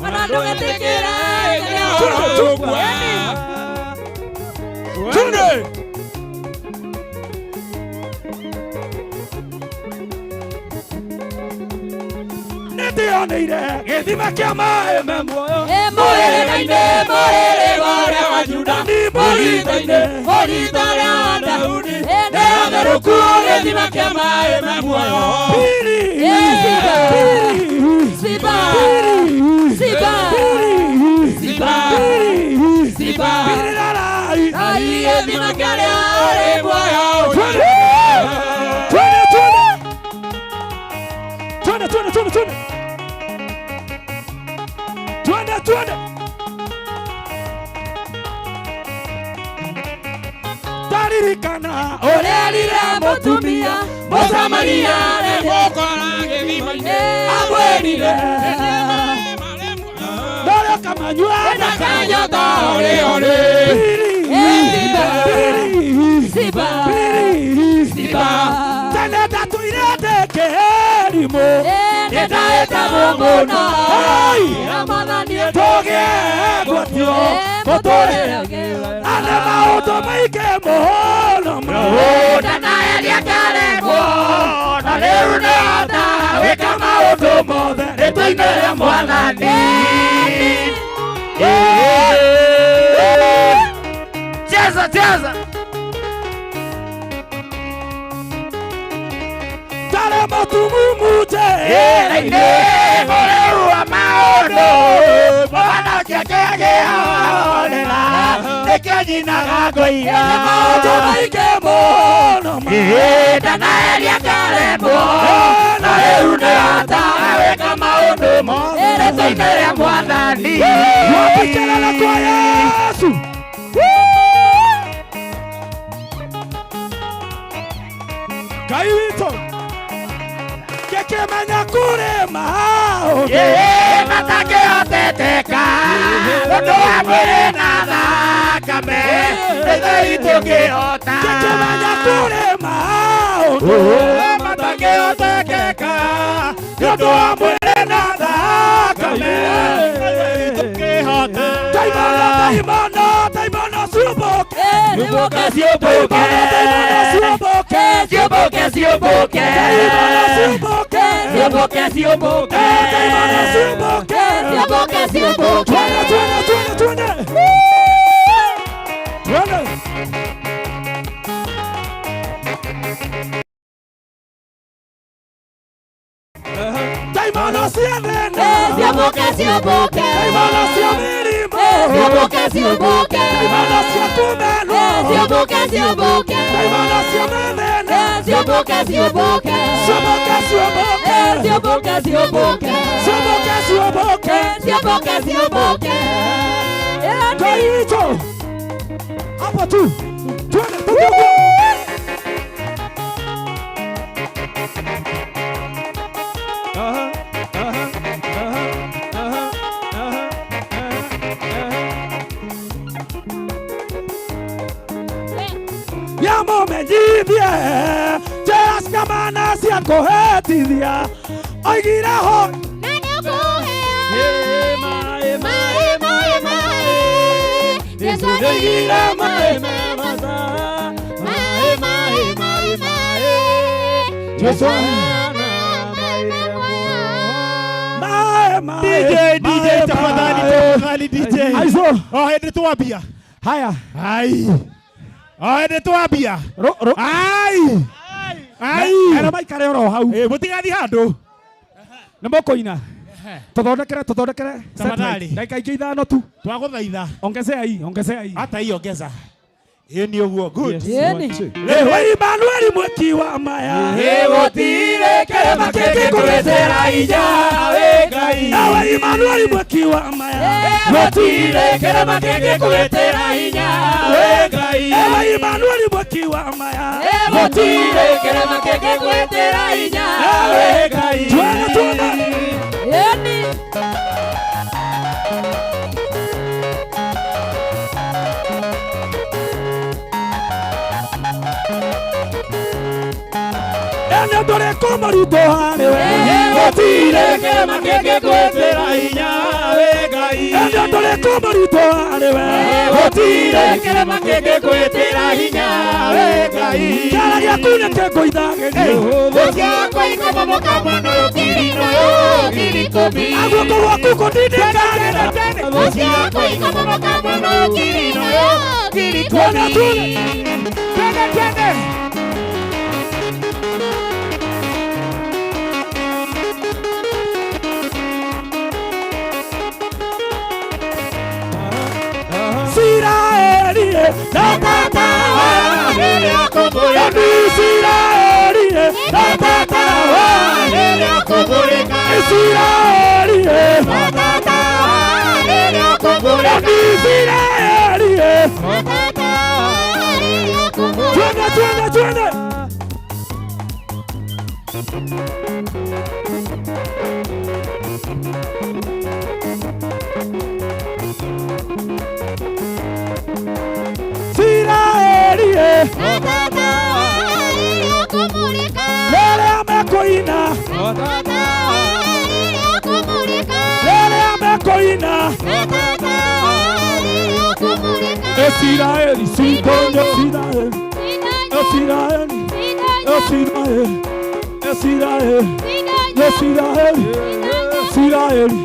ona ndwĩtĩkĩre thĩna wa gĩkuũ. Twende. Nĩndĩoneire gĩthima kĩa maĩ me muoyo. Mũhĩrĩga-inĩ, mũhĩrĩga ũrĩa wa Juda, mũrita-inĩ, mũrita ũrĩa wa Daudi, nĩatherũku gĩthima kĩa maĩ me muoyo. Pili, Siba, pili, Siba, pili, Siba, pili, Siba, pili, Siba, pili larai. Ai, gĩthima kĩrĩa ũrĩ muoyo. Twende, twende, twende. Twende, twende, twende, twende. Twende, twende. Taririkana Ũrĩa rire mũtumia Mũsamaria amwĩrire Ndore kamanyua ndakanyota ũrĩ ũrĩ. Pili, Siba, pili, Siba, pili, Siba. Tene ndatũire ndĩkĩrimũ Nĩndaĩtagwo mũno Ai! Mwathani Tũgĩe ngwatio mũtũrĩre ane maũndũ maingĩ mũno Ndanaeria ngaremwo na rĩu nĩhota gwĩka maũndũ mothe rĩtwa-inĩ rĩa Mwathani. Cheza, cheza. Tare matumumu Ĩra-inĩ mũrĩu wa maũndũ mwana ũcio akĩahorera nĩkĩo nyinaga ngoiga maũndũ maingĩ mũno ndanaeria ngaremwo na rĩu nĩhota gwĩka maũndũ mothe rĩtwa-inĩ rĩa Mwathani. Wapi kelele kwa Yesu? Ngai witũ kĩkĩmenya kũrĩ maũndũ matakĩhoteteka ũndũ wa mwĩrĩ na thakame ithuĩ itũngĩhota. Kĩkĩmenya kũrĩ maũndũ matakĩhotekeka nĩ ũndũ wa mwĩrĩ na thakame itũngĩhota. Taimana, taimana, taimana ciũmbũke. Ciũmbũke, ciũmbũke. Taimana ciũmbũke. Ciũmbũke, ciũmbũke. Taimana ciũmbũke. Ciũmbũke, ciũmbũke. Taimana ciũmbũke. Ciũmbũke, ciũmbũke. Twende, twende, twende, twende. Twende. Taimana cia thĩna. Ciũmbũke, ciũmbũke. Taimana cia mĩrimũ. Ciũmbũke, ciũmbũke. Taimana cia kũmenwo. Ciũmbũke, ciũmbũke. Taimana cia mathĩna. Ciũmbũke, ciũmbũke. Ciũmbũke, ciũmbũke. Ciũmbũke, ciũmbũke. Ciũmbũke, ciũmbũke. Ciũmbũke, ciũmbũke. Ngai witũ. Hapo tu. Twende, twende. Yamumenyithie njĩra cia mana cia kũhĩtithia oigire ho Nĩoigire maĩ Jesu DJ, DJ, tafadhali, tafadhali DJ. Aizo. Oh, hĩndĩ twambia. Haya. Ai. Ĩ twambia. Ai. Ai. Era maikare oro hau. Ĩ mũtigathiĩ handũ. Nĩ mũkũina. Tũthondekere tũthondekere. Tafadhali. Dakika ingĩ ithano tu. Twagũthaitha. Ongezea hii, ongezea hii. Hata hii ongeza. Ĩ nĩ ũguo. Good. Yes, one, two. Ewe Emmanuel mweki wa maya. Gũtirĩ kĩrĩma kĩngĩkũgitĩra hinya wĩ Ngai. Ewe Emmanuel mweki wa maya. Gũtirĩ kĩrĩma kĩngĩkũgitĩra hinya wĩ Ngai. Ewe Emmanuel mweki wa maya. Gũtirĩ kĩrĩma kĩngĩkũgitĩra hinya wĩ Ngai. Tuone tuone. Ene ndũrĩ kũmũrutwo harĩ we. Gũtirĩ kĩrĩma kĩngĩkũgitĩra hinya wĩ Ngai. Ene ndũrĩ kũmũrutwo harĩ we. Gũtirĩ kĩrĩma kĩngĩkũgitĩra hinya wĩ Ngai. Kĩara gĩaku nĩkĩngũithagĩrio. Gũciakwa ikomomoka mũno ngiri ngiri ikũmi. Guoko gwaku kũndindĩkagĩra. Gũciakwa ikomomoka mũno ngiri ngiri Tuone ikũmi. tuone. Twende twende. Isiraeli na tata wa Isiraeli na tata wa Isiraeli na tata wa Isiraeli. Twende twende twende. Isiraeli rĩrĩa mekũina rĩrĩa mekũina Isiraeli sitonyo Isiraeli Isiraeli Isiraeli Isiraeli Isiraeli Isiraeli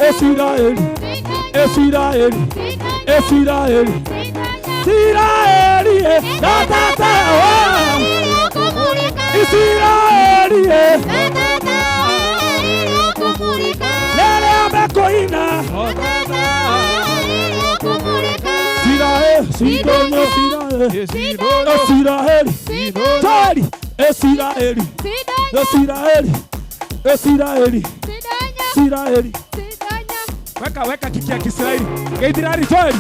Isiraeli Isiraeli Isiraeli Isiraeli na tata wa Isiraeli rĩrĩa mekũina Isiraeli sitonyo Isiraeli Isiraeli Isiraeli Isiraeli Isiraeli Isiraeli. Weka weka kiki ya Kisraeli. Geithirari Joel.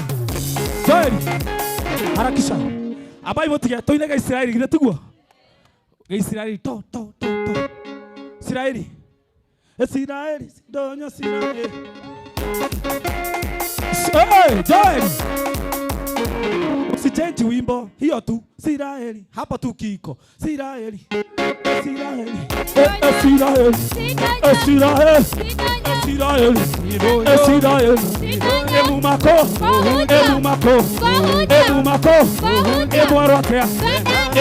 Joel. Harakisha. Abai mutige tuine ga Isiraeli githe tiguo. Ga Isiraeli to to to to. Isiraeli. Isiraeli donyo Isiraeli. Hey, Joel. Usichange wimbo hiyo tu. Isiraeli hapo tu kiko. Isiraeli. Isiraeli. Isiraeli. Isiraeli. Isiraeli. Isiraeli. Emumako. Emumako. Emumako. Emwarotea.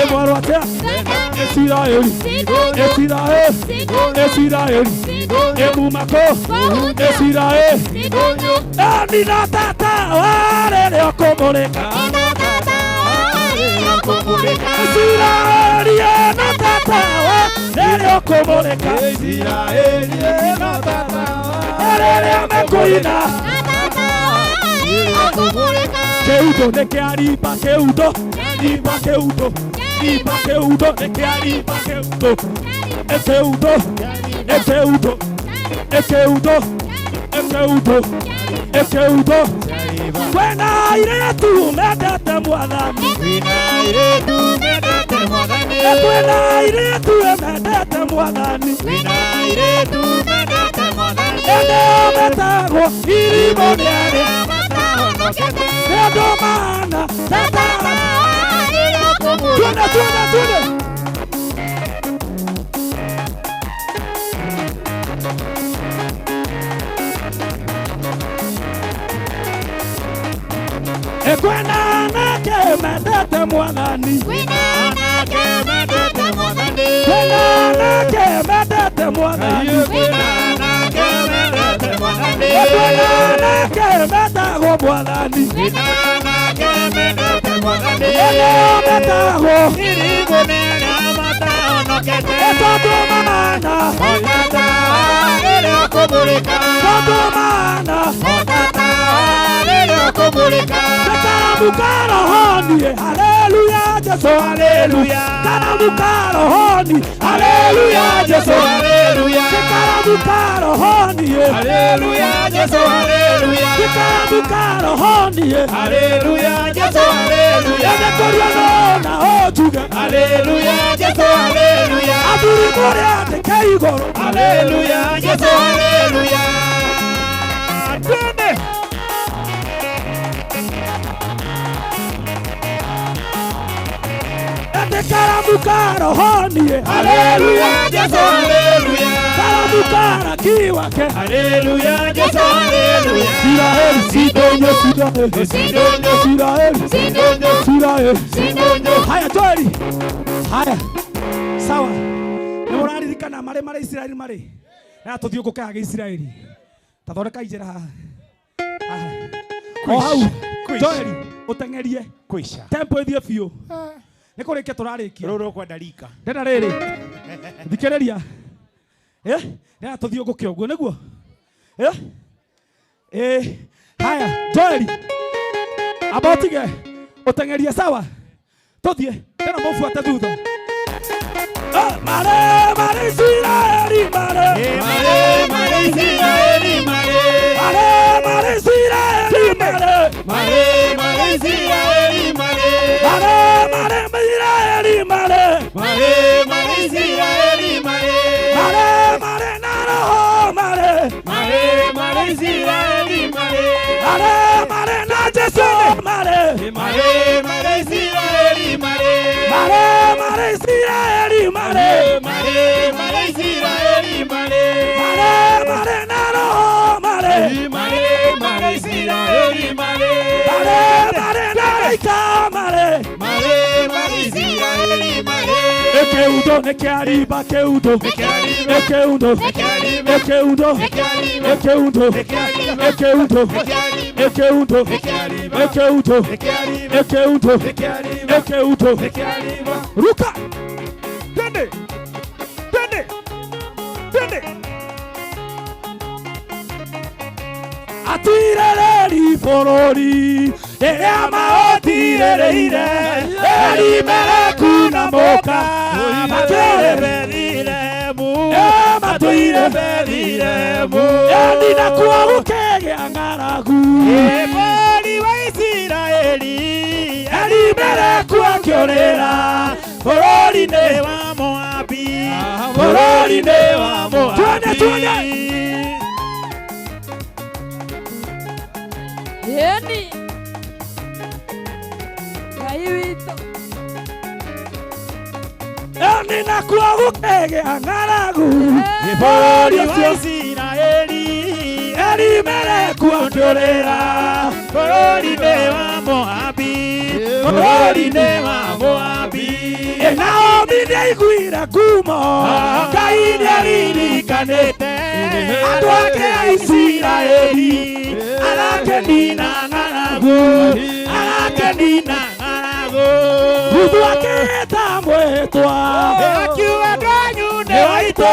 Emwarotea. Isiraeli. Isiraeli. Isiraeli. Emumako. Isiraeli. Ani na tata warere okomoreka. Isiraeli na tata warere okomoreka. Isiraeli na tata warere mekuina. Keudo nĩkĩarimba keudo rimba keudo rimba keudo nĩkĩarimba keudo ekeudo ekeudo ekeudo ekeudo ekeudo kwĩna airĩtu mendete mwathani kwĩna airĩtu mendete mwathani kwĩna airĩtu mendete mwathani kwĩna airĩtu mendete mwathani eneo metagwo irimũ nĩarĩa nĩ maana tata tuone tuone tuone Kwĩna anake mendete mwathani kwĩna anake mendete mwathani kwĩna anake mendete mwathani kwĩna anake mendete mwathani kwĩna anake metagwo mwathani kwĩna anake mendete Mwathani. Eneo metagwo Irigũ nĩ arĩa matahonokete. Tondũ maana Ona tawa rĩrĩa ũkũmũrĩka. Tondũ maana Ona tawa rĩrĩa ũkũmũrĩka. Karamu ka rohoni haleluya Jesu haleluya. Karamu ka rohoni haleluya Jesu haleluya. Karamu ka rohoni Haleluya Jesu haleluya. Karamu ka rohoni Haleluya Jesu haleluya. Ene kũria no na ũnjuge Haleluya Jesu haleluya. Athuri mũrĩ andĩke igũrũ Haleluya Jesu haleluya. Twende. Ende karamu ka rohoni Haleluya Jesu haleluya. Karamu ka raki wake Haleluya Jesu haleluya. Isiraeli sidonyo Isiraeli Sidonyo Isiraeli Sidonyo Isiraeli Sidonyo. Haya Joeli haya sawa nĩ mũraririkana marĩ marĩ Isiraeli marĩ na tũthiũngũke Isiraeli ta thondeka njĩra haha Haha. o hau Joeli ũteng'erie Kwisha. tempo ĩthiĩ biũ nĩ kũrĩkia tũrarĩkia Rũrũ ũkwenda rika. ndĩna rĩrĩ thikĩrĩria ndĩna tũthiũngũke ũguo nĩguo haya Joeli amba ũtige ũteng'erie sawa tũthiĩ tena mũbuate thutha Mare mare Isiraeli mare Mare mare Isiraeli mare. Mare mare Isiraeli mare Mare mare Isiraeli mare. Mare mare Isiraeli mare Mare mare Isiraeli mare. Mare mare na roho mare Mare mare Isiraeli mare. Mare mare na Jesu mare Mare mare Isiraeli mare. Mare mare Isiraeli mare Mare mare Isiraeli mare. Mare mare na roho mare Mare mare Isiraeli mare. Mare mare na raika mare Mare mare Isiraeli mare. Ekeudo nekiariba keudo Ekeudo Ekeudo Ekeudo Ekeudo Ekeudo Ekeudo Ekeudo Ekeudo Ruka Twende Twende Twende Atirereri bũrũri rĩrĩa maũtirĩrĩire Elimeleki na mũka matũire Bethlehemu. Matũire Bethlehemu. Eni nakuo gũkĩgĩa ng'aragu Bũrũri wa Isiraeli. Elimeleki akĩũrĩra bũrũri-inĩ wa Moabi. Bũrũri-inĩ wa Moabi. Twende twende Yeni. Ngai witũ. Eni nakuo gũkĩgĩa ng'aragu Bũrũri bũrũri wa ũcio Isiraeli. Elimeleki akĩũrĩra Bũrũri-inĩ wa Moabi. Bũrũri-inĩ wa Moabi. Naomi nĩaiguire ngumo Ngai nĩaririkanĩte andũ ake a Isiraeli arakenina ng'aragu arakenina ng'aragu Ruthu akĩĩta mwĩtwa Akiuga ndwanyu nĩ Nĩ waitũ.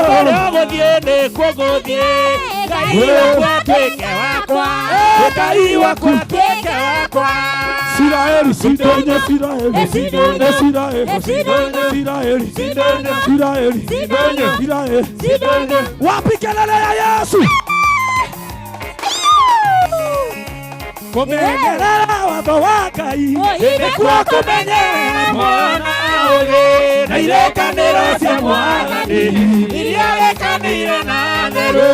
Kũrĩa ũgũthiĩ nĩkuo ngũthiĩ. Ngai wakwa atuĩke wakwa. Ngai waku atuĩke wakwa. Isiraeli sidonye Isiraeli Isiraeli Isiraeli Isiraeli Isiraeli Wapi kelele ya Yesu Kũmenyerera watho wa Ngai nĩkuo kũmenyerera mwana ũgĩ na irĩkanĩro cia Mwathani iria wĩkanĩire na theru.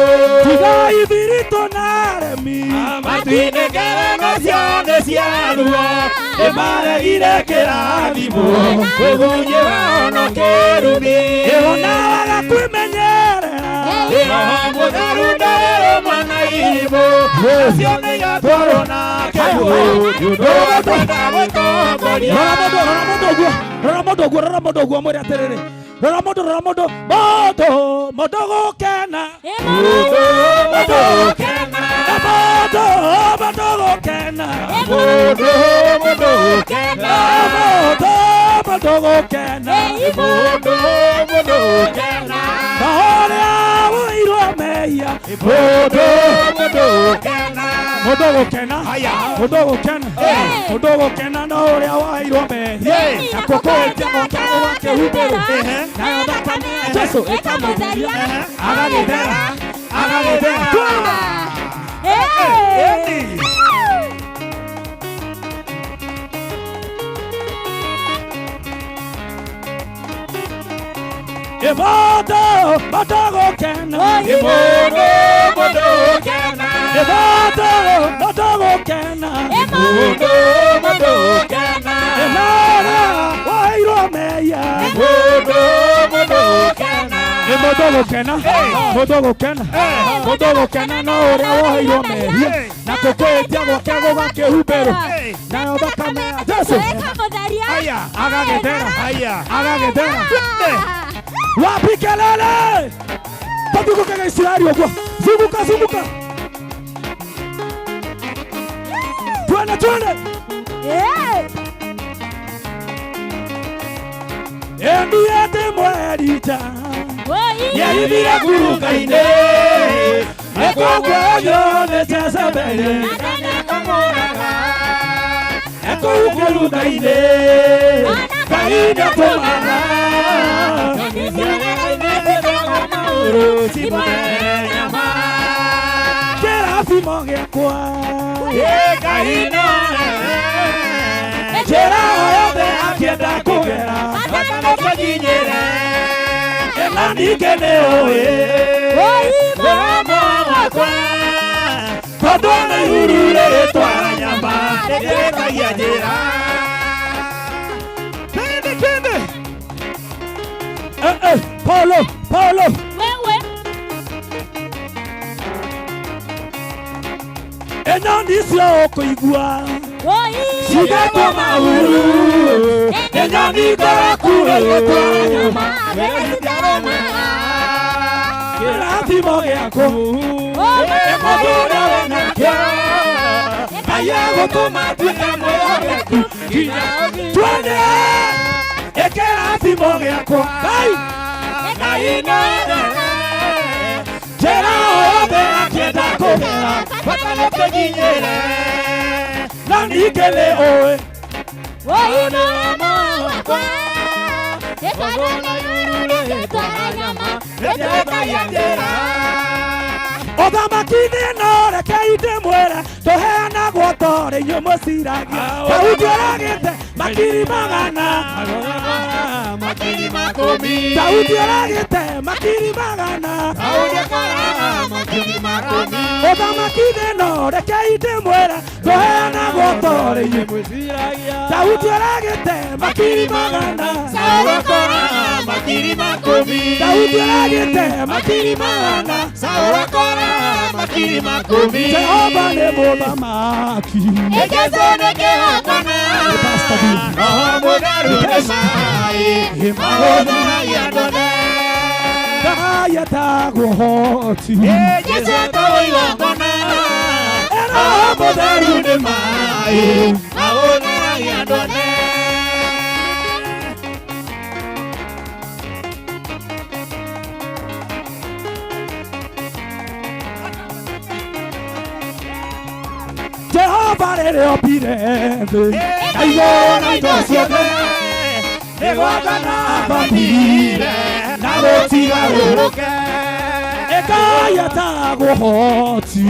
Tigai thiritũ na aremi Matu-inĩ ngereno ciothe cia ruo nĩmaregire kĩrathimo ũgunyĩ wao no kĩrumi. Ĩona waga kwĩmenyerera Roho Mũtheru ndarĩrũmwo na irimũ acio nĩigatwarwo nake kuo nĩ ũndũ wa kwenda gũtongoria. Rora mũndũ ũguo rora mũndũ ũguo rora mũndũ ũguo mwĩre atĩrĩrĩ rora mũndũ rora mũndũ mũndũ mũndũ gũkena Mũndũ mũndũ gũkena mũndũ mũndũ gũkena Mũndũ mũndũ Mũndũ gũkena. Mũndũ, mũndũ gũkena. Mũndũ, mũndũ gũkena. Na ũrĩa woirwo mehia. Mũndũ, mũndũ gũkena. Mũndũ gũkena. Mũndũ gũkena. Mũndũ gũkena no ũrĩa woirwo mehia. Nakuo kũhĩtia gwake gũgakĩhumbĩrwo. Nayo thakame ya Jesũ ĩkamũtheria. Agagĩthera. Agagĩthera. Twende. Ĩni. Mũndũ, mũndũ gũkena. Mũndũ, mũndũ gũkena. Mũndũ, mũndũ gũkena. Mũndũ, mũndũ gũkena. Ũrĩa woirwo mehia. Mũndũ, mũndũ gũkena. Mũndũ gũkena. Mũndũ gũkena. Mũndũ gũkena no ũrĩa woheirwo mehia. Nakuo kwĩhĩtia gwake gũgakĩhumbĩrwo. Nayo thakame ya Jesũ agagĩthera. Agagĩthera. Wapi kelele? Tazunguka na Israeli ũguo. Zunguka, zunguka. Twende, twende. Endiete mwerita. Nĩarithire ngurunga-inĩ. Ekũguoyo nĩ Jezebeli. Ekũu ngurunga-inĩ. Ngai nĩatũmaga. Kĩrathimo gĩakwa. Ngai Njĩra o yothe akĩenda kũgera. Na ningĩ nĩ ũĩ. Mũromo wakwa. Tondũ nĩ ihuru rĩrĩtwa nyama rĩrĩkagia njĩra. Twende, twende. Paulo, Paulo. Wewe. Enyoni icio ũkũigua cigetwo mahuru. Enyoni ngoroku ĩgĩtwo nyama kĩrathimo gĩaku. Mũndũ ũrĩa wĩnakĩo. Ngai egũtũma nduĩke mwĩhokeku nginya twende. Kĩrathimo gĩakwa. Ngai, Ngai nene. Njĩra o yothe akĩenda kũgera bata nĩ tũkinyĩre. Na ningĩ nĩ ũĩ. Ũthamaki-inĩ no rekei ndĩmwĩre tũheanagwo torĩ inyuĩ mũciragia. Daudi oragĩte makiri magana. Daudi oragĩte makiri magana. Ũthamaki-inĩ no rekei ndĩmwĩre tũheanagwo torĩ inyuĩ mũciragia. Daudi oragĩte makiri magana. Daudi oragĩte makiri magana. Jehova nĩ mũthamaki. Nĩ Pastor B. Ngai etagwo hoti. Roho Mũtheru nĩ maĩ. Jehova rĩrĩa ombire thĩ na igũrũ na indo ciothe nĩ gwathana aathanire na gũtigarũrũke. Ngai etagwo hoti.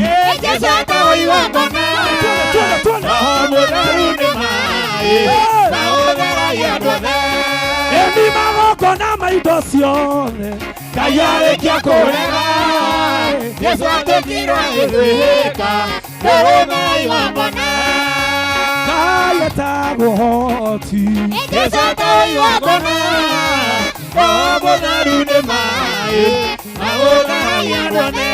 Ĩni magongona ma indo ciothe Ngai arĩkia kũrega. Jesũ atuĩkire agĩthĩĩka ndũrũme igongona. Ngai etagwo hoti. Jesũ etagwo igongona. Roho Mũtheru nĩ maĩ maũtheragia andũ othe.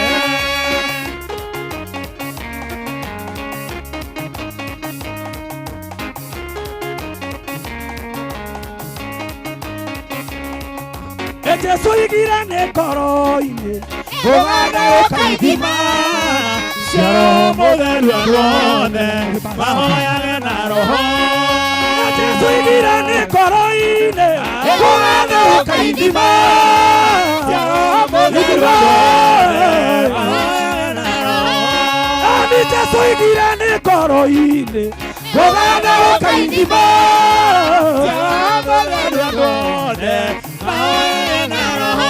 Jesũ oigire nĩ ngoro-inĩ ũganda ũkaithima cia Roho Mũtheru andũ othe mahoyage na roho. oigire nĩ ngoro-inĩ kũgatherũka ithima cia Roho Mũtheru Ani Jesu oigire nĩ ngoro-inĩ kũgatherũka ithima cia Roho Mũtheru andũ othe mahoyage na Roho.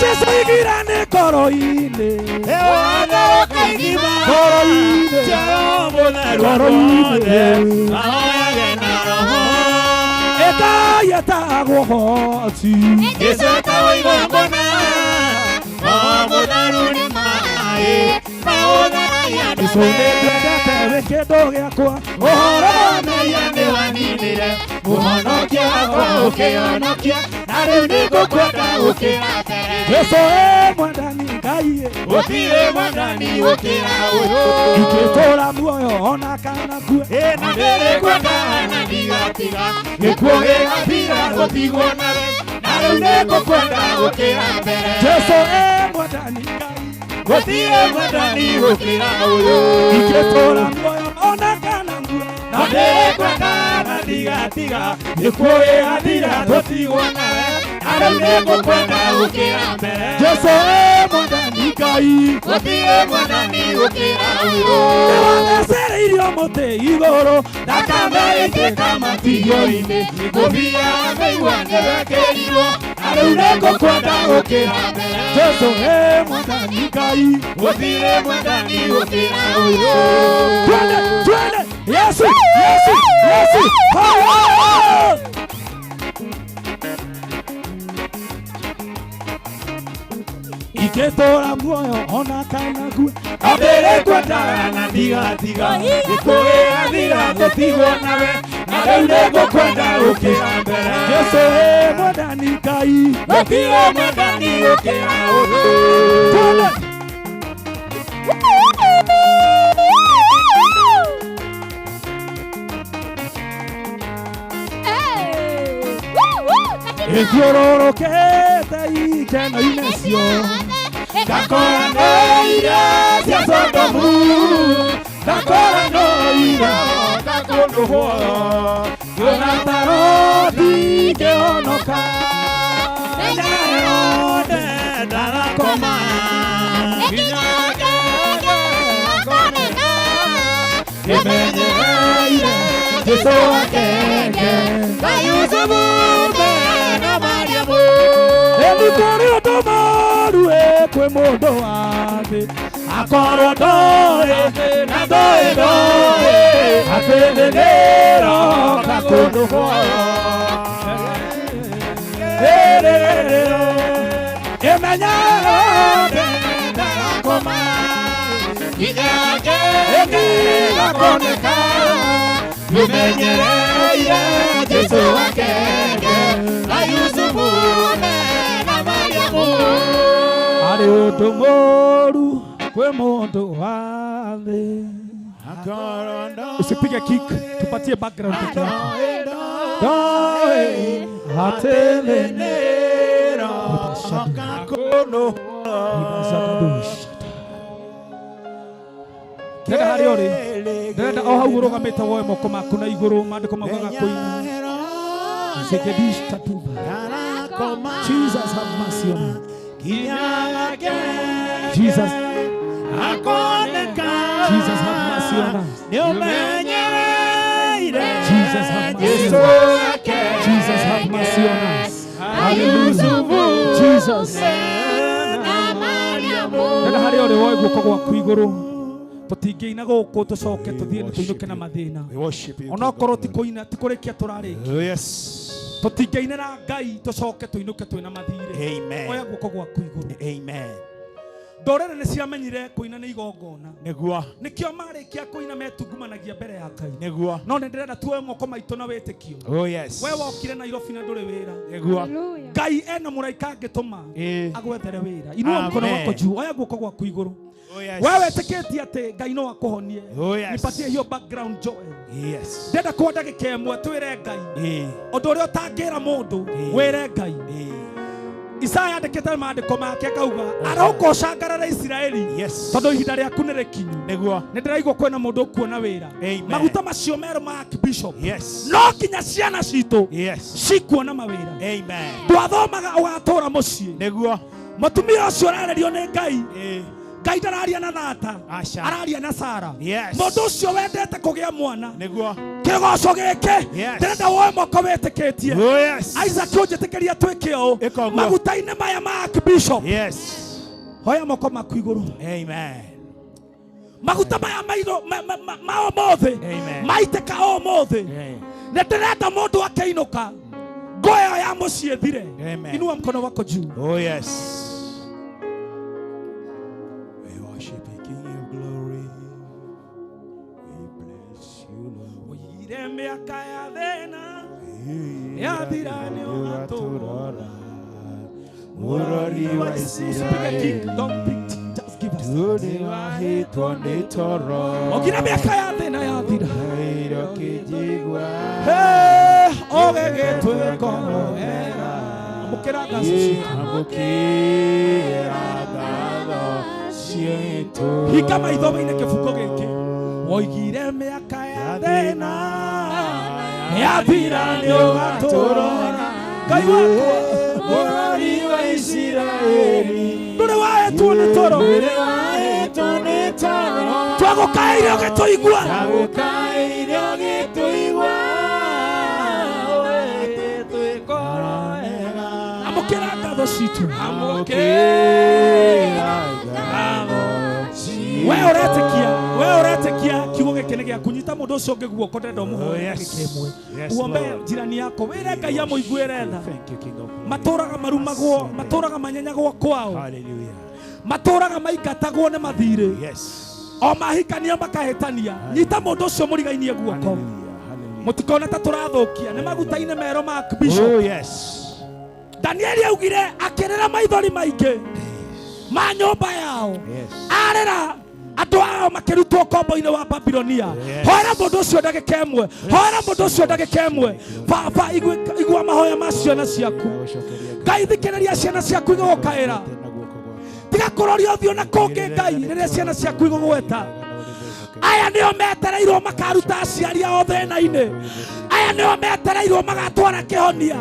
Jesu oigire nĩ ngoro-inĩ kũgatherũka ithima ngoro-inĩ cia Roho Mũtheru andũ othe mahoyage na Roho. Ngai etagwo hoti Jesu etagwo igongona Roho Mũtheru nĩ maĩ maũtheragia andũ Jesu nĩngwendete wĩ kĩndũ gĩakwa ũhoro wa mehia nĩwaninire mũhonokia wakwa ũkĩhonokia na rĩu nĩngũkwenda gũkĩra mbere Jesu ĩ mwendani Ngai ĩ gũtirĩ mwendani gũkĩra ũyũ ingĩtũũra muoyo ona kana ngue na ndĩrĩkwenda na ndigatiga gĩkuũ gĩgathira gũtigwo nawe na rĩu nĩngũkwenda gũkĩra mbere Jesu ĩ mwendani Ngai gũtirĩ mwendani gũkĩra ũyũ ingĩtũũra muoyo ona kana ngue na ndĩrĩkwenda na ndigatiga gĩkuũ gĩgathira gũtigwo nawe na rĩu nĩngũkwenda gũkĩra mbere Jesu ĩ mwendani Ngai gũtirĩ mwendani gũkĩra ũyũ nĩwathecereirio mũtĩ igũrũ thakame ĩitĩka matigio-inĩ ngũbia mĩigua nĩwekĩrirwo na rĩu nĩngũkwenda gũkĩra mbere Jesu ĩ mwendani Ngai gũtirĩ mwendani gũkĩra ũyũ twende twende Yesu Yesu Yesu ho ho ho ingĩtũũra muoyo ona kana ngue ndĩrĩkwenda na ndigatiga gĩkuũ gĩgathira gũtigwo nawe na rĩu nĩngũkwenda gũkĩra mbere Jesu ĩ mwendani Ngai gũtirĩ mwendani gũkĩra ũyũ twende Ithiũrũrũkĩte ikeno-inĩ ciothe ndakora no irio cia Sodomu ndakora no irio ndakũnũhwo ngĩona taro ndingĩhonoka ndayone ndarakoma nginya ngenge akoneka ngĩmenyereire Jesu akenge na Yusufu na Mariamu Ĩni kũrĩ ũndũ mũũru ĩ kwĩ mũndũ wa thĩ akorwo ndoĩ na ndoĩ ndoĩ atĩ thĩ nĩĩroka kũndũ kwao ĩmenya yothe ndarakoma nginya ngenge akoneka ngĩmenyereire Jesu akenge na Yusufu na Mariamu arĩ ũndũ mũũru kwĩ mũndũ wa thĩ usipige kick tupatie background peke yake ndoĩ atĩ thĩ nĩĩroka kũndũ Ndĩrenda harĩa ũrĩ ndĩrenda o hau ũrũgamĩte woe moko maku na igũrũ maandĩko maugaga kũina Zegedish tatuba Jesus have mercy on me Jesus Jesus have mercy on us Jesus have mercy on us Jesus have mercy on us Hallelujah Jesus Ndĩrenda harĩa ũrĩ woe guoko gwaku igũrũ tũtingĩina gũkũ tũcoke tũthiĩ tũinũke na mathĩna onokorwo ti kũina ti kũrĩkia tũrarĩkia tũtingĩinĩra Ngai tũcoke tũinũke twĩna mathirĩ oya guoko gwaku igũrũ Amen ndũrĩrĩ nĩ ciamenyire kũina nĩ igongona nĩguo nĩkĩo marĩkia kũina metungumanagia mbere ya Ngai nĩguo no nĩ ndĩrenda tuoe moko maitũ na wĩtĩkio oh yes we wokire Nairobi na ndũrĩ wĩra nĩguo Ngai ena mũraika angĩtũma agwethere wĩra inua mkono wako juu oya guoko gwaku igũrũ Oh, yes. wewe wĩtĩkĩtie atĩ Ngai no akũhonie Oh, yes. nipatie hiyo background Joel yes ndĩrenda kwa ndagĩka ĩmwe twĩre Ngai ũndũ ũrĩa ũtangĩra mũndũ wĩre Ngai Isaya andĩkĩte maandĩko make akauga aroka ũcangarare Isiraeli tondũ ihinda rĩaku nĩ rĩkinyu. Nĩguo. Nĩ ndĩraigua kwĩna mũndũ ũkuona wĩra. Amen. Maguta macio merũ ma Archbishop. Yes. No nginya ciana citũ Yes. cikuona mawĩra. Amen. Ndwathomaga ũgatũra mũciĩ. Nĩguo. Mũtumia ũcio ũrarerio nĩ Ngai. Ngai ndararia na thata. Aca. Araria na Sara. Yes. Mũndũ ũcio wendete kũgĩa mwana. Nĩguo. Kĩgoco gĩkĩ Yes. ndĩrenda woe moko wĩtĩkĩtie. Oh, yes. Isaac ũnjĩtĩkĩria twĩke ũũ. Ĩka ũguo. Maguta-inĩ maya ma Archbishop. Yes. Hoya moko maku igũrũ. Amen. Maguta maya mairũ ma ũmũthĩ Amen. maitĩka ũmũthĩ. Nĩ ndĩrenda mũndũ akĩinũka ngo ĩyo ya mũciĩ thire. Amen. Inua mkono wako juu. Oh yes. We worship you, King of glory. We bless you, Lord. Oigire mĩaka ya thĩna yathira nĩ ũgatũrora. Mũrori wa Isiraeli. Don't pick, just give us. Ndũrĩ wahĩtwo nĩ toro. Oigire mĩaka ya thĩna yathira. Iro kĩnjigua. Hey, ũgĩgĩtuĩka wega. Amũkĩra ngatho citũ. Amũkĩra ngatho citũ. Hinga maitho wĩine kĩbuko gĩkĩ. Woigire mĩaka ya thĩna yathira nĩ ũgatũrora. Ngai wakwa Mũrori wa Isiraeli. Ndũrĩ wahĩtwo nĩ toro. Ndũrĩ wahĩtwo nĩ toro. Twagũkaĩire ũgĩtũigua. Twagũkaĩire ũgĩtũigua. Amũkĩra ngatho citũ. Amũkĩra ngatho citũ. We ũretĩkia, we ũretĩkia kiugo gĩkĩ nĩ gĩaku. Nyita mũndũ ũcio ũngĩ guoko ndĩrenda ũmũhoe ndagĩka ĩmwe. Yes, Uombe Lord. jirani yako, wĩre Ngai amũiguĩre tha. Thank you, King of glory. Matũraga marumagwo, matũraga manyenyagwo kwao. Hallelujah. Matũraga maingatagwo nĩ mathirĩ. Yes. O mahikania makahĩtania. Nyita mũndũ ũcio mũrigainie guoko. Mũtikone ta tũrathũkia. Nĩ maguta-inĩ merũ ma Archbishop. Oh yes. Danieli augire akĩrĩra maithori maingĩ ma nyũmba yao. Arĩra andũ ao makĩrutwo kombo-inĩ wa Babilonia. Yes. Hoera mũndũ ũcio ndagĩka ĩmwe. Hoera mũndũ ũcio ndagĩka ĩmwe. Baba igua mahoya ma ciana ciaku. Ngai thikĩrĩria ciana ciaku igũgũkaĩra. Tiga kũroria ũthiũ na kũngĩ Ngai rĩrĩa ciana ciaku igũgweta. Aya nĩo metereirwo makaruta aciari ao thĩna-inĩ. Aya nĩo metereirwo magatwara kĩhonia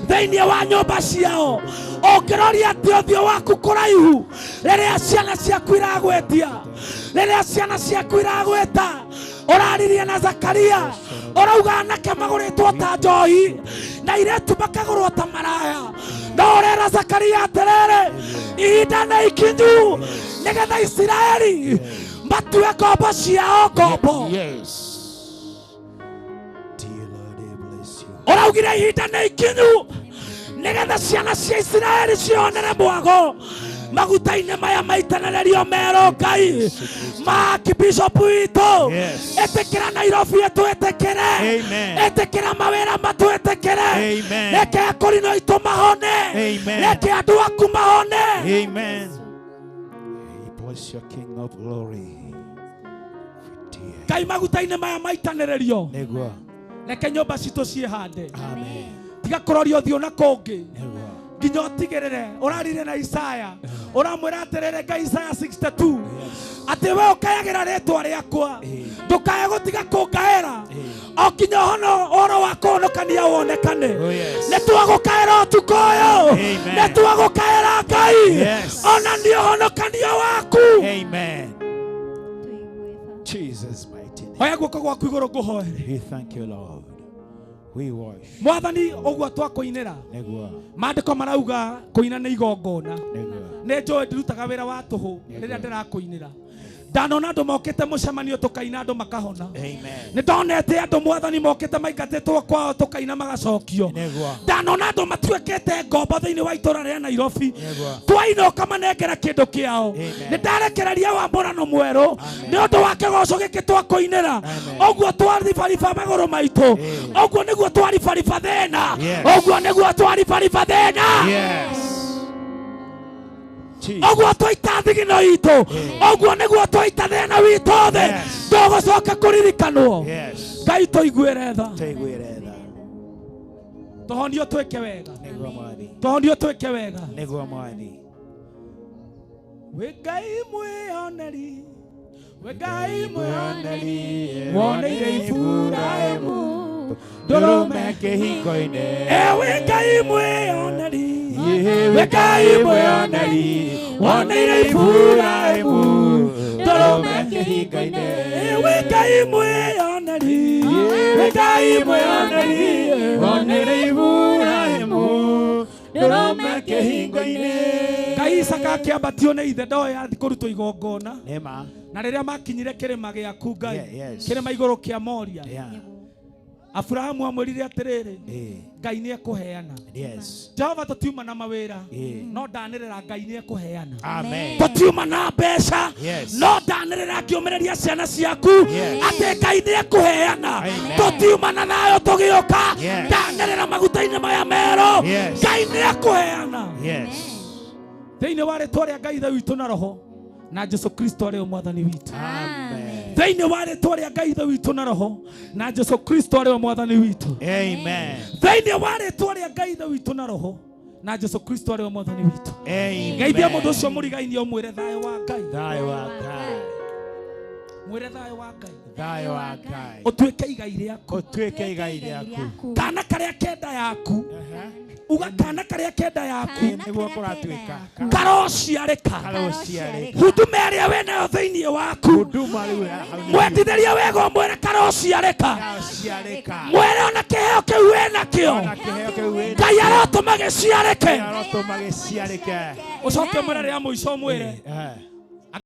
thĩinĩ wa nyũmba ciao. Ũngĩroria atĩ ũthiũ waku kũraihu rĩrĩa ciana ciaku iragwĩtia, rĩrĩa ciana ciaku iragwĩta, ũraririe na Zakaria ũrauga anake magũrĩtwo ta njohi na airĩtu makagũrwo ta maraya. No ũrera Zakaria atĩrĩrĩ, ihinda nĩ ikinyu nĩgetha Isiraeli matue ngombo ciao ngombo. Yes. Dear Lord, I bless you. Ũraugire ihinda nĩ ikinyu nĩgetha ciana cia Isiraeli cionere mwago maguta-inĩ maya maitanĩrĩrio merũ Ngai ma Archbishop witũ. Yes. Ĩtĩkĩra Nairobi ĩtwĩtĩkĩre. Amen. Ĩtĩkĩra mawĩra matwĩtĩkĩre. Amen. Reke akũrinũ aitũ mahone. Amen. Reke andũ aku mahone. Amen. We bless your King of glory. Ngai maguta-inĩ maya maitanĩrĩrio Nĩguo. reke nyũmba citũ ciĩhande. Tiga kũroria ũthiũ na kũngĩ nginya ũtigĩrĩre ũrarire na Isaya ũramwĩra atĩrĩrĩ Ngai Isaya 62 atĩ we ũkayagĩra rĩtwa rĩakwa ndũkae gũtiga kũngaĩra o nginya ũhoro wa kũhonokania wonekane. yes. Nĩ twagũkaĩra ũtukũ ũyũ. Amen. Nĩ twagũkaĩra Ngai. Yes. Ona nĩ ũhonokanio waku. Amen. Jesus mighty name. Hoya guoko gwaku igũrũ ngũhoere. We thank you, Lord. We worship. Mwathani ũguo twakũinĩra Nĩguo. maandĩko marauga kũina nĩ igongona. Nĩguo. Nĩ njũĩ ndirutaga wĩra wa tũhũ rĩrĩa ndĩrakũinĩra. Ndanona andũ mokĩte mũcemanio tũkaina andũ makahona. Amen. Nĩ ndonete andũ mwathani mokĩte maingatĩtwo kwao tũkaina magacokio. Nĩguo. Ndanona andũ matuĩkĩte ngombo thĩinĩ wa itũra rĩa Nairobi. Nĩguo. Twaina ũkamanengera kĩndũ kĩao. Nĩ ndarekereria wamũrano mwerũ nĩ ũndũ wa kĩgoco gĩkĩ twakũinĩra. Ũguo twaribariba magũrũ maitũ. Ũguo nĩguo twaribariba thĩna. Yes. Ũguo nĩguo twaribariba thĩna. Yes. Ũguo twaita thigino itũ. Ũguo nĩguo twaita thĩna witũ thĩ. Ndũgũcoka kũririkanwo. Yes. Ngai tũiguĩre tha. Tũiguĩre tha. Tũhonio twĩke wega. Nĩguo Mwathi. Tũhonio twĩke wega. Nĩguo Mwathi. Wĩ Ngai mwĩoneri, wĩ Ngai mwĩoneri, woneire Iburahĩmu ndũrũme kĩhingo-inĩ. E wĩ Ngai mwĩoneri, wĩ Ngai mwĩoneri, woneire Iburahĩmu ndũrũme kĩhingo-inĩ. E wĩ Ngai mwĩoneri, wĩ Ngai mwĩoneri, woneire Iburahĩmu ndũrũme kĩhingo-inĩ. Ngai Isaka akĩambatio nĩ ithe ndoĩ athiĩ kũrutwo igongona. Nĩma. Na rĩrĩa makinyire kĩrĩma gĩaku Ngai, Yeah, yes. kĩrĩma igũrũ kĩa Moria, Yeah. Aburahamu amwĩrire atĩrĩrĩ, Ngai nĩ ekũheana. Yes. Jehova tũtiuma na mawĩra, Yeah. no ndanĩrĩra Ngai nĩ ekũheana. Amen. Tũtiuma na mbeca, Yes. no ndanĩrĩra ngĩũmĩrĩria ciana ciaku Yes. atĩ Ngai nĩ ekũheana. Amen. Tũtiuma na thayũ tũgĩũka, Yes. ndanĩrĩra maguta-inĩ maya merũ, Yes. Ngai nĩ ekũheana. Yes. Thĩinĩ wa rĩtwa rĩa Ngai Ithe witũ na Roho na Jesu Kristo arĩ we mwathani witũ. Amen. Thĩinĩ wa rĩtwa rĩa Ngai Ithe witũ na Roho na Jesu Kristo arĩ we mwathani witũ. Amen. Thĩinĩ wa rĩtwa rĩa Ngai Ithe witũ na Roho na Jesu Kristo arĩ we mwathani witũ. Amen. Geithia mũndũ ũcio mũrigainie ũmwĩre thayũ wa Ngai. Thayũ wa Ngai. Mwĩre thayũ wa Ngai. Thayũ wa Ngai. Ũtuĩke igai rĩaku. Ũtuĩke igai rĩaku. Kana karĩa kenda yaku. Uga kana karĩa kenda yaku. Nĩguo kũratuĩka. Karociarĩka. Karociarĩka. Huduma ĩrĩa wĩnayo thĩinĩ waku. Huduma rĩu ya hau nĩ Mwendithĩrie wega ũmwĩre karociarĩka. Karociarĩka. Mwĩre ona kĩheo kĩu wĩnakĩo. Ona kĩheo kĩu wĩnakĩo. Ngai arotũma gĩciarĩke. Ngai arotũma gĩciarĩke. Ũcoke mwĩre rĩa mũico ũmwĩre.